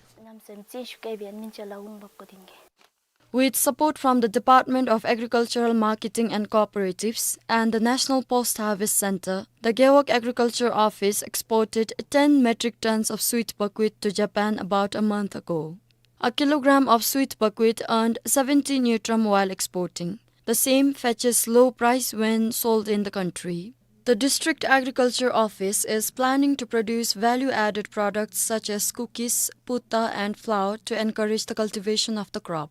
With support from the Department of Agricultural Marketing and Cooperatives and the National Post Harvest Centre, the Gewog Agriculture Office exported ten metric tons of sweet buckwheat to Japan about a month ago. A kilogram of sweet buckwheat earned seventy ngultrum while exporting. The same fetches low price when sold in the country. The District Agriculture Office is planning to produce value-added products such as cookies, putta and flour to encourage the cultivation of the crop.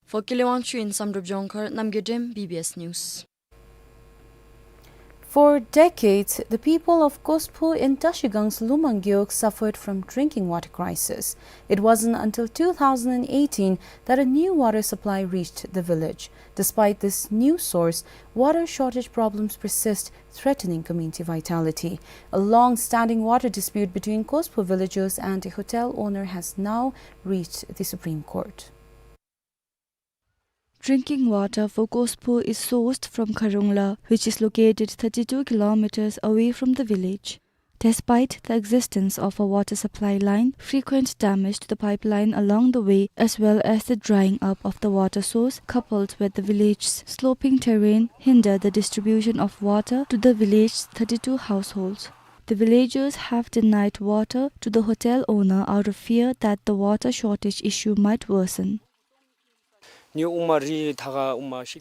For Kile Wangchuk in Samdrup Jongkhar, Namgay Dem, B B S News. For decades, the people of Kosphu in Tashigang's Lumang Gewog suffered from drinking water crisis. It wasn't until two thousand and eighteen that a new water supply reached the village. Despite this new source, water shortage problems persist, threatening community vitality. A long-standing water dispute between Kosphu villagers and a hotel owner has now reached the Supreme Court. Drinking water for Kosphu is sourced from Kharungla, which is located thirty-two kilometers away from the village. Despite the existence of a water supply line, frequent damage to the pipeline along the way, as well as the drying up of the water source, coupled with the village's sloping terrain, hinder the distribution of water to the village's thirty-two households. The villagers have denied water to the hotel owner out of fear that the water shortage issue might worsen. The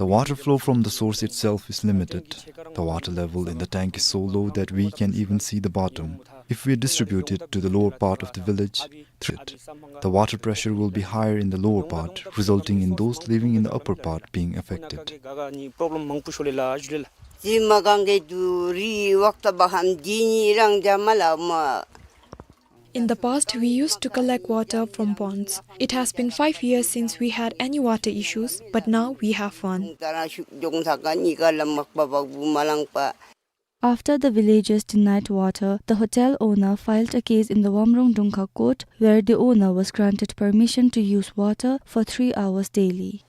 water flow from the source itself is limited. The water level in the tank is so low that we can even see the bottom. If we distribute it to the lower part of the village, through it, the water pressure will be higher in the lower part, resulting in those living in the upper part being affected. In the past, we used to collect water from ponds. It has been five years since we had any water issues, but now we have one. After the villagers denied water, the hotel owner filed a case in the Wamrung Dungkha court, where the owner was granted permission to use water for three hours daily.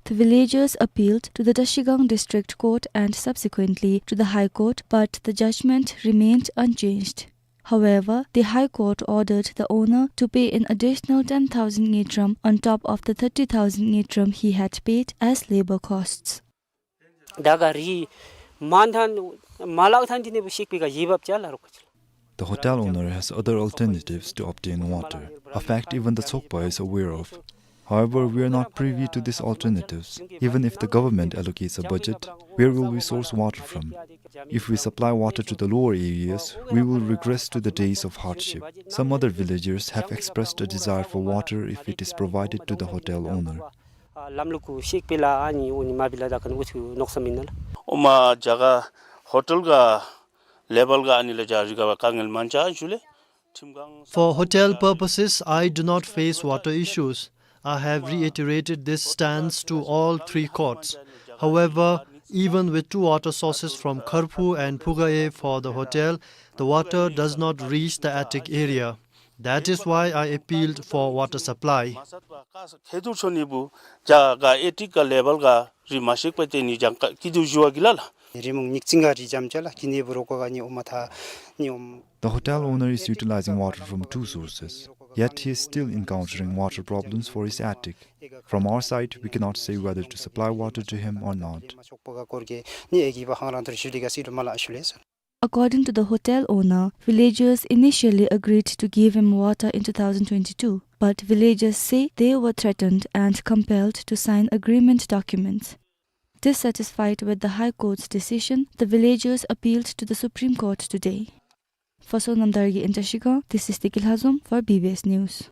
The villagers appealed to the Trashigang District Court and subsequently to the High Court, but the judgment remained unchanged. However, the High Court ordered the owner to pay an additional ten thousand ngultrum on top of the thirty thousand ngultrum he had paid as labor costs. ད་ག་རི་མ་ཐན་མ་ལག་ཐན་ཏེ་ནི་བུ་ཤིག་པི་ག་ཡི་བབ་ཅ་ལ་རོགས་ཅ་ལ། The hotel owner has other alternatives to obtain water, a fact even the Tsokpa is aware of. However, we are not privy to these alternatives. Even if the government allocates a budget, where will we source water from? If we supply water to the lower areas, we will regress to the days of hardship. Some other villagers have expressed a desire for water if it is provided to the hotel owner. ལམ་ལུགས་གུ་ཤེག་པེ་ལ་ཨ་ནི་ཨོ་ནི་མ་བི་ལ་ད་ཁན་ཨུ་ཐུ་ནོག་ས་མིན་ན་ལགས། ཨོ་མ་ཇ་ག་ཧོ་ཊེལ་ག་ལེ་བལ་ག་ཨ་ནི་ལ་ཇ་རི་ག་བ་དཀའ་ངལ་མན་ཆ་ཞུ་ལེ། ཁྲིམས་ཁང་ས- For hotel purposes, I do not face water issues. I have reiterated this stance to all three courts. However, even with two water sources from Kharphu and Phugaye for the hotel, the water does not reach the attic area. That is why I appealed for water supply. མ་སད་པ་ཁེ་ཐུར་ཆོ་ནི་བུ་ཇ་ག་ཨེ་ཊིག་ག་ལེ་བལ་ག་རི་མ་ཤེག་པ་ཏེ་ནི་ཇང་ཀ་ཀི་དུ་ཞུ་བ་གི་ལ་ལགས། རི་མོ་ཉིག་ཙིང་ག་རི་ཇམ་ཅ་ལགས་ཀི་ནི་བུ་རོ་ཀོ་ག་ནི་ཨོ་མ་ཐ་ནི་ཨོམ། The hotel owner is utilizing water from two sources, yet he is still encountering water problems for his attic. From our side, we cannot say whether to supply water to him or not. According to the hotel owner, villagers initially agreed to give him water in two thousand twenty-two, but villagers say they were threatened and compelled to sign agreement documents. Dissatisfied with the High Court's decision, the villagers appealed to the Supreme Court today. For Sonam Dargay in Trashigang, this is Teki Lhazom for B B S News.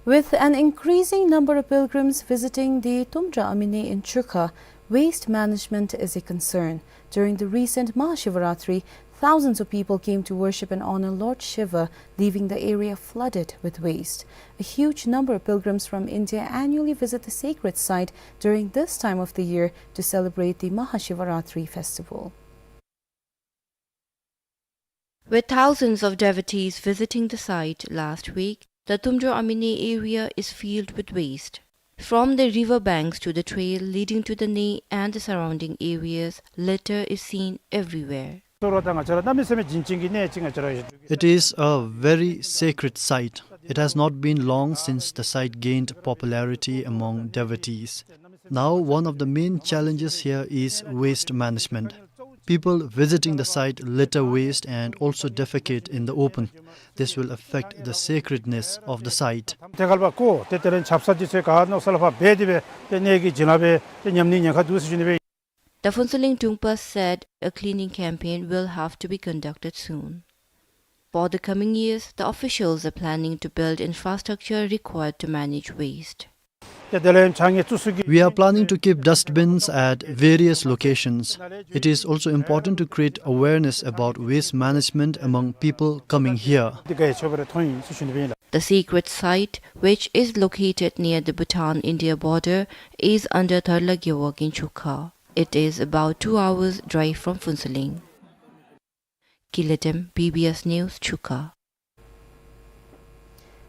With an increasing number of pilgrims visiting the Tumdra Amini in Chukha, waste management is a concern. During the recent Mahashivaratri, thousands of people came to worship and honor Lord Shiva, leaving the area flooded with waste. A huge number of pilgrims from India annually visit the sacred site during this time of the year to celebrate the Mahashivaratri festival. With thousands of devotees visiting the site last week, the Tumdro Amini area is filled with waste. From the river banks to the trail leading to the Ni and the surrounding areas, litter is seen everywhere. It is a very sacred site. It has not been long since the site gained popularity among devotees. Now, one of the main challenges here is waste management. People visiting the site litter waste and also defecate in the open. This will affect the sacredness of the site. ཏེ་གལ་པ་ཀོ་ཏེ་ཏེ་རེན་ཆབ་ས་ཏེ་ཚེ་ག་ནོ་ས་ལ་ཕ་བེ་ཏེ་བེ་ཏེ་ནེ་གི་ཇི་ན་བེ་ཏེ་ཉམ་ནི་ཉེན་ཁ་དུ་སི་ཞུ་ནི་བེ། The Phuentsholing Drungpa said a cleaning campaign will have to be conducted soon. For the coming years, the officials are planning to build infrastructure required to manage waste. We are planning to keep dustbins at various locations. It is also important to create awareness about waste management among people coming here. The sacred site, which is located near the Bhutan-India border, is under Tharla Gewog in Chukha. It is about two hours' drive from Phuentsholing. Kiletem, B B S News, Chukha.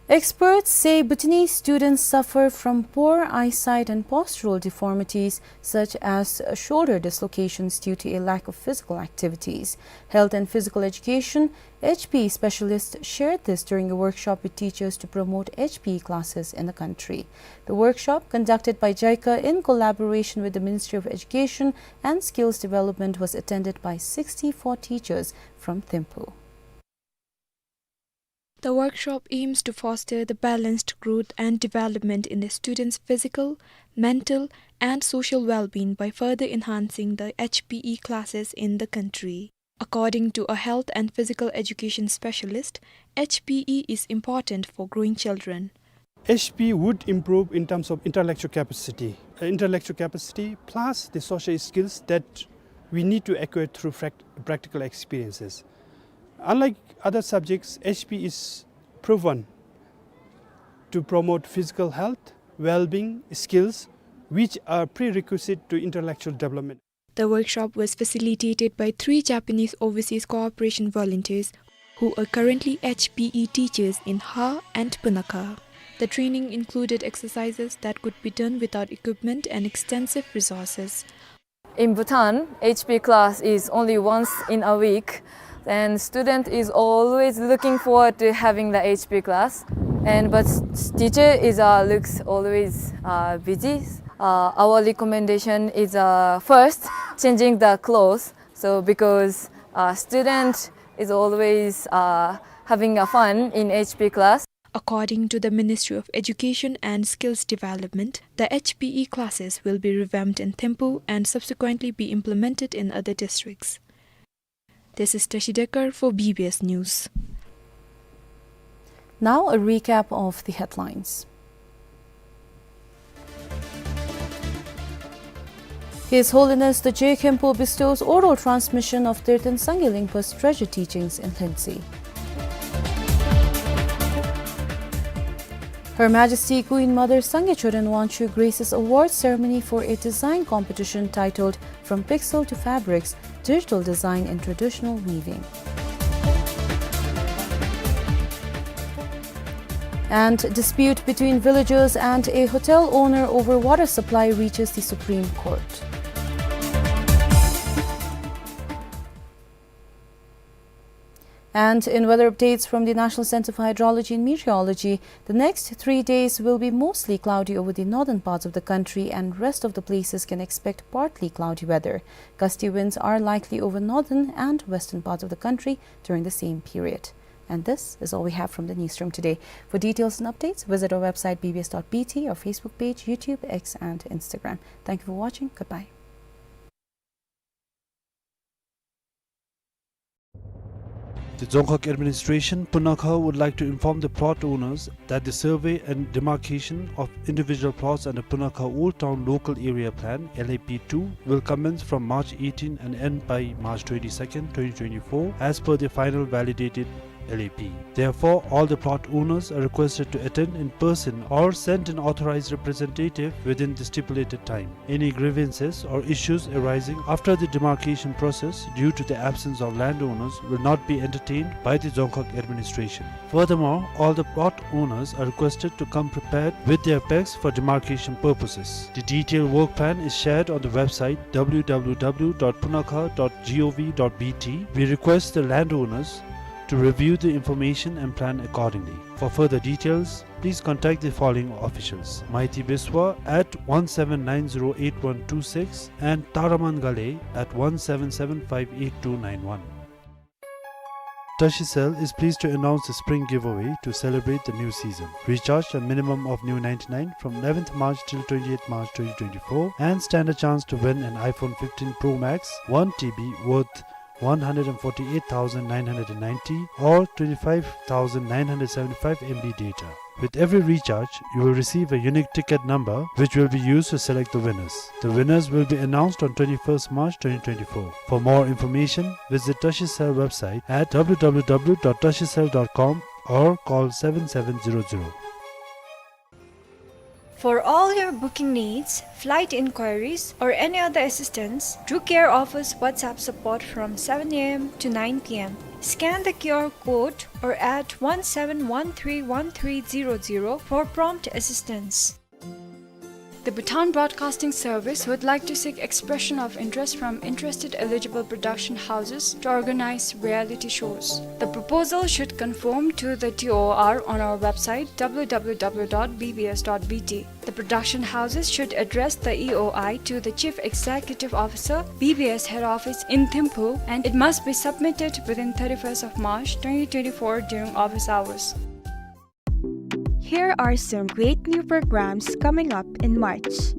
Experts say Bhutanese students suffer from poor eyesight and postural deformities such as shoulder dislocations due to a lack of physical activities. Health and physical education, H P E specialists shared this during a workshop with teachers to promote H P E classes in the country. The workshop, conducted by JICA in collaboration with the Ministry of Education and Skills Development, was attended by sixty-four teachers from Thimphu. The workshop aims to foster the balanced growth and development in the students' physical, mental, and social well-being by further enhancing the H P E classes in the country. According to a health and physical education specialist, H P E is important for growing children. H P E would improve in terms of intellectual capacity, uh, intellectual capacity plus the social skills that we need to acquire through frac- practical experiences. Unlike other subjects, H P E is proven to promote physical health, well-being, skills, which are prerequisite to intellectual development. The workshop was facilitated by three Japanese overseas cooperation volunteers who are currently H P E teachers in Ha and Punakha. The training included exercises that could be done without equipment and extensive resources. In Bhutan, H P class is only once in a week, and student is always looking forward to having the H P class. And but s- teacher is uh, looks always uh, busy. Uh, our recommendation is uh, first changing the clothes. So because uh, student is always uh, having a fun in H P class. According to the Ministry of Education and Skills Development, the H P E classes will be revamped in Thimphu and subsequently be implemented in other districts. This is Tashi Dekar for B B S News. Now a recap of the headlines. His Holiness the Je Khenpo bestows oral transmission of Tertön Sangye Lingpa's treasured teachings in Lhuentse. Her Majesty Queen Mother Sangye Choden Wangchuck graces awards ceremony for a design competition titled From Pixel to Fabrics, Digital Design in Traditional Weaving. And dispute between villagers and a hotel owner over water supply reaches the Supreme Court. And in weather updates from the National Center for Hydrology and Meteorology, the next three days will be mostly cloudy over the northern parts of the country, and rest of the places can expect partly cloudy weather. Gusty winds are likely over northern and western parts of the country during the same period. And this is all we have from the newsroom today. For details and updates, visit our website B B S dot B T, our Facebook page, YouTube, X, and Instagram. Thank you for watching. Goodbye. The Dzongkhag Administration, Punakha, would like to inform the plot owners that the survey and demarcation of individual plots under Punakha Old Town Local Area Plan, L A P two, will commence from March eighteen and end by March twenty-second, twenty twenty-four, as per the final validated L A P. Therefore, all the plot owners are requested to attend in person or send an authorized representative within the stipulated time. Any grievances or issues arising after the demarcation process due to the absence of landowners will not be entertained by the Dzongkhag Administration. Furthermore, all the plot owners are requested to come prepared with their pegs for demarcation purposes. The detailed work plan is shared on the website W W W dot punakha dot gov dot B T. We request the landowners to review the information and plan accordingly. For further details, please contact the following officials: Maiti Biswa at one seven nine zero eight one two six and Taraman Ghale at one seven seven five eight two nine one. Tashicel is pleased to announce the spring giveaway to celebrate the new season. Recharge a minimum of new ninety-nine from eleventh March till twenty-eighth March twenty twenty-four and stand a chance to win an iPhone fifteen Pro Max one T B worth one hundred and forty-eight thousand nine hundred and ninety or twenty-five thousand nine hundred seventy-five M B data. With every recharge, you will receive a unique ticket number which will be used to select the winners. The winners will be announced on twenty-first March twenty twenty-four. For more information, visit Tashicel website at W W W dot tashicel dot com or call seven seven zero zero. For all your booking needs, flight inquiries, or any other assistance, Drew Care offers WhatsApp support from seven A M to nine P M. Scan the Q R code or at one seven one three one three zero zero for prompt assistance. The Bhutan Broadcasting Service would like to seek expression of interest from interested eligible production houses to organize reality shows. The proposal should conform to the T O R on our website, W W W dot B B S dot B T. The production houses should address the E O I to the Chief Executive Officer, B B S Head Office in Thimphu, and it must be submitted within thirty-first of March twenty twenty-four during office hours. Here are some great new programs coming up in March.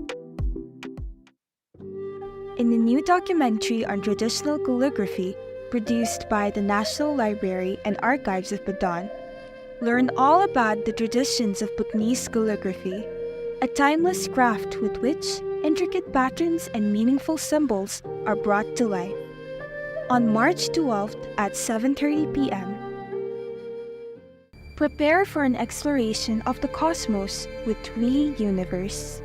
In a new documentary on traditional calligraphy produced by the National Library and Archives of Bhutan, learn all about the traditions of Bhutanese calligraphy, a timeless craft with which intricate patterns and meaningful symbols are brought to life. On March twelfth at seven thirty P M, prepare for an exploration of the cosmos with We Universe.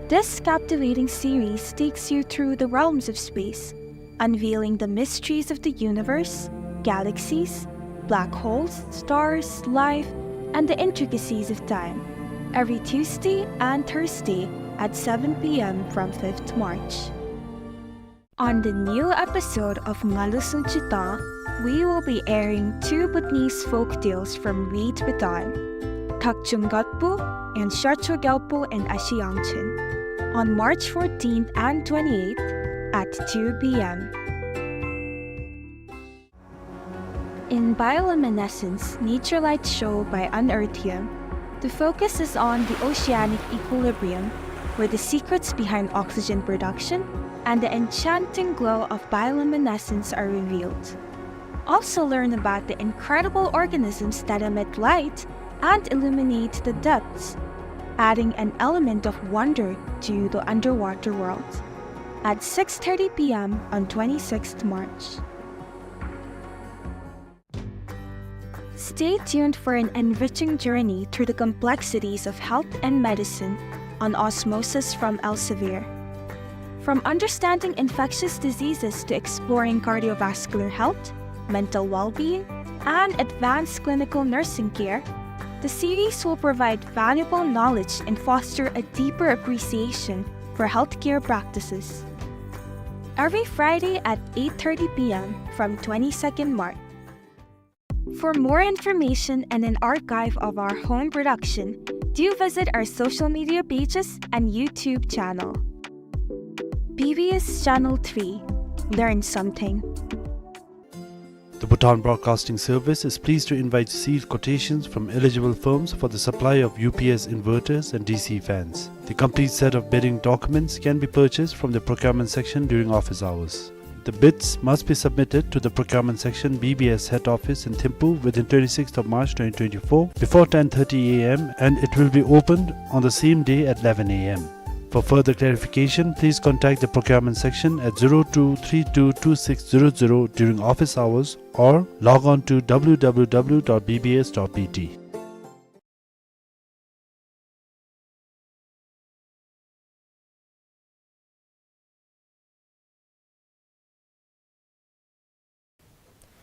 This captivating series takes you through the realms of space, unveiling the mysteries of the universe, galaxies, black holes, stars, life, and the intricacies of time. Every Tuesday and Thursday at seven P M from fifth March. On the new episode of Ngalu Sunchita, we will be airing two Bhutanese folk tales from Reed Bhutan, Thakchung Gatpu and Sharcho Gyalpo and Ashi Yangchen, on March fourteenth and twenty-eighth at two P M. In Bioluminescence, Nature Light Show by Unearthium, the focus is on the oceanic equilibrium, where the secrets behind oxygen production and the enchanting glow of bioluminescence are revealed. Also learn about the incredible organisms that emit light and illuminate the depths, adding an element of wonder to the underwater world. at six thirty p m on twenty-sixth March. Stay tuned for an enriching journey through the complexities of health and medicine on Osmosis from Elsevier. From understanding infectious diseases to exploring cardiovascular health, mental well-being, and advanced clinical nursing care, the series will provide valuable knowledge and foster a deeper appreciation for healthcare practices. Every Friday at eight thirty p m from twenty-second March. For more information and an archive of our home production, do visit our social media pages and YouTube channel. B B S Channel three. Learn something. The Bhutan Broadcasting Service is pleased to invite sealed quotations from eligible firms for the supply of U P S inverters and D C fans. The complete set of bidding documents can be purchased from the procurement section during office hours. The bids must be submitted to the procurement section, B B S head office in Thimphu within twenty-sixth of March twenty twenty-four before ten thirty a m and it will be opened on the same day at eleven a m. For further clarification, please contact the procurement section at zero two three two two six zero zero during office hours or log on to w w w dot b b s dot b t.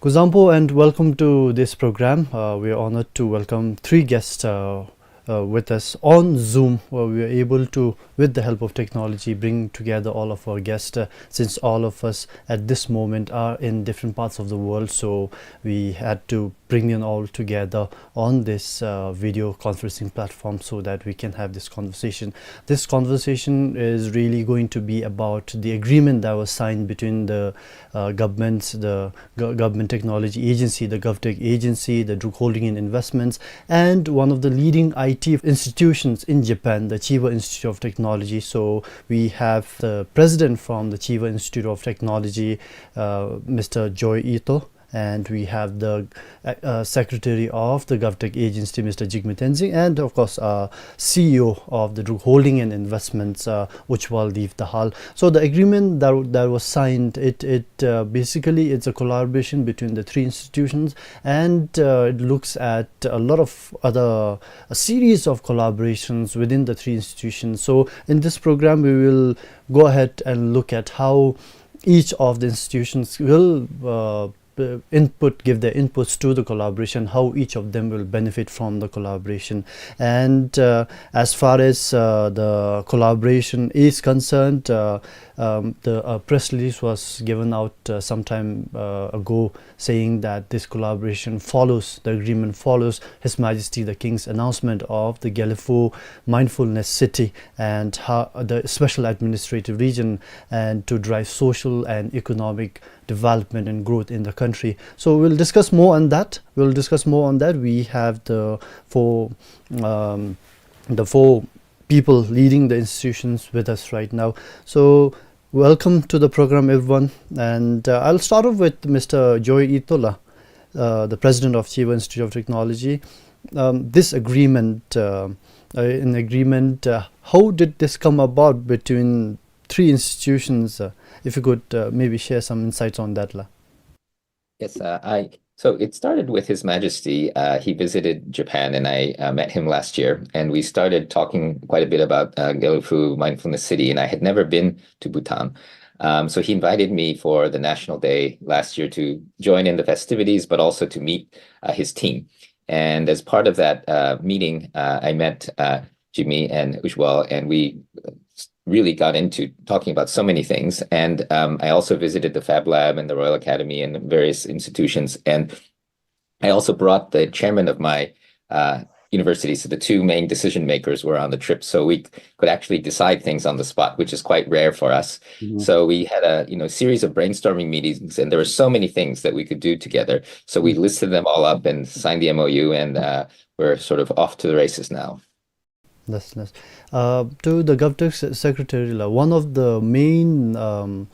Kuzuzangpo and welcome to this program. Uh, we are honored to welcome three guests, uh, uh, with us on Zoom, where we are able to, with the help of technology, bring together all of our guests, uh, since all of us at this moment are in different parts of the world. So we had to bring them all together on this, uh, video conferencing platform so that we can have this conversation. This conversation is really going to be about the agreement that was signed between the, uh, governments, the Go-, Government Technology Agency, the GovTech Agency, the Druk Holding and Investments, and one of the leading I T institutions in Japan, the Chiba Institute of Technology. So we have the president from the Chiba Institute of Technology, uh, Mister Joi Ito, and we have the, uh, uh, secretary of the GovTech Agency, Mister Jigme Tenzing, and of course, uh, C E O of the Druk Holding and Investments, uh, Ujwal Dev Dahal. So the agreement that, that was signed, it, it, uh, basically it's a collaboration between the three institutions, and, uh, it looks at a lot of other, a series of collaborations within the three institutions. So in this program, we will go ahead and look at how each of the institutions will, uh, uh, input, give their inputs to the collaboration, how each of them will benefit from the collaboration. And, uh, as far as, uh, the collaboration is concerned, uh, um, the, uh, press release was given out, uh, some time, uh, ago, saying that this collaboration follows, the agreement follows His Majesty the King's announcement of the Gelephu Mindfulness City and how, the special administrative region, and to drive social and economic development and growth in the country. So we'll discuss more on that. We'll discuss more on that. We have the four, um, the four people leading the institutions with us right now. So welcome to the program, everyone. And, uh, I'll start off with Mister Joi Ito la, uh, the president of Chiba Institute of Technology. Um, this agreement, uh, uh, an agreement, uh, how did this come about between three institutions? Uh, if you could, uh, maybe share some insights on that la. Yes, uh, I, so it started with His Majesty. Uh, he visited Japan, and I, uh, met him last year, and we started talking quite a bit about, uh, Gelephu Mindfulness City, and I had never been to Bhutan. Um, so he invited me for the National Day last year to join in the festivities, but also to meet, uh, his team. And as part of that, uh, meeting, uh, I met, uh, Jigme and Ujwal, and we really got into talking about so many things. And, um, I also visited the Fab Lab and the Royal Academy and various institutions. And I also brought the chairman of my, uh, university. So the two main decision makers were on the trip. So we could actually decide things on the spot, which is quite rare for us. Mm-hmm. So we had a, you know, series of brainstorming meetings, and there were so many things that we could do together. So we listed them all up and signed the M O U, and, uh, we're sort of off to the races now. That's nice. Uh, to the GovTech se-, secretary la, one of the main, um,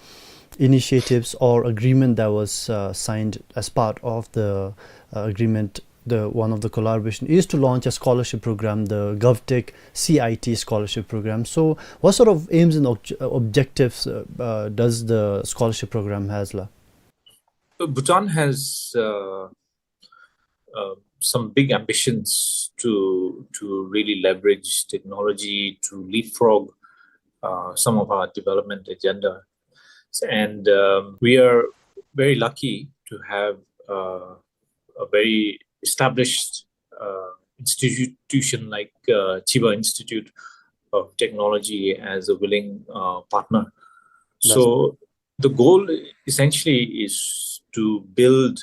initiatives or agreement that was, uh, signed as part of the, uh, agreement the one of the collaboration is to launch a scholarship program, the GovTech C I T scholarship program. So, what sort of aims and obj- uh, objectives uh, uh, does the scholarship program has la? Bhutan has uh, uh, some big ambitions to to really leverage technology to leapfrog uh, some of our development agenda, and um, we are very lucky to have uh, a very established uh, institution like uh, Chiba Institute of Technology as a willing uh, partner. So the goal essentially is to build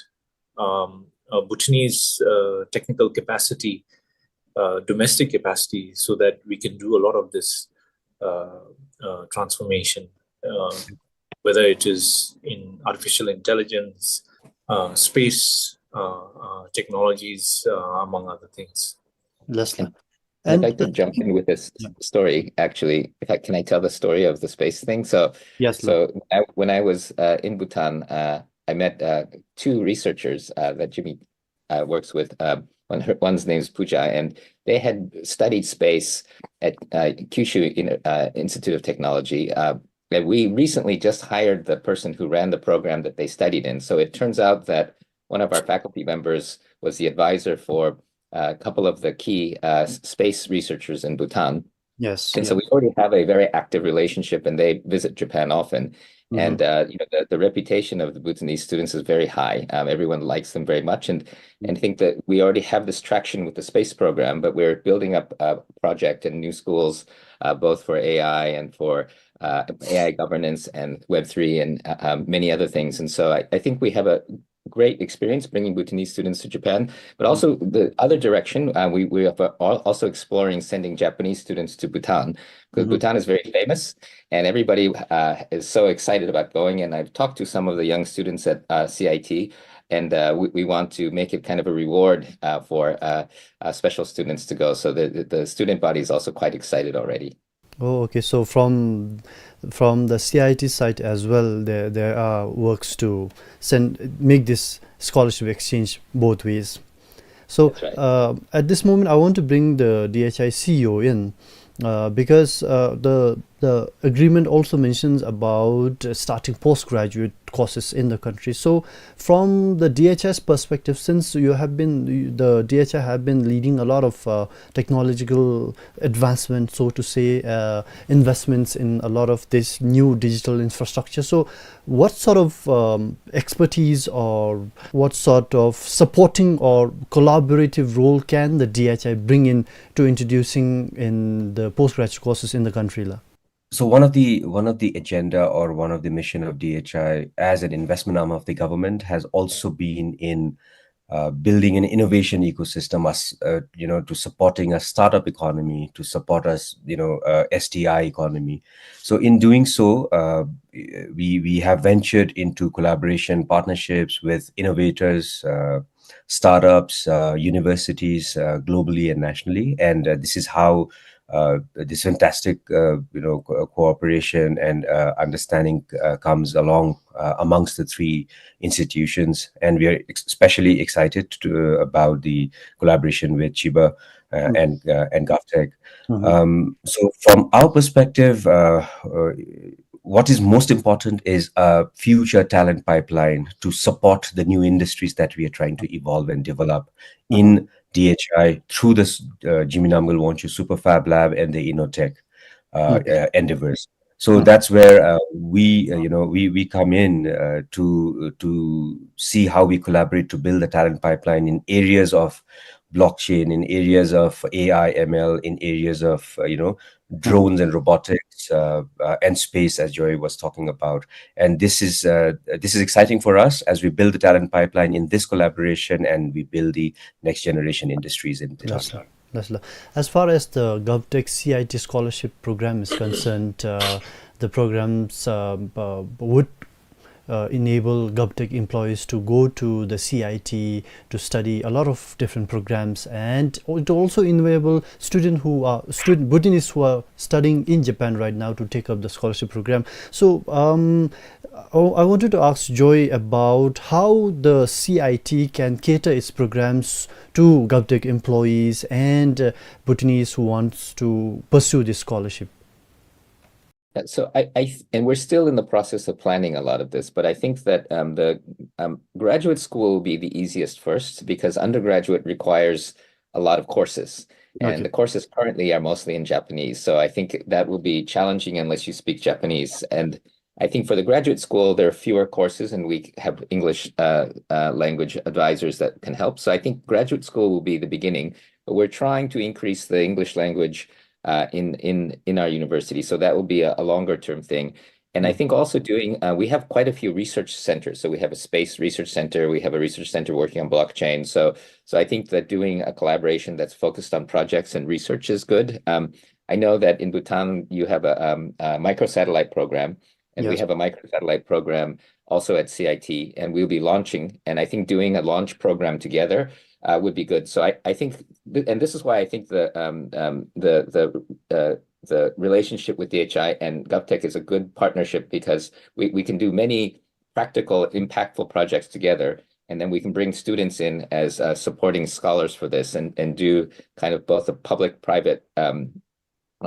um, a Bhutanese uh, technical capacity, uh, domestic capacity, so that we can do a lot of this uh, uh, transformation, um, whether it is in artificial intelligence, uh, space uh, uh, technologies, uh, among other things. Leslie. I'd like to jump in with this story, actually. If I, can I tell the story of the space thing? So, Yes, so when I, when I was uh, in Bhutan, uh, I met uh, two researchers uh, that Jimmy uh, works with. Uh, one, her, one's name's Puja, and they had studied space at uh, Kyushu in, uh, Institute of Technology. Uh, and we recently just hired the person who ran the program that they studied in. So it turns out that one of our faculty members was the advisor for a couple of the key uh, space researchers in Bhutan. Yes. And so we already have a very active relationship, and they visit Japan often. Mm-hmm. And uh, you know, the, the reputation of the Bhutanese students is very high. Um, everyone likes them very much, and mm-hmm. and think that we already have this traction with the space program, but we're building up a project and new schools, uh, both for A I and for uh, A I governance and Web three and uh, um, many other things. And so I, I think we have a great experience bringing Bhutanese students to Japan, but also the other direction, uh, we, we are also exploring sending Japanese students to Bhutan, because mm-hmm. Bhutan is very famous and everybody uh, is so excited about going. And I've talked to some of the young students at uh, C I T, and uh, we, we want to make it kind of a reward uh, for uh, uh, special students to go. So the, the student body is also quite excited already. Oh, okay. So from from the C I T side as well, there there are works to send make this scholarship exchange both ways. So right. uh, at this moment, I want to bring the D H I C E O in uh, because uh, the the agreement also mentions about starting postgraduate courses in the country. So from the D H I's perspective, since you have been the D H I have been leading a lot of uh, technological advancement, so to say, uh, investments in a lot of this new digital infrastructure. So, what sort of um, expertise or what sort of supporting or collaborative role can the D H I bring in to introducing in the postgraduate courses in the country la? So one of the one of the agenda or one of the mission of D H I as an investment arm of the government has also been in uh, building an innovation ecosystem, as uh, you know, to supporting a startup economy, to support us, you know, uh, S T I economy. So in doing so, uh, we we have ventured into collaboration partnerships with innovators, uh, startups, uh, universities, uh, globally and nationally, and uh, this is how uh, this fantastic, uh, you know, co- cooperation and uh, understanding uh, comes along uh, amongst the three institutions, and we are ex- especially excited to, about the collaboration with Chiba uh, and uh, and GovTech. Um, so, from our perspective, uh, uh, what is most important is a future talent pipeline to support the new industries that we are trying to evolve and develop in D H I through this uh, Jimmy Namgyel Wangchuck Super Fab Lab and the Innotech uh, uh, endeavors. So that's where uh, we, uh, you know, we we come in uh, to to see how we collaborate to build the talent pipeline in areas of blockchain, in areas of A I M L, in areas of uh, you know drones and robotics uh, uh, and space, as Joy was talking about. And this is uh, this is exciting for us as we build the talent pipeline in this collaboration and we build the next generation industries in Bhutan. That's right. As far as the GovTech C I T scholarship program is concerned, uh, the programs uh, uh, would uh, enable GovTech employees to go to the C I T to study a lot of different programs, and it also enable students who are student Bhutanese who are studying in Japan right now to take up the scholarship program. So, um, I I wanted to ask Joy about how the C I T can cater its programs to GovTech employees and, uh, Bhutanese who wants to pursue this scholarship. Uh, So I, I th- and we're still in the process of planning a lot of this, but I think that um, the um, graduate school will be the easiest first because undergraduate requires a lot of courses, and Okay. the courses currently are mostly in Japanese. So I think that will be challenging unless you speak Japanese. And I think for the graduate school, there are fewer courses, and we have English uh, uh, language advisors that can help. So I think graduate school will be the beginning, but we're trying to increase the English language uh, in in in our university. So that will be a, a longer term thing. And I think also doing uh, we have quite a few research centers. So we have a space research center. We have a research center working on blockchain. So so I think that doing a collaboration that's focused on projects and research is good. Um, I know that in Bhutan you have a, um, a microsatellite program, and we Yes. have a microsatellite program also at C I T, and we'll be launching. And I think doing a launch program together uh, would be good. So I, I think, th- and this is why I think the um, um, the the uh, the relationship with D H I and GovTech is a good partnership because we, we can do many practical, impactful projects together, and then we can bring students in as uh, supporting scholars for this, and and do kind of both a public-private um,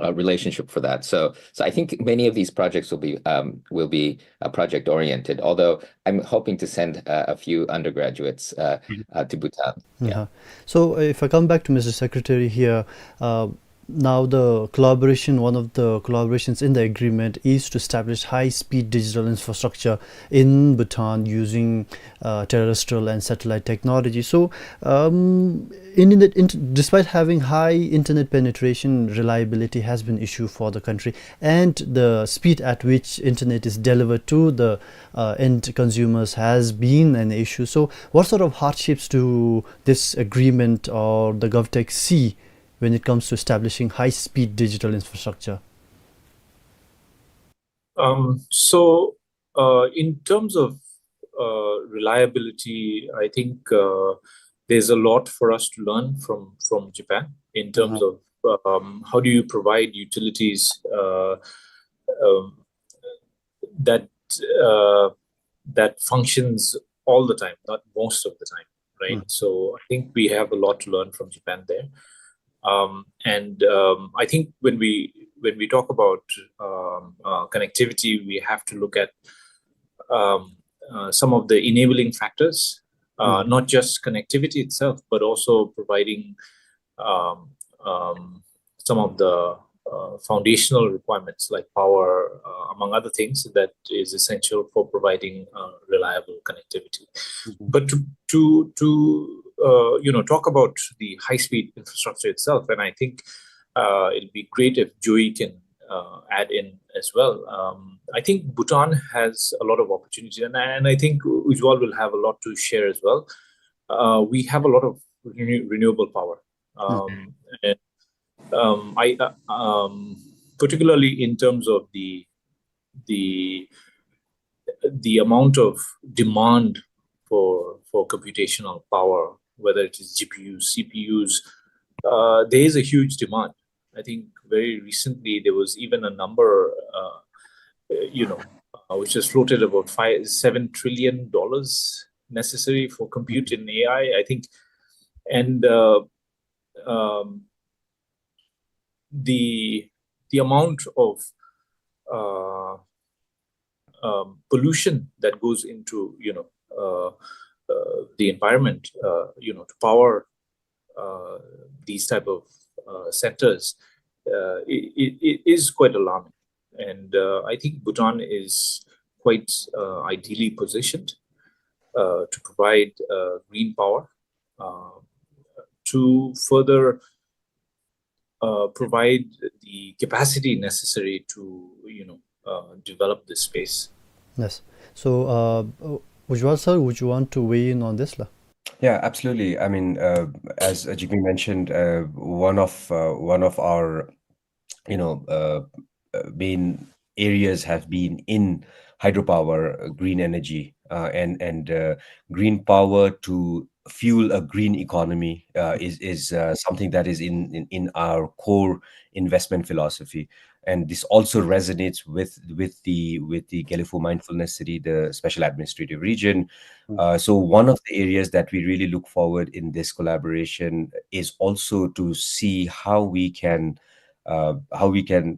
uh, relationship for that. So so I think many of these projects will be um, will be uh, project oriented. Although I'm hoping to send uh, a few undergraduates uh, uh, to Bhutan. Yeah. Uh-huh. So, uh, if I come back to Mister Secretary here, uh, now the collaboration, one of the collaborations in the agreement is to establish high-speed digital infrastructure in Bhutan using uh, terrestrial and satellite technology. So, um, in, in, the, in despite having high internet penetration, reliability has been issue for the country, and the speed at which internet is delivered to the uh, end consumers has been an issue. So, what sort of hardships do this agreement or the GovTech see when it comes to establishing high-speed digital infrastructure? Um, so, uh, in terms of uh, reliability, I think uh, there's a lot for us to learn from from Japan in terms of um, how do you provide utilities uh, um, that uh, that functions all the time, not most of the time, right? So I think we have a lot to learn from Japan there. Um, and um, I think when we when we talk about um, uh, connectivity, we have to look at um, uh, some of the enabling factors, uh, not just connectivity itself, but also providing um, um, some of the uh, foundational requirements like power, uh, among other things, that is essential for providing uh, reliable connectivity. But to to to uh, you know, talk about the high-speed infrastructure itself, and I think uh, it'll be great if Joy can uh, add in as well. Um, I think Bhutan has a lot of opportunity, and, and I think Ujwal will have a lot to share as well. Uh, we have a lot of renew- renewable power, um, and um, I uh, um, particularly in terms of the the the amount of demand for for computational power, whether it is G P Us, C P Us, uh, there is a huge demand. I think very recently there was even a number, uh, uh, you know, uh, which was floated about five seven trillion dollars necessary for compute in A I. I think, and uh, um, the the amount of uh, um, pollution that goes into, you know, uh, uh, the environment, uh, you know, to power uh, these type of uh, centers, uh, it, it, it is quite alarming. And uh, I think Bhutan is quite uh, ideally positioned uh, to provide uh, green power uh, to further uh, provide the capacity necessary to, you know, uh, develop this space. Yes. So, uh, Ujwal sir, would you want to weigh in on this, la? Yeah, absolutely. I mean, uh, as uh, Jigme mentioned, uh, one of uh, one of our, you know, uh, uh, main areas have been in hydropower, uh, green energy, uh, and and uh, green power to fuel a green economy uh, is is uh, something that is in, in in our core investment philosophy. And this also resonates with with the with the Gelephu Mindfulness City, the special administrative region. Uh, so one of the areas that we really look forward in this collaboration is also to see how we can uh, how we can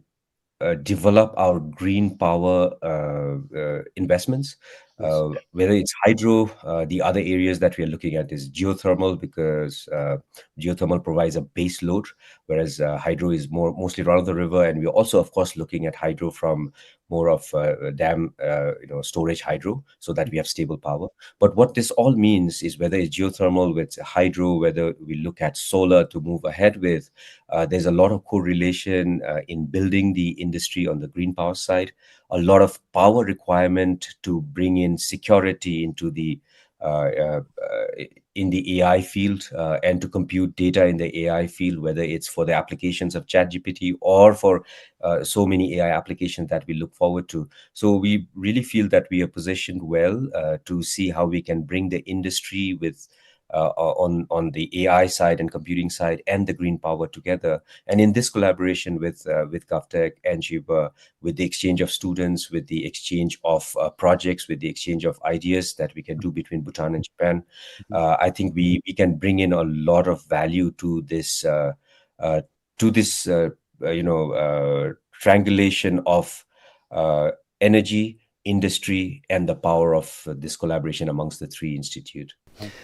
uh, develop our green power uh, uh, investments. Uh, whether it's hydro, uh, the other areas that we are looking at is geothermal, because uh, geothermal provides a base load, whereas uh, hydro is more mostly run of the river. And we're also, of course, looking at hydro from more of uh, dam, uh, you know, storage hydro, so that we have stable power. But what this all means is, whether it's geothermal with hydro, whether we look at solar to move ahead with, uh, there's a lot of correlation uh, in building the industry on the green power side, a lot of power requirement to bring in security into the uh, uh, uh, in the A I field uh, and to compute data in the A I field, whether it's for the applications of ChatGPT or for uh, so many A I applications that we look forward to. So we really feel that we are positioned well uh, to see how we can bring the industry with uh, on on the A I side and computing side and the green power together. And in this collaboration with uh, with GovTech and Chiba, with the exchange of students, with the exchange of uh, projects, with the exchange of ideas that we can do between Bhutan and Japan, uh, I think we we can bring in a lot of value to this uh, uh, to this uh, uh, you know uh, triangulation of uh, energy, industry, and the power of uh, this collaboration amongst the three institute.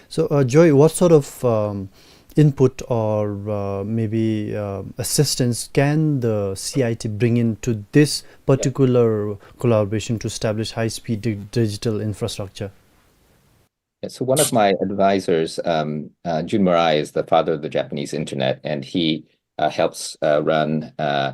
So, uh, Joy, what sort of um, input or uh, maybe uh, assistance can the C I T bring into this particular collaboration to establish high-speed di- digital infrastructure? Yeah, so one of my advisors, um, uh, Jun Murai, is the father of the Japanese internet, and he uh, helps uh, run uh,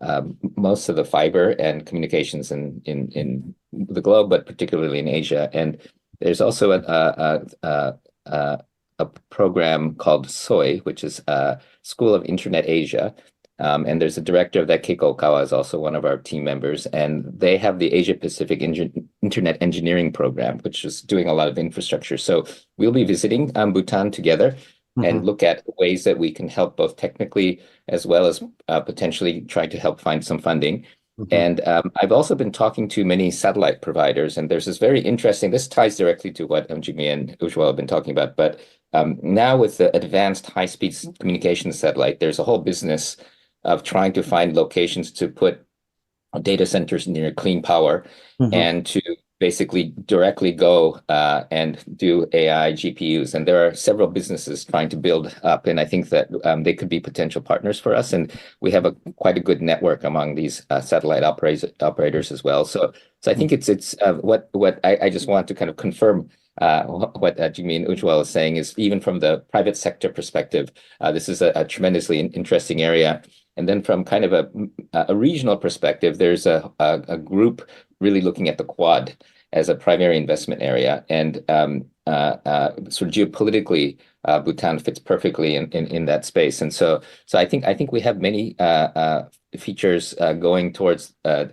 uh, most of the fiber and communications in, in, in the globe, but particularly in Asia. And there's also a, a, a, a, a program called SOI, which is uh, School of Internet Asia. Um, and there's a director of that, Keiko Okawa, is also one of our team members. And they have the Asia Pacific Engi- Internet Engineering Program, which is doing a lot of infrastructure. So we'll be visiting um, Bhutan together and look at ways that we can help both technically as well as uh, potentially try to help find some funding. And um, I've also been talking to many satellite providers, and there's this very interesting, this ties directly to what um, Jigme and Ujwal have been talking about, but um, now with the advanced high-speed s- communication satellite, there's a whole business of trying to find locations to put data centers near clean power and to basically directly go uh, and do A I G P Us. And there are several businesses trying to build up, and I think that um, they could be potential partners for us. And we have a quite a good network among these uh, satellite operators operators as well. So, so I think it's it's uh, what what I, I just want to kind of confirm uh, wh- what uh, Jigme and Ujwal is saying is, even from the private sector perspective, uh, this is a, a tremendously in- interesting area. And then from kind of a, a regional perspective, there's a, a, a group really looking at the Quad as a primary investment area, and um, uh, uh, sort of geopolitically, uh, Bhutan fits perfectly in, in, in that space. And so, so I think I think we have many uh, uh, features uh, going towards uh,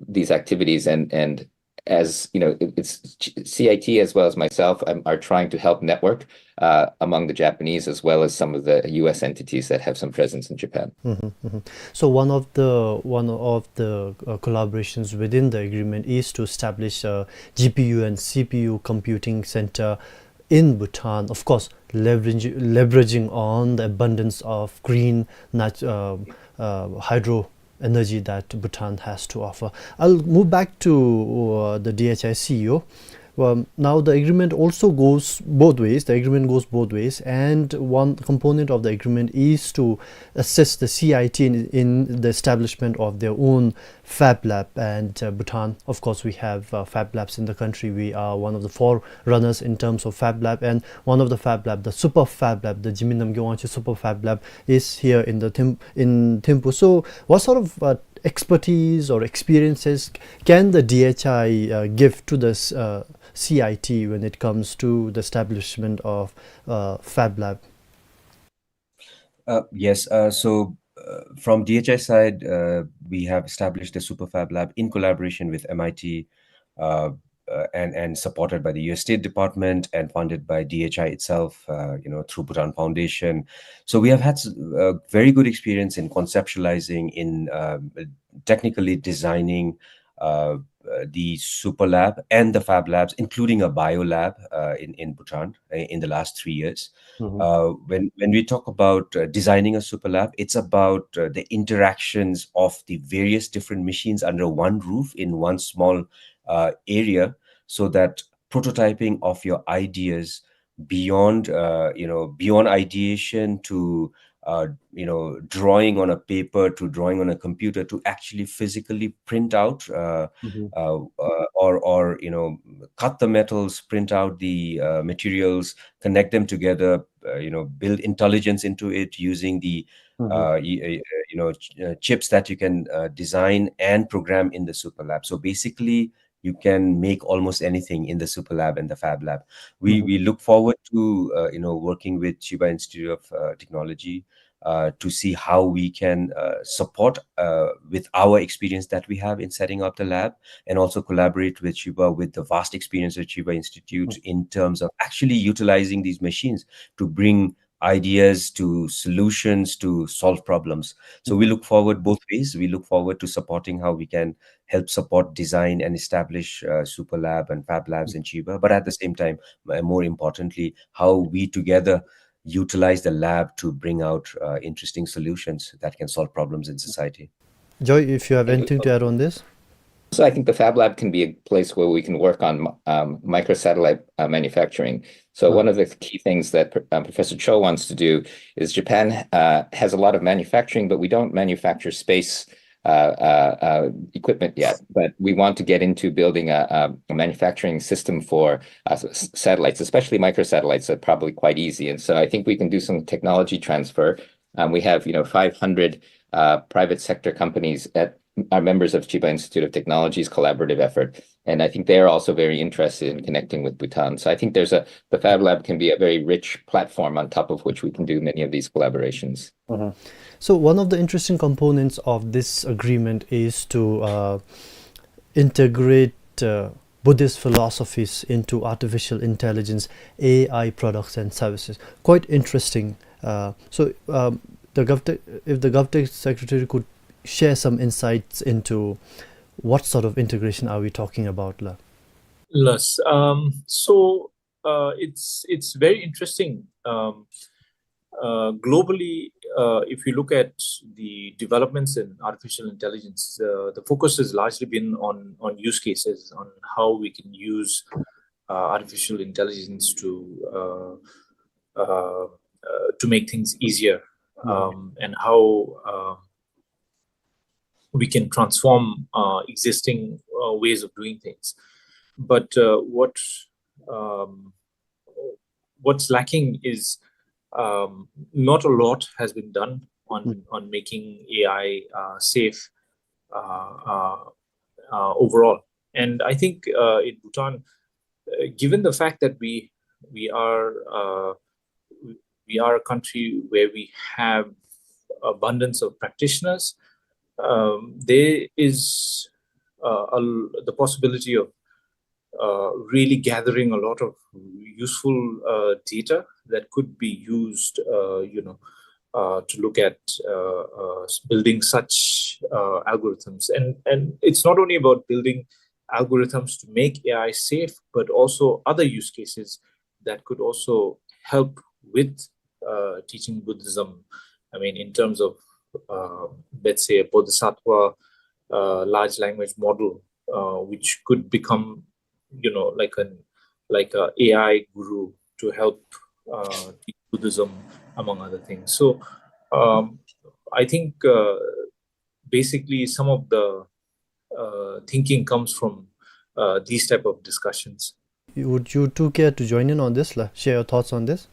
these activities, and and as you know, it- it's C I T as well as myself um, are trying to help network uh, among the Japanese as well as some of the U S entities that have some presence in Japan. So one of the one of the uh, collaborations within the agreement is to establish a G P U and C P U computing center in Bhutan. Of course, leverage, leveraging on the abundance of green nat- uh, uh, hydro energy that Bhutan has to offer. I'll move back to uh, the D H I C E O. Um, now the agreement also goes both ways. The agreement goes both ways, and one component of the agreement is to assist the C I T in, in the establishment of their own Fab Lab. And uh, Bhutan, of course, we have uh, Fab Labs in the country. We are one of the forerunners in terms of Fab Lab, and one of the Fab Lab, the Super Fab Lab, the Jigme Namgay Wangchuk Super Fab Lab, is here in the Thim- in Thimphu. So, what sort of uh, expertise or experiences can the D H I uh, give to this uh, C I T when it comes to the establishment of uh, Fab Lab? Uh, yes, uh, so uh, from D H I side, uh, we have established the Super Fab Lab in collaboration with M I T, uh, uh, and and supported by the U S State Department and funded by D H I itself, uh, you know, through Bhutan Foundation. So we have had s- uh, very good experience in conceptualizing, in uh, technically designing uh, uh, the super lab and the fab labs, including a bio lab uh, in in Bhutan uh, in the last three years. Uh, when when we talk about uh, designing a super lab, it's about uh, the interactions of the various different machines under one roof in one small uh, area, so that prototyping of your ideas beyond uh, you know, beyond ideation to uh, you know, drawing on a paper to drawing on a computer to actually physically print out uh, uh, uh, or or you know, cut the metals, print out the uh, materials, connect them together, uh, you know, build intelligence into it using the uh, y- uh, you know, ch- uh, chips that you can uh, design and program in the super lab. So basically, you can make almost anything in the super lab and the fab lab. We we look forward to uh, you know, working with Chiba Institute of uh, Technology uh, to see how we can uh, support uh, with our experience that we have in setting up the lab, and also collaborate with Chiba, with the vast experience of Chiba Institute, in terms of actually utilizing these machines to bring ideas to solutions to solve problems. So we look forward both ways. We look forward to supporting how we can help support, design, and establish uh, super lab and fab labs in Chiba. But at the same time, uh, more importantly, how we together utilize the lab to bring out uh, interesting solutions that can solve problems in society. Joy, if you have anything to add on this. So I think the Fab Lab can be a place where we can work on um, microsatellite uh, manufacturing. So one of the key things that uh, Professor Cho wants to do is Japan uh, has a lot of manufacturing, but we don't manufacture space uh, uh, uh, equipment yet. But we want to get into building a, a manufacturing system for uh, satellites, especially microsatellites. Are probably quite easy, and so I think we can do some technology transfer. Um, we have, you know, five hundred uh, private sector companies at are members of Chiba Institute of Technology's collaborative effort. And I think they are also very interested in connecting with Bhutan. So I think there's a the Fab Lab can be a very rich platform on top of which we can do many of these collaborations. Mm-hmm. So one of the interesting components of this agreement is to uh, integrate uh, Buddhist philosophies into artificial intelligence, A I products and services. Quite interesting. Uh, so um, the Govtech, if the Govtech secretary could share some insights into what sort of integration are we talking about, la? Yes. Um, so uh, it's it's very interesting. Um, uh, globally, uh, if you look at the developments in artificial intelligence, uh, the focus has largely been on on use cases, on how we can use uh, artificial intelligence to uh, uh, uh, to make things easier, um, and how uh, we can transform uh, existing uh, ways of doing things. But uh, what um, what's lacking is um, not a lot has been done on on making A I uh, safe uh, uh, uh, overall. And I think uh, in Bhutan, uh, given the fact that we we are uh, we are a country where we have abundance of practitioners, um, there is uh, a, the possibility of uh, really gathering a lot of useful uh, data that could be used, uh, you know, uh, to look at uh, uh, building such uh, algorithms. And and it's not only about building algorithms to make A I safe, but also other use cases that could also help with uh, teaching Buddhism. I mean, in terms of uh, let's say a Bodhisattva uh, large language model, uh, which could become, you know, like an like a AI guru to help uh, teach Buddhism, among other things. So um, I think uh, basically some of the uh, thinking comes from uh, these type of discussions. Would you two care to join in on this? La? Share your thoughts on this.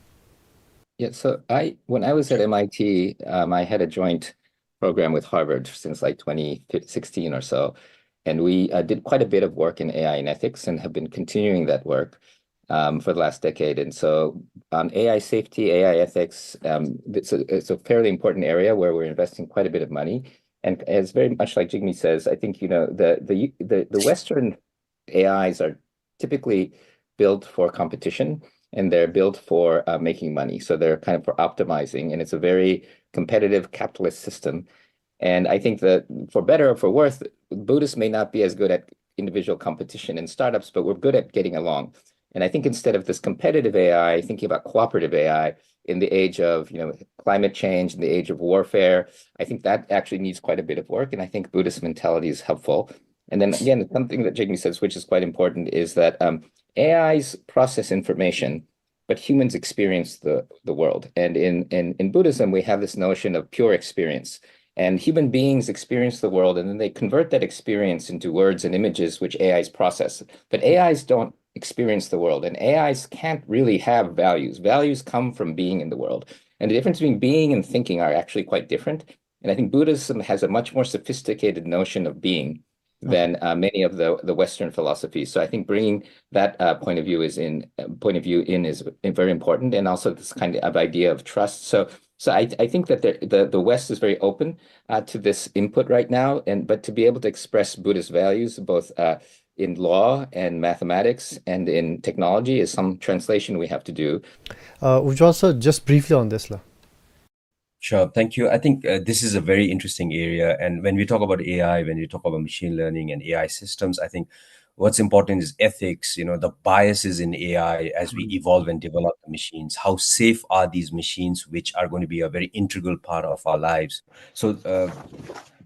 Yeah, so I, when I was at M I T, um, I had a joint program with Harvard since like twenty sixteen or so. And we uh, did quite a bit of work in A I and ethics and have been continuing that work um, for the last decade. And so on A I safety, A I ethics, um, it's, a, it's a fairly important area where we're investing quite a bit of money. And as very much like Jigme says, I think, you know, the the the, the Western A Is are typically built for competition and they're built for uh, making money. So they're kind of for optimizing, and it's a very competitive capitalist system. And I think that for better or for worse, Buddhists may not be as good at individual competition and startups, but we're good at getting along. And I think instead of this competitive A I, thinking about cooperative A I in the age of, you know, climate change, in the age of warfare, I think that actually needs quite a bit of work. And I think Buddhist mentality is helpful. And then again, something that Jigme says, which is quite important, is that um, A Is process information, but humans experience the, the world. And in, in, in Buddhism, we have this notion of pure experience. And human beings experience the world, and then they convert that experience into words and images, which A Is process. But A Is don't experience the world, and A Is can't really have values. Values come from being in the world. And the difference between being and thinking are actually quite different. And I think Buddhism has a much more sophisticated notion of being than uh, many of the, the Western philosophies. So I think bringing that uh, point of view is in uh, point of view in is very important, and also this kind of idea of trust. So so I, I think that the, the, the West is very open uh, to this input right now, and but to be able to express Buddhist values both uh, in law and mathematics and in technology is some translation we have to do. Uh, Ujjwal sir, just briefly on this la. Sure, thank you. I think uh, this is a very interesting area. And when we talk about A I, when we talk about machine learning and A I systems, I think what's important is ethics, you know, the biases in A I as we evolve and develop the machines. How safe are these machines, which are going to be a very integral part of our lives? So, uh,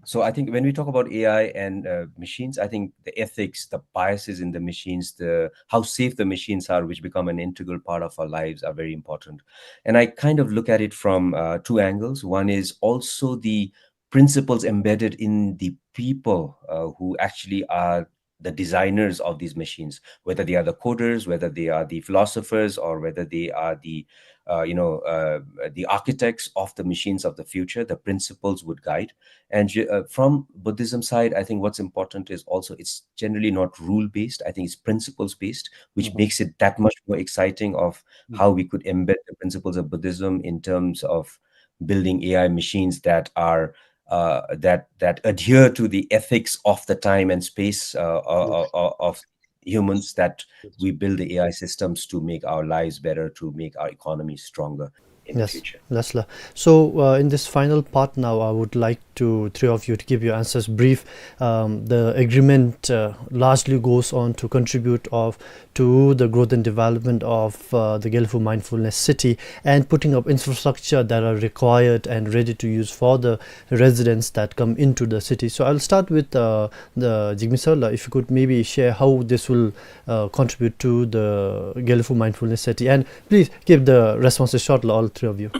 so I think when we talk about A I and uh, machines, I think the ethics, the biases in the machines, the how safe the machines are, which become an integral part of our lives, are very important. And I kind of look at it from uh, two angles. One is also the principles embedded in the people uh, who actually are the designers of these machines, whether they are the coders, whether they are the philosophers, or whether they are the uh, you know uh, the architects of the machines of the future. The principles would guide. And uh, from Buddhism side, I think what's important is also it's generally not rule based. I think it's principles based, which mm-hmm. makes it that much more exciting of mm-hmm. how we could embed the principles of Buddhism in terms of building A I machines that are uh, that that adhere to the ethics of the time and space uh, uh, uh, of humans, that we build the A I systems to make our lives better, to make our economy stronger in yes. the future. Yes, sir. So uh, in this final part now, I would like to three of you to give your answers brief. Um, the agreement uh, largely goes on to contribute of to the growth and development of uh, the Gelephu Mindfulness City and putting up infrastructure that are required and ready to use for the residents that come into the city. So I'll start with uh, the Jigme sir la, if you could maybe share how this will uh, contribute to the Gelephu Mindfulness City. And please keep the responses short la, all three of you.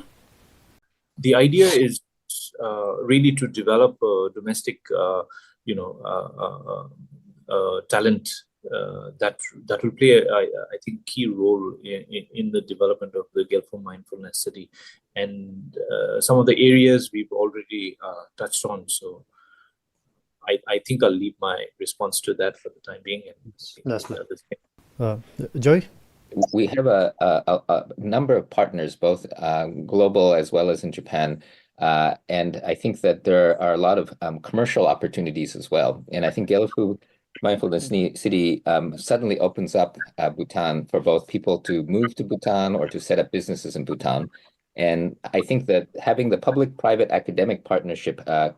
The idea is uh, really to develop a domestic, uh, you know, uh, uh, uh, uh, talent uh, that that will play, I, I think, key role in, in, in the development of the Gelephu Mindfulness City, and uh, some of the areas we've already uh, touched on. So I, I think I'll leave my response to that for the time being. And That's uh, uh, Joy? We have a, a, a number of partners, both uh, global as well as in Japan. Uh, and I think that there are a lot of um, commercial opportunities as well. And I think Gelephu Mindfulness City um, suddenly opens up uh, Bhutan for both people to move to Bhutan or to set up businesses in Bhutan. And I think that having the public-private academic partnership uh,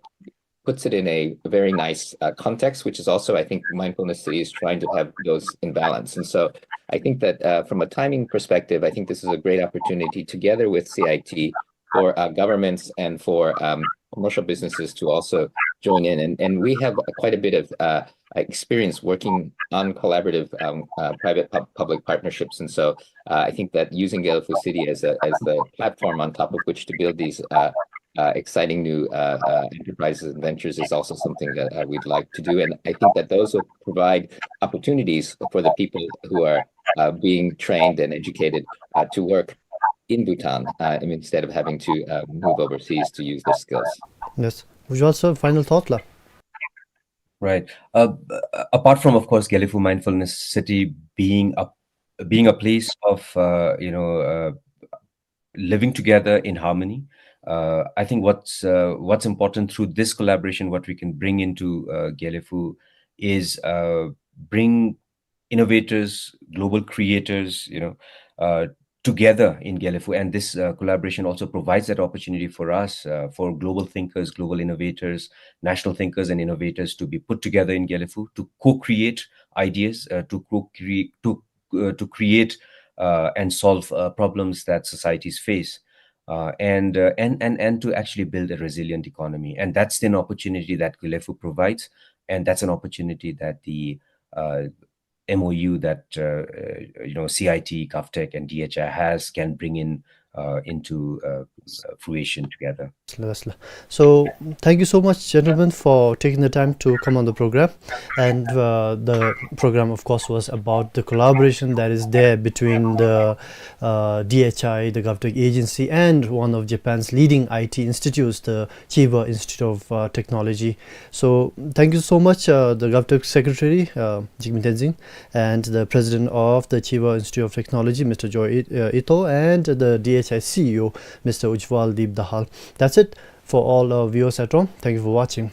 puts it in a very nice uh, context, which is also, I think, Mindfulness City is trying to have those in balance. And so I think that uh, from a timing perspective, I think this is a great opportunity together with C I T for uh, governments and for um, commercial businesses to also join in. And, and we have quite a bit of uh, experience working on collaborative um, uh, private pub- public partnerships. And so uh, I think that using Gelephu City as a as the platform on top of which to build these uh, uh, exciting new uh, uh, enterprises and ventures is also something that uh, we'd like to do. And I think that those will provide opportunities for the people who are uh, being trained and educated uh, to work in Bhutan uh, instead of having to uh, move overseas to use their skills. Yes. Ujjwal sir, final thought la? Right. Uh, apart from, of course, Gelephu Mindfulness City being a being a place of uh, you know uh, living together in harmony, uh, I think what's uh, what's important through this collaboration, what we can bring into uh, Gelephu, is uh, bring innovators, global creators, you know, uh, together in Gelephu. And this, uh, collaboration also provides that opportunity for us, uh, for global thinkers, global innovators, national thinkers and innovators to be put together in Gelephu to co-create ideas, uh, to co-cre-, to, uh, to create, uh, and solve, uh, problems that societies face. Uh, and, uh, and, and, and to actually build a resilient economy. And that's an opportunity that Gelephu provides, and that's an opportunity that the, uh, M O U that, uh, uh, you know, C I T, GovTech, and D H I has can bring in, uh, into, uh, fruition together. So, thank you so much, gentlemen, for taking the time to come on the program. And, uh, the program, of course, was about the collaboration that is there between the, uh, D H I, the GovTech agency, and one of Japan's leading I T institutes, the Chiba Institute of, uh, Technology. So, thank you so much, uh, the GovTech Secretary, uh, Jigme Tenzin, and the President of the Chiba Institute of Technology, Mister Joy It-, uh, Ito, and the D H I C E O, Mister Ujjwal Deep Dahal. That's it for all our viewers at home. Thank you for watching.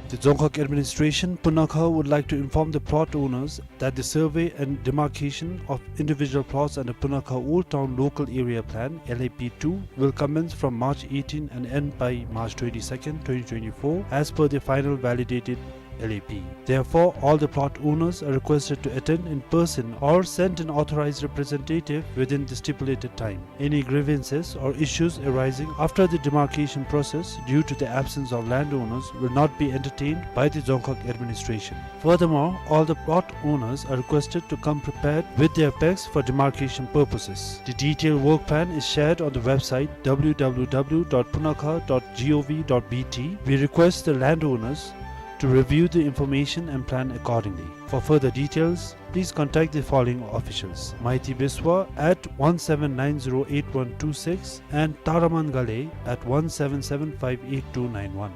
The Dzongkhag Administration, Punakha, would like to inform the plot owners that the survey and demarcation of individual plots under Punakha Old Town Local Area Plan, L A P two, will commence from March eighteen and end by March twenty-second, twenty twenty-four, as per the final validated L A P. Therefore, all the plot owners are requested to attend in person or send an authorized representative within the stipulated time. Any grievances or issues arising after the demarcation process due to the absence of landowners will not be entertained by the Dzongkhag administration. Furthermore, all the plot owners are requested to come prepared with their packs for demarcation purposes. The detailed work plan is shared on the website w w w dot punakha dot g o v dot b t. We request the landowners to review the information and plan accordingly. For further details, please contact the following officials: Maiti Biswa at one seven nine zero eight one two six and Taraman Gale at one seven seven five eight two nine one.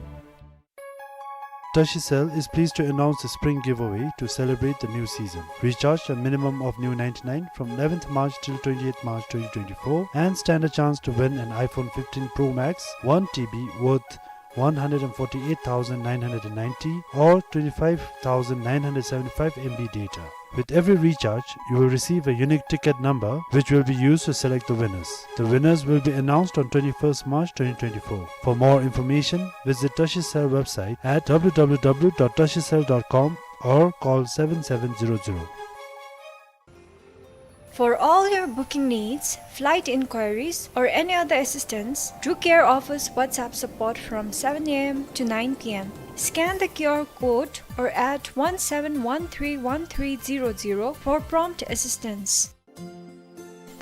Tashicel is pleased to announce the spring giveaway to celebrate the new season. Recharge a minimum of new ninety-nine from eleventh March till twenty-eighth March twenty twenty-four and stand a chance to win an iPhone fifteen Pro Max one T B worth one hundred and forty-eight thousand nine hundred and ninety or twenty-five thousand nine hundred seventy-five M B data. With every recharge, you will receive a unique ticket number which will be used to select the winners. The winners will be announced on twenty-first March twenty twenty-four. For more information, visit Tashicel website at w w w dot tashicel dot com or call seven seven zero zero. For all your booking needs, flight inquiries, or any other assistance, Drew Care offers WhatsApp support from seven a m to nine p m. Scan the Q R code or at one seven one three one three zero zero for prompt assistance.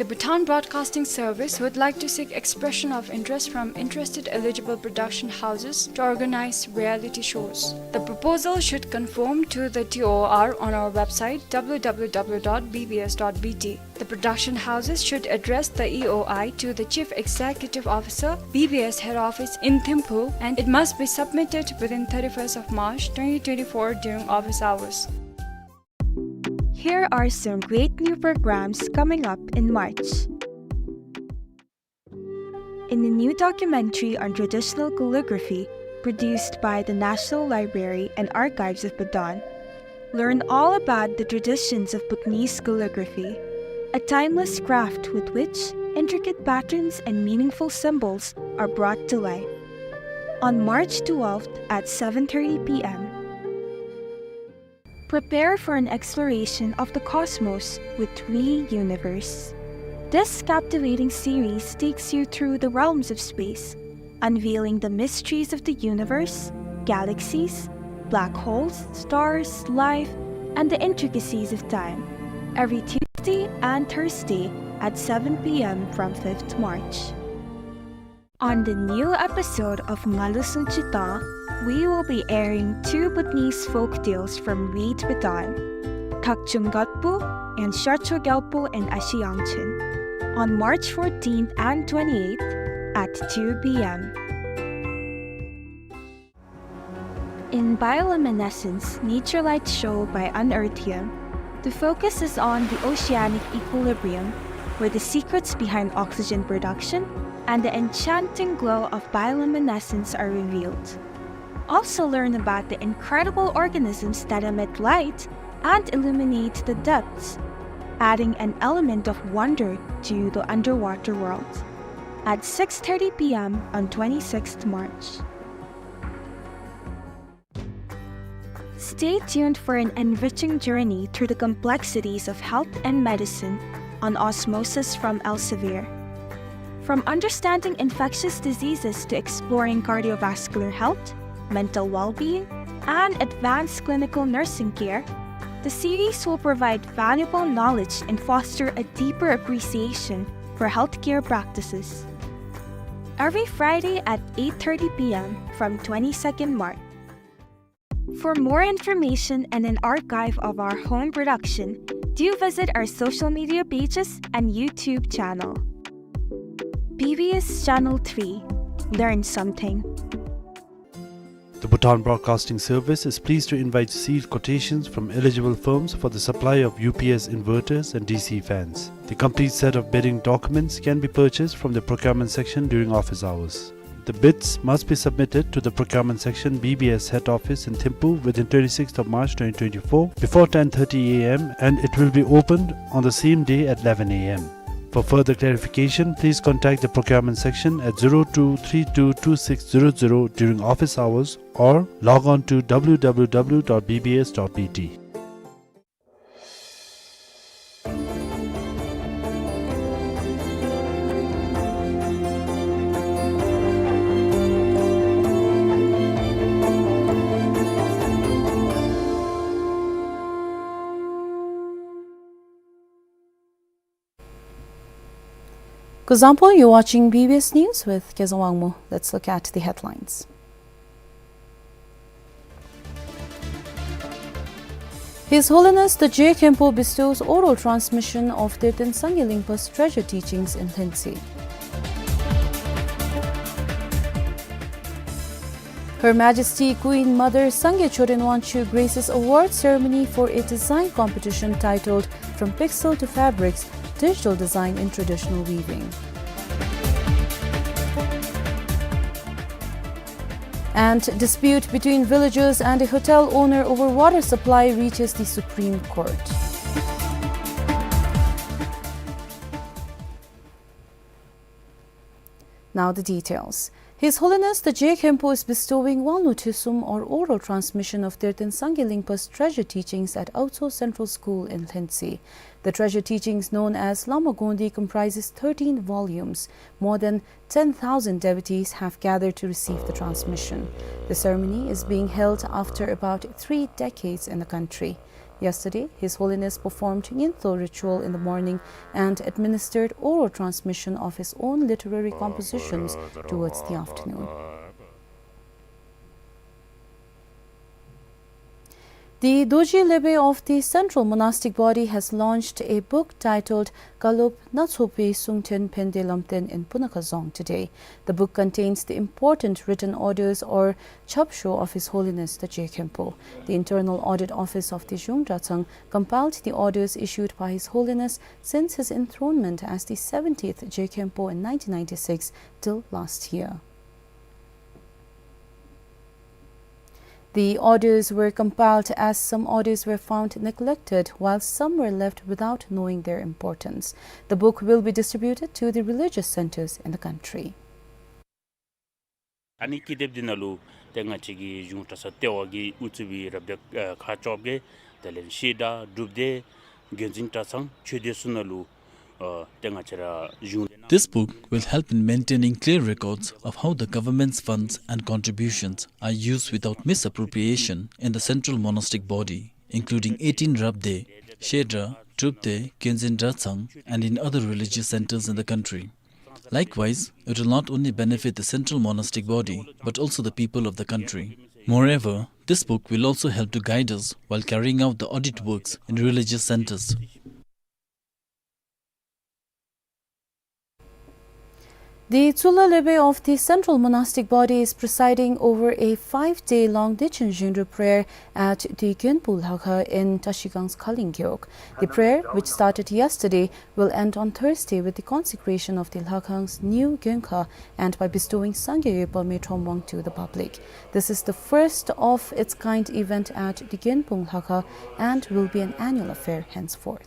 The Bhutan Broadcasting Service would like to seek expression of interest from interested eligible production houses to organize reality shows. The proposal should conform to the T O R on our website w w w dot b b s dot b t. The production houses should address the E O I to the Chief Executive Officer, B B S Head Office in Thimphu, and it must be submitted within thirty-first of March twenty twenty-four during office hours. Here are some great new programs coming up in March. In a new documentary on traditional calligraphy produced by the National Library and Archives of Bhutan, learn all about the traditions of Bhutanese calligraphy, a timeless craft with which intricate patterns and meaningful symbols are brought to life. On March twelfth at seven thirty p m, prepare for an exploration of the cosmos with Three Universe. This captivating series takes you through the realms of space, unveiling the mysteries of the universe, galaxies, black holes, stars, life, and the intricacies of time. Every Tuesday and Thursday at seven p m from fifth March. On the new episode of Ngalu Sunchita, we will be airing two Bhutanese folk tales from Reed Bhutan, Thakchung Gatpu and Shacho Gyalpo and Ashi Yangchen, on March fourteenth and twenty-eighth at two p m. In Bioluminescence, Nature Light Show by Unearthium, the focus is on the oceanic equilibrium, where the secrets behind oxygen production and the enchanting glow of bioluminescence are revealed. Also learn about the incredible organisms that emit light and illuminate the depths, adding an element of wonder to the underwater world, at six thirty p m on twenty-sixth March. Stay tuned for an enriching journey through the complexities of health and medicine on Osmosis from Elsevier. From understanding infectious diseases to exploring cardiovascular health, mental well-being, and advanced clinical nursing care, the series will provide valuable knowledge and foster a deeper appreciation for healthcare practices. Every Friday at eight thirty p m from twenty-second March. For more information and an archive of our home production, do visit our social media pages and YouTube channel. B B S Channel three. Learn something. The Bhutan Broadcasting Service is pleased to invite sealed quotations from eligible firms for the supply of U P S inverters and D C fans. The complete set of bidding documents can be purchased from the procurement section during office hours. The bids must be submitted to the procurement section, B B S head office in Thimphu within twenty-sixth of March twenty twenty-four before ten thirty a m and it will be opened on the same day at eleven a m. For further clarification, please contact the procurement section at zero two three two two six zero zero during office hours or log on to W W W dot B B S dot B T. Kuzuzangpo, you're watching B B S News with Kezang Wangmo. Let's look at the headlines. His Holiness the Je Khenpo bestows oral transmission of Terten Sangye Lingpa's treasured teachings in Lhentsü. Her Majesty Queen Mother Sangye Choden Wangchuck graces award ceremony for a design competition titled From Pixel to Fabrics, Digital Design in Traditional Weaving. And dispute between villagers and a hotel owner over water supply reaches the Supreme Court. Now the details. His Holiness the Je Khenpo is bestowing Wanglu Thesum, or oral transmission of Terten Sangye Lingpa's treasured teachings, at Aocho Central School in Lhentsü. The treasured teachings, known as Lama Gondi, comprises thirteen volumes. More than ten thousand devotees have gathered to receive the transmission. The ceremony is being held after about three decades in the country. Yesterday, His Holiness performed Nyingtho ritual in the morning and administered oral transmission of his own literary compositions towards the afternoon. The Dorji Lepe of the Central Monastic Body has launched a book titled Kalop Natsokpe Sungten Phende Lamten in Punakha Dzong today. The book contains the important written orders or chapsho of His Holiness the Je Khenpo. The Internal Audit Office of the Zhung Dratshang compiled the orders issued by His Holiness since his enthronement as the seventieth Je Khenpo in nineteen ninety-six till last year. The orders were compiled as some orders were found neglected, while some were left without knowing their importance. The book will be distributed to the religious centers in the country. ཨ་ནི་ཀི་དེབ་འདི་ནང་ལུ་ཏེ་ང་བཅས་ཀྱི་གཞུང་གྲྭ་ཚང་ལྟེ་བ་གིས་དབུ་བཙུགས་པའི་རབ་སྡེ་ཨ་ཁག་བཅོ་བརྒྱད་དེ་ལས་བཤད་གྲྭ་སྒྲུབ་སྡེ་དགོན་འཛིན་གྲྭ་ཚང་ཆོས་སྡེ་ཚུ་ནང་ལུ་ཨ་ཏེ་ང་བཅས་ར་གཞུང་། This book will help in maintaining clear records of how the government's funds and contributions are used without misappropriation in the central monastic body, including eighteen རབ་སྡེ། བཤད་གྲྭ་སྒྲུབ་སྡེ་དགོན་འཛིན་གྲྭ་ཚང་and in other religious centers in the country. Likewise, it will not only benefit the central monastic body, but also the people of the country. Moreover, this book will also help to guide us while carrying out the audit works in religious centers. The Tsulla Lepe of the Central Monastic Body is presiding over a five-day long Dechen Zhinru prayer at the Gyenpu Lhakha in Trashigang's Khaling Gewog. The prayer, which started yesterday, will end on Thursday with the consecration of the Lhakhang's new Gyenkha and by bestowing Sangye Yepa Metrom Wang to the public. This is the first of its kind event at the Gyenpu Lhakha and will be an annual affair henceforth.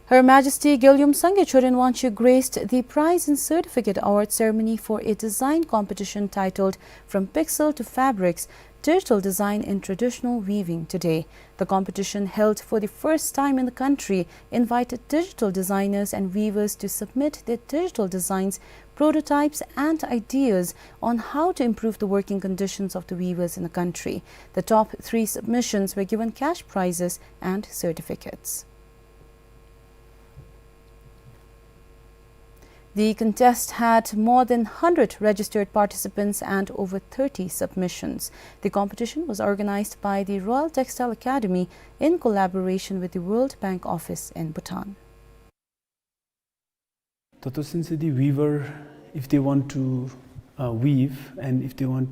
Her Majesty Gyalgyum Sangye Choden Wangchuk graced the prize and certificate award ceremony for a design competition titled From Pixel to Fabrics, Digital Design in Traditional Weaving today. The competition, held for the first time in the country, invited digital designers and weavers to submit their digital designs, prototypes, and ideas on how to improve the working conditions of the weavers in the country. The top three submissions were given cash prizes and certificates. The contest had more than hundred registered participants and over thirty submissions. The competition was organized by the Royal Textile Academy in collaboration with the World Bank Office in Bhutan. ད་ལྟོ་ཚུན་ཚོད་འདི་weaver, if they want to, uh, weave and if they want